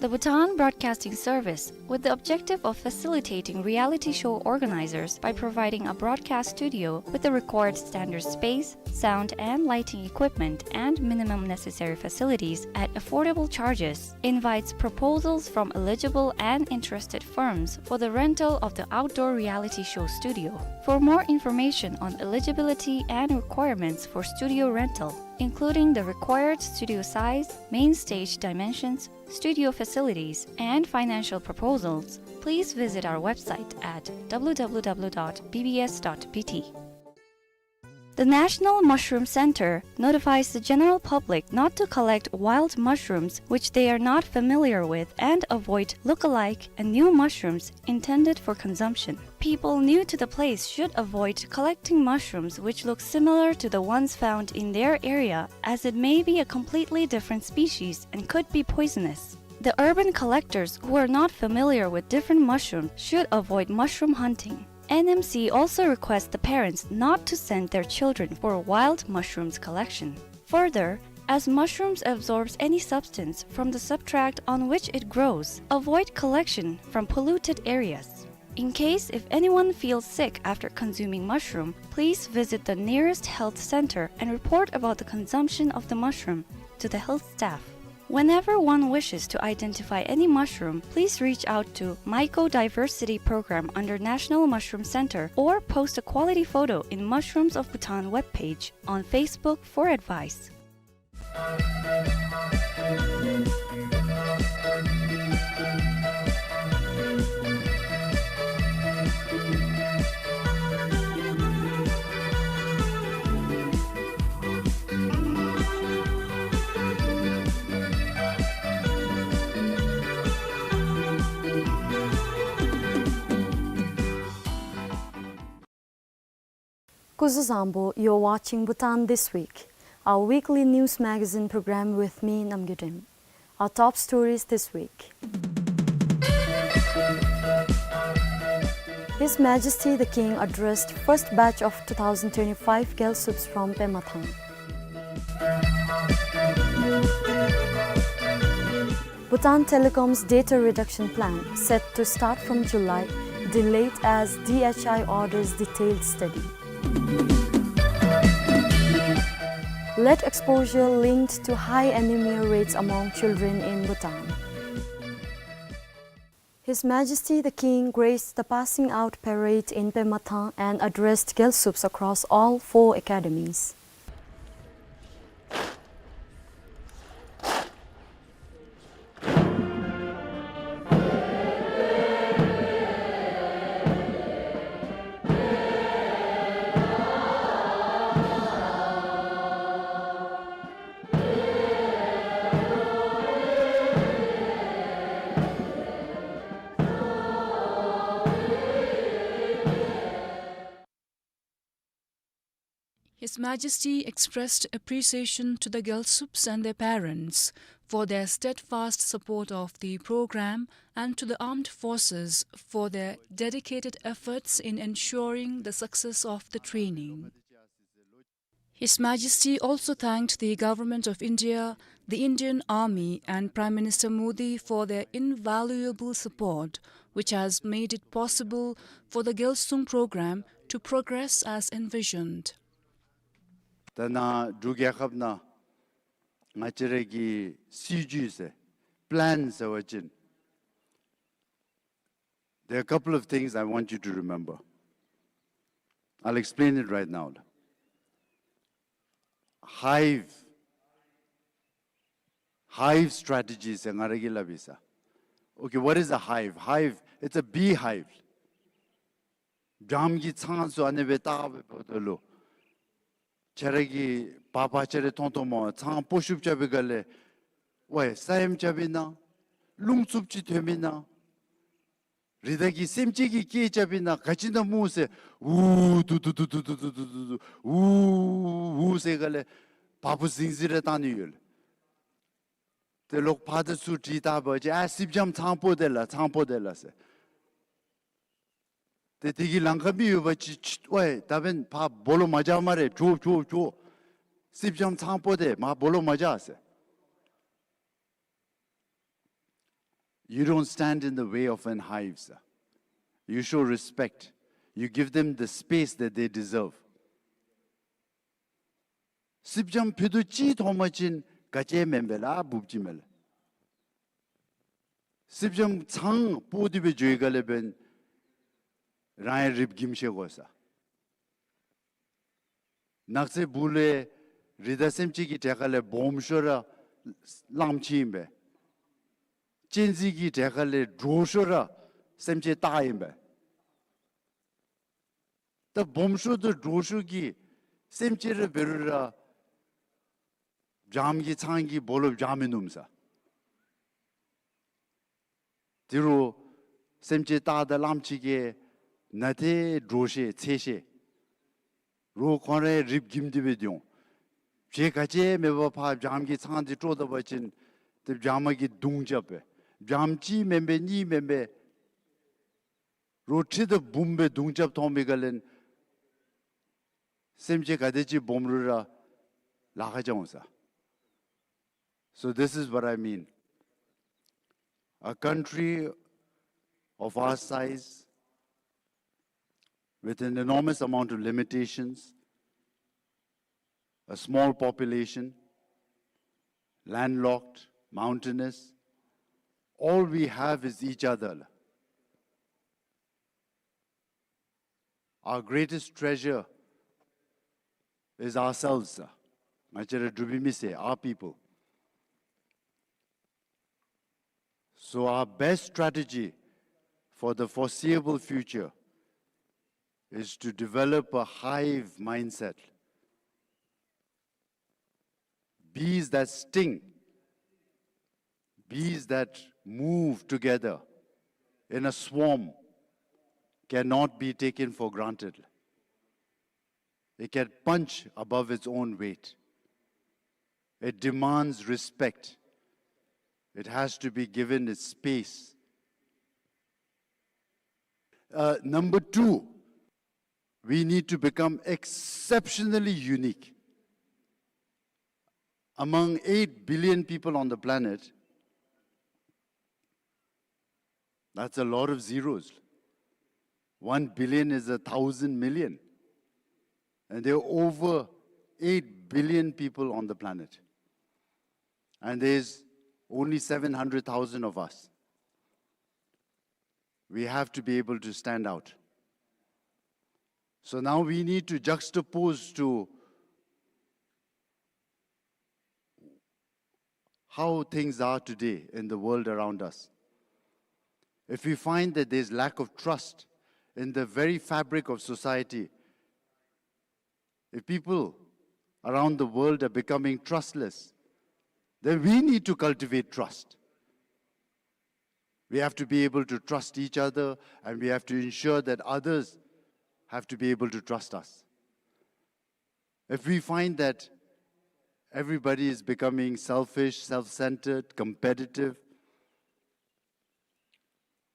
The Bhutan Broadcasting Service, with the objective of facilitating reality show organizers by providing a broadcast studio with the required standard space, sound and lighting equipment, and minimum necessary facilities at affordable charges, invites proposals from eligible and interested firms for the rental of the outdoor reality show studio. For more information on eligibility and requirements for studio rental, including the required studio size, main stage dimensions, studio facilities, and financial proposals, please visit our website at W W W dot B B S dot B T. The National Mushroom Center notifies the general public not to collect wild mushrooms which they are not familiar with and avoid look-alike and new mushrooms intended for consumption. People new to the place should avoid collecting mushrooms which look similar to the ones found in their area, as it may be a completely different species and could be poisonous. The urban collectors who are not familiar with different mushrooms should avoid mushroom hunting. N M C also requests the parents not to send their children for wild mushrooms collection. Further, As mushrooms absorbs any substance from the substrate on which it grows, avoid collection from polluted areas. In case if anyone feels sick after consuming mushroom, please visit the nearest health center and report about the consumption of the mushroom to the health staff. Whenever one wishes to identify any mushroom, please reach out to Mycodiversity Program under National Mushroom Center or post a quality photo in Mushrooms of Bhutan webpage on Facebook for advice. སྐུ་གཟུགས་བཟང་པོ། You're watching Bhutan This Week, our weekly news magazine program with me, Namgay Rim. Our top stories this week. His Majesty the King addressed first batch of two thousand twenty-five Gyalsups from Pemathang. Bhutan Telecom's data reduction plan, set to start from July, delayed as D H I orders detailed study. Lead exposure linked to high anemia rates among children in Bhutan. His Majesty the King graced the passing out parade in Pemathang and addressed Gyalsups across all four academies. His Majesty expressed appreciation to the Gyalsups and their parents for their steadfast support of the program and to the armed forces for their dedicated efforts in ensuring the success of the training. His Majesty also thanked the Government of India, the Indian Army, and Prime Minister Modi for their invaluable support, which has made it possible for the Gyalsum program to progress as envisioned. ད་ནཱ་འབྲུག་རྒྱལ་ཁབ་ནང་ང་བཅས་ར་གི་སྲིད་བྱུས་ཟེར་པི་ལེན་ཟེར་བ་ཅིན། There are a couple of things I want you to remember. I'll explain it right now. Hive, hive strategy ཟེར་ང་ར་གིས་སླབ་ཡི་ས། Okay, what is a hive? Hive, it's a beehive. བྱམོ་གི་ཚང་ཚུ་ཨ་ནི་སྦེ་བཏགས་སྦེ་འབདཝ་ད་ལུ། ཁྱེད་ར་གིས་པར་པར་ཅིག་ར་མཐོང་མཐོངམ་སྨོ། ཚང་པོ་ཤུབ་རྐྱབ་པའི་སྒང་ལས། ཝའི་ས་ཡོམ་རྐྱབ་ཨིན་ན། རླུང་འཚུབ་ཅིག་ཐོནམ་ཨིན་ན། རི་དྭགས་ཀྱི་སེམས་ཅན་གྱིས་སྐད་རྐྱབ་ཨིན་ན། ག་ཅི་ཨིན་ན་སྨོ་ཟེར། ཝུ་ཏུ་ཏུ་ཏུ་ཝུ་ཝུ་ཟེར་སྒང་ལས་བ་སྤུ་ཟིང་ཟིང་ར་བཏང་ནི་ཡོད་ལགས། ཏེ་ལོག་ཕར་དང་ཚུར་དྲིས་བལྟ་བ་ཅིན་ཨ་སེརཔ་བྱམོ་ཚང་པོ་དེ་ལགས། ཚང་པོ་དེ་ལགས་ཟེར། ཏེ་དེ་གི་ལམ་ཁར་མི་ཡོད་པ་ཅིན་ཅིག་ཝའི་ད་འབདན་ཕར་སྦོ་ལོགས་མ་བྱ་སྨ་རེ། ཕྱོགས་ཕྱོགས་ཕྱོགས། སེརཔ་བྱམོ་ཚང་པོ་དེ་མར་སྦོ་ལོགས་མ་བྱ་ཟེར། You don't stand in the way of an hive, sir. You show respect. You give them the space that they deserve. སེརཔ་བྱམོ་ཕུད་རྡོག་གཅིག་མཐོང་པ་ཅིན་ག་ཅི་མེན་པས་ལགས། འབུཔ་ཅིག་མས་ལགས། སེརཔ་བྱམོ་ཚང་པོ་དེ་སྦེ་འགྱོ་བའི་སྒང་ལས་འབདན་རང་ཡང་རིགཔ་འགྱིམ་ཤེས་དགོ་ས། ནགས་ཚལ་སྦུག་ལས་རི་དྭགས་སེམས་ཅན་གྱི་གྲལ་ཁ་ལས་སྦོམ་ཤོས་ར་གླངམོ་ཆེ་ཨིན་པས། གཅན་གཟན་གྱི་གྲལ་ཁ་ལས་འདྲོག་ཤོས་ར་སེམས་ཅན་སྟག་ཨིན་པས། ད་སྦོམ་ཤོས་དང་འདྲོག་ཤོས་ཀྱི་སེམས་ཅན་ར་འབད་རུང་ར་བྱམོ་གི་ཚང་གིས་སྦོ་ལོགས་བྱ་མི་ནུམ་ས། དེ་རུང་སེམས་ཅན་སྟག་དང་གླངམོ་ཆེ་གིས་ནཱ་ཏེ་འདྲོག་ཤེས་འཚེར་ཤེས། རོགས་ཁོང་ར་རིགཔ་འགྱིམ་སྟེ་སྦེ་སྡོད་འོང་། བྱེད་ག་ཅི་མེད་པར་ཕར་བྱམོ་གི་ཚང་འདི་དཀྲོག་ད་པ་ཅིན་ཏེ་བྱམོ་གིས་རྡུང་རྐྱབ་པས། བྱམོ་གཅིག་མེན་པས་གཉིས་མེན་པས། རོགས་ཁྲི་དང་འབུམ་སྦེ་རྡུང་རྐྱབ་མཐོང་པའི་སྒང་ལས་སེམས་ཅན་ག་དེ་ཅིག་སྦོམ་རུང་ར་ལཱ་ཁག་རྐྱབ་འོང་ས། So this is what I mean. A country of our size, with an enormous amount of limitations, a small population, landlocked, mountainous, all we have is each other. Our greatest treasure is ourselves. ང་བཅས་ར་འབྲུག་པའི་མི་སེར། our people. So our best strategy for the foreseeable future is to develop a hive mindset. Bees that sting, bees that move together in a swarm cannot be taken for granted. It can punch above its own weight. It demands respect. It has to be given its space. Uh, number two, we need to become exceptionally unique. Among eight billion people on the planet, that's a lot of zeros. One billion is a thousand million. And there are over eight billion people on the planet. And there's only seven hundred thousand of us. We have to be able to stand out. So now we need to juxtapose to how things are today in the world around us. If we find that there's lack of trust in the very fabric of society, if people around the world are becoming trustless, then we need to cultivate trust. We have to be able to trust each other, and we have to ensure that others have to be able to trust us. If we find that everybody is becoming selfish, self-centered, competitive,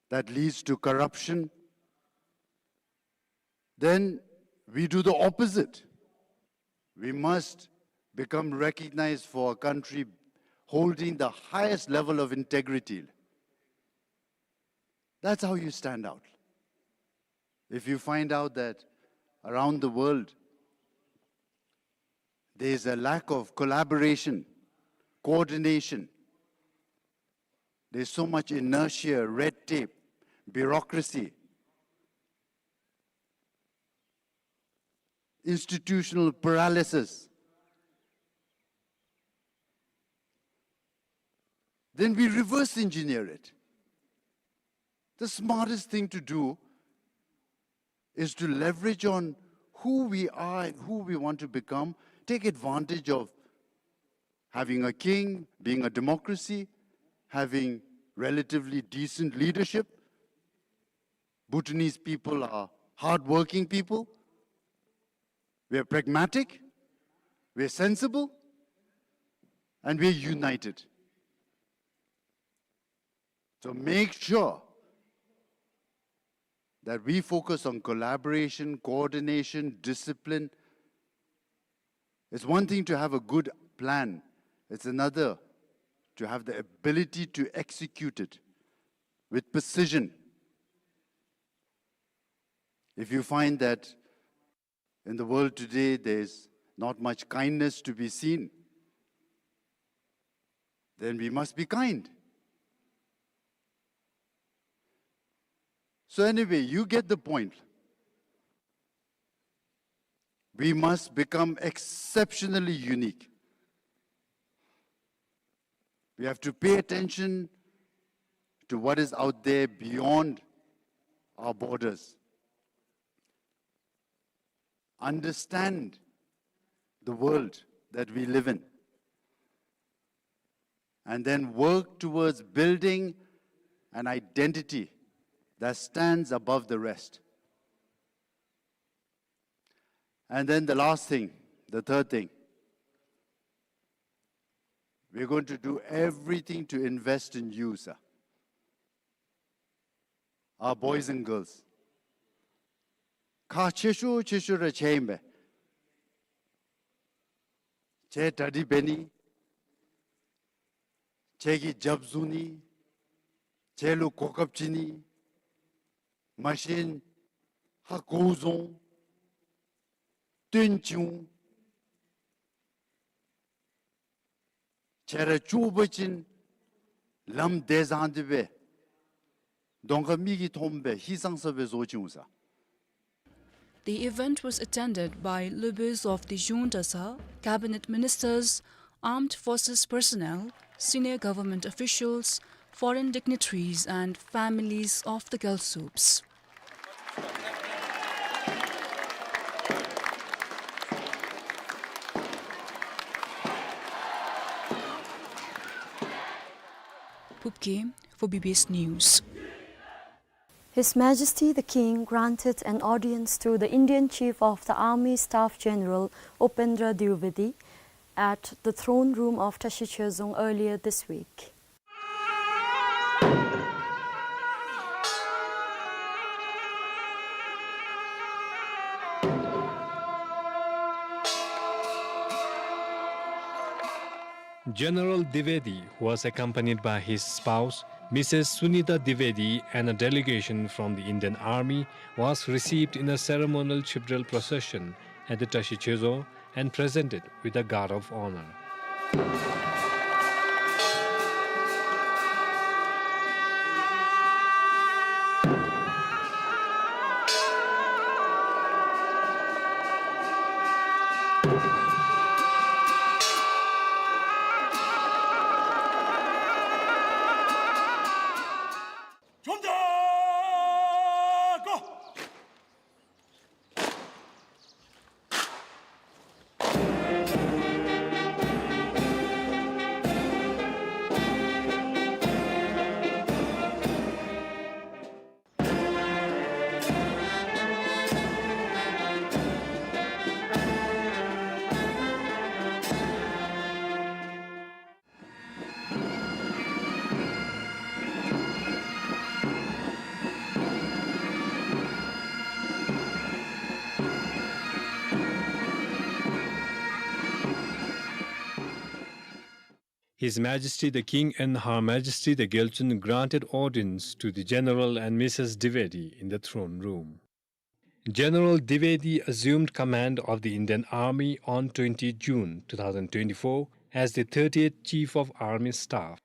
that leads to corruption, then we do the opposite. We must become recognized for a country holding the highest level of integrity. That's how you stand out. If you find out that around the world there's a lack of collaboration, coordination, there's so much inertia, red tape, bureaucracy, institutional paralysis, then we reverse engineer it. The smartest thing to do is to leverage on who we are and who we want to become, take advantage of having a king, being a democracy, having relatively decent leadership. Bhutanese people are hardworking people. We are pragmatic, we are sensible, and we are united. So make sure that we focus on collaboration, coordination, discipline. It's one thing to have a good plan. It's another to have the ability to execute it with precision. If you find that in the world today, there's not much kindness to be seen, then we must be kind. So anyway, you get the point. We must become exceptionally unique. We have to pay attention to what is out there beyond our borders. Understand the world that we live in, and then work towards building an identity that stands above the rest. And then the last thing, the third thing, we're going to do everything to invest in you, sir. Our boys and girls. ཁག་ཆེ་ཤོས་ཆེ་ཤོས་ར་ཁྱེད་ཨིན་པས། ཁྱེད་གྲ་སྒྲིག་འབད་ནི། ཁྱེད་ཀྱིས་རྒྱབ་བཟུང་ནི། ཁྱེད་ལུ་གོ་སྐབས་བྱིན་ནི། མ་གཞི་ཧ་གོ་བཟུང་སྟོན་བྱུང་། ཁྱེད་ར་བཅུག་པ་ཅིན་ལམ་བདེ་བཟང་དེ་སྦེ་གདོང་ཁར་མིག་གིས་མཐོང་སྦེ་ཧིང་སངས་ས་སྦེ་བཟོ་བྱུང་ས། The event was attended by Lubis of the Yungdasa, cabinet ministers, armed forces personnel, senior government officials, foreign dignitaries and families of the Gyaltsubs. Phubgay for B B S News. His Majesty the King granted an audience to the Indian Chief of the Army Staff General Upendra Dwivedi at the throne room of Tashi Chezong earlier this week. General Dwivedi, who was accompanied by his spouse, Missus Sunita Dwivedi, and a delegation from the Indian Army, was received in a ceremonial chieftainal procession at the Tashi Chezong and presented with a guard of honor. His Majesty the King and Her Majesty the Gyaltsuen granted audience to the General and Missus Dwivedi in the throne room. General Dwivedi assumed command of the Indian Army on twenty June two thousand twenty-four as the thirtieth Chief of Army Staff.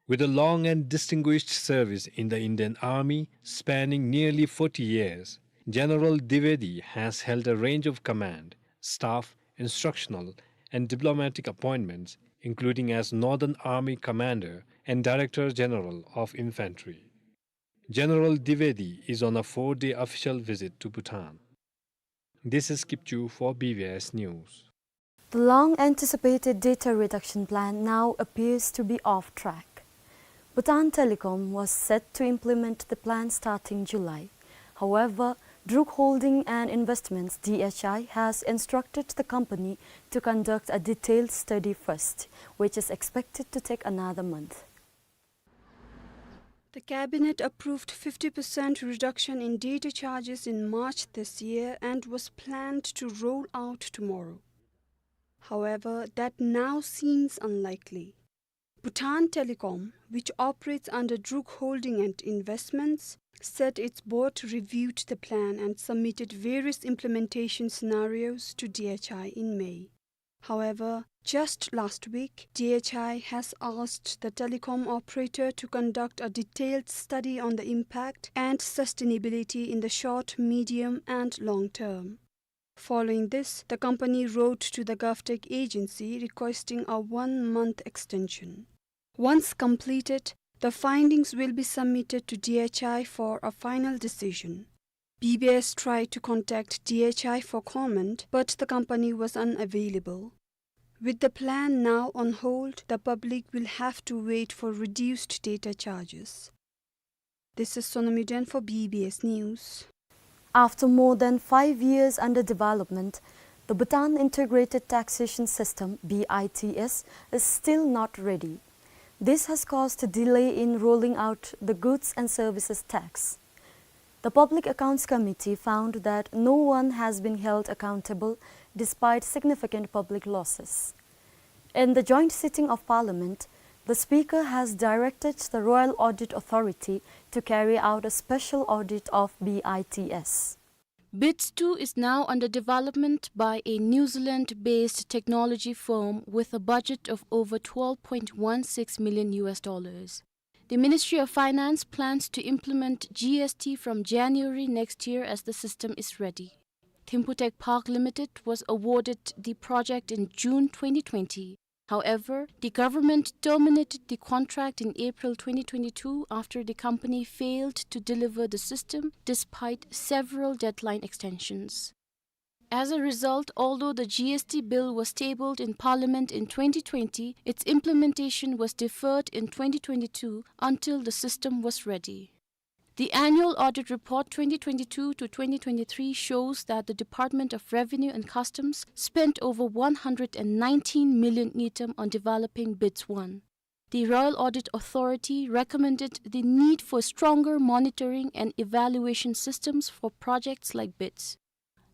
With a long and distinguished service in the Indian Army spanning nearly forty years, General Dwivedi has held a range of command, staff, instructional, and diplomatic appointments, including as Northern Army Commander and Director General of Infantry. General Dwivedi is on a four-day official visit to Bhutan. This is Kipchu for B B S News. The long-anticipated data reduction plan now appears to be off track. Bhutan Telecom was set to implement the plan starting July. However, Druk Holding and Investments, D H I, has instructed the company to conduct a detailed study first, which is expected to take another month. The cabinet approved fifty percent reduction in data charges in March this year and was planned to roll out tomorrow. However, that now seems unlikely. Bhutan Telecom, which operates under Druk Holding and Investments, said its board reviewed the plan and submitted various implementation scenarios to D H I in May. However, just last week, D H I has asked the telecom operator to conduct a detailed study on the impact and sustainability in the short, medium, and long term. Following this, the company wrote to the GovTech agency requesting a one-month extension. Once completed, the findings will be submitted to D H I for a final decision. B B S tried to contact D H I for comment, but the company was unavailable. With the plan now on hold, the public will have to wait for reduced data charges. This is Sonam Yuden for B B S News. After more than five years under development, the Bhutan Integrated Taxation System, B I T S, is still not ready. This has caused a delay in rolling out the goods and services tax. The Public Accounts Committee found that no one has been held accountable despite significant public losses. In the joint sitting of Parliament, The Speaker has directed the Royal Audit Authority to carry out a special audit of BITS. BITS two is now under development by a New Zealand-based technology firm with a budget of over twelve point one six million U S dollars. The Ministry of Finance plans to implement G S T from January next year as the system is ready. Thimphu Tech Park Limited was awarded the project in June twenty twenty. However, the government terminated the contract in April twenty twenty-two after the company failed to deliver the system despite several deadline extensions. As a result, although the G S T bill was tabled in Parliament in twenty twenty, its implementation was deferred in twenty twenty-two until the system was ready. The annual audit report twenty twenty-two to twenty twenty-three shows that the Department of Revenue and Customs spent over one hundred and nineteen million ngultrum on developing BITS one. The Royal Audit Authority recommended the need for stronger monitoring and evaluation systems for projects like BITS.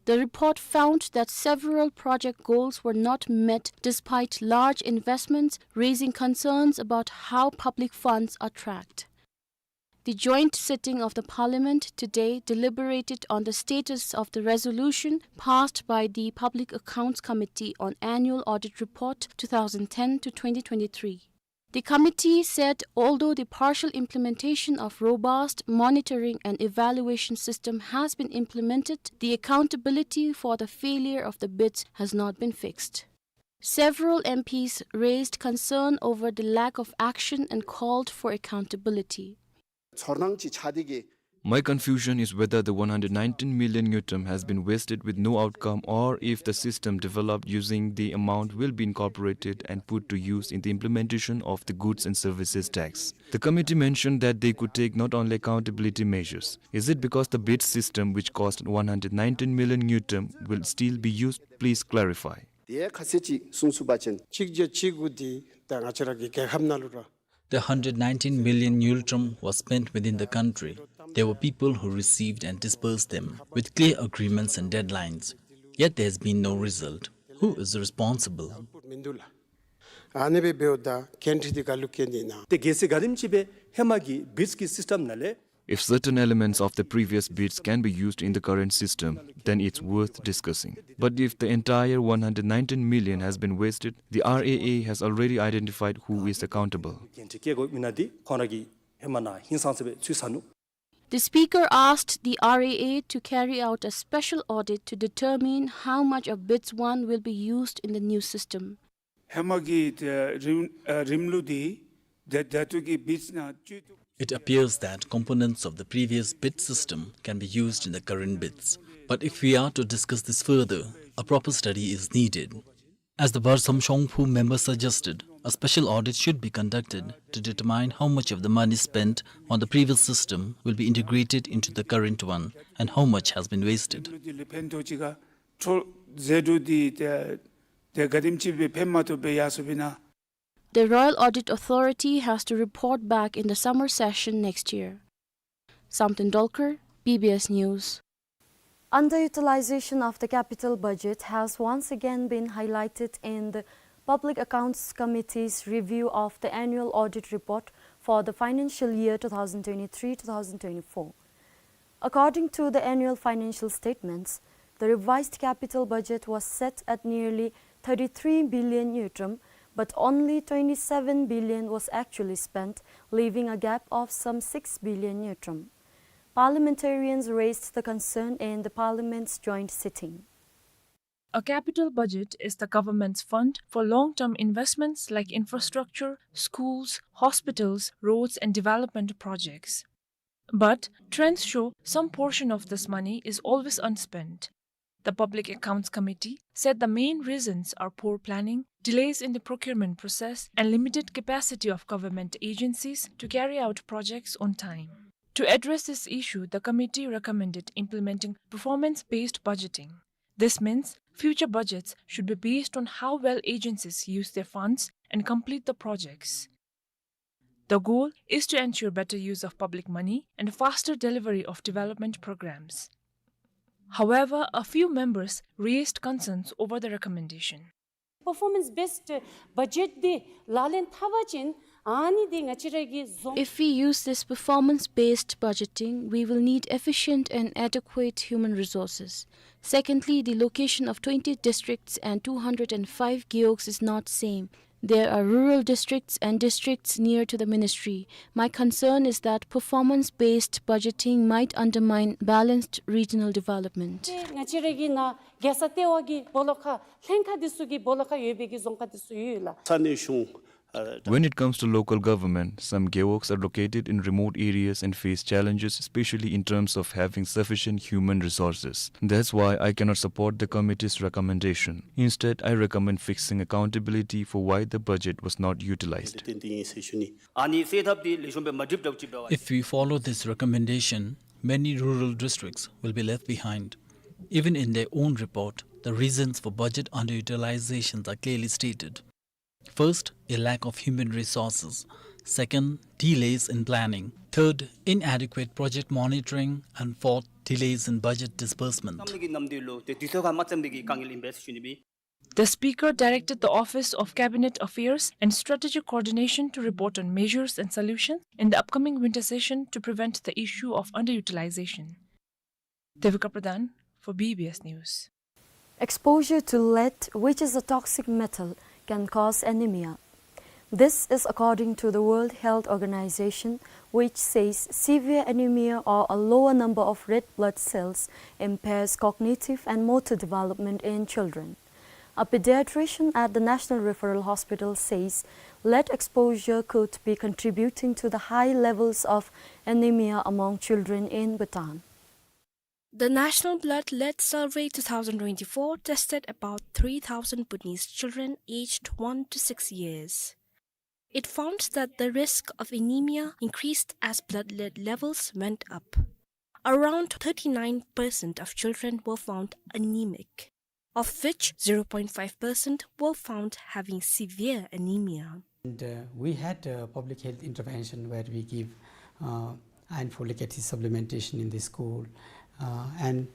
The report found that several project goals were not met despite large investments, raising concerns about how public funds are tracked. The joint sitting of the Parliament today deliberated on the status of the resolution passed by the Public Accounts Committee on Annual Audit Report two thousand ten to twenty twenty-three. The committee said although the partial implementation of robust monitoring and evaluation system has been implemented, the accountability for the failure of the BITS has not been fixed. Several M Ps raised concern over the lack of action and called for accountability. ཚོར་སྣང་ཅིག་ཆགས་ཏེ་གི། My confusion is whether the one hundred nineteen million ngultrum has been wasted with no outcome, or if the system developed using the amount will be incorporated and put to use in the implementation of the goods and services tax. The committee mentioned that they could take not only accountability measures. Is it because the BITS system, which cost one hundred nineteen million ngultrum, will still be used? Please clarify. དེ་ཁ་གསལ་ཅིག་གསུང་ཚུགས་པ་ཅིན། གཅིག་བརྒྱ་གཅིག་དགུ་འདི་ད་ང་བཅས་ར་གི་རྒྱལ་ཁབ་ནང་ལུ་ར། The hundred nineteen million ngultrum was spent within the country. There were people who received and disbursed them with clear agreements and deadlines. Yet there has been no result. Who is responsible? ཨ་ནི་སྦེ་འབདཝ་ད་འགན་འཁྲི་འདི་ག་ལུ་བཀལ་ནི་ཨིན་ན། ཏེ་གལ་སྲིད་ག་དེམ་ཅིག་སྦེ་ཧེ་མ་གི་BITS གི་སིསི་ཊམ་ནང་ལས། If certain elements of the previous BITS can be used in the current system, then it's worth discussing. But if the entire one hundred nineteen million has been wasted, the R A A has already identified who is accountable. འགན་འཁྲི་བཀལ་དགོ་མི་ནང་འདི་ཁོང་ར་གིས་ཧེ་མ་ནང་ཧིང་སངས་ས་སྦེ་ཚུད་ཚར་ནུག། The speaker asked the R A A to carry out a special audit to determine how much of BITS one will be used in the new system. ཧེ་མ་གི་ཏེ་རིམ་ཨ་རིམ་ལུགས་འདི་ཏེ་ད་ལྟོ་གི་BITS ནང་བཅུག། It appears that components of the previous BITS system can be used in the current BITS. But if we are to discuss this further, a proper study is needed. As the Bhar Samshongphu member suggested, a special audit should be conducted to determine how much of the money spent on the previous system will be integrated into the current one and how much has been wasted. འདི་ལུ་ཕན་ཐོགས་ཅིག་ག་འཕྲོ་ཟད་འགྲོ་འདི་ཏེ་ཏེ་ག་དེམ་ཅིག་སྦེ་ཕན་མ་ཐོགས་པར་ཡར་སོང་པས་ན། The Royal Audit Authority has to report back in the summer session next year. Samten Dolkar, B B S News. Underutilization of the capital budget has once again been highlighted in the Public Accounts Committee's review of the annual audit report for the financial year two thousand twenty-three two thousand twenty-four. According to the annual financial statements, the revised capital budget was set at nearly thirty-three billion ngultrum, but only twenty-seven billion was actually spent, leaving a gap of some six billion ngultrum. Parliamentarians raised the concern in the Parliament's joint sitting. A capital budget is the government's fund for long-term investments like infrastructure, schools, hospitals, roads, and development projects. But trends show some portion of this money is always unspent. The Public Accounts Committee said the main reasons are poor planning, delays in the procurement process, and limited capacity of government agencies to carry out projects on time. To address this issue, the committee recommended implementing performance-based budgeting. This means future budgets should be based on how well agencies use their funds and complete the projects. The goal is to ensure better use of public money and faster delivery of development programs. However, a few members raised concerns over the recommendation. Performance based budget འདི་ལག་ལེན་འཐབ་པ་ཅིན་ ཨ་ནི་འདི་ང་བཅས་ར་གི་རྫོང་། If we use this performance-based budgeting, we will need efficient and adequate human resources. Secondly, the location of twenty districts and two hundred and five gewogs is not same. There are rural districts and districts near to the ministry. My concern is that performance-based budgeting might undermine balanced regional development. ང་བཅས་ར་གི་ནཱ་རྒྱལ་ས་ལྟེ་བ་གི་སྦོ་ལོགས་ཁར་ལྷན་ཁག་འདི་ཚུ་གི་སྦོ་ལོགས་ཁར་ཡོད་པའི་གི་རྫོང་ཁག་འདི་ཚུ་ཡོད་ལགས། ས་གནས་གཞུང་ཨ། When it comes to local government, some gewogs are located in remote areas and face challenges, especially in terms of having sufficient human resources. That's why I cannot support the committee's recommendation. Instead, I recommend fixing accountability for why the budget was not utilized. ཨ་ནི་སེལ་ཐབས་འདི་ལེགས་ཤོམ་སྦེ་མ་འགྲུབ་འགྲུབ་ཅིག་འབད་བ། If we follow this recommendation, many rural districts will be left behind. Even in their own report, the reasons for budget underutilizations are clearly stated. First, a lack of human resources. Second, delays in planning. Third, inadequate project monitoring. And fourth, delays in budget disbursement. The Speaker directed the Office of Cabinet Affairs and Strategic Coordination to report on measures and solutions in the upcoming winter session to prevent the issue of underutilization. Devika Pradhan for B B S News. Exposure to lead, which is a toxic metal, can cause anemia. This is according to the World Health Organization, which says severe anemia or a lower number of red blood cells impairs cognitive and motor development in children. A pediatrician at the National Referral Hospital says lead exposure could be contributing to the high levels of anemia among children in Bhutan. The National Blood Lead Survey two thousand twenty-four tested about three thousand Bhutanese children aged one to six years. It found that the risk of anemia increased as blood lead levels went up. Around thirty-nine percent of children were found anemic, of which zero point five percent were found having severe anemia. And, uh, we had a public health intervention where we give, uh, iron folic acid supplementation in the school. Uh, and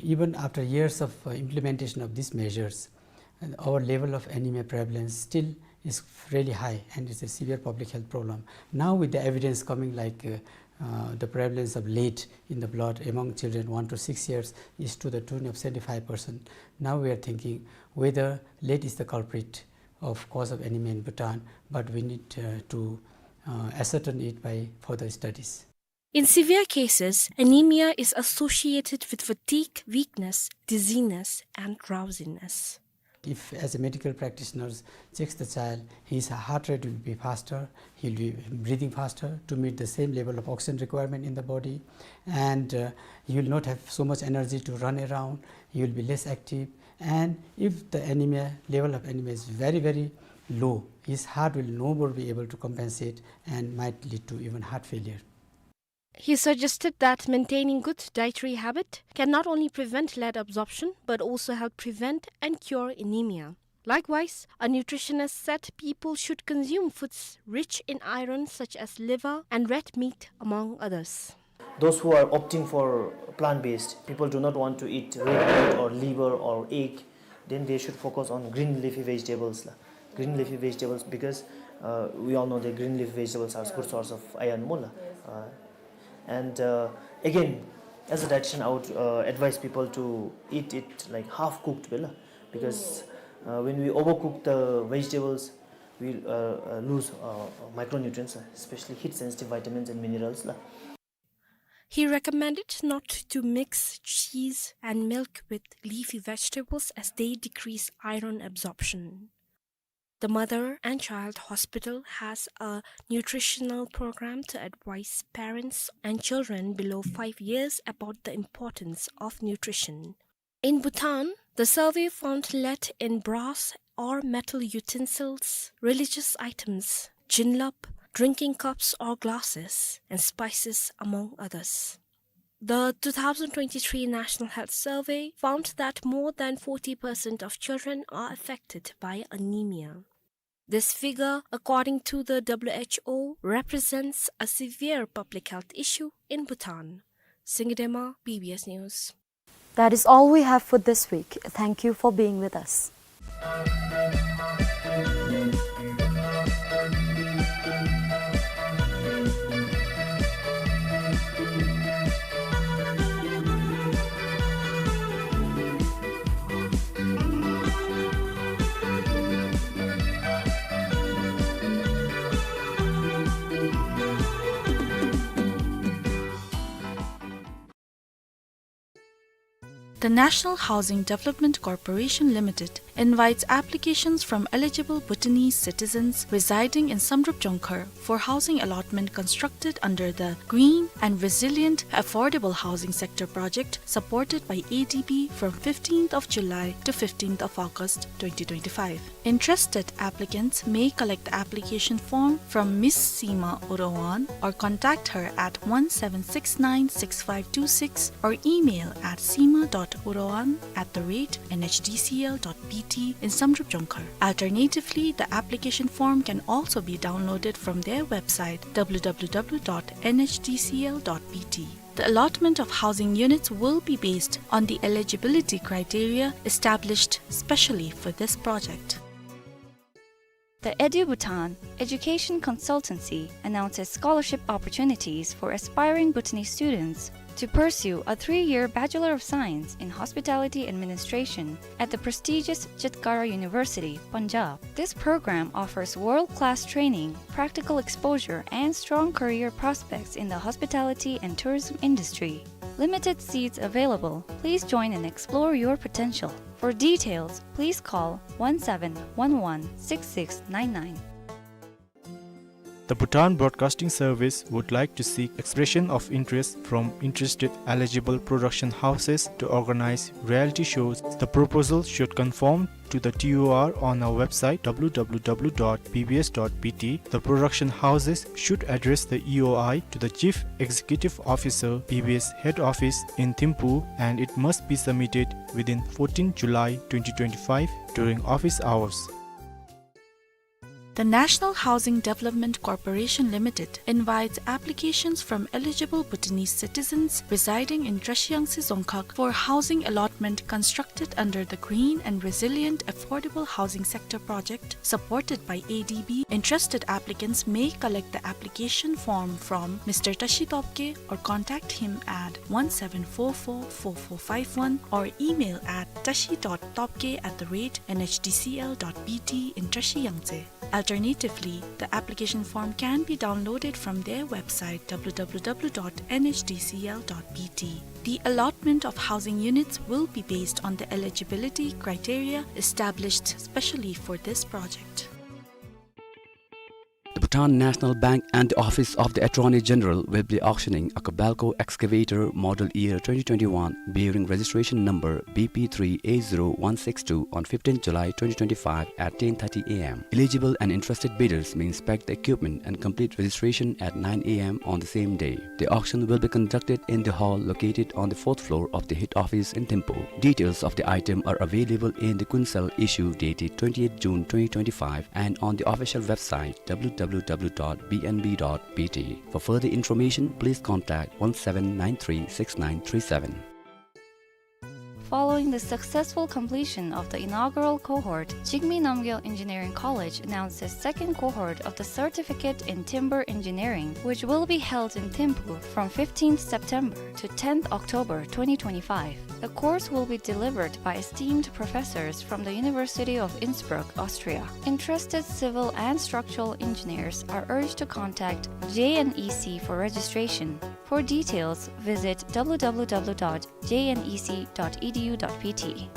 even after years of, uh, implementation of these measures, and our level of anemia prevalence still is really high, and it's a severe public health problem. Now, with the evidence coming, like, uh, uh, the prevalence of lead in the blood among children one to six years is to the tune of seventy-five percent. Now we are thinking whether lead is the culprit of cause of anemia in Bhutan, but we need, uh, to, uh, ascertain it by further studies. In severe cases, anemia is associated with fatigue, weakness, dizziness, and drowsiness. If, as a medical practitioner checks the child, his heart rate will be faster, he'll be breathing faster to meet the same level of oxygen requirement in the body, and, uh, he will not have so much energy to run around, he will be less active, and if the anemia, level of anemia is very, very low, his heart will no more be able to compensate and might lead to even heart failure. He suggested that maintaining good dietary habit can not only prevent lead absorption but also help prevent and cure anemia. Likewise, a nutritionist said people should consume foods rich in iron such as liver and red meat, among others. Those who are opting for plant-based, people do not want to eat red meat or liver or egg, then they should focus on green leafy vegetables la. Green leafy vegetables, because, uh, we all know that green leafy vegetables are good source of iron mo la. Uh, and, uh, again, as a dietitian, I would, uh, advise people to eat it, like, half cooked bhe la, because, uh, when we overcook the vegetables, we, uh, uh, lose, uh, micronutrients, especially heat sensitive vitamins and minerals la. He recommended not to mix cheese and milk with leafy vegetables as they decrease iron absorption. The Mother and Child Hospital has a nutritional program to advise parents and children below five years about the importance of nutrition. In Bhutan, the survey found lead in brass or metal utensils, religious items, jinlap, drinking cups or glasses, and spices, among others. The two thousand twenty-three National Health Survey found that more than forty percent of children are affected by anemia. This figure, according to the W H O, represents a severe public health issue in Bhutan. Singye Dema, B B S News. That is all we have for this week. Thank you for being with us. The National Housing Development Corporation Limited invites applications from eligible Bhutanese citizens residing in Samdrup Jongkhar for housing allotment constructed under the Green and Resilient Affordable Housing Sector Project, supported by A D B, from fifteenth of July to fifteenth of August twenty twenty-five. Interested applicants may collect the application form from Miss Sima Urawan or contact her at one seven six nine six five two six or email at sima dot urawan at the rate N H D C L dot B T in Samdrup Jongkhar. Alternatively, the application form can also be downloaded from their website, W W W dot N H D C L dot B T. The allotment of housing units will be based on the eligibility criteria established specially for this project. The EduBhutan Education Consultancy announces scholarship opportunities for aspiring Bhutanese students to pursue a three-year Bachelor of Science in Hospitality Administration at the prestigious Chitkara University, Punjab. This program offers world-class training, practical exposure, and strong career prospects in the hospitality and tourism industry. Limited seats available. Please join and explore your potential. For details, please call one seven one one six six nine nine. The Bhutan Broadcasting Service would like to seek expression of interest from interested eligible production houses to organize reality shows. The proposal should conform to the T O R on our website, W W W dot B B S dot B T. The production houses should address the E O I to the Chief Executive Officer, B B S Head Office in Thimphu, and it must be submitted within fourteenth July twenty twenty-five during office hours. The National Housing Development Corporation Limited invites applications from eligible Bhutanese citizens residing in Trashiyangtse Dzongkhag for housing allotment constructed under the Green and Resilient Affordable Housing Sector Project, supported by A D B. Interested applicants may collect the application form from Mister Tashi Topke or contact him at one seven four four four four five one or email at tashi dot topke at the rate N H D C L dot B T in Trashiyangtse. Alternatively, the application form can be downloaded from their website, W W W dot N H D C L dot B T. The allotment of housing units will be based on the eligibility criteria established specially for this project. The Bhutan National Bank and the Office of the Attorney General will be auctioning a Kobelco excavator model year twenty twenty-one, bearing registration number B P three A zero one six two, on fifteenth July twenty twenty-five at ten thirty A M. Eligible and interested bidders may inspect the equipment and complete registration at nine A M on the same day. The auction will be conducted in the hall located on the fourth floor of the head office in Thimphu. Details of the item are available in the Kuensel issue dated twenty-eighth June twenty twenty-five and on the official website, W W W dot B N B dot B T. For further information, please contact one seven nine three six nine three seven. Following the successful completion of the inaugural cohort, Jigme Namgyel Engineering College announces second cohort of the Certificate in Timber Engineering, which will be held in Thimphu from fifteenth September to tenth October twenty twenty-five. The course will be delivered by esteemed professors from the University of Innsbruck, Austria. Interested civil and structural engineers are urged to contact J N E C for registration. For details, visit W W W dot J N E C dot E D U dot B T.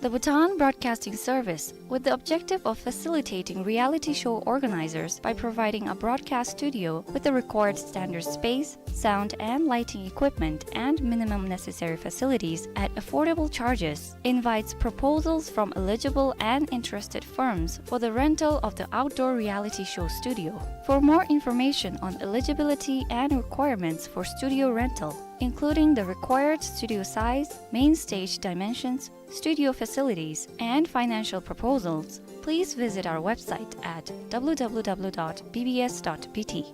The Bhutan Broadcasting Service, with the objective of facilitating reality show organizers by providing a broadcast studio with the required standard space, sound and lighting equipment, and minimum necessary facilities at affordable charges, invites proposals from eligible and interested firms for the rental of the outdoor reality show studio. For more information on eligibility and requirements for studio rental, including the required studio size, main stage dimensions, studio facilities, and financial proposals, please visit our website at W W W dot B B S dot B T.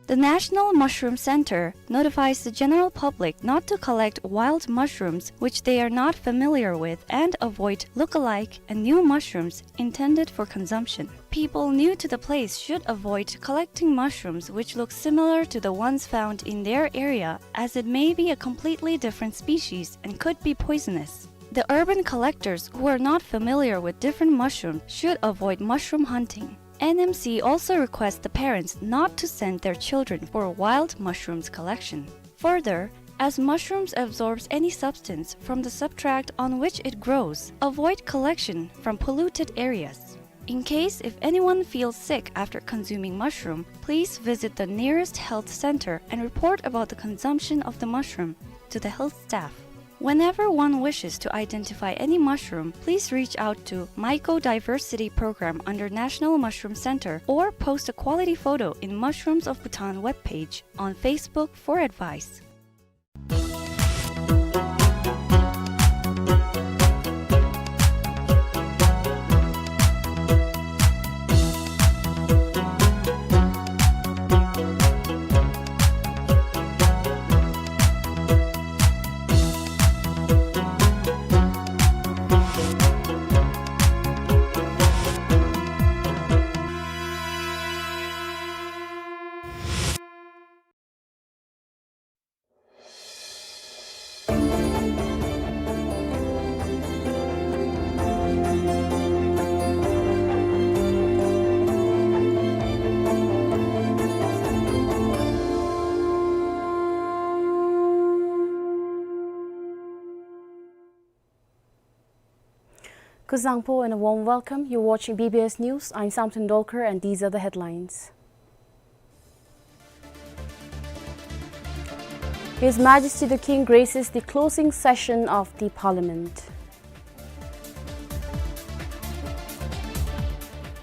The National Mushroom Center notifies the general public not to collect wild mushrooms which they are not familiar with and avoid look-alike and new mushrooms intended for consumption. People new to the place should avoid collecting mushrooms which look similar to the ones found in their area, as it may be a completely different species and could be poisonous. The urban collectors who are not familiar with different mushrooms should avoid mushroom hunting. N M C also requests the parents not to send their children for wild mushrooms collection. Further, As mushrooms absorbs any substance from the substrate on which it grows, avoid collection from polluted areas. In case if anyone feels sick after consuming mushroom, please visit the nearest health center and report about the consumption of the mushroom to the health staff. Whenever one wishes to identify any mushroom, please reach out to Mycodiversity Program under National Mushroom Center or post a quality photo in Mushrooms of Bhutan webpage on Facebook for advice. Kuzuzangpo and a warm welcome. You're watching B B S News. I'm Samten Dolkar and these are the headlines. His Majesty the King graces the closing session of the Parliament.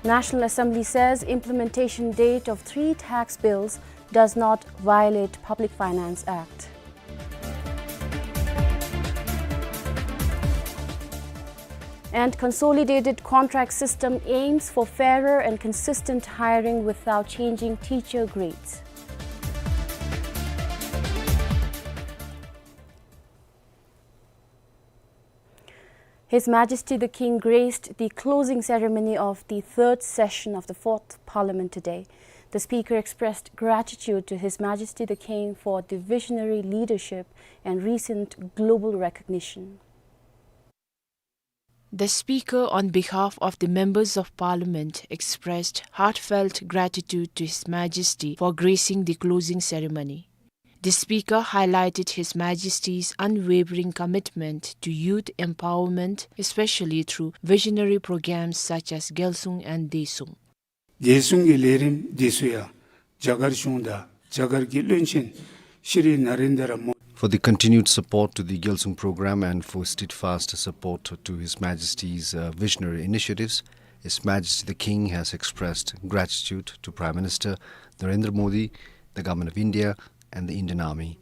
National Assembly says implementation date of three tax bills does not violate Public Finance Act. And consolidated contract system aims for fairer and consistent hiring without changing teacher grades. His Majesty the King graced the closing ceremony of the third session of the Fourth Parliament today. The Speaker expressed gratitude to His Majesty the King for the visionary leadership and recent global recognition. The Speaker, on behalf of the Members of Parliament, expressed heartfelt gratitude to His Majesty for gracing the closing ceremony. The Speaker highlighted His Majesty's unwavering commitment to youth empowerment, especially through visionary programs such as Gyalsung and Desung. རྒྱལ་སྲུང་གི་ལས་རིམ་འདི་ཚུ་ཡང་རྒྱ་གར་གཞུང་དང་རྒྱ་གར་གྱི་བློན་ཆེན་ཤྲི་ནཱ་རེནྡྲ་མོ- For the continued support to the Gyalsung program and for steadfast support to His Majesty's, uh, visionary initiatives, His Majesty the King has expressed gratitude to Prime Minister Narendra Modi, the Government of India, and the Indian Army.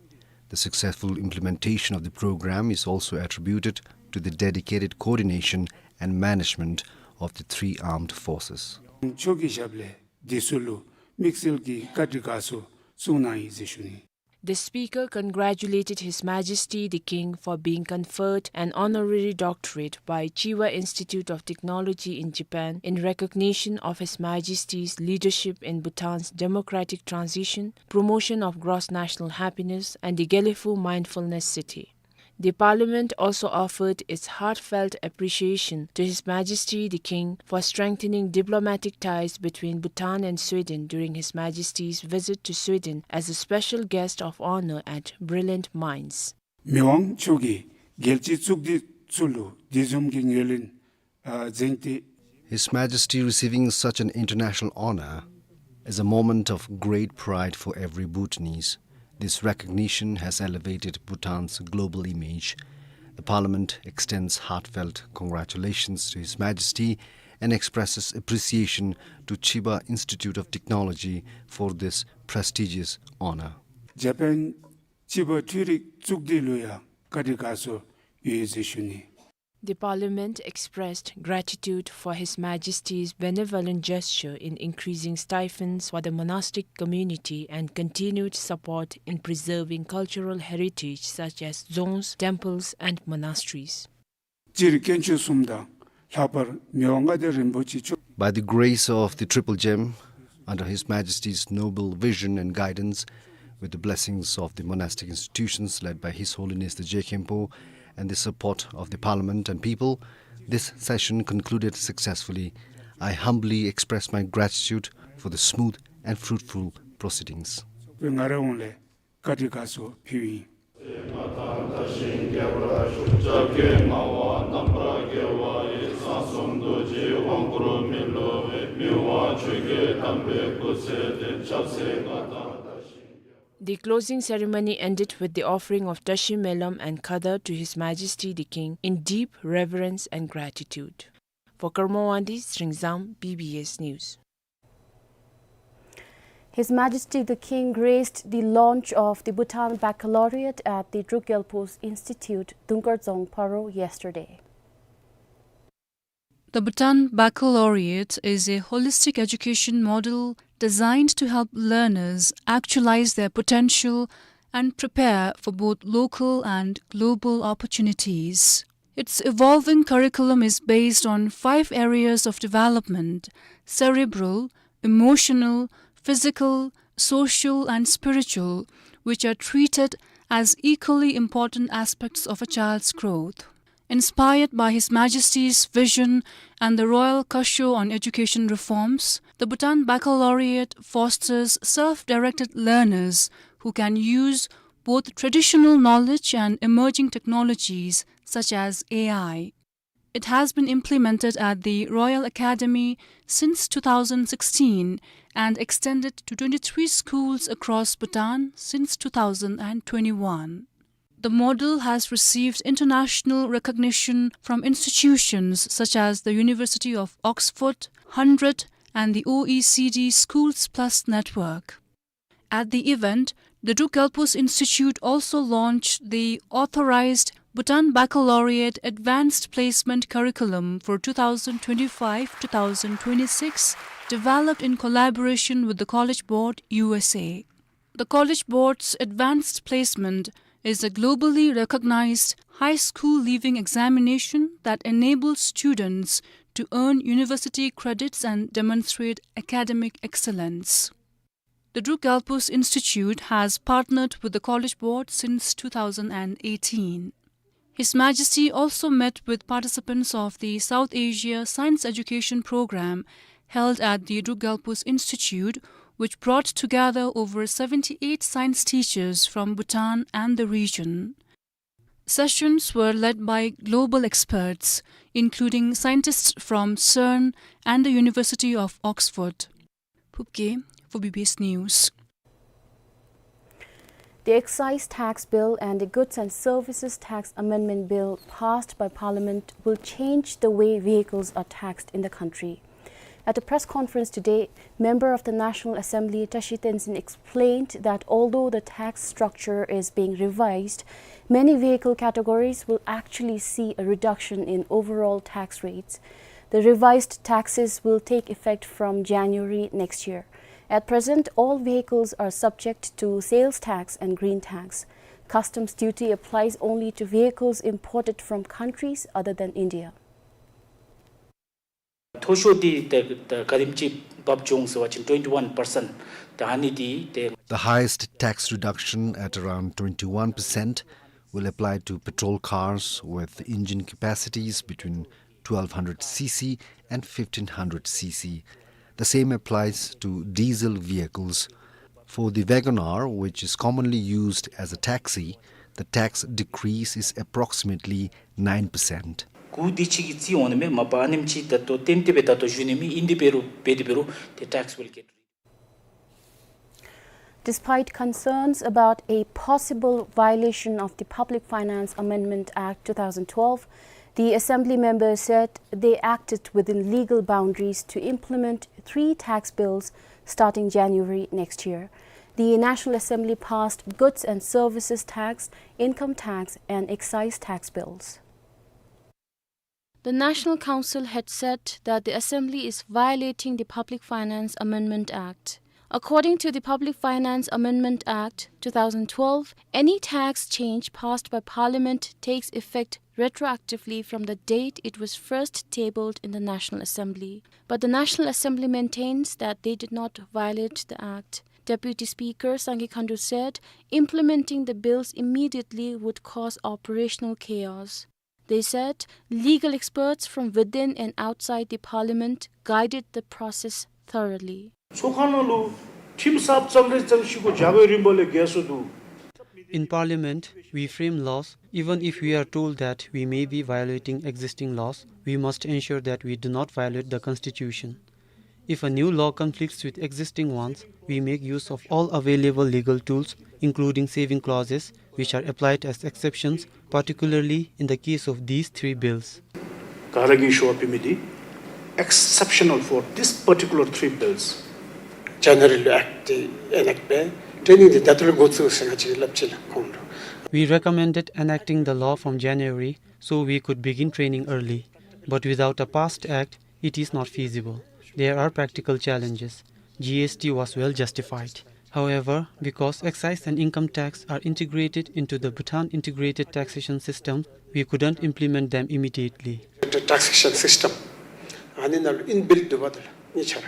The successful implementation of the program is also attributed to the dedicated coordination and management of the three armed forces. མཆོག་གི་ཞབས་ལས་འདི་ཚུ་ལུ་དམིགས་བསལ་གྱི་བཀའ་དྲིན་དགའ་ཚོར་གསུངས་གནང་ཡི་ཟེར་ཞུ་ནི། The Speaker congratulated His Majesty the King for being conferred an honorary doctorate by Chiba Institute of Technology in Japan in recognition of His Majesty's leadership in Bhutan's democratic transition, promotion of gross national happiness, and the Gelephu Mindfulness City. The Parliament also offered its heartfelt appreciation to His Majesty the King for strengthening diplomatic ties between Bhutan and Sweden during His Majesty's visit to Sweden as a special guest of honor at Brilliant Minds. མི་དབང་མཆོག་གིས་རྒྱལ་སྤྱིའི་གཙུག་སྡེ་ཚུ་ལུ་འདི་བཟུམ་གྱི་ངོས་ལེན་ཨ་བྱིན་ཏེ། His Majesty receiving such an international honor is a moment of great pride for every Bhutanese. This recognition has elevated Bhutan's global image. The Parliament extends heartfelt congratulations to His Majesty and expresses appreciation to Chiba Institute of Technology for this prestigious honor. ཇ་པཱན་ཅི་བ་འཕྲུལ་རིག་གཙུག་སྡེ་ལུ་ཡང་བཀའ་དྲིན་དགའ་ཚོར་ཡོད་ཟེར་ཞུ་ནི། The Parliament expressed gratitude for His Majesty's benevolent gesture in increasing stipends for the monastic community and continued support in preserving cultural heritage such as dzongs, temples, and monasteries. སྤྱིར་དཀོན་མཆོག་གསུམ་དང་ལྷག་པར་མི་དབང་མངའ་བདག་རིན་པོ་ཆེ་མཆོག By the grace of the Triple Gem, under His Majesty's noble vision and guidance, with the blessings of the monastic institutions led by His Holiness the Je Khenpo and the support of the Parliament and people, this session concluded successfully. I humbly express my gratitude for the smooth and fruitful proceedings. ང་རའི་ངོས་ལས་བཀའ་དྲིན་དགའ་ཚོར་ཕུལཝ་ཨིན། The closing ceremony ended with the offering of Tashi Melam and Khada to His Majesty the King in deep reverence and gratitude. For Karma Wangdi, Sringzang, B B S News. His Majesty the King graced the launch of the Bhutan Baccalaureate at the Druk Gyalpo's Institute, Dungkar Dzong, Paro yesterday. The Bhutan Baccalaureate is a holistic education model designed to help learners actualize their potential and prepare for both local and global opportunities. Its evolving curriculum is based on five areas of development: cerebral, emotional, physical, social, and spiritual, which are treated as equally important aspects of a child's growth. Inspired by His Majesty's vision and the Royal Kasho on education reforms, the Bhutan Baccalaureate fosters self-directed learners who can use both traditional knowledge and emerging technologies such as A I. It has been implemented at the Royal Academy since two thousand sixteen and extended to twenty-three schools across Bhutan since two thousand twenty-one. The model has received international recognition from institutions such as the University of Oxford, Hundred, and the O E C D Schools Plus Network. At the event, the Druk Gyalpo's Institute also launched the authorized Bhutan Baccalaureate Advanced Placement Curriculum for two thousand twenty-five two thousand twenty-six, developed in collaboration with the College Board U S A. The College Board's Advanced Placement is a globally recognized high school leaving examination that enables students to earn university credits and demonstrate academic excellence. The Druk Gyalpo's Institute has partnered with the College Board since two thousand eighteen. His Majesty also met with participants of the South Asia Science Education Program held at the Druk Gyalpo's Institute, which brought together over seventy-eight science teachers from Bhutan and the region. Sessions were led by global experts, including scientists from CERN and the University of Oxford. Phupge for B B S News. The Excise Tax Bill and the Goods and Services Tax Amendment Bill passed by Parliament will change the way vehicles are taxed in the country. At a press conference today, member of the National Assembly Tashi Tenzin explained that although the tax structure is being revised, many vehicle categories will actually see a reduction in overall tax rates. The revised taxes will take effect from January next year. At present, all vehicles are subject to sales tax and green tax. Customs duty applies only to vehicles imported from countries other than India. མཐོ་ཤོས་འདི་ཏེ་ཏེ་ག་དེམ་ཅིག་འབབ་འོང་ཟེར་བ་ཅིན་twenty-one percent། ཏེ་ཨ་ནི་འདི་ཏེ། The highest tax reduction at around twenty-one percent will apply to patrol cars with engine capacities between twelve hundred C C and fifteen hundred C C. The same applies to diesel vehicles. For the WagonR, which is commonly used as a taxi, the tax decrease is approximately nine percent. གུ་འདི་ཅིག་གིས་རྩིས་འོང་ནི་མས། མ་པ་ཨ་ནེམ་ཅིག་ད་ལྟོ་ཏན་ཏན་སྦེ་ད་ལྟོ་ཞུ་ནི་མེད། ཨིན་དེ་འབད་རུང་འབད་དེ་འབད་རུང་ཏེ་tax will get. Despite concerns about a possible violation of the Public Finance Amendment Act two thousand twelve, the Assembly members said they acted within legal boundaries to implement three tax bills starting January next year. The National Assembly passed goods and services tax, income tax, and excise tax bills. The National Council had said that the Assembly is violating the Public Finance Amendment Act. According to the Public Finance Amendment Act two thousand twelve, any tax change passed by Parliament takes effect retroactively from the date it was first tabled in the National Assembly. But the National Assembly maintains that they did not violate the act. Deputy Speaker Sangay Khandu said implementing the bills immediately would cause operational chaos. They said legal experts from within and outside the Parliament guided the process thoroughly. ཚོགས་ཁང་ནང་ལུ་ཁྲིམས་གསརཔ་ཙམ་རེ་ཙམ་ཅིག་གུ་བཞག་པའི་རིམ་པ་ལས་བརྒལ་སོང་འདུག། In Parliament, we frame laws. Even if we are told that we may be violating existing laws, we must ensure that we do not violate the Constitution. If a new law conflicts with existing ones, we make use of all available legal tools, including saving clauses, which are applied as exceptions, particularly in the case of these three bills. ག་ར་གིས་ཞུ་བ་ཕུལ་མི་འདི་exceptional for this particular three bills. General Act འདི་enact འབད་training འདི་ད་ལྟོ་ལས་འགོ་བཙུགས་ཟེར་ང་བཅས་སླབ་ཅི་ལགས་ཁོང་ལུ། We recommended enacting the law from January so we could begin training early. But without a passed act, it is not feasible. There are practical challenges. G S T was well justified. However, because excise and income tax are integrated into the Bhutan integrated taxation system, we couldn't implement them immediately. Taxation system ཨ་ནི་ནང་ལུ་inbuilt འདུག་པ་ད་ལགས་གཉིས་ཆ་ར།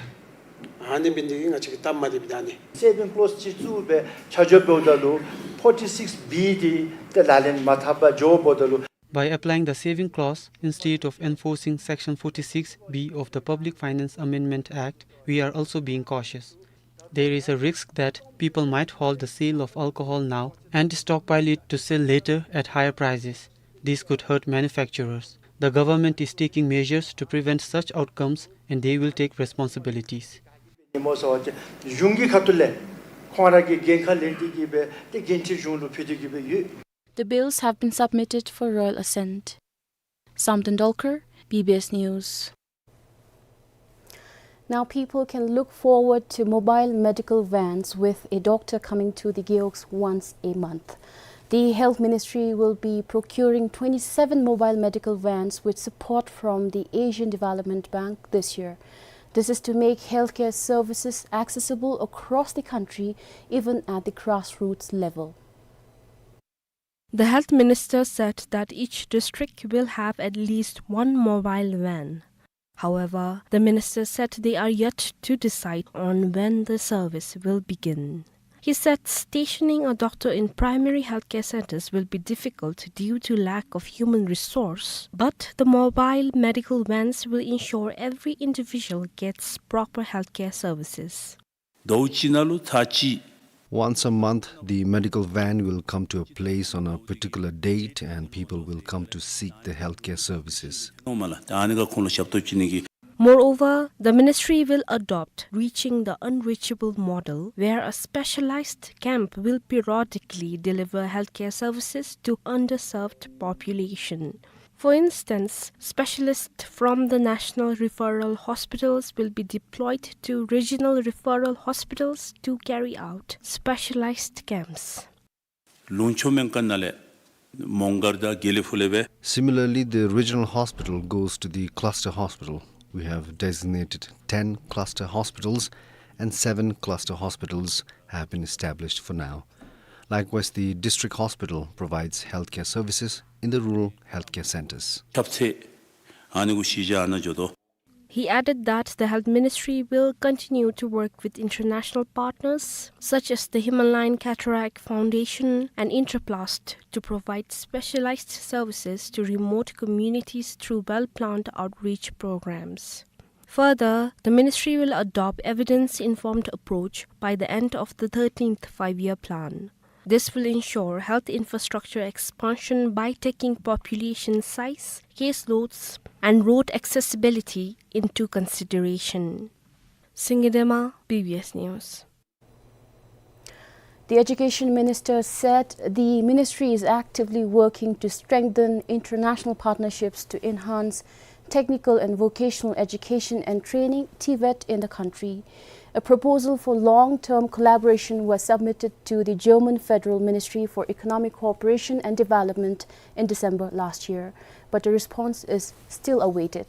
ཨ་ནི་འབད་ནི་འདི་གིས་ང་བཅས་ཀྱིས་སྟབས་མ་བདེཝ་ད་ཨ་ནི་saving clause ཅིག་བཙུགས་སྦེ་ཆ་འཇོག་འབདཝ་ད་ལུ་forty-six B འདི་ཏེ་ལག་ལེན་མ་འཐབ་པར་འགྱོཝ་ད་ལུ། By applying the saving clause instead of enforcing Section forty-six B of the Public Finance Amendment Act, we are also being cautious. There is a risk that people might halt the sale of alcohol now and stockpile it to sell later at higher prices. This could hurt manufacturers. The government is taking measures to prevent such outcomes and they will take responsibilities. ཉིནམ་ཚར་བ་ཅིན་གཞུང་གི་ཁ་ཐུག་ལས་ཁོང་ར་གིས་འགན་ཁག་ལེན་ཏེ་གིས་སྦེ་ཏེ་འགན་འཁྲི་གཞུང་ལུ་ཕུལ་ཏེ་གིས་སྦེ་ཡོད། The bills have been submitted for royal assent. Samten Dolkar, B B S News. Now people can look forward to mobile medical vans with a doctor coming to the Gewog once a month. The Health Ministry will be procuring twenty-seven mobile medical vans with support from the Asian Development Bank this year. This is to make healthcare services accessible across the country, even at the grassroots level. The health minister said that each district will have at least one mobile van. However, the minister said they are yet to decide on when the service will begin. He said stationing a doctor in primary healthcare centers will be difficult due to lack of human resource, but the mobile medical vans will ensure every individual gets proper healthcare services. ཟླཝ་གཅིག་ནང་ལུ་ཚར་གཅིག། Once a month, the medical van will come to a place on a particular date and people will come to seek the healthcare services. ཨོ་མ་ལགས། ད་ཨ་ནི་ག་ཁོང་ལུ་ཞབས་ཏོག་བྱིན་ནི་གི། Moreover, the ministry will adopt reaching the unreachable model, where a specialized camp will periodically deliver healthcare services to underserved population. For instance, specialists from the national referral hospitals will be deployed to regional referral hospitals to carry out specialized camps. ལུང་ཕྱོགས་སྨན་ཁང་ནང་ལས་མོང་སྒར་དང་དགེ་ལེགས་ཕུག་ལས་སྦེ། Similarly, the regional hospital goes to the cluster hospital. We have designated ten cluster hospitals and seven cluster hospitals have been established for now. Likewise, the district hospital provides healthcare services in the rural healthcare centers. ཁྱབ་ཚད་ཨ་ནི་གུ་གཞི་བཞག་ཨ་ནཱ་འགྱོ་དོ། He added that the Health Ministry will continue to work with international partners such as the Himalayan Cataract Foundation and Interplast to provide specialized services to remote communities through well-planned outreach programs. Further, the ministry will adopt evidence-informed approach by the end of the thirteenth Five-Year Plan. This will ensure health infrastructure expansion by taking population size, caseloads, and road accessibility into consideration. Singye Dema, B B S News. The Education Minister said the ministry is actively working to strengthen international partnerships to enhance technical and vocational education and training, TVET, in the country. A proposal for long-term collaboration was submitted to the German Federal Ministry for Economic Cooperation and Development in December last year, but a response is still awaited.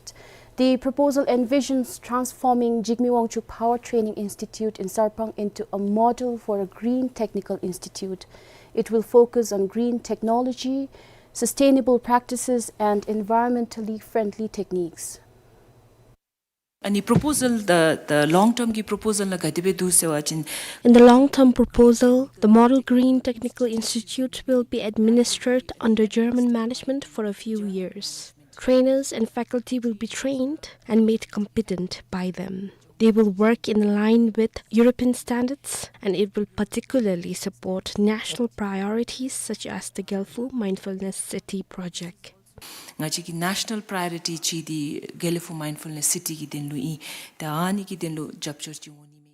The proposal envisions transforming Jigme Wangchuck Power Training Institute in Sarpang into a model for a green technical institute. It will focus on green technology, sustainable practices, and environmentally friendly techniques. ཨ་ནི་proposal the, the long term གི་proposal ནང་ག་དེ་སྦེ་འདུག་ཟེར་བ་ཅིན། In the long-term proposal, the Model Green Technical Institute will be administered under German management for a few years. Trainers and faculty will be trained and made competent by them. They will work in line with European standards, and it will particularly support national priorities such as the Gelephu Mindfulness City project. ང་བཅས་ཀྱི་ནེ་ཤ་ནཱལ་པ་རའི་ཡོ་རི་ཊི་ཅིག་འདི་གེ་ལེ་ཕུ་མའིནཌ་ཕུལ་ནེསི་སི་ཊི་གི་དོན་ལུ་ཨིན། ད་ཨ་ནི་གི་དོན་ལུ་རྒྱབ་སྐྱོར་ཅིག་འོང་ནི་མས།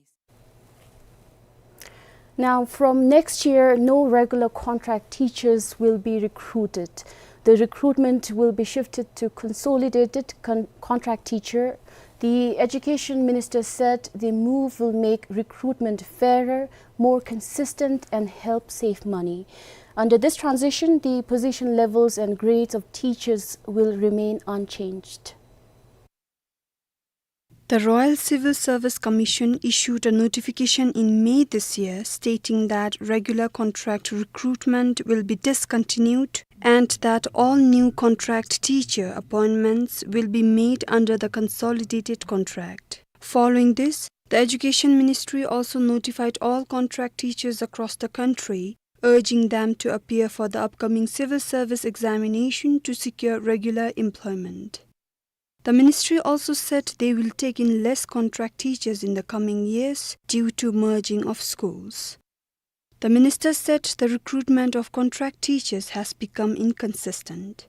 Now, from next year, no regular contract teachers will be recruited. The recruitment will be shifted to consolidated con- contract teacher. The education minister said the move will make recruitment fairer, more consistent, and help save money. Under this transition, the position levels and grades of teachers will remain unchanged. The Royal Civil Service Commission issued a notification in May this year stating that regular contract recruitment will be discontinued and that all new contract teacher appointments will be made under the consolidated contract. Following this, the Education Ministry also notified all contract teachers across the country, urging them to appear for the upcoming civil service examination to secure regular employment. The ministry also said they will take in less contract teachers in the coming years due to merging of schools. The minister said the recruitment of contract teachers has become inconsistent.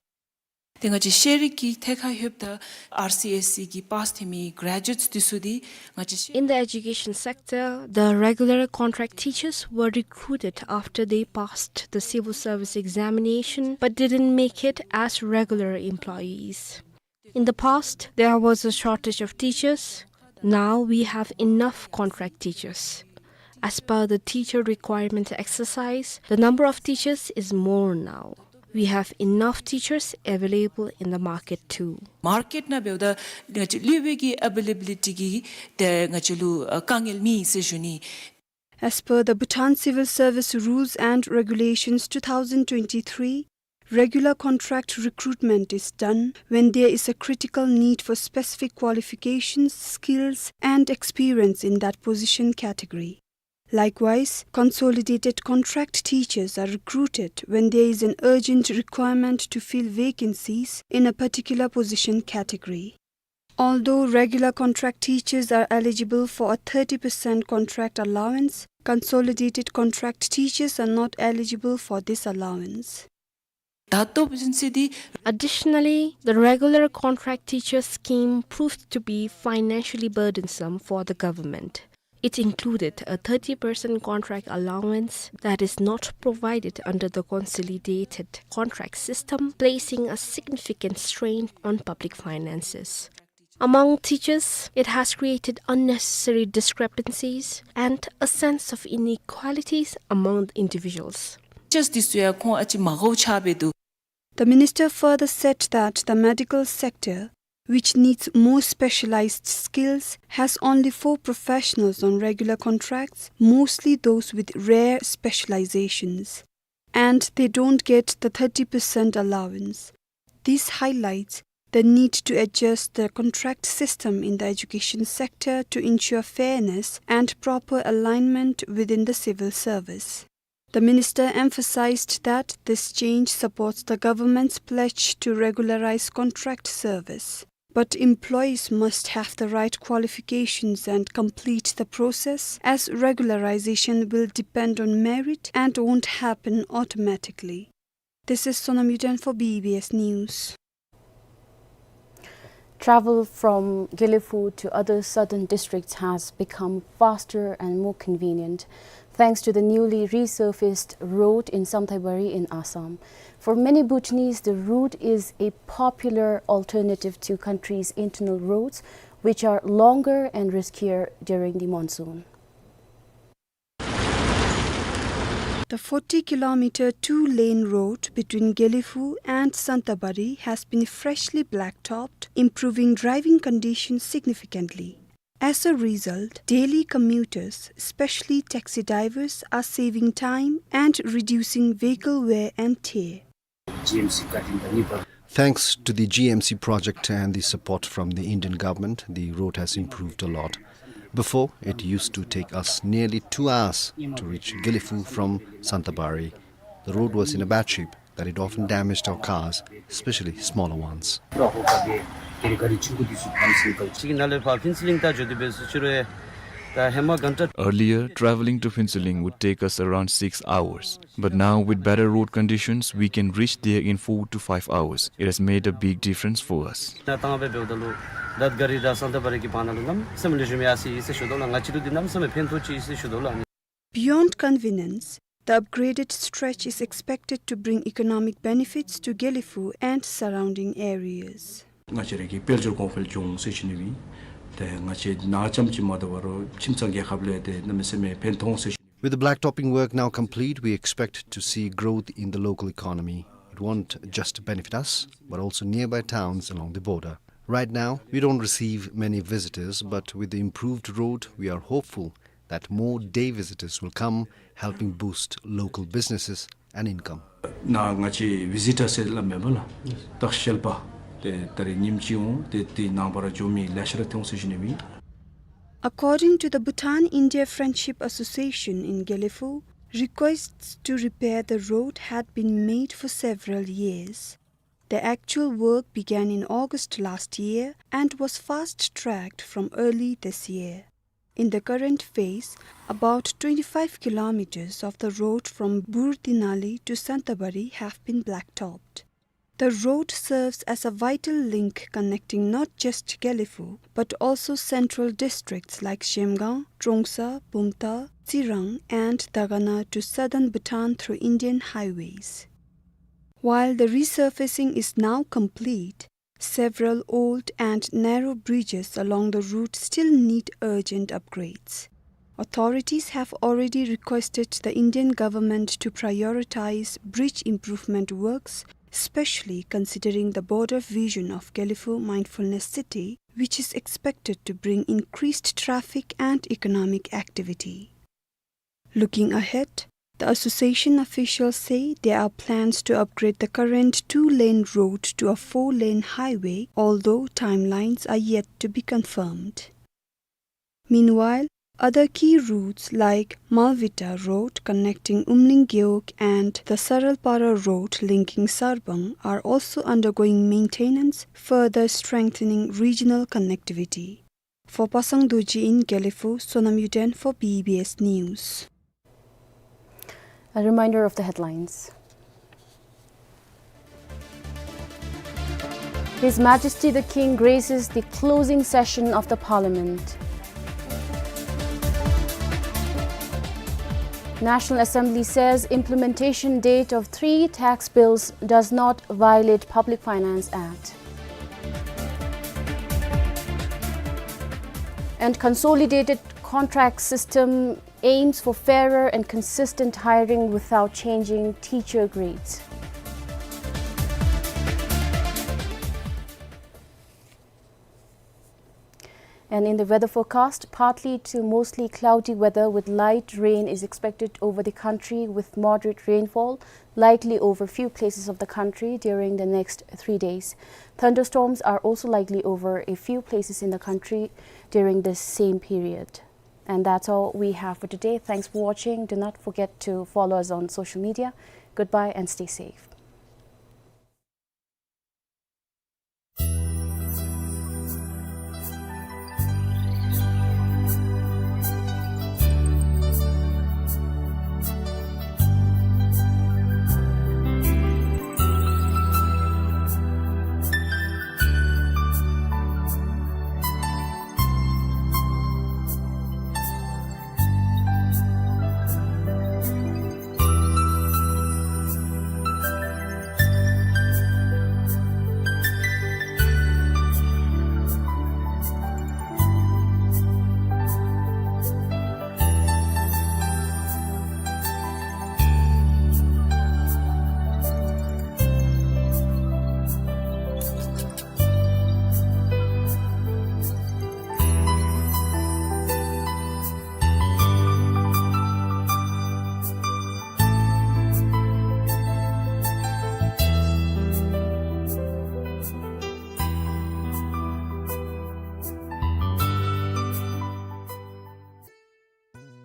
ཏེ་ང་བཅས་ཤེས་རིག་གི་ཐད་ཁར་ལྷོདཔ་ད་ཨར་སི་ཨེསི་སི་གི་པཱསི་ཐོན་མི་གྲེ་ཇུ་ཨེཊསི་འདི་ཚུ་འདི་ང་བཅས་In the education sector, the regular contract teachers were recruited after they passed the civil service examination but didn't make it as regular employees. In the past, there was a shortage of teachers. Now we have enough contract teachers. As per the teacher requirement exercise, the number of teachers is more now. We have enough teachers available in the market too. མར་ཀེཊ་ནང་འབདཝ་ད་ང་བཅས་ལུས་པའི་གི་ཨ་བེ་ལེ་བི་ལི་ཊི་གི་ཏེ་ང་བཅས་ལུ་ཨ་དཀའ་ངལ་མེད་ཟེར་ཞུ་ནི། As per the Bhutan Civil Service Rules and Regulations two thousand twenty-three, regular contract recruitment is done when there is a critical need for specific qualifications, skills, and experience in that position category. Likewise, consolidated contract teachers are recruited when there is an urgent requirement to fill vacancies in a particular position category. Although regular contract teachers are eligible for a thirty percent contract allowance, consolidated contract teachers are not eligible for this allowance. ད་ལྟོ་བཟུམ་ཅིག་འདི། Additionally, the regular contract teacher scheme proved to be financially burdensome for the government. It included a thirty percent contract allowance that is not provided under the consolidated contract system, placing a significant strain on public finances. Among teachers, it has created unnecessary discrepancies and a sense of inequalities among individuals. ཊི་ཅརསི་འདི་ཚུ་ཡང་ཁོང་ཨ་ཙི་མ་དགའཝ་ཆགས་སྦེ་འདུག། The minister further said that the medical sector, which needs more specialized skills, has only four professionals on regular contracts, mostly those with rare specializations. And they don't get the thirty percent allowance. This highlights the need to adjust the contract system in the education sector to ensure fairness and proper alignment within the civil service. The minister emphasized that this change supports the government's pledge to regularize contract service. But employees must have the right qualifications and complete the process, as regularization will depend on merit and won't happen automatically. This is Sonam Yuden for B B S News. Travel from Gelephu to other southern districts has become faster and more convenient thanks to the newly resurfaced road in Santabari in Assam. For many Bhutanese, the route is a popular alternative to country's internal roads, which are longer and riskier during the monsoon. The forty kilometer two-lane road between Gelephu and Santabari has been freshly blacktopped, improving driving conditions significantly. As a result, daily commuters, especially taxi drivers, are saving time and reducing vehicle wear and tear. Thanks to the G M C project and the support from the Indian government, the road has improved a lot. Before, it used to take us nearly two hours to reach Gelephu from Santabari. The road was in a bad shape. that it often damaged our cars, especially smaller ones. ཅིག་ནང་ལས་ཕར་ཕུན་ཚོགས་གླིང་ད་འགྱོ་དེ་འབད་ས་ཅིག་རུང་ད་ཧེ་མ་གྷན་ཊ། Earlier, traveling to Phuentsholing would take us around six hours. But now, with better road conditions, we can reach there in four to five hours. It has made a big difference for us. ནཱ་ཏང་སྦེ་འབདཝ་ད་ལུ་ད་ག་རི་དང་སན་ཏ་བ་རི་གི་བར་ན་ལུ་གནམ་མེད་ས་མེད་ལེགས་ཤོམ་ཡར་སོ་ཡི་ཟེར་ཞུ་དོ་ལགས། ང་བཅས་ལུ་འདི་གནམ་མེད་ས་མེད་ཕན་ཐོགས་ཅིག་ཨིན་ཟེར་ཞུ་དོ་ལགས། Beyond convenience, the upgraded stretch is expected to bring economic benefits to Gelephu and surrounding areas. ང་བཅས་ར་གི་དཔལ་འབྱོར་གོང་འཕེལ་འགྱོ་འོང་ཟེར་ཞུ་ནི་ཨིན། ཏེ་ང་བཅས་ནཱ་ཙམ་ཅིག་མ་དོ་བར་ཁྱིམ་ཚང་རྒྱལ་ཁབ་ལུ་ཏེ་གནམ་མེད་ས་མེད་ཕན་ཐོགས་འོང་ཟེར་ཞུ། With the blacktopping work now complete, we expect to see growth in the local economy. It won't just benefit us, but also nearby towns along the border. Right now, we don't receive many visitors, but with the improved road, we are hopeful that more day visitors will come, helping boost local businesses and income. ནཱ་ང་བཅས་བི་ཟི་ཊར་ཟེར་སླབ་མས་པ་ལགས། ད་ཤེལ་པ་ཏེ་ད་རིས་ཉིནམ་གཅིག་འོང་ཏེ་དེ་ནངས་པ་ར་འགྱོ་མི་ལེ་ཤ་ར་ཐོན་འོང་ཟེར་ཞུ་ནི་ཨིན། According to the Bhutan India Friendship Association in Gelephu, requests to repair the road had been made for several years. The actual work began in August last year and was fast-tracked from early this year. In the current phase, about twenty-five kilometers of the road from Burdinali to Santabari have been blacktopped. The road serves as a vital link connecting not just Gelephu, but also central districts like Zhemgang, Trongsa, Bumthang, Tsirang, and Dagana to southern Bhutan through Indian highways. While the resurfacing is now complete, several old and narrow bridges along the route still need urgent upgrades. Authorities have already requested the Indian government to prioritize bridge improvement works, especially considering the broader vision of Gelephu Mindfulness City, which is expected to bring increased traffic and economic activity. Looking ahead, the association officials say there are plans to upgrade the current two-lane road to a four-lane highway, although timelines are yet to be confirmed. Meanwhile, other key routes like Malvita Road connecting Umling Gewog and the Saralpara Road linking Sarbang are also undergoing maintenance, further strengthening regional connectivity. For Pasang Dorji in Gelephu, Sonam Yuden for B B S News. A reminder of the headlines. His Majesty the King graces the closing session of the Parliament. National Assembly says implementation date of three tax bills does not violate Public Finance Act. And consolidated contract system aims for fairer and consistent hiring without changing teacher grades. And in the weather forecast, partly to mostly cloudy weather with light rain is expected over the country, with moderate rainfall likely over few places of the country during the next three days. Thunderstorms are also likely over a few places in the country during the same period. And that's all we have for today. Thanks for watching. Do not forget to follow us on social media. Goodbye and stay safe.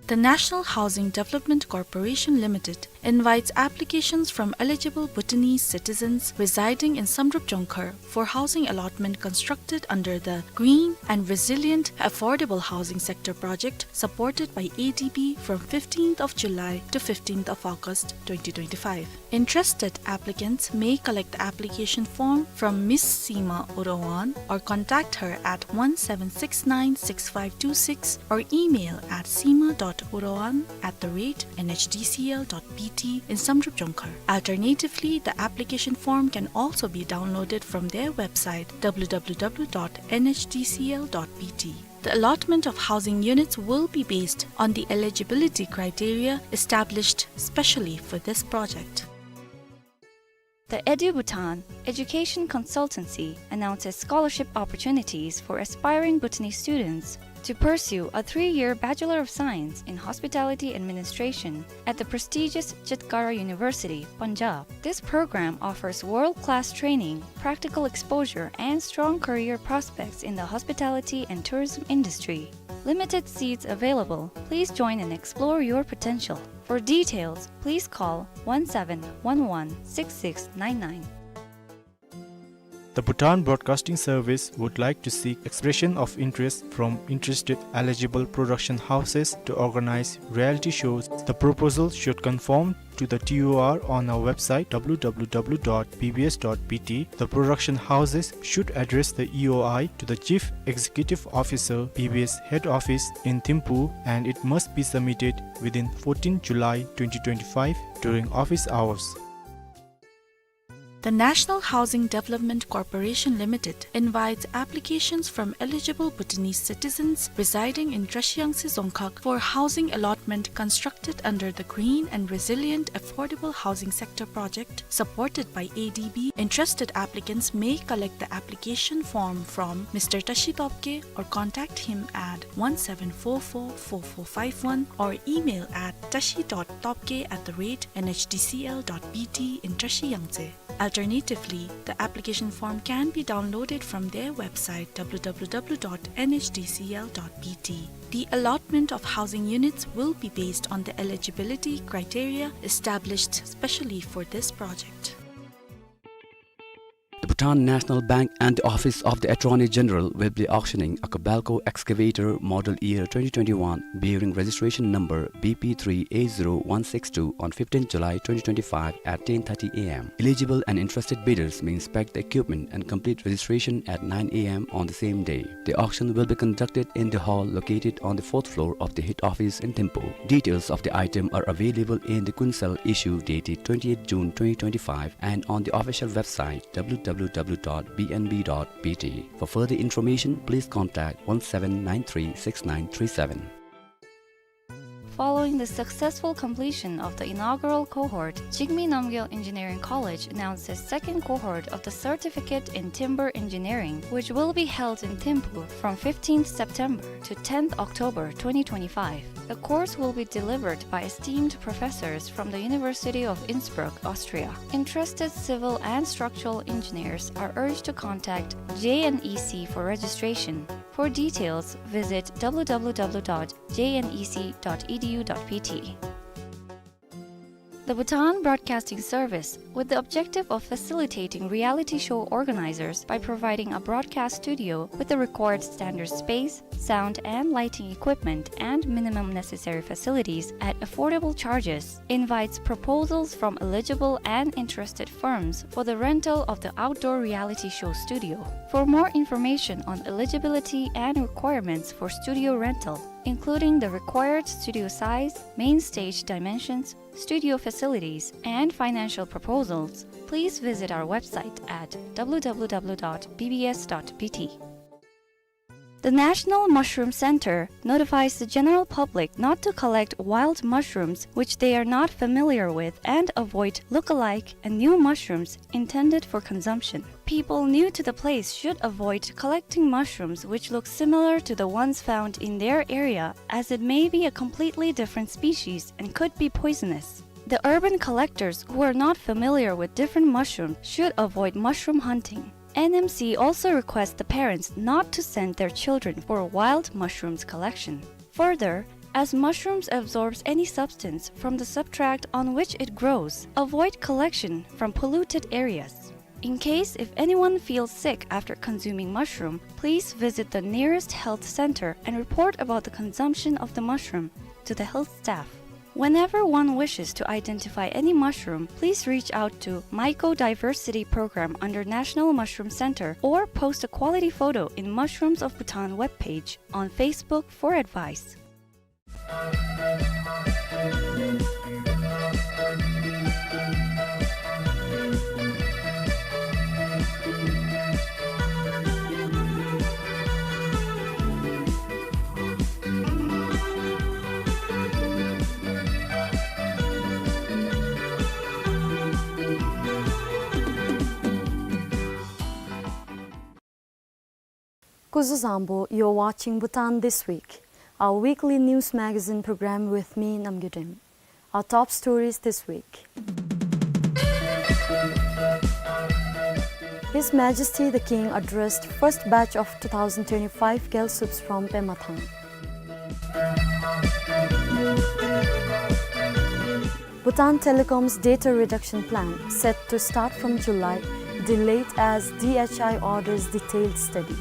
The National Housing Development Corporation Limited invites applications from eligible Bhutanese citizens residing in Samdrup Jongkhar for housing allotment constructed under the Green and Resilient Affordable Housing Sector Project supported by A D B from fifteenth of July to fifteenth of August twenty twenty-five. Interested applicants may collect the application form from Miss Seema Urawan or contact her at one seven six nine six five two six or email at seema dot urawan at the rate N H D C L dot B T in Samdrup Jongkhar. Alternatively, the application form can also be downloaded from their website, W W W dot N H D C L dot B T. The allotment of housing units will be based on the eligibility criteria established specially for this project. The EduBhutan Education Consultancy announces scholarship opportunities for aspiring Bhutanese students to pursue a three-year Bachelor of Science in Hospitality Administration at the prestigious Chetkara University, Punjab. This program offers world-class training, practical exposure, and strong career prospects in the hospitality and tourism industry. Limited seats available. Please join and explore your potential. For details, please call one seven one one six six nine nine. The Bhutan Broadcasting Service would like to seek expression of interest from interested eligible production houses to organize reality shows. The proposal should conform to the T O R on our website, W W W dot B B S dot B T. The production houses should address the E O I to the Chief Executive Officer, B B S Head Office in Thimphu, and it must be submitted within fourteenth July twenty twenty-five during office hours. The National Housing Development Corporation Limited invites applications from eligible Bhutanese citizens residing in Trashiyangtse Dzongkhag for housing allotment constructed under the Green and Resilient Affordable Housing Sector Project supported by A D B. Interested applicants may collect the application form from Mister Tashi Topge or contact him at one seven four four four four five one or email at tashi dot topge at the rate N H D C L dot B T in Trashiyangtse. Alternatively, the application form can be downloaded from their website, W W W dot N H D C L dot B T. The allotment of housing units will be based on the eligibility criteria established specially for this project. The Bhutan National Bank and the Office of the Attorney General will be auctioning a Kobelco excavator model year twenty twenty-one, bearing registration number B P three A zero one six two, on fifteenth July twenty twenty-five at ten thirty A M. Eligible and interested bidders may inspect the equipment and complete registration at nine A M on the same day. The auction will be conducted in the hall located on the fourth floor of the head office in Thimphu. Details of the item are available in the Kunsel issue dated twenty-eighth June twenty twenty-five and on the official website, W W W dot B N B dot B T. For further information, please contact one seven nine three six nine three seven. Following the successful completion of the inaugural cohort, Jigme Namgyel Engineering College announced the second cohort of the Certificate in Timber Engineering, which will be held in Thimphu from fifteenth September to tenth October twenty twenty-five. The course will be delivered by esteemed professors from the University of Innsbruck, Austria. Interested civil and structural engineers are urged to contact J N E C for registration. For details, visit W W W dot J N E C dot E D U dot B T. The Bhutan Broadcasting Service, with the objective of facilitating reality show organizers by providing a broadcast studio with the required standard space, sound and lighting equipment, and minimum necessary facilities at affordable charges, invites proposals from eligible and interested firms for the rental of the outdoor reality show studio. For more information on eligibility and requirements for studio rental, including the required studio size, main stage dimensions, studio facilities, and financial proposals, please visit our website at W W W dot B B S dot B T. The National Mushroom Center notifies the general public not to collect wild mushrooms which they are not familiar with and avoid look-alike and new mushrooms intended for consumption. People new to the place should avoid collecting mushrooms which look similar to the ones found in their area, as it may be a completely different species and could be poisonous. The urban collectors who are not familiar with different mushrooms should avoid mushroom hunting. N M C also requests the parents not to send their children for wild mushrooms collection. Further, As mushrooms absorbs any substance from the substrate on which it grows, avoid collection from polluted areas. In case if anyone feels sick after consuming mushroom, please visit the nearest health center and report about the consumption of the mushroom to the health staff. Whenever one wishes to identify any mushroom, please reach out to Mycodiversity Program under National Mushroom Center or post a quality photo in Mushrooms of Bhutan webpage on Facebook for advice. སྐུ་གཟུགས་བཟང་པོ། You're watching Bhutan This Week, our weekly news magazine program with me, Namgay Dem. Our top stories this week. His Majesty the King addressed first batch of two thousand twenty-five Gyalsups from Pemathang. Bhutan Telecom's data reduction plan set to start from July, delayed as D H I orders detailed study.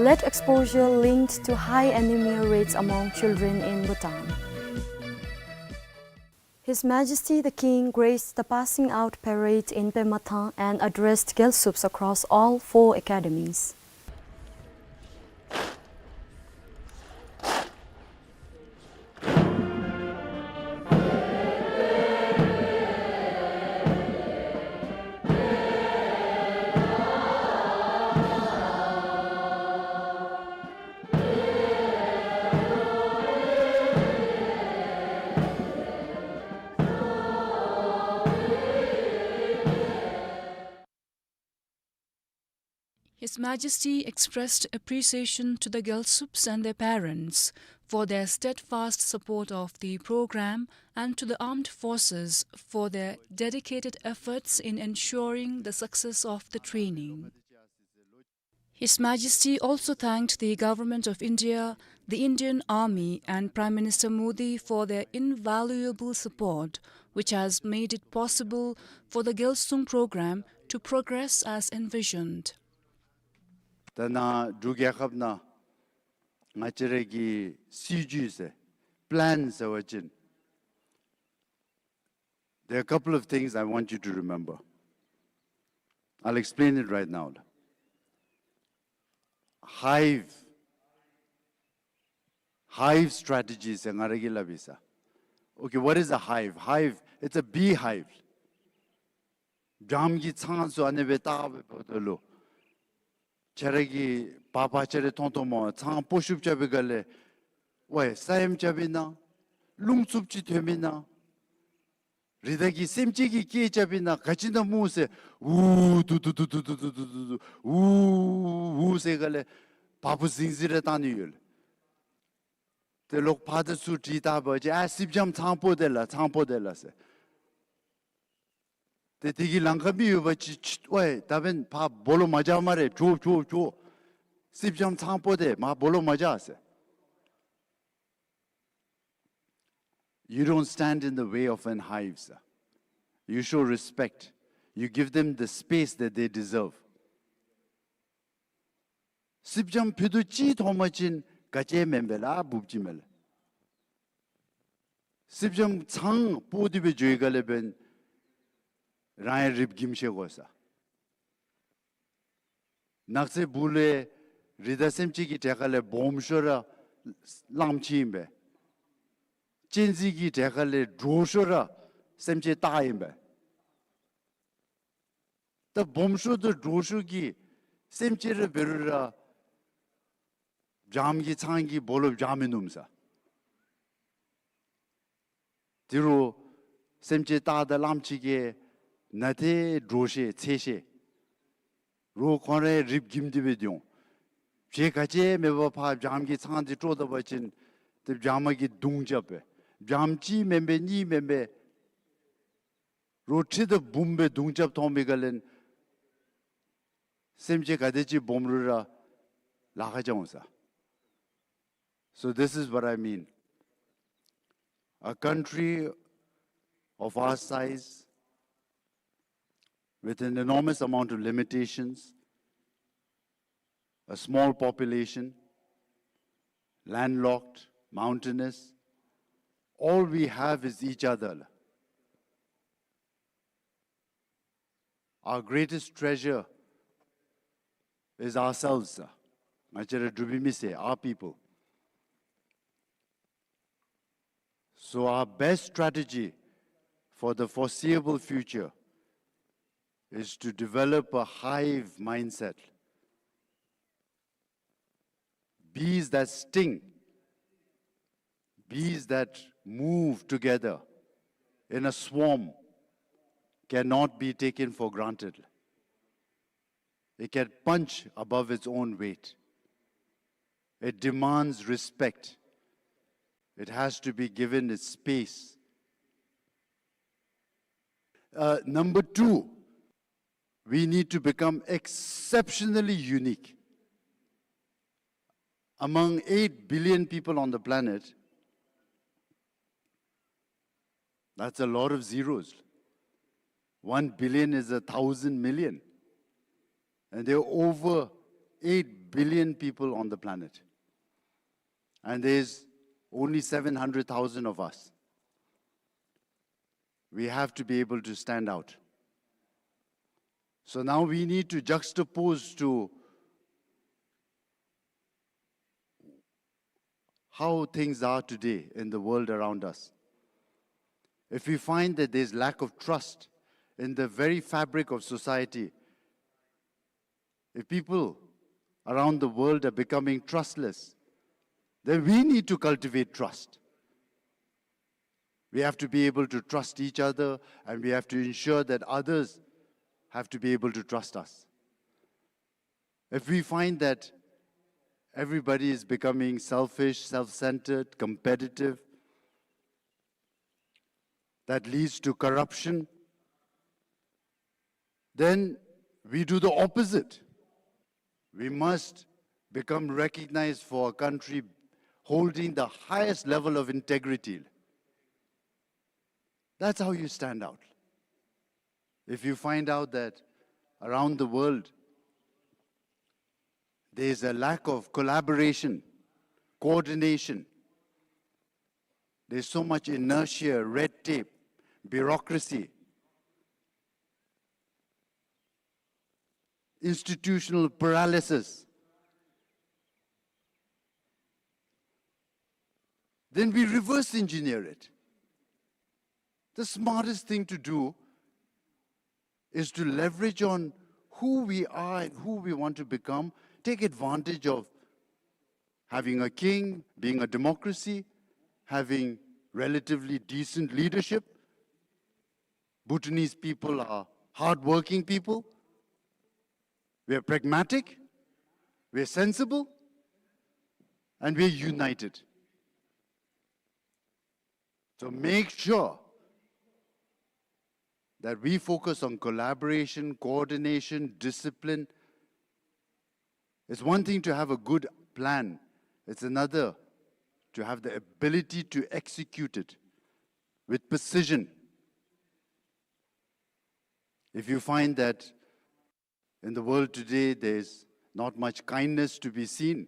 Lead exposure linked to high anemia rates among children in Bhutan. His Majesty the King graced the passing out parade in Pemathang and addressed Gyalsups across all four academies. His Majesty expressed appreciation to the Gyalsups and their parents for their steadfast support of the program and to the armed forces for their dedicated efforts in ensuring the success of the training. His Majesty also thanked the Government of India, the Indian Army, and Prime Minister Modi for their invaluable support, which has made it possible for the Gyalsung program to progress as envisioned. ད་ནཱ་འབྲུག་རྒྱལ་ཁབ་ནང་ང་བཅས་ར་གི་སྲིད་བྱུས་ཟེར་པི་ལེན་ཟེར་བ་ཅིན། There are a couple of things I want you to remember. I'll explain it right now. Hive, hive strategy ཟེར་ང་ར་གིས་སླབ་ཡི་ས། Okay, what is a hive? Hive, it's a beehive. བྱམོ་གི་ཚང་ཚུ་ཨ་ནི་སྦེ་བཏགས་སྦེ་འབདཝ་ད་ལུ། ཁྱེད་ར་གིས་པར་ཕར་ཅིག་ར་མཐོང་མཐོངམ་སྨོ། ཚང་སྤོ་བཤུབ་རྐྱབ་པའི་སྒང་ལས། ཝའི་ས་ཡོམ་རྐྱབ་ཨིན་ན། རླུང་འཚུབ་ཅིག་ཐོན་མི་ཨིན་ན། རི་དྭགས་ཀྱི་སེམས་ཅན་གྱིས་སྐད་རྐྱབ་ཨིན་ན། ག་ཅི་ཨིན་ན་སྨོ་ཟེར། ཝུ་ཏུ་ཏུ་ཏུ་ཝུ་ཝུ་ཟེར་སྒང་ལས་བ་སྤུ་ཟིང་ཟིང་ར་བཏང་ནི་ཡོད་ལགས། ཏེ་ལོག་ཕར་དང་ཚུར་དྲིས་བལྟ་བ་ཅིན་ཨ་སེར་སྦྱངམ་ཚང་སྤོ་དེས་ལགས། ཚང་སྤོ་དེས་ལགས་ཟེར། ཏེ་དེ་གི་ལམ་ཁར་མི་ཡོད་པ་ཅིན་ཆི་ཝའི་ད་འབདན་ཕར་སྦོ་ལོགས་མ་བྱ་སྨ་རེ། བྱོག་བྱོག་བྱོག། སེར་སྦྱངམ་ཚང་སྤོ་དེས། མར་སྦོ་ལོགས་མ་བྱ་ཟེར། You don't stand in the way of an hive, sir. You show respect. You give them the space that they deserve. སེར་སྦྱངམ་ཕུད་རྡོག་གཅིག་མཐོང་པ་ཅིན་ག་ཅི་མེན་པས་ལགས། འབུཔ་ཅིག་མས་ལགས། སེར་སྦྱངམ་ཚང་སྤོ་སྟེ་སྦེ་འགྱོ་བའི་སྒང་ལས་འབདན་རང་ཡང་རིགཔ་འགྱིམ་ཤེས་དགོ་ས། ནགས་ཚལ་སྦུག་ལས་རི་དྭགས་སེམས་ཅན་གྱི་གྲས་ཁ་ལས་སྦོམ་ཤོས་ར་གླངམོ་ཆེ་ཨིན་པས། གཅན་གཟན་གྱི་གྲས་ཁ་ལས་འདྲོག་ཤོས་ར་སེམས་ཅན་སྟག་ཨིན་པས། ད་སྦོམ་ཤོས་དང་འདྲོག་ཤོས་ཀྱི་སེམས་ཅན་ར་འབད་རུང་ར་བྱམོ་གི་ཚང་གིས་སྦོ་ལོགས་བྱང་མི་ནུམ་ས། དེ་རུང་སེམས་ཅན་སྟག་དང་གླངམོ་ཆེ་གིས་ནཱ་ཏེ་འདྲོག་ཤེས་འཚེར་ཤེས། རོགས་ཁོང་རའི་རིགཔ་འགྱིམ་སྟེ་སྦེ་སྡོད་འོང་། བྱེད་ག་ཅི་མེད་པར་ཕར་བྱམོ་གི་ཚང་འདི་དཀྲོག་ད་པ་ཅིན་ཏེ་བྱམོ་གིས་རྡུང་རྐྱབ་པས། བྱམོ་གཅིག་མེན་པས་གཉིས་མེན་པས། རོགས་ཁྲི་དང་འབུམ་སྦེ་རྡུང་རྐྱབ་མཐོང་པའི་སྒང་ལས་སེམས་ཅན་ག་དེ་ཅིག་སྦོམ་རུང་ར་ལཱ་ཁག་རྐྱབ་འོང་ས། So this is what I mean. A country of our size, with an enormous amount of limitations, a small population, landlocked, mountainous, all we have is each other. Our greatest treasure is ourselves, sir. Nga chara dubi mi se, our people. So our best strategy for the foreseeable future is to develop a hive mindset. Bees that sting, bees that move together in a swarm cannot be taken for granted. It can punch above its own weight. It demands respect. It has to be given its space. Uh, number two, we need to become exceptionally unique. Among eight billion people on the planet, that's a lot of zeros. One billion is a thousand million. And there are over eight billion people on the planet. And there's only seven hundred thousand of us. We have to be able to stand out. So now we need to juxtapose to how things are today in the world around us. If we find that there's lack of trust in the very fabric of society, if people around the world are becoming trustless, then we need to cultivate trust. We have to be able to trust each other, and we have to ensure that others have to be able to trust us. If we find that everybody is becoming selfish, self-centered, competitive, that leads to corruption, then we do the opposite. We must become recognized for a country holding the highest level of integrity. That's how you stand out. If you find out that around the world, there's a lack of collaboration, coordination, there's so much inertia, red tape, bureaucracy, institutional paralysis, then we reverse engineer it. The smartest thing to do is to leverage on who we are and who we want to become, take advantage of having a king, being a democracy, having relatively decent leadership. Bhutanese people are hardworking people. We are pragmatic, we are sensible, and we are united. So make sure that we focus on collaboration, coordination, discipline. It's one thing to have a good plan. It's another to have the ability to execute it with precision. If you find that in the world today, there's not much kindness to be seen,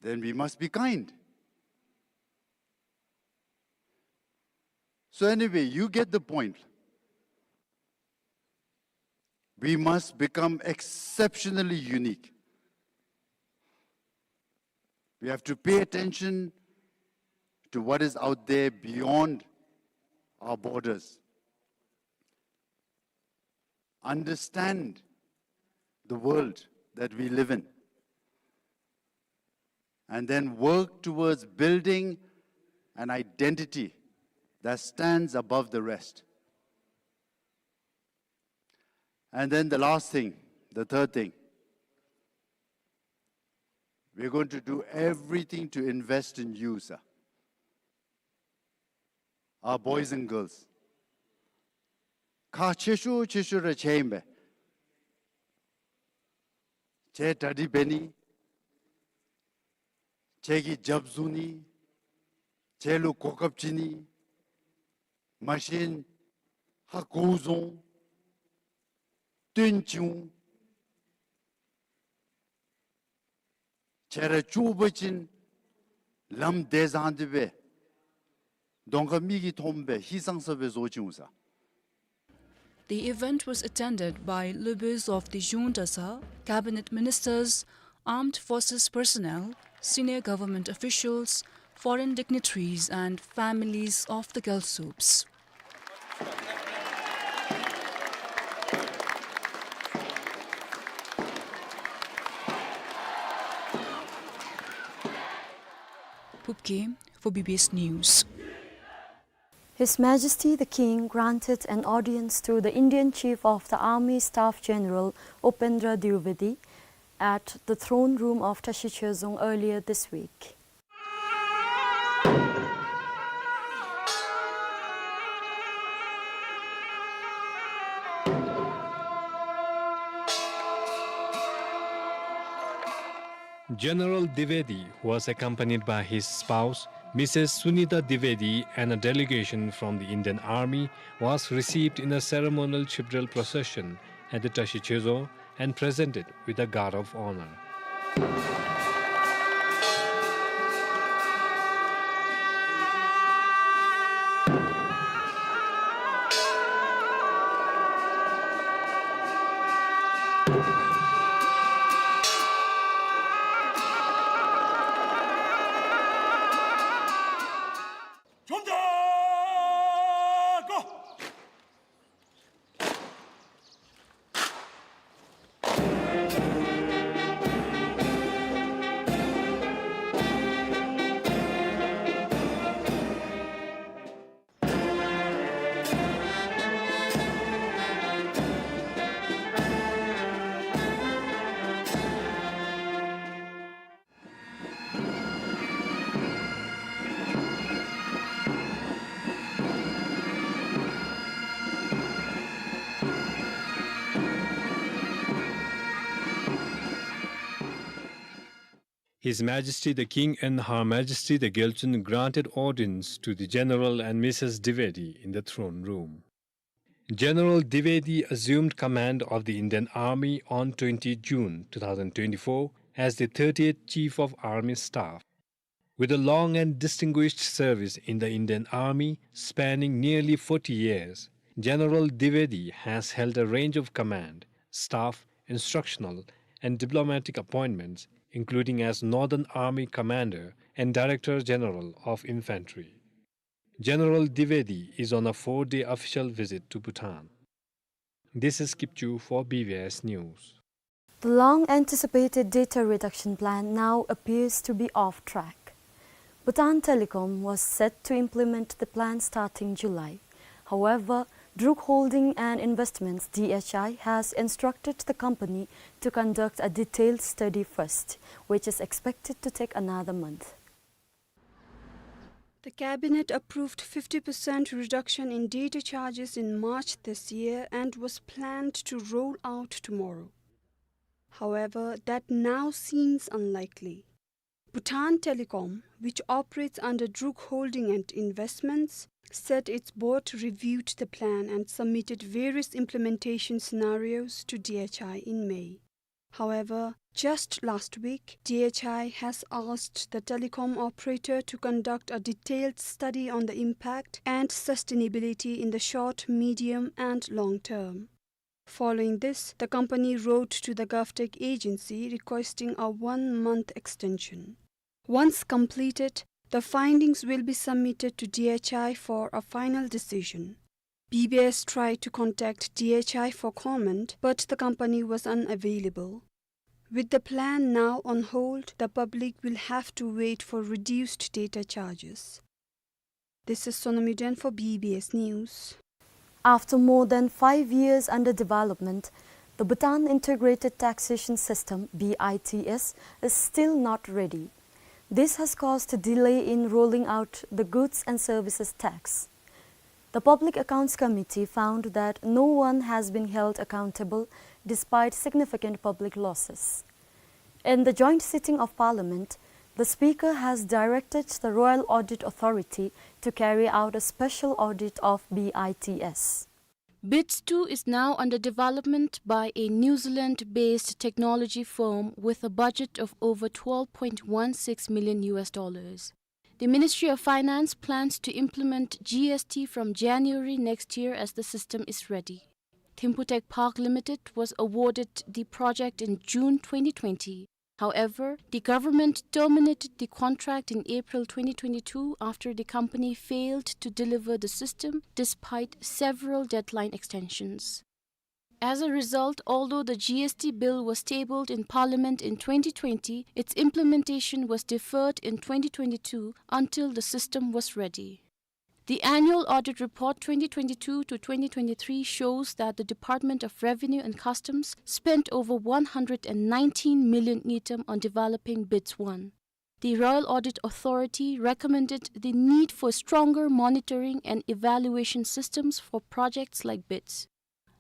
then we must be kind. So anyway, you get the point. We must become exceptionally unique. We have to pay attention to what is out there beyond our borders. Understand the world that we live in, and then work towards building an identity that stands above the rest. And then the last thing, the third thing, we're going to do everything to invest in you, sir. Our boys and girls. ཁག་ཆེ་ཤོས་ཆེ་ཤོས་ར་ཁྱེད་ཨིན་པས། ཁྱེད་གྲ་སྒྲིག་འབད་ནི། ཁྱེད་ཀྱིས་རྒྱབ་བཟུང་ནི། ཁྱེད་ལུ་གོ་སྐབས་བྱིན་ནི། མ་གཞི་ཧ་གོ་བཟུང་སྟོན་བྱུང་། ཁྱེད་ར་བཅུག་པ་ཅིན་ལམ་བདེ་བཟང་དེ་སྦེ་གདོང་ཁར་མིག་གིས་མཐོང་སྦེ་ཧིང་སངས་ས་སྦེ་བཟོ་བྱུང་ས། The event was attended by Lubis of the Yungdasa, cabinet ministers, armed forces personnel, senior government officials, foreign dignitaries and families of the Gyaltsubs. Phubkey for B B S News. His Majesty the King granted an audience to the Indian Chief of the Army Staff General Upendra Dwivedi at the throne room of Tashi Chezong earlier this week. General Dwivedi, who was accompanied by his spouse, Missus Sunita Dwivedi, and a delegation from the Indian Army, was received in a ceremonial chibrel procession at the Tashi Chezong and presented with a guard of honor. His Majesty the King and Her Majesty the Gyaltsuen granted audience to the General and Missus Dwivedi in the throne room. General Dwivedi assumed command of the Indian Army on twenty June two thousand twenty-four as the thirtieth Chief of Army Staff. With a long and distinguished service in the Indian Army spanning nearly forty years, General Dwivedi has held a range of command, staff, instructional, and diplomatic appointments, including as Northern Army Commander and Director General of Infantry. General Dwivedi is on a four-day official visit to Bhutan. This is Kipchu for B B S News. The long-anticipated data reduction plan now appears to be off track. Bhutan Telecom was set to implement the plan starting July. However, Druk Holding and Investments, D H I, has instructed the company to conduct a detailed study first, which is expected to take another month. The cabinet approved fifty percent reduction in data charges in March this year and was planned to roll out tomorrow. However, that now seems unlikely. Bhutan Telecom, which operates under Druk Holding and Investments, said its board reviewed the plan and submitted various implementation scenarios to D H I in May. However, just last week, D H I has asked the telecom operator to conduct a detailed study on the impact and sustainability in the short, medium, and long term. Following this, the company wrote to the GovTech agency requesting a one-month extension. Once completed, the findings will be submitted to D H I for a final decision. B B S tried to contact D H I for comment, but the company was unavailable. With the plan now on hold, the public will have to wait for reduced data charges. This is Sonam Yuden for B B S News. After more than five years under development, the Bhutan Integrated Taxation System, B I T S, is still not ready. This has caused a delay in rolling out the goods and services tax. The Public Accounts Committee found that no one has been held accountable despite significant public losses. In the joint sitting of Parliament, The Speaker has directed the Royal Audit Authority to carry out a special audit of BITS. BITS two is now under development by a New Zealand-based technology firm with a budget of over twelve point one six million U S dollars. The Ministry of Finance plans to implement G S T from January next year as the system is ready. Thimphu Tech Park Limited was awarded the project in June twenty twenty. However, the government terminated the contract in April twenty twenty-two after the company failed to deliver the system despite several deadline extensions. As a result, although the G S T bill was tabled in Parliament in twenty twenty, its implementation was deferred in twenty twenty-two until the system was ready. The annual audit report twenty twenty-two to twenty twenty-three shows that the Department of Revenue and Customs spent over one hundred and nineteen million ngultrum on developing BITS one. The Royal Audit Authority recommended the need for stronger monitoring and evaluation systems for projects like BITS.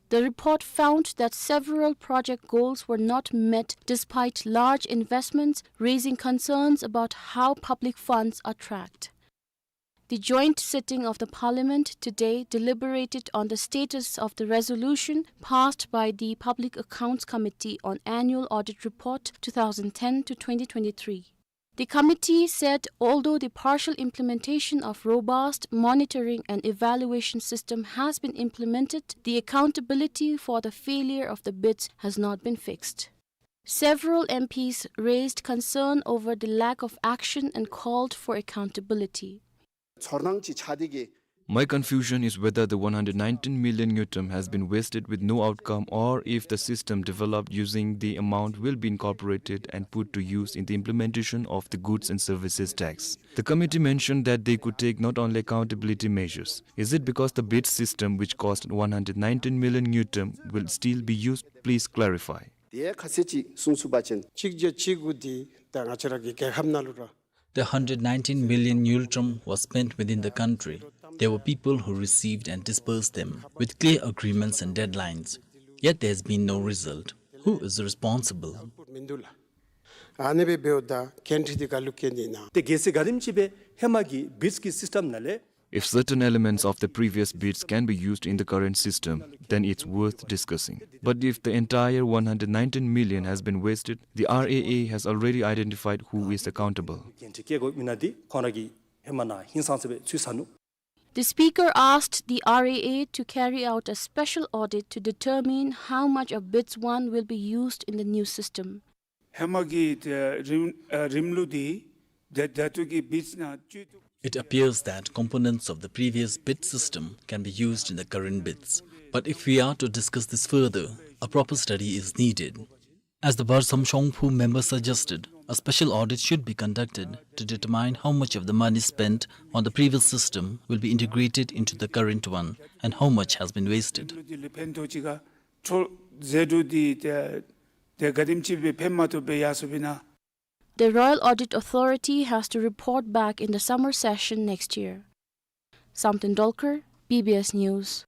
The report found that several project goals were not met despite large investments, raising concerns about how public funds are tracked. The joint sitting of the Parliament today deliberated on the status of the resolution passed by the Public Accounts Committee on Annual Audit Report two thousand ten to twenty twenty-three. The committee said although the partial implementation of robust monitoring and evaluation system has been implemented, the accountability for the failure of the BITS has not been fixed. Several M Ps raised concern over the lack of action and called for accountability. ཚོར་སྣང་ཅིག་ཆགས་ཏེ་གི། My confusion is whether the one hundred nineteen million ngultrum has been wasted with no outcome, or if the system developed using the amount will be incorporated and put to use in the implementation of the goods and services tax. The committee mentioned that they could take not only accountability measures. Is it because the BITS system, which cost one hundred nineteen million ngultrum, will still be used? Please clarify. དེ་ཁ་གསལ་ཅིག་གསུང་ཚུགས་པ་ཅིན། གཅིག་བརྒྱ་གཅིག་དགུ་འདི་ད་ང་བཅས་ར་གི་རྒྱལ་ཁབ་ནང་ལུ་ར། The hundred nineteen million ngultrum was spent within the country. There were people who received and disbursed them with clear agreements and deadlines. Yet there has been no result. Who is responsible? ཨ་ནི་སྦེ་འབདཝ་ད་འགན་འཁྲི་འདི་ག་ལུ་བཀལ་ནི་ཨིན་ན། ཏེ་གལ་སྲིད་ག་དེམ་ཅིག་སྦེ་ཧེ་མ་གི་BITS གི་སིསི་ཊམ་ནང་ལས། If certain elements of the previous BITS can be used in the current system, then it's worth discussing. But if the entire one hundred nineteen million has been wasted, the R A A has already identified who is accountable. འགན་འཁྲི་བཀལ་དགོ་མི་ནང་འདི་ཁོང་ར་གིས་ཧེ་མ་ནང་ཧིང་སངས་ས་སྦེ་ཚུད་ཚར་ནུག། The speaker asked the R A A to carry out a special audit to determine how much of BITS one will be used in the new system. ཧེ་མ་གི་ཏེ་རིམ་ཨ་རིམ་ལུགས་འདི་ཏེ་ད་ལྟོ་གི་BITS ནང་བཅུག། It appears that components of the previous BITS system can be used in the current BITS. But if we are to discuss this further, a proper study is needed. As the Bhar Samshongphu member suggested, a special audit should be conducted to determine how much of the money spent on the previous system will be integrated into the current one and how much has been wasted. འདི་ལུ་ཕན་ཐོགས་ཅིག་ག་འཕྲོ་ཟད་འགྲོ་འདི་ཏེ་ཏེ་ག་དེམ་ཅིག་སྦེ་ཕན་མ་ཐོགས་པར་ཡར་སོང་པས་ན། The Royal Audit Authority has to report back in the summer session next year. Samten Dolkar, B B S News.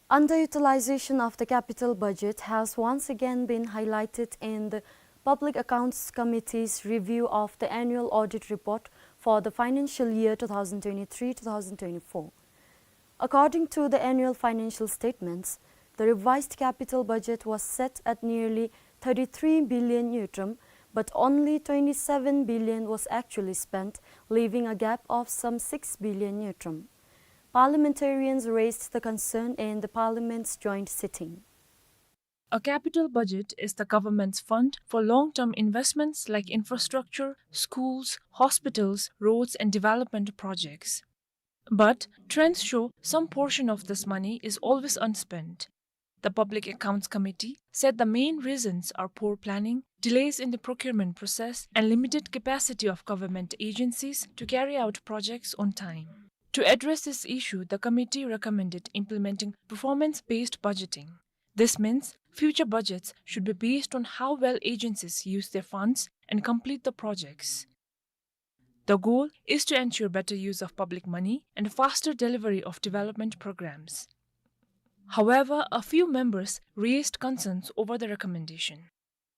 Underutilization of the capital budget has once again been highlighted in the Public Accounts Committee's review of the annual audit report for the financial year two thousand twenty-three two thousand twenty-four. According to the annual financial statements, the revised capital budget was set at nearly thirty-three billion ngultrum, but only twenty-seven billion was actually spent, leaving a gap of some six billion ngultrum. Parliamentarians raised the concern in the Parliament's joint sitting. A capital budget is the government's fund for long-term investments like infrastructure, schools, hospitals, roads, and development projects. But trends show some portion of this money is always unspent. The Public Accounts Committee said the main reasons are poor planning, delays in the procurement process, and limited capacity of government agencies to carry out projects on time. To address this issue, the committee recommended implementing performance-based budgeting. This means future budgets should be based on how well agencies use their funds and complete the projects. The goal is to ensure better use of public money and faster delivery of development programs. However, a few members raised concerns over the recommendation.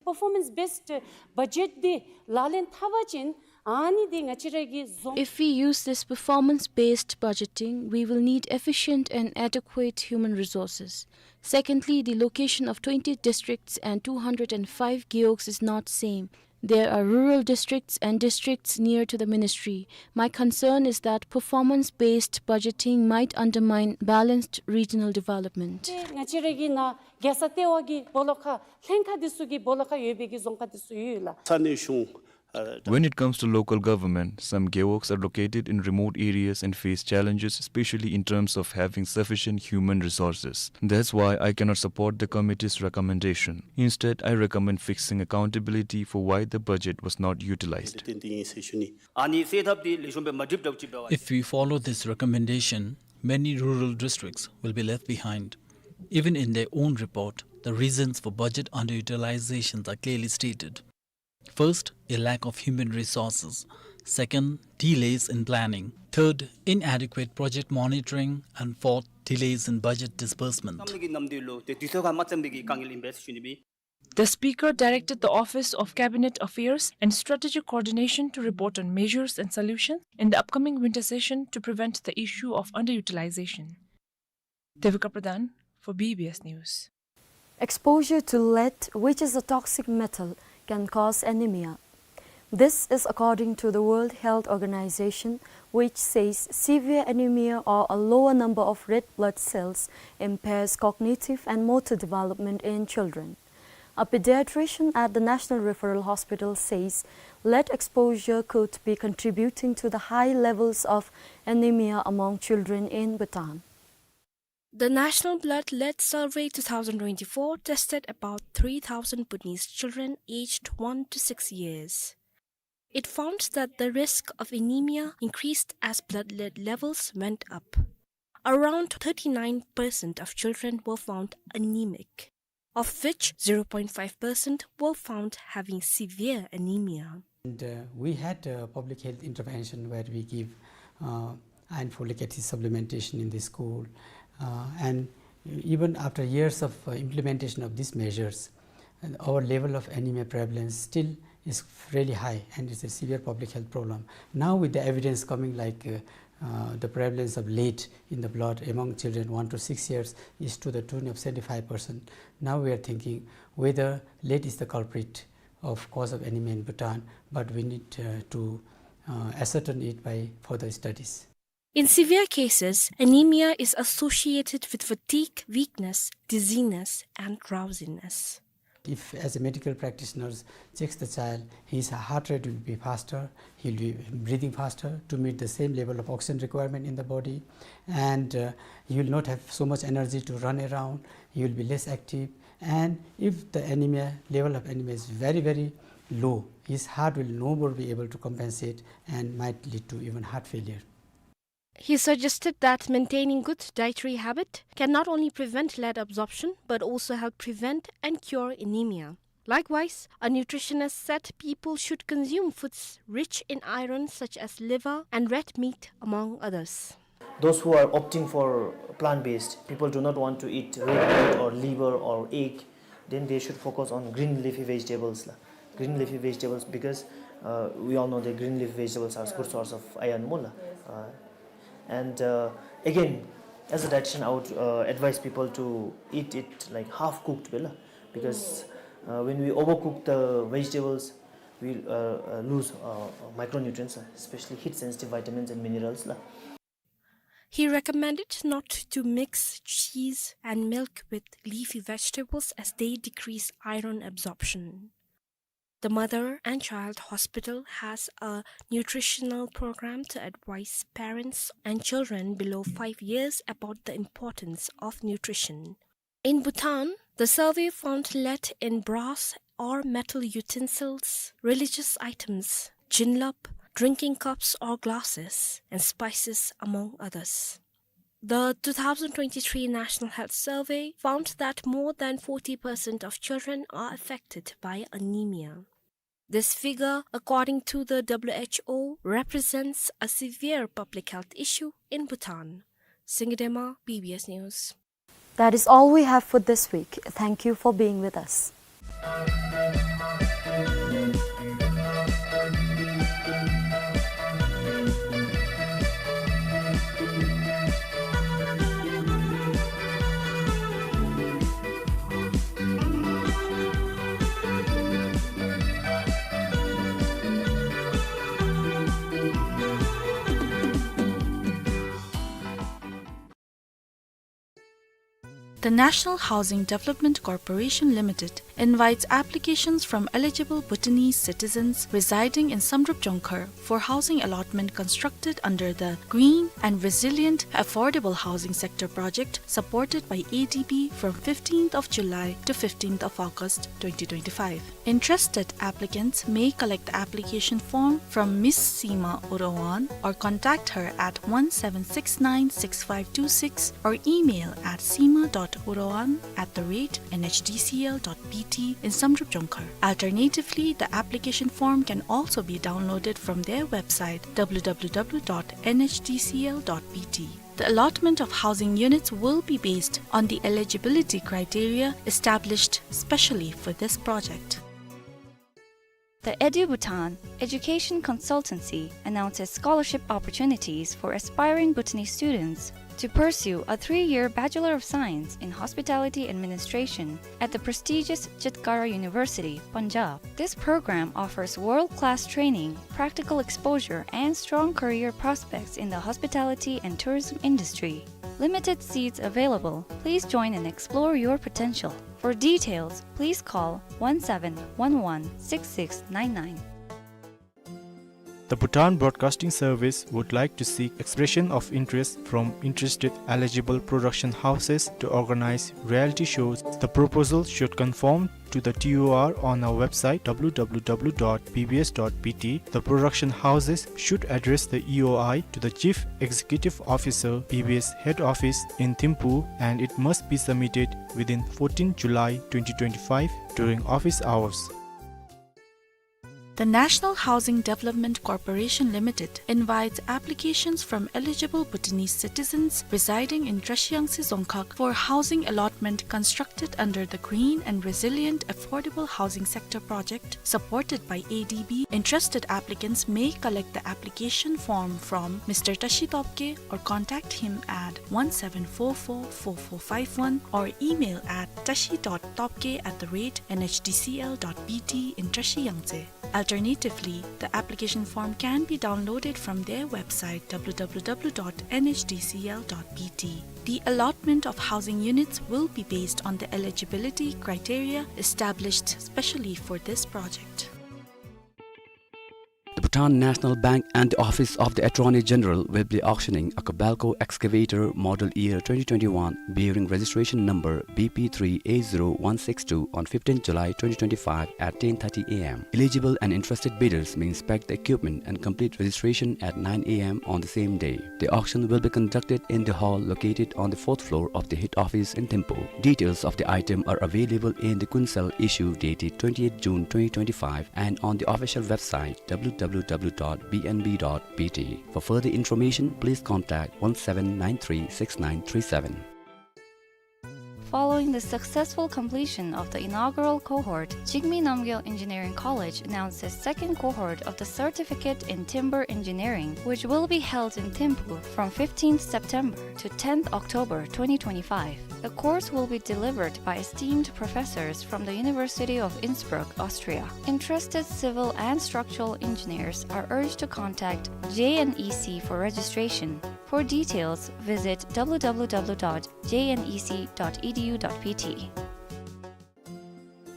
Performance based budget འདི་ལག་ལེན་འཐབ་པ་ཅིན་ ཨ་ནི་འདི་ང་བཅས་ར་གི་རྫོང་། If we use this performance-based budgeting, we will need efficient and adequate human resources. Secondly, the location of twenty districts and two hundred and five gewogs is not same. There are rural districts and districts near to the ministry. My concern is that performance-based budgeting might undermine balanced regional development. ང་བཅས་ར་གི་ནཱ་རྒྱལ་ས་ལྟེ་བ་གི་སྦོ་ལོགས་ཁར་ལྷན་ཁག་འདི་ཚུ་གི་སྦོ་ལོགས་ཁར་ཡོད་པའི་གི་རྫོང་ཁག་འདི་ཚུ་ཡོད་ལགས། ས་གནས་གཞུང་ཨ། When it comes to local government, some gewogs are located in remote areas and face challenges, especially in terms of having sufficient human resources. That's why I cannot support the committee's recommendation. Instead, I recommend fixing accountability for why the budget was not utilized. ཏན་ཏན་ཡིན་ཟེར་ཞུ་ནི། ཨ་ནི་སེལ་ཐབས་འདི་ལེགས་ཤོམ་སྦེ་མ་འགྲུབ་འགྲུབ་ཅིག་འབད་བ། If we follow this recommendation, many rural districts will be left behind. Even in their own report, the reasons for budget underutilizations are clearly stated. First, a lack of human resources. Second, delays in planning. Third, inadequate project monitoring. And fourth, delays in budget disbursement. The Speaker directed the Office of Cabinet Affairs and Strategic Coordination to report on measures and solutions in the upcoming winter session to prevent the issue of underutilization. Devika Pradhan for B B S News. Exposure to lead, which is a toxic metal, can cause anemia. This is according to the World Health Organization, which says severe anemia or a lower number of red blood cells impairs cognitive and motor development in children. A pediatrician at the National Referral Hospital says lead exposure could be contributing to the high levels of anemia among children in Bhutan. The National Blood Lead Survey two thousand twenty-four tested about three thousand Bhutanese children aged one to six years. It found that the risk of anemia increased as blood lead levels went up. Around thirty-nine percent of children were found anemic, of which zero point five percent were found having severe anemia. And, uh, we had a public health intervention where we give, uh, iron folic acid supplementation in the school. Uh, and even after years of, uh, implementation of these measures, and our level of anemia prevalence still is really high, and it's a severe public health problem. Now, with the evidence coming, like, uh, uh, the prevalence of lead in the blood among children one to six years is to the tune of seventy-five percent. Now we are thinking whether lead is the culprit of cause of anemia in Bhutan, but we need, uh, to, uh, ascertain it by further studies. In severe cases, anemia is associated with fatigue, weakness, dizziness, and drowsiness. If, as a medical practitioner checks the child, his heart rate will be faster, he'll be breathing faster to meet the same level of oxygen requirement in the body, and, uh, he will not have so much energy to run around, he will be less active, and if the anemia, level of anemia is very, very low, his heart will no more be able to compensate and might lead to even heart failure. He suggested that maintaining good dietary habit can not only prevent lead absorption but also help prevent and cure anemia. Likewise, a nutritionist said people should consume foods rich in iron such as liver and red meat, among others. Those who are opting for plant-based, people do not want to eat red meat or liver or egg, then they should focus on green leafy vegetables la. Green leafy vegetables, because, uh, we all know that green leafy vegetables are good source of iron mo la. Uh, and, uh, again, as a dietitian, I would, uh, advise people to eat it, like, half cooked bhe la, because, uh, when we overcook the vegetables, we, uh, uh, lose, uh, micronutrients, uh, especially heat sensitive vitamins and minerals la. He recommended not to mix cheese and milk with leafy vegetables as they decrease iron absorption. The Mother and Child Hospital has a nutritional program to advise parents and children below five years about the importance of nutrition. In Bhutan, the survey found lead in brass or metal utensils, religious items, jinlap, drinking cups or glasses, and spices, among others. The two thousand twenty-three National Health Survey found that more than forty percent of children are affected by anemia. This figure, according to the W H O, represents a severe public health issue in Bhutan. Singdema, B B S News. That is all we have for this week. Thank you for being with us. The National Housing Development Corporation Limited invites applications from eligible Bhutanese citizens residing in Samdrup Jongkhar for housing allotment constructed under the Green and Resilient Affordable Housing Sector Project, supported by A D B, from fifteenth of July to fifteenth of August twenty twenty-five. Interested applicants may collect the application form from Miss Sima Urawan or contact her at one seven six nine six five two six or email at sima dot urawan at the rate N H D C L dot B T in Samdrup Jongkhar. Alternatively, the application form can also be downloaded from their website, W W W dot N H D C L dot B T. The allotment of housing units will be based on the eligibility criteria established specially for this project. The EduBhutan Education Consultancy announces scholarship opportunities for aspiring Bhutanese students to pursue a three-year Bachelor of Science in Hospitality Administration at the prestigious Chitkara University, Punjab. This program offers world-class training, practical exposure, and strong career prospects in the hospitality and tourism industry. Limited seats available. Please join and explore your potential. For details, please call one seven one one six six nine nine. The Bhutan Broadcasting Service would like to seek expression of interest from interested eligible production houses to organize reality shows. The proposal should conform to the T O R on our website, W W W dot B B S dot B T. The production houses should address the E O I to the Chief Executive Officer, B B S Head Office in Thimphu, and it must be submitted within fourteenth July twenty twenty-five during office hours. The National Housing Development Corporation Limited invites applications from eligible Bhutanese citizens residing in Trashiyangtse Dzongkhag for housing allotment constructed under the Green and Resilient Affordable Housing Sector Project, supported by A D B. Interested applicants may collect the application form from Mister Tashi Topke or contact him at one seven four four four four five one or email at tashi dot topke at the rate N H D C L dot B T in Trashiyangtse. Alternatively, the application form can be downloaded from their website, W W W dot N H D C L dot B T. The allotment of housing units will be based on the eligibility criteria established specially for this project. The Bhutan National Bank and the Office of the Attorney General will be auctioning a Kobelco excavator model year twenty twenty-one bearing registration number B P three A zero one six two on fifteenth July twenty twenty-five at ten thirty A M. Eligible and interested bidders may inspect the equipment and complete registration at nine A M on the same day. The auction will be conducted in the hall located on the fourth floor of the head office in Thimphu. Details of the item are available in the Kuensel issue dated twenty-eighth June twenty twenty-five and on the official website W W W dot B N B dot B T. For further information, please contact one seven nine three six nine three seven. Following the successful completion of the inaugural cohort, Jigme Namgyel Engineering College announces second cohort of the Certificate in Timber Engineering, which will be held in Thimphu from fifteenth September to tenth October twenty twenty-five. The course will be delivered by esteemed professors from the University of Innsbruck, Austria. Interested civil and structural engineers are urged to contact J N E C for registration. For details, visit W W W dot J N E C dot E D U dot B T.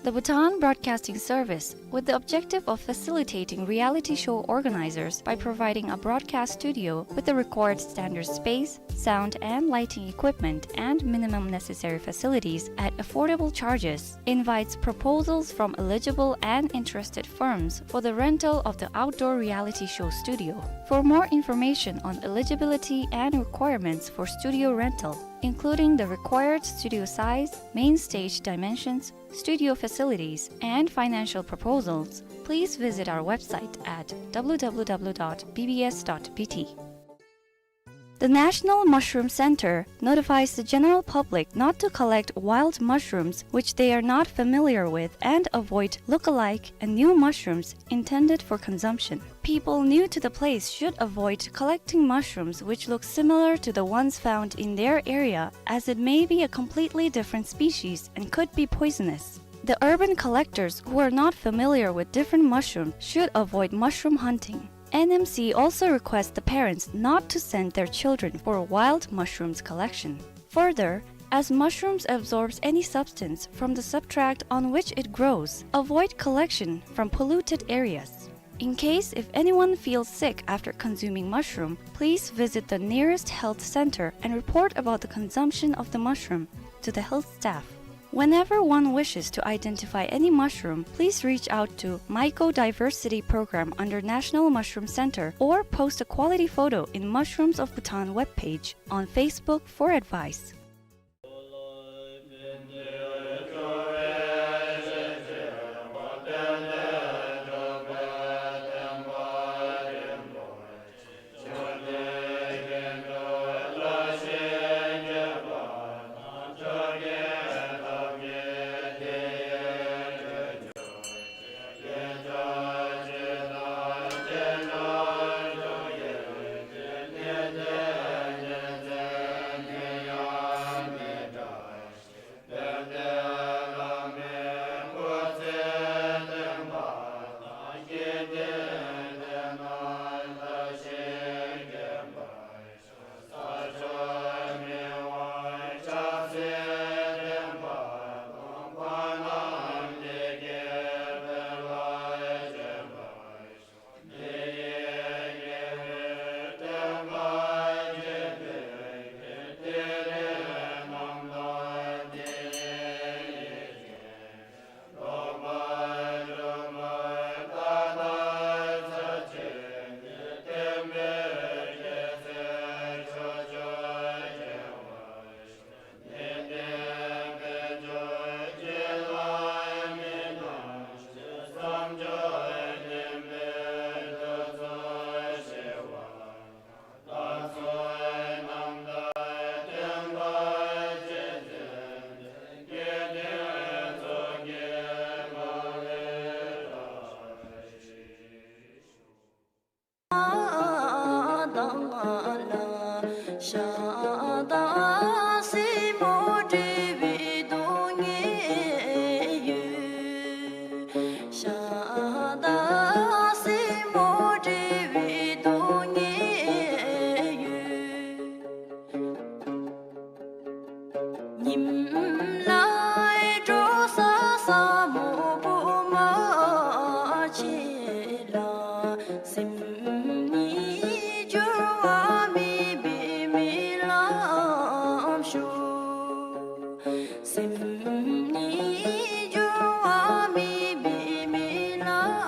The Bhutan Broadcasting Service, with the objective of facilitating reality show organizers by providing a broadcast studio with the required standard space, sound and lighting equipment, and minimum necessary facilities at affordable charges, invites proposals from eligible and interested firms for the rental of the outdoor reality show studio. For more information on eligibility and requirements for studio rental, including the required studio size, main stage dimensions, studio facilities, and financial proposals, please visit our website at W W W dot B B S dot B T. The National Mushroom Center notifies the general public not to collect wild mushrooms which they are not familiar with and avoid look-alike and new mushrooms intended for consumption. People new to the place should avoid collecting mushrooms which look similar to the ones found in their area, as it may be a completely different species and could be poisonous. The urban collectors who are not familiar with different mushrooms should avoid mushroom hunting. N M C also requests the parents not to send their children for wild mushrooms collection. Further, As mushrooms absorbs any substance from the substrate on which it grows, avoid collection from polluted areas. In case if anyone feels sick after consuming mushroom, please visit the nearest health center and report about the consumption of the mushroom to the health staff. Whenever one wishes to identify any mushroom, please reach out to Mycodiversity Program under National Mushroom Center or post a quality photo in Mushrooms of Bhutan webpage on Facebook for advice.